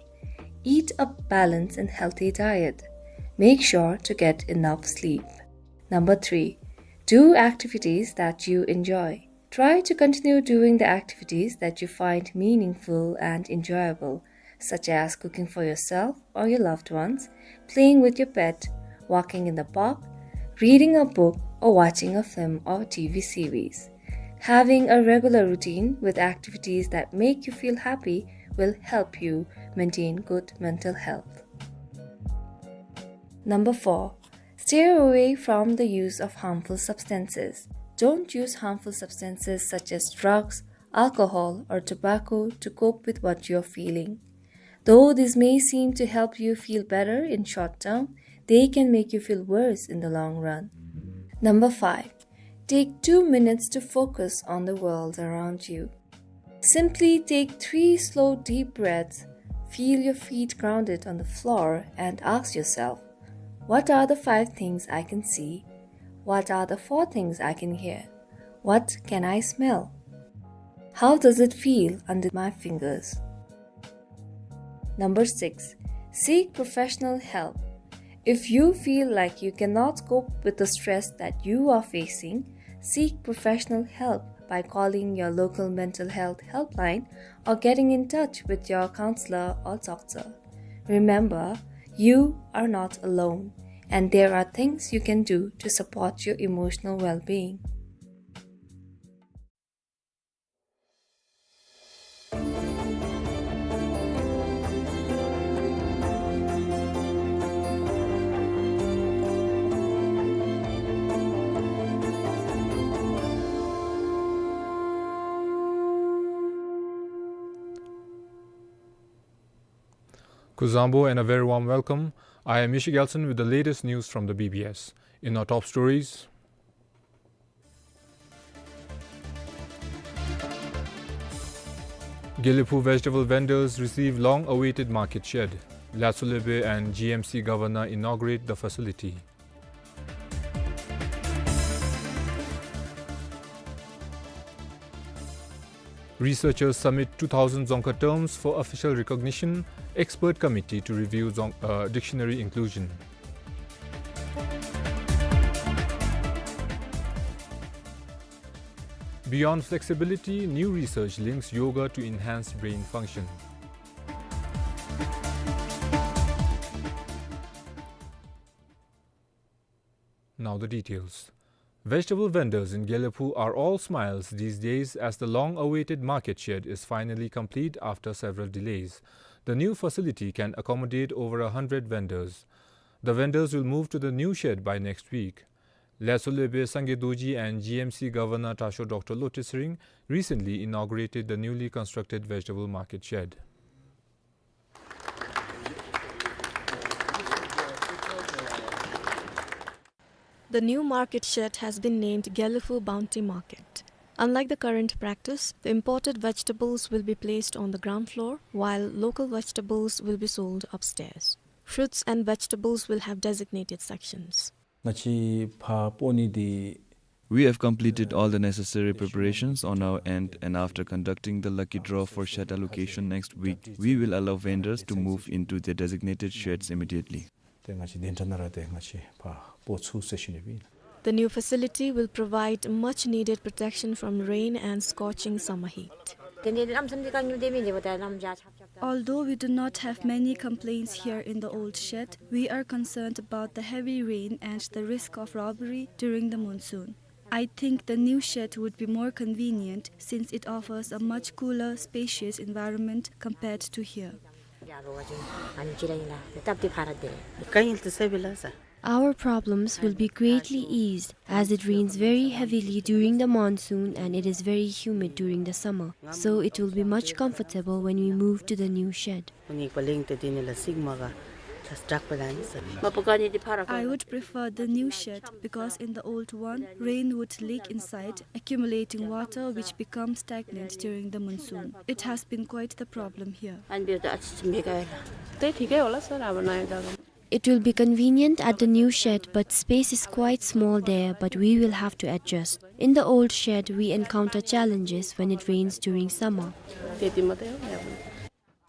Eat a balanced and healthy diet. Make sure to get enough sleep. Number three, do activities that you enjoy. Try to continue doing the activities that you find meaningful and enjoyable, such as cooking for yourself or your loved ones, playing with your pet, walking in the park, reading a book, or watching a film or T V series. Having a regular routine with activities that make you feel happy will help you maintain good mental health. Number four, stay away from the use of harmful substances. Don't use harmful substances such as drugs, alcohol, or tobacco to cope with what you're feeling. Though this may seem to help you feel better in short term, they can make you feel worse in the long run. Number five, take two minutes to focus on the world around you. Simply take three slow, deep breaths, feel your feet grounded on the floor, and ask yourself, "What are the five things I can see? What are the four things I can hear? What can I smell? How does it feel under my fingers?" Number six, seek professional help. If you feel like you cannot cope with the stress that you are facing, seek professional help by calling your local mental health helpline or getting in touch with your counselor or doctor. Remember, you are not alone, and there are things you can do to support your emotional well-being. Kuzuzangpo and a very warm welcome. I am Mishi Gelson with the latest news from the B B S. In our top stories, Gelephu vegetable vendors receive long-awaited market shed. Lyautso Lepe and G M C governor inaugurate the facility. Researchers submit two thousand Dzongkha terms for official recognition, expert committee to review Dzong-, uh, dictionary inclusion. Beyond flexibility, new research links yoga to enhanced brain function. Now the details. Vegetable vendors in Gelephu are all smiles these days as the long-awaited market shed is finally complete after several delays. The new facility can accommodate over a hundred vendors. The vendors will move to the new shed by next week. Lyautso Lepe Sangay Dorji and G M C Governor Tashok Doctor Lotay Tshering recently inaugurated the newly constructed vegetable market shed. The new market shed has been named Gelephu Bounty Market. Unlike the current practice, the imported vegetables will be placed on the ground floor, while local vegetables will be sold upstairs. Fruits and vegetables will have designated sections. ང་བཅས་ཕར་སྤོ་ནི་འདི We have completed all the necessary preparations on our end, and after conducting the lucky draw for shed allocation next week, we will allow vendors to move into their designated sheds immediately. ཏེ་ང་བཅས་གདན་ཁྲ་ནང་ར་ཏེ་ང་བཅས་ཕར་སྤོ་ཚུགས་ཟེར་ཞུ་ནི་སྦེ་ཨིན། The new facility will provide much needed protection from rain and scorching summer heat. Although we do not have many complaints here in the old shed, we are concerned about the heavy rain and the risk of robbery during the monsoon. I think the new shed would be more convenient since it offers a much cooler, spacious environment compared to here. Our problems will be greatly eased as it rains very heavily during the monsoon and it is very humid during the summer. So it will be much comfortable when we move to the new shed. I would prefer the new shed because in the old one, rain would leak inside, accumulating water which becomes stagnant during the monsoon. It has been quite the problem here. It will be convenient at the new shed, but space is quite small there, but we will have to adjust. In the old shed, we encounter challenges when it rains during summer.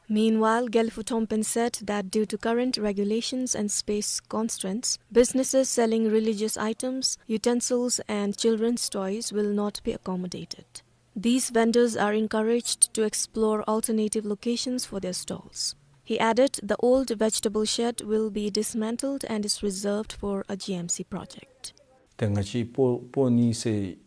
Meanwhile, Gelfo Thompen said that due to current regulations and space constraints, businesses selling religious items, utensils, and children's toys will not be accommodated. These vendors are encouraged to explore alternative locations for their stalls. He added the old vegetable shed will be dismantled and is reserved for a G M C project. ཏེ་ང་བཅས་སྤོ་སྤོ་ནི་ཟེར།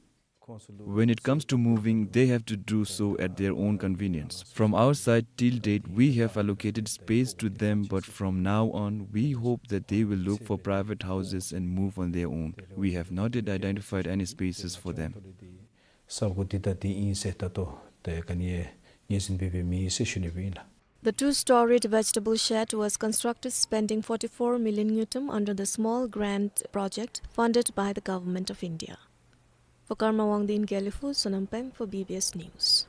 When it comes to moving, they have to do so at their own convenience. From our side, till date, we have allocated space to them, but from now on, we hope that they will look for private houses and move on their own. We have not yet identified any spaces for them. ས་གོ་འདི་ད་འདི་ཨིན་ཟེར་ད་ལྟོ་ཏེ་ག་ནི་ཡང་ངོས་འཛིན་འབད་འབད་མེད་ཟེར་ཞུ་ནི་སྦེ་ཨིན་ལགས། The two-storied vegetable shed was constructed spending forty-four million ngultrum under the Small Grant Project funded by the Government of India. For Karma Wangdi in Gelephu, Sonam Peng for B B S News.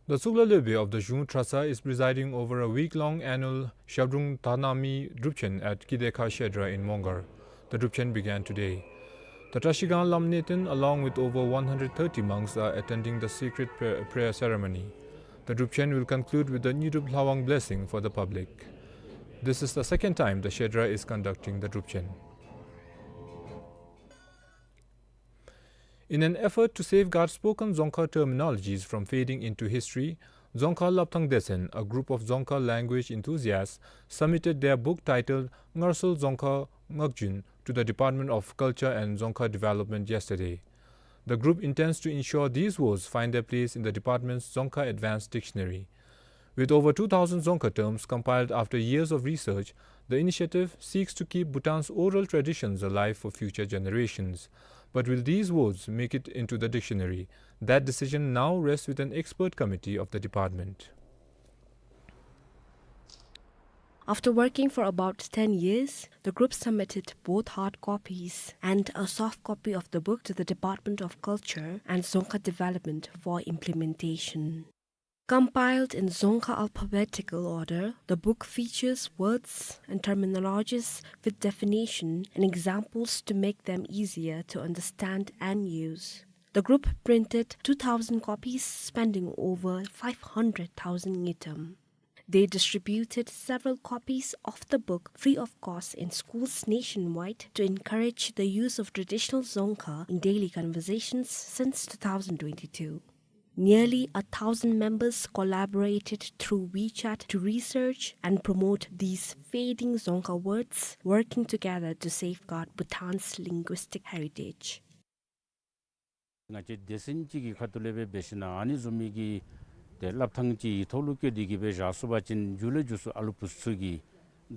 The Tsukla Lopen of the Zhung Trasa is presiding over a week-long annual Shabdrung Thanami Drupchen at Kidekha Shedra in Mongar. The Drupchen began today. The Trashigang Lam Neten, along with over one hundred thirty monks, are attending the sacred pra-, prayer ceremony. The Drupchen will conclude with the Nyidrup Lhawang blessing for the public. This is the second time the Shedra is conducting the Drupchen. In an effort to safeguard spoken Dzongkha terminologies from fading into history, Dzongkha Lapthang Desen, a group of Dzongkha language enthusiasts, submitted their book titled Ngarsol Dzongkha Ngakjun to the Department of Culture and Dzongkha Development yesterday. The group intends to ensure these words find their place in the department's Dzongkha Advanced Dictionary. With over two thousand Dzongkha terms compiled after years of research, the initiative seeks to keep Bhutan's oral traditions alive for future generations. But will these words make it into the dictionary? That decision now rests with an expert committee of the department. After working for about ten years, the group submitted both hard copies and a soft copy of the book to the Department of Culture and Dzongkha Development for implementation. Compiled in Dzongkha alphabetical order, the book features words and terminologies with definition and examples to make them easier to understand and use. The group printed two thousand copies, spending over five hundred thousand ngultrum. They distributed several copies of the book free of cost in schools nationwide to encourage the use of traditional Dzongkha in daily conversations since two thousand twenty-two. Nearly a thousand members collaborated through WeChat to research and promote these fading Dzongkha words, working together to safeguard Bhutan's linguistic heritage. ང་བཅས་སྡེ་ཚན་ཅིག་གི་ཁ་ཐུག་ལས་སྦེ་འབད་ཞིན་ན་ཨ་ནི་བཟུམ་མའི་གི་ཏེ་ལྷབ་ཐངས་ཅིག་གི་ཐོག་ལུ་བཀོད་དེ་གི་སྦེ་བཞག་ཚུགས་པ་ཅིན་མཇུག་ལས་མཇུག་སུ་ཨ་ལུ་བུཚ་ཚུ་གི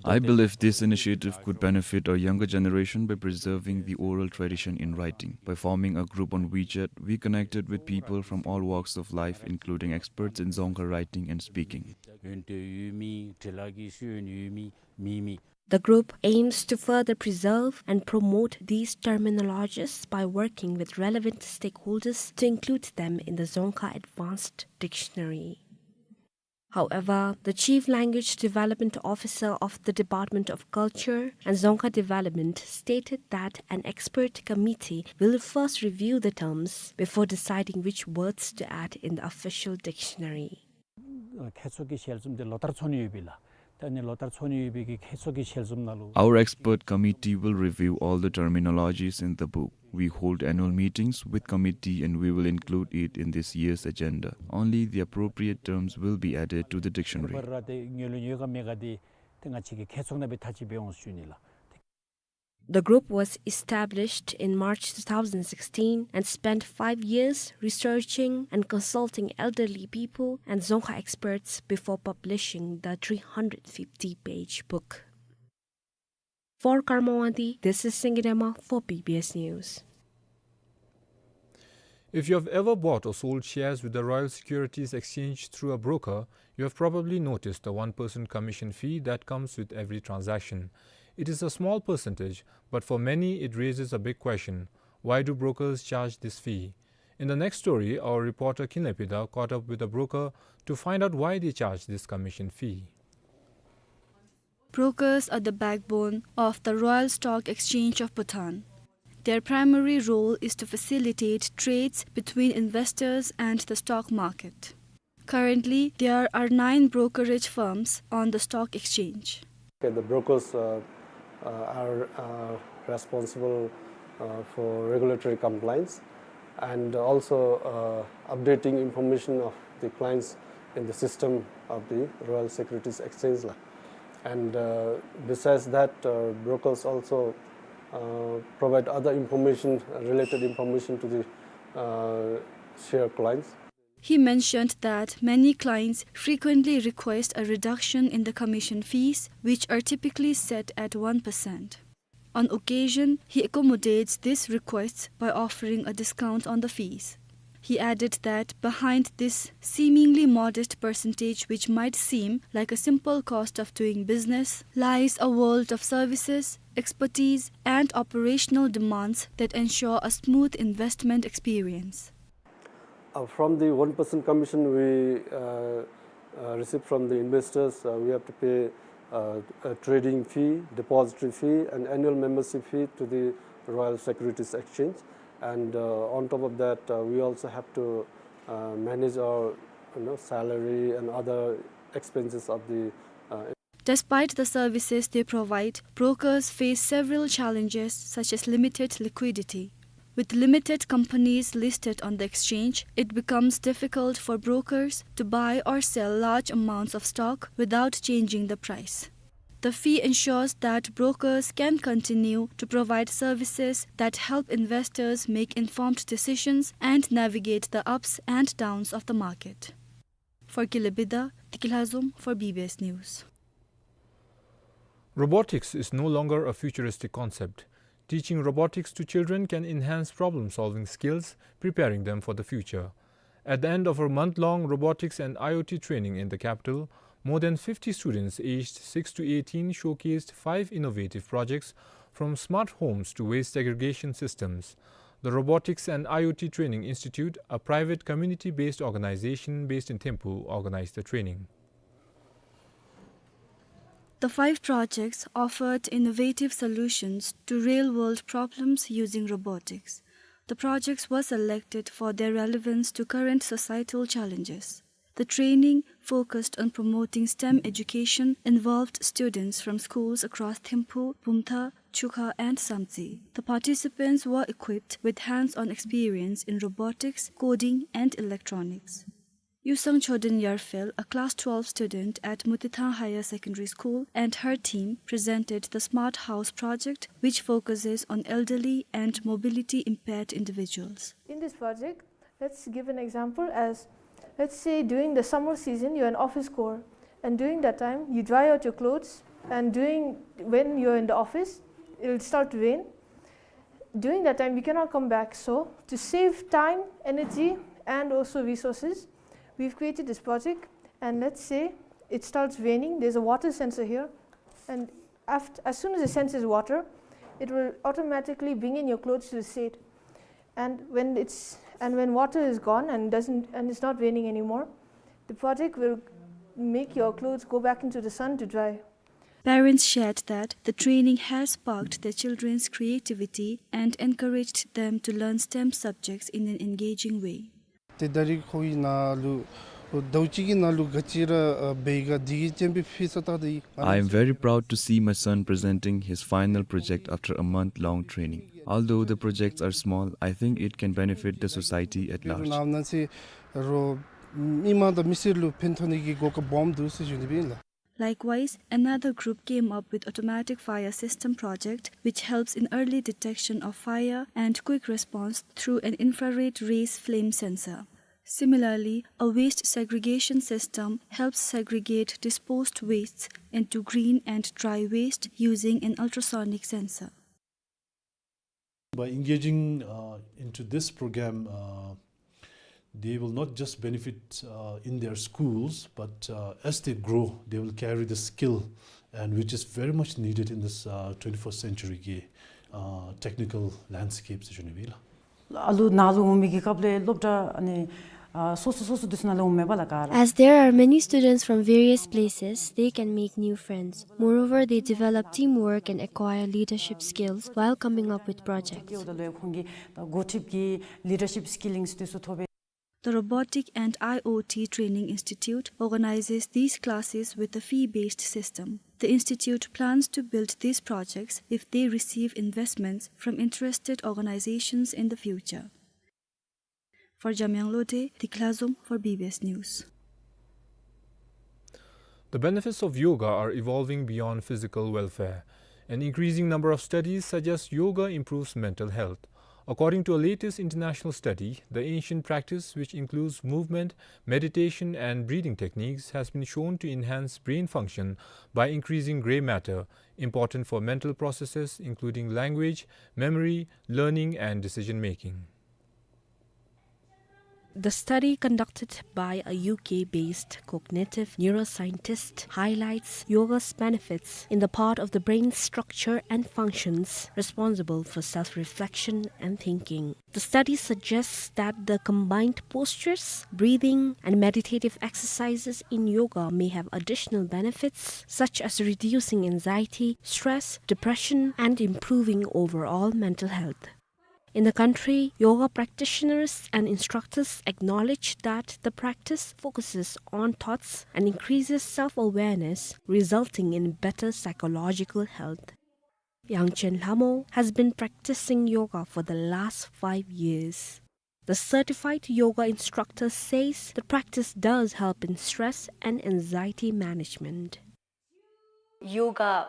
I believe this initiative could benefit our younger generation by preserving the oral tradition in writing. By forming a group on WeChat, we connected with people from all walks of life, including experts in Dzongkha writing and speaking. འོན་ཏེ་ཡོད་མི་འབྲི་ལྷག་གི་ཤེས་ཡོན་ཡོད་མི་མེད་མི། The group aims to further preserve and promote these terminologies by working with relevant stakeholders to include them in the Dzongkha Advanced Dictionary. However, the Chief Language Development Officer of the Department of Culture and Dzongkha Development stated that an expert committee will first review the terms before deciding which words to add in the official dictionary. ཁྱད་མཚར་གྱི་ཞལ་འཛོམས་འདི་ལོ་ལྟར་འཚོགས་ནི་ཡོདཔ་ཨིན་ལགས། ད་ཨ་ནི་ལོ་ལྟར་འཚོགས་ནི་ཡོད་པའི་གི་ཁྱད་མཚར་གྱི་ཞལ་འཛོམས་ནང་ལུ། Our expert committee will review all the terminologies in the book. We hold annual meetings with committee and we will include it in this year's agenda. Only the appropriate terms will be added to the dictionary. ར་ཏེ་ཉོ་ལུ་ཉོ་ག་མེད་ག་འདི་ཏེ་ང་བཅས་ཀྱིས་ཁྱད་མཚར་ནང་སྦེ་ཐག་གཅོད་འབད་འོང་ཟེར་ཞུ་ནི་ལགས། The group was established in March two thousand sixteen and spent five years researching and consulting elderly people and Dzongkha experts before publishing the three hundred fifty page book. For Karma Wangdi, this is Singye Dema for B B S News. If you have ever bought or sold shares with the Royal Securities Exchange through a broker, you have probably noticed the one percent commission fee that comes with every transaction. It is a small percentage, but for many it raises a big question. Why do brokers charge this fee? In the next story, our reporter Kinley Pida caught up with a broker to find out why they charge this commission fee. Brokers are the backbone of the Royal Stock Exchange of Bhutan. Their primary role is to facilitate trades between investors and the stock market. Currently, there are nine brokerage firms on the stock exchange. Okay, the brokers, uh, uh, are, uh, responsible, uh, for regulatory compliance and also, uh, updating information of the clients in the system of the Royal Securities Exchange la. And, uh, besides that, uh, brokers also, uh, provide other information, related information to the, uh, share clients. He mentioned that many clients frequently request a reduction in the commission fees, which are typically set at one percent. On occasion, he accommodates these requests by offering a discount on the fees. He added that behind this seemingly modest percentage, which might seem like a simple cost of doing business, lies a world of services, expertise, and operational demands that ensure a smooth investment experience. Uh, from the one percent commission we, uh, uh, receive from the investors, uh, we have to pay, uh, a trading fee, depository fee, and annual membership fee to the Royal Securities Exchange. And, uh, on top of that, uh, we also have to, uh, manage our, you know, salary and other expenses of the, uh, Despite the services they provide, brokers face several challenges such as limited liquidity. With limited companies listed on the exchange, it becomes difficult for brokers to buy or sell large amounts of stock without changing the price. The fee ensures that brokers can continue to provide services that help investors make informed decisions and navigate the ups and downs of the market. For Kinley Pida, Tikilhazum for B B S News. Robotics is no longer a futuristic concept. Teaching robotics to children can enhance problem-solving skills, preparing them for the future. At the end of a month-long robotics and I O T training in the capital, more than fifty students aged six to eighteen showcased five innovative projects, from smart homes to waste segregation systems. The Robotics and I O T Training Institute, a private community-based organization based in Thimphu, organized the training. The five projects offered innovative solutions to real-world problems using robotics. The projects were selected for their relevance to current societal challenges. The training focused on promoting STEM education, involved students from schools across Thimphu, Bumthang, Chukha and Samtse. The participants were equipped with hands-on experience in robotics, coding and electronics. Yusang Choden Yarfel, a class twelve student at Mutithang Higher Secondary School, and her team presented the Smart House project, which focuses on elderly and mobility impaired individuals. In this project, let's give an example as, let's say during the summer season, you're an office goer, and during that time, you dry out your clothes, and during, when you're in the office, it'll start to rain. During that time, you cannot come back. So, to save time, energy, and also resources, we've created this project. And let's say it starts raining, there's a water sensor here, and aft-, as soon as it senses water, it will automatically bring in your clothes to the shade. And when it's, and when water is gone and doesn't, and it's not raining anymore, the project will Make your clothes go back into the sun to dry. Parents shared that the training has sparked their children's creativity and encouraged them to learn STEM subjects in an engaging way. ཏེ་ད་རིས་ཁོ་གི་ནང་ལུ་ཟླཝ་གཅིག་གི་ནང་ལུ་ག་ཅི་ར་འབད་ག་དེ་གིས་སྤྱན་འབུལ་ཕུལ་ས་ད་དེ། I am very proud to see my son presenting his final project after a month-long training. Although the projects are small, I think it can benefit the society at large. ནང་ན་ཚེ་རོགས་མི་མང་དང་མི་སེར་ལུ་ཕན་ཐོགས་ནི་གི་གོ་སྐབས་སྦོམ་འདུག་ཟེར་ཞུ་ནི་སྦེ་ཨིན་ལགས། Likewise, another group came up with automatic fire system project, which helps in early detection of fire and quick response through an infrared rays flame sensor. Similarly, a waste segregation system helps segregate disposed wastes into green and dry waste using an ultrasonic sensor. By engaging, uh, into this program, uh, they will not just benefit, uh, in their schools, but, uh, as they grow, they will carry the skill, and which is very much needed in this, uh, twenty-first century གི, uh, technical landscape ཟེར་ཞུ་ནི་སྦེ་ཨིན་ལགས། ཨ་ལུ་ནཱ་ལུ་འོང་མི་གི་སྐབས་ལས་སློབ་གྲྭ་ཨ་ནི་ཨ་སོ་སོ་སོ་སོ་འདི་ཚུ་ནང་ལས་འོངམ་མས་པ་ལགས་ག་ར། As there are many students from various places, they can make new friends. Moreover, they develop teamwork and acquire leadership skills while coming up with projects. ད་ལོ་ཡང་ཁོང་གི་ད་འགོ་ཁྲིདཔ་གི་leadership skillings འདི་ཚུ་ཐོབ་པས། The Robotic and I O T Training Institute organizes these classes with a fee-based system. The institute plans to build these projects if they receive investments from interested organizations in the future. For Jamyang Lode, Dikla Zom for B B S News. The benefits of yoga are evolving beyond physical welfare. An increasing number of studies suggest yoga improves mental health. According to a latest international study, the ancient practice, which includes movement, meditation, and breathing techniques, has been shown to enhance brain function by increasing gray matter, important for mental processes including language, memory, learning, and decision making. The study conducted by a U K-based cognitive neuroscientist highlights yoga's benefits in the part of the brain's structure and functions responsible for self-reflection and thinking. The study suggests that the combined postures, breathing, and meditative exercises in yoga may have additional benefits, such as reducing anxiety, stress, depression, and improving overall mental health. In the country, yoga practitioners and instructors acknowledge that the practice focuses on thoughts and increases self-awareness, resulting in better psychological health. Yangchen Lhamo has been practicing yoga for the last five years. The certified yoga instructor says the practice does help in stress and anxiety management. Yoga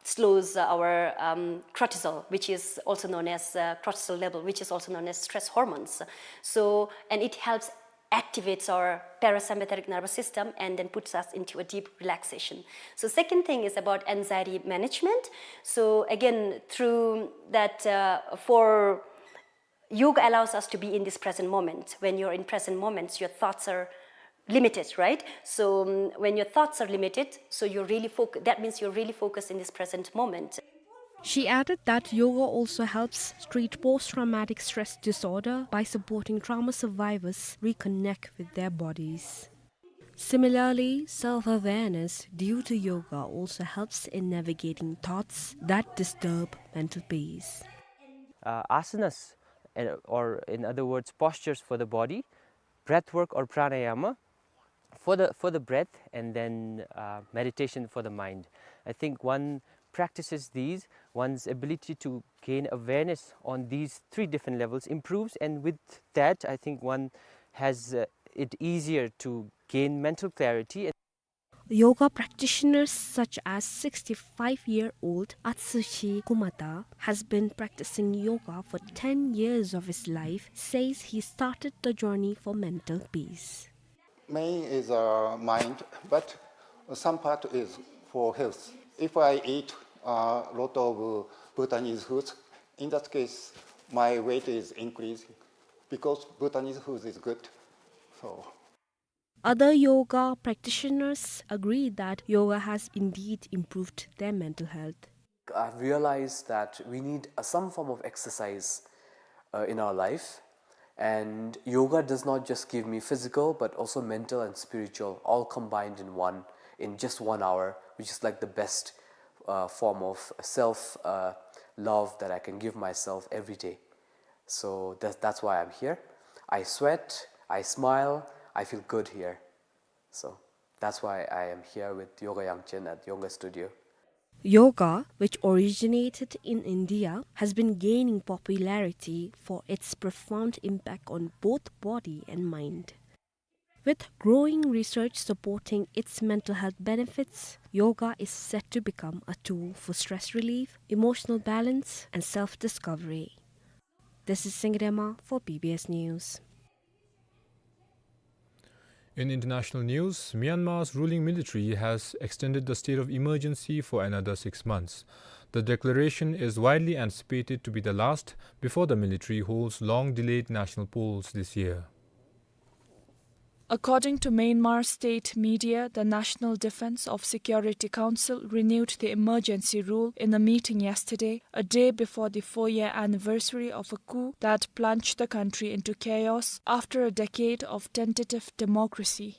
slows our, um, cortisol, which is also known as, uh, cortisol level, which is also known as stress hormones. So, and it helps activates our parasympathetic nervous system and then puts us into a deep relaxation. So second thing is about anxiety management. So again, through that, uh, for yoga allows us to be in this present moment. When you're in present moments, your thoughts are limited, right? So, um, when your thoughts are limited, so you're really foc-, that means you're really focused in this present moment. She added that yoga also helps treat post-traumatic stress disorder by supporting trauma survivors reconnect with their bodies. Similarly, self-awareness due to yoga also helps in navigating thoughts that disturb mental peace. Uh, asanas, uh, or in other words, postures for the body, breath work or pranayama for the, for the breath, and then, uh, meditation for the mind. I think one practices these, one's ability to gain awareness on these three different levels improves, and with that, I think one has, uh, it easier to gain mental clarity. Yoga practitioners such as sixty-five-year-old Atsushi Kumata has been practicing yoga for ten years of his life, says he started the journey for mental peace. Main is, uh, mind, but some part is for health. If I eat a lot of Bhutanese foods, in that case, my weight is increasing because Bhutanese food is good. So. Other yoga practitioners agree that yoga has indeed improved their mental health. I've realized that we need, uh, some form of exercise, uh, in our life. And yoga does not just give me physical, but also mental and spiritual, all combined in one, in just one hour, which is like the best, uh, form of self, uh, love that I can give myself every day. So that, that's why I'm here. I sweat, I smile, I feel good here. So that's why I am here with Yoga Yangchen at Yoga Studio. Yoga, which originated in India, has been gaining popularity for its profound impact on both body and mind. With growing research supporting its mental health benefits, yoga is set to become a tool for stress relief, emotional balance, and self-discovery. This is Singh Rema for B B S News. In international news, Myanmar's ruling military has extended the state of emergency for another six months. The declaration is widely anticipated to be the last before the military holds long-delayed national polls this year. According to Myanmar state media, the National Defense of Security Council renewed the emergency rule in a meeting yesterday, a day before the four-year anniversary of a coup that plunged the country into chaos after a decade of tentative democracy.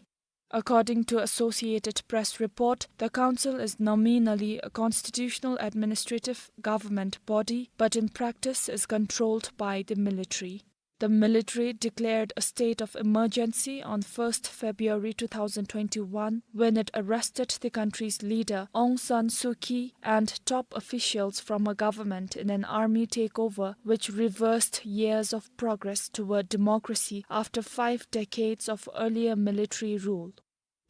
According to Associated Press report, the council is nominally a constitutional administrative government body, but in practice is controlled by the military. The military declared a state of emergency on first February two thousand twenty-one, when it arrested the country's leader, Aung San Suu Kyi, and top officials from her government in an army takeover, which reversed years of progress toward democracy after five decades of earlier military rule.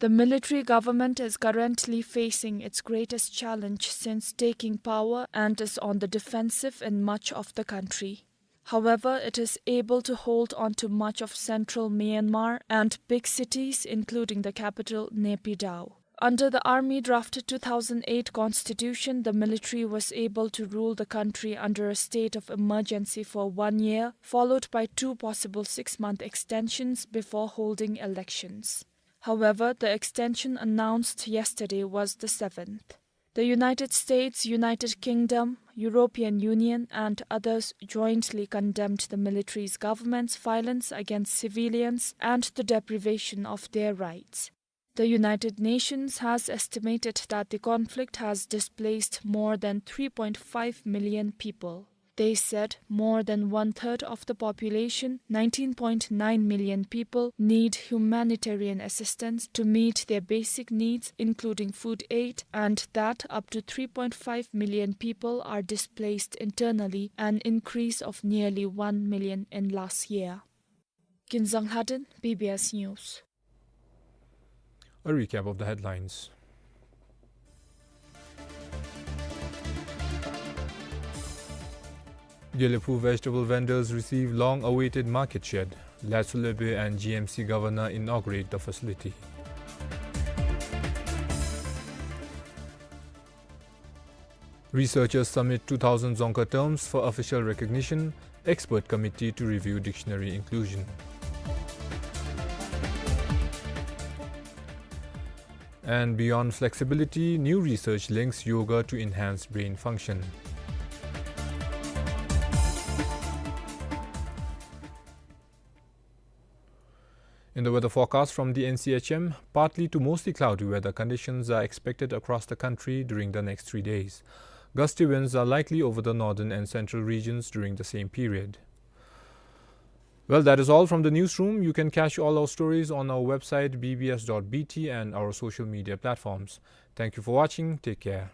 The military government is currently facing its greatest challenge since taking power and is on the defensive in much of the country. However, it is able to hold on to much of central Myanmar and big cities, including the capital, Naypyidaw. Under the army-drafted two thousand eight constitution, the military was able to rule the country under a state of emergency for one year, followed by two possible six-month extensions before holding elections. However, the extension announced yesterday was the seventh. The United States, United Kingdom, European Union, and others jointly condemned the military's government's violence against civilians and the deprivation of their rights. The United Nations has estimated that the conflict has displaced more than three point five million people. They said more than one-third of the population, nineteen point nine million people, need humanitarian assistance to meet their basic needs, including food aid, and that up to three point five million people are displaced internally, an increase of nearly one million in last year. Kinzang Lhaden, B B S News. A recap of the headlines. Gelephu vegetable vendors receive long-awaited market shed. Latsolepe and G M C governor inaugurate the facility. Researchers submit two thousand Dzongkha terms for official recognition, expert committee to review dictionary inclusion. And beyond flexibility, new research links yoga to enhance brain function. In the weather forecast from the N C H M, partly to mostly cloudy weather conditions are expected across the country during the next three days. Gusty winds are likely over the northern and central regions during the same period. Well, that is all from the newsroom. You can catch all our stories on our website, B B S dot B T, and our social media platforms. Thank you for watching. Take care.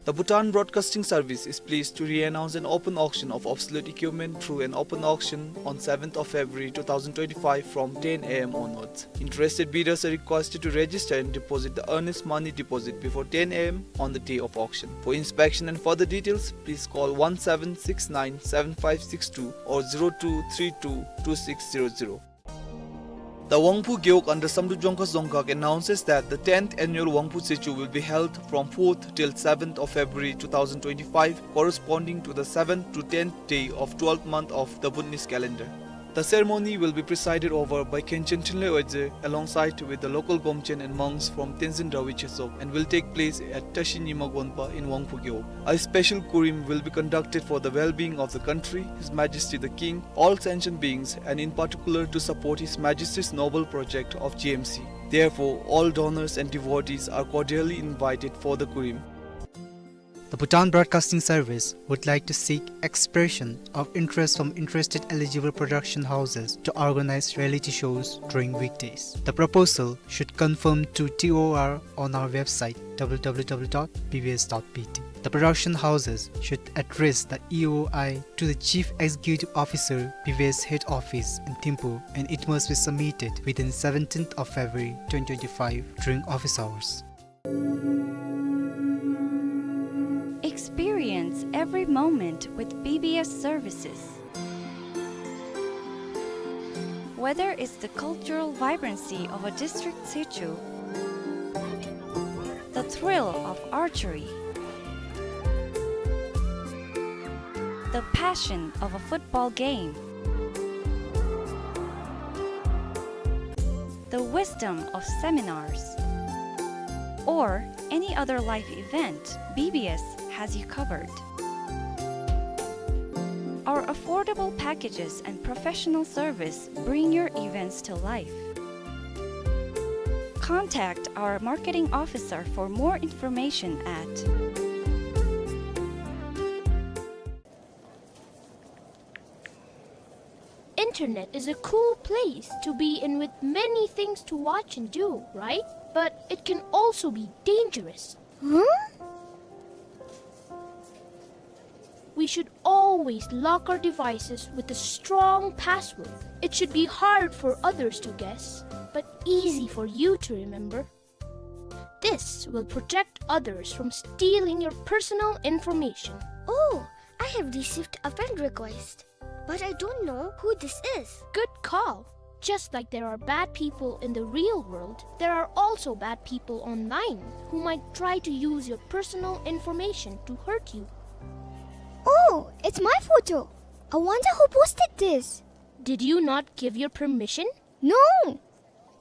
The Bhutan Broadcasting Service is pleased to re-announce an open auction of obsolete equipment through an open auction on seventh of February two thousand twenty-five from ten A M onwards. Interested bidders are requested to register and deposit the earnest money deposit before ten A M on the day of auction. For inspection and further details, please call one seven six nine seven five six two or zero two three two two six zero zero. The Wangphu Gewog under Samdrup Jongkhas Dzongkhag announces that the tenth annual Wangphu Tsechu will be held from fourth till seventh of February two thousand twenty-five, corresponding to the seventh to tenth day of twelfth month of the Bhutanese calendar. The ceremony will be presided over by Khenchen Thinley Oyedze alongside with the local Gomchen and monks from Tenzin Drahvi Chesok and will take place at Tashi Nyima Gonpa in Wangphu Gewog. A special kurim will be conducted for the well-being of the country, His Majesty the King, all sentient beings, and in particular to support His Majesty's noble project of G M C. Therefore, all donors and devotees are cordially invited for the kurim. The Bhutan Broadcasting Service would like to seek expression of interest from interested eligible production houses to organize reality shows during weekdays. The proposal should confirm to T O R on our website, W W W dot B B S dot B T. The production houses should address the E O I to the Chief Executive Officer, B B S Head Office in Thimphu, and it must be submitted within seventeenth of February twenty twenty-five during office hours. Experience every moment with B B S services. Whether it's the cultural vibrancy of a district Tsechu, the thrill of archery, the passion of a football game, the wisdom of seminars, or any other life event, B B S has you covered. Our affordable packages and professional service bring your events to life. Contact our marketing officer for more information at Internet is a cool place to be in with many things to watch and do, right? But it can also be dangerous. Huh? We should always lock our devices with a strong password. It should be hard for others to guess, but easy for you to remember. This will protect others from stealing your personal information. Oh, I have received a friend request, but I don't know who this is. Good call. Just like there are bad people in the real world, there are also bad people online who might try to use your personal information to hurt you. Oh, it's my photo. I wonder who posted this. Did you not give your permission? No.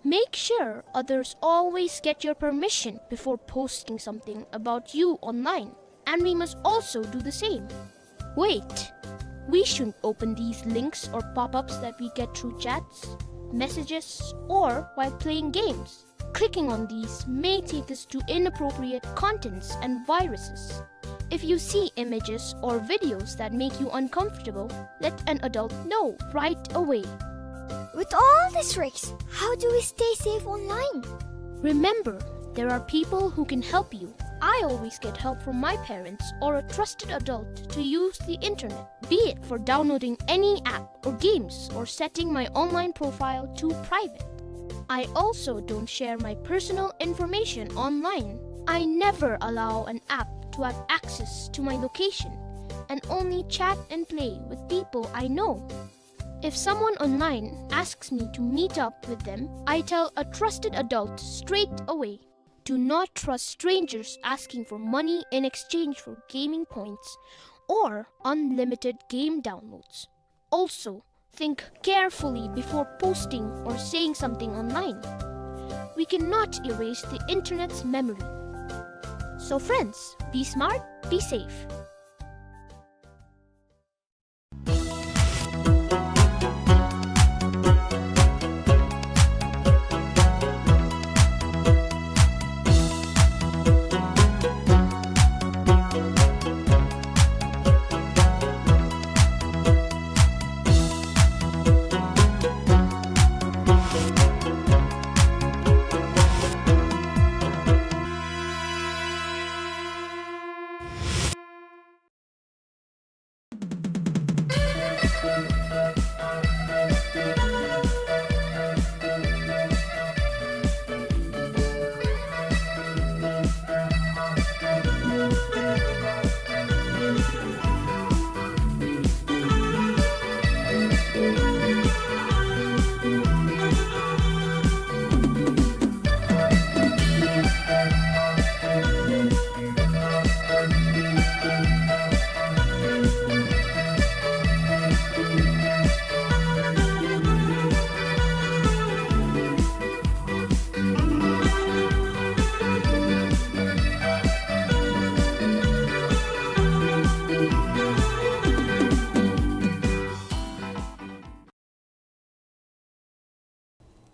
Make sure others always get your permission before posting something about you online, and we must also do the same. Wait, we shouldn't open these links or pop-ups that we get through chats, messages, or while playing games. Clicking on these may take us to inappropriate contents and viruses. If you see images or videos that make you uncomfortable, let an adult know right away. With all these risks, how do we stay safe online? Remember, there are people who can help you. I always get help from my parents or a trusted adult to use the internet, be it for downloading any app or games or setting my online profile to private. I also don't share my personal information online. I never allow an app to have access to my location and only chat and play with people I know. If someone online asks me to meet up with them, I tell a trusted adult straight away. Do not trust strangers asking for money in exchange for gaming points or unlimited game downloads. Also, think carefully before posting or saying something online. We cannot erase the internet's memory. So friends, be smart, be safe.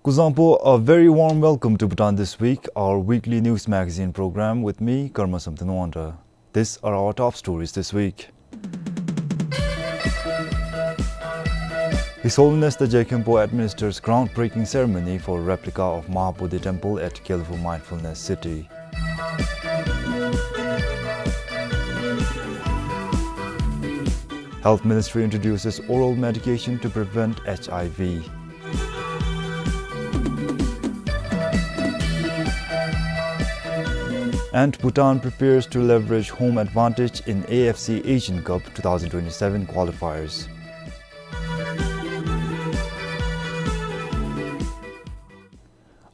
Kuzuzangpo, a very warm welcome to Bhutan This Week, our weekly news magazine program with me, Karma Samten Wangda. These are our top stories this week. His Holiness the Je Khenpo administers groundbreaking ceremony for replica of Mahabodhi Temple at Gelephu Mindfulness City. Health Ministry introduces oral medication to prevent H I V. And Bhutan prepares to leverage home advantage in A F C Asian Cup twenty twenty-seven qualifiers.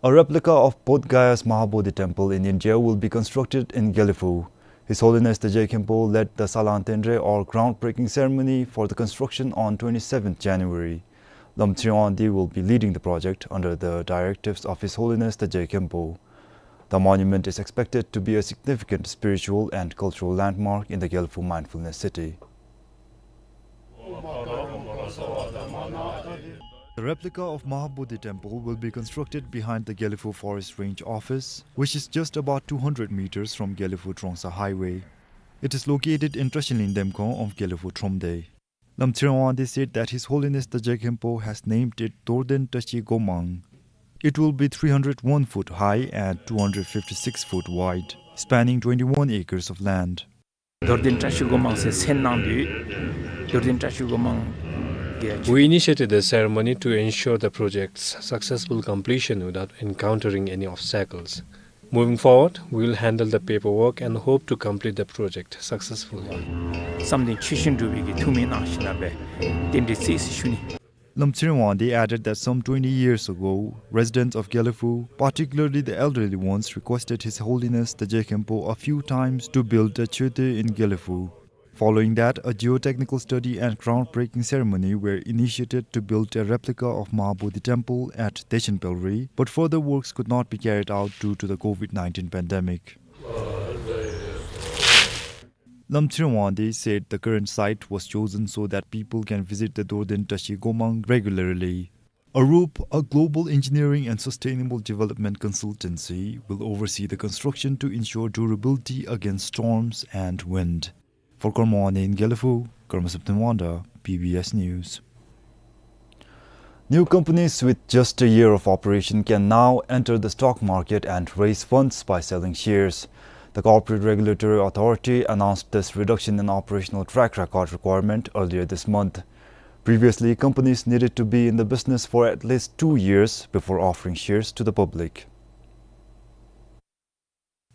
A replica of Bodh Gaya's Mahabodhi Temple in India will be constructed in Gelephu. His Holiness the Je Khenpo led the Salang Tenre or groundbreaking ceremony for the construction on twenty-seventh January. Lamtshri Wangdi will be leading the project under the directives of His Holiness the Je Khenpo. The monument is expected to be a significant spiritual and cultural landmark in the Gelephu Mindfulness City. The replica of Mahabodhi Temple will be constructed behind the Gelephu Forest Range office, which is just about two hundred meters from Gelephu Trongsa Highway. It is located in Trashilin Demkhong of Gelephu Thromde. Lamtshri Wangdi said that His Holiness the Je Khenpo has named it Dorden Trashi Gomang. It will be three hundred one foot high and two hundred fifty-six foot wide, spanning twenty-one acres of land. རྡོར་གདན་བཀྲ་ཤིས་སྒོ་མང་ཟེར་མཚན་གནང་དོ། རྡོར་གདན་བཀྲ་ཤིས་སྒོ་མང་གི། We initiated the ceremony to ensure the project's successful completion without encountering any obstacles. Moving forward, we will handle the paperwork and hope to complete the project successfully. བསམ་དོན་ཆོས་བཞིན་འགྲུབ་པའི་གི་ཐུགས་སྨོན་གནང་ཞིནམ་ལས་རྟེན་འབྲེལ་བརྩི་ཟེར་ཞུ་ནི། Lamtshri Wangdi added that some twenty years ago, residents of Gelephu, particularly the elderly ones, requested His Holiness the Je Khenpo a few times to build a chöte in Gelephu. Following that, a geotechnical study and groundbreaking ceremony were initiated to build a replica of Mahabodhi Temple at Dechen Pelri, but further works could not be carried out due to the COVID nineteen pandemic. Lamtshri Wangdi said the current site was chosen so that people can visit the Dorden Trashi Gomang regularly. Arup, a global engineering and sustainable development consultancy, will oversee the construction to ensure durability against storms and wind. For Karma Wangdi in Gelephu, Karma Samten Wangda, B B S News. New companies with just a year of operation can now enter the stock market and raise funds by selling shares. The Corporate Regulatory Authority announced this reduction in operational track record requirement earlier this month. Previously, companies needed to be in the business for at least two years before offering shares to the public.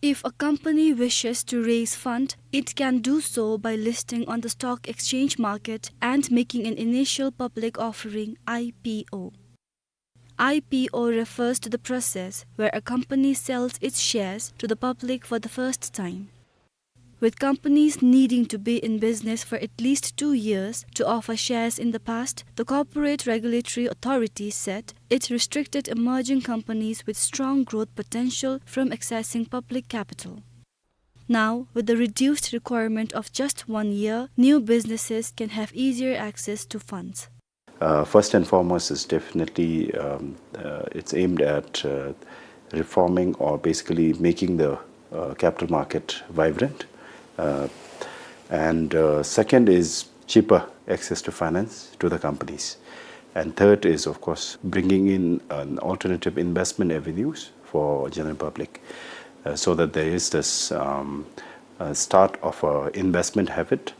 If a company wishes to raise fund, it can do so by listing on the stock exchange market and making an initial public offering, I P O. I P O refers to the process where a company sells its shares to the public for the first time. With companies needing to be in business for at least two years to offer shares in the past, the Corporate Regulatory Authority said it restricted emerging companies with strong growth potential from accessing public capital. Now, with the reduced requirement of just one year, new businesses can have easier access to funds. Uh, first and foremost is definitely, um, uh, it's aimed at, uh, reforming or basically making the, uh, capital market vibrant. Uh, and, uh, second is cheaper access to finance to the companies. And third is, of course, bringing in an alternative investment avenues for general public, uh, so that there is this, um, uh, start of a investment habit.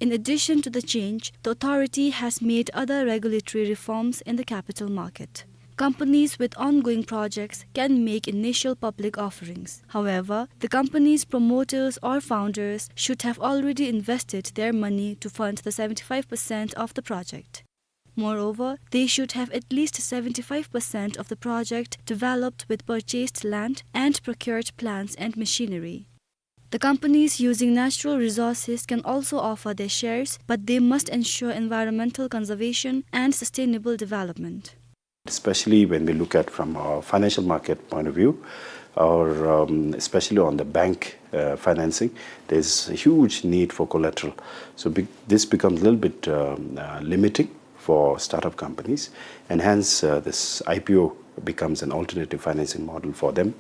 In addition to the change, the authority has made other regulatory reforms in the capital market. Companies with ongoing projects can make initial public offerings. However, the company's promoters or founders should have already invested their money to fund the seventy-five percent of the project. Moreover, they should have at least seventy-five percent of the project developed with purchased land and procured plants and machinery. The companies using natural resources can also offer their shares, but they must ensure environmental conservation and sustainable development. Especially when we look at from a financial market point of view, or, um, especially on the bank, uh, financing, there's a huge need for collateral. So be-, this becomes a little bit, um, uh, limiting for startup companies, and hence, uh, this I P O becomes an alternative financing model for them.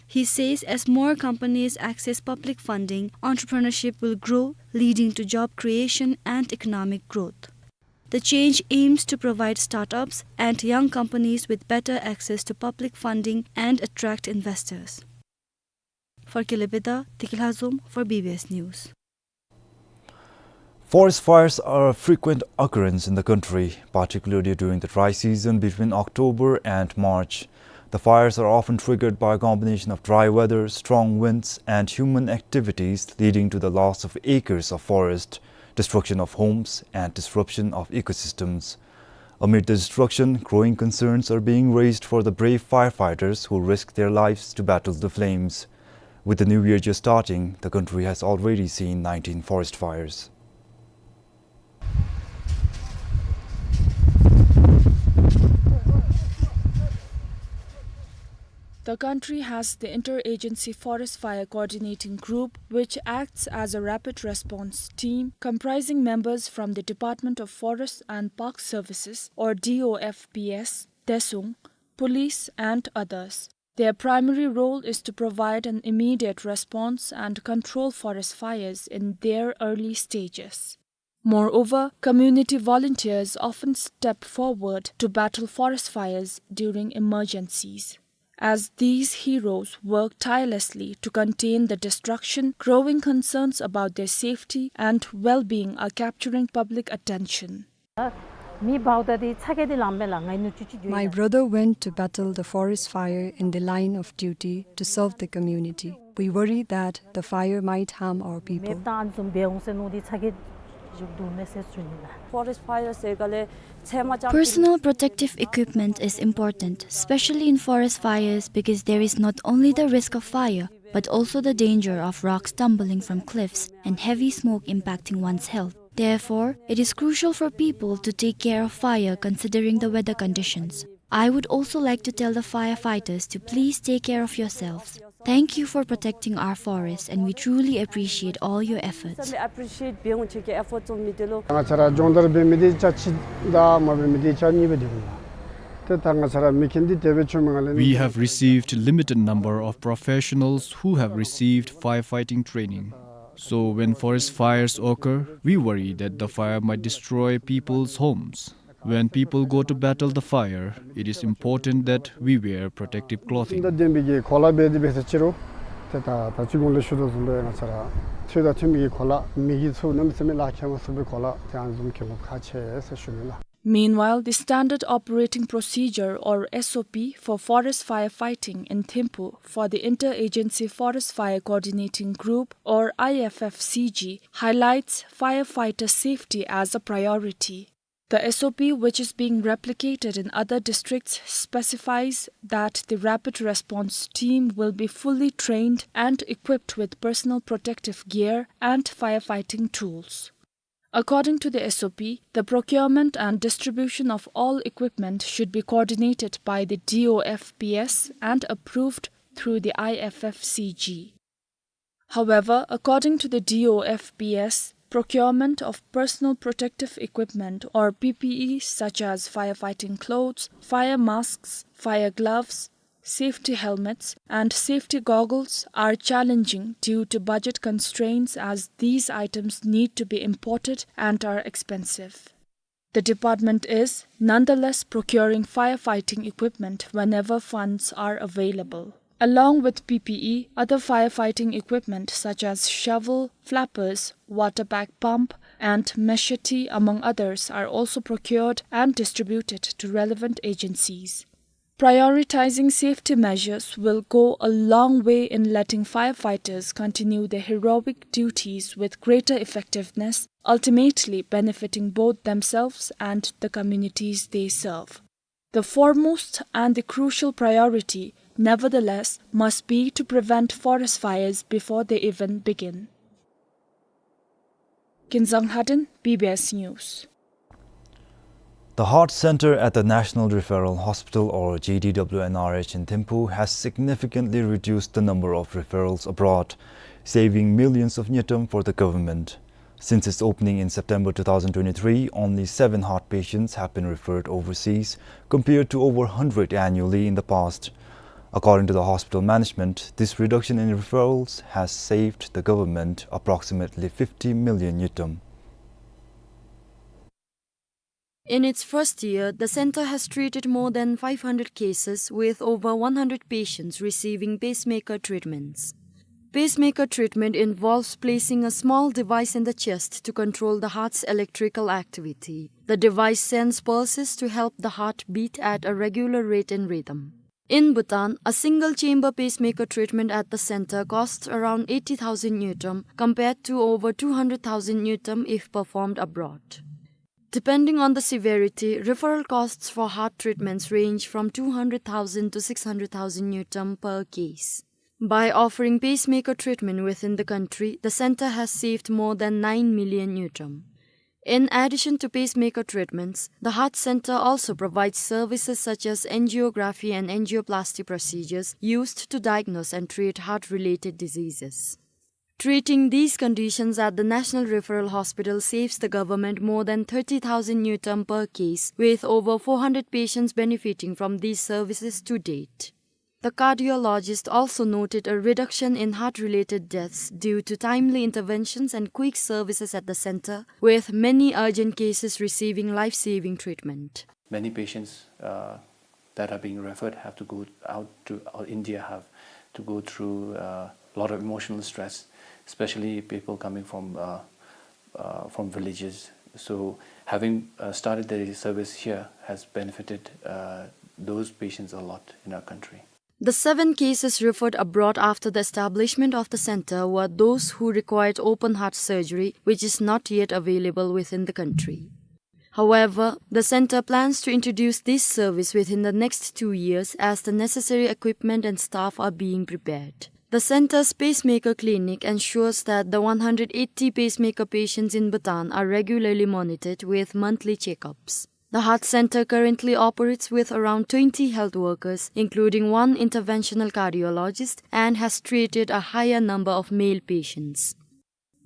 He says as more companies access public funding, entrepreneurship will grow, leading to job creation and economic growth. The change aims to provide startups and young companies with better access to public funding and attract investors. For Kelebeda, Tikilhazom for B B S News. Forest fires are a frequent occurrence in the country, particularly during the dry season between October and March. The fires are often triggered by a combination of dry weather, strong winds, and human activities, leading to the loss of acres of forest, destruction of homes, and disruption of ecosystems. Amid the destruction, growing concerns are being raised for the brave firefighters who risk their lives to battle the flames. With the new year just starting, the country has already seen nineteen forest fires. The country has the Interagency Forest Fire Coordinating Group, which acts as a rapid response team comprising members from the Department of Forest and Park Services, or D O F P S, Desung, police, and others. Their primary role is to provide an immediate response and control forest fires in their early stages. Moreover, community volunteers often step forward to battle forest fires during emergencies. As these heroes work tirelessly to contain the destruction, growing concerns about their safety and well-being are capturing public attention. My brother went to battle the forest fire in the line of duty to serve the community. We worry that the fire might harm our people. Personal protective equipment is important, especially in forest fires, because there is not only the risk of fire, but also the danger of rocks tumbling from cliffs and heavy smoke impacting one's health. Therefore, it is crucial for people to take care of fire considering the weather conditions. I would also like to tell the firefighters to please take care of yourselves. Thank you for protecting our forests, and we truly appreciate all your efforts. ང་བཅས་ར་སྦྱོང་བརྡར་འབད་མི་འདི་ཆ་གཅིག་དང་མ་འབད་མི་འདི་ཆ་གཉིས་སྦེ་འདུག་ལགས། ཏེ་ད་ང་བཅས་ར་མི་མཁན་འདི་དེ་སྦེ་བྱུང་མི་ང་ལས། We have received limited number of professionals who have received firefighting training. So when forest fires occur, we worry that the fire might destroy people's homes. When people go to battle the fire, it is important that we wear protective clothing. ད་ལྡན་པའི་གི་གོ་ལ་འབད་དེ་འབད་ས་ཅི་རུང་ཏེ་ད་ད་ཅི་གོང་ལས་ཞུ་དོ་བཟུམ་སྦེ་ང་བཅས་ར་ཚོད་དང་མཐུན་པའི་གི་གོ་ལ་མེ་གི་ཚུ་གནམ་མེད་ས་མེད་ལཱ་ཁག་མ་ཚུགས་པའི་གོ་ལ་ཏེ་ཨ་ནི་བཟུམ་གྱོན་དགོཔ་ཁག་ཆེ་ཟེར་ཞུ་ནི་ལགས། Meanwhile, the Standard Operating Procedure, or S O P, for forest firefighting in Thimphu for the Interagency Forest Fire Coordinating Group, or I F F C G, highlights firefighter safety as a priority. The S O P, which is being replicated in other districts, specifies that the rapid response team will be fully trained and equipped with personal protective gear and firefighting tools. According to the S O P, the procurement and distribution of all equipment should be coordinated by the D O F P S and approved through the I F F C G. However, according to the D O F P S, procurement of personal protective equipment, or P P E, such as firefighting clothes, fire masks, fire gloves, safety helmets, and safety goggles are challenging due to budget constraints, as these items need to be imported and are expensive. The department is nonetheless procuring firefighting equipment whenever funds are available. Along with P P E, other firefighting equipment such as shovel, flappers, water bag pump, and machete, among others, are also procured and distributed to relevant agencies. Prioritizing safety measures will go a long way in letting firefighters continue their heroic duties with greater effectiveness, ultimately benefiting both themselves and the communities they serve. The foremost and the crucial priority, nevertheless, must be to prevent forest fires before they even begin. Kinzang Lhaden, B B S News. The Heart Center at the National Referral Hospital, or J D W N R H, in Thimphu has significantly reduced the number of referrals abroad, saving millions of ngultrum for the government. Since its opening in September two thousand twenty-three, only seven heart patients have been referred overseas, compared to over hundred annually in the past. According to the hospital management, this reduction in referrals has saved the government approximately fifty million ngultrum. In its first year, the center has treated more than five hundred cases, with over one hundred patients receiving pacemaker treatments. Pacemaker treatment involves placing a small device in the chest to control the heart's electrical activity. The device sends pulses to help the heart beat at a regular rate and rhythm. In Bhutan, a single chamber pacemaker treatment at the center costs around eighty thousand ngultrum, compared to over two hundred thousand ngultrum if performed abroad. Depending on the severity, referral costs for heart treatments range from two hundred thousand to six hundred thousand ngultrum per case. By offering pacemaker treatment within the country, the center has saved more than nine million ngultrum. In addition to pacemaker treatments, the Heart Center also provides services such as angiography and angioplasty procedures used to diagnose and treat heart-related diseases. Treating these conditions at the National Referral Hospital saves the government more than thirty thousand ngultrum per case, with over four hundred patients benefiting from these services to date. The cardiologist also noted a reduction in heart-related deaths due to timely interventions and quick services at the center, with many urgent cases receiving life-saving treatment. Many patients, uh, that are being referred have to go out to, uh, India, have to go through, uh, a lot of emotional stress, especially people coming from, uh, uh, from villages. So having, uh, started the service here has benefited, uh, those patients a lot in our country. The seven cases referred abroad after the establishment of the center were those who required open heart surgery, which is not yet available within the country. However, the center plans to introduce this service within the next two years, as the necessary equipment and staff are being prepared. The center's pacemaker clinic ensures that the one hundred eighty pacemaker patients in Bhutan are regularly monitored with monthly checkups. The heart center currently operates with around twenty health workers, including one interventional cardiologist, and has treated a higher number of male patients.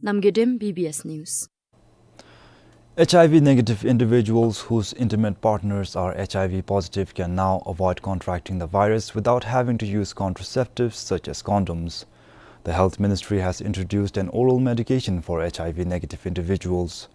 Namgay Dem, B B S News. H I V negative individuals whose intimate partners are H I V positive can now avoid contracting the virus without having to use contraceptives such as condoms. The Health Ministry has introduced an oral medication for H I V negative individuals.